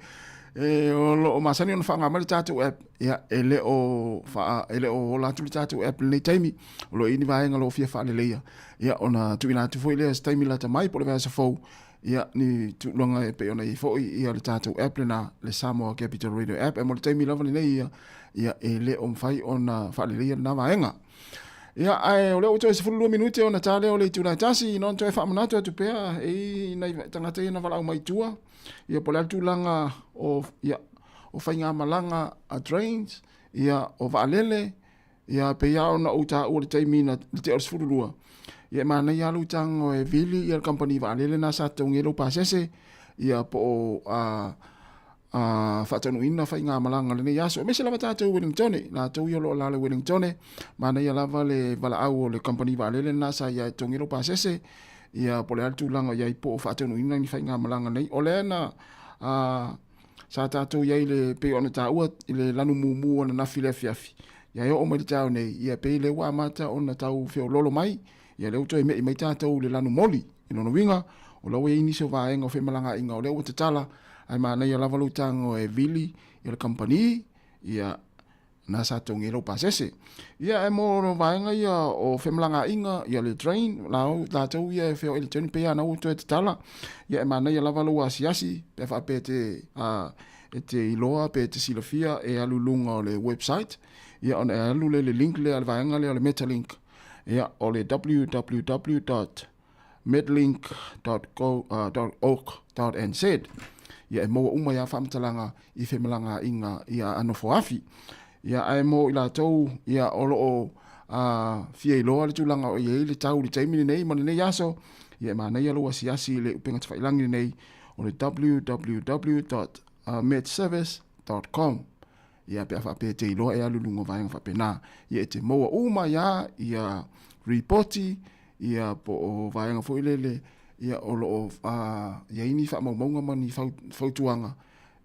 e o lo o masani ona faaaoga mai le tatou app, ia e le o faa, e le o ola atu le tatou app i lenei taimi, o lo o i ai ni vaega o lo o fia faaleleia, ia ona tuuina atu foi lea i se taimi lata mai po o le vaiaso fou, ia ni tulaga e pei ona i ai foi ia le tatou app lena, le Samoa Capital Radio app. E mo le taimi lava lenei ia, ia e le o mafai ona faaleleia lena vaega. Ia, ae o lea ua toe 12 minute ona ta lea o le itula e tasi, na ona toe faamanatu atu pea e i nai tagata ia na valaau mai i tua, ia po o le a le tulaga o, ia, o faigamalaga a trains, ia, o vaalele, ia, pei lava ona ou taua i le taimi na, le tea o le 12, ia e manaia lava lou tago e vili ia le kamupani vaalele lena sa totogi ai lou pasese, ia po o a, a faataunuuina faigamalaga o lenei aso, aemaise lava tatou i Wellingtone, latou ia o lo o alaala i Wellingtone, manaia lava le valaau o le kamupani vaalele lena sa ia e totogi ai lou pasese, ia po o le a le tulaga o i ai po o faataunuuina ni faigamalaga nei. O lea na a, sa tatou i ai le pei ona taua i le lanu mumu ananafi i le afiafi, ia e oo mai le taeao nei, ia pei lea ua amata ona tau feoloolo mai, ia lea ua toe me'i mai tatou i le lanu moli. I lona uiga, o la ua i ai nisi o vaega o femalagaaiga o lea ua tatala, ae manaia lava lou tago e vili i le kamupani, ia, na sa totogi ai lou pasese. Ia, ae mo le vaega ia o femalagaaiga, ia le train, latou ia e feoai i le train, pei lava na ua toe tatala, ia e manaia lava lou asiasi, pe a faapea e te, a, e te iloa pe e te silafia e alu i luga o le website, ia ona e alu lea i le link lea, le vaega lea o le Metalink, ia, o le www. medlink.org.nz ia e maua uma ia faamatalaga i femalagaaiga ia a nofoafi. Ia ae mo i latou ia o lo o a fia iloa le tulaga o i ai le tau i le taimi lenei ma lenei aso, ia e manaia lou asiasi i le upega tafailagi lenei o le www.medservice.com. Ia pe a faapea e te iloa e alu i luga o vaega faapena. Ia e te maua uma ia ia ripoti ia po o vaega foi lele ia o lo o i ai ni faamaumauga ma ni fautuaga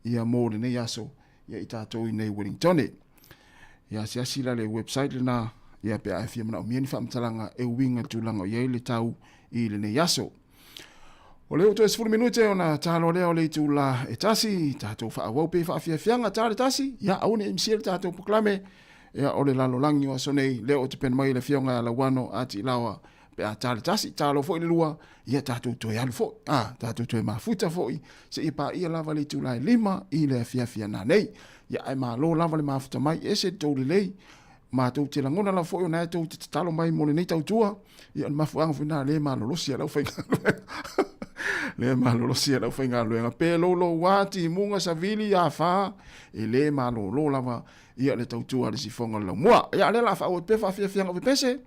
ia mo lenei aso ia i tatou i nei Wellingtone. Ia asiasi la le website lena ia pe a e fia manaomia ni faamatalaga e uiga i le tulaga o i ai le tau i lenei aso. O lea ua toe 10 minute ona talo lea o le itula e tasi, tatou faaauau pea i faafiafiaga ta le tasi, ia aua ne i misia le tatou polokalame, ia o le lalolagi o aso nei, lea ou te pena mai i le afioga ia Lauano a Tiilaoa, pe a ta le tasi, talo foi le lua, ia tatou toe alu foi, a, tatou toe mafuta foi, seia paia lava le itula e 5 i le afiafi a nanei. Ia ae malo lava le mafuta mai, e ese le tou lelei, matou te lagona lava foi ona e tou te tatalo mai mo lenei tautua, ia o le mafuaaga foi lena lea e malolosi ai le aufaigaluega. Lea e malolosi ai le aufaigaluega. Pe louloua, timuga, savili, afa, e le malolo lava ia le tautua a le sifoga o le laumua. Ia, o lea o le a faaauau atu pea faafiafiaga o pepese,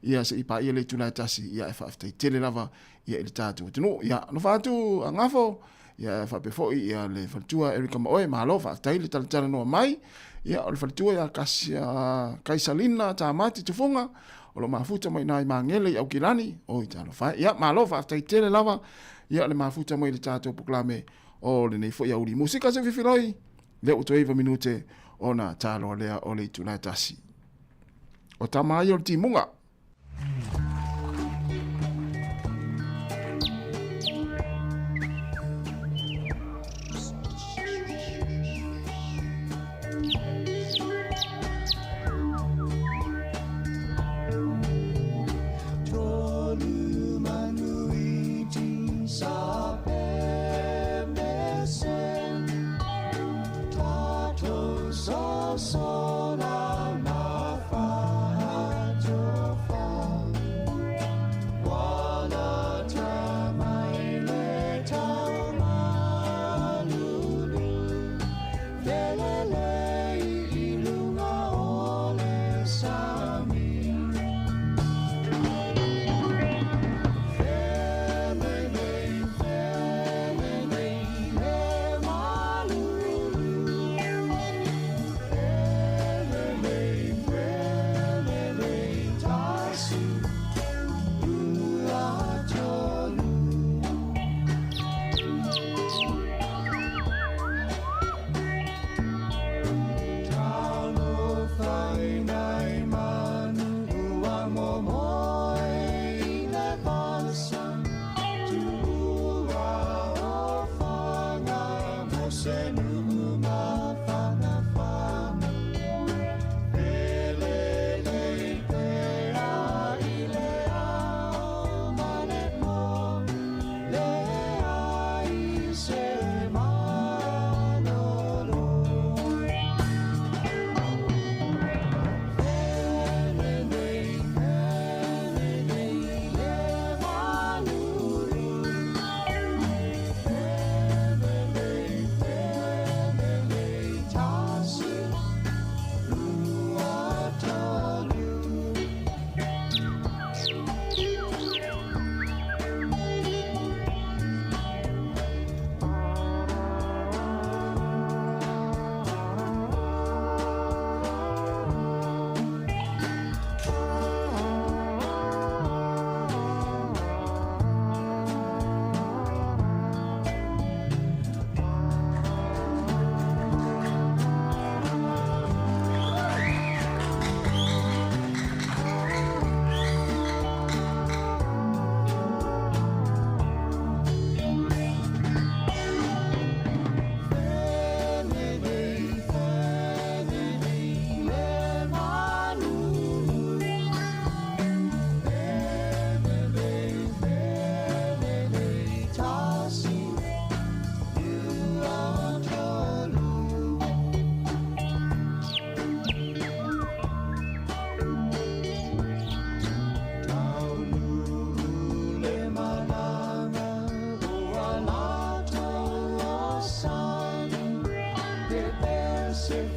ia se i paia le itula e tasi, ia e faafetai tele lava ia i le tatou atunuu. Ia, alofa atu a Gafo, ia faapea foi ia le faletua Erika ma oe, malo faafetai le talatalanoa mai. Ia, o le faletua ia Kasia Kaisalina Tamati Tufuga, o lo mafuta mai nai Magele i Aukilani, oi talofa e. Ia, malo faafetai tele lava ia le mafuta mai le tatou polokalame o lenei foi aoauli. Musika se fifiloi, lea ua toe 9 minute ona taloa lea o le itula e tasi. O tama ai o le timuga.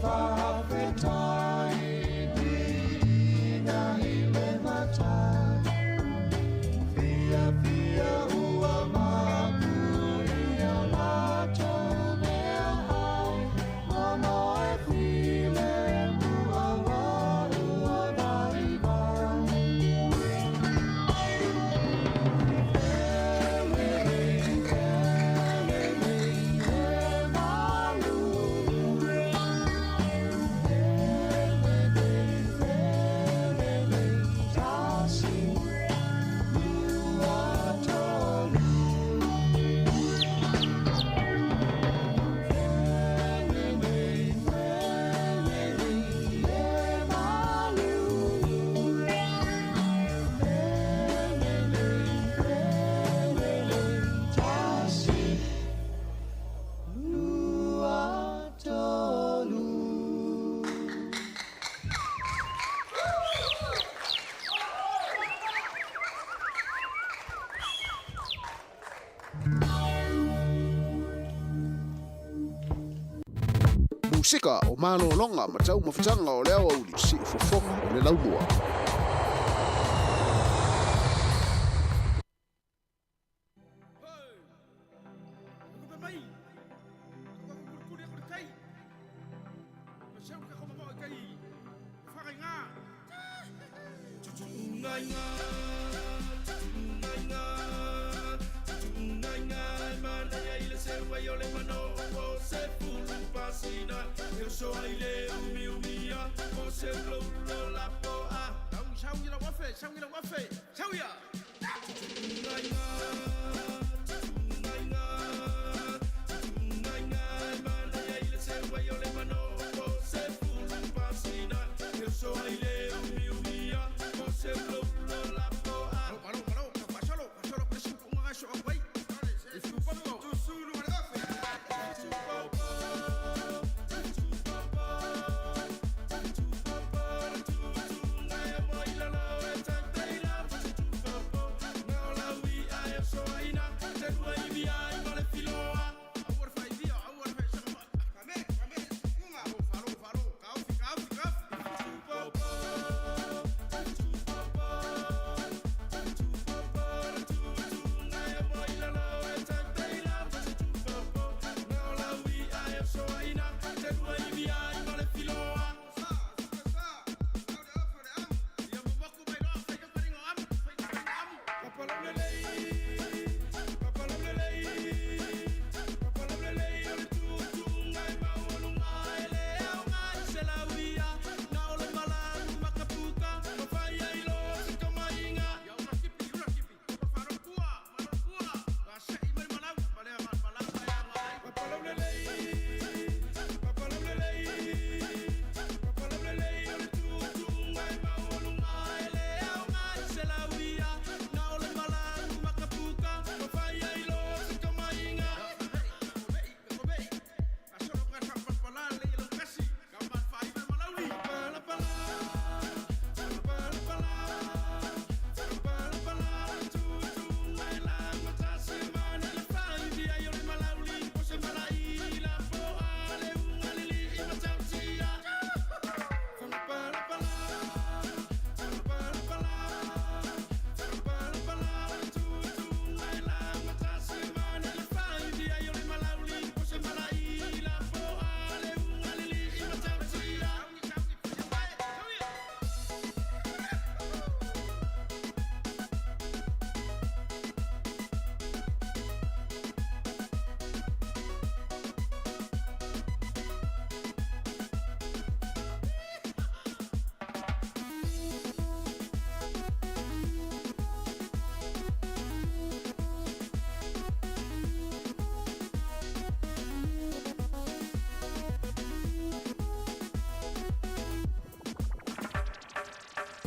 faafetai viiga i le matai. Fiafia ua mapu i a latou meaai, momoe filemu auā ua vaivai. Felelei, felelei le malu. Felelei, felelei, tasi, lua, tolu. Felelei, felelei le malu. Felelei, felelei, tasi, lua, tolu. Musika o malōloga ma taumafataga o le aoauli siufofoga o le laumua.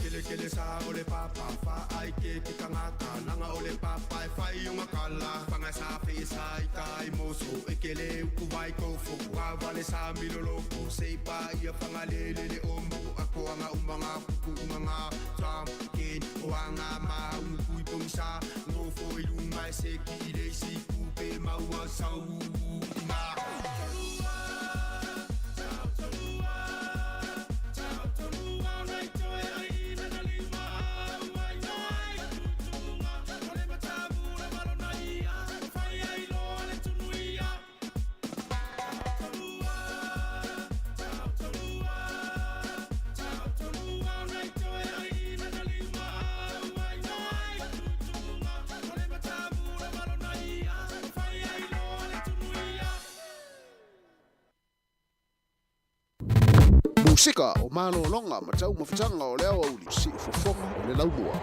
Kelekele sa o le papa fa ai ke ke tangata langa o le papa e fai o makala fanga sa fe sa i tai moso e kele uku vai ko fo wa vale sa milolo ko se pa ia fanga le le le o mo ako anga umanga kuku umanga tam ken o anga ma uku i pongisa ngo fo i lunga e se ki le si kupe maua sau ma. Musika o malologa ma taumafataga o le aoauli siufofoga o le laumua.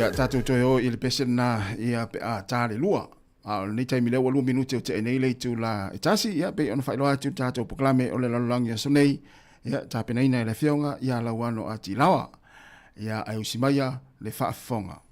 Ia tatou toe o i le pese lena ia pe a tā le lua. A o lenei taimi lea ua 2 minute o tea nei le itula e tasi, ia pei ona faailoa atu le tatou polokalame o le lalolagi aso nei, ia tapenaina e le Afioga ia Lauano Atilaoa. Ia ae usi maia le faafofoga.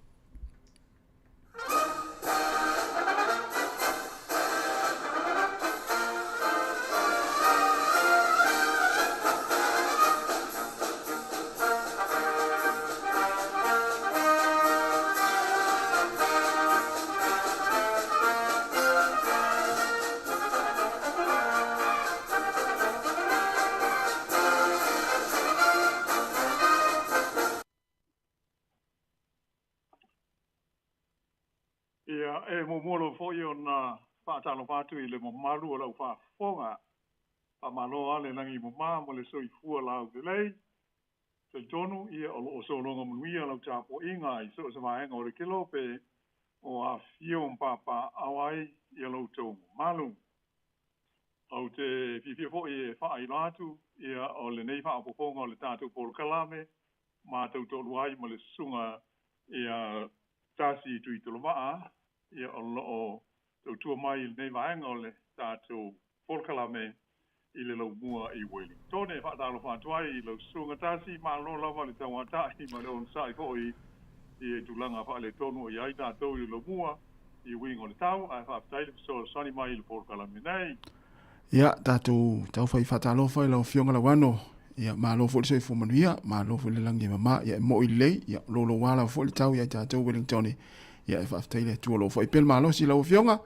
Ia, e muamua lava foi ona faatalofa atu i le mamalu o lau faafofoga. Faamalo lava le lagi mama ma le soifua laulelei. Talitonu, ia, o lo o sologa manuia lau tapuaiga i so o se vaega o le kelope o afifio ma papaaao ai ia lo outou mamalu. Ou te fiafia foi e faailoa atu, ia, o lenei faaopoopoga o le tatou polokalame matou toalua ai ma le susuga ia Tasi Tuitolomaa, ia, o lo o tautua mai i lenei vaega o le tatou polokalame i le laumua i Wellington. E faatalofa atu ai i lau susuga Tasi, malo lava le tauatai ma le onosai foi i tulaga faaletonu o i ai tatou i le laumua i uiga o le tau, ae faafetai le fesoasoani mai i le polokalame nei. Ia, tatou taufai faatalofa i lau Afioga Lauano. Ia, malo foi le soifua manuia, malo foi le lagi e mama, ia e mo'i lelei, ia, louloua lava foi le tau ia i tatou Wellington. Ia, e faafetai le Atua o lo o foi pea le malosi i lau Afioga,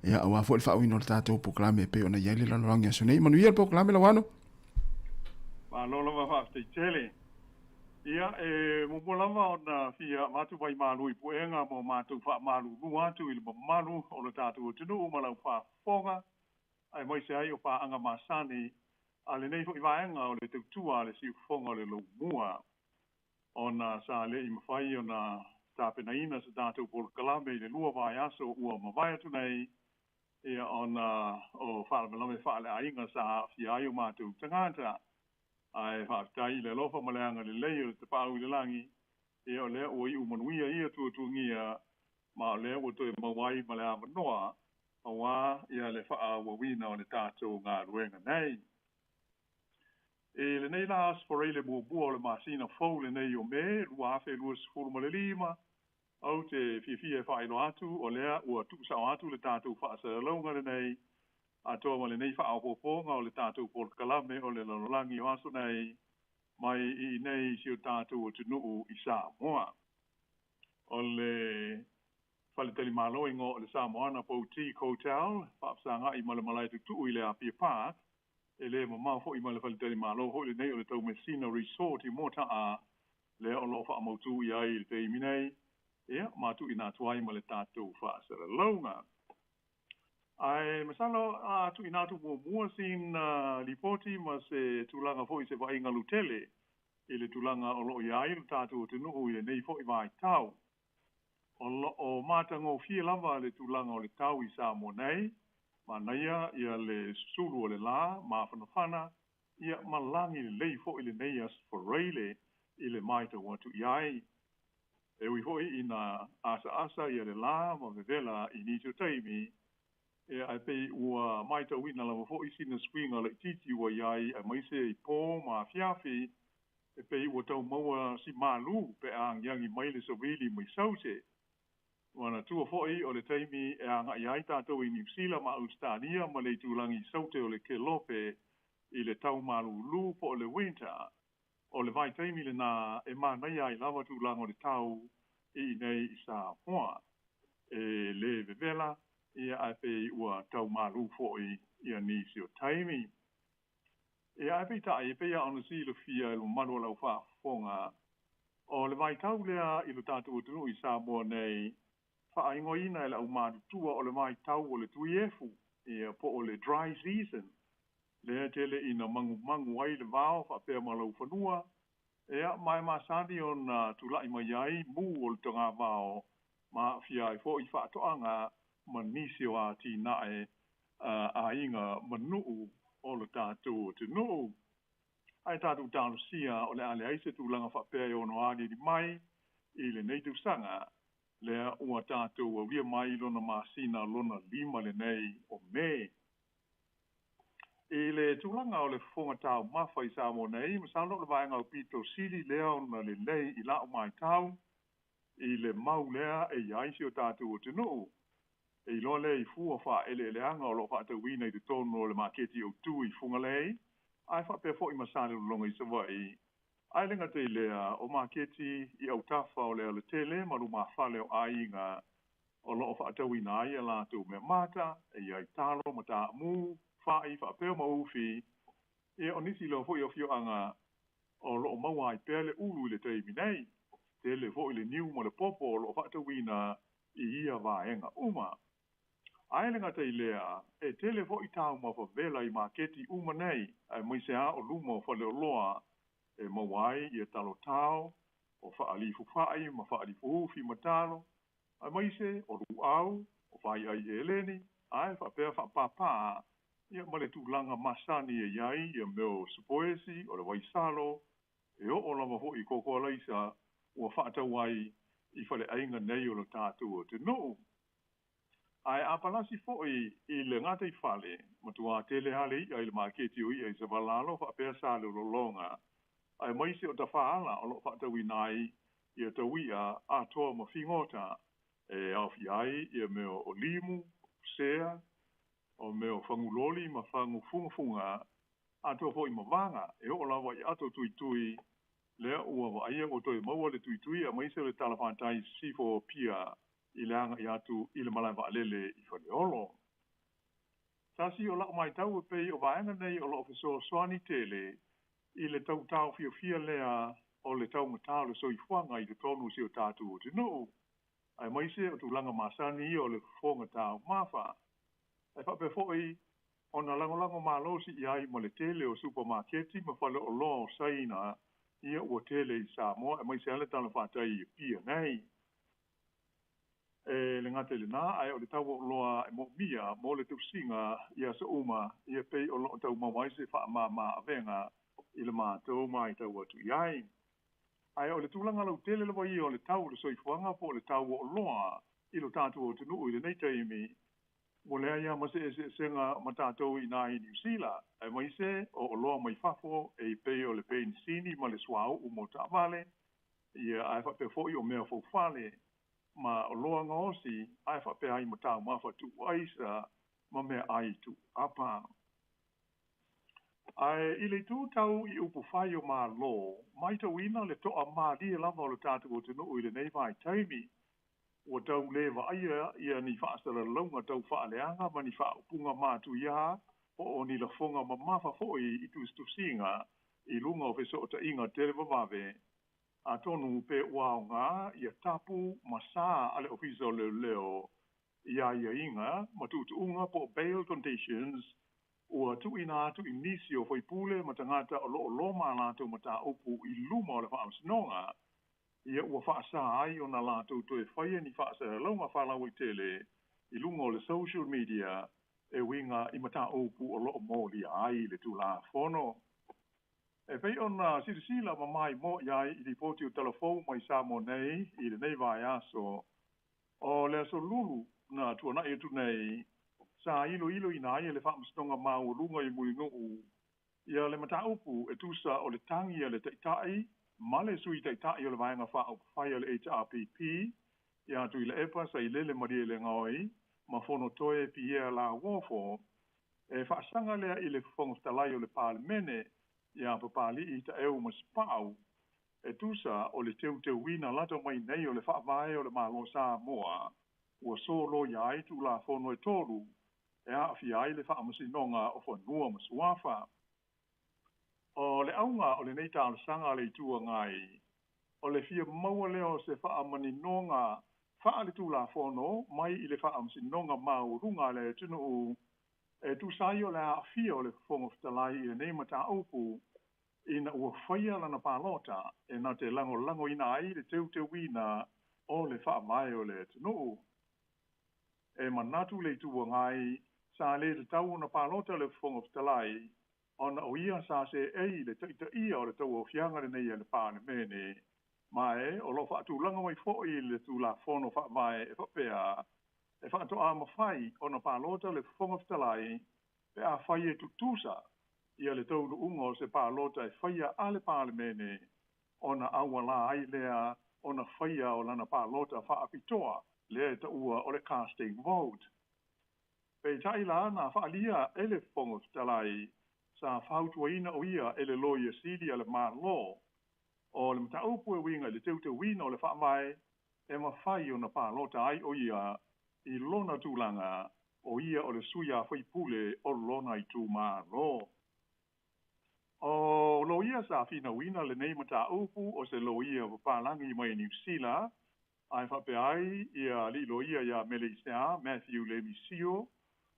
ia, aua foi le faauiina o le tatou polokalame e pei ona i ai le lalolagi aso nei. Manuia le polokalame Lauano. Malo lava faafetai tele. Ia, e muamua lava ona fia avatu vaimalu i puega mo matou faamalulu atu i le mamalu o le tatou atunuu ma lau faafofoga, aemaise ai o paaga masani a lenei foi vaega o le tautua a le siufofoga o le Laumua, ona sa le i mafai ona tapenaina se tatou polokalame i le 2 vaiaso ua mavae atu nei, ia, ona o faalavelave faaleaiga sa aafia ai o matou tagata. Ae faafetai i le alofa ma le agalelei o le Tapaau i le lagi, ia, o lea ua iu manuia ia tuatuagia, ma o lea ua toe maua ai ma le avanoa aua ia le faaauauina o le tatou galuega nei. I lenei la Aso Faraile muamua o le masina fou lenei o Me 2025, ou te fiafia e faailoa atu o lea ua tuusao atu le tatou faasalalauga lenei. Atoa ma lenei faaopoopoga o le tatou polokalame o le lalolagi o aso nei mai i inei i si o tatou atunuu i Samoa. O le faletalimalo igoa o le Samoana Boutique Hotel, faafesaga'i ma le malae tutu'u i le Apia Park, e le mamao foi ma le faletalimalo foi lenei o le Taumeasina Resort i Moata'a, lea o lo'o fa'amautū i ai i le taimi nei, ia ma tu'uina atu ai ma le tatou fa'asalalauga. Ae masalo a tu'uina atu muamua sina lipoti ma se tulaga foi se va'aiga lutele i le tulaga o lo'o i ai lo tatou atunuu i lenei fo'i vaitau. O lo'o matagofie lava le tulaga o le tau i Samoa nei, manaia ia le susulu o le lā mafanafana, ia ma lagi lelei fo'i lenei Aso Faraile i le matau atu i ai. E ui fo'i ina asaasa ia le lā ma vevela i nisi o taimi, ia ae pei ua matauina lava fo'i sina suiga laitiiti ua i ai aemaise i pō ma afiafi, e pei ua tau maua si malū pe a agiagi mai le savili mai Saute. Manatua fo'i o le taimi e aga'i ai tatou i Niu Sila ma Ausetalia ma le itulagi Saute o le Kelope i le tau malūlū po o le winter, o le vaitaimi lenā e manaia ai lava tulaga o le tau i inei i Samoa. E lē vevela, ia ae pei ua tau malū fo'i ia nisi o taimi. Ia ae peitai, e pei lava ona silafia e le mamalu o le aufaafofoga, o le vaitau lea i lo tatou atunuu i Samoa nei, faaigoaina e le aumatutua o le vaitau o le tuiefu, ia po o le dry season, lea tele ina magumagu ai le vao faapea ma laufanua, ia ma e masani ona tula'i mai ai mū o le togavao ma aafia ai fo'i faatoaga ma nisi o atinae aiga ma nuu o lo tatou atunuu. Ae tatou talosia o le a leai se tulaga faapea e ono aliali mai i lenei tausaga, lea ua tatou aulia mai lona masina lona 5 lenei o Me. I le tulaga o le fofoga taumafa i Samoa nei, masalo o le vaega aupito sili lea ona lelei i la'u matau i le mau lea e i ai si o tatou atunuu. E iloa lea i fua o faaeleeleaga o lo o faatauina i totonu o le maketi autū i Fugalei, ae faapea foi ma Salelologa i Savaii, ae le gata i lea, o maketi i autafa o le alatele ma lumafale o aiga o lo o faatauina ai a latou mea mata, e i ai talo ma taamu, fa'i faapea ma ufi, ia o nisi loa foi o afioaga o lo o maua ai pea le ulu i le taimi nei. Tele foi le niu ma le popo o lo o faatauina i ia vaega uma. Ae le gata i lea, e tele foi taumafa vela i maketi uma nei, aemaise lava o luma o faleoloa e maua ai ia talo tao, o faalifu fa'i ma faalifu ufi ma talo, aemaise o luau, o fai'ai eleni, ae faapea faapāpā, ia ma le tulaga masani e i ai ia mea o sipoesi, o le vaisalo, e oo lava foi i koko alaisa ua faatau ai i faleaiga nei o lo tatou atunuu. Ae a palasi fo'i i le gataifale, matuā tele lava le i'a i le maketi o i'a i Savalalo faapea Salelologa, aemaise o tafaala o lo o faatauina ai ia taui'a atoa ma figota, e aofia ai ia mea o limu, sea, o mea o faguloli ma fagufugafuga, atoa foi ma vaga, e oo lava i ato tuitui, lea ua vaaia ua toe maua le tuitui aemaise o le talafatai i sisifo o Apia i le aga'i atu i le malae vaalele i Faleolo. Tasi o la'u matau e pei o vaega nei o lo'o fesoasoani tele i le tau taofiofia lea o le taugatā o le soifuaga i totonu o si o tatou atunuu, aemaise o tulaga masani ia o le fofoga taumafa. Ae faapea foi ona lagolago malosi i ai ma le tele o supamaketi ma faleoloa o Saina ia ua tele i Samoa, aemaise lava le talafatai i Apia nei. E le gata i lenā, ae o le tau o oloa e moomia mo le tausiga i aso uma, ia pei o loo tau maua ai se faamāmā avega i le matou matau atu i ai. Ae o le tulaga lautele lava ia o le tau o le soifuaga po o le tau o oloa i lo tatou atunuu i lenei taimi, ua leai lava ma se eseesega ma tatou i inā i Niu Sila, aemaise o oloa mai fafo e pei o le penisini ma le suauu mo taavale, ia ae faapea foi o mea faufale ma oloa gaosi, ae faapea ai ma taumafa tuuaisa. ma meaai tuuapa. Ae i le itu tau i upufai o Malo, matauina le toamalie lava o le tatou atunuu i lenei vaitaimi. Ua tau lē vaaia ia ni faasalalauga tau faaleaga ma ni faaupuga matuiā po o ni lafoga mamafa foi i tusitusiga i luga o fesootaiga televavave. Atonu pe ua aoga ia tapu ma sā a le Ofisa o Leoleo i aiaiga ma tuutuuga po o bail conditions ua tuuina atu i nisi o faipule ma tagata o loo loma a latou mataupu i luma o le faamasinoga, ia ua faasā ai ona latou toe faia ni faasalalauga faalauaitele i luga o le social media e uiga i mataupu o loo molia ai le Tulafono. E pei ona silasila ma maimoa i ai i lipoti o talafou mai Samoa nei i lenei vaiaso, o le aso Lulu na tuanai atu nei, sa iloiloina ai e le Faamasinoga Maualuga i Mulinuu ia le mataupu e tusa o le tagi a le Taitai ma le Sui Taitai o le Vaega Faaupufai a le HRPP ia Tuilaepa Sailele Malielegaoi ma Fonotoe Pierre Lauofo, e faasaga lea i le Fofoga Fetalai o le Palemene ia Papali'i Taeu Masepau, e tusa o le teuteuina lata mai nei o le Faavae o le Malo Samoa ua soloia ai Tulafono e tolu e aafia ai le Faamasinoga o Fanua ma Suafa. O le auga o lenei talosaga a le Itu Agai, o le fia maua lea o se faamaninoga faaletulafono mai i le Faamasinoga Maualuga a le atunuu e tusa ai o le aafia o le Fofoga Fetalai i lenei mataupu ina ua faia lana palota e na te lagolagoina ai le teuteuina o le Faavae o le atunuu. E manatu le Itu Agai sa lē tatau ona palota le Fofoga Fetalai ona o ia sa seei i le taitaia o le tauaofiaga lenei a le Palemene, ma e o loo faatulaga mai foi le Tulafono Faavae e faapea e faatoa mafai ona palota le Fofoga Fetalai pe afai e tutusa ia le taunuuga o se palota e faia a le Palemene ona aualā ai lea ona faia o lana palota faapitoa lea e taua o le casting vote. Peitai la na faaalia e le Fofoga Fetalai sa fautuaina o ia e le Loia Sili a le Malo o le mataupu e uiga i le teuteuina o le Faavae e mafai ona palota ai o ia i lona tulaga o ia o le sui a faipule o lona itumalo. O loia sa finauina lenei mataupu o se loia papalagi mai Niu Sila, ae faapea ai ia alii loia ia Meleisea Matthew Lemisio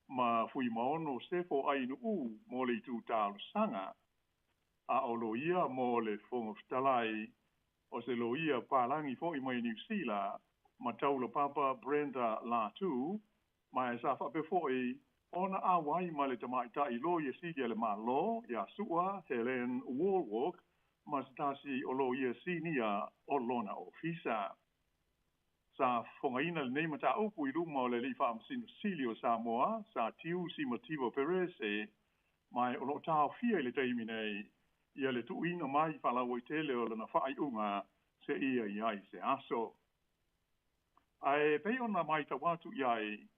ma Fuimaono Sefo Ainuu mo le itu talosaga. A o loia mo le Fofoga Fetalai o se loia papalagi foi mai Niu Sila ma Taulapapa Brenda Latu, ma e sa faapea foi ona auai ma le tamaitai Loia Sili a le Malo ia Su'a Helen Wallwork ma se tasi o loia sinia o lona ofisa. Sa fofogaina lenei mataupu i luma o le Alii Faamasino Sili o Samoa sa Tiu Simativa Perese, ma o loo taofia i le taimi nei ia le tuuina mai faalauaitele o lana faaiuga seia i ai se aso. Ae pei ona matau atu i ai,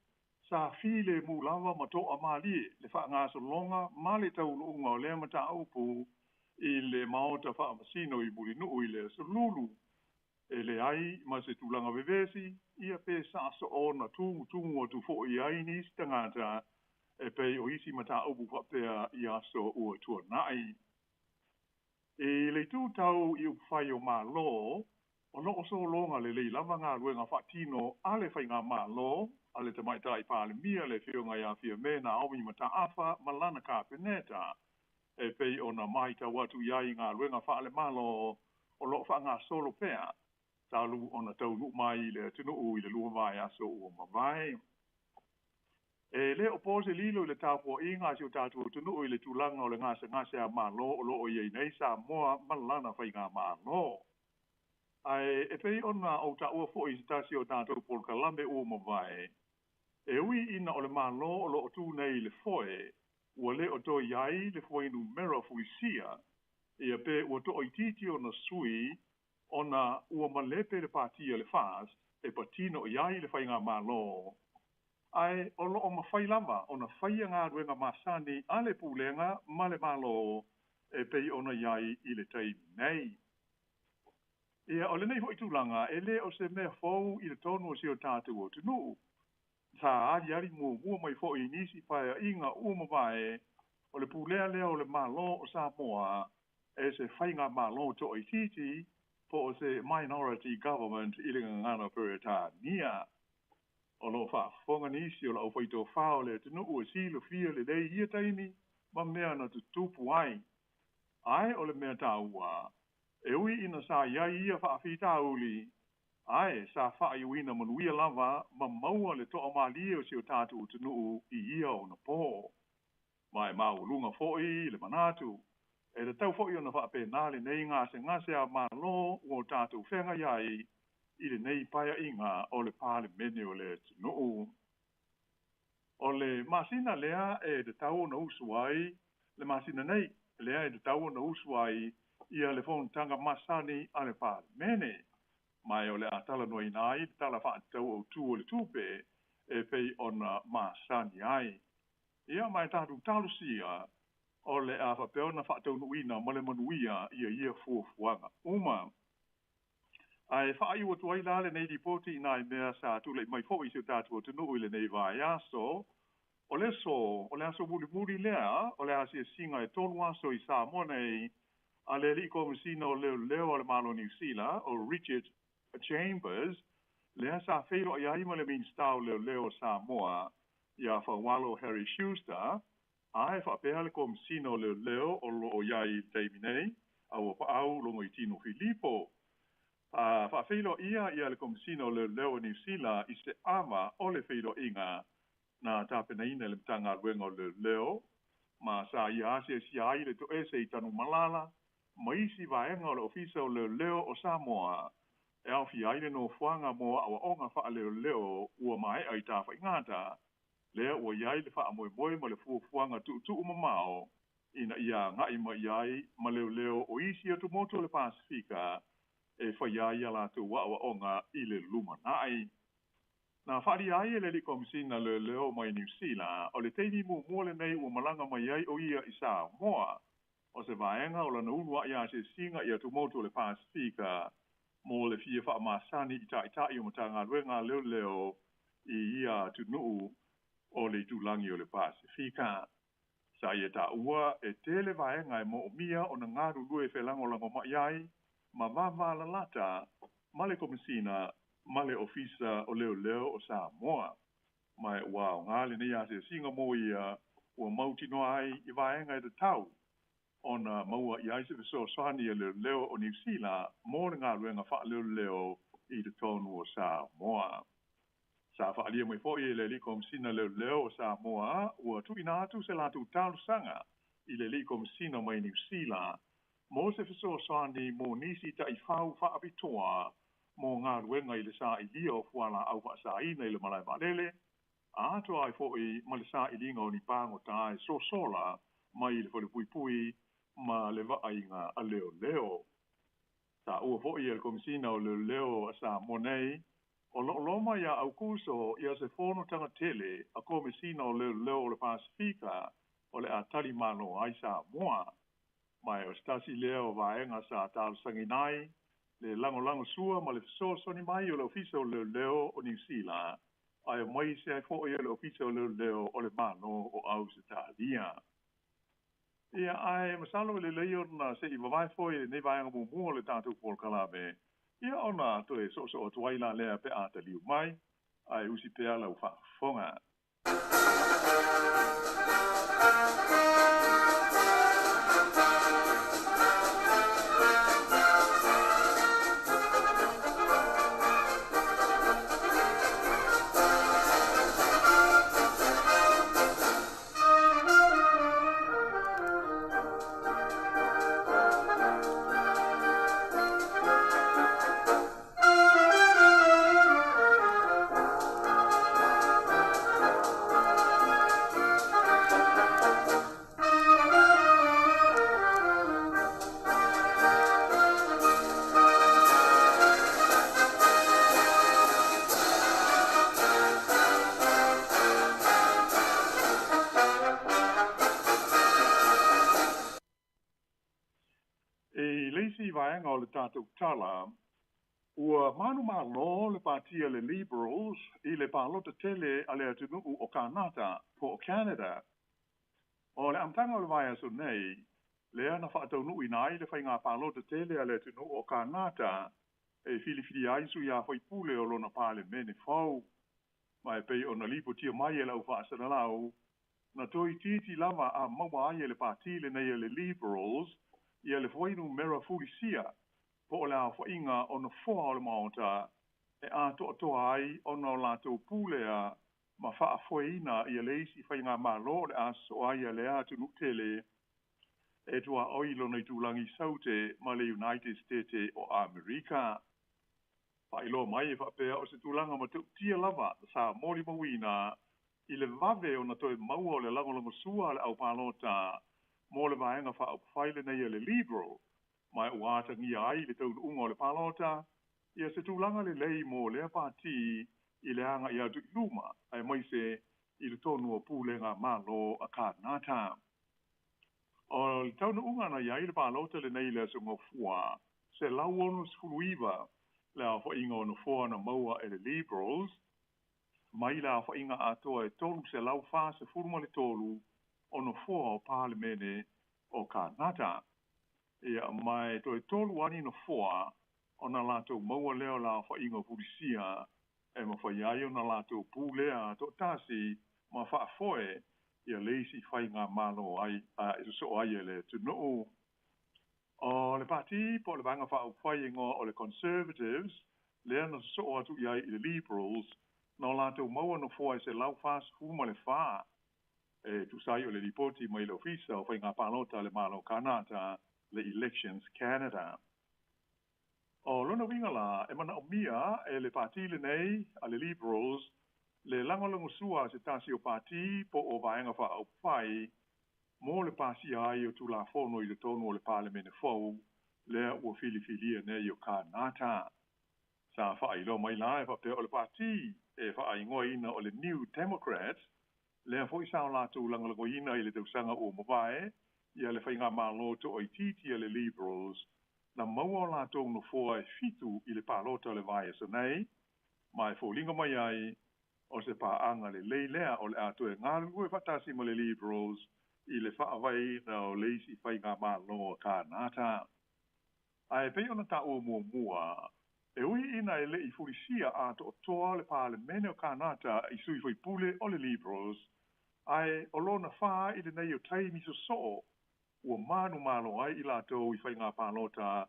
sa filemu lava ma toamalie le faagasologa ma le taunuuga o lea mataupu i le Maota Faamasino i Mulinuu i le aso Lulu, e leai ma se tulaga vevesi ia pe saosaona tumutumu atu foi ai nisi tagata e pei o isi mataupu faapea i aso ua tuanai. I le itu tau i upufai o Malo, o loo sologa lelei lava galuega faatino a le faigamalo a le Tamaitai Palemia le Afioga ia Fiame Naomi Mataafa ma lana Kapeneta, e pei ona matau atu i ai i galuega faalemalo o loo faagasolo pea talu ona taunuu mai i le atunuu i le 2 vaiaso ua mavae. E le o po se lilo i le tapuaiga a si o tatou atunuu i le tulaga o le gasegase a Malo o loo i ai nei Samoa ma lana faigamalo. Ae e pei ona ou taua foi i se tasi o tatou polokalame ua mavae, e ui ina o le Malo o loo tu nei i le foe, ua le o toe i ai le fuainumera fulisia, ia pe ua toaitiiti ona sui ona ua malepe le patia le FAST e patino i ai le faigamalo. Ae o lo o mafai lava ona faia galuega masani a le Pulega ma le Malo e pei ona i ai i le taimi nei. Ia, o lenei foi tulaga, e le o se mea fou i totonu o si o tatou atunuu. Sa aliali muamua mai foi i nisi paeaiga ua mavae, o le pulea lea o le Malo o Samoa e se faigamalo toaitiiti po o se minority government i le gagana Peretania. O lo o faafofoga nisi o le aufaitofa o le atunuu e silafia lelei ia taimi ma mea na tutupu ai. Ae o le mea taua, e ui ina sa i ai ia faafitauli, ae sa faaiuina manuia lava ma maua le toamalie o si o tatou atunuu i ia onapo. Ma e maualuga foi le manatu, e tatau foi ona faapena lenei gasegase a Malo ua o tatou feagai ai i lenei paeaiga o le Palemene o le atunuu. O le masina lea e tatau ona usu ai, le masina nei lea e tatau ona usu ai ia le fonotaga masani a le Palemene, ma e o le a talanoaina ai le Tala Faatatau Autu o le Tupe e pei ona masani ai. Ia, ma e tatou talosia o le a faapea ona faataunuuina ma le manuia ia ia fuafuaga uma. Ae faaiu atu ai la lenei lipoti i nai mea sa tulai mai foi i si o tatou atunuu i lenei vaiaso. O le aso, o le aso mulimuli lea o le asiasiga e tolu aso i Samoa nei a le Alii Komesina o Leoleo a le Malo o Niu Sila, o Richard Chambers, lea sa feiloai ai ma le Minisita o Leoleo o Samoa, ia Faualo Harry Schuster, Ae faapea le Komesina o Leoleo o lo o i ai i le taimi nei, a ua paau Logoitino Filipo. A faafeiloaia ia le Komesina o Leoleo o Niu Sila i se ava o le feiloaiga na tapenaina e le Matagaluega o Leoleo, ma sa ia asiasia ai le toese i Tanumalala ma isi vaega o le Ofisa o Leoleo o Samoa e aofia ai le nofoaga mo aoaoga faaleoleo ua maea i Tafaigata, lea ua i ai le faamoemoe ma le fuafuaga tuutuu mamao ina ia agai mai ai ma leoleo o isi atumotu o le Pasefika e faia ai a latou aoaoga i le lumanai. Na faaalia ai e le Alii Komesina Leoleo mai Niu Sila, o le taimi muamua lenei ua malaga mai ai o ia i Samoa, o se vaega o lana uluai asiasiga i atumotu o le Pasefika mo le fia faamasani i taitai o Matagaluega a Leoleo i ia atunuu o le itulagi o le Pasefika. Sa ia taua e tele vaega e moomia ona galulue felagolagomai ai ma vavalalata ma le Komesina ma le Ofisa o Leoleo o Samoa. Ma ua aoga lenei asiasiga mo ia ua mautinoa ai i vaega e tatau ona maua i ai se fesoasoani a leoleo o Niu Sila mo le galuega faaleoleo i totonu o Samoa. Sa faaalia mai foi e le Alii Komesina Leoleo o Samoa ua tuuina atu se latou talosaga i le Alii Komesina mai Niu Sila mo se fesoasoani mo nisi taifau faapitoa mo galuega i le sailia o fualaau faasaina i le malae vaalele, atoa ai foi ma le sailiga o ni pagota e sosola mai i le falepuipui ma le vaaiga a leoleo. Taua foi e le Komesina o Leoleo a Samoa nei, o lo o loma ia Aukuso ia se fonotaga tele a Komesina o Leoleo o le Pasefika o le a talimalo ai Samoa. Ma e o se tasi lea o vaega sa talosagaina ai le lagolagosua ma le fesoasoani mai o le Ofisa o Leoleo o Niu Sila, ae aemaise ai foi o le Ofisa o Leoleo o le Malo o Ausetalia. Ia, ae masalo e lelei ona se i vavae foi lenei vaega muamua o le tatou polokalame, ia ona toe soosoo atu ai la lea pe a taliu mai, ae usi pea lau faafofoga. vaega o le tatou tala, ua manumalo le pāti a le Liberals i le palota tele a le atunuu o Kanata po o Canada. O le amataga o le vaiaso nei, lea na faataunuuina ai le faiga palota tele a le atunuu o Kanata e filifili ai sui usufono o lona Palemene fou. Ma e pei ona lipotia mai e le au faasalalau, na toeitiiti lava a maua ai e le pāti lenei a le Liberals ia le fuainumera fulisia po o le aofaiga o nofoa o le Maota e atoatoa ai ona o latou pulea ma faafoeina ia le isi faigamalo o le a sosoo ai a lea atunuu tele e tuaoi lona itulagi Saute ma le United State o Amerika. Faailoa mai e faapea o se tulaga matautia lava sa molimauina i le vave ona toe maua o le lagolagosua a le aupalota mo le Vaega Faaupufai lenei a le Liberal, ma ua atagia ai le taunuuga o le palota ia se tulaga lelei mo lea pāti i le aga'i atu i luma aemaise i totonu o pulega malo a Kanata. O le taunuuga na i ai le palota lenei i le Aso Gafua, 169 le aofaiga o nofoa na maua e le Liberals, mai le aofaiga atoa e 343 o nofoa o Palemene o Kanata. Ia, ma e toe tolu lava ni nofoa ona latou maua lea o le aofaiga fulisia e mafai ai ona latou pulea toatasi ma faafoe ia le isi faigamalo ai e sosoo ai e le atunuu. O le pāti po o le Vaega Faaupufai e igoa o le Conservatives lea na sosoo atu i ai i le Liberals, na o latou maua nofoa e 144 e tusa ai o le lipoti mai le Ofisa o Faiga Palota a le Malo o Kanata, le Elections Canada. O lona uiga la, e manaomia e le pāti lenei a le Liberals le lagolagosua a se tasi o pāti po o Vaega Faaupufai mo le pasia ai o Tulafono i totonu o le Palemene fou lea ua filifilia nei o Kanata. Sa faailoa mai la e faapea o le pāti e faaigoaina o le New Democrats, lea foi sa o latou lagolagoina i le tausaga ua mavae ia le faigamalo toaitiiti a le Liberals, na maua o latou nofoa e fitu i le palota o le vaiaso nei, ma e foliga mai ai o se paaga lelei lea o le a toe galulue faatasi ma le Liberals i le faavaeina o le isi faigamalo a Kanata. Ae pei ona taua muamua, e ui ina e le i fulisia atoatoa le Palemene o Kanata i sui usufono o le Liberals, ae o lona fa i lenei o taimi sosoo ua manumalo ai i latou i faiga palota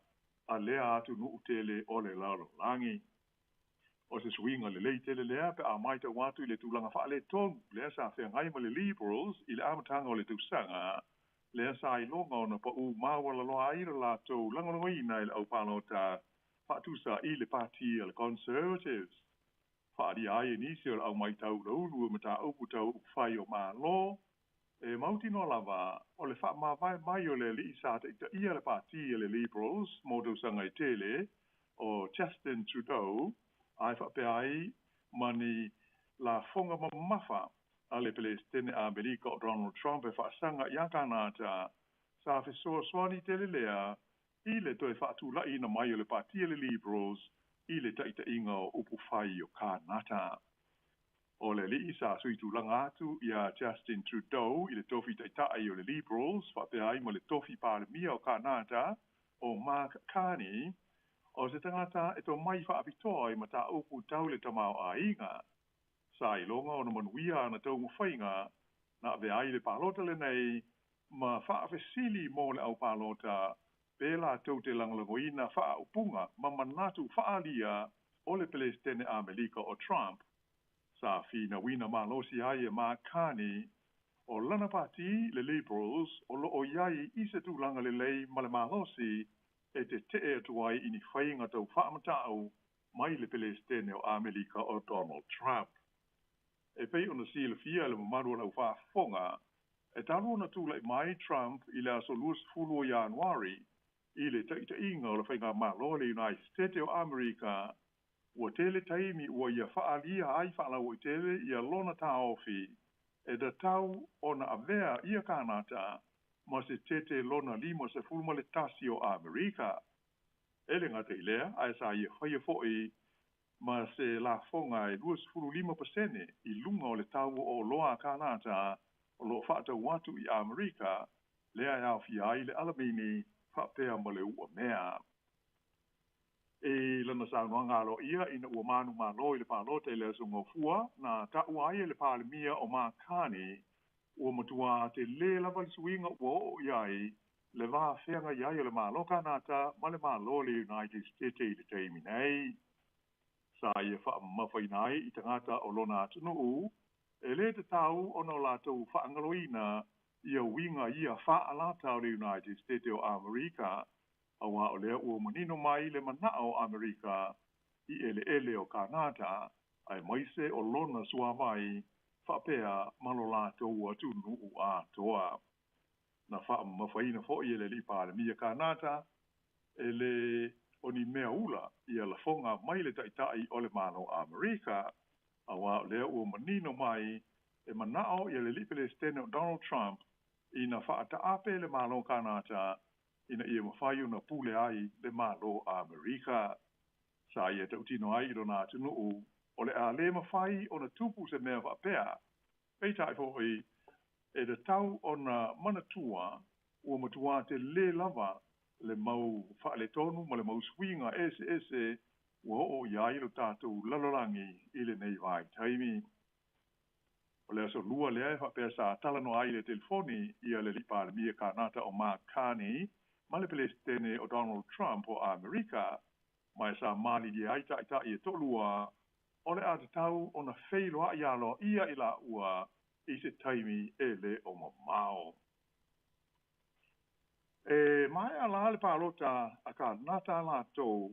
a lea atunuu tele o le lalolagi. O se suiga lelei tele lea pe a matau atu i le tulaga faaletonu lea sa feagai ma le Liberals i le amataga o le tausaga, lea sa iloga ona pau maualaloa ai le latou lagolagoina e le aupalota faatusa i le pāti a le Conservatives. Faaalia ai e nisi o le au matau laulu o mataupu tau upufai o Malo, e mautinoa lava o le faamavae mai o le alii sa taitaia le pāti a le Liberals mo tausaga e tele, o Justin Trudeau, ae faapea ai ma ni lafoga mamafa a le Peresetene a Amerika o Donald Trump e faasaga iā Kanata, sa fesoasoani tele lea i le toe faatulaʻiina mai o le pāti a le Liberals i le taitaiga o upufai o Kanata. O le alii sa suitulaga atu iā Justin Trudeau i le tofi taitaʻi o le Liberals faapea ai ma le tofi Palemia o Kanata o Mark Carney, o se tagata e tomai faapitoa i mataupu tau le tamaoaiga. Sa iloga ona manuia ana taumafaiga na avea ai le palota lenei ma faafesili mo le aupalota pe latou te lagolagoina faaupuga ma manatu faaalia o le Peresetene Amerika o Trump. Sa finauina malosi ai e Mark Carney o lana pāti le Liberals o loo i ai i se tulaga lelei ma le malosi e tetee atu ai i ni faiga tau faamatau mai le Peresetene o Amerika o Donald Trump. E pei ona silafia e le mamalu o le aufaafofoga, e talu ona tulaʻi mai Trump i le aso 20 o Ianuari i le taitaiga o le faigamalo a le United States o Amerika, ua tele taimi ua ia faaalia ai faalauaitele ia lona taofi e tatau ona avea ia Kanata ma se Setete lona 51 o Amerika. E le gata i lea, ae sa ia faia fo'i ma se lafoga e 25% i luga o le tau o oloa a Kanata o lo'o fa'atau atu i Amerika, lea e aofia ai le alamini fa'apea ma le u'amea. I lana saunoaga aloaia ina ua manumalo i le palota i le aso Gafua, na ta'ua ai e le Palemia o Mark Carney ua matuā telē lava le suiga ua oo i ai le va feagai ai o le Malo Kanata ma le Malo o le United States i le taimi nei. Sa ia faamamafaina ai i tagata o lona atunu'u e lē tatau ona o latou faagaloina ia uiga ia fa'aalata o le United States o Amerika, auā o lea ua manino mai le mana'o o Amerika i ele'ele o Kanata aemaise o lona suāvai fa'apea ma lo latou atunu'u atoa. Na faamamafaina fo'i e le ali'i Palemia Kanata e lē o ni mea ula ia lafoga mai le ta'ita'i o le Malo Amerika, auā o lea ua manino mai e mana'o ia le ali'i Pelesitene o Donald Trump ina fa'ata'ape le Malo Kanata ina ia mafai ona pule ai le Malo Amerika. Sa ia ta'utino ai i lona atunu'u o le a lē mafai ona tupu se mea fa'apea. Peita'i fo'i e tatau ona manatua ua matuā telē lava le mau fa'aletonu ma le mau suiga eseese ua oo i ai lo tatou lalolagi i lenei vaitaimi. O le aso Lua lea e fa'apea sa talanoa ai i le telefoni ia le ali'i Palemia Kanata o Mark Carney ma le Pelesitene o Donald Trump o Amerika, ma e sa malilie ai ta'ita'i e to'alua o le a tatau ona feiloa'i aloaia i lāua i se taimi e lē o mamao. E maea la le palota a Kanata latou,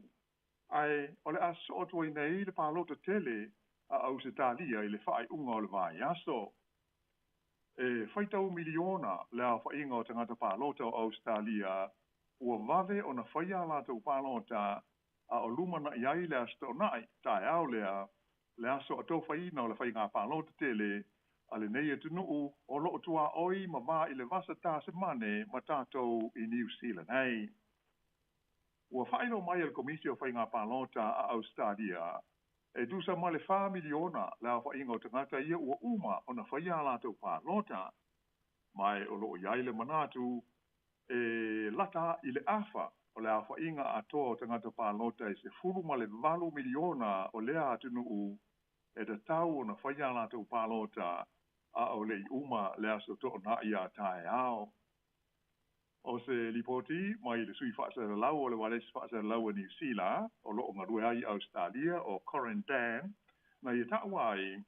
ae o le a sosoo atu ai nei le palota tele a Ausetalia i le faaiuga o le vaiaso. E faitau miliona le aofa'iga o tagata palota o Ausetalia ua vave ona faia a latou palota a o lumana'i ai le Aso Toonai, taeao lea, le aso atofaina o le faigā palota tele a lenei atunu'u o lo'o tuaoi ma va i le vasa Tasemane ma tatou i Niu Sila nei. Ua faailoa mai e le Komisi o Faigā Palota a Ausetalia e tusa ma le 4 miliona le aofa'iga o tagata ia ua uma ona faia a latou palota, ma e o lo'o i ai le manatu e lata i le afa o le aofa'iga atoa o tagata palota e 18 miliona o lea atunu'u e tatau ona faia a latou palota a o le'i uma le Aso To'ona'i a taeao. O se lipoti mai le sui fa'asalalau o le ualesi fa'asalalau a Niu Sila o lo'o galue ai i Ausetalia o Corin Dann na ia ta'ua ai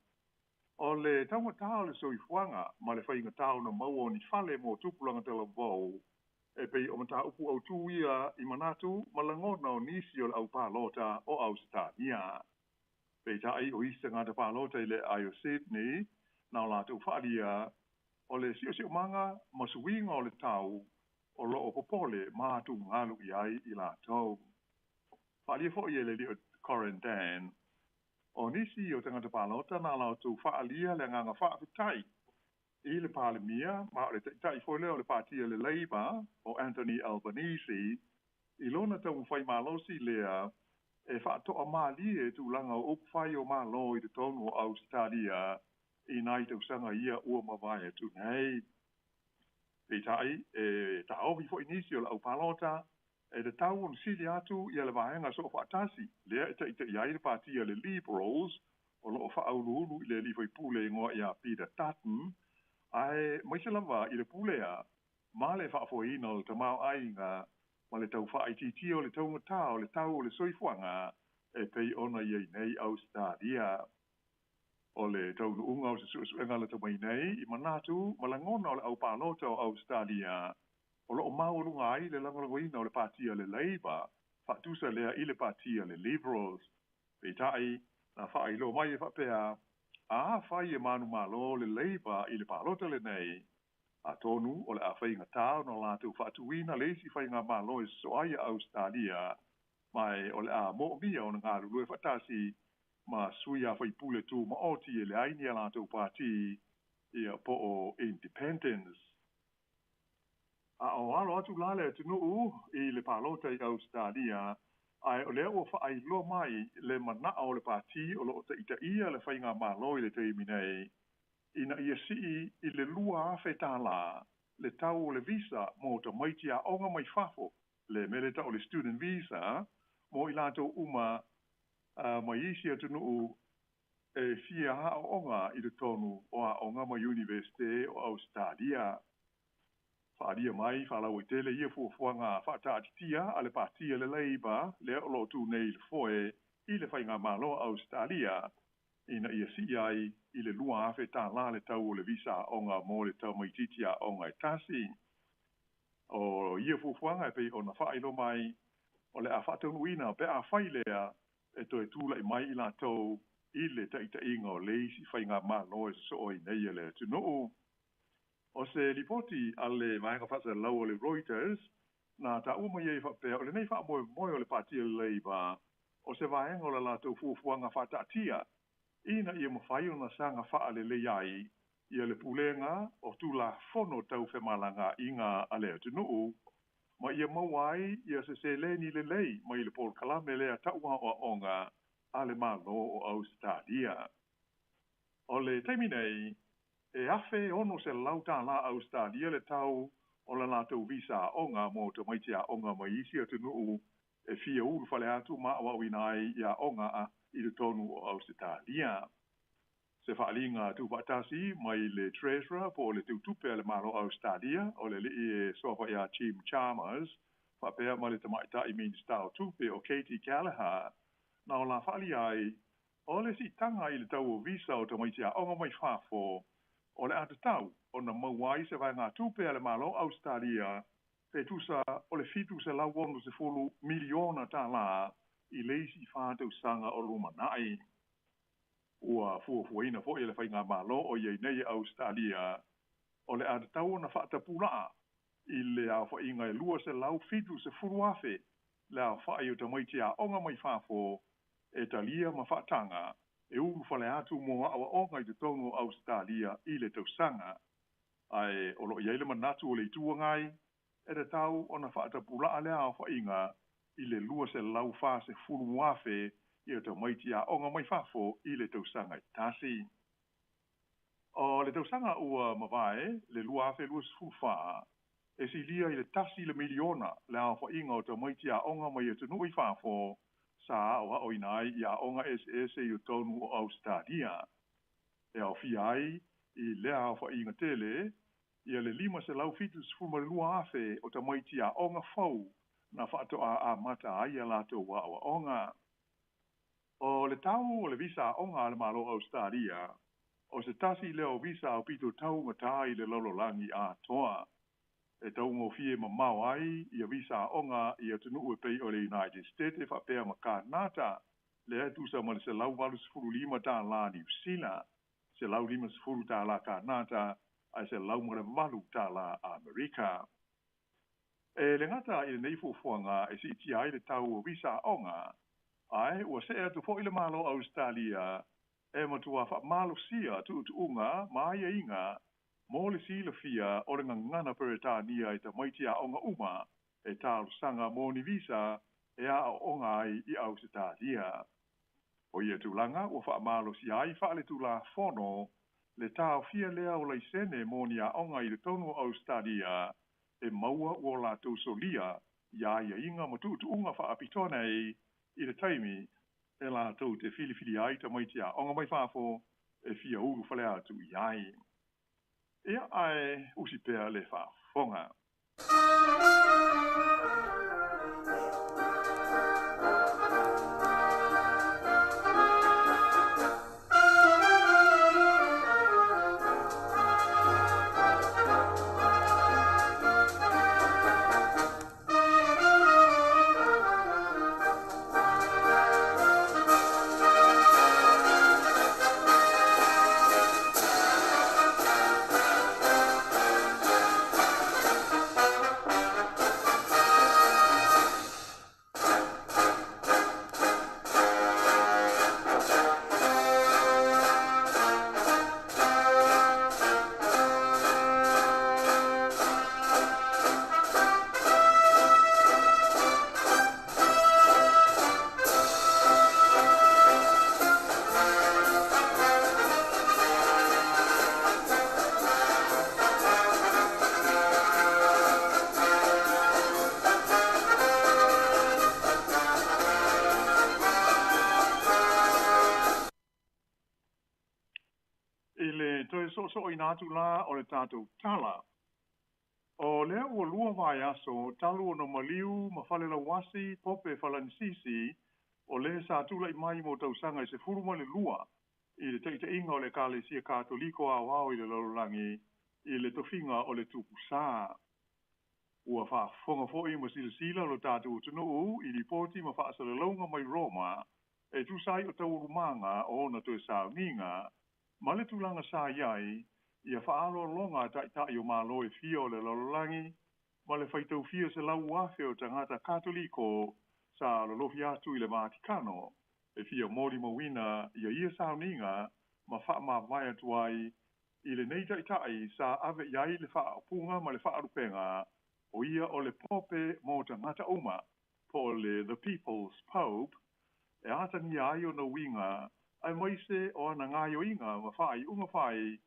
o le taugatā o le soifuaga ma le faigatā ona maua o ni fale mo tupulaga talavou e pei o mataupu autū ia i manatu ma lagona o nisi o le aupalota o Ausetalia. Peita'i o isi tagata palota i le aai o Sydney na o latou fa'aalia o le si'osi'omaga ma suiga o le tau o lo'o popole ma atugalu i ai i latou. Fa'aalia fo'i e le ali'i o Corin Dann o nisi o tagata palota na latou fa'aalia le agaga fa'afetai i le Palemia ma o le ta'ita'i foi lea o le Patia le Labour o Anthony Albanese i lona taumafai malosi lea e fa'ato'amalie tulaga o upufai o Malo i totonu o Ausetalia i nai tausaga ia ua mavae atu nei. Peita'i e ta'ofi fo'i nisi o le aupalota e tatau ona sili atu ia le vaega so'ofa'atasi lea e ta'ita'i ai le Patia le Liberals o lo'o fa'auluulu i le ali'i faipule igoa iā Peter Dutton, ae maise lava i le pulea ma le fa'afoeina o le tamaoaiga ma le tau fa'aitiitia o le taugatā o le tau o le soifuaga e pei ona iai nei Ausetalia. O le taunu'uga o se su'esu'ega lata mai nei i manatu ma lagona o le aupalota o Ausetalia o lo'o maualuga ai le lagolagoina o le Patia le Labour fa'atusa lea i le Patia le Liberals. Peita'i na fa'ailoa mai e fa'apea a fai e manumalo le Labour i le palota lenei, atonu o le a faigatā ona latou fa'atuina le isi faigamalo e soso ai a Ausetalia, ma e o le a mo'omia ona galulue fa'atasi ma sui a faipule tumaoti e leai ni a latou pati ia po o Independence. A o alo atu la le atunu'u i le palota i Ausetalia. Ae o lea ua faailoa mai le manaʻo o le Pati o lo o taʻitaʻia le Faigamalo i le taimi nei ina ia sii i le $2,000 tālā le tau o le visa mo tamaiti aoga mai fafo, le mea lea e tau o le student visa, mo i latou uma mai isi atunuu e fia aooga i totonu o aoga ma Iunivesite o Ausetalia. Faaalia mai faalauaitele ia fuafuaga faataatitia a le Pati a le Labour lea o lo o tu nei i le foe i le Faigamalo a Ausetalia ina ia sii ai i le $2,000 tālā le tau o le visa aoga mo le tamaitiiti aoga e tasi. O ia fuafuaga e pei ona faailoa mai, o le a faataunuuina pe afai lea e toe tulai mai i latou i le taʻitaʻiga o le isi faigamalo e sosoo ai nei e le atunuu. O se lipoti a le vaega faasalalau o le Reuters na taua mai ai faapea o lenei faamoemoe o le Pati a le Labour o se vaega o la latou fuafuaga faataatia ina ia mafai ona saga faalelei ai ia le pulega o Tulafono Tau Femalagaaiga a le atunuu ma ia maua ai ia se seleni lelei mai le polokalame lea tau aoaoga a le Malo o Ausetalia. O le taimi nei, e $1,600 tālā Ausetalia le tau o la latou visa aoga mo tamaiti aoga mai isi atunuu e fia ulufale atu ma aoaoina ai i aoga i totonu o Ausetalia. Se faaaliga tuufaatasi mai le Treasurer po o le Teutupe a le Malo o Ausetalia, o le alii e suafa ia Jim Chalmers, faapea ma le Tamaitai Minisita o Tupe o Katie Gallagher, na o la faaalia ai, o le siitaga i le tau o visa o tamaiti aoga mai fafo, o le a tatau ona maua ai se vaegatupe a le Malo o Ausetalia pe tusa o le $760 miliona tālā i le isi 4 tausaga o lumanai. Ua fuafuaina foi e le Faigamalo o i ai nei e Ausetalia, o le a tatau ona faatapulaa i le aofaiga e 270,000 le aofai o tamaiti aoga mai fafo e talia ma faataga e ulufale atu mo aoaoga i totonu o Ausetalia i le tausaga. Ae o lo o i ai le manatu o le Itu Agai e tatau ona faatapulaa lea aofaiga i le 240,000 ia tamaiti aoga mai fafo i le tausaga e tasi. O le tausaga ua mavae, le 2024, e silia i le 1 le miliona le aofaiga o tamaiti aoga mai atunuu i fafo sa aoaoina ai i aoga eseese i totonu o Ausetalia. E aofia ai i lea aofaiga tele ia le 572,000 o tamaiti aoga fou na faatoa amata ai a latou aoaoga. O le tau o le visa aoga a le Malo o Ausetalia, o se tasi lea o visa aupito taugata i le lalolagi atoa. E taugofie mamao ai ia visa aoga i atunuu e pei o le United States e faapea ma Kanata, lea e tusa ma le $185 tālā Niu Sila, $150 tālā Kanata, ae $108 tālā Amerika. E le gata i lenei fuafuaga e siitia ai le tau o visa aoga, ae ua see atu foi le Malo o Ausetalia e matua faamalosia tuutuuga ma aiaiga mo le silafia o le gagana Peretania i tamaiti aoga uma e talosaga mo ni visa e aooga ai i Ausetalia. O ia tulaga ua faamalosia ai faaletulafono le taofia lea o laisene mo ni aoga i totonu o Ausetalia e maua ua latou solia ia aiaiga ma tuutuuga faapitoa nei i le taimi e latou te filifili ai tamaiti aoga mai fafo e fia ulufale atu i ai. Ia ae usi pea le faafofoga. faafofoina atu la o le tatou tala. O lea ua 2 vaiaso talu ona maliu ma falelauasi Pope Falanisisi o lē sa tula'i mai mo tausaga e 12 i le taʻitaʻiga o le Ekalesia Katoliko aoao i le lalolagi i le tofiga o le Tupusā. Ua faafofoga fo'i ma silasila lo tatou atunuu i lipoti ma faasalalauga mai Roma e tusa ai o taualumaga o ona toe sauniga ma le tulaga sa i ai ia faaaloaloga a taʻitaʻi o malo e fia o le lalolagi ma le faitaufia 100,000 o tagata Katoliko sa lolofi atu i le Vatikano e fia molimauina ia ia sauniga ma faamavae atu ai i lenei taʻitaʻi sa ave i ai le faaupuga ma le faalupega o ia o le Pope mo tagata uma, po o le The People's Pope, e atagia ai ona uiga aemaise o ana gaoioiga ma faaiuga fai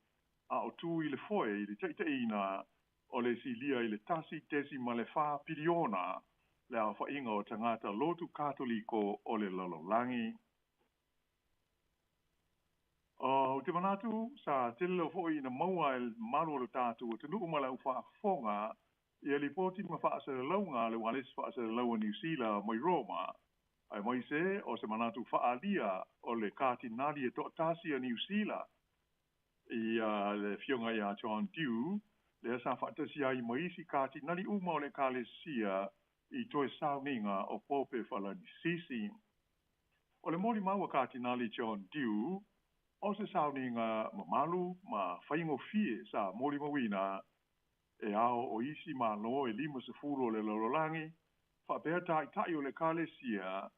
a o tu i le foe i le taʻitaʻiina o le silia i le 1.4 piliona le aofaʻiga o tagata lotu Katoliko o le lalolagi. Ou te manatu sa tele lava foʻi ina maua e le mamalu o le tatou atunuu ma le aufaafofoga ia lipoti ma faasalalauga a le ualesi faasalalau a Niusila mai Roma, aemaise o se manatu faaalia o le Katinali e toatasi a Niusila ia le afioga iā John Dew, lea sa faatasi ai ma isi katinali uma o le Ekalesia i toe sauniga o Pope Falanisisi. O le molimau a Katinali John Dew, o se sauniga mamalu ma faigofie sa molimauina e ao o isi malo e 50 o le lalolagi, faapea taʻitaʻi o le Ekalesia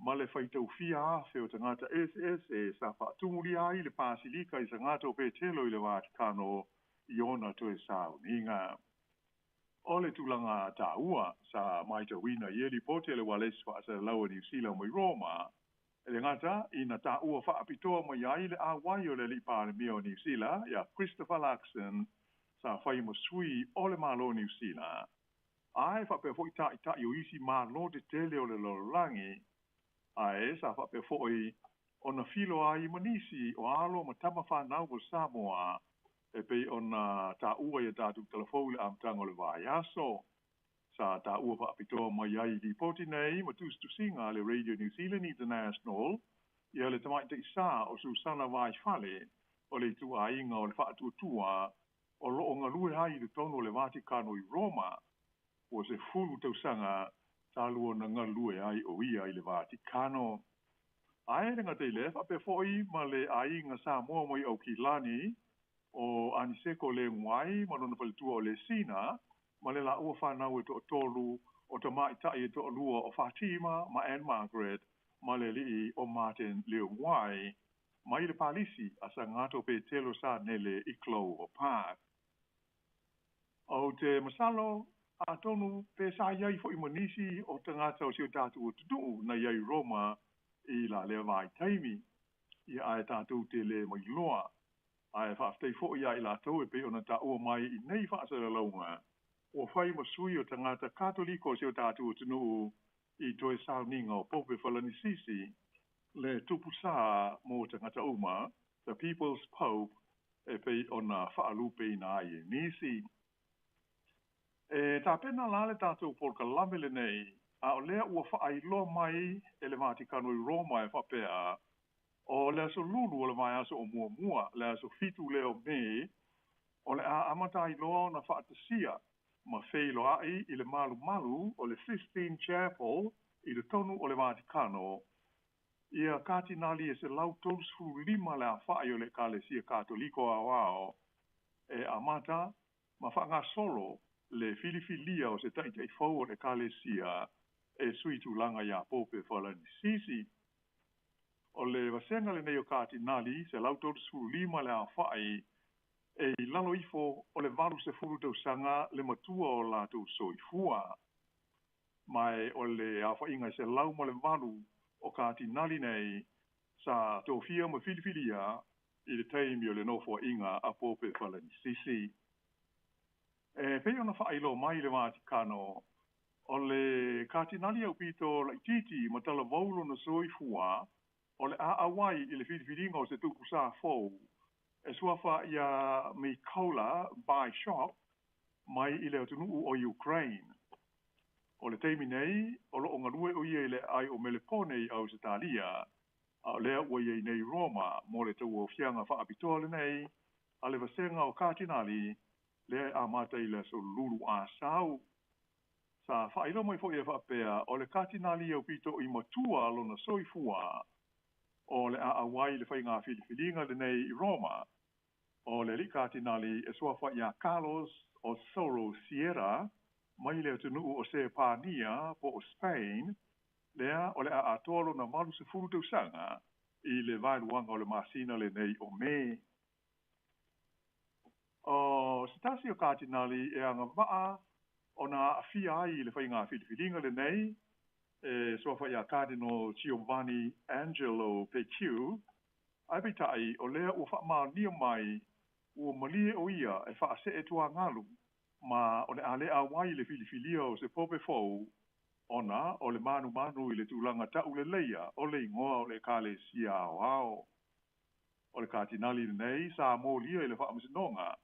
ma le faitaufia afe o tagata eseese sa faatumulia ai le Pasilika i Sagato o Petelo i le Vatikano i ona toe sauniga. O le tulaga taua sa matauina i ia lipoti a le ualesi faasalalau a Niusila mai Roma, e le gata ina taua faapitoa mai ai le auai o le alii Palemia o Niusila ia Christopher Luxon sa fai ma sui o le Malo o Niusila, ae faapea foʻi taʻitaʻi o isi malo tetele o le lalolagi, ae sa faapea foʻi ona filoa ai ma nisi o alo ma tama fanau o Samoa e pei ona taua ia tatou talafou i le amataga o le vaiaso. Sa taua faapitoa mai ai i lipoti nei ma tusitusiga a le Radio New Zealand International ia le tamaitaʻi sā o Susana Vaifale o le ituaiga o le Faatuatua o loo galue ai i totonu o le Vatikano i Roma. Ua 10 tausaga talu ona galue ai o ia i le Vatikano. Ae le gata i lea, faapea foʻi ma le aiga Samoa mai Aukilani o Aniseko Leguai ma lona faletua o Lesina ma le laua fanau e toatolu o tamaʻitaʻi e toalua o Fatima ma Anne Margaret ma le alii o Martin Leoguai mai le palisi a Sagato Petelo sa nele i Clover Park. Ou te masalo atonu pe sa iai foʻi ma nisi o tagata o si o tatou atunuu na iai Roma i la lea vaitaimi ia, ae tatou te lē mailoa. Ae faafetai foʻi iā i latou e pei ona taua mai i nei faasalalauga ua fai ma sui o tagata Katoliko o si o tatou atunuu i toe sauniga o Pope Falanisisi, le Tupusā mo tagata uma, The People's Pope, e pei ona faalupeina ai e nisi. E tapena la le tatou polokalame lenei, a o lea ua faailoa mai e le Vatikano i Roma e faapea, o le aso Lulu o le vaiaso o muamua, le aso 7 lea o Me, o le a amata ai loa ona faatasia ma feiloaʻi i le malumalu o le Sistine Chapel i totonu o le Vatikano ia katinali e 135 le afaʻi o le Ekalesia Katoliko aoao e amata ma faagasolo le filifilia o se taʻitaʻi fou o le Ekalesia e sui tulaga iā Pope Falanisisi. O le vasega lenei o katinali 135 le aofaʻi e i lalo ifo o le 80 tausaga le matua o latou soifua. Ma e o le aofaʻiga e 108 o katinali nei sa tofia ma filifilia i le taimi o le nofoaʻiga a Pope Falanisisi. E pei ona faailoa mai le Vatikano, o le katinali aupito laʻitiiti ma talavou lona soifua o le a auai i le filifiliga o se tupusā fou. E suafa iā Mykola Byshok mai i le atunuu o Ukraine. O le taimi nei, o lo o galue o ia i le aai o Melepone i Ausetalia, a o lea ua i ai nei i Roma mo le tauaofiaga faapitoa lenei a le Vasega o Katinali lea e amata i le aso Lulu Asau. Sa faailoa mai foi e faapea o le Katinali aupito i matua lona soifua o le a auai i le faiga filifiliga lenei i Roma. O le alii Katinali e suafa iā Carlos Osoro Sierra mai le atunuu o Sepania po o Spain, lea o le a atoa lona 80 tausaga i le vaeluaga o le masina lenei o Me. O se tasi o Katinali e agavaa ona aafia ai i le faiga filifiliga lenei, e suafa iā Cardinal Giovanni Angelo Becciu, ae peitai o lea ua faamaonia mai ua malie o ia e faasee tuagalu ma o le a le auai i le filifilia o se Pope fou ona o le manumanu i le tulaga tauleleia o le igoa o le Ekalesia Aoao. O le Katinali lenei sa molia i le Faamasinoga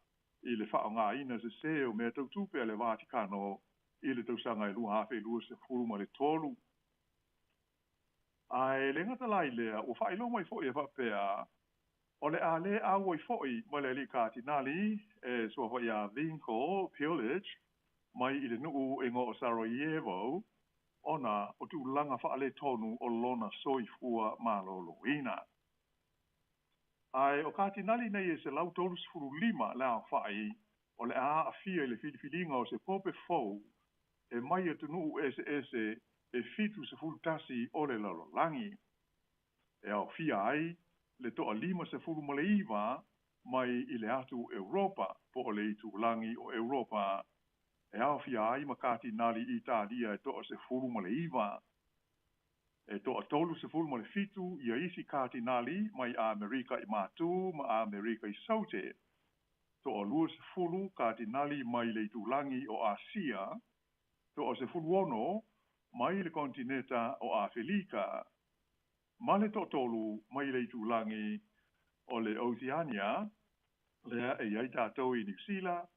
i le faaaogaina sesē o mea tau tupe a le Vatikano i le tausaga e 2023. Ae le gata la i lea, ua faailoa mai foi e faapea, o le a le auai foi ma le alii Katinali e suafa iā Vinko Pilic mai i le nuu e igoa o Sarajevo ona o tulaga faaletonu o lona soifua maloloina. Ae o Katinali nei e 135 le aofai o le a aafia i le filifiliga o se Pope fou e mai atunuu eseese e 71 o le lalolagi, e aofia ai le toa 59 mai i le atu Europa po o le itulagi o Europa, e aofia ai ma Katinali Italia e toa 19. E toa 37 ia isi Katinali mai Amerika i Matū ma Amerika i Saute, toa 20 Katinali mai le itulagi o Asia, toa 16 mai le kontineta o Afelika, ma le toatolu mai le itulagi o le Oceania, lea e i ai tatou i Niu Sila,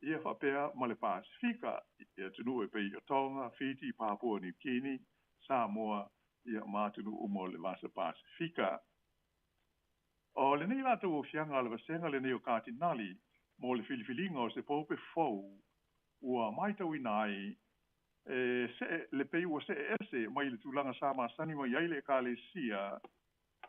ia faapea ma le Pasefika, i atunuu e pei o Tonga, Fiti, Papua Niu Kini, Samoa, ia ma atunuu uma o le Vasa Pasefika. O lenei latou ofiaga a le vasega lenei o Katinali mo le filifiliga o se Pope fou ua matauina ai e see le pei ua see ese mai le tulaga sa masani mai ai le Ekalesia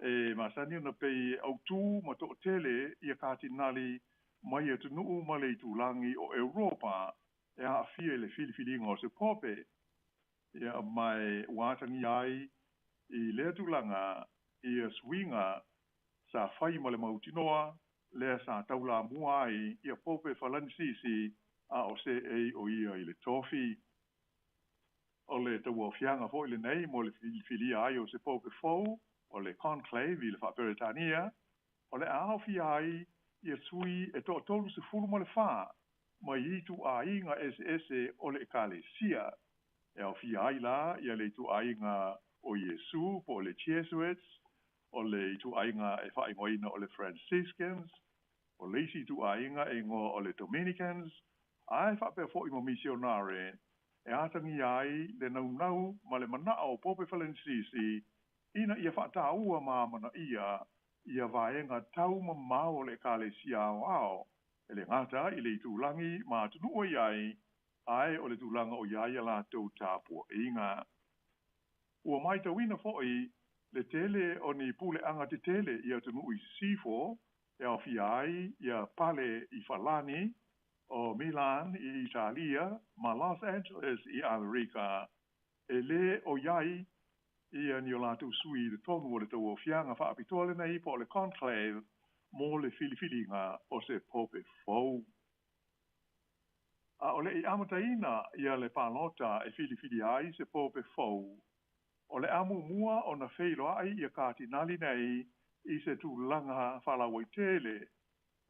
e masani ona pei e autū ma toatele ia Katinali mai atunuu ma le itulagi o Europa e aafia i le filifiliga o se Pope. Ia ma ua atagia ai i lea tulaga ia suiga sa fai ma le mautinoa lea sa taulamua ai ia Pope Falanisisi a o seei o ia i le tofi. O le tauaofiaga foi lenei mo le filifilia ai o se Pope fou, o le conclave i le Faa-Peretania, o le a aofia ai ia sui e toa 34 mai ituaiga eseese o le Ekalesia, e aofia ai la ia le ituaiga o Iesu po o le Jesuits, o le ituaiga e faaigoaina o le Franciscans, o le isi ituaiga e igoa o le Dominicans, ae faapea foi ma misionare e atagia ai le naunau ma le manao o Pope Falenisisi ina ia faataua ma amanaia ia vaega taumamao o le Ekalesia Aoao, e le gata i le itulagi ma atunuu e i ai, ae o le tulaga o i ai a latou tapuaiga. Ua matauina foi le tele o ni puleaga tetele i atunuu i sisifo e aofia ai ia Pale i Falani, o Milan i Italia ma Los Angeles i Amerika, e lē o i ai ia ni o latou sui i totonu o le tauaofiaga faapitoa lenei po o le conclave mo le filifiliga o se Pope fou. A o le i amataina ia le palota e filifilia ai se Pope fou, o le a muamua ona feiloai ia Katinali nei i se tulaga faalauaitele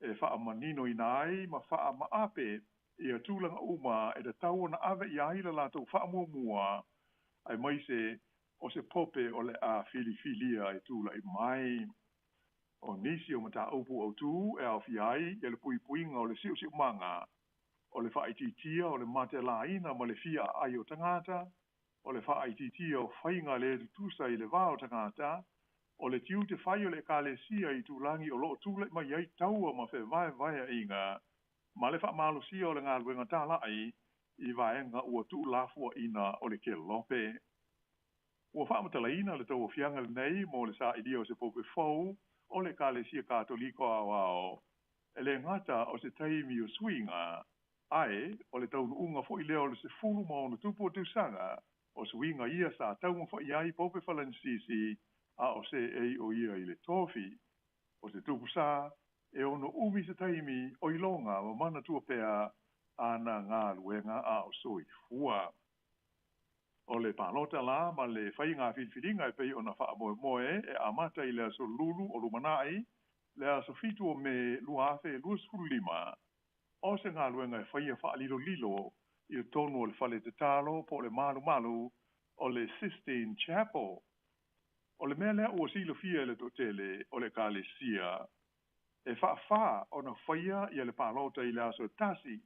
e faamaninoina ai ma faamaape ia tulaga uma e tatau ona ave i ai le latou faamuamua aemaise o se Pope o le a filifilia e tulai mai. O nisi o mataupu autū e aofia ai ia le puipuiga o le si'osi'omaga, o le faaitiitia o le matelaina ma le fia aai o tagata, o le faaitiitia o faiga lē tutusa i le va o tagata, o le tiute fai o le Ekalesia i itulagi o loo tula'i mai ai taua ma fevaevaea'iga, ma le faamalosia o le galuega tala'i i vaega ua tu'ulafoa'ina o le kelope. Ua faamatalaina le tauaofiaga lenei mo le sa'ilia o se pope fou o le Ekalesia Katoliko aoao, e lē gata o se taimi o suiga, ae o le taunu'uga fo'i lea o le 16 o tausaga o suiga ia sa taumafa'i ai Pope Falenisisi a o se'ei o ia i le tofi. O se tupu sa e ono umi se taimi o iloga ma manatua pea ana galuega a o soifua. O le palota la ma le faiga filifiliga e pei ona faamoemoe e amata i le aso Lulu o lumana'i, le aso 7 o Me 2025, o se galuega e faia faalilolilo i totonu o le fale tatalo po o le malumalu o le Sistine Chapel. O le mea lea ua silafia e le toatele o le Ekalesia, e faafā ona faia ia le palota i le aso e tasi,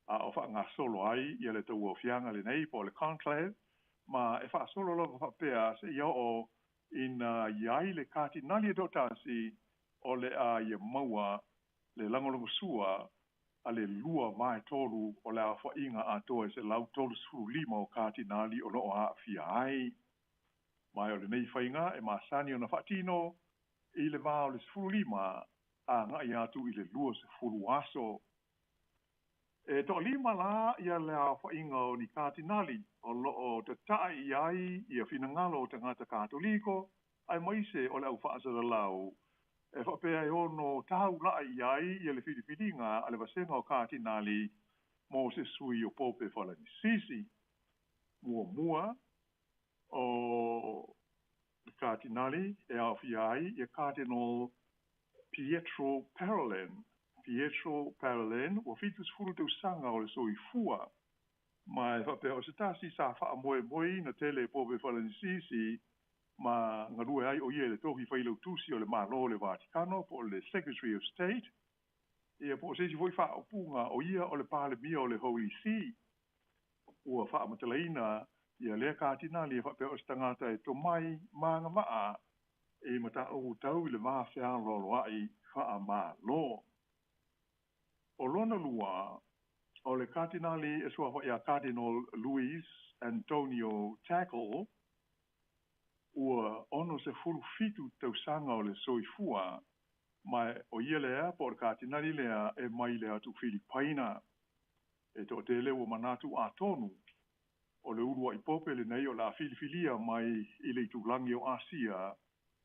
a o faagasolo ai ia le tauaofiaga lenei po o le conclave, ma e faasolo lava faapea seia oo ina i ai le katinali e toatasi o le a ia maua le lagolagosua a le 2/3 o le aofa'iga atoa e 135 o katinali o loo aafia ai. Ma o lenei faiga e masani ona faatino i le va o le 15 aga'i atu i le 20 aso. E to'alima la ia le aofa'iga o ni katinali o loo tata'i i ai ia finagalo o tagata Katoliko aemaise o le au faasalalau e faapea e ono taula'i i ai ia le filifiliga a le vasega o katinali mo se sui o Pope Falenisisi. Muamua o le katinali e aofia ai ia Cardinal Pietro Parolin. Pietro Parolin ua 70 tausaga o le soifua, ma e faapea o se tasi sa faamoemoeina tele e Pope Falenisisi, ma galue ai o ia i le tofi failautusi o le Mālō o le Vatikano po o le Secretary of State, ia po o se isi foi faaupuga o ia o le Palemia o le Holy See. Ua faamatalaina ia lea katinali e faapea o se tagata e tomai ma agavaa i mataupu tau i le va fealoaloa'i faamālō. O lona lua, o le katinali e suafa ia Cardinal Luis Antonio Tagle, ua 67 tausaga o le soifua, ma o ia lea po o le katinali lea e mai le atu Filipaina. E toatele ua manatu atonu o le ulua'i pope lenei o le a filifilia mai i le itulagi o Asia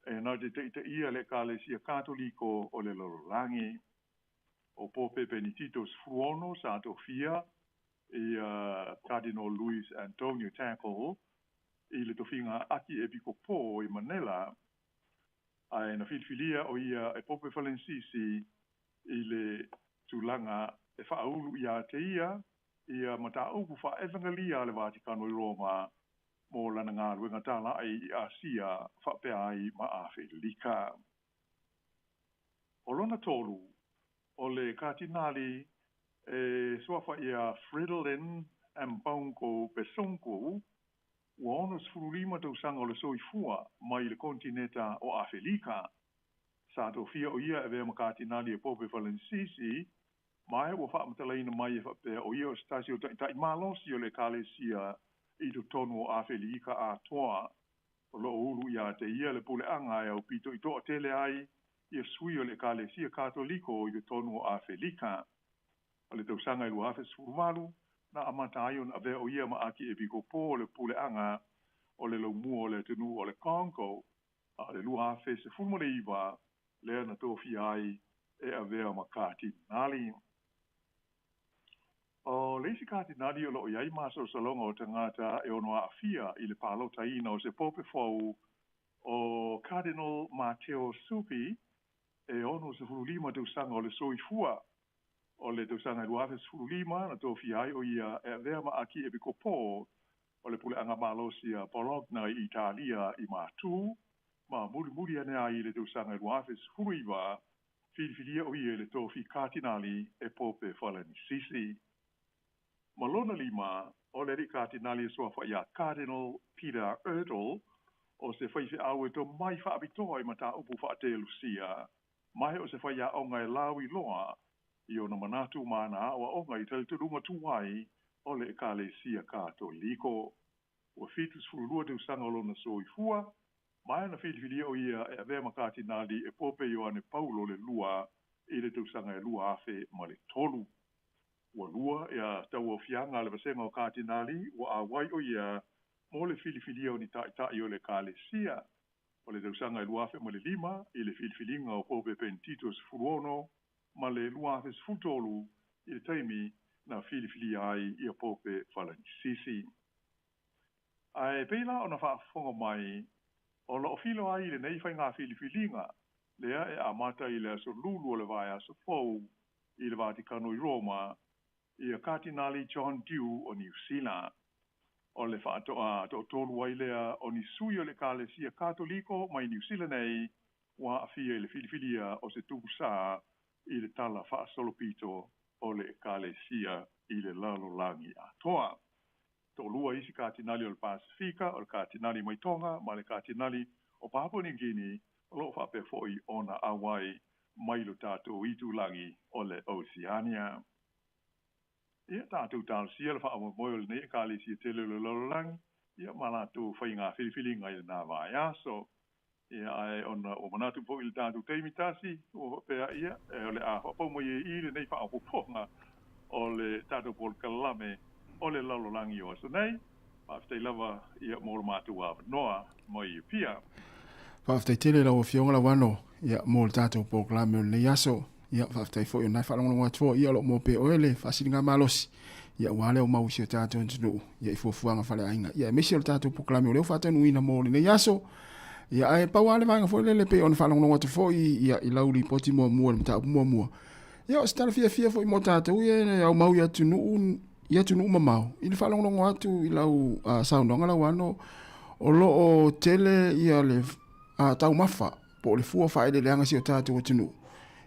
e na te ta'ita'ia le Ekalesia Katoliko o le lalolagi. O Pope Penitito 16 sa tofia ia Cardinal Luis Antonio Tagle i le tofiga Akiepikopo i Manila, ae na filifilia o ia e Pope Falenisisi i le tulaga e faaulu iā te ia ia mataupu faaevagelia a le Vatikano i Roma mo lana galuega tala'i i Asia faapea ai ma Afelika. O lona tolu, o le katinali e suafa ia Fridolin Ambongo Besungu, ua 65 tausaga o le soifua, mai le kontineta o Afelika. Sa tofia o ia e avea ma katinali e Pope Falenisisi, ma ua faamatalaina mai e faapea o ia o se tasi o ta'ita'i malosi o le Ekalesia i totonu o Afelika atoa. O loo ulu iā te ia le puleaga e aupito i to'atele ai ia sui o le Ekalesia Katoliko i totonu o Afelika. O le tausaga i 2018 na amata ai ona avea o ia ma Akiepikopo o le puleaga o le laumua o le atunuu o le Congo, a o le 2019 lea na tofia ai e avea ma katinali. O le isi katinali o loo i ai masalosaloga o tagata e ono aafia i le palotaina o se pope fou, o Cardinal Matteo Zuppi, e 65 tausaga o le soifua. O le tausaga i 2015 na tofia ai o ia e avea ma Akiepikopo o le puleaga malosi a Bologna i Italia i Matū, Ma mulimuli ane ai i le tausaga e 2019, filifilia o ia i le tofi Katinali e Pope Falanisisi. Ma lona lima, o le alii Katinali e suafa ia Cardinal Peter Ertl, o se faifeau e tomai faapitoa i mataupu faatelusia, ma o se faiaoga e lauiloa i ona manatu ma ana aoaoga i talitonuga tuai o le Ekalesia Katoliko. Ua 72 tausaga o lona soifua, ma e na filifilia o ia e avea ma Katinali e Pope Ioane Paulo le Lua i le tausaga e 2003. Ua lua ia tauaofiaga a le vasega o Katinali ua auai o ia mo le filifilia o ni ta'ita'i o le Ekalesia, o le tausaga e 2005 i le filifiliga o Pope Penitito 16 ma le 2013 i le taimi na filifilia ai ia Pope Falanisisi. Ae pei la ona faafofoga mai, o loo filo ai i lenei faiga filifiliga lea e amata i le aso Lulu o le vaiaso fou i le Vatikano i Roma, ia Katinali John Dew o Niu Sila. O le faatoa toatolu ai lea o ni sui o le Ekalesia Katoliko mai Niu Sila nei ua aafia i le filifilia o se tumusā i le tala faasolopito o le Ekalesia i le lalolagi atoa. Toalua isi Katinali o le Pasifika, o le Katinali mai Tonga ma le Katinali o Papua New Guinea, o loo faapea foi ona auai mai lo tatou itulagi o le Oceania. Ia tatou talosia le faamoemoe o lenei Ekalesia tele o le lalolagi ia ma latou faiga filifiliga i lena vaiaso. Ia ae ona ua manatu foi i le tatou taimi tasi ua faapea ia e o le a faapau mai ai i lenei faaopoopoga o le tatou polokalame o le lalolagi o aso nei. Faafetai lava ia mo le matou avanoa mai Apia. Faafetai tele lau Afioga Lauano ia mo le tatou polokalame o lenei aso. Ia faafetai foi o nai faalogologo atu foi ia o loo mo pea oe le faasiliga malosi ia aua le aumau i si o tatou atunuu ia i fuafuaga faaleaiga ia aemaise o le tatou polokalame o lea ua faataunuuina mo lenei aso. Ia ae pau lava le vaega foi lele pei ona faalogologo atu foi ia i lau lipoti muamua i le mataupu muamua. Ia o se tala fiafia foi mo tatou ia e aumau i atunuu i atunuu mamao i le faalogologo atu i lau saunoaga Lauano o loo tele ia le taumafa po o le fua faaeleeleaga si o tatou atunuu.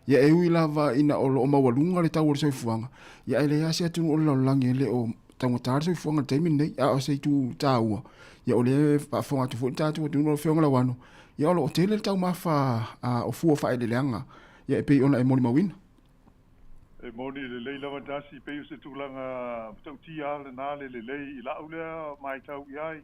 Ia e ui lava ina o loo maualuga le tau o le soifuaga, ia e leai lava se atunuu o le lalolagi e le o taugata le soifuaga i le taimi lenei. A o se itu taua, ia o lea e faafofoga atu foi le tatou atunuu lau Afioga Lauano, ia o lo o tele le taumafa o fua faaeleeleaga ia e pei ona e molimauina. E moni lelei lava tasi, pei o se tulaga matautia lena le lelei i lau lea matau i ai.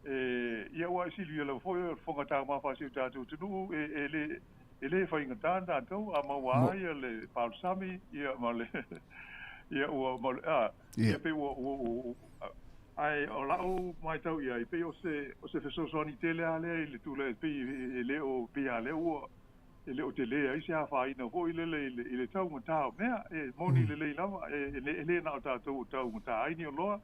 E, ia ua e silafia lava foi o le fofoga taumafa a si o tatou atunuu e, e le e le faigata tatou a maua ai le palusami ia ma le ia ua ma le a ia pei ua ua ae o lau matau i ai pei o se fesoasoani tele a lea i le tulaga pei e le o pei a lea ua e le o tele ai se afaina foi lele i le taugata o mea. E moni lelei lava e le na o tatou o taugata ai ni oloa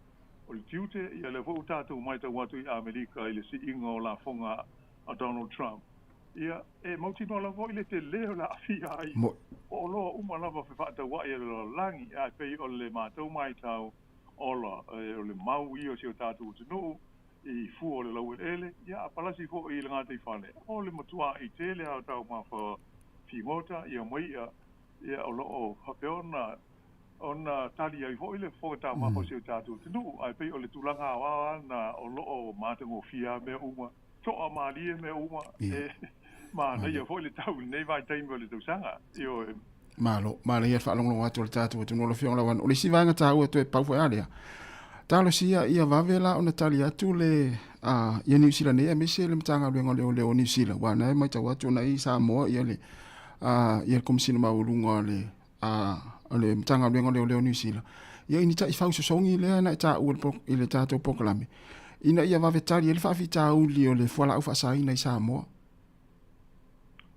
o le tiute, ia lea foi ua tatou matau atu i Amerika i le siiga o lafoga a Donald Trump. Ia, e mautinoa lava foi le tele o le aafia ai o oloa uma lava fefaatauai a le lalolagi, ae pei o le matou matau ola o le mau ia o si o tatou atunuu i fua o le laueleele, ia a palasi foi i le gataifale, o le matua'i tele lava o taumafa figota ia ma i'a, ia o lo o faapea ona tali ai foi le fofoga taumafa o si o tatou atunuu. Ae pei o le tulaga aoao lava lena o lo o matagofie lava mea uma, to'a malie mea uma, e manaia foi le tau i lenei vaitaimi o le tausaga. Ioe. Malo, manaia le faalogologo atu o le tatou atunuu lau Afioga Lauano. O le isi vaega taua toe pau foi a lea, talosia ia vave la ona tali atu le ia Niu Sila nei aemaise le Matagaluega o Leoleo o Niu Sila, aua na e matau atu ona i Samoa ia le ia le Komesina Maualuga o le o le Matagaluega o Leoleo o Niu Sila, ia i ni taifau sosogi lea na e taua i le tatou polokalame, ina ia vave tali ai le faafitauli o le fualaau faasaina i Samoa.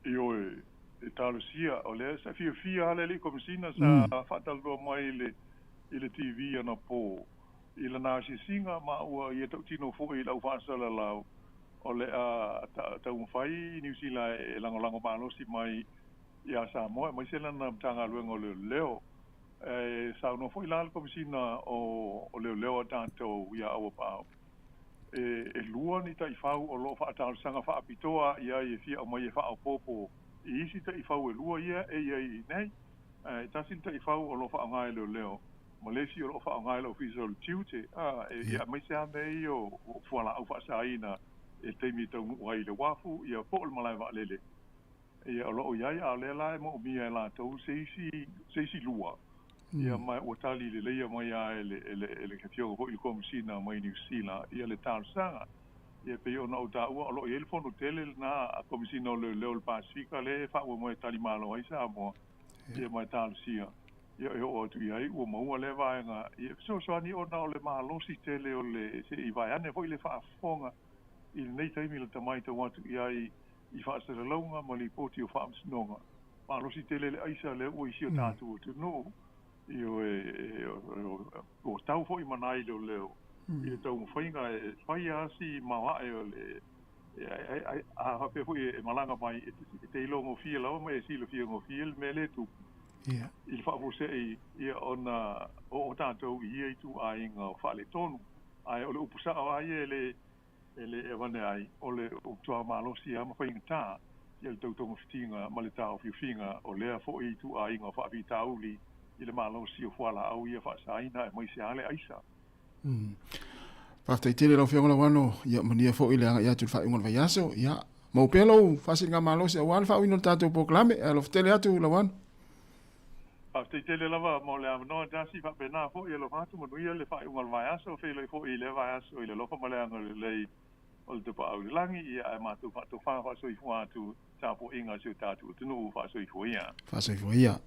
Ioe, e talosia, o lea sa fiafia lava le alii Komesina sa faatalanoa mai i le TV anapo i lana asiasiga ma ua ia tautino foi i lau faasalalau o le a taumafai Niu Sila e lagolago malosi mai ia Samoa aemaise lana Matagaluega o Leoleo. E saunoa foi la le Komesina o Leoleo a tatou ia Auapaau. e lua ni taʻifau o loo faatalosaga faapitoa i ai e fia aumai e faaopoopo i isi taʻifau e lua ia e iai i nei e tasi le taʻifau o loo faaaoga e leoleo ma le isi o loo faaaoga e le ofisa o le tiute a e ia aemaise a mea ia o fualaau faasaina e taimi e taunuu ai i le uafu ia po o le malae vaalele ia o loo iai a o lea la e moomia e latou se isi lua ia ma ua tali lelei mai a e le afioga foi i le Komesina mai Niu Sila ia le talosaga ia pei ona ou taua o loo iai le fono tele lena a Komesina o Leoleo o le Pasefika lea e faamoemoe e talimalo ai Samoa ia ma e talosia ia e oo atu iai ua maua lea vaega ia fesoasoani ona o le malosi tele o le se'i vaeane foi le faafofoga i lenei taimi le tamai tau atu iai i faasalalauga ma lipoti o faamasinoga malosi tele le aisa lea ua i si o tatou atunuu ioe ua tau foi mana ai leoleo i le taumafaiga e faia asi maoae o le a faapea foi e malaga mai e te iloa gofie lava ma e silafia gofie le mea lē tupu i le faafuasei ia ona oo tatou i ia ituaiga o faaletonu ae o le upu sao a ia e le avane ai o le utuā malosi a ma faigatā ia le tautogafitiga ma le taofiofiga o lea foi ituaiga o faafitauli i le malosi o fualaau ia faasaina aemaise a le aisa. Faafetai tele lau Afioga Lauano, ia manuia foi le agai atu i le faaiuga o le vaiaso. Ia, maua pea lou faasiligamalosi aua le faauiina o le tatou polokalame. E alofa tele atu Lauano. Faafetai tele lava mo le avanoa Darcy, faapena foi e alofa atu manuia le faaiuga o le vaiaso, feiloai foi i lea vaiaso i le alofa ma le agalelei o le Tapaau i le Lagi, ia ae matou faatofa faasoifua atu tapuaiga a si o tatou atunuu faasoifua ia. Faasoifua ia.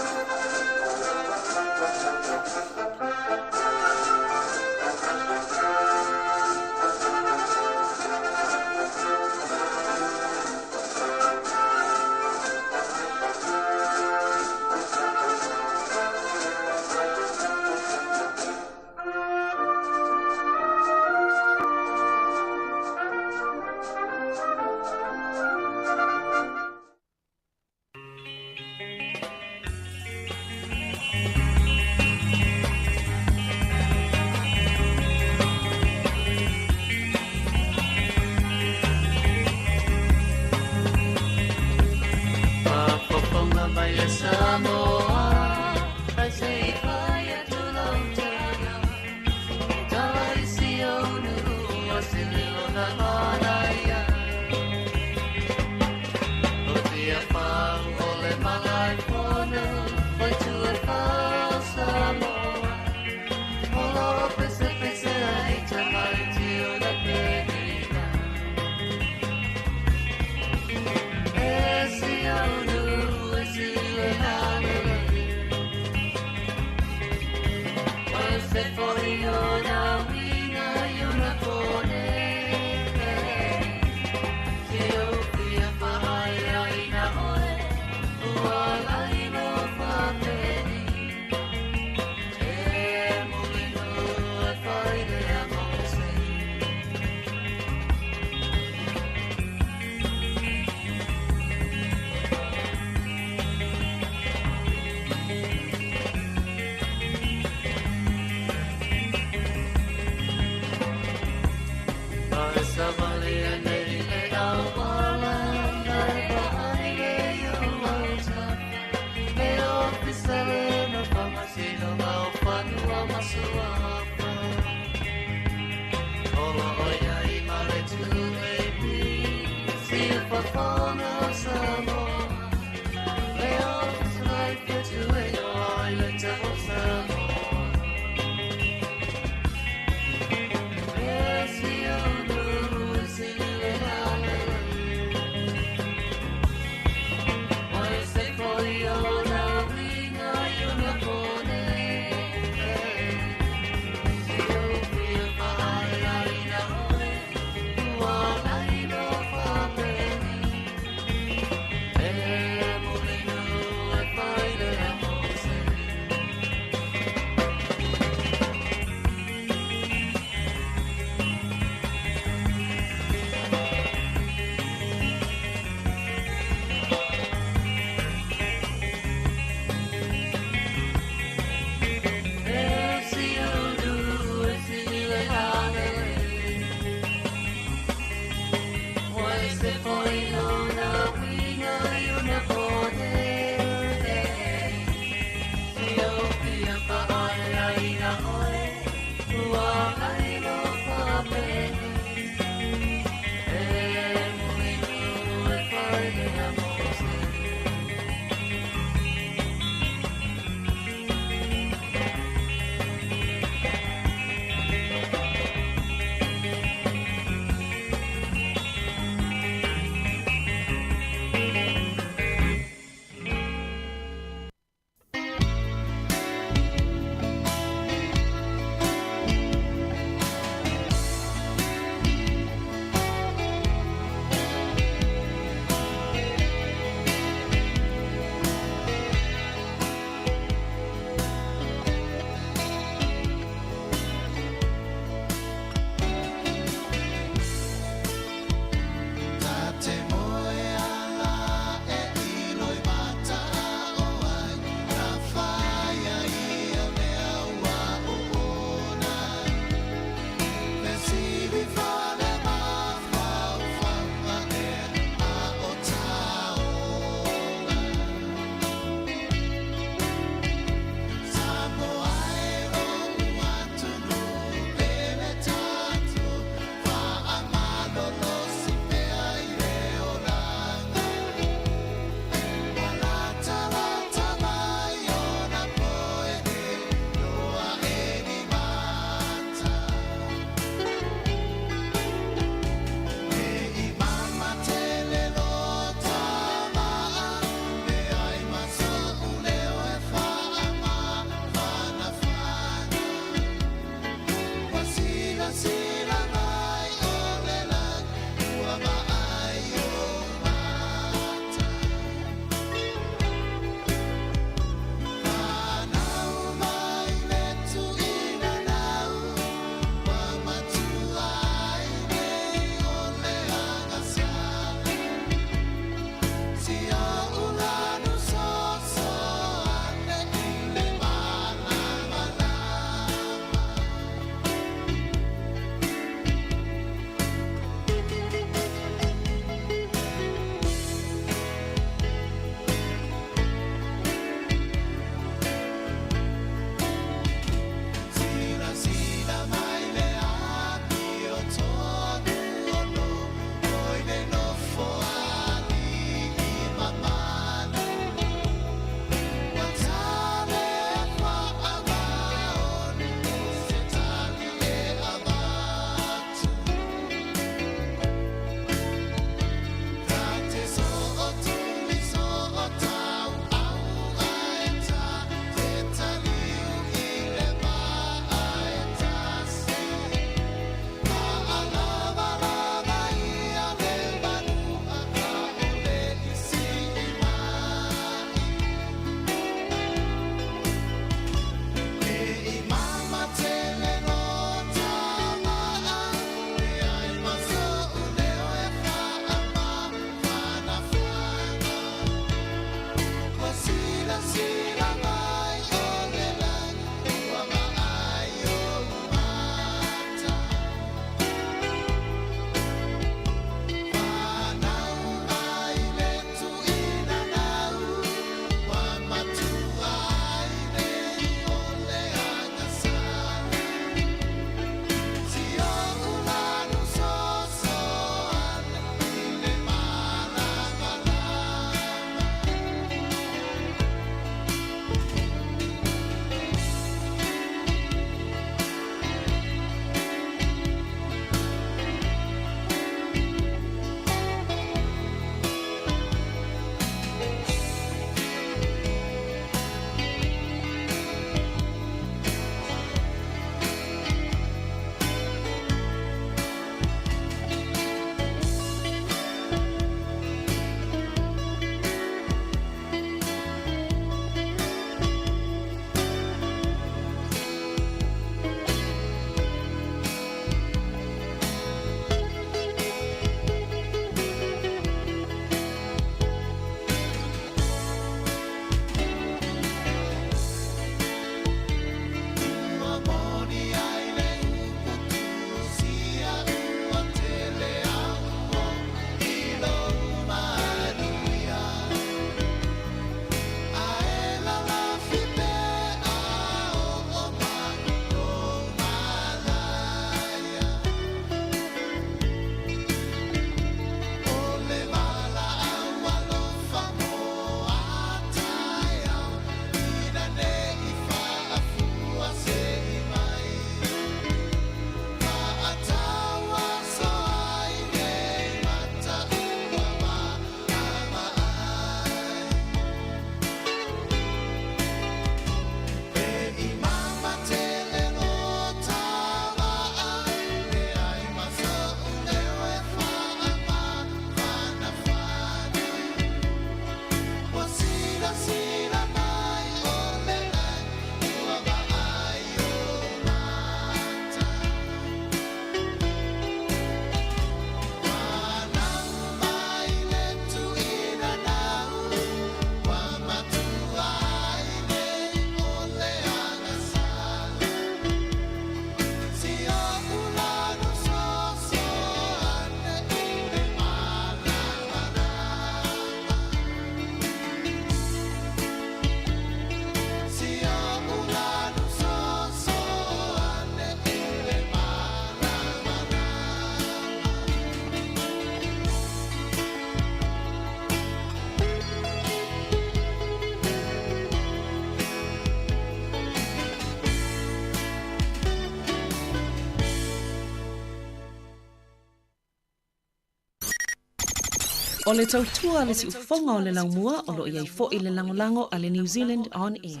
O le tautua a le siufofoga o le laumua o lo o i ai foi le lagolago a le New Zealand On Air.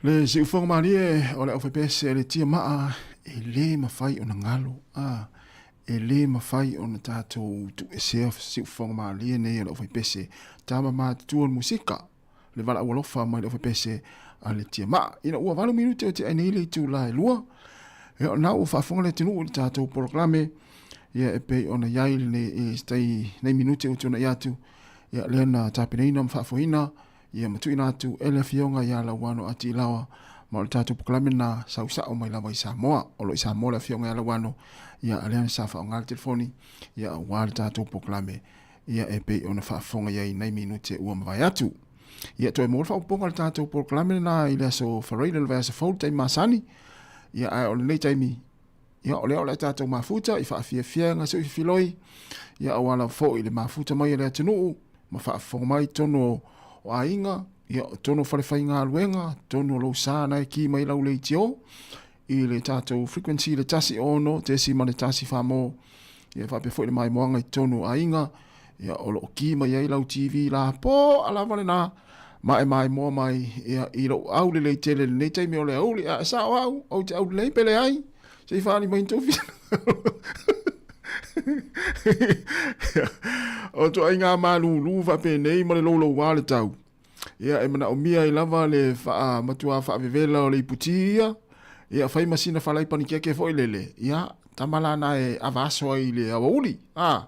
Le siufofoga malie o le aufaipese a le tia maa e lē mafai ona galo, a e lē mafai ona tatou tuuesea siufofoga malie nei o le aufaipese tama matutua o le musika le valaau alofa mai le aufaipese a le tia maa. Ina ua 8 minute o tea nei le itula e 2, ia o lena ua faafofoga le atunuu i le tatou polokalame, ia e pei ona i ai lenei e tai nei minute ua tuanai atu, ia lea na tapenaina ma faafoeina ia ma tuuina atu e le Afioga ia Lauano Atiilawa, ma o le tatou polokalame lena sau sao mai lava i Samoa. O lo o i Samoa le Afioga ia Lauano, ia a lea na sa faaaoga le telefoni ia aua le tatou polokalame ia e pei ona faafofoga i ai nai minute ua mavae atu. Ia toe maua le faaopoopoga o le tatou polokalame lena i le aso Faraile o le vaiaso fou le taimi masani. Ia ae o lenei taimi, ia o lea o le a tatou mafuta i faafiafiaga seuififiloi, ia aua lava foi le mafuta mai o le atunuu ma faafofoga mai totonu o aiga, ia totonu o falefaigaluega, totonu o lou sa na e ki mai lau leitio i le tatou frequency le 106.1 famo, ia faapea foi le maimoaga i totonu o aiga, ia o lo o ki mai ai lau TV la po a lava lena ma e maimoa mai ia i lou aulelei tele i lenei taimi o le auli a e sao au ou te aulelei pe leai se i faaali mai tou o ituaiga malūlū faapenei ma le loulouā le tau. Ia, e manaomia ai lava le matua faavevela o le iputi ia, ia fai ma sina falai panikeke foi lele, ia, tama la na e ava aso ai i le aoauli, a,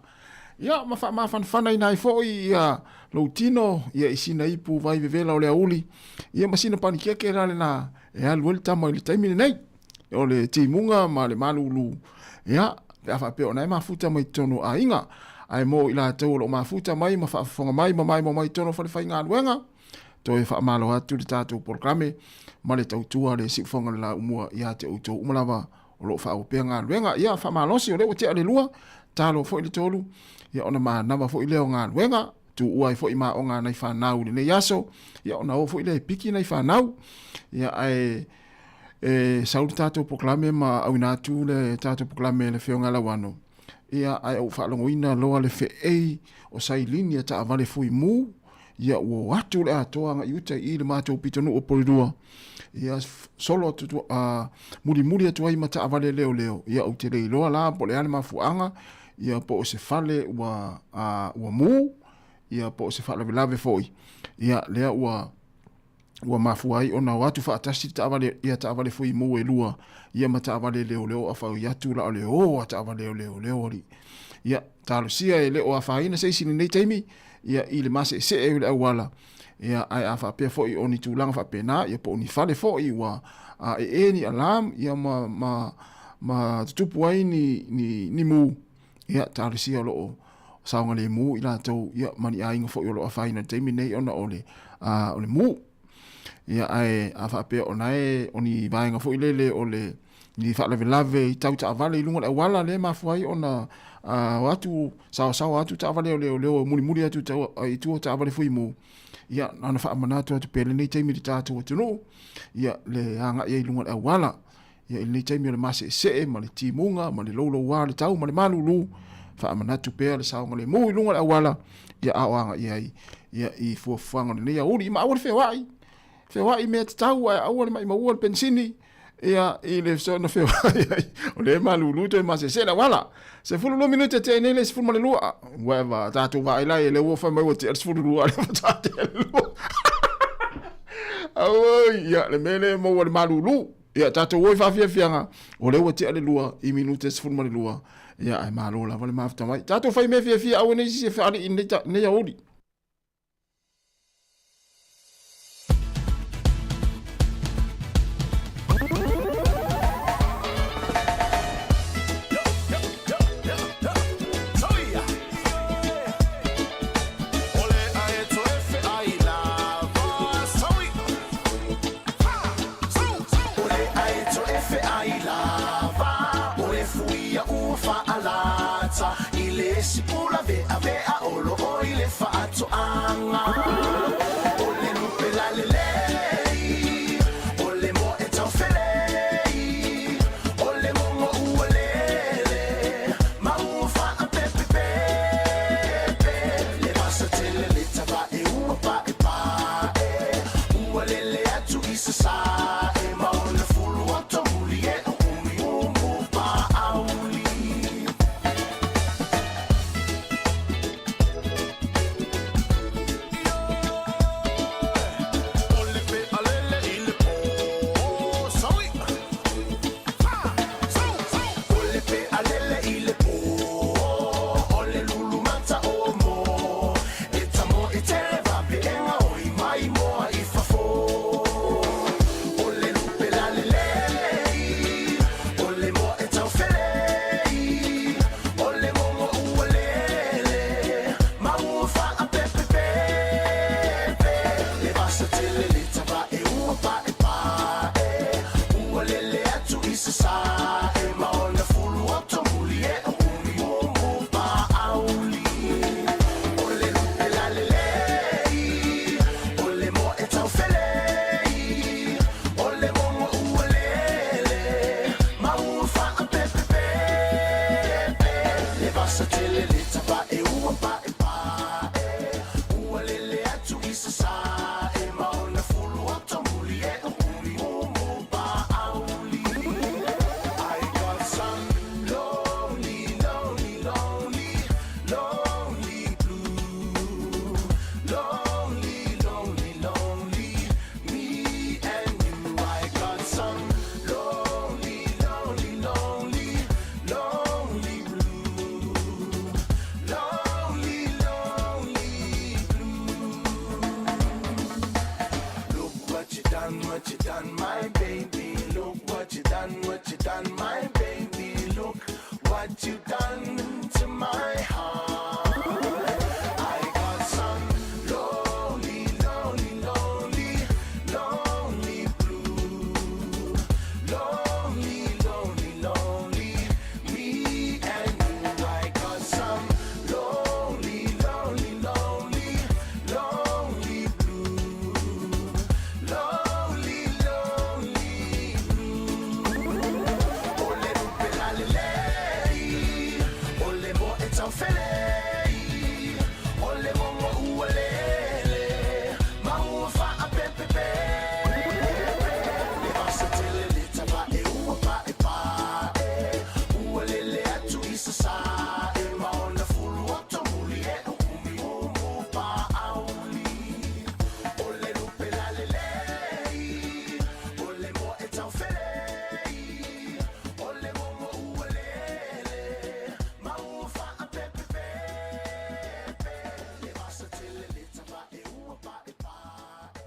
ia, ma faamafanafanaina ai foi ia lou tino, ia i sina ipu vai vevela o le aouli, ia ma sina panikeke la lena e alu ai le tama i le taimi lenei, o le timuga ma le malūlū, ia, pe a faapea o na e mafuta mai totonu o aiga, ae mo i latou o lo o mafuta mai ma faafofoga mai ma maimoa mai totonu o falefaigaluega, toe faamalo atu le tatou polokalame ma le tautua a le siufofoga o le laumua ia te outou uma lava o lo o faaauau pea galuega. Ia, faamalosi o lea ua tea le 2, talo foi le 3, ia ona manava foi lea o galuega, tuua ai foi maoga a nai fanau i lenei aso, ia ona o foi lea e piki nai fanau. Ia, ae e sau le tatou polokalame ma auina atu le tatou polokalame le Afioga ia Lauano, ia ae ou faalogoina loa le feei o sailini a taavale fuimu, ia ua o atu le atoa agai uta i le matou pitonuu o Porirua, ia solo atu a mulimuli atu ai ma taavale leoleo, ia ou te le iloa la po o le a le mafuaaga, ia po o se fale ua a ua mu, ia po o se faalavelave foi, ia lea ua ua mafua ai ona o atu faatasi le taavale, ia taavale fuimu e lua, ia ma taavale leoleo a fai atu la o le o a taavale leoleo alii. Ia, talosia e le o afaina se isi i lenei taimi, ia i le maseesee o le auala, ia ae a faapea foi o ni tulaga faapena, ia po o ni fale foi ua a ee ni alarm, ia ma, ma, ma tutupu ai ni, ni, ni mu, ia talosia o lo o saogalemu i latou, ia ma ni aiga foi o lo o afaina i le taimi nei ona o le, o le mu. Ia ae a faapea o na e, o ni vaega foi lele o le, ni faalavelave i tau taavale i luga o le auala lea e mafua ai ona o atu saosaoa atu taavale o leoleo e mulimuli atu i tua o taavale fuimu, ia na ona faamanatu atu pea i lenei taimi i le tatou atunuu, ia le agai ai i luga o le auala. Ia i lenei taimi o le maseesee ma le timuga ma le louloua o le tau ma le malūlū, faamanatu pea le saogalemu i luga o le auala, ia a o agai ai ia i fuafuaga o lenei aoauli. Ma aua le feoai, feoai i mea tatau ae aua le maimauua le penisini ia i le soona feoai ai o lea e malūlū toe maseesee le auala. 12 minute tea nei le 12, whatever, tatou vaai la e le ua fai mai ua tea le 12 a lea faatoa tea le 2. Auoi, ia le mea lea e maua i le malūlū. Ia, tatou o i faafiafiaga, o lea ua tea le 2 i minute 12, ia, ae malo lava le mafuta mai. Tatou fai mea fiafia, aua ne i sisi e fealii i lenei aoauli.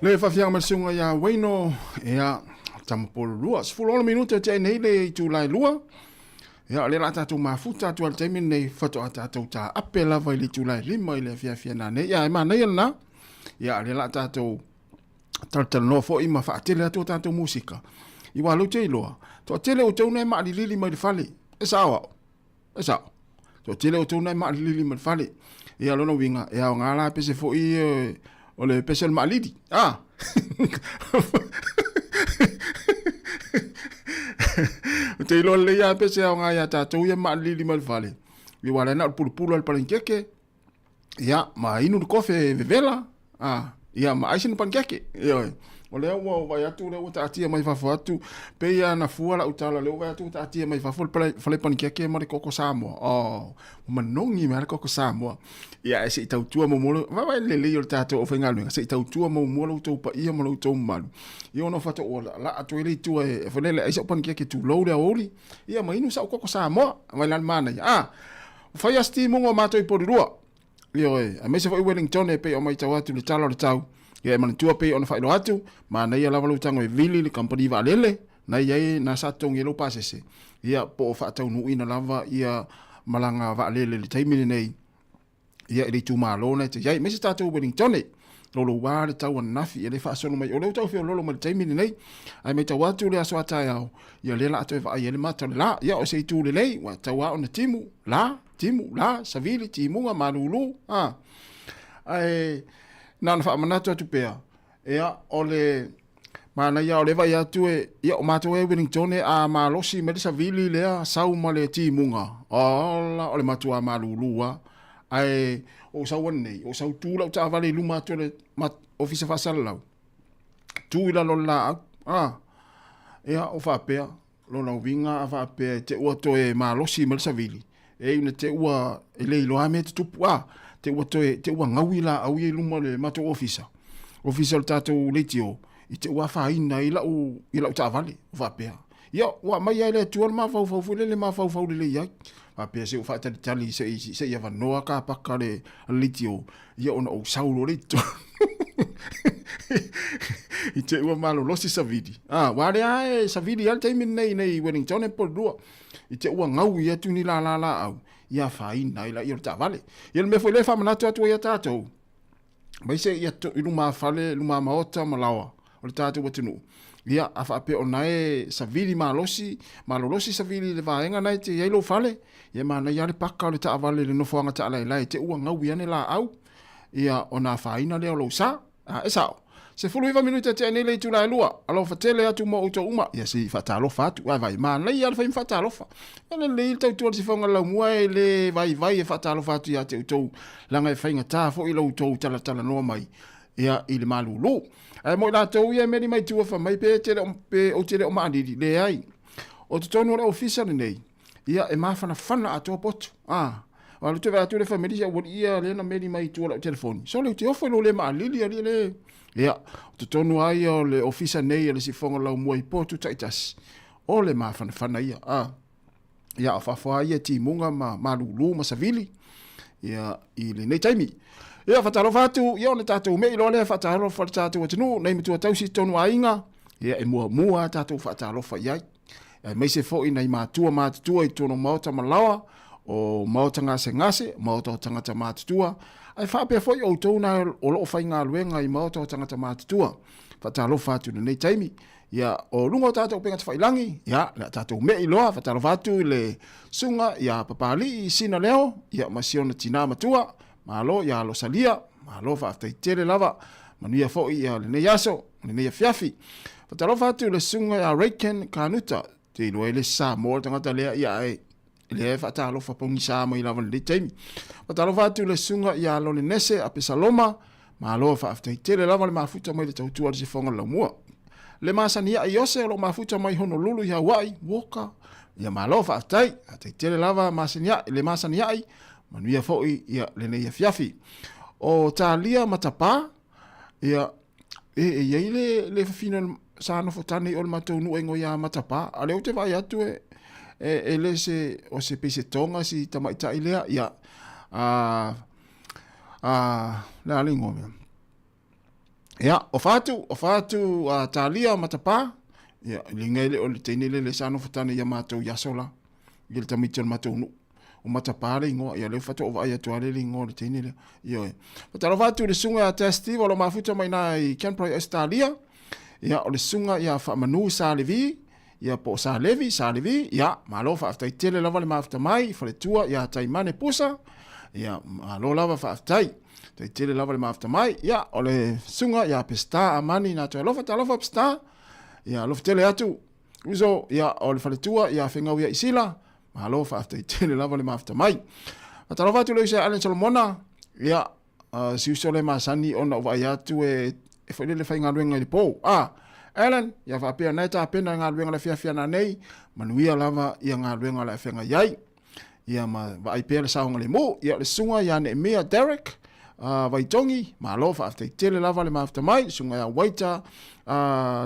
Le faafiaga mai le susuga ia Waino, ia, tama polulua, 16 minute o te ai nei le itula e lua. Ia, o lea la tatou mafuta atu ai le taimi lenei, faatoa tatou taape lava i le itula e lima i le afiafi a nanei. Ia, e manaia lena. Ia, o lea la tatou talatalanoa foi ma faatele atu o tatou musika. I wā lau te iloa, toatele o tau nei maalilili mai le fale. E sao au. E sao. Toatele o outou na e maalilili ma le fale. Ia lona uiga, e aoga la pese foi e, o le pese o le maalili. Ah! Ou te iloa lelei lava pese e aoga ia tatou ia maalilili ma le fale. Ia aua o lea na o le pulupulu lava i le palanikeke. Ia, ma inu le kofe vevela, a, ia, ma ai sina panikeke. Ioe. O lea ua ou vaai atu, o lea ua taatia mai fafo atu, pei lava na fua lau tala, o lea ua vaai atu ua taatia mai fafo le fale panikeke ma le koko Samoa. Oh, ua manogi mai lava le koko Samoa. Ia, ae se i tautua muamua, vaavaai le lelei o le tatou aufaigaluega, se i tautua muamua lo outou paia ma lo outou mamalu. Ia ona faatoa laa atu ai lea i tua e foi lele, ai sau panikeke tulou le aoauli, ia ma inu sau koko Samoa. Vaai la le manaia. Ah, Fai a si timuga o matou i Porirua. Ioe, aemaise foi Wellington e pei o maitau atu i le tala o le tau. Ia e manatua pei ona faailoa atu, manaia lava lou tago e vili le kamupani vaalele na i ai na sa totogi ai lou pasese, ia po o faataunuuina lava ia malaga vaalele i le taimi lenei ia i le itumalo na e te i ai. Aemaise tatou Wellington, louloua le tau ananafi e le faasolo mai, o lea ua tau feololo mai i le taimi lenei, ae maitau atu le aso a taeao, Ia lea la a toe vaai ai le mata o le la. Ia o se itu lelei, ua tatau lava ona timu, la, timu, la, savili, timuga, malulu, a. Ae na ona faamanatu atu pea, ia o le manaia o le vaai atu e, ia o matou e Wellington a malosi mai le savili lea sau ma le timuga, ola o le matua malulu lava. Ae o sau ananei, o sau tu lau taavale i luma atu o le ofisa faasalalau, tu i lalo o le laau, a. Ia, o faapea, lona uiga a faapea e te ua toe malosi mai le savili, e ina te ua e le iloa mea e tutupu, a, te ua toe, te ua gaui laau ia i luma o le matou ofisa, ofisa o le tatou leitio, i te ua afaina ai lau, i lau taavale, o faapea. Ia, ua aumai lava e le Atua le mafaufau foi lele, mafaufau lelei ai. Faapea se i ou faatalitali se i, se i avanoa ka paka a le leitio, ia ona ou sau loa lea i totonu. I te ua malolosi savili. Ah, aua lea e savili lava le taimi lenei nei i Wellington e Porirua. I te ua gaui atu ni lālā laau, ia afaina ai laia o le taavale. Ia le mea foi lea e faamanatu atu ai ia tatou, aemaise ia i lumafale, lumamaota ma laoa o le tatou atunuu. Ia, a faapea o na e savili malosi, malolosi savili i le vaega na e te i ai lou fale, ia e manaia lava le paka o le taavale i le nofoaga taalaelae i te ua gaui ane laau, ia ona afaina lea o lou sa. A, e sao. 19 minute tea nei le itula e lua. Alofa tele atu mo outou uma. Ia se i faatalofa atu. Vai vai, manaia le fai ma faatalofa. E lelei le tautua le sifoga laumua e le vaivai e faatalofa atu ia te outou, leaga e faigata foi lo outou talatalanoa mai ia i le malulu. Ae mo i latou ia e meli mai tua fai mai pe te le o, pe ou te le o maalili, leai. O totonu o le ofisa lenei, ia e mafanafana atoa potu. A, o alu te vaai atu le family si aualii ia lea na meli mai i tua lau telefoni. Sole, ou te ofo i lou le maalili alii le. Ia, o totonu lava ia o le ofisa nei a le sifoga laumua i potu taitasi. O le mafanafana ia. A, ia, o fafo lava ia timuga ma malulu ma savili ia, i lenei taimi. Ia, faatalofa atu, ia, ona tatou mei loa lea, faatalofa i le tatou atunuu, nei matua tausi i totonu o aiga, ia, e muamua lava tatou faatalofa i ai. Aemaise foi nai matua matutua i totonu o maota ma laoa, o maota gasegase, maota o tagata matutua, ae faapea foi outou na o lo o faigaluega i maota o tagata matutua. Faatalofa atu i lenei taimi. Ia, o luga o tatou upega tafailangi, ia, le a tatou mei loa, faatalofa atu i le susuga ia Papalii Sina Leo, ia, ma si ona tinā matua, malo ia Losalia, malo faafetai tele lava, manuia foi ia lenei aso, lenei afiafi. Faatalofa atu i le susuga ia Rayken Kanuta, te iloa e le Samoa le tagata lea, ia, ae lea e faatalofa pogisa mai lava i lenei taimi. Faatalofa atu i le susuga ia Lolenese Apesaloma, malo faafetai tele lava le mafuta mai le tautua a le sifoga o le laumua. Le masani ai Iose o lo o mafuta mai Honolulu i Hawaii, Walker, ia malo faafetai, faafetai tele lava masani ai, le masani ai, manuia foi ia lenei afiafi. O Talia Matapa, ia e, e i ai le, le fafine sa nofo tane i o le matou nuu e igoa ia Matapa, a o lea ou te vaai atu e, e, e le se, o se pei se Tonga si tamaitai lea, ia, a, a, le a le igoa mea? Ia, o Fatu, o Fatu a Talia Matapā, ia, i le inga e le o le teine le le sa nofo tane ia mātou i aso la, i le tamaiti o le matou nu'u. O Matapā le ingoa, ia lea faatoa ou vaai atu lava le ingoa o le teine lea. Ioe. Faatalofa atu i le susuga ia Tess Steve o lo o mafuta mai i ina i Canberra i Ausetalia. Ia, o le susuga ia Faamanu Sa Levi, ia po o Sa Levi, Sa Levi, ia, malo faafetai tele lava le mafuta mai, faletua ia Taimane Pusa, ia, malo lava faafetai. Tai tele lava le mafuta mai. Ia, o le susuga ia Peseta Amani na toe alofa, talofa Peseta. Ia, alofa tele atu. Uso, ia, o le faletua ia Fegau ia Isila. Malo faafetai tele lava le mafuta mai. Faatalofa atu le uso ia Allen Solomona. Ia, si uso le masani ona ou vaai atu e e foi lele faigaluega i le po. Ah, Alan, ia faapea na e tapena galuega le afiafi ana nei, manuia lava ia galuega le afenga iai. Ia ma vaai pea le saogalemu. Ia o le susuga ia Neemia Derek Vaitogi, malo faafetai tele lava le mafuta mai, le susuga ia Waita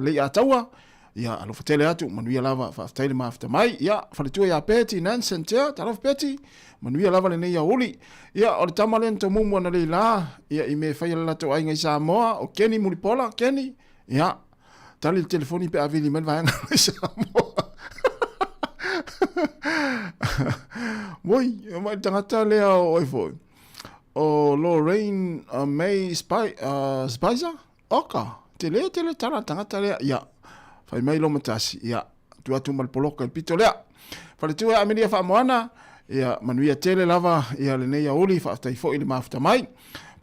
Leiataua, ia alofa tele atu, manuia lava, faafetai le mafuta mai. Ia faletua ia Betty Nansen Tea, talofa Betty, manuia lava lenei aoauli. Ia o le tama lea na tomumu ana nei la, ia i mea e fai a le latou aiga i Samoa, o Kenny Mulipola, Kenny, ia Tali le telefoni pe a vili mai le vaega mai Samoa. Moi, mai le tagata lea o oi foi. O Lorraine May Spy, Spicer? Oka, te le tele tala tagata lea. Ia, fai mai lo matasi. Ia, tu atu ma le poloka i le pito lea. Faletua e Amelia Faamoana, ia, manuia tele lava ia lenei aoauli, faafetai foi i le mafuta mai.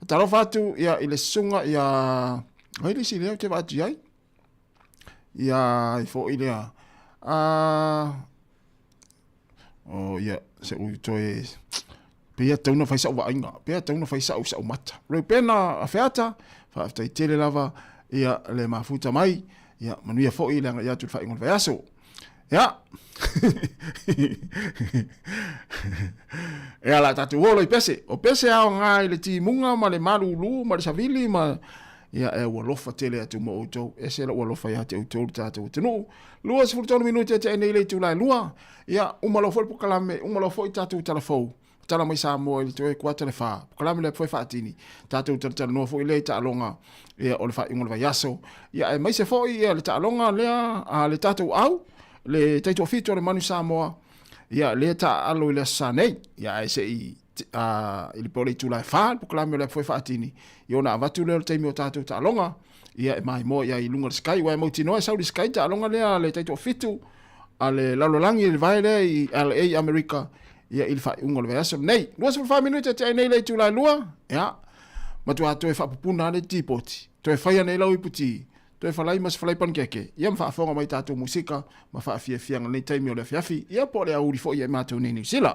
Talofa atu ia i le susuga ia Ai le isi lea ou te vaai ai. Ia ai foi lea. Oh ia se u toe pei tau na fai sa'u vaaiga, pei tau na fai sa'u sa'u mata. Reupena a Feata, faafetai tele lava ia le mafuta mai, ia manuia foi le agai atu i le faaiuga o le vaiaso. Ia. Ia la tatou olo i pese. O pese aoga i le timuga ma le malulu ma le savili ma ia e ua lofa tele atu mo outou. Ese la ua lofa ia te outou le tatou atunuu. 23 minute e tea nei le itula e 2. Ia uma loa foi le polokalame, uma loa foi tatou tala fou. Tala mai Samoa i le toe kuata le whā. Polokalame lea foi faatini. Tatou talatalanoa foi lea i taaloga ia, o le faaiuga o le vaiaso. Ia, aemaise foi ia, le taaloga lea a le tatou au, le taitoafitu o le Manu Samoa, ia, lea taaalo i le aso Sa nei. Ia, ae se i, i le po o le itula e whā, le polokalame o lea foi faatini, ia ona avatu lea o le taimi o tatou taaloga, ia, e maimoa ia i luga o le Sky. Ua e mautinoa e sau i le Sky taaloga lea a le taitoafitu a le lalolagi i le vae lea i LA i Amerika, ia i le faaiuga o le vaiaso lenei. 24 minute te ai nei le itula e 2, ia, matua toe faapupuna le tipoti, toe faia nei lau iputi, toe falai ma se falai panikeke, ia ma faafofoga mai tatou musika ma faafiafiaga lenei taimi o le afiafi, ia po o le aoauli foi ia i matou nei Niu Sila.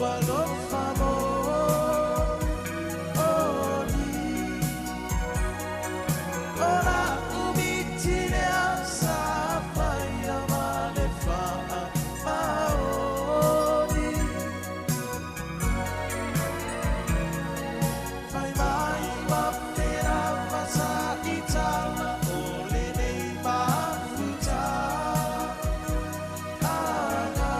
alofa mo oli. O la umiti lea sa faia ma le faa maoli. Fai mai wa fera fasa i tala o lenei mafuta. Aga.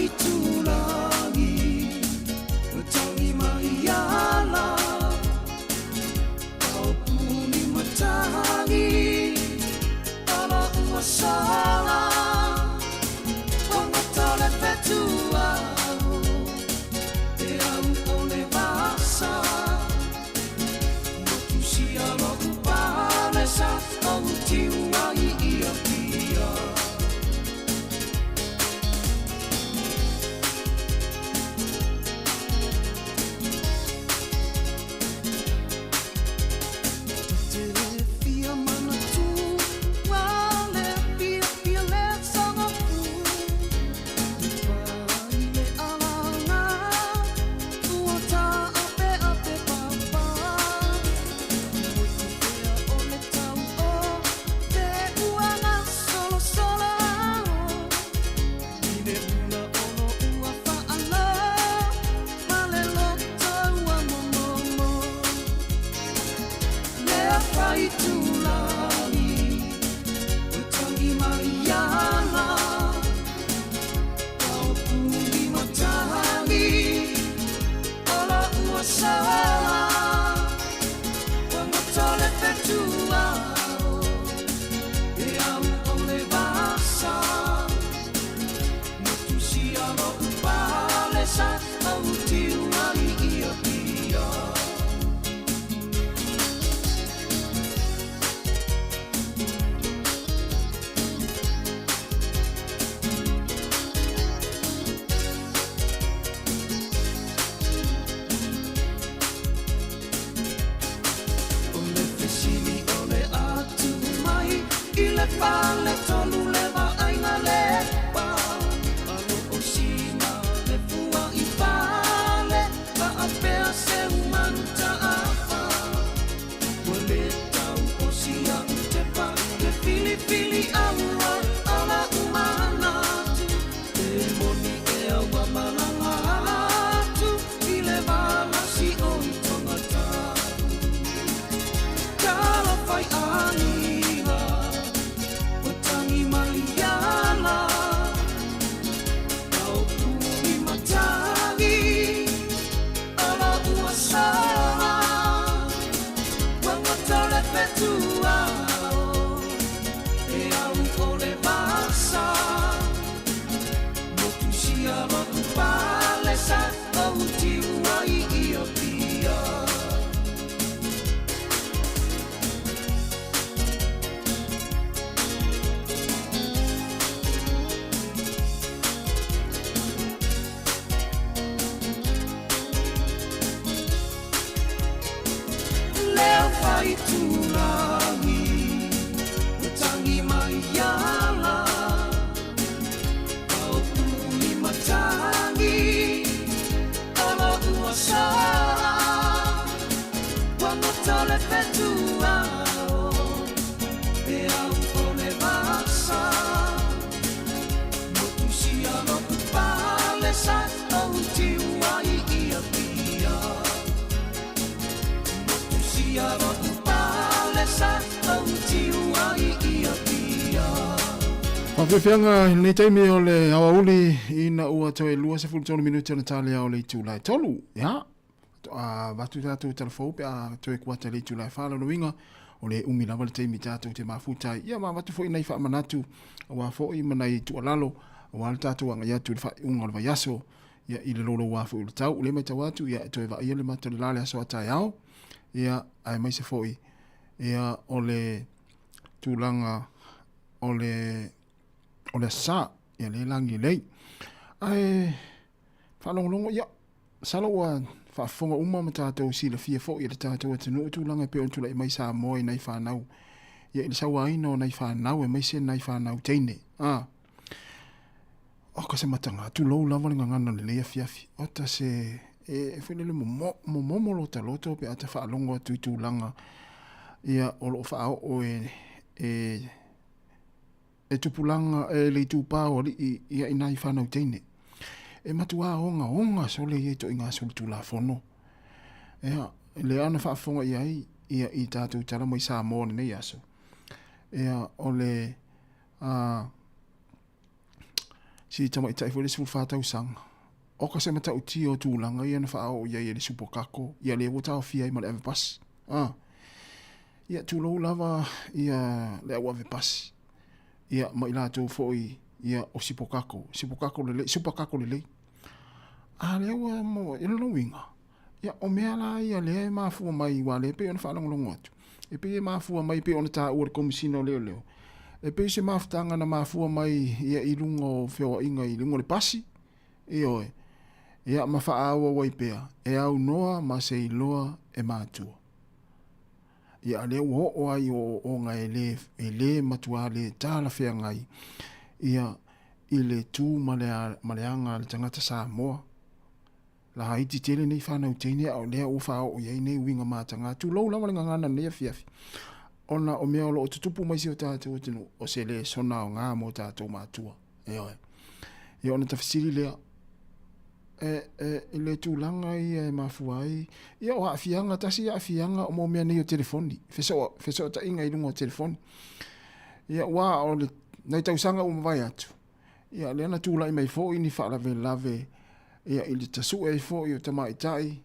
faitulagi Ua tangi mai ala Paopuni matagi Ala ua sala Ua gata le fetuao E au o le vasa Motusia lo'u palesa Ou tiu ai i Apia. Ta te fia manatua le fiafia le sogofu Pai le alaga ua taapeape papa Moe pea o le tau o te uaga solosolo I le ula o lo'u afaala ma le loto ua momomo Lea faitulagi ua tangi mai ala Paopuni matagi o lo'u asala Ua goto le fetuao e au o le vasa Motusia lo'u palesa ou tiu ai i Apia. O le fesili o le a tuu mai i le faletolu le vaaiga lepa Alo o sina le fua i fale faapea se manu taafa Ua le tau o sia u tepa le filifili aua ala u manatu E moni ea ua malaga atu i le valasi o i Tongatapu Talofa i aiga ua tangi mai ala Paopuni matagi ala ua sala Ua goto le fetuao e au o le vasa Motusia lo'u palesa ou tiu ai i Apia. Leo faitulagi ua tangi mai ala Paopuni matagi ala ua sala Ua goto le fetuao e au o le vasa Motusia lo'u palesa ou tiu ai i Apia. Motusia lo'u palesa ou tiu ai i Apia. Faafiafiaga i lenei taimi o le aoauli ina ua toe 23 minute ona tali ao le itula e tolu. Ia, a avatu tatou tala fou pe a toe kuata i le itula e wha lona uiga, o le umi lava le taimi tatou te mafuta ai. Ia ma avatu foi nai faamanatu aua foi ma nai tuualalo aua le tatou agai atu i le faaiuga o le vaiaso. Ia i le louloua foi o le tau, o lea e matau atu ia e toe vaaia le mata o le la le aso a taeao. Ia aemaise foi ia o le tulaga o le o le asa ia le lagi lelei. Ae faalogologo ia masalo ua faafofoga uma ma tatou silafia foi e le tatou atunuu tulaga e pei ona tulai mai Samoa i nai fanau ia i le sauaina o nai fanau aemaise nai fanau teine. A oka se mataga tulou lava le gagana o lenei afiafi. Ota se e foi lele momomo lota loto pe a ta faalogo atu i tulaga ia o loo faaoo e e e tupulaga e le itupa o alii ia i nai fanau teine. E matuā ogaoga sole ia itoaiga solitulafono. Ia, lea ona faafofoga i ai ia i tatou tala mai Samoa i lenei aso. Ia, o le a, si tamaitai foi le 14 tausaga. Oka se matautia o tulaga ia na faaoo i ai e le supokako, ia lea ua taofia ai ma le avepasi. A. Ia tulou lava ia le au avepasi. Ia ma i latou foi ia o sipokako, sipokako lelei, supakako lelei. A lea ua mo, i lona uiga, ia o mea la ia lea e mafua mai aua lea e pei ona faalogologo atu, e pei e mafua mai pei ona taua e le Komesina o Leoleo, e pei o se mafutaga na mafua mai ia i luga o feoaiga i luga o le pasi, ioe, ia ma faaauau ai pea e aunoa ma se iloa e matua. Ia a lea ua oo ai o ooooga e le, e le matua le talafeagai ia i le tu ma le, ma le aga a le tagata Samoa. Laiti tele nei whanau teine a o lea ua whaoo i ai nei uiga mātanga. Tulou lava le gagana nei afiafi. Ona o mea o loo tutupu mai si o tātou atunuu, o se lesona aoga mo tātou mātua. Ioe. Ia ona tafesili lea, e, e, i le tulaga ia e mafua ai, ia o aafiaga, tasi aafiaga o mo mea nei o telefoni, fesootaiga i luga o telefoni. Ia ua o le, nai tausaga ua mavae atu, ia lea na tulai mai foi ni faalavelave, ia i le tasue ai foi o tamaitai,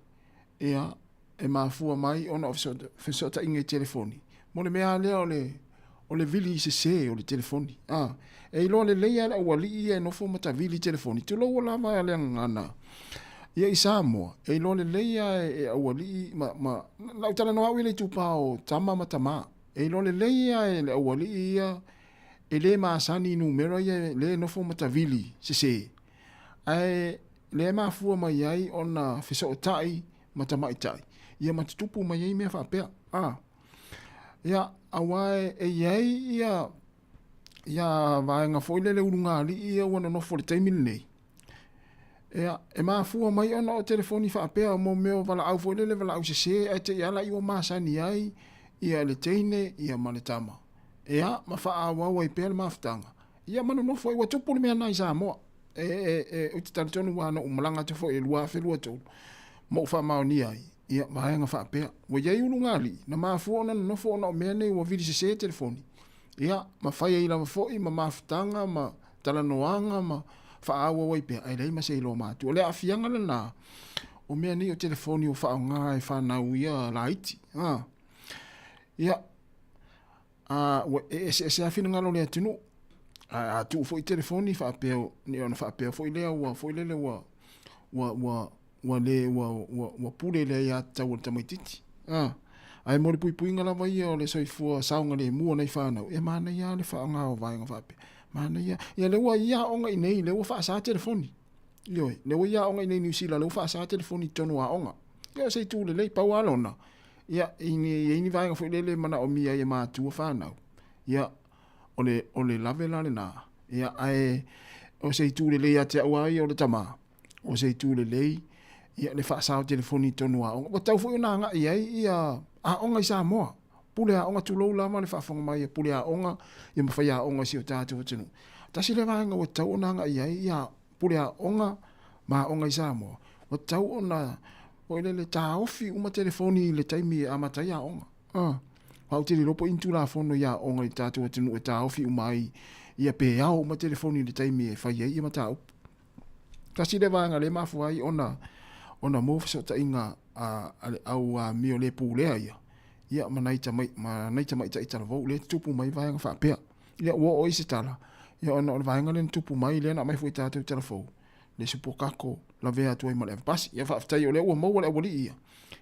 ia e mafua mai ona o fesootaiga i telefoni. Mo le mea lea o le, o le vili sese o le telefoni. A, e iloa lelei lava le aualii ia e nofo ma tavili telefoni, tulou lava le gagana. Ia i Samoa, e iloa lelei lava e aualii ma, ma, na ou talanoa au i le itupa o tama ma tama. E iloa lelei lava e le aualii ia e le masani i numera ia lea e nofo ma tavili sese. Ae lea e mafua mai ai ona fesootai ma tamaitai, ia ma tutupu mai ai mea faapea. A. Ia, aua e i ai ia, ia vaega foi lele ulugalii ia ua nonofo i le taimi lenei. Ia, e mafua mai ona o telefoni faapea mo mea o valaau foi lele valaau sese ae te i lava ua masani ai ia le teine ia ma le tama. Ia, ma faaauau ai pea le mafutaga. Ia ma nonofo ai, ua tupu le mea lena i Samoa. E, e, e, ou te talitonu aua na ou malaga atu foi i le 2023 ma ou faamaonia ai, ia, vaega faapea. Ua i ai ulugalii, na mafua ona nonofo ona o mea nei ua vili sese telefoni, ia, ma fai ai lava foi ma mafutaga ma talanoaga ma faaauau ai pea, ae leai ma se iloa matua. O le aafiaga lena o mea nei o telefoni ua faaaoga e fanau ia laiti. A. Ia, A, ua e eseese lava finagalo o le atunuu. A, a tuu foi telefoni faapea, ona faapea foi lea ua foi lele ua, ua, ua, ua le, ua, ua, ua pule i le aiatatau a le tamaitiiti. A, ae mo le puipuiga lava ia o le soifua saogalemu o nai fanau, e manaia lava le faaaoga o vaega faapea. Manaia. Ia lea ua i aoga i inei, lea ua faasa telefoni. Ioe, lea ua i aoga i inei i Niu Sila, lea ua faasa telefoni i totonu o aoga. Ia o se itu lelei, pau lava lona, Ia, i ni, i ai ni vaega foi lele e manaomia ai e matua fanau, ia, o le, o le lave la lena, ia, ae o se itu lelei ia te au lava ia o le tama, o se itu lelei, ia, le faasa o telefoni i totonu o aoga. Ua tatau foi ona agai i ai ia aoga i Samoa, pule aoga, tulou lava le faafofoga mai a pule aoga, ia ma faiaoga o si o tatou atunuu. Tasi lea vaega ua tatau ona agai i ai ia pule aoga ma aoga i Samoa, ua tatau ona foi lele taofi uma telefoni i le taimi e amata ai aoga. Ah, ou te le iloa po o i ni Tulafono i aoga i le tatou atunuu e taofi uma ai ia pe ao uma telefoni i le taimi e fai ai ia mataupu. Tasi lea vaega lea e mafua ai ona ona maua fesootaiga a, a le au amio le pulea ia, ia ma nai tamai, ma nai tamaitai talavou lea e tutupu mai vaega faapea. Ia ua oo i se tala, ia ona o le vaega lea na tupu mai lea na aumai foi i tatou talavou, le supokako lavea atu ai ma le avepasi. Ia faafetai o lea ua maua le aualii ia,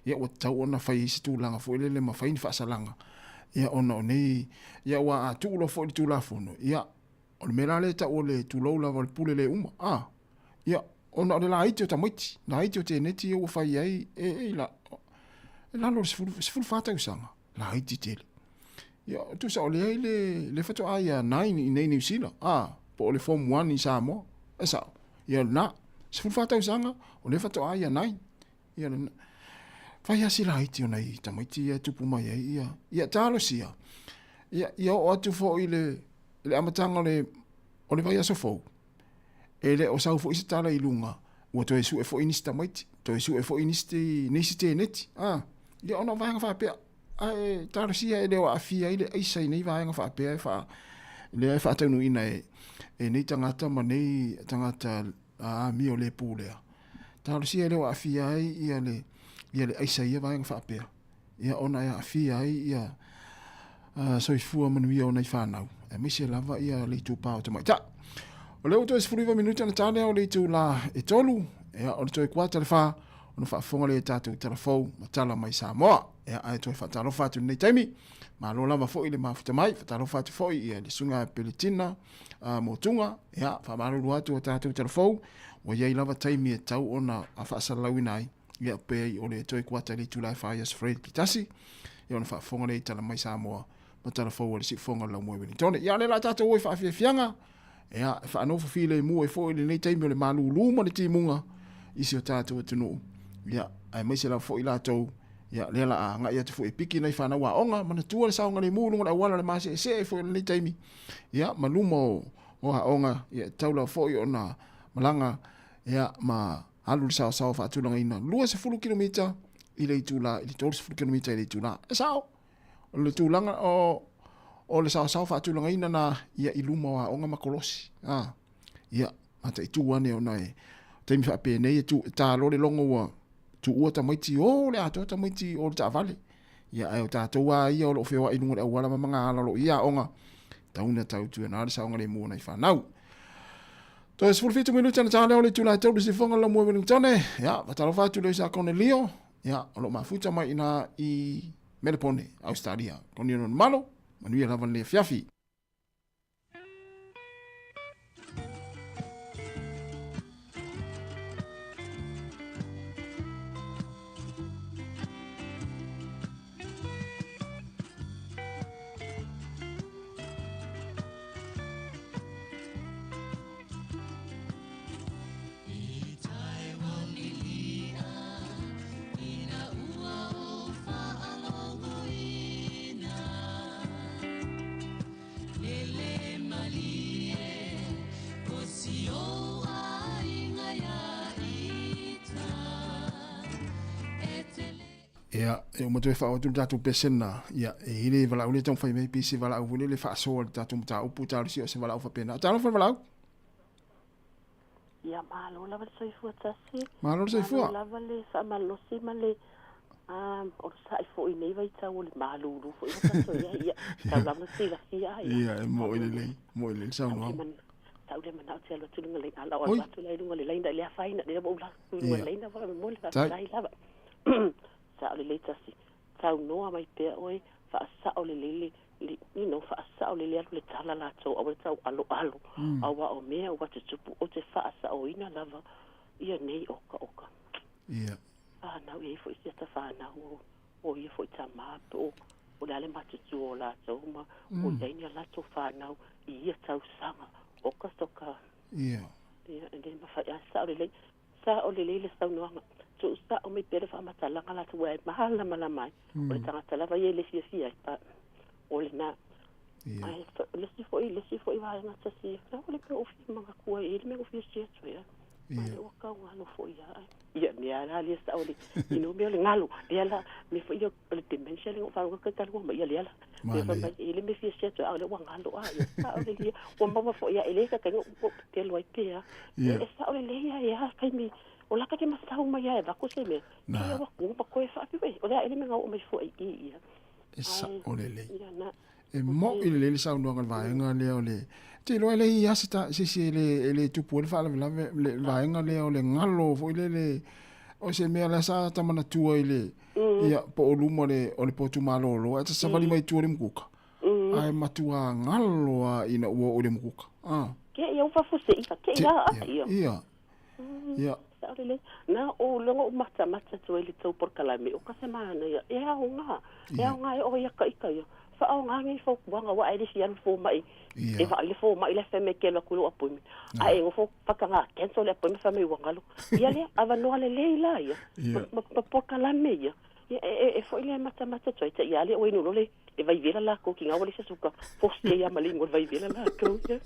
ia ua tatau ona fai ai se tulaga foi lele ma fai ni faasalaga, ia ona o nei, ia aua a tuu loa foi le Tulafono, ia o le mea la lea e tau o le tulou lava o le pule le uma, a, ia ona o le laiti o tamaiti, laiti o teineti ia ua fai ai, e, e, la, e lalo o le 14 tausaga, laiti tele. Ia, tusa o lea i le, le faatoa ia 9 i nei Niu Sila, a, po o le Form 1 i Samoa, e sao. Ia lena, 14 tausaga, o lea faatoa ia 9. Ia lena. Fai lava si laiti o nai tamaiti ia e tupu mai ai, ia, ia talosia. Ia, ia oo atu foi i le, i le amataga o le, o le vaiaso fou, e le o sau foi se tala i luga, ua toe sue foi nisi tamaiti, toe sue foi nisi, nisi teneti, a, ia ona o vaega faapea, ae talosia e le o aafia ai le aisa i nei vaega faapea e faa, lea e faataunuuina e, e nei tagata ma nei tagata amio le pulea. Talosia e le o aafia ai ia le, ia le aisa i ia vaega faapea. Ia ona e aafia ai ia soifua manuia o nai fanau, aemaise lava ia le itupa o tamaitai. O lea ua toe 19 minute ona ta lea o le itula e 3, ia o le toe kuata le 4, ona faafofoga lea i tatou tala fou ma tala mai Samoa. Ia ae toe faatalofa atu i lenei taimi. Malo lava foi le mafuta mai, faatalofa atu foi ia le susuga Peletina Motuga, ia faamalulu atu o tatou tala fou, ua i ai lava taimi e tau ona faasalalauina ai. Ia pe o le toe kuata i le itula e 4 i Aso Faraile pitasi, ia ona faafofoga lea i tala mai Samoa ma tala fou a le siufofoga o le Laumua i Wellingtone. Ia o lea la tatou o i faafiafiaga, ia e faanofo filemu ai foi lenei taimi o le malūlū ma le timuga i si o tatou atunuu. Ia aemaise lava foi latou, ia lea la a agai atu foi e piki nai fanau aoga, manatua le saogalemu i luga o le auala o le maseesee foi o lenei taimi, ia ma luma o aoga, ia e tatau lava foi ona malaga, ia ma alu le saosaoa faatulagaina 20 kilomita i le itula i le 30 kilomita i le itula. E sao, o le tulaga o, o le saosaoa faatulagaina na ia i luma o aoga ma kolosi. Ah, ia, mataitu ane ona e taimi faapenei e tu, e talo le logo ua tuua tamaiti o le atoa tamaiti o le taavale. Ia, ae o tatou a ia o lo o feoai i luga o le auala ma magaala o lo o i aoga, tau na tau tuena le saogalemu o nai fanau. Toe 17 minute ana tā lea o le itula e tolu sifonga la mua Wellingtone. Ia, fatalofa atu le sa Cornelio. Ia, o lo mafuta mai ina i Melepone, Australia. Koni ono malo, manuia lava le afiafi. Ia, e uma toe faaoo atu le tatou pesena, ia, e i le valaau lea taumafai mai pei se valaau foi lele faasoa i le tatou mataupu talosia o se valaau faapena. Talofa le valaau. Ia, malo lava le soifua tasi. Malo le soifua. Malo lava le faamalolosi ma le o le sa'i foi i nei vaitau o le malūlū foi ua tatou i ai. Ia, tau lava na silafia ai. Ia, e mo'i lelei, mo'i lelei le saunoaga. Sa ou le manao te alu atu i luga o le ala, o alu atu la i luga o le laina i le afaina, lea ua ou alu atu i luga o le laina, faamolemole, faafetai lava. Sao lelei tasi, saunoa mai pea oe, faasao lelei le, le, you know, faasao lelei alu le tala latou, aua le tau aloalo, auā o mea ua tutupu, ou te faasaoina lava ia nei okaoka. Ia. Whanau, e i ai foi si ata whanau o, o ia foi tama, po o, o le a le matutua o latou ma o i ai ni a latou whanau i ia tausaga, oka soka. Ia. Ia, e le mawhai, a sao lelei, sao lelei le saunoaga, tuu sao mai pea le faamatalaga latou aua e malamalama ai, o le tagata lava ia e le fiafia ai, but o lena. Ia. Ae o le isi foi, le isi foi vaega tasi, o le mea ua fia manatua ai, e i ai le mea ua fia share atu ai a. Ia. Ua tau galo foi ia ai. Ia, mea la lia sao le, you know, mea o le galo. Lea la, mea foi ia o le dementia lea na ou faalogo atu talanoa mai ia lea la. Mea fai mai, e le mea fia share atu ai, a o lea ua galo a. Ia, sao lelei ia. Ua maua foi ia, e le tatai na ou pepelo ai pea. Ia. E sao lelei ia e a taimi, o la ka te masau mai ia e avatu se mea. Na. Ia ua ku ma koe faapiu e. O le a ele mea na oo mai fua i i ia. E sao lelei. Ia, na. E mo'i lelei le saunoaga i le vaega lea o le... Te iloa e leai lava se ta, se isi e le, e le tupu ai le faalavelave, le vaega lea o le galo foi lele, o se mea lea sa ta manatua i le, ia, po o luma o le, o le potu malolo, ae ta savali mai tua i le mukuka, ae matua galo lava ina ua oo i le mukuka. Ah. Ke ia ua faafuasei fa, ke ia a ia. Ia. Ia. Sao lelei. Na ou logo ou matamata atu ai i le tou polokalame, o ka se manaia, e aoga, e aoga e oo ia ka ika ia. Faaoga nei fautuaga aua e le fia alu fomai, e vaai le fomai la e fai mai e te alu atu i lou appointment, ae e nofo faataga cancel le appointment fai mai ua galo. Ia lea, avanoa lelei la ia, ma polokalame ia. Ia e foi lea e matamata atu ai, te i a lea ua inu loa le vaivela latou, tiga ua leai se suka, fosi ai lava ma le igoa o le vaivela latou ia.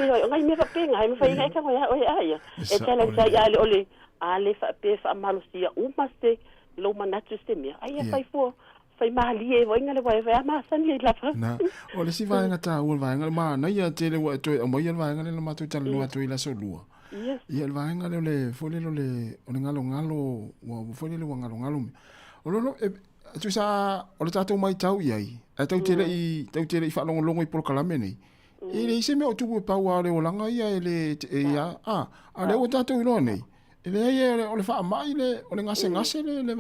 Ioe, o nai mea faapena, e mafai ai ona e tago ia oe a ia. E challenge ai a le o le a le faapea e faamalosia uma se lou manatu i se mea, ai ia fai fua. Fai malie foi nga le wai wai masani ai lava. Na, o le isi vaega taua le vaega le manaia tele ua e toe aumaia le vaega lea na matou talanoa atu ai i le aso Lua. Yes. Ia le vaega lea o le foi lele o le o le galogalo ua foi lele ua galogalo mea. O lolo e tusa o le tatou maitau i ai, ae tatou te le i tatou te le i faalogologo i polokalame nei. E leai se mea o tupu e pau lava o le olaga ia e le e ia a a lea ua tatou iloa nei. E leai o le faamai le o le gasegase le le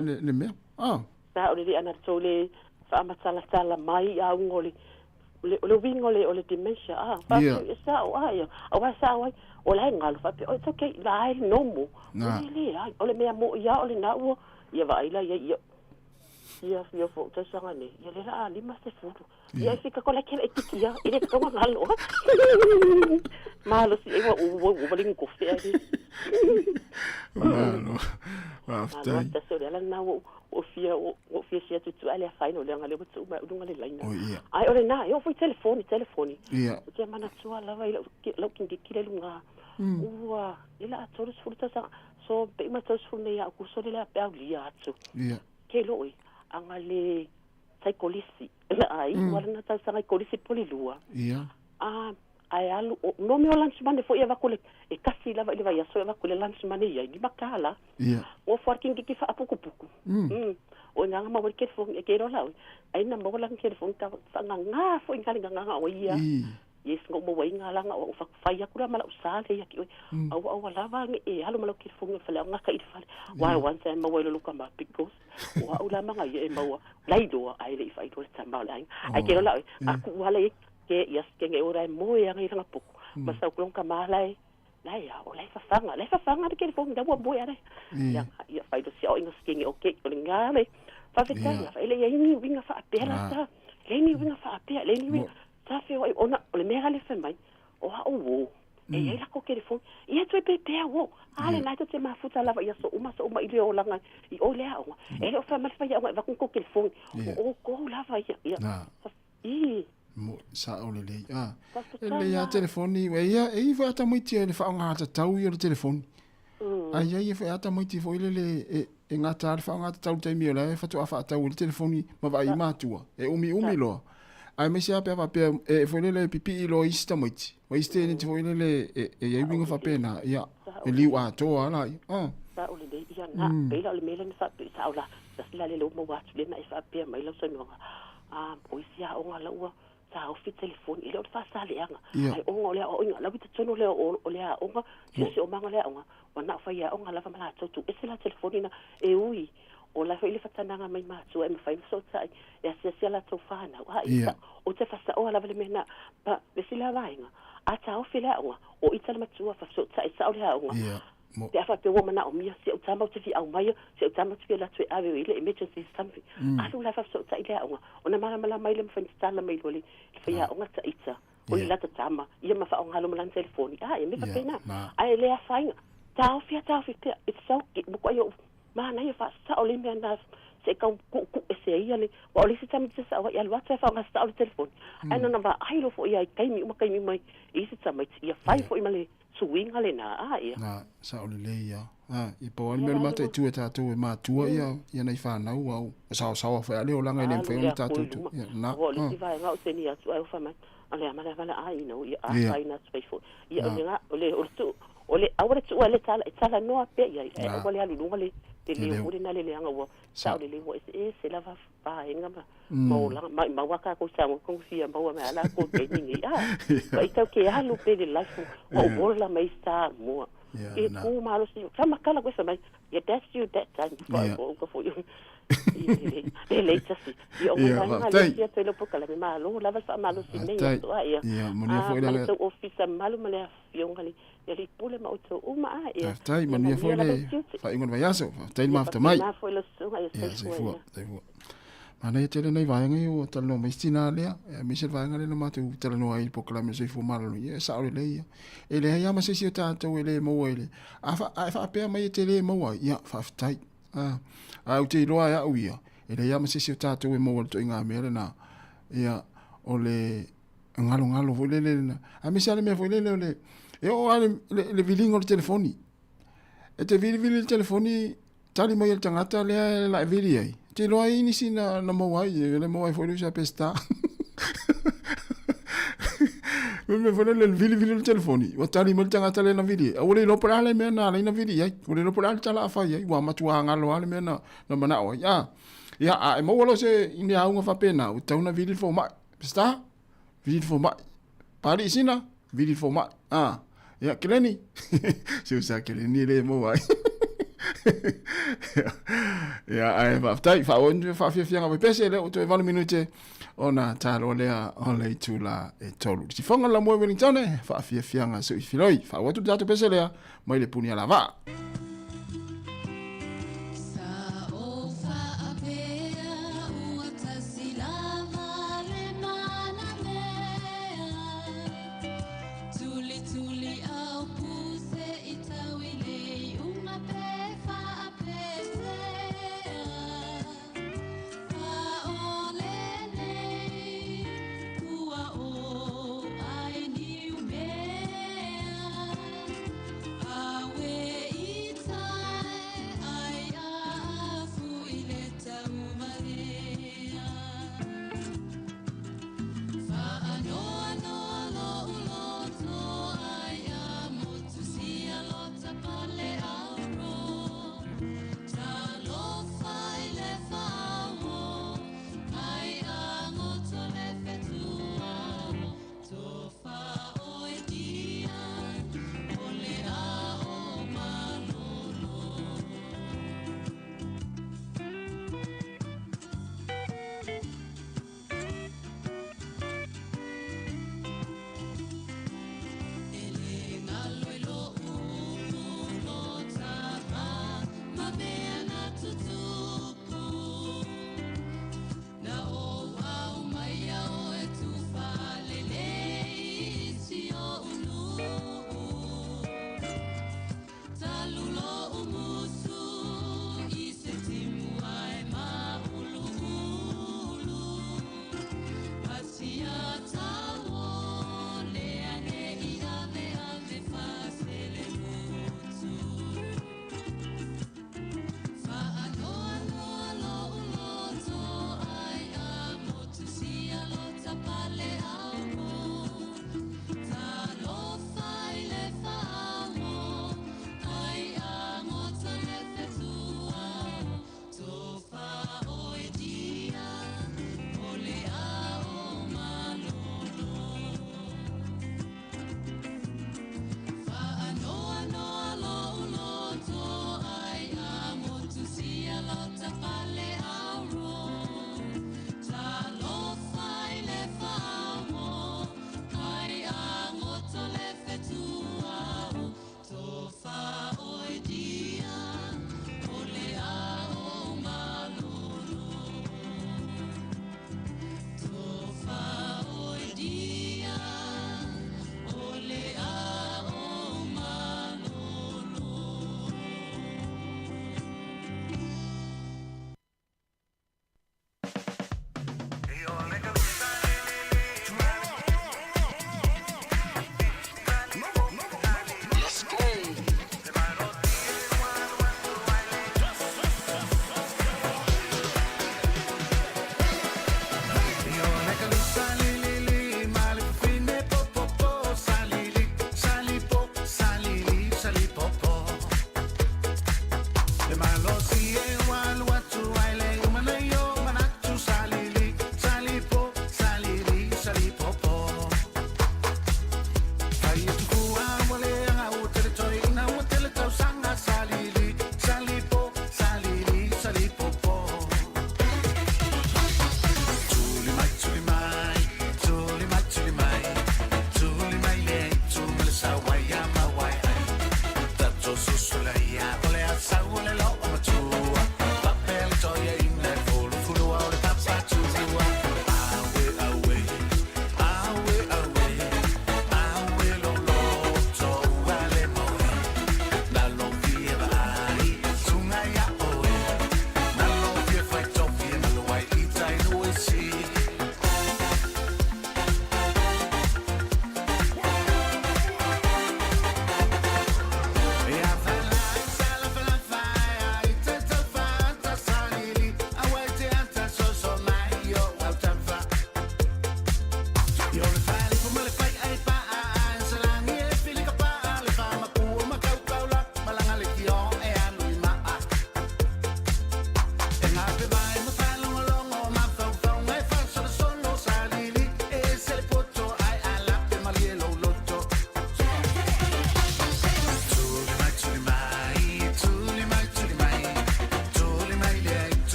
le le mea. A. Sa o le le ana tou le faamatalatala mai auga o le o le uiga o le dementia a faapea e sao a ia aua sao ai o la e galo faapea oh it's okay la e normal o le leai o le mea moi a o lena ua ia vaai la ia ia ia fia fo tausaga nei ia le la a 50 ia e fika ko la kele e tiki ia i le tonga galo malo si e ua ua ua wali kofe ai malo faafetai malo ta so le ala na ua ua fia ua fia sia tutu ale fai no le nga le tu mai ulunga le laina oh ia ai ole na yo foi telefoni telefoni ia te mana tua lava i lau kingi kile lunga ua le la 30 tausaga so pe ma 30 nei a ku so le la pe au lia atu ia ke loi anga le saikolisi la ai ua lana tausaga i kolisi poli lua ia a ai alu no me o lunch money foi ava le e kasi lava i le vaiaso e ava le lunch money ia ni makala ia o fuar kingi ki fa apukupuku o nganga ma wal telefoni e ke ro lau ai na ma wala telefoni ka fa nganga fo inga nganga o ia yes ngo mo wai ngala nga o fa fai akura mala usale ia ki au au lava nge e alu mala telefoni fa le nga ka i fale wa wan sa ma wai lo ka ma because o au la manga ia e maua lai loa ai le i fai loa le tama o le aiga ai ke lola aku wala i ke ia ke nge ora e moe anga i ranga puku ma sau kulong ka malai lai a o lai fafanga lai fafanga le telefoni da ua moe ale ia ia fai lo sia o inga skinge o ke o le ngale fa fe tanga fa ele ia ni winga fa apea la sa le ni winga fa apea le ni winga sa fe o ona o le mea le fe mai o a o wo e ia la ko telefoni ia toe pe pea wo ale nai te mafuta lava ia so uma so uma i le olanga i o le aoga e le o fa mai fa ia va ko telefoni o ko lava ia ia i mo sa o le lei a e le ia telefoni e ia e i fa tamaiti e le whaonga tatau i o le telefoni ai ai e fa tamaiti fo ile le e ngata le whaonga tatau taimi o le e whatu a whaatau le telefoni ma vai matua e umi umi loa ai me sia pea pea e fo ile le pipi i loa isi tamaiti wa isi tēne te fo ile le e ia winga whapena ia e liu a toa la a sa o le lei ia na peila o le mele na whape sa o la sa la le lo mo watu le na e whapea mai lau sanoanga a o isi a onga la ua sa o fi telefoni ile o fa sa le anga ai onga o le o inga la wita tono le o le a onga si si o manga le onga wa na fa ia onga la fa mala tu e se la telefoni na e ui o la fa ile fatananga mai ma tu e ma fa so ta ya sia sia la to fa na wa i o te fa sa o la le mena pa le si la vainga a ta o fi la onga o ita le matua fa so ta e sa o le onga Te afa pe woman o mia se o tama te fi au mai se o tama te la tu ave ile emergency something alu la fa so ta ile onga ona mala mala mai le mfa tala mai lo le fa ya onga ta ita o ila ta tama ia ma fa onga lo mala telefoni a e me fa pena a ele a fainga ta o fi pe it's so mo ko yo ma na ia fa sa o le mea na se ka ku ku e se ia le o le se tama te sa o ia lo ta fa onga sa o le telefoni ai no na ba ai lo fo ia kai mi uma kai mi mai i se tama ia fai fo i male suinga le na a ia na sa o le ia a i po al mea mata tu e tātou e mātua ia ia nei whānau au sao sao fa le olanga ile mfai ona tātou tu ia na o le si vai ngau teni atu ai fa mai ale amala vala ai no ia a fai na tu fo ia o nga o le o tu o le awre tu ale tala tala no pe ia o le alu lunga le te le o le na le le anga o sa o le le o e se la va pa inga ma ma la ma ma waka ko sa mo ko fia ma ma ala ko te ni a ba i tau ke alu pe le life o bola mai sa mo e ku malo si fa makala ko sa mai ya that's you that time for ko for you le le tasi i o ma le ia te lo poka la ma lo la va fa malo si nei to a ia ia mo ni fo ile le office malo ma le fionga le ia le pule ma o to uma a ia tai ma ni fo ile fa ingon vai aso tai ma after mai ma fo ile sunga ia sai fo Mana ia tele nei vaega ia ua talanoa mai isi tinā lea, aemaise le vaega lea na matou talanoa ai i le polokalame o le soifua maloloina, ia e sao lelei ia. E leai lava ma se isi o tatou e le maua i le, a a e faapea mai e te le maua ai, ia, faafetai. A, ae ou te iloa e au ia, e leai lava ma se isi o tatou e maua i le ituaiga mea lena, ia, o le galogalo foi lele lena, aemaise lava le mea foi lele o le, e oo lava le, le, le viliga o le telefoni. E te vilivili i le telefoni, tali mai e le tagata lea e la e vili ai. Te iloa ai nisi na, na maua ai, e le maua ai foi le uso a Peseta. Me me foi le vili vili o le telefoni, ua tali mai le tagata lea na vili ai. A ua le iloa po o le a le mea na ala ai na vili ai. Ua le iloa po o le a le tala a fai ai, ua matua galo lava le mea na, na manao ai. A, ia, a e maua loa se i ni auga faapena, ua tatau ona vili le fomai. Peseta, vili le fomai. Papalii Sina, vili le fomai. A, ia, Keleni, si uso a Keleni e le maua ai. Ia, ae faafetai, faaauau faafiafiaga mai pese, lea ua toe 8 minute ona taloa lea o le itula e 3. Sifoga le laumua i Wellington, faafiafiaga sui filoi. Faaauau atu le tatou pese lea mai le puni alavaa.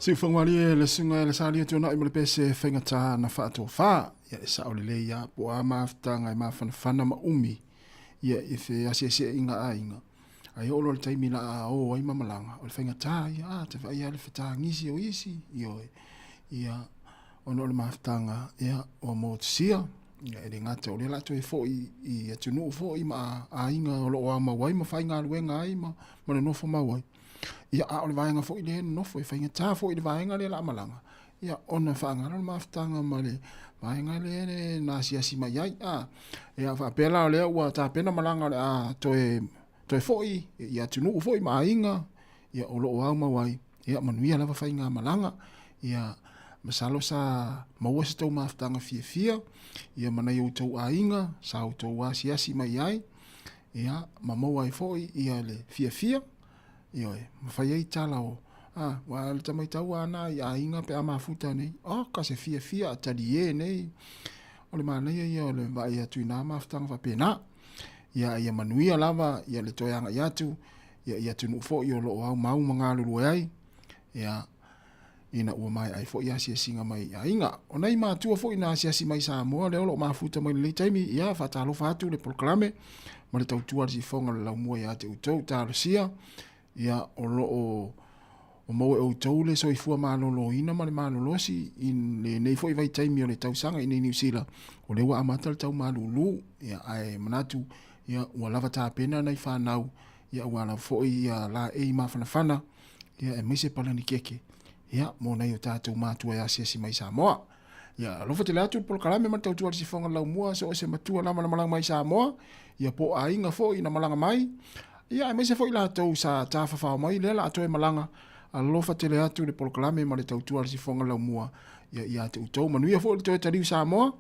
Siufagualie le susuga i le Salia Tuanai ma le pese faigata na faatofā. Ia e sao lelei lava po o a mafutaga e mafanafana ma umi ia i feasiasiaiga aiga. Ae oo loa i le taimi la a o ai ma malaga, o le faigata ia, a te vaai lava i le fetagisi o isi, ioe, ia ona o le mafutaga ia ua motusia. Ia e le gata o lea o le a toe foi i atunuu foi ma aiga o lo o aumau ai ma faigaluega ai ma nonofo mau ai. Ia, a o le vaega foi lea e nonofo, e faigata foi i le vaega lea o le a malaga, ia, ona faagalo le mafutaga ma le vaega lea na asiasi mai ai. A, ia, faapea la o lea ua tapena malaga o le a toe, toe foi i atunuu foi ma aiga, ia, o lo o aumau ai, ia, manuia lava faigamalaga. Ia, masalo sa maua se tou mafutaga fiafia, ia, ma nai outou aiga sa outou asiasi mai ai, ia, ma maua ai foi ia le fiafia, Ioe, ma fai ai tala o, A, ua le tamaitau ana i aiga pe a mafuta nei. Oka se fiafia a talie nei. O le manaia ia o le vaai atu i nā mafutaga faapena. Ia, ia manuia lava ia le toe agai atu, ia i atunuu foi o lo o aumau ma galulue ai. Ia, ina ua maea ai foi asiasiga mai i aiga. O nai matua foi na asiasi mai i Samoa lea o lo o mafuta mai i lenei taimi, ia, faatalofa atu le polokalame ma le tautua a le sifoga o le laumua ia te outou. Talosia, ia, o lo o o maua e outou le soifua maloloina ma le malolosi i lenei foi vaitaimi o le tausaga i nei Niu Sila, o lea ua amata le tau malulu, ia, ae manatu, ia, ua lava tapena nai fanau, ia, aua lava foi ia laei mafanafana, ia, aemaise palani keke, ia, mo nai o tatou matua e asiasi mai i Samoa. Ia, alofa tele atu le polokalame ma le tautua a le sifoga laumua, so o se matua lava na malaga mai i Samoa, ia po o aiga foi na malaga mai, ia aemaise foi latou sa tafafao mai lea la a toe malaga, alofa tele atu le polokalame ma le tautua a le sifoga laumua, ia ia te outou. Manuia foi le toe taliu Samoa,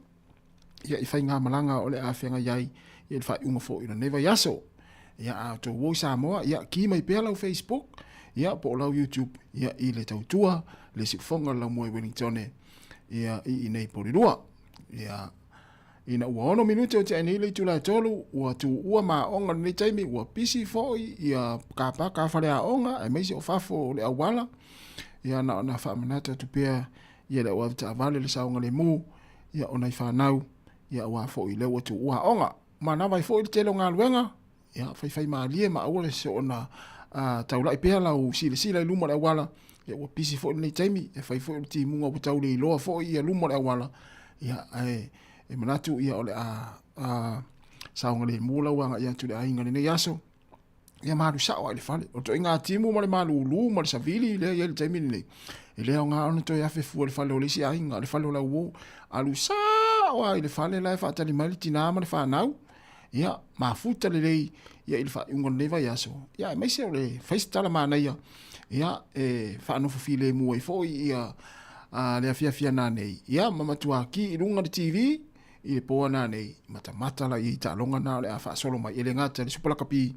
ia i faigamalaga o le a feagai ai ia le faaiuga foi o lenei vaiaso. Ia a outou o i Samoa, ia ki mai pea lau Facebook, ia po o lau YouTube, ia i le tautua le siufoga o le laumua i Wellingtone, ia i inei Polilua. Ia ina ua 6 minute o tea nei le itula e 3, ua tuua maaoga lenei taimi, ua pisi foi ia kapaka a faleaoga, aemaise o fafo o le auala. Ia na ona faamanatu atu pea ia le au avetaavale le saogalemu, ia o nai fanau, ia aua foi lea ua tuua aoga. Manava ai foi le tele o galuega, ia faifaimalie ma aua le soona taulai pea lau silasila i luma o le auala, ia ua pisi foi lenei taimi, e fai foi o le timuga ua tau le iloa foi ia luma o le auala, ia ae e manatu ia o le a saogalemu lau agai atu i le aiga i lenei aso, ia ma alu sao lava i le fale. O le ituaiga timu ma le malulu ma le savili lea e i ai i le taimi lenei, e le aoga ona toe afe fua i le fale o le isi aiga, le fale o lau uo. Alu sao lava i le fale la e faatali mai le tina ma le fanau, ia mafuta lelei ia i le faaiuga o lenei vaiaso, ia aemaise o le fai se tala manaia, ia e faanofo filemu ai foi ia le afiafi ana nei, ia ma matua ki i luga le TV, i le po ana nei, matamata la i taaloga na o le a faasolo mai, e le gata i le Super Lakapi,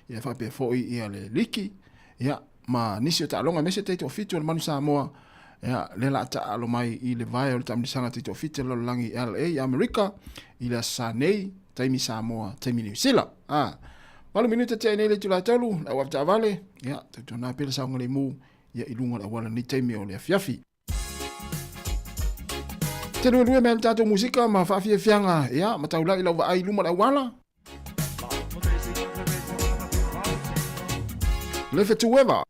ia faapea foi ia le liki, ia ma nisi o taaloga, aemaise taitoafitu o le Manu Samoa, ia lea la a taaalo mai i le vae o le taamilosaga taitoafitu o le lalolagi LA i Amerika, i le aso Sa nei, taimi Samoa, taimi Niu Sila. A, 8 minute tea nei le itula e 3, le au avetaavale, ia, tautuana pea le saogalemu, ia i luga o le auala nei taimi o le afiafi. Te luelue mea le tatou musika ma faafiafiaga, ia, ma taulai lau vaai i luma o le auala. Le fetueva.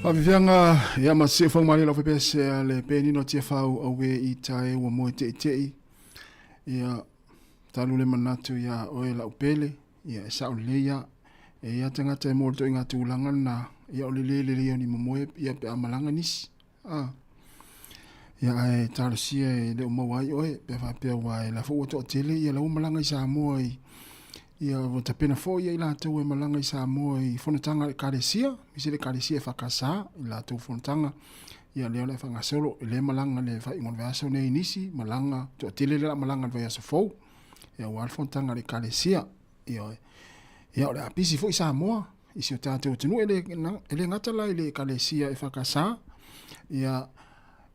Faafiafiaga ia ma siufoga malie lau faipese a le penino Tiafau aue i tae ua moe teitei ia talu le manatu ia oe lau pele ia e sao lelei ia e ia tagata e mo le toiga tulaga lena ia o le le lelei o ni momoe ia pe a malaga nisi a ia ae talosia e le o maua ai oe pe faapea ua e la foi ua toatele ia la ua malaga i Samoa i ia ua tapena foi ia i latou e malaga i Samoa i fonotaga a le Ekalesia, aemaise le Ekalesia EFKS i latou fonotaga ia lea o le a faagasolo e le malaga le faaiuga o le vaiaso nei nisi malaga toatele lea o le a malaga i le vaiaso fou ia aua le fonotaga a le Ekalesia. Ioe. Ia o le a pisi foi Samoa i si o tatou atunuu e le, e le gata la i le Ekalesia EFKS ia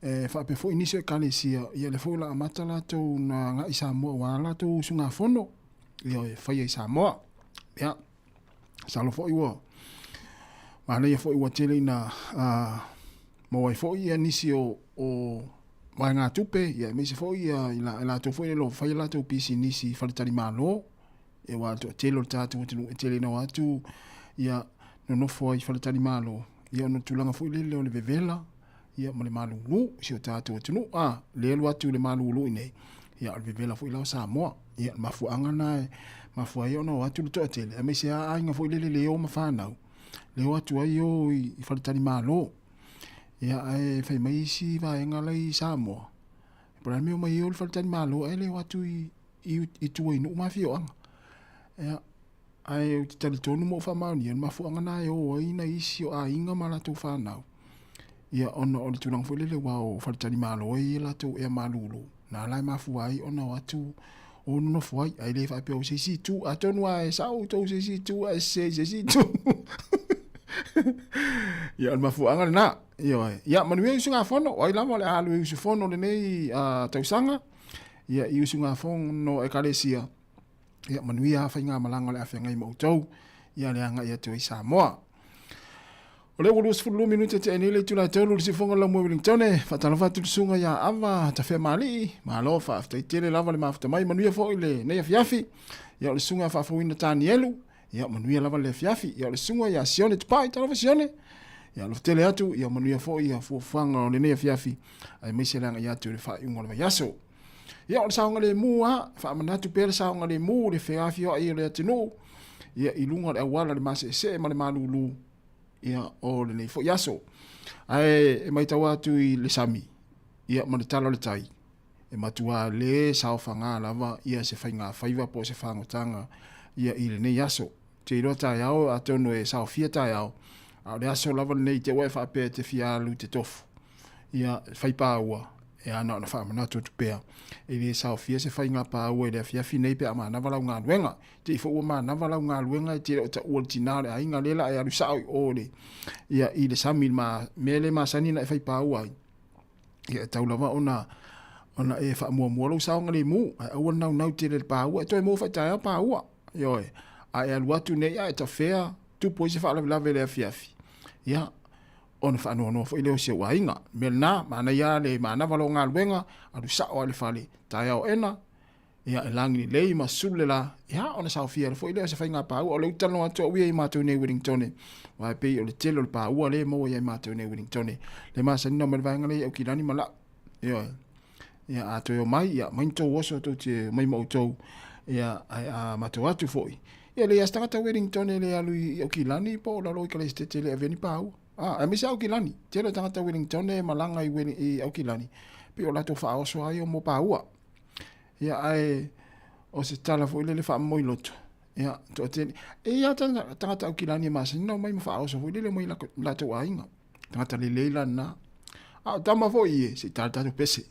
e faapea foi nisi o Ekalesia ia lea foi o le a amata latou na agai i Samoa aua latou usugafono ia e faia i Samoa. Ia, masalo foi ua manaia foi ua tele ina maua ai foi ia nisi o vaegatupe, ia aemaise foi ia i latou foi o lo o fai a latou pisinisi i faletalimalo, ia aua o le toatele o le tatou atunuu e tele ina o atu ia nonofo ai i faletalimalo, ia ona o le tulaga foi lele o le vevela, ia ma le malulu i si o tatou atunuu. A, lea e alu atu i le malulu i inei, ia o le vevela foi la o Samoa. Ia, o le mafuaaga lena e mafua ai ona o atu le toatele, aemaise lava aiga foi lele le o ma fanau, le o atu ai o i faletalimalo. Ia, ae fai mai isi vaega la i Samoa, po o le a le mea e omai ai o i le faletalimalo ae le o atu i tua i nuu ma afioaga. Ia, Ae ou te talitonu ma ou faamaonia, o le mafuaaga lena e o ai nai isi o aiga ma latou fanau, ia ona o le tulaga foi lele aua o faletalimalo e i ai latou ea malulu, na la e mafua ai ona o atu o nonofo ai, ae le faapea o se isi itu, atonu lava e sao outou i se isi itu ae sese i se isi itu. Ia o le mafuaaga lena. Ioe. Ia manuia usugafono, o ai lava o le a alu e usufono lenei tausaga, ia i usugafono a Ekalesia. Ia manuia lava faigamalaga o le a feagai ma outou, ia le agai atu ai Samoa. O lea ua 22 minute tea nei le itula e tolu le siufoga o le Laumua Wellingtone. Faatalofa atu le susuga ia Ava Tafeamalii. Malo faafetai tele lava le mafuta mai. Manuia foi lenei afiafi. Ia o le susuga Faafouina Tanielu. Ia manuia lava le afiafi. Ia o le susuga ia Sione Tupai. Talofa Sione. Ia alofa tele atu. Ia manuia foi ia fuafuaga o lenei afiafi. Aemaise le agai atu i le faaiuga o le vaiaso. Ia, o le saogalemu lava, faamanatu pea le saogalemu, le feafioai o le atunuu, ia, i luga o le auala, le maseesee ma le malulu, ia, o lenei foi aso. Ae e matau atu i le sami, ia, ma le tala o le tai, e matua le saofaga lava ia se faigafaiva po o se fagotaga ia i lenei aso. Te iloa taeao, atonu e saofia taeao, a o le aso lava lenei te ua e faapea e te fia alu i te tofu, ia, fai pāua, e ana ona faamanatu atu pea, e le saofia se faiga pāua i le afiafi nei pe a manava lau galuega. Te i foi ua manava lau galuega e te le o taua le tinā o le aiga lea la e alu sao i o le, ia, i le sami i le ma, mea lea e masani ona e fai pāua ai. Ia, e tau lava ona, ona e faamuamua lou saogalemu, ae aua le naunau tele i le pāua, e toe maua foi taeao pāua. Ioe, a e alu atu nei a e tafea, tupu ai se faalavelave i le afiafi, ia, ona faanoanoa foi lea o si ou aiga. O le mea lena, manaia lava le manava lou galuega, alu sao lava i le fale, taeao ena, ia, e lagi lelei ma sulu le la, ia, ona saofia foi lea o se faiga paua. O lea ou te talanoa atu au ia i matou nei i Wellingtone, aua e pei o le tele o le paua lea e maua ia i matou nei i Wellingtone. Le masani ona omai le vaega lea i Aukilani ma lau. Ioe. Ia, a toe omai, ia, aumai ni tou oso tou te omai ma outou, ia, ae a matou atu foi, ia, leai lava se tagata Wellington e le alu i Aukilani po o lalo i Kalesetete e le avea ni paua. Ah, aemaise Aukilani. Tele o tagata Wellington e malaga i, Welling, i Aukilani, pei o latou faaoso ai o mo paua. Ia, ae o se tala foi lele faamomoi loto. Ia, toatele. E i ai lava tagata Aukilani e masani ona omai ma faaoso foi lele mai latou aiga. Tagata lelei la lena. A o tama foi ie, se i tala tatou pese.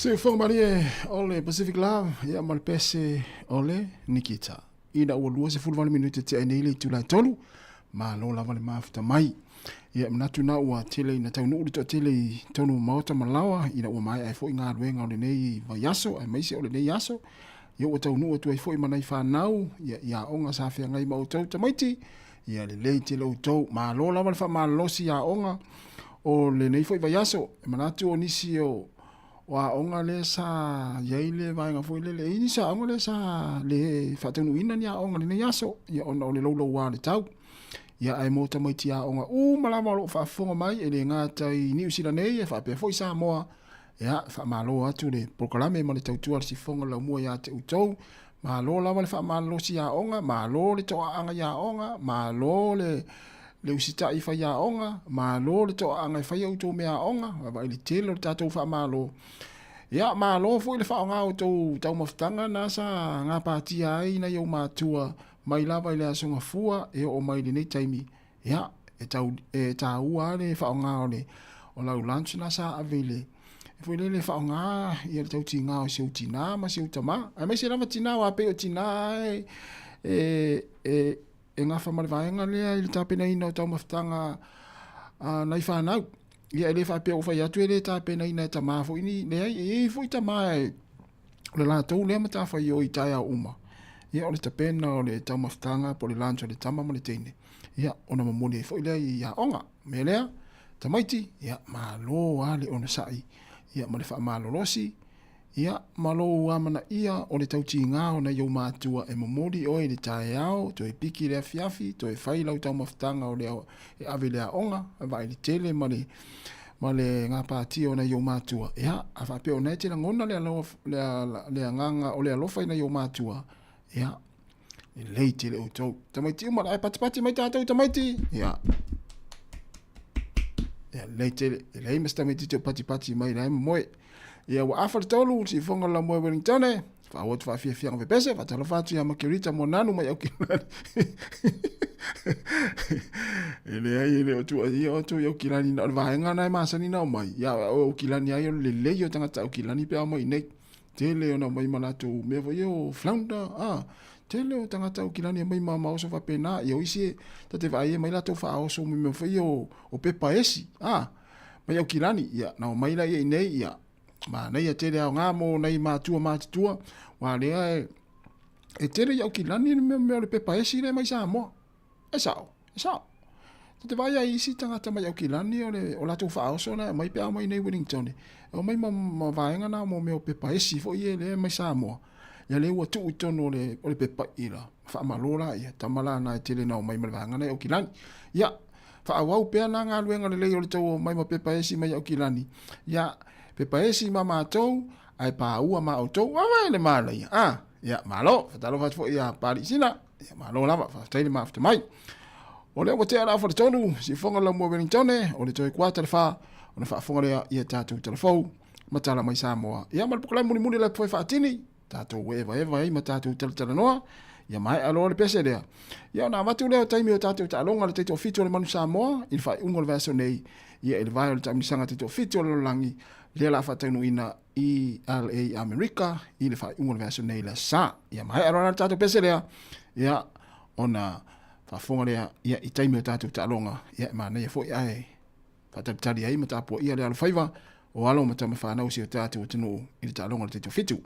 Siufofoga malie o le Pacific Love ia ma le pese o le Nikita. Ina ua 28 minute tea nei le itula e tolu. Malo lava le mafuta mai. Ia, e manatu na ua tele ina taunuu le toatele i totonu o maota ma laoa ina ua maea ai foi galuega o lenei vaiaso aemaise o lenei aso. Ia ua taunuu atu ai foi ma nai fanau ia i aoga sa feagai ma outou tamaiti. Ia lelei tele outou. Malo lava le faamalolosi i aoga o lenei foi vaiaso. E manatu o nisi o o aoga lea sa i ai le vaega foi lele, e i ai nisi aoga lea sa le faataunuuina ni aoga i lenei aso, ia ona o le louloua o le tau. Ia ae mo tamaiti aoga uma lava o lo o faafofoga mai, e le gata i Niu Sila nei, ae faapea foi Samoa, ia, faamalo atu le polokalame ma le tautua a le Sifofoga o le Laumua ia te outou. Malo lava le faamalolosi i aoga, malo le toaaga i aoga, malo le le usitai i faiaoga, malo le toaaga e fai a outou meaaoga, vaavaai i le tele o le tatou faamalo. Ia, malo foi le faaaoga o outou taumafataga na sa gapatia ai nai ou matua mai lava i le Aso Gafua e oo mai i lenei taimi. Ia, e tau, e taua lava le faaaoga o le, o lau lunch na sa ave i le, foi lele faaaoga ia le tautiga o si ou tinā ma si ou tamā. Aemaise lava tinā, aua pei o tinā e, e, e, e gafa ma le vaega lea i le tapenaina o taumafataga a nai fanau. Ia e le faapea ua fai atu e le tapenaina e tamā foi ni, leai, e i ai foi tamā e, o le latou lea matafaioi i taeao uma, ia o le tapena o le taumafataga po o le lunch a le tama ma le teine, ia ona momoli ai foi lea i aoga. O le mea lea, tamaiti, ia malo lava le onosai, ia ma le faamalolosi, ia ma lou amanaia o le tautiga o nai ou matua e momoli oe i le taeao, toe piki i le afiafi, toe fai lau taumafataga o le e ave i le aoga, e vaai le tele ma le ma le gapatia o nai ou matua, ia, a faapea o lena e te lagona le, alo, le, le agaga o le alofa i nai ou matua, ia, lelei tele outou. Tamaiti uma, ae patipati mai tātou tamaiti, ia, ia, lelei tele, e leai ma se tamaiti te o patipati mai, la e momoe. Ia, ua afa le tolu, sifoga la moe Wellington, Faaauau atu faafiafiaga pepese, faatalofa atu ia Makerita Moananu mai Aukilani. E leai, e le o tua ia o atu i Aukilani, na o le vaega na e masani na omai. Ia, o Aukilani ai o le lelei o tagata Aukilani pe a omai i nei. Tele ona omai ma latou mea foi ia o flounder, ah. Tele o tagata Aukilani e omai ma maoso faapena. Ia o isi ta te vaai e mai latou faaoso ma mea foi ia o pepa esi, ah. Mai Aukilani, ia, na omai laia i nei, ia, Manaia tele aoga mo nai matua matutua, aua lea e, e tele i Aukilani le mea, mea o le pepa esi lea mai Samoa. E sao, e sao. Ta te vaai ai isi tagata mai Aukilani o le o latou faaoso na e aumai pe a omai nei Wellington. E omai ma, ma vaega na mo mea o pepa esi foi e lea mai Samoa. Ia lea ua tuu i totonu o le, o le pepa i la. Faamalo la ia, tama la na e tele na omai ma le vaega na i Aukilani. Ia, Faaauau pea nā galuega lelei o le tou omai ma pepa esi mai Aukilani. Ia, pepa esi ma matou, ae pāua ma outou. Vaavaai le manaia, a? Ia, malo. Faatalofa atu foi ia Papalii Sina. Ia, malo lava. Faafetai le mafuta mai. O lea ua tea le afa le tolu, siufoga le laumua Wellingtone, o le toe kuata le whā, ona faafofoga lea i a tatou talafou, ma tala mai Samoa. Ia, ma le pukalae mulimuli le foe faatini, tatou evaeva ai ma tatou talatalanoa, ia maea loa le pese lea. Ia ona avatu lea o taimi o tatou taaloga le taitoafitu o le Manu Samoa i le faaiuga o le vaiaso nei, ia i le vae o le taamilosaga taitoafitu o le lalolagi, lea la a faataunuuina i LA Amerika i le faaiuga o le vaiaso nei le aso Sa. Ia maea loa la le tatou pese lea, ia ona faafofoga lea ia i taimi o tatou taaloga, ia e manaia foi ae faatalitali ai ma tapuaia le alofaiva o alo ma tama fanau o si o tatou atunuu i le taaloga o le taitoafitu.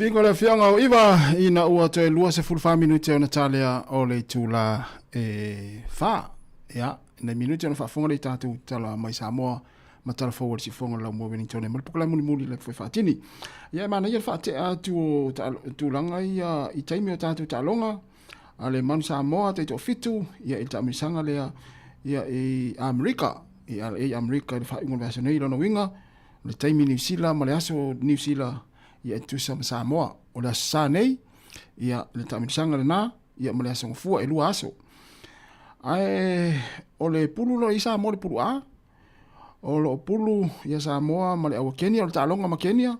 viiga o le Afioga o Iva ina ua toe 24 minute ona talea o le itula e 4. Ia, nai minute ona faafofoga lea i tatou tala mai Samoa ma tala fou o le siufofoga o le Laumua Wellington ma le pokalai mulimuli le foi faatini. Ia, e manaia le faatea atu o tulaga ia i taimi o tatou taaloga a le Manu Samoa taitoafitu ia i le taamilosaga lea ia i Amerika, i LA Amerika i le faaiuga o le vaiaso nei. Lona uiga, o le taimi Niu Sila ma le aso Niu Sila ia e tutusa ma Samoa. O le aso Sa nei, ia le taamilosaga lena, ia ma le aso Gafua, e 2 aso. Ae o le pulu loa i Samoa le pulu A, o loo pulu ia Samoa ma le au a Kenya, o le taaloga ma Kenya,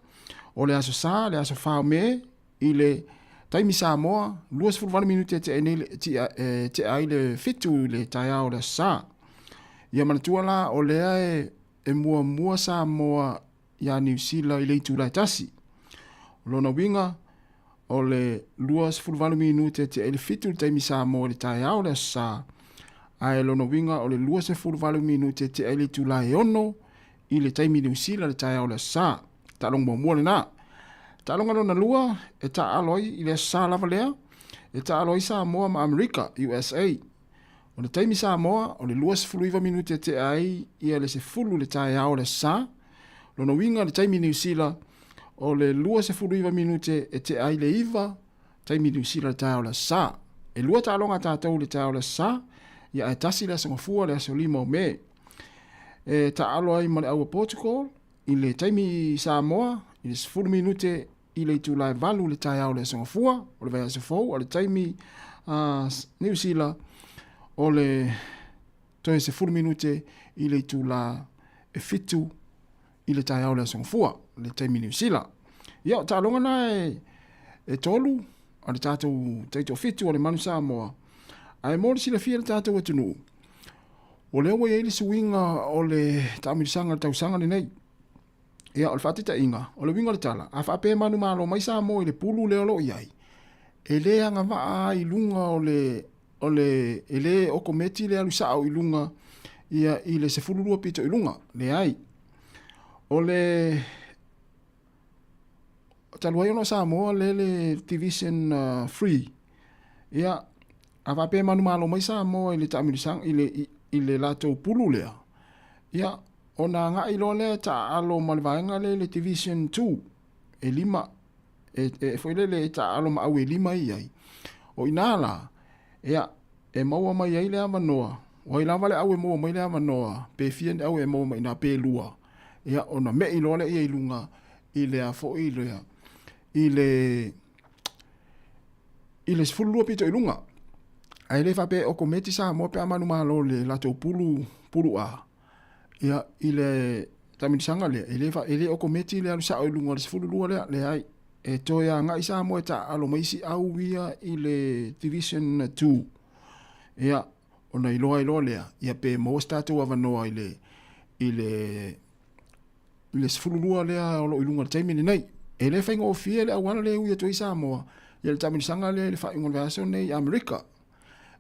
o le aso Sa, le aso 4 o Me, i le taimi Samoa, 28 minute e tea ai le 7 i le taeao o le aso Sa. Ia manatua la, o lea e muamua Samoa iā Niu Sila i le itula e tasi. O lona uiga, o le 28 minute e tea ai le 7 i le taimi Samoa i le taeao o le aso Sa, ae lona uiga o le 28 minute e tea ai le itula e 6 i le taimi Niu Sila i le taeao o le aso Sa. Taaloga muamua lena. Taaloga lona lua e taaalo ai i le aso Sa lava lea, e taaalo ai Samoa ma Amerika, USA. O le taimi Samoa, o le 29 minute e tea ai ia le 10 i le taeao o le aso Sa. Lona uiga i le taimi Niu Sila, o le 29 minute e tea ai le 9 taimi Niu Sila i le taeao o le aso Sa. E 2 taaloga a tatou i le taeao o le aso Sa, ia ae tasi le aso Gafua, le aso 5 o Me. E taaalo ai ma le au a Portugal i le taimi Samoa i le 10 minute i le itula e 8 i le taeao o le aso Gafua, o le vaiaso fou, a o le taimi Niu Sila, o le toe 10 minute i le itula e 7 i le taeao o le aso Gafua, le taimi Niu Sila. Ia, o taaloga na e 3 a le tatou taitoafitu o le Manu Samoa, ae mo le silafia e le tatou atunuu, o lea ua i ai le suiga o le taamilosaga i le tausaga lenei. Ia, o le faataitaiga, o le uiga o le tala, a faapea e manumalo mai Samoa i le pulu lea o lo o i ai, e le agavaa ai i luga o le, o le, e le okometi le alu sao i luga ia i le 12 pito i luga, leai. O le talu ai ona o Samoa lea le Division 3, ia, a faapea e manumalo mai Samoa i le taamilosaga, i le, i, i le latou pulu lea, ia, Ona agai loa lea e taaalo ma le vaega lea i le Division 2, e 5, e, e foi lele e taaalo ma au e 5 i ai. O inā la, ia, e maua mai ai le avanoa, o ai lava le au e maua mai le avanoa, pe fia ni au e maua mai inā, pe 2, ia, ona me'i loa lea i luga i le a foi lea, i le, i le 12 pito i luga. Ae le faapea e okometi Samoa pe a manumalo i le latou pulu, pulu A. Ia, i le taamilisaga lea, e le, e le okometi le alu sao i luga o le 12 lea, leai. E toe agai Samoa e taaalo mai isi au ia i le Division 2. Ia, ona iloa ai loa lea, ia pe maua se tatou avanoa i le, i le, i le 12 lea o lo o i luga i le taimi lenei. E le faigofie le auala lea e ui atu ai Samoa ia le taamilisaga lea i le faaiuga o le vaiaso lenei i Amerika.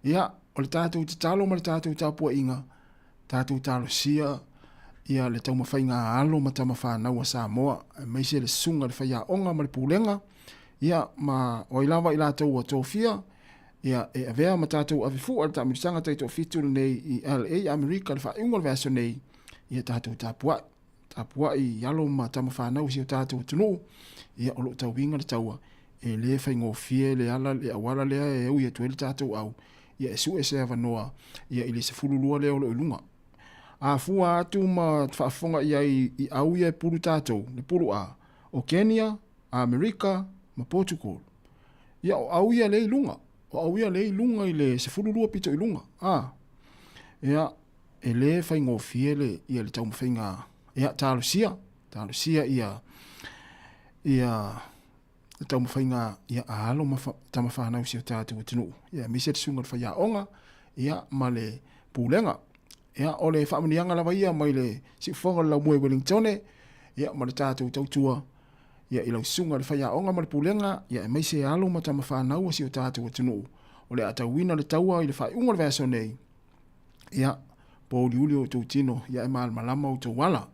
Ia, o le tatou tatalo ma le tatou tapuaiga, tatou talosia ia le taumafaiga a alo ma tama fanau a Samoa, aemaise le susuga i le faiaoga ma le pulega, ia ma o ai lava i latou ua tofia, ia e avea ma tatou ave fua i le taamilisaga taitoafitu lenei i LA, Amerika i le faaiuga o le vaiaso nei, ia tatou tapuai. Tapuai i alo ma tama fanau i si o tatou atunuu, ia o lo o tauiga le taua, e le faigofie le ala, le auala lea e ui atu ai le tatou au, ia e sue se avanoa ia i le 12 lea o lo o i luga. A fua atu ma faafofoga i ai i au ia e pulu tatou, le pulu A, o Kenya, Amerika ma Portugal. Ia o au ia lea i luga, o au ia lea i luga i le 12 pito i luga, a. Ia, e le faigofie le, ia le taumafaiga, ia, talosia, talosia ia, ia, le taumafaiga ia a alo ma tama fanau i si o tatou atunuu, ia aemaise le susuga i le faiaoga, ia ma le pulega. Ia, o le faamanuiaga lava ia mai le siufofoga o le laumua i Wellingtone, ia ma le tatou tautua, ia i lau susuga i le faiaoga ma le pulega, ia aemaise alo ma tama fanau a si o tatou atunuu, o le a tauina le taua i le faaiuga o le vaiaso nei, ia, pouliuli o outou tino, ia e malamalama outou ala.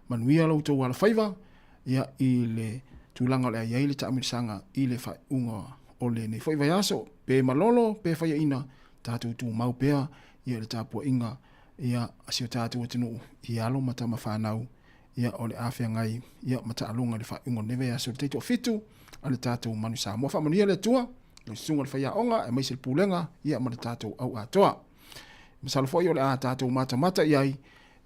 Manuia lo outou alafaiva, ia, i le tulaga o le a i ai le taamilosaga i le faaiuga o lenei foi vaiaso. Pe malolo, pe faiaina, tatou tumau pea ia i le tapuaiga ia a si o tatou atunuu i alo ma tama fanau ia o le a feagai ia ma taaloga i le faaiuga o lenei vaiaso i le taitoafitu a le tatou Manu Samoa. Faamanuia le Atua i lau susuga i le faiaoga aemaise le pulega ia ma le tatou au atoa. Masalo foi o le a tatou matamata i ai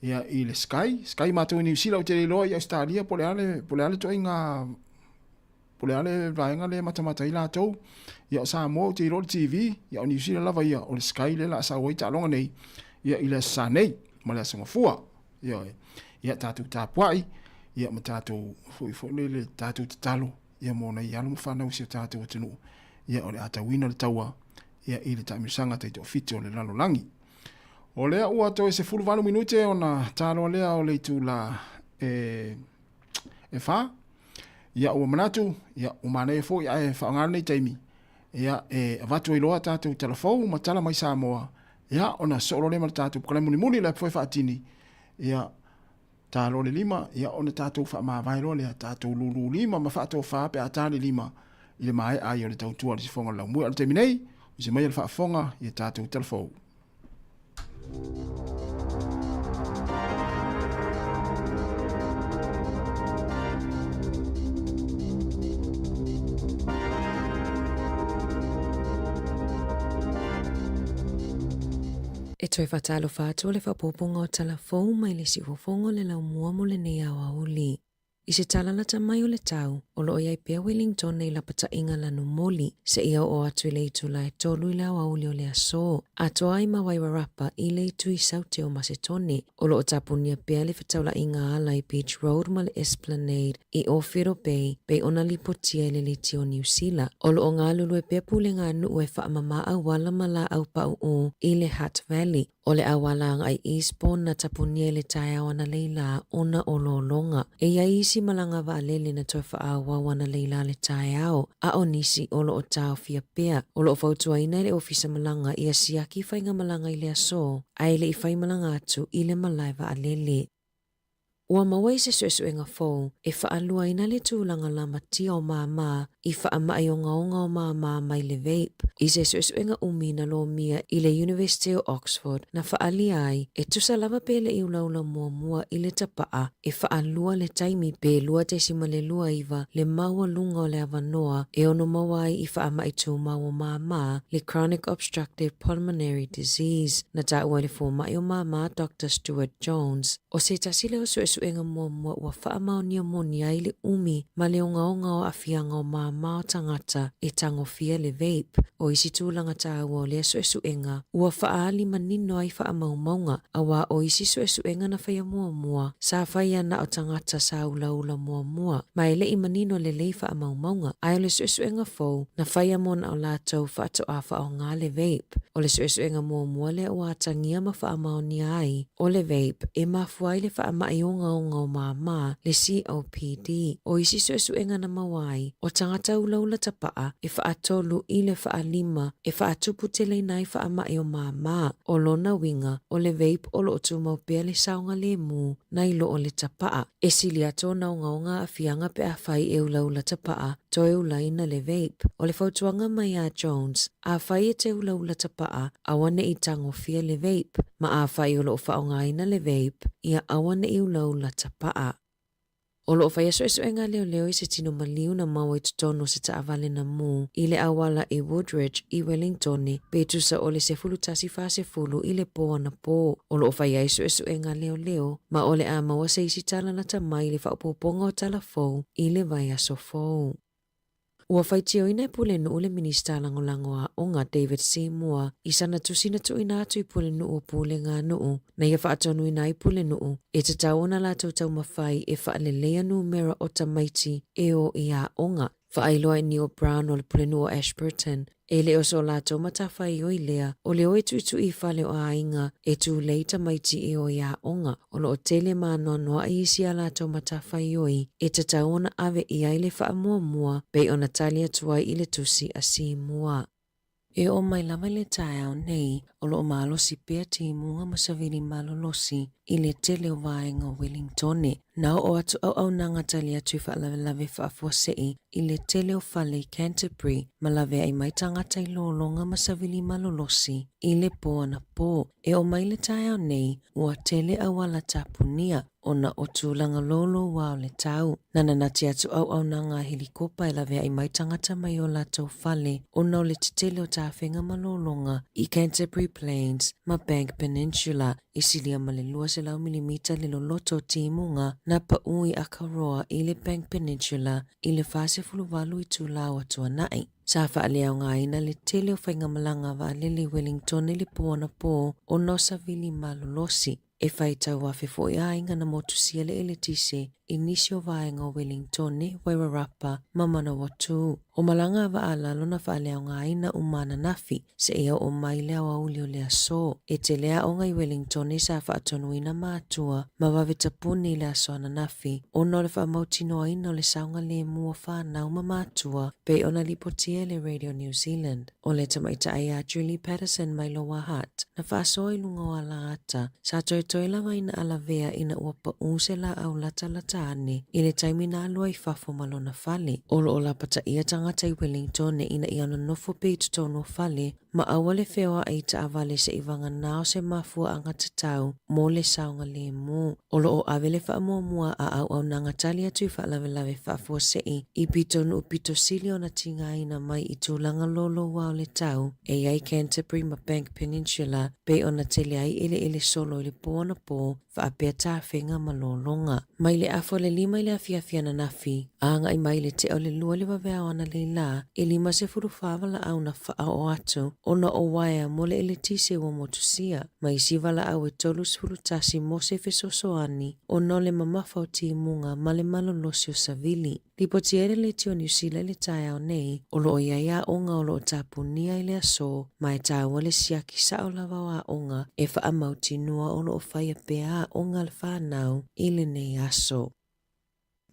ia i le Sky. Sky matou i Niu Sila ou te le iloa i Ausetalia po o le a le, po o le a le ituaiga po o le a le vaega lea e matamata ai latou. Ia o Samoa ou te iloa o le TV, ia o Niu Sila lava ia o le Sky lea o le a sau ai taaloga nei ia i le Aso Sa nei ma le Aso Gafua. Ioe. Ia tatou tapuai ia ma tatou foi foi lele tatou tatalo ia mo nai alo ma fanau o si o tatou atunuu ia o le a tauina le taua ia i le taamilosaga taitoafitu o le lalolagi. O lea ua toe 18 minute ona taloa lea o le itula e, e fa. Ia ua manatu, ia ua manaia foi ae faaaoga lenei taimi, ia e avatu ai loa tatou tala fou ma tala mai Samoa, ia ona soo loa lea ma le tatou polokalame mulimuli la foi faatini, ia ta loa le lima, ia ona tatou faamavae loa lea, tatou lulu lima ma faatofa pe a ta le lima i le maea ai o le tautua a le sifoga o le laumue. A o le taimi nei, usi mai le faafofoga i a tatou tala fou. E toe faatalofa atu o le faaopoopoga o tala fou mai le siufofoga o le laumua mo lenei aoauli. I se tala lata mai o le tau, o lo o i ai pea Wellington i lapataiga lanumoli, seia oo atu i le itula e tolu i le aoauli o le aso, atoa ai ma Wairarapa i le itu i Saute o Masetone. O lo o tapunia pea le fetaulaiga ala i Beach Road ma le Esplanade i Owhiro Bay pei ona lipotia e le Leti o Niu Sila. O lo o galulue pea pulega a nuu e faamama auala ma laau pauu i le Hutt Valley. O le auala agai Eastbourne na tapunia i le taeao analeila ona o lologa. E i ai isi malaga vaalele na toe faaauau analeila le taeao, a o nisi o lo o taofia pea. O lo o fautuaina e le Ofisa Malaga ia siaki faigamalaga i le aso, ae le i fai malaga atu i le malae vaalele. Ua maua i se suesuega fou e faaluaina le tulaga lamatia o māmā i faamai ogaoga o māmā mai le vape i se suesuega umi na lomia i le Iunivesite o Oxford na faaalia ai e tusa lava pe le i ulaula muamua i le tapaa e faalua le taimi pe 2.29 le maualuga o le avanoa e ono maua ai i faamai tumau o māmā le chronic obstructive pulmonary disease na taua e le fomai o māmā Doctor Stuart Jones. ʻO se tasi lea o suesuega muamua ua faamaonia moni ai le umi ma le ogaoga o aafiaga o māmā o tagata e tagofia le vape. ʻO isi tulaga taua o lea suesuega, ua faaali manino ai faamaumauga, auā ʻo isi suesuega na faia muamua, sa faia na o tagata sa ulaula muamua, ma e le i manino lelei faamaumauga. Ae o le suesuega fou, na faia mo na o latou faatoa faaaoga le vape. ʻO le suesuega muamua lea ua atagia ma faamaonia ai, ʻO le vape, e mafua ai le faamai ogaoga o māmā, le COPD. ʻO isi suesuega na maua ai, ʻo tagata ulaula tapaa e faatolu i le faalima e faatupu teleina ai faamai o māmā. ʻO lona uiga, ʻo le vape o lo o tumau pea le saogalēmū nai lo o le tapaa. E sili atu ona ogaoga aafiaga pe afai e ulaula tapaa, toe ulaina le vape. ʻO le fautuaga mai a Jones, Afai e te ulaula tapaa, aua ne i tagofia le vape, ma afai o lo o faaaogaina le vape, ia aua ne i ulaula tapaa. O lo o faia suesuega a leoleo i se tino maliu na maua i totonu o se taavale na mū i le auala i Woodridge i Wellingtone pe tusa o le 11:40 i le pō anapō. O lo o faia ai suesuega a leoleo ma o le a maua se isi tala lata mai i le faaopoopoga o tala fou i le vaiaso fou. Ua faitioina e Pulenuu le Minisita Lagolago Aoga David Seymour i sana tusi na tuuina atu i Pulenuu o Pulega a Nuu na ia faatonuina ai Pulenuu e tatau ona latou taumafai e faaleleia numera o tamaiti e o i aoga. Faailoa e Neil Brown o le Pulenuu o Ashburton E le o so latou matafaioi lea o le o e tuitui i fale o aiga e tulei tamaiti e o i aoga. O lo o tele ma anoanoai isi a latou matafaioi e tatau ona ave i ai le faamuamua pei ona tali atu ai i le tusi a Simua. E oo mai lava i le taeao nei, o lo o malosi pea timuga ma savili malolosi i le tele o vaega o Welingtone. Na oo atu auaunaga tali atu i faalavelave faafuasei i le tele o fale i Canterbury ma laveai mai tagata i lologa ma savili malolosi i le po anapō. E oo mai i le taeao nei, ua tele auala tapunia ona o tulaga louloua o le tau. Na nanati atu auaunaga a helikopa e laveai mai tagata mai o latou fale ona o le tetele o tafega ma lologa i Canterbury Plains ma Bank Peninsula e silia ma le 200 milimita le loloto o timuga na paʻu i Akaroa i le Bank Peninsula i le 48 itula ua tuanai. Sa faaleaogaina le tele o faigamalaga a vaalele i Wellington i le po anapō ona o savili malolosi. E faitau afe foi aiga na motusia le eletise i nisi o vaega o Welingtone, Wairarapa ma Manawatū. O malaga a vaa lalo na faaleaogaina uma ananafi, seia oo mai le aoauli o le aso. E tele aoga i Welingtone sa faatonuina matua ma vave tapuni i le aso ananafi ona o le faamautinoaina o le saogalemu o fanau ma matua pei ona lipotia e le Radio New Zealand. O le tamaitai ia Julie Patterson mai Lower Hutt, na faasoa i luga o alaata, sa toetoe lava ina alavea ina ua paʻu se laau latalata ane i le taimi na alu ai i fafo ma lona fale. O lo o lapataia tagata i Wellington ina ia nonofo pea i totonu o fale ma aua le feoaʻi i taavale seʻi vagana o se mafuaaga tatau mo le saogalemu. O lo o ave le faamuamua a auaunaga tali atu i faalavelave faafuasei i pitonuu pito sili ona tigaina mai i tulaga louloua o le tau e i ai Canterbury ma Bank Peninsula pei ona tele ai eleele solo i le po anapō faapea tafega ma lologa. Mai le afa o le 5 i le afiafi ananafi, a agai mai i le tea o le 2 i le vaveao analeila, e 54 valaau na faaoo atu ona o uaea mo le eletise ua motusia. Ma isi valaau e 31 mo se fesoasoani ona o le mamafa o timuga ma le malolosi o savili. Lipoti ai le Leitio Niu Sila i le taeao nei, o lo o i ai aoga o lo o tapunia i le aso, ma e taua le siaki sao lava o aoga e faamautinoa o lo o faia pea aoga a le fanau i lenei aso.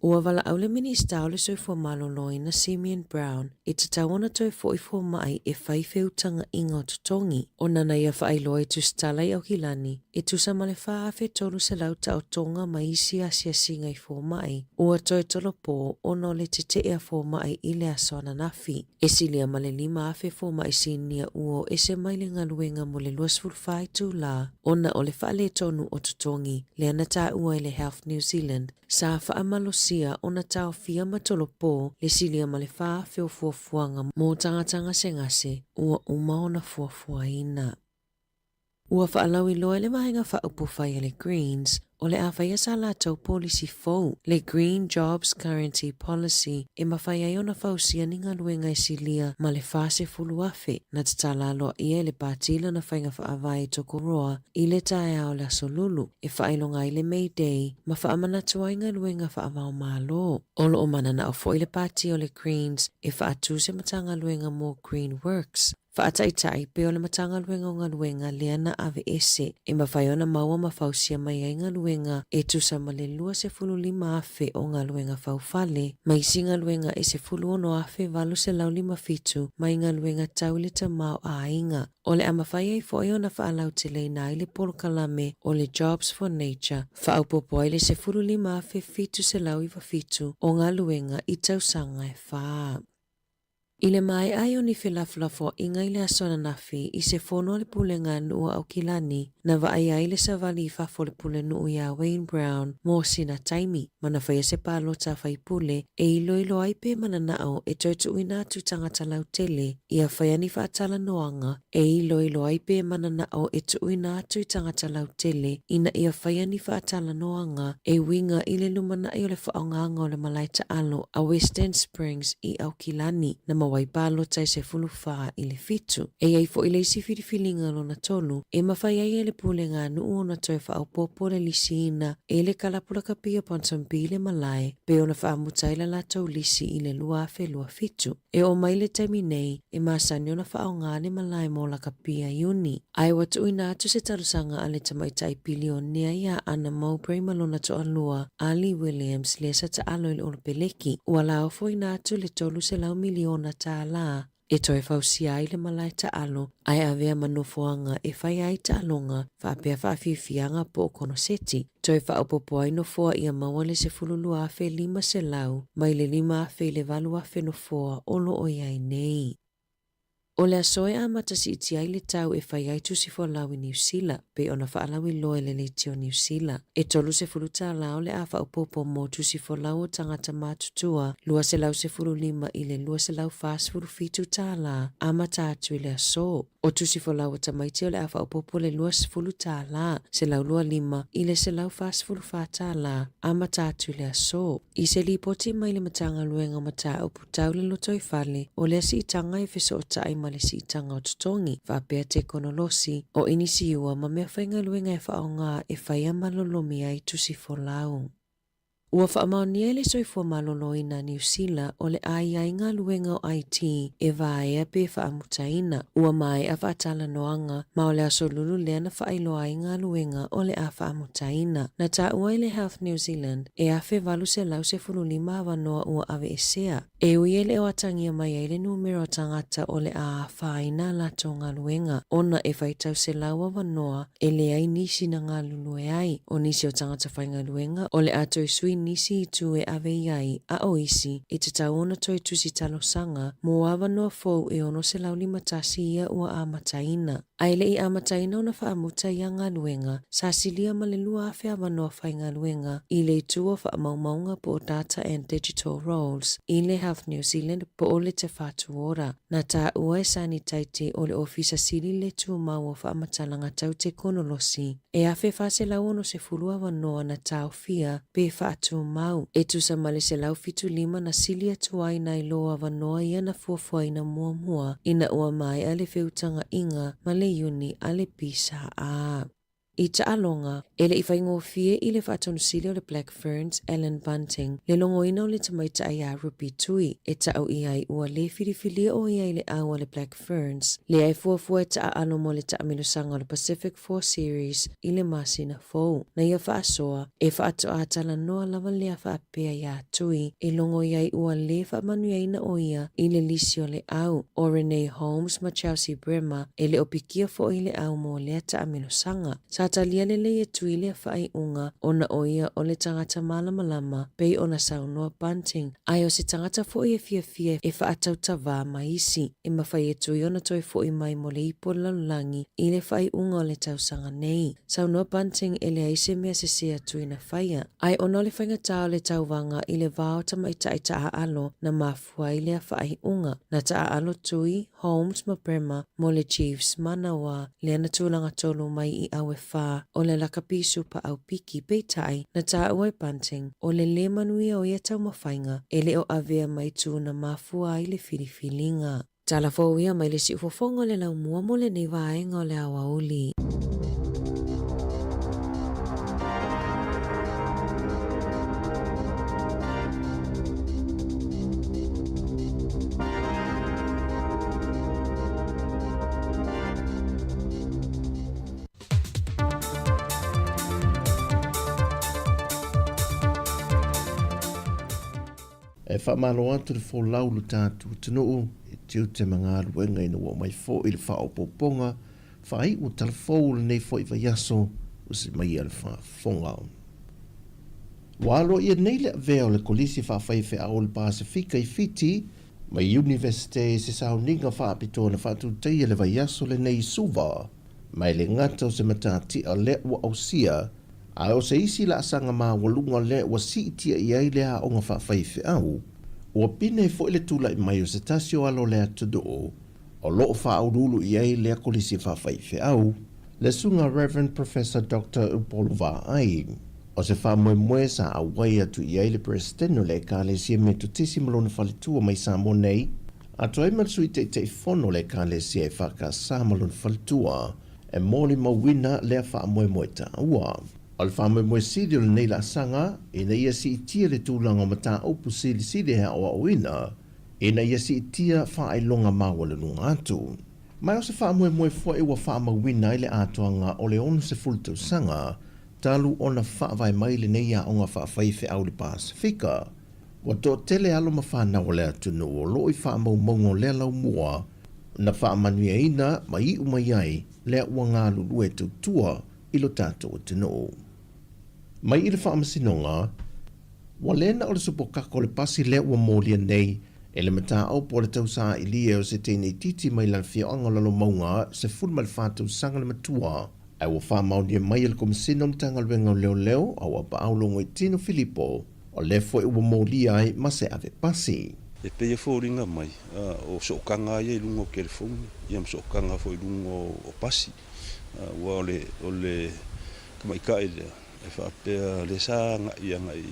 Ua valaau le Minista o le Soifua Maloloina Simeon Brown e tatau ona toe foʻi fomaʻi e fai feutagaʻiga o totogi. O nana ia faailoa i Tusitala i Aukilani e tusa ma le 4,300 taotoga ma isi asiasiga i fomaʻi ua toe tolopo ona o le teteʻe a fomaʻi i le aso ananafi. E silia ma le 5,000 fomaʻi sinia ua o ese mai le galuega mo le 24 itulā ona o le faaletonu o totogi lea na taua e le Health New Zealand Sa faamalosia ona taofia ma tolopo le silia ma le 4,000 o fuafuaga mo tagata gasegase ua uma ona fuafuaina. Ua faalauiloa e le Vaega Faaupufai a le Greens o le a faia sa latou polisi fou, le Green Jobs Guarantee Policy, e mafai ai ona fausia ni galuega e silia ma le 40,000 na tatala aloaia e le Pati lana faiga faavae i Tokoroa i le taeao o le Aso Lulu e faailoga ai le May Day ma faamanatu ai galuega faavaomalo. O lo o mananao foi le Pati o le Greens e faatu se Matagaluega mo Green Works, faataitai pei o le Matagaluega o Galuega lea na aveese e mafai ona maua ma fausia mai ai galuega e tusa ma le 25,000 o galuega faufale ma isi galuega e 16,857 mai galuega tau i le tamaoaiga. O le a mafai ai foi ona faalauteleina ai le polokalame o le Jobs for Nature, faaopoopo ai le 15,797 o galuega i tausaga e fa. I le maea ai o ni felafolafoaiga i le aso ananafi i se fono a le Pulega a Nuu a Aukilani, na vaaia ai le savali i fafo o le Pulenuu iā Wayne Brown mo sina taimi, ma na faia se palota a faipule e iloilo ai pe mananao e toe tuuina atu i tagata lautele ia faia ni faatalanoaga e iloilo ai pe mananao e tuuina atu i tagata lautele ina ia faia ni faatalanoaga e uiga i le lumanai o le faaaogaga o le malae taalo a Western Springs i Aukilani na maua ai palota e 14 i le 7. E i ai foi le isi filifiliga lona tolu e mafai ai e le Pulega a Nuu ona toe faaopoopo le lisiina e le Kalapu Lakapi o Ponsonby le malae pei ona faamuta ai la latou lisi i le 2027. E oo mai le taimi nei, e masani ona faaaoga le malae mo Lakapia Iuni. Ae ua tuuina atu se talosaga a le tamaitai pilionea iā Anna Mowbray ma lona toalua, Ali Williams, lea sa taalo i le Olopeleki, ua laofoina atu le $300 miliona tālā. e toe fausia ai le malae taalo ae avea ma nofoaga e faia ai taaloga faapea faafiafiaga po o konoseti. Toe faaopoopo ai nofoa ia maua le 12,500 mai le 5,000 i le 8,000 nofoa o lo o i ai nei. O le aso e amata siitia ai le tau e fai ai tusi folau i Niu Sila, pei ona faalauiloa e le Leitio Niu Sila. E 30 tālā o le a faaopoopo mo tusi folau o tagata matutua, 215 i le 247 tālā, amata atu i le aso. O tusi folau o tamaiti o le a faaopoopo le 20 tālā, 125 i le 144 tālā, amata atu i le aso. I se lipoti mai le Matagaluega o Mataupu Tau le Lotoifale, o lea siitaga e fesootai ma le siitaga o totogi, faapea tekonolosi, o inisiua ma meafaigaluega e faaaoga e faia ma lolomi ai tusi folau. Ua faamaonia e le Soifua Maloloina a Niu Sila o le a i ai galuega o IT e vaea pe faamutaina. Ua maea faatalanoaga ma o le aso lulu lea na faailoa ai galuega o le a faamutaina. Na taua e le Health New Zealand e 1815 avanoa ua aveesea, e ui e le o atagia mai ai le numera o tagata o le a afaina a latou galuega, ona e faitau selau avanoa e leai nisi na galulue ai. O nisi o tagata faigaluega o le a toe sui nisi itu e ave i ai, a o isi, e tatau ona toe tusi talosaga mo avanoa fou e 651 ia ua amataina. A e le i amataina ona faamuta ia galuega, sa silia ma le 2,000 avanoa faigaluega i le itu o faamaumauga po o Data and Digital Roles i le Health New Zealand po o le Te Whatu Ora. Na taua e Sani Taite o le Ofisa Sili le Tumau o Faamatalaga Tau Tekonolosi e 1,460 avanoa na taofia pe faatumau, e tusa ma le 175 na sili atu ai nai lo avanoa ia na fuafuaina muamua ina ua maea le feutagaiga ma le Iuni a le PSA. I taaloga, e le i faigofie i le faatonusili o le Black Ferns, Allan Bunting, le logoina o le tamaitai iā Ruby Tui, e tau i ai ua lē filifilia o ia i le au a le Black Ferns, lea e fuafua e taaalo mo le taamilosaga o le Pacific Four Series i le masina fou. Na ia faasoa, e faatoa talanoa lava lea faapea iā Tui, e logo i ai ua lē faamanuiaina o ia i le lisi o le au, o Renee Holmes ma Chelsea Bremmer, e le o pikia foi i le au mo lea taamilosaga. Sa talia lelei e Tui lea faaiuga ona o ia o le tagata malamalama pei ona saunoa Bunting, ae o se tagata foi e fiafia e faatautavā ma isi. E mafai e Tui ona toe fo'i mai mo le ipu o le lalolagi i le faaiuga o le tausaga nei. Saunoa Bunting e leai se mea sesē a Tui na faia, ae ona o le faigata o le tauvaga i le va o tamaitai taaalo na mafua ai lea faaiuga. Na taaalo Tui, Holmes ma Bremmer mo le Chiefs manawa lea na tulaga tolu mai i au e whā o le lakapi Super Aupiki, peitai, na taua e Bunting, o le lē manuia o ia taumafaiga e le o avea mai tū na mafua ai le filifiliga. Tala fou ia mai le siufofoga o le laumua mo lenei vaega o le aoauli. E faamalo atu le folau lo tatou atunuu i tiute ma galuega ina ua aumai foi le faaopoopoga faaiu o tala fou o lenei foi vaiaso ua se maia le faafofoga. Ua aloaia nei le avea o le Kolisi Faafaifeau o le Pasefika i Fiti ma Iunivesite i se sauniga faapitoa na faatutaia le vaiaso lenei i Suva, ma e le gata o se matatia lea ua ausia, ae o se isi laasaga maualuga lea ua siitia i ai le aoga faafaifeau. Ua pine foi le tulai mai o se tasi o alo o le atunuu o lo o faauluulu i ai lea Kolisi Faafaifeau, le Susuga Rev. Professor Doctor Upolu Vaai. O se faamoemoe sa auai atu i ai le Peresetene o le Ekalesia Metotisi ma lona faletua mai Samoa nei, atoa ai ma le Sui Taitaifono o le Ekalesia EFKS ma lona faletua, e molimauina lea faamoemoe taua. O le faamoemoe sili o lenei laasaga, ina ia siitia le tulaga o mataupu silisili e aoaoina, ina ia siitia faailoga maualuluga atu. Ma o se faamoemoe foi ua faamauina ai le atoaga o le 60 tausaga talu ona faavae mai lenei aoga faafaifeau i le Pasefika. Ua toatele alo ma fanau o le atunuu o lo o i faamaumauga o lea laumua na faamanuiaina ma iu mai ai lea ua galulue e tautua i lo tatou atunuu. Mai i le Faamasinoga, ua le na o le supokako o le pasi lea ua molia nei e le mataupu o le tausaailia o se teine itiiti mai lana afioaga o Lalomauga 14 tausaga le matua, ae ua faamaonia mai e le Komesina o Matagaluega o Leoleo Auapaau Logoitino Filipo, o lea foi ua molia ai ma se ave pasi. E pei e foliga mai, o sootaga lava ia i luga o telefoni, ia ma sootaga foi i luga o pasi. Aua o le, o le tamaitai lea, e faapea lea sa agai agai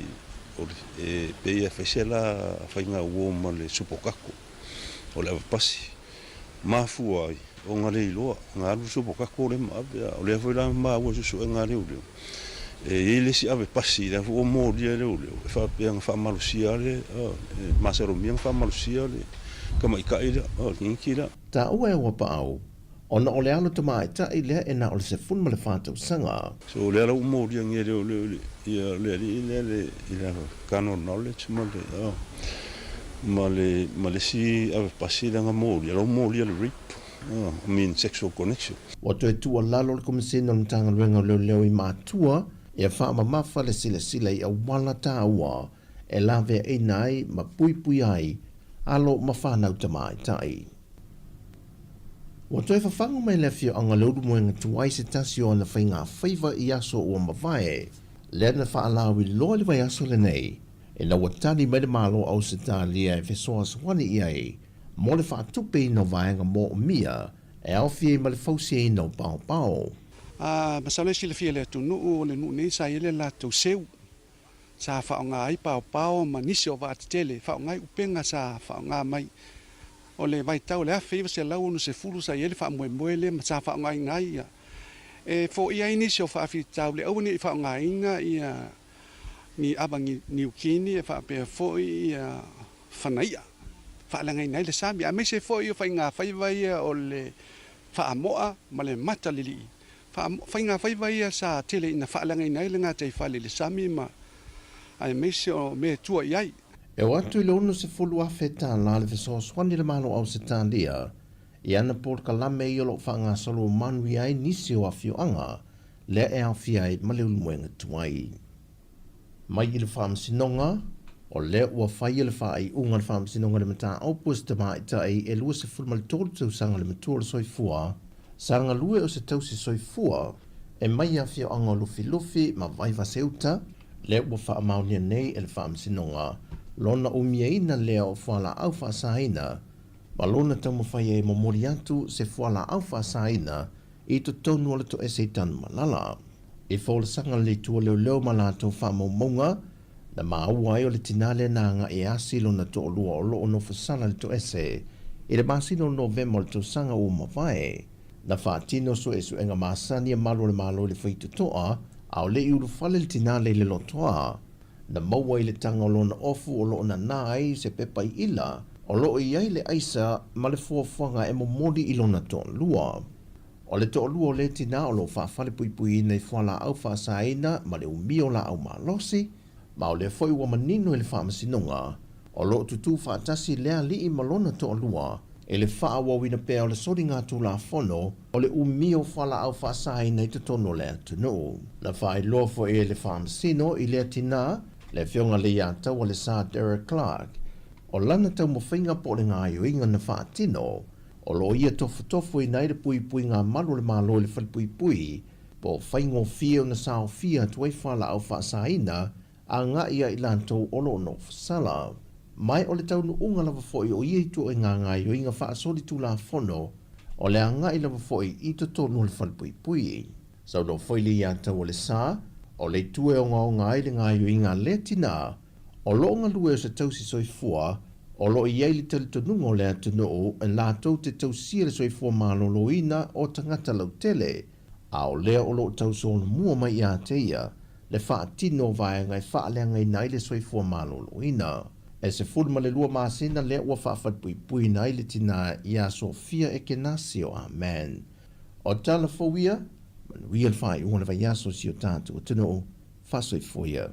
o le, e pei e fai se la faiga uo ma le supokako o le avepasi. Mafua ai ona le iloa, na alu le supokako lea ma ave, a o lea foi la na maua i suesuega a leoleo, e i ai le isi avepasi lea foi ua molia e leoleo e faapea na faamalosia le, e masalomia na faamalosia le tamaitai lea, le teineiti lea. Taua e Auapaau, ona o le alo tamaitai lea e na o le 14 tausaga. So o lea la ua molia nei e leoleo ia le alii lea le i le carnal knowledge ma le ma le ma le isi avepasi lea na molia, la ua molia le rape, I mean sexual connection. Ua toe tuualalo le Komesina o le Matagaluega o Leoleo i matua ia faamamafa le silasila i auala taua e laveaina ai ma puipuia ai alo ma fanau tamaitai. Ua toe fafaga mai le afioaga Leulumoega tuai se tasi o ana faigafaiva i aso ua mavae, lea na faalauiloa i le vaiaso lenei, ina ua tali mai le Malo o Ausetalia e fesoasoani i ai mo le faatupeina o vaega moomia e aofia ai ma le fausiaina o paopao. A masalo e silafia e le atunuu o le nuu nei sa i ai le latou seu sa faaaoga ai paopao ma nisi o vaa tetele, faaaoga ai upega sa faaaoga mai. O le vaitau o le 1960 sa i ai le faamoemoe lea ma sa faaaogaina ai ia e foia ai nisi o faafitauli aua ne i faaaogaina ia ni ava niukini e faapea foi ia fanaia faaleagaina ai le sami aemaise foi o faigafaiva ia o le faamoa ma le matalilii. Faigafaiva ia sa tele ina faaleagaina ai le gataifale i le sami ma aemaise o mea e tua i ai. E oo atu i le $60,000 le fesoasoani a le Malo o Ausetalia i ana polokalame ia o lo o faagasolo manuia ai nisi o afioaga lea e aofia ai ma Leulumoega tuai. Mai i le Faamasinoga, o lea ua faia le faaiuga a le Faamasinoga i le mataupu a se tamaitai e 23 tausaga le matua o le soifua, sa galue o se tausi soifua e mai i afioaga o Lufilufi ma Vaivase-uta, lea ua faamaonia nei e le Faamasinoga lona umiaina lea o fualaau faasaina ma lona taumafai ai e momoli atu se fualaau faasaina i totonu o le toese i Tanumalala. I folasaga le itu o leoleo ma latou faamaumauga, na maua ai o le tinā lea na agai e asi lona toalua o lo o nofosala i le toese i le masina o Novema o le tausaga ua mavae. Na faatino suesuega masani a malu o le Malo i le faitotoa, a o le i ulufale le tinā lea i le lotoa. Na maua i le taga o lona ofu o lo o nanā ai se pepa i ila o lo o i ai le aisa ma le fuafuaga e momoli i lona toalua. O le toalua o lea tinā o lo o faafalepuipuiina i fualaau faasaina ma le umia o laau malosi, ma o lea foi ua manino i le Faamasinoga o lo o tutū faatasi lea alii ma lona toalua i le faaauauina pea o le soligatulafono o le umia o fualaau faasaina i totonu o le atunuu. Na faailoa foi e le Faamasino i lea tinā, le Afioga Leiataua Lesa Derek Clark, o lana taumafaiga po o le gaoioiga na faatino, o lo o ia tofotofoina ai le puipuiga malu o le Malo i le falepuipui, po o faigofie ona saofia atu ai fualaau faasaina agai ia i latou o lo o nofosala. Mai o le taunuuga lava foi o ia ituaiga gaoioiga faasolitulafono, o le agai lava foi i totonu o le falepuipui. Saunoa foi le Iataua le Sa, o le itu e ogaoga ai le gaoioiga a lea tinā, o lo o galue o se tausi soifua, o lo o i ai le talitonuga o le atunuu e latou te tausia le soifua maloloina o tagata lautele, a o lea o lo o tausolomua mai ia te ia le faatino o vaega e faaleagaina ai le soifua maloloina. E 12 masina lea ua faafalepuipuiina ai le tinā iā Sofia Ekenasio. Amen. O tala fou ia, manuia le faaiuga o le vaiaso i si o tatou atunuu. Faasoifua ia.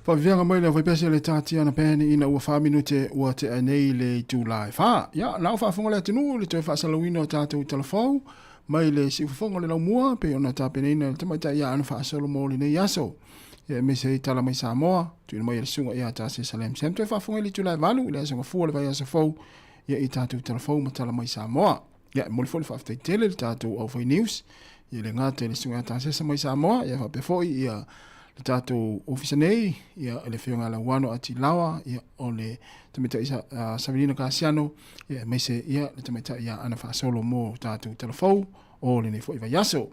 Faaviaga mai le aufaipese le Tatiana Penn ina ua faaminute ua tea nei le itula e fa. Ia, la ua faafofoga le atunuu i le toe faasalauina o tatou talafou mai le siufofoga o le laumua pei ona tapenaina e le tamaitai ia Ana Faasolo mo lenei aso. Ia aemaise ai tala mai Samoa, tuuina mai e le susuga ia Tasesa Lam Sam. Toe faafofoga i le itula e 8 i le aso Gafua o le vaiaso fou ia i tatou talafou ma tala mai Samoa. Ia, e momoli foi le faafetai tele i le tatou aufai news, ia le gata i le susuga ia Tasesa mai Samoa, ia faapea foi ia le tatou ofisa nei, ia le afioga ia Lauano Atilawa, ia o le tamaitai uh, Savelina Kasiano, ia aemaise ia le tamaitai ia Ana Faasolo mo tatou talafou o lenei foi vaiaso.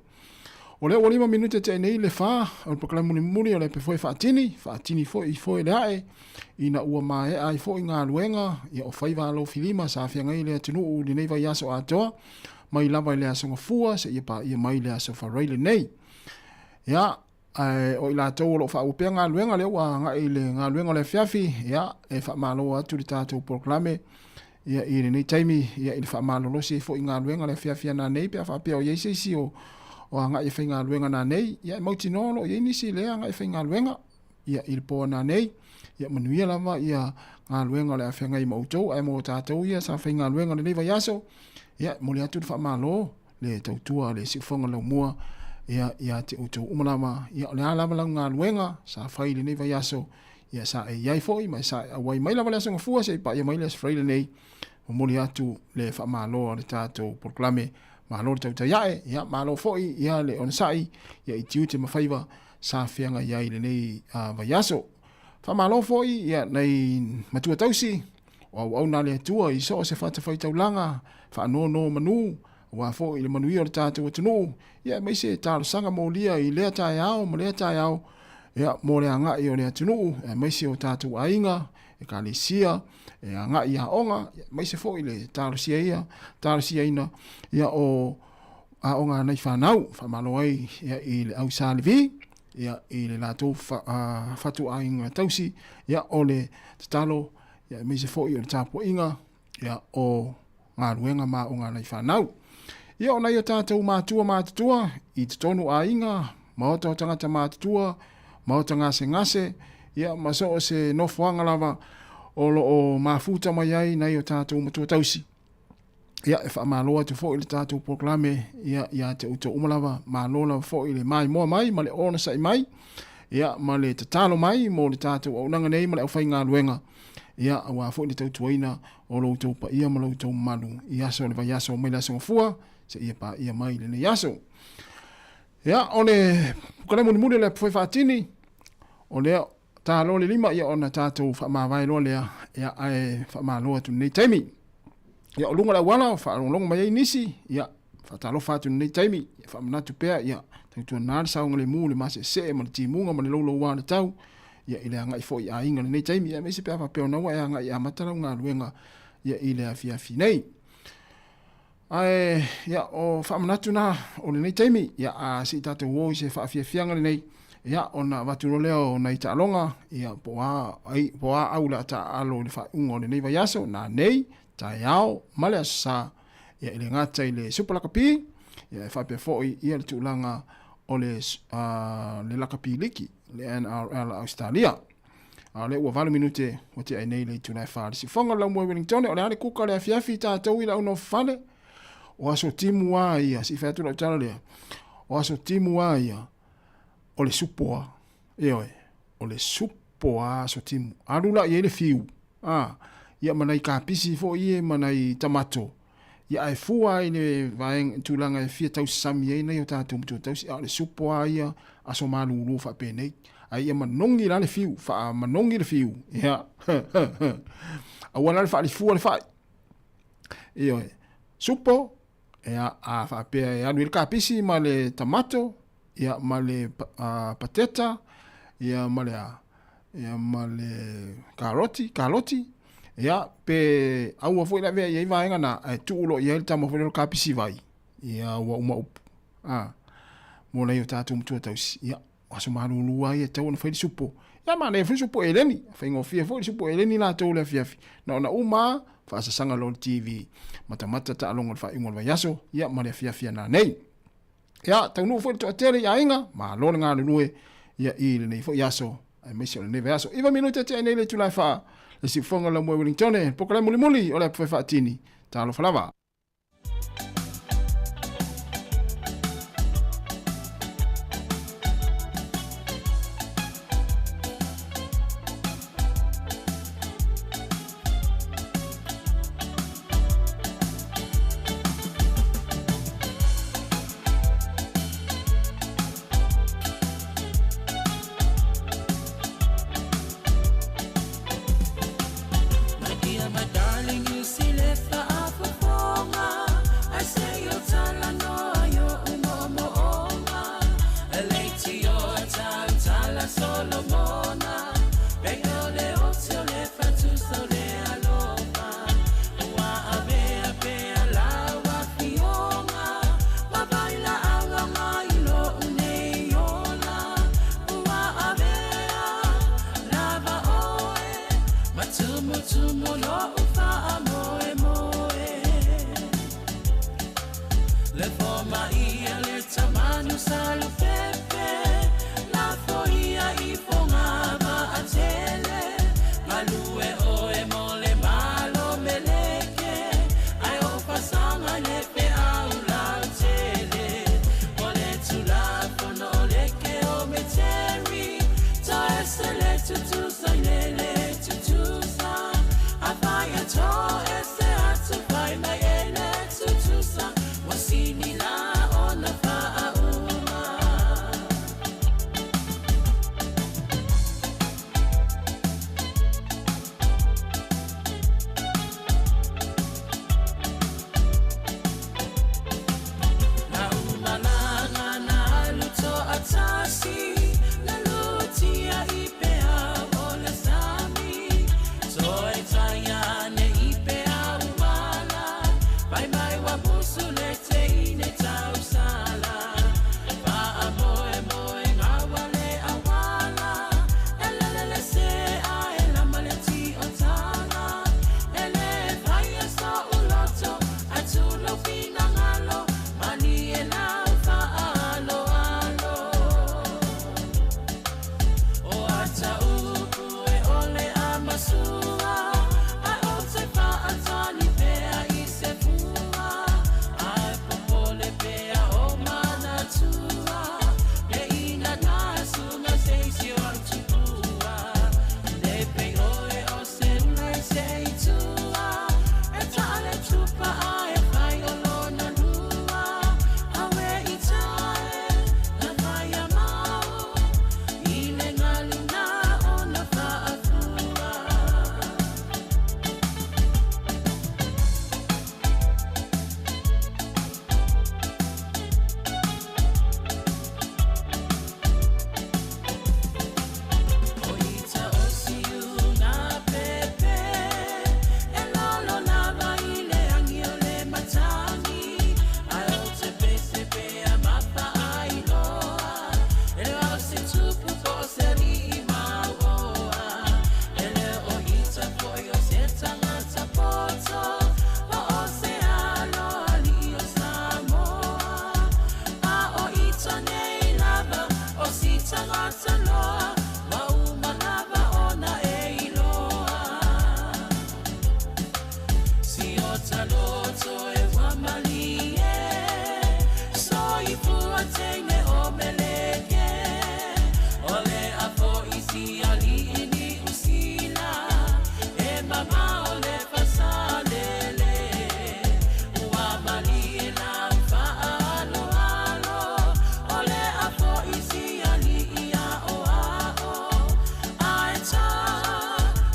O lea ua 5 minute tea nei le fa o le polokalame mulimuli o le ape foi faatini, faatini foi i foe le ae, ina ua maea ai foi galuega ia o faiva alofilima sa feagai le atunuu i lenei vaiaso atoa, mai lava i le Aso Gafua seia paia mai le Aso Faraile lenei. Ia, ae o i latou o lo o faaauau pea galuega lea ua agai i le galuega o le afiafi, ia, e faamalo atu le tatou polokalame ia i lenei taimi ia i le faamalolosi ai foi i galuega le afiafi a nanei pe a faapea o i ai se isi o, o agai e faigaluega nanei, ia e mautinoa o lo o i ai nisi lea agai e faigaluega ia i le po a nanei. Ia manuia lava ia galuega o le a feagai ma outou, ae mo tatou ia sa faigaluega lenei vaiaso, ia e momoli atu le faamalo le tautua a le siufofoga laumua ia ia te outou uma lava. Ia o le a lava lau galuega sa fai i lenei vaiaso, ia sa e i ai foi ma e sa e auai mai lava le Aso Gafua seia paia mai le Aso Faraile nei. Momoli atu le faamalo a le tatou polokalame, malo le tautai ae, ia malo foi ia le onosai ia i tiute ma faiva sa feagai ai i lenei uh, vaiaso. Faamalo foi ia nai matua tausi o auauna a le Atua i so o se fatafaitaulaga faanonomanu aua foi le manuia o le tatou atunuu, ia aemaise talosaga molia i lea taeao ma lea taeao, ia mo le agai o le atunuu, aemaise o tatou aiga, ekalesia, e agai i aoga, aemaise foi le talosia ia, talosiaina ia o aoga a nai fanau, faamalo ai ia, i le au Sa Levi, ia, i le latou fa, uh, fatuaiga tausi, ia, o le tatalo, ia, aemaise foi o le tapuaiga, ia, o galuega ma aoga a nai fanau. Ia, o nai o tātou mātua mātutua i totonu aiga, maota o tagata mātutua, maota gasegase, ia, ma so o se nofoaga lava o lo o mafuta mai ai nai o tātou matua tausi. Ia, e faamalo atu foi le tatou polokalame ia ia te outou uma lava, malo lava foi le maimoa mai ma le onosai mai, ia ma le tatalo mai mo le tatou auaunaga nei ma le aufaigaluega, ia aua foi le tautuaina o lo outou paia ma lo outou mamalu i aso o le vaiaso mai le Aso Gafua seia paia mai lenei aso. Ia, o le polokalame mulimuli o le Apu Faatini, o lea Ta loa le lima, ia ona tatou faamavae loa lea, ia ae faamalo atu lenei taimi. Ia o luga o le auala o faalogologo mai ai nisi, ia faatalofa atu lenei taimi, ia faamanatu pea, ia tautuana le saogalemu, le maseesee ma le timuga ma le louloua o le tau, ia i le agai foi i aiga lenei taimi, ia aemaise pe a faapea ona ua e agai e amata lau galuega ia i le afiafi nei. Ae, ia, o faamanatu na o lenei taimi, ia, a se i tatou o i se faafiafiaga lenei, ia, ona avatu loa lea o nai taaloga, ia, po o a, ai, po o a au o le a taaalo i le faaiuga o lenei vaiaso, nanei, taeao, ma le Aso Sa, ia, e le gata i le Super Lakapi, ia, e faapea foi, ia, le tulaga o le, uh, le lakapi liki, le NRL a Ausetalia. A o lea ua 8 minute ua tea ai nei le itula e 4 le siufofoga o le laumua i Wellington. O le a le kuka o le afiafi tatou i le au nofo fale? O aso timu a ia, se i fai atu lau tala lea. O aso timu a ia, o le supo a. Ioe, o le supo a aso timu. Alu la i ai le fiu. A, ia ma nai kapisi foi ia ma nai tamato. Ia ae fua i le vaega tulaga e fia tausasami ai nai o tatou matua tausi, a o le supo a ia aso malulu faapenei. Ae ia manogi la le fiu, faamanogi le fiu. Ia. Aua la le faalifua le fai. Ioe. Supo, ia, a faapea e alu i le kapisi ma le tamato, ia, ma le uh, pateta, ia, ma le a, ia, ma le karoti, kaloti, ia, pe aua foi le avea i ai vaega na, ae tuu loa i ai le tama foi lea o le kapisi vai, ia, ua uma upu. A, mo nai o tatou matua tausi, ia, o aso malūlū lava ia e tatau ona fai le supo. Ia manaia foi le supo eleni, faigofie foi le supo eleni latou i le afiafi. Na ona uma lava, faasasaga loa le TV, matamata taaloga o le faaiuga o le vaiaso, ia ma le afiafi a nanei. Ia, taunuu foi le toatele i aiga, malo le galulue, ia i lenei foi aso. Aemaise o lenei vaiaso. 9 minute e tea nei le itula e 4, le siufofoga o le Laumua i Wellingtone, polokalame mulimuli o le apu fai faatini. Talofa lava. My dear, my darling, you see lefa afofoga I say yo tala noa yo umomoonga Leiti o tau tala Solomona Pe o le ote o le fatusa o le alofa Ua avea pea lau afioga Ma vai la auga i lou nei ola Ua avea lava oe Ma tumutumu lou faamoemoe Le fomaia le tamanu salupepe La foia i foga vaatele Galue oe mo le malo meleke Ai o fasaga le feau lautele O le tulafono o le keometeri Toe se le tutusa i le le tutusa Afai e toe se atu fai mai e le tutusa Ua sili la ona faauma. La umalaga na alu toatasi La lutia i pea o le sami Toe taia ane i pea uala Vai mai wa musu le te ine tausala Faa moe moe ngawa le awala Elelele se a e lama le ti o tala Ele vai e so uloto Atulo fina ngalo Mani e lau faalo alo O ata upu e ole a masua A o te faatali pea i se fua A e popole pea o manatua Le ina nasunga se isi o tupua Le pe oe o se ulai se itua E taale tupa a e fai o lona lua Awe i tae na fai a mau I le ngaluna o na faafua. O ita o siu ngā pepe E lolo lava i le angi o le matangi Ai o te pese pea mafa ai loa E le au se tupu ko se ri i mauoa E le o ita foi o se tangata poto O o se alo ali o Samoa A o ita nei lava o si tangata loa Ma uma lava ona e iloa Si o taloto e wamalie So i fua teine o meleke O le apo isi ali ini usila E mama o le fasalele Ua malie la ufaalo alo O le apo isi ali ia o ao Ae ta,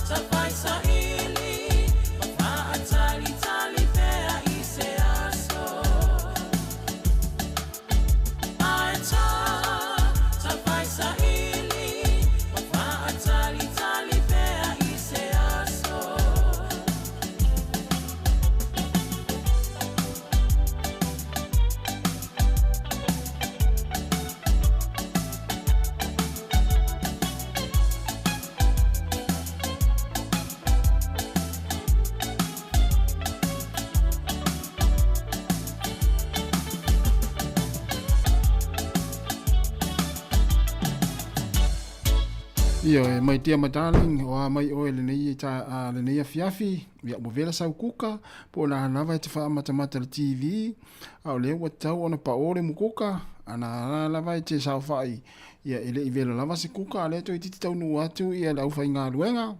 ta fai sa ili Ma faatali tali pea i se aso. Ioe, my dear, my darling, o a mai oe lenei, ta, a, lenei afiafi, ia ua vela sau kuka, po o le a lava e te faamatamata i le TV, a o lea ua tatau ona pao le mukuka, ana a lava e te saofai, ia e le i vela lava se kuka, a lea toeitiiti taunuu atu ia le aufaigaluega,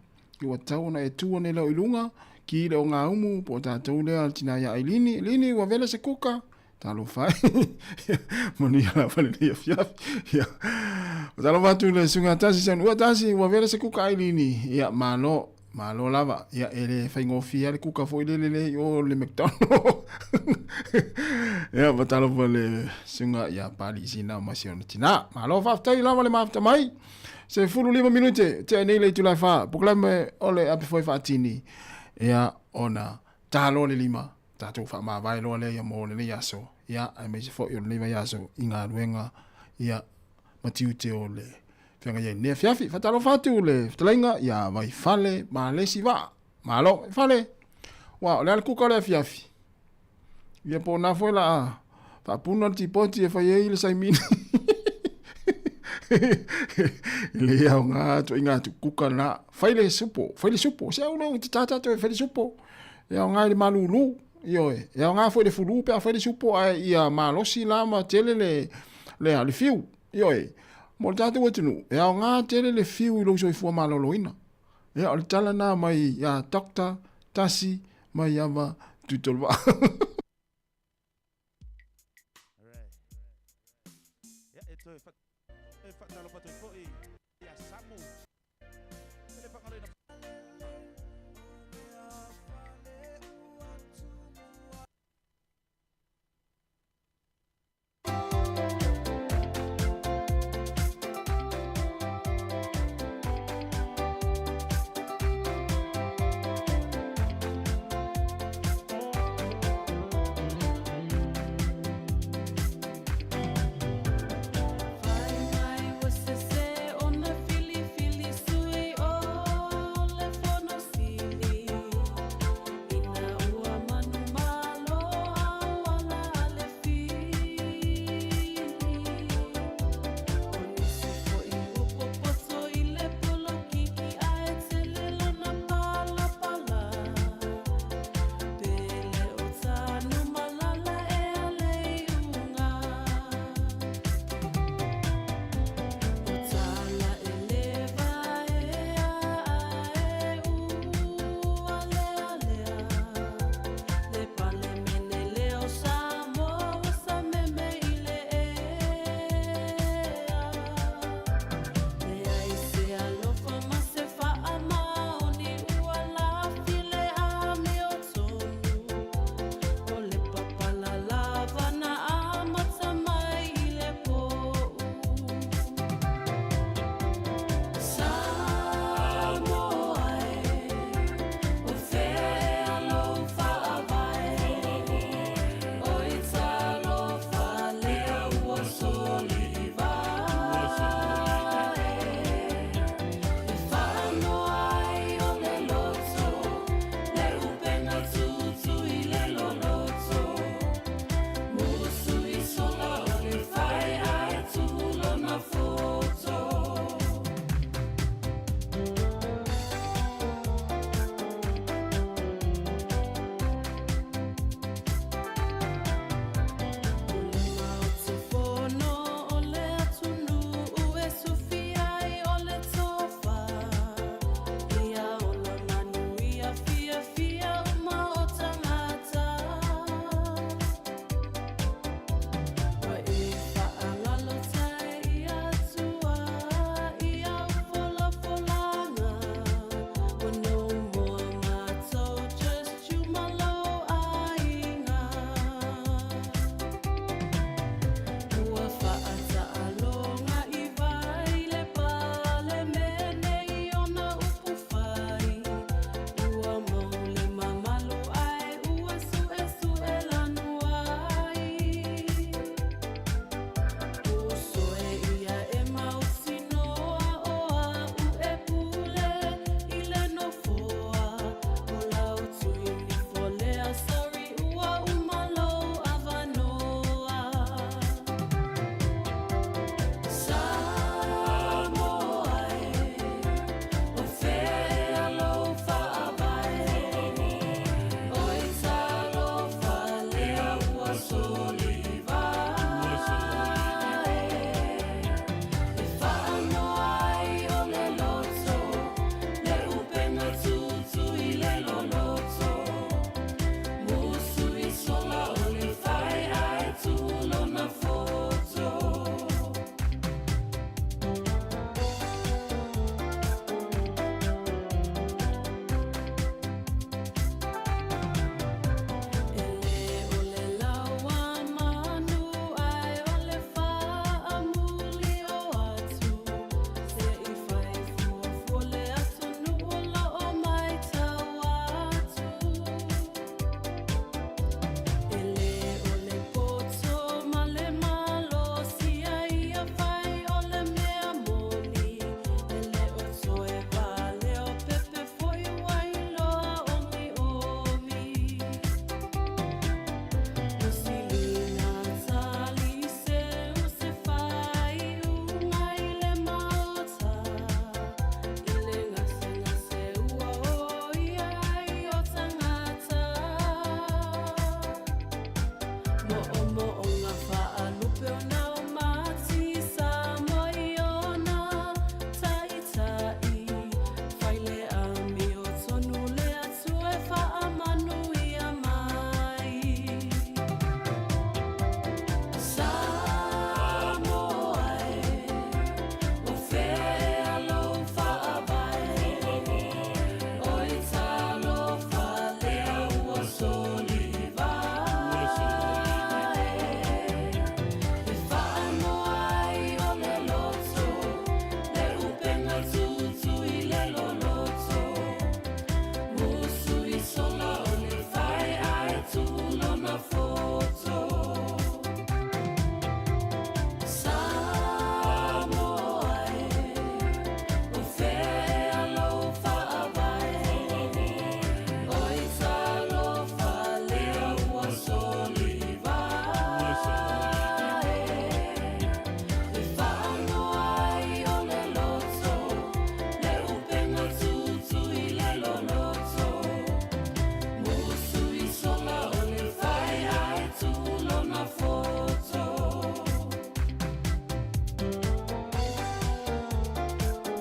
ua tatau ona e tu ane loa i luga, ki le ogaumu, po o tatou lea le tina ia Ailini, Lini, ua vela se kuka, Talofa e. Manuia lava lenei afiafi. Ia. Talofa atu le suga tasi sa ua tasi ua vela se kuka Ailini. Ia malo, malo lava. Ia e le faigofie le kuka foi lele le i o le McDonald. Ia talofa le suga ia Pali sina ma si ona tina. Malo faafetai lava le mafuta mai. 15 minute tea nei le itula e 4. Polokalame o le ape foi faatini. Ia ona talo le lima tatou faamavae loa lea ia mo lenei aso, ia, aemaise foi o lenei vaiaso i galuega, ia, ma tiute o le feagai ai lenei afiafi. Faatalofa atu le fetalaiga ia Vaifale Malesi Vaa. Malo, Vaifale! Ua, o le a le kuka o le afiafi? Ia, po o na foi la a faapuna le tipoti e fai ai le saimini. E le aoga ituaiga atu kuka na. Fai le supo, fai le supo. Se au lea ua te tātā toe fai le supo. E aoga i le malūlū, ioe. E aoga foi i le fulū pe afai le supo ae ia malosi la ma tele le, le, le fiu, ioe. Mo le tatou atunuu, e aoga tele le fiu i lou soifua maloloina. Ia, o le tala lena mai ia Doctor Tasi Maiava Tuitoluvaa. Fai mai ua sese ona.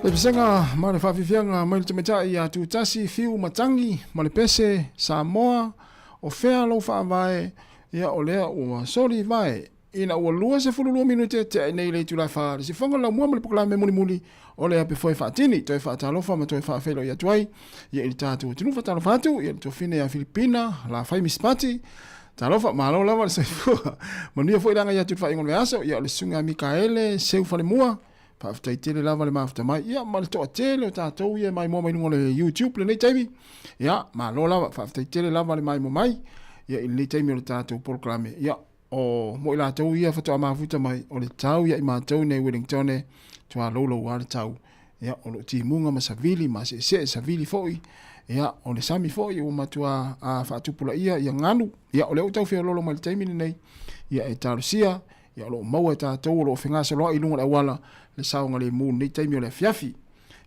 Le pesega ma le faafiafiaga mai le tamaitai ia Tutasi Fiu Matangi ma le pese Samoa o fea lou faavae ia o lea ua soli vae ina ua 22 minute tea nei le itula e fa le sifoga laumua ma le polokalame mulimuli o le ape foe faatini toe faatalofa ma toe faafeiloai atu ai ia i le tatou atunuu faatalofa atu ia le tuafine ia Filipina Lafai Mispati Talofa, malo lava le soifua. Manuia foi le agai atu i le faaiuga o le vaiaso. Ia, o le susuga ia Mikaele Seu Falemua, faafetai tele lava le mafuta mai. Ia, ma le toatele o tatou ia e maimoa mai luga o le YouTube lenei taimi. Ia, malo lava, faafetai tele lava le maimoa mai. Ia, i lenei taimi o le tatou polokalame. Ia, o mo i latou ia faatoa mafuta mai, o le tau ia i matou nei Wellingtone, tualoulou lava le tau. Ia, o lo o timuga ma savili ma seesee savili foi. Ia, o le sami foi ua matua a, faatupulaia ia ganu. Ia, o lea ua tau feololo mai le taimi lenei. Ia, e talosia, ia, o lo o maua e tatou o lo o fegasoloai i luga o le auala le saogalemu i lenei taimi o le afiafi.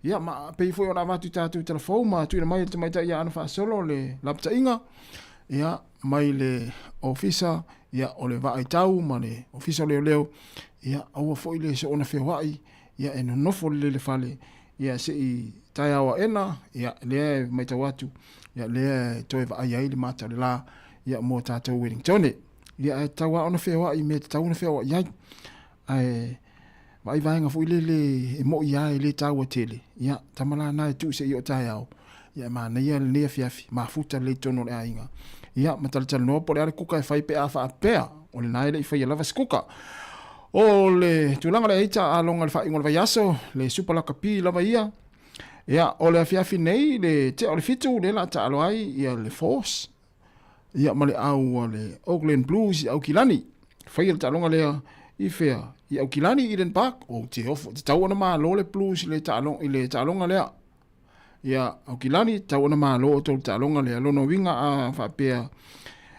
Ia, ma pei foi ona avatu i tatou talafou ma tuuina mai e le tamaitai ia Ana Faasolo le lapataiga, ia, mai le ofisa, ia, o le vaaitau ma le ofisa o leoleo, ia, aua foi le soona feoai ia e nonofo lelei le fale, ia se i taeao aena, ia lea e matau atu, ia lea e toe vaai ai le mata o le la, ia mo tatou Wellingtone. Ia ae tatau lava ona feoai i mea e tatau ona feoai ai. Ae vaai vaega foi lele e moi lava e le taua tele, ia tama la na e tuu se i oo taeao, ia e manaia lenei afiafi, mafuta lelei totonu o le aiga. Ia ma talatalanoa po o le a le kuka e fai pe a faapea, o lena e le i faia lava se kuka. O le tulaga o le aita aloga i le faaiuga o le vaiaso, le Super Lakapi lava ia. Ia, o le afiafi nei, le tea o le fitu, lea o le a taalo ai ia le Force, ia ma le au a le Auckland Blues i Aukilani. Faia le taaloga lea i fea? I Aukilani, Eden Park. Ou te ofo, tatau ona malo le Blues i le taaloga, i le taaloga lea. Ia, Aukilani, tatau ona malo outou i le taaloga lea. Lona uiga a faapea,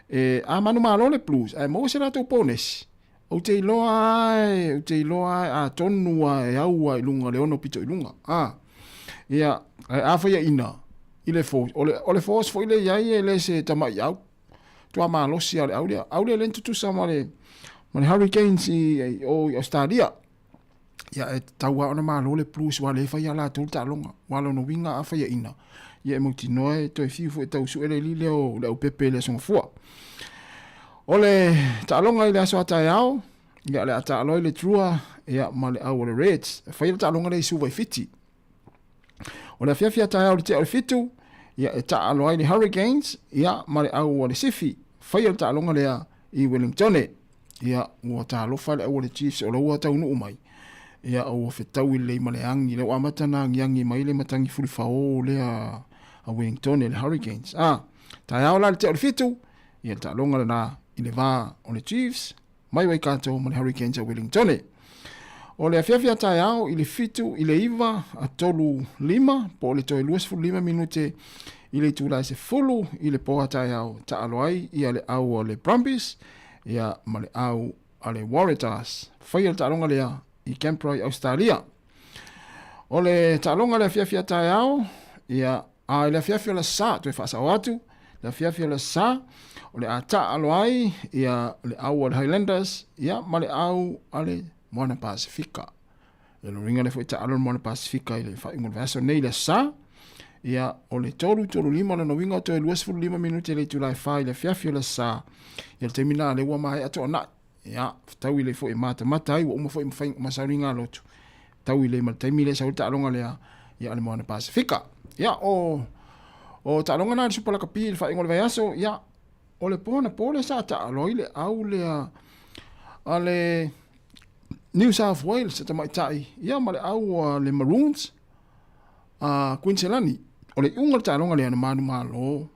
e, a manumalo le Blues, ae maua se latou ponesi, ou te iloa lava, ou te iloa lava, atonu lava e au lava i luga o le ono pito i luga. A, ia, ae a faiaina i le Force, o le, o le Force foi lea i ai e le se tamai au, matua malosi lava o le au lea. Au lea le na tutusa ma le, ma le Hurricanes i, i, o i Australia. Ia, e tatau lava ona malo le Blues aua o lea e fai lava latou le taaloga. Aua o lona uiga a faiaina, ia e mautinoa e toe fiu foi e tau sue le alii lea o le aupepe i le Aso Gafua. O le taaloga i le aso a taeao, ia o le a taalo ai le Drua ia, ma le au o le Reds. E faia le taaloga lea i Suva i Fiti. O le afiafi a taeao i le tea o le fitu, ia e taalo ai le Hurricanes ia, ma le au o le Sifi. Faia le taaloga lea i Wellingtone. Ia, ua talofa le au o le Chiefs o la ua taunuu mai. Ia, ua fetaui lelei ma le agi. Lea ua amata ona agiagi mai le matagi fulifao lea a Wellingtone, le Hurricanes. A, taeao la le tea o le fitu, ia le taaloga lena i le va o le Chiefs mai Waikato ma le Hurricanes a Wellingtone. O le afiafi a taeao i le fitu i le iva a tolu lima, po o le toe 25 minute i le itula e 10 i le po a taeao, taalo ai ia le au o le Brumbies ia ma le au a le Waratahs. Faia le taaloga lea i Canberra i Australia. O le taaloga le afiafi a taeao, ia, a i le afiafi o le Aso Sa, toe faasao atu, le afiafi o le Aso Sa, o le a taalo ai ia le au a le Highlanders ia ma le au a le Moana Pasifika. Ia lona uiga lea foi taalo le Moana Pasifika i le faaiuga o le vaiaso nei i le Aso Sa. Ia, o le 3:35 lona uiga o toe 25 minute le itula e 4 i le afiafi o le Aso Sa. Ia le taimi lena lea ua maea toanai. Ia, fetaui lelei foi e matamata ai, ua uma foi ma fai ma sauniga lotu. Taui lelei ma le taimi lea e sau ai le taaloga lea, ia, a le Moana Pasifika. Ia, o, o taaloga na a le Supa Lakapi i le faaiuga o le vaiaso, ia, o le po anapo lea sa taalo ai le au lea a le New South Wales e tamaitai, ia, ma le au a le Maroons a Kuiniselani. O le iuga o le taaloga lea na manumalo,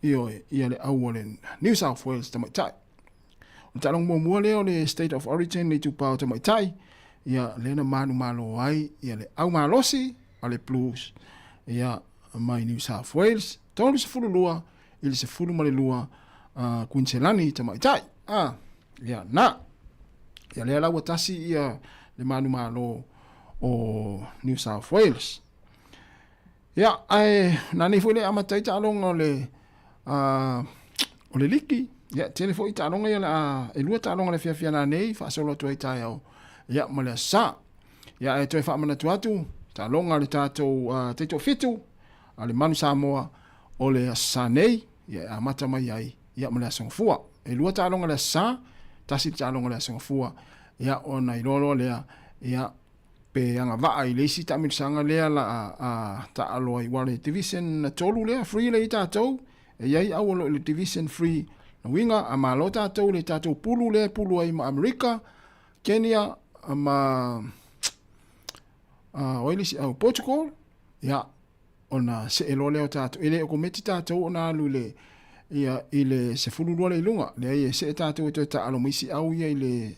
ioe, ia le au a le New South Wales tamaitai. O le taaloga muamua lea o le State of Origin le itupa o tamaitai, ia lea na manumalo ai ia le au malosi a le Blues ia mai New South Wales 32 i le 12 a Kuiniselani tamaitai. Ah, ia na. Ia lea la ua tasi ia le manumalo o New South Wales. Ia, ae na nei foi le amata ai taaloga o le o le liki. Ia, tele foi taaloga ia le a e lua taaloga le afiafi a nanei faasolo atu ai taeao. Ia, ma le Aso Sa. Ia, ae toe faamanatu atu, Taaloga a le tatou taitoafitu a le Manu Samoa o le Aso Sa nei, ia e amata mai ai ia ma le Aso Gafua. E lua taaloga i le Aso Sa, tasi le taaloga i le Aso Gafua, ia ona iloa loa lea, ia pe agavaa i le isi taamilosaga lea la a taalo ai, aua o le Division 3 lea, free lea i tatou, e i ai au o lo o i le Division 3, lona uiga a malo tatou i le tatou pulu lea e pulu ai ma Amerika, Kenya ma o ai le isi au, Portugal, ia, ona see loa lea o tatou. E le o kometi tatou ona alu i le, ia, i le 12 lea i luga. Leai, e see tatou e toe taalo ma isi au ia i le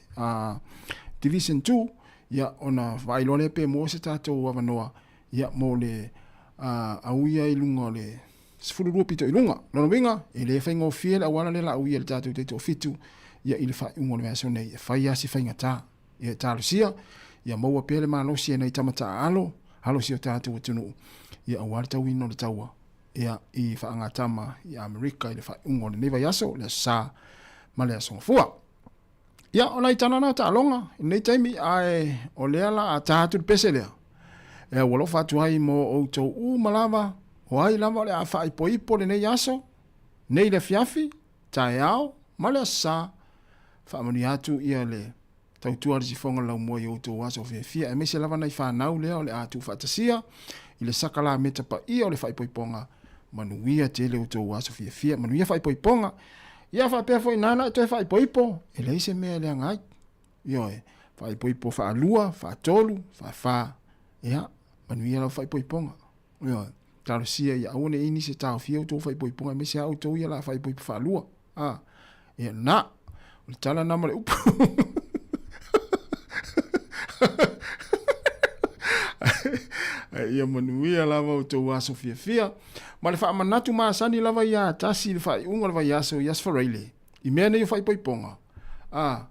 Division 2, ia, ona vaai loa lea pe maua se tatou avanoa, ia, mo le au ia i luga o le 12 pito i luga. Lona uiga, e le faigofie le auala lea la au ia i le tatou taitoafitu, ia, i le faaiuga o le vaiaso nei, e fai lava si faigata. Ia e talosia, ia maua pea le malosi e nai tama taaalo, alo si o tatou atunuu, ia aua le tauina o le taua, ia i faagatama i Amerika i le faaiuga o lenei vaiaso, le Aso Sa ma le Aso Gafua. Ia, o nai tala na o taaloga i lenei taimi, ae o lea la a ta atu le pese lea, e aualofa atu ai mo outou uma lava, o ai lava o le a faaipoipo lenei aso, nei le afiafi, taeao ma le Aso Sa, faamanuia atu ia le tautua a le sifoga o le laumua i outou aso fiafia, aemaise lava nai fanau lea o le a tuufaatasia i le sakalameta paia o le faaipoipoga. Manuia tele outou aso fiafia, manuia faaipoipoga. Ia faapea foi nana e toe faaipoipo, e leai se mea e leaga ai. Ioe, faaipoipo faalua, faatolu, faafa, ia, manuia lau faaipoipoga. Ioe, talosia ia aua ne i nisi e taofia outou faaipoipoga, aemaise lava outou ia o le a faaipoipo faalua. A, ia na, o le tala na ma le upu. Ae ia manuia lava outou aso fiafia. Ma le faamanatu masani lava ia tasi i le faaiuga o le vaiaso i Aso Faraile, i mea nei o faaipoipoga, a,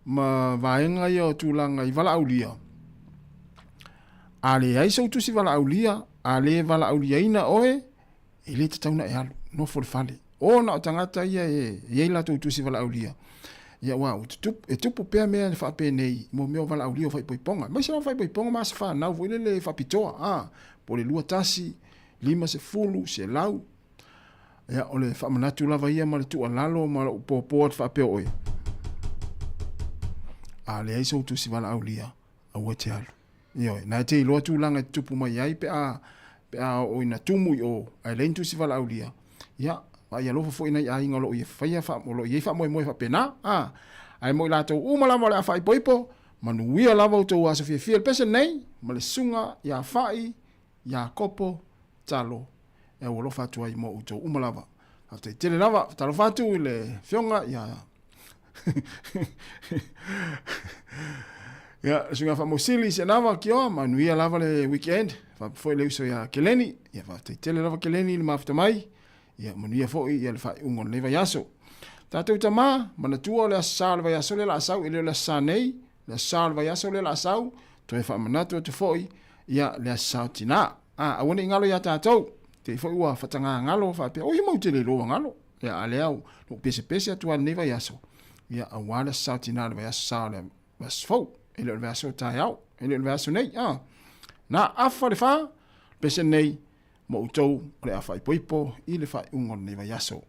ma vaega ia o tulaga i valaaulia. A leai sou tusi valaaulia, a le valaauliaina oe, e le tatau ona e alu, nofo i le fale. O na o tagata ia e i ai latou tusi valaaulia, ia aua ua tutupu, e tupu pea mea e faapenei mo mea o valaaulia o faaipoipoga. Aemaise lava faaipoipoga ma aso fanau foi lele faapitoa, a, po o le 21, 50, 100. Ia, o le faamanatu lava ia ma le tuualalo ma lou popo atu faapea oe. A leai sou tusi valaaulia, aua e te alu. Ioe, na e te iloa tulaga e tutupu mai ai pe a, pe a oo ina tumu i o, ae leai ni tusi valaaulia, ia, vaai alofa foi nai aiga o lo o i faia fa, o lo o i ai faamoemoe faapena, a. Ae mo i latou uma lava o le a faaipoipo, manuia lava outou aso fiafia i le pese lenei, ma le susuga ia Fa'i, Iakopo, Talo, e aualofa atu ai mo outou uma lava. Faafetai tele lava, talofa atu i le afioga ia Ia, le susuga Faamausili Senawa Kioa, manuia lava le weekend. Faapea foi le uso ia Keleni. Ia, faafetai tele lava Keleni i le mafuta mai. Ia, manuia foi ia le faaiuga o lenei vaiaso. Tatou tama, manatua o le aso sa o le vaiaso lea la a sau, e le o le aso sa nei, le aso sa o le vaiaso lea la a sau, toe faamanatu atu foi, ia, le aso sa o tina. A, aua ne i galo ia tatou. Te i foi ua fatagā galo faapea, oi mau te le iloa galo. Ia, a lea ua pesepese atu lava i lenei vaiaso, ia, aua le aso sa o tina o le vaiaso sa o le vaiaso fou, e le o le vaiaso o taeao, e le o le vaiaso nei, a. Na afa le fa, pese nei, ma outou o le a faaipoipo i le faaiuga o lenei vaiaso.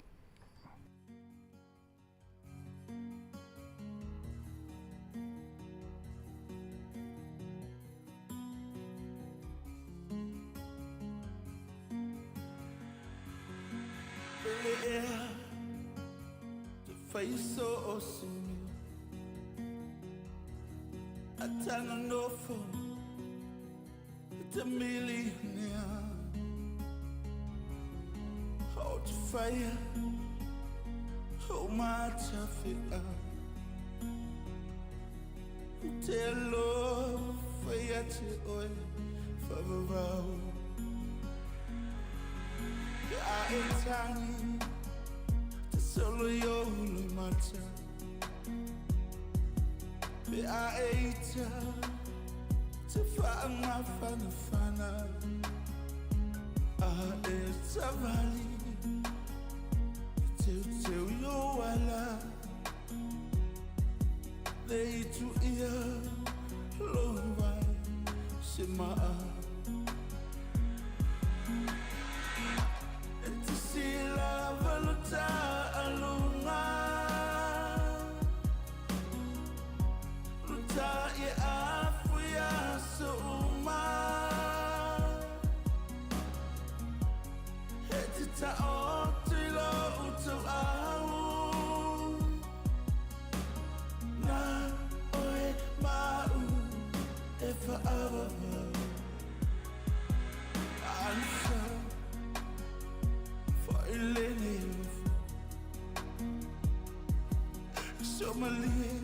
Somalie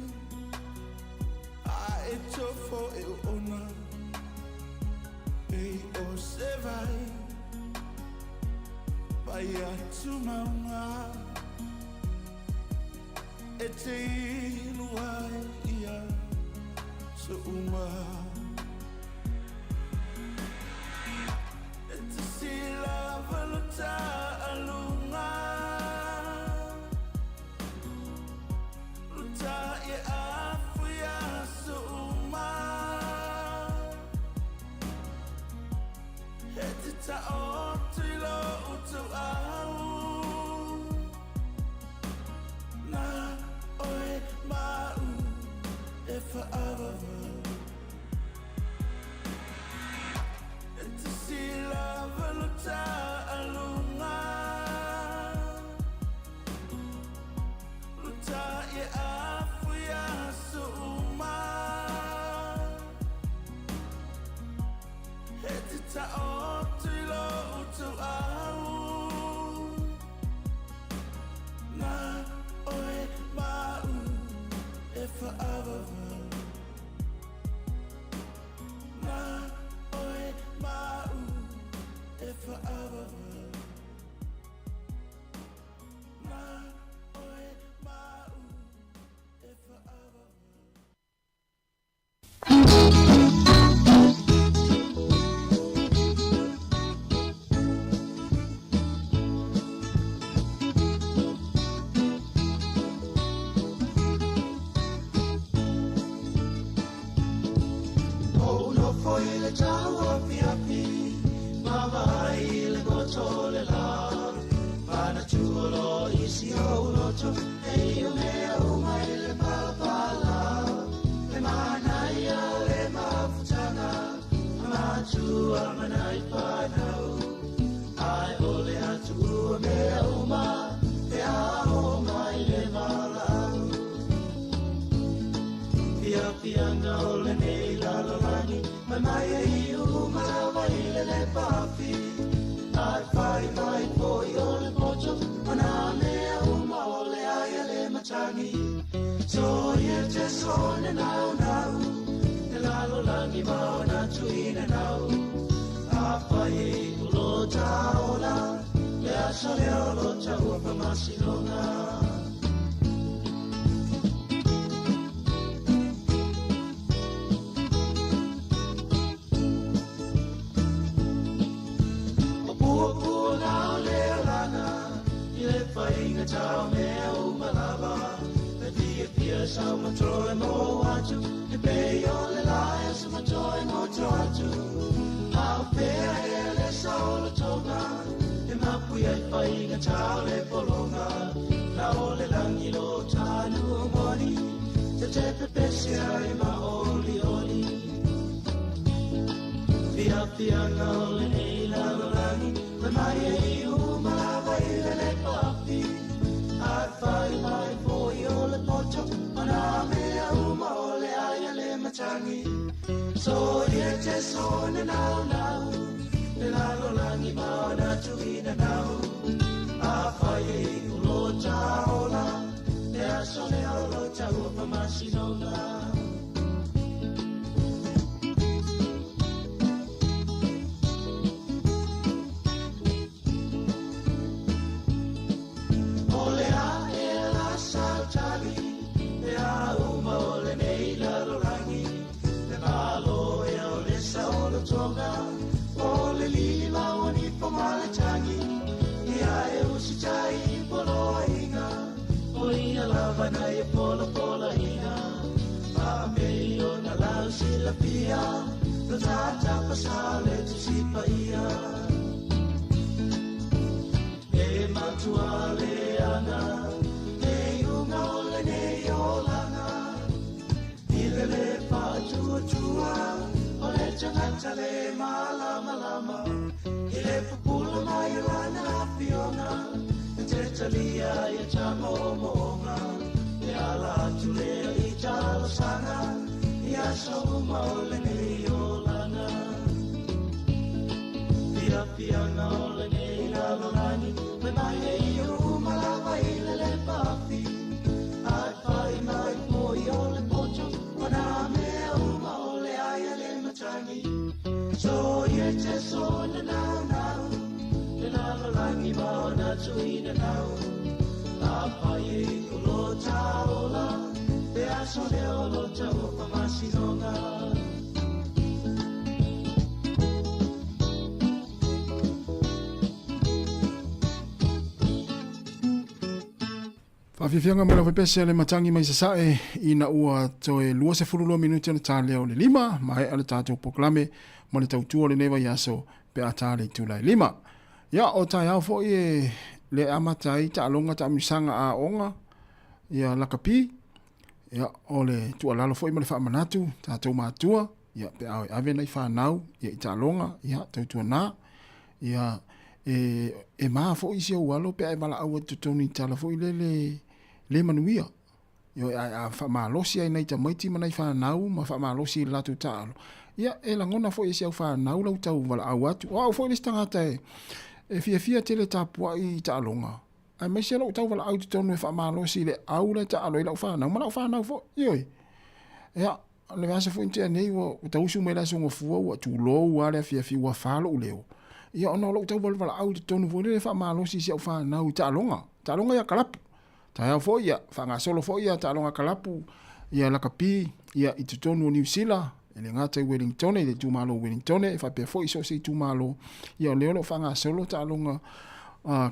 A e tofo e o ona E o se vai Vai atu maunga E te inu ai ia So uma E te sila valuta alunga Luta e afu ia so uma E te tao tui lo utu au Nā oe mau e whaavava E te sila valuta alunga Luta e afu ia so uma E te tao tui lo utu au Nā oe mau e whaavava Nā oe mau e whaavava Nā oe mau e whaavava O no foi le tau afi afi, mava i le goto le la. Pana tuolo isi o loto, e o mea o mai le palapala. Le manaia le mafutanga, matua manai whanau. Ai ole atu ua mea uma, e a o mai le malau. Fia fianga o le nei lalolagi, mai mai e i uma lava i le le pafi. Ai whai mai poi o le poto, o nā mea uma o le ai a le matangi. So ia te sone nau nau, te lalolagi ma o nā tuina nau. A whai e ulo taola, le aso le olo taua pamasilonga. O pua pua ngā o le alanga, i le whainga tau mea uma lava. Le fia fia sau matroe mo atu, le pei o le lae sa matroe mo tro atu. Au pea e le sao le tonga, e mapu ia i whainga tau le polonga. Na o le langi lo tanu o moni, te te pepese ai ma oli oli. Fia fia ngā o le nei lalolagi, me mai e i uma lava i le le pafi. Ai whai mai poi o le poto, o nā mea uma o le ai a le matangi. So ia te sone nau nau, le lalolagi ma o nā tuina nau. A whai e ulo taola, le aso le olo taua pamasinonga. Ole a e la sautali, e a uma o le nei lalolagi. Le malo e o le sa o le tonga, o le lili mau o ni po male tangi. Ia e usi tai i poloa inga, o ia lava na e pola pola inga. Pa me i o na lau sila pia, lo tata pa sa le tu sipa ia. E matua le anga, e unga o le nei olanga. I le le pa tua tua, o le tangata le malama lama. I le pupula mai lana fionga, e te talia i ta momonga. E ala atu le i talosanga, i aso uma o le nei olanga. Fia fianga o le nei lalolagi, me mai e i uma lava i le le pafi. Ai whai aso lea o lo taua faamasinoga. Faafiafiaga mai lau pese le matangi mai sasae ina ua toe 22 minute ona ta lea o le 5, maea le tatou polokalame ma le tautua o lenei vaiaso pe a ta le itula e 5. Ia, o taeao foi e le amata ai taaloga taamilosaga aoga ia lakapi. Ia, o le tuualalo foi ma le faamanatu tatou matua, ia pe a o e ave nai fanau ia i taaloga, ia tautuana ia e e ma foi si ou alo pe a e valaau atu totonu i tala foi lele le manuia. Ioe, ae a faamalosi ai nai tamaiti ma nai fanau ma faamalosi i le latou taalo, ia e lagona foi e si au fanau lau tau valaau atu. O au foi le isi tagata e e fiafia tele tapuai i taaloga, aemaise lou tau valaau i totonu e faamalosi i le au la e taalo ai lau fanau ma lau fanau foi. Ioe. Ia, o le aso foi na tea nei ua tausu mai le aso gafua ua tulou lava le afiafi ua fa lou leo. Ia ona o lou tau valaau i totonu foi lele e faamalosi i si au fanau i taaloga, taaloga ia kalapu. Taeao foi ia faagasolo foi ia taaloga kalapu ia lakapi ia i totonu o Niu Sila, e le gata i Wellingtone, i le itumalo o Wellingtone, e faapea foi i so o se itumalo. Ia o lea o lo o faagasolo taaloga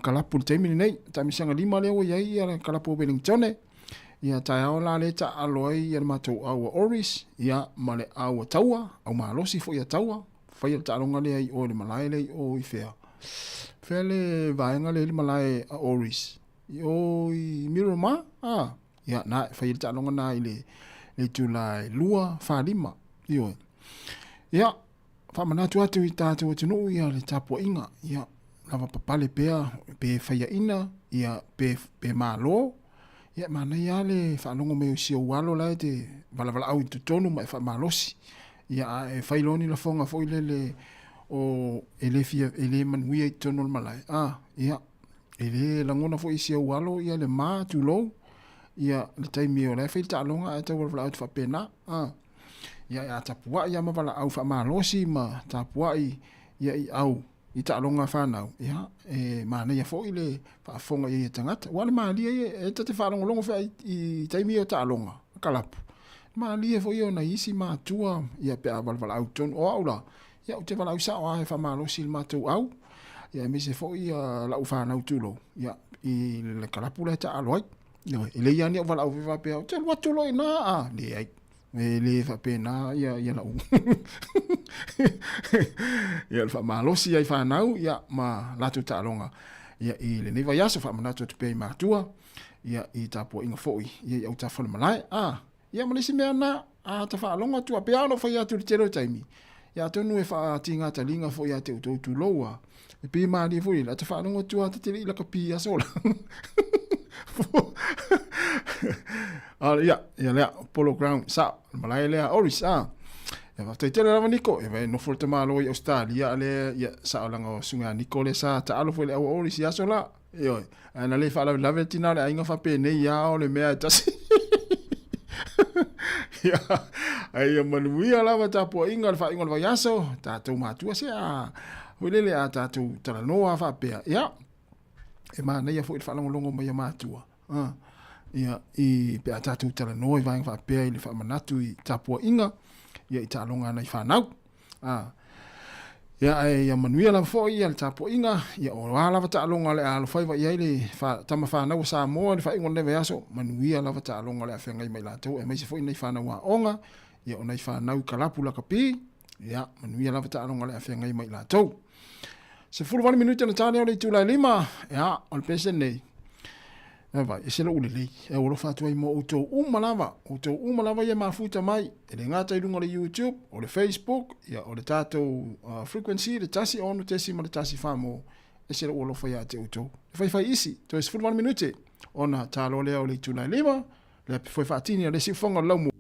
kalapu i le taimi lenei. Taamilosaga 5 lea ua i ai ia le kalapu o Wellingtone. Ia taeao la lea e taaalo ai ia le matou au a Oris, ia ma le au a Taua, au malosi foi a Taua, faia le taaloga lea i o i le malae lea i o i fea. Fea le vaega lea i le malae a Oris? I o i Miramar, a? Ia, na, e faia le taaloga na i le, le itula e 2:45. Ioe. Ia, faamanatu atu i tatou atunuu ia le tapuaiga, ia, lava papale pea, pe faiaina, ia, pe, pe malo, ia, manaia lava le faalogo mai o si ou alo la e te valavala'au i totonu ma e faamalosi. Ia, a e fai loa ni lafoga foi lele o e le fia, e le manuia i totonu o le malae, a, ia, e le lagona foi e si ou alo ia le ma, tulou, ia, le taimi o la e fai le taaloga ae tau valavala'au atu faapena, a. Ia e a tapuai lava ma valaau faamalosi ma tapuai ia i au i taaloga a fanau, ia e manaia foi le faafofoga i ai a tagata. Aua o le malie ia, e ta te faalogologo foi i taimi ia o taaloga a kalapu, malie foi ia o nai isi matua ia pe a valaau i totonu. O au la, ia ou te valaau sao lava e faamalosi i le matou au, ia aemaise foi ia lau fanau tulou, ia i le kalapu la e taaalo ai. Ioe, e lelei lava ni au valaau foi faapea, ou te alu atu loa i ina, a leai. E le faapena ia, ia lau ia le faamalosi ai fanau ia ma latou taaloga ia i lenei vaiaso. Faamanatu atu pea i matua ia i tapuaiga foi ia i autafa o le malae. A ia ma le isi mea na a ta faalogo atu a pei lava ona ou fai atu i le tele o taimi ia atonu e faatiga taliga foi ia te outou tulou a e pei e malie foi le a ta faalogo atu a ta te le i lakapi i aso la. A ia, ia lea, Polo Ground, sao, le malae lea, Oris, a. Ia faafetai tele lava Niko, ia e nofo le tamaloa i Australia a lea, ia sao leaga o susuga ia Niko lea sa taalo foi i le aua Oris i aso la. Ioe, ae na le faalavelave le tina o le aiga faapenei lava o le mea e tasi. Ia, ae ia manuia lava tapuaiga o le faaiuga o le vaiaso, tatou matua se a, foi lele a tatou talanoa faapea, ia, e manaia foi le faalogologo mai a matua. A, ia, i, pe a tatou talanoa i vaega faapea i le faamanatu i tapuaiga, ia i taaloga a nai fanau. A, ia, ae ia manuia lava foi ia le tapuaiga, ia o a lava taaloga o le a alofaiva i ai le fa, tama fanau a Samoa i le faaiuga o lenei vaiaso, manuia lava taaloga o le a feagai ma i latou, aemaise foi nai fanau aoga, ia o nai fanau i kalapu lakapi, ia, manuia lava taaloga o le a feagai ma i latou. 18 minute ona ta lea o le itula e 5, ia, o le pese lenei. Ia vai, ese lou lelei. E au alofa atu ai mo outou uma lava, outou uma lava ia mafuta mai. E le gata i luga o le YouTube, o le Facebook, ia o le tatou frequency, le 1 6.1 mo. Ese lou alofa ia te outou. E faifai isi, toe 18 minute, ona ta loa lea o le itula e 5, le api foi faatini o le siufoga o le laumu.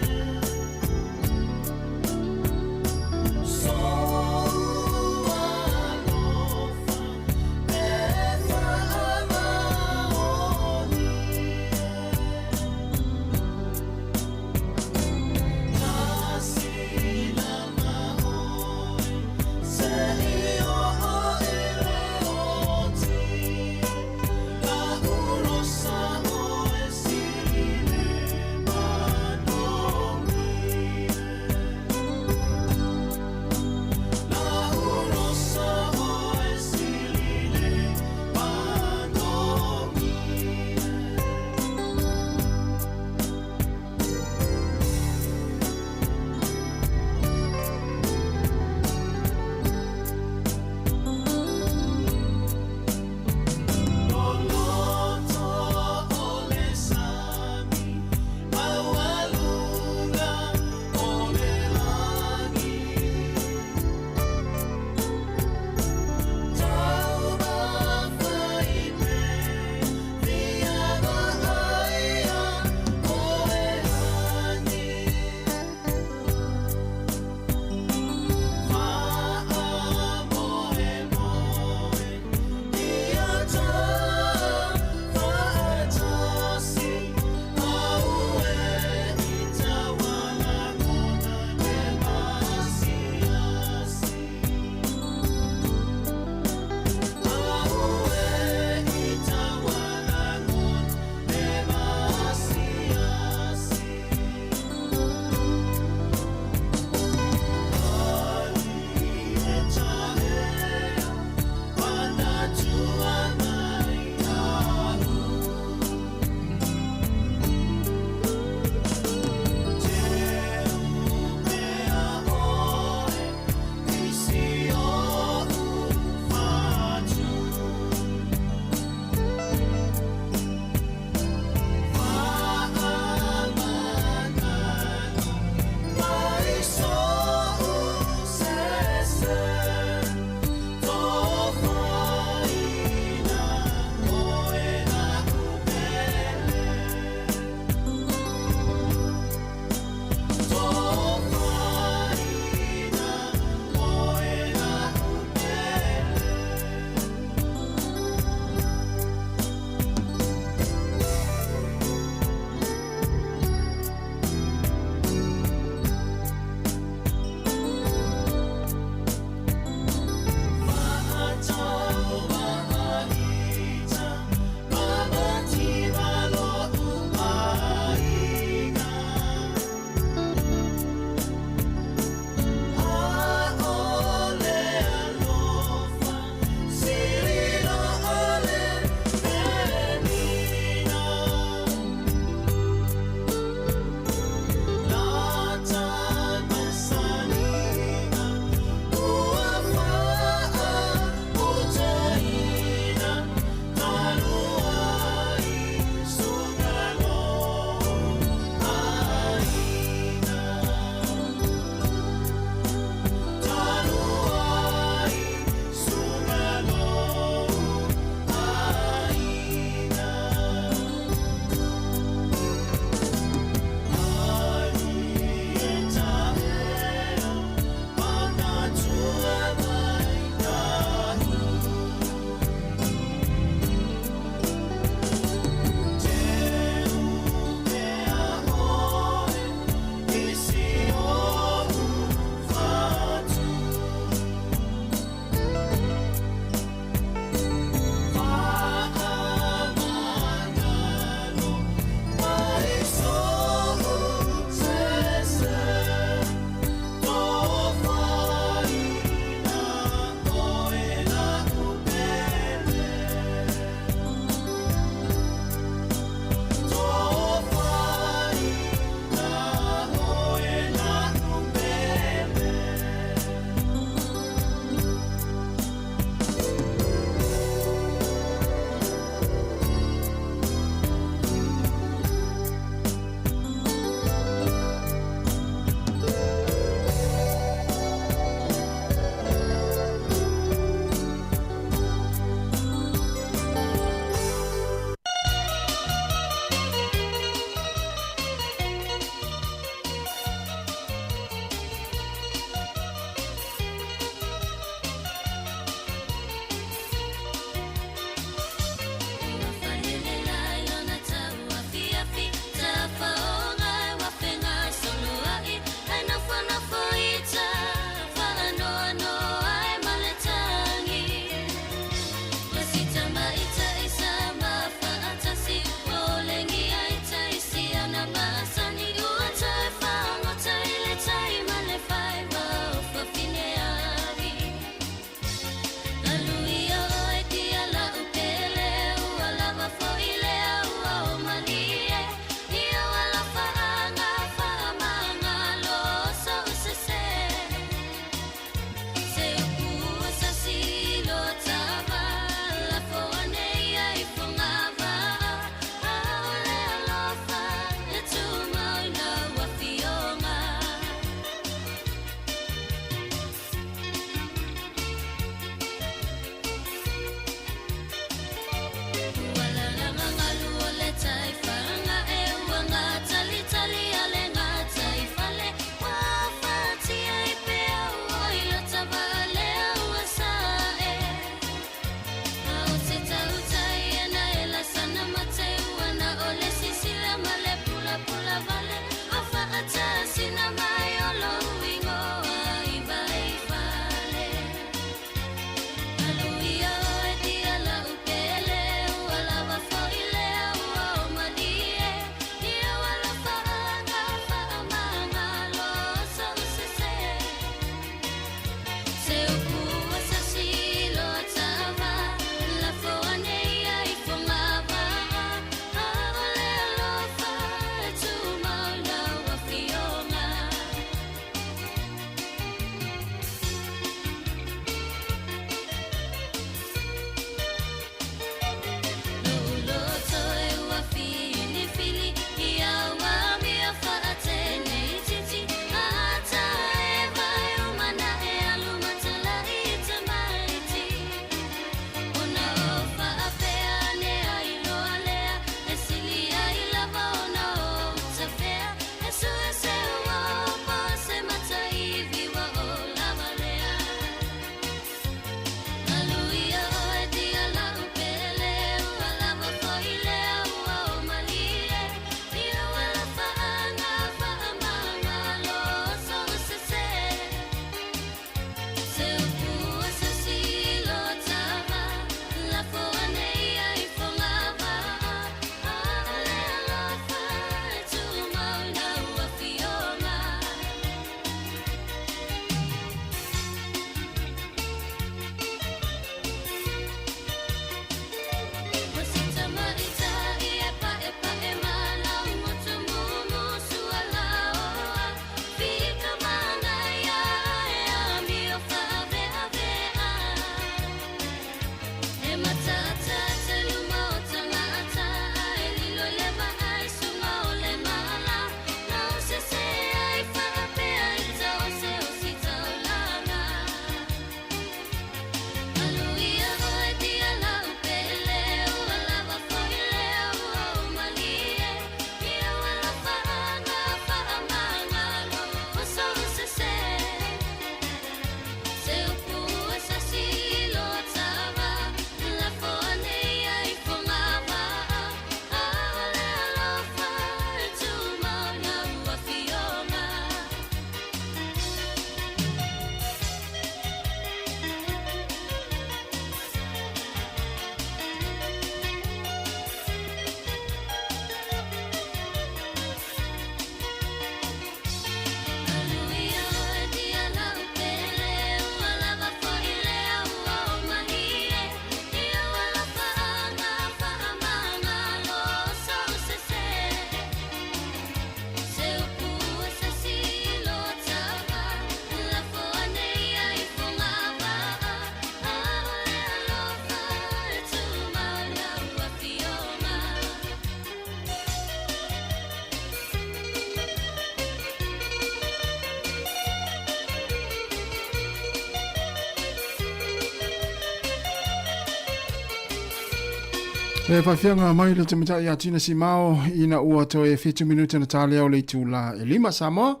Le faafiaga mai le tamaitai ia Tina Simao ina ua toe 7 minute na talea o le itula e 5 Samoa.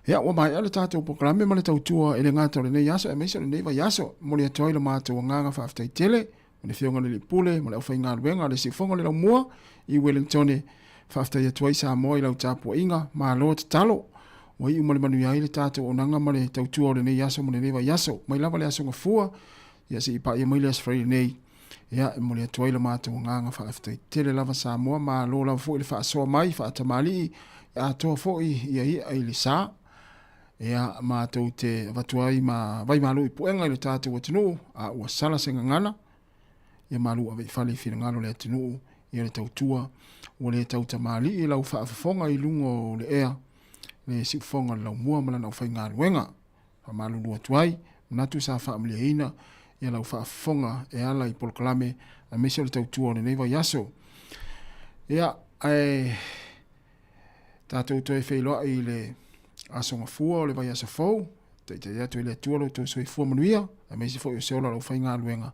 Ia, ua maea le tatou polokalame ma le tautua e le gata o lenei aso aemaise o lenei vaiaso. Momoli atu ai lo matou agaga faafetai tele ma le Afioga i le Alii Pule ma le aufaigaluega a le Siufogo o le Laumua i Wellingtone. Faafetai atu ai Samoa i lau tapuaiga, malo tatalo. Ua iu ma le manuia ai le tatou auaunaga ma le tautua o lenei aso ma lenei vaiaso. Mai lava le aso Gafua, ia se i paia mai le Aso Faraile nei. Ia, e momoli atu ai lo matou agaga faafetai tele lava Samoa, malo lava foi le faasoa mai faatamalii atoa foi ia i'a i le sa. Ia, matou te avatu ai ma vaimalu i puega i lo tatou atunuu, a ua sala se gagana, ia malu ave i fale i finagalo o le atunuu, ia le tautua, ua le tautamalii lau faafofoga i luga o le ea, le siufofoga o le laumua ma lana aufaigaluega. Faamalulu atu ai, manatu sa faamalieina ia lau faafofoga e ala i polokalame aemaise o le tautua o lenei vaiaso. Ia, ae tatou toe feiloai i le aso Gafua o le vaiaso fou, taitai atu e le Atua lo outou soifua manuia, aemaise foi o se ola o lau faigaluega,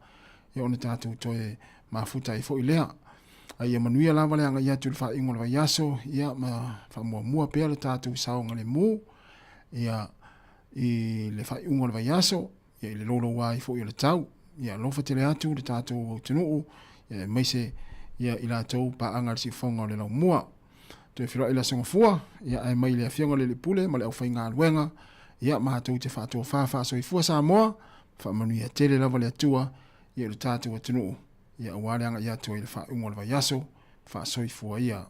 ia ona tatou toe mafuta ai foi lea. A ia manuia lava le agai atu i le faaiuga o le vaiaso, ia ma faamuamua pea le tatou saogalemu, ia i le faaiuga o le vaiaso, ia i le louloua ai foi o le tau. Ia alofa tele atu le tatou atunuu, ia aemaise ia i latou paaga i le siufofoga o le laumua. Toe feiloai le Aso Gafua, ia ae mai le Afioga i le Alii Pule ma le aufaigaluega, ia matou te faatofa faasoifua Samoa, faamanuia tele lava le Atua ia i lo tatou atunuu, ia aua le agai atu ai i le faaiuga o le vaiaso, faasoifua ia.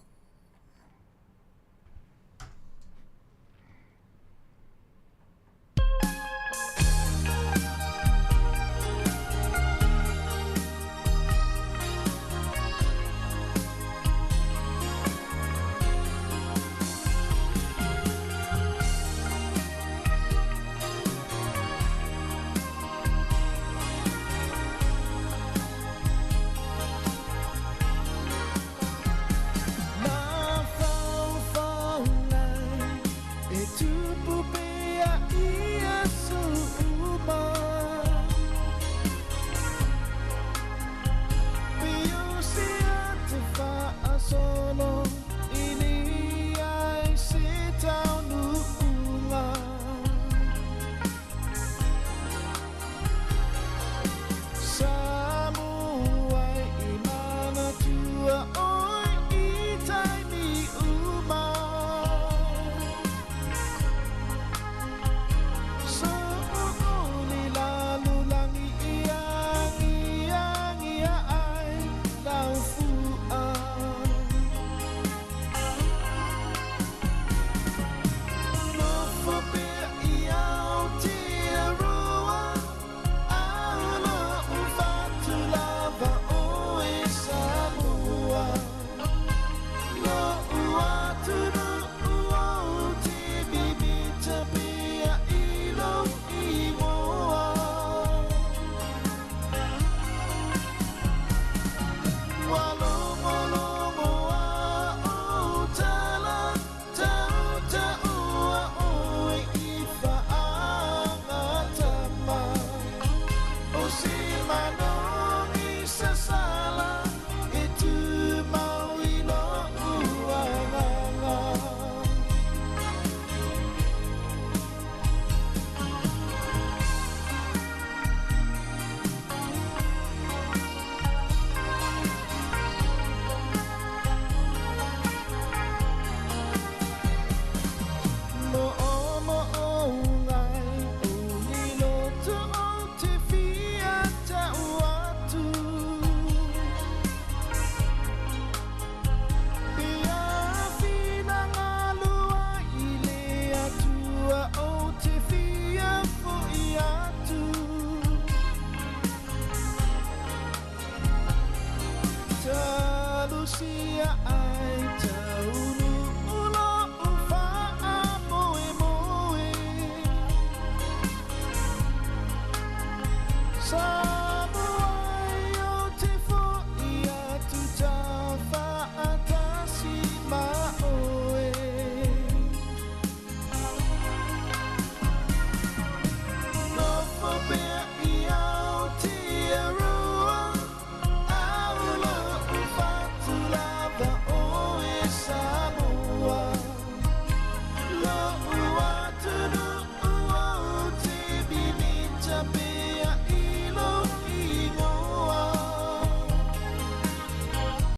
So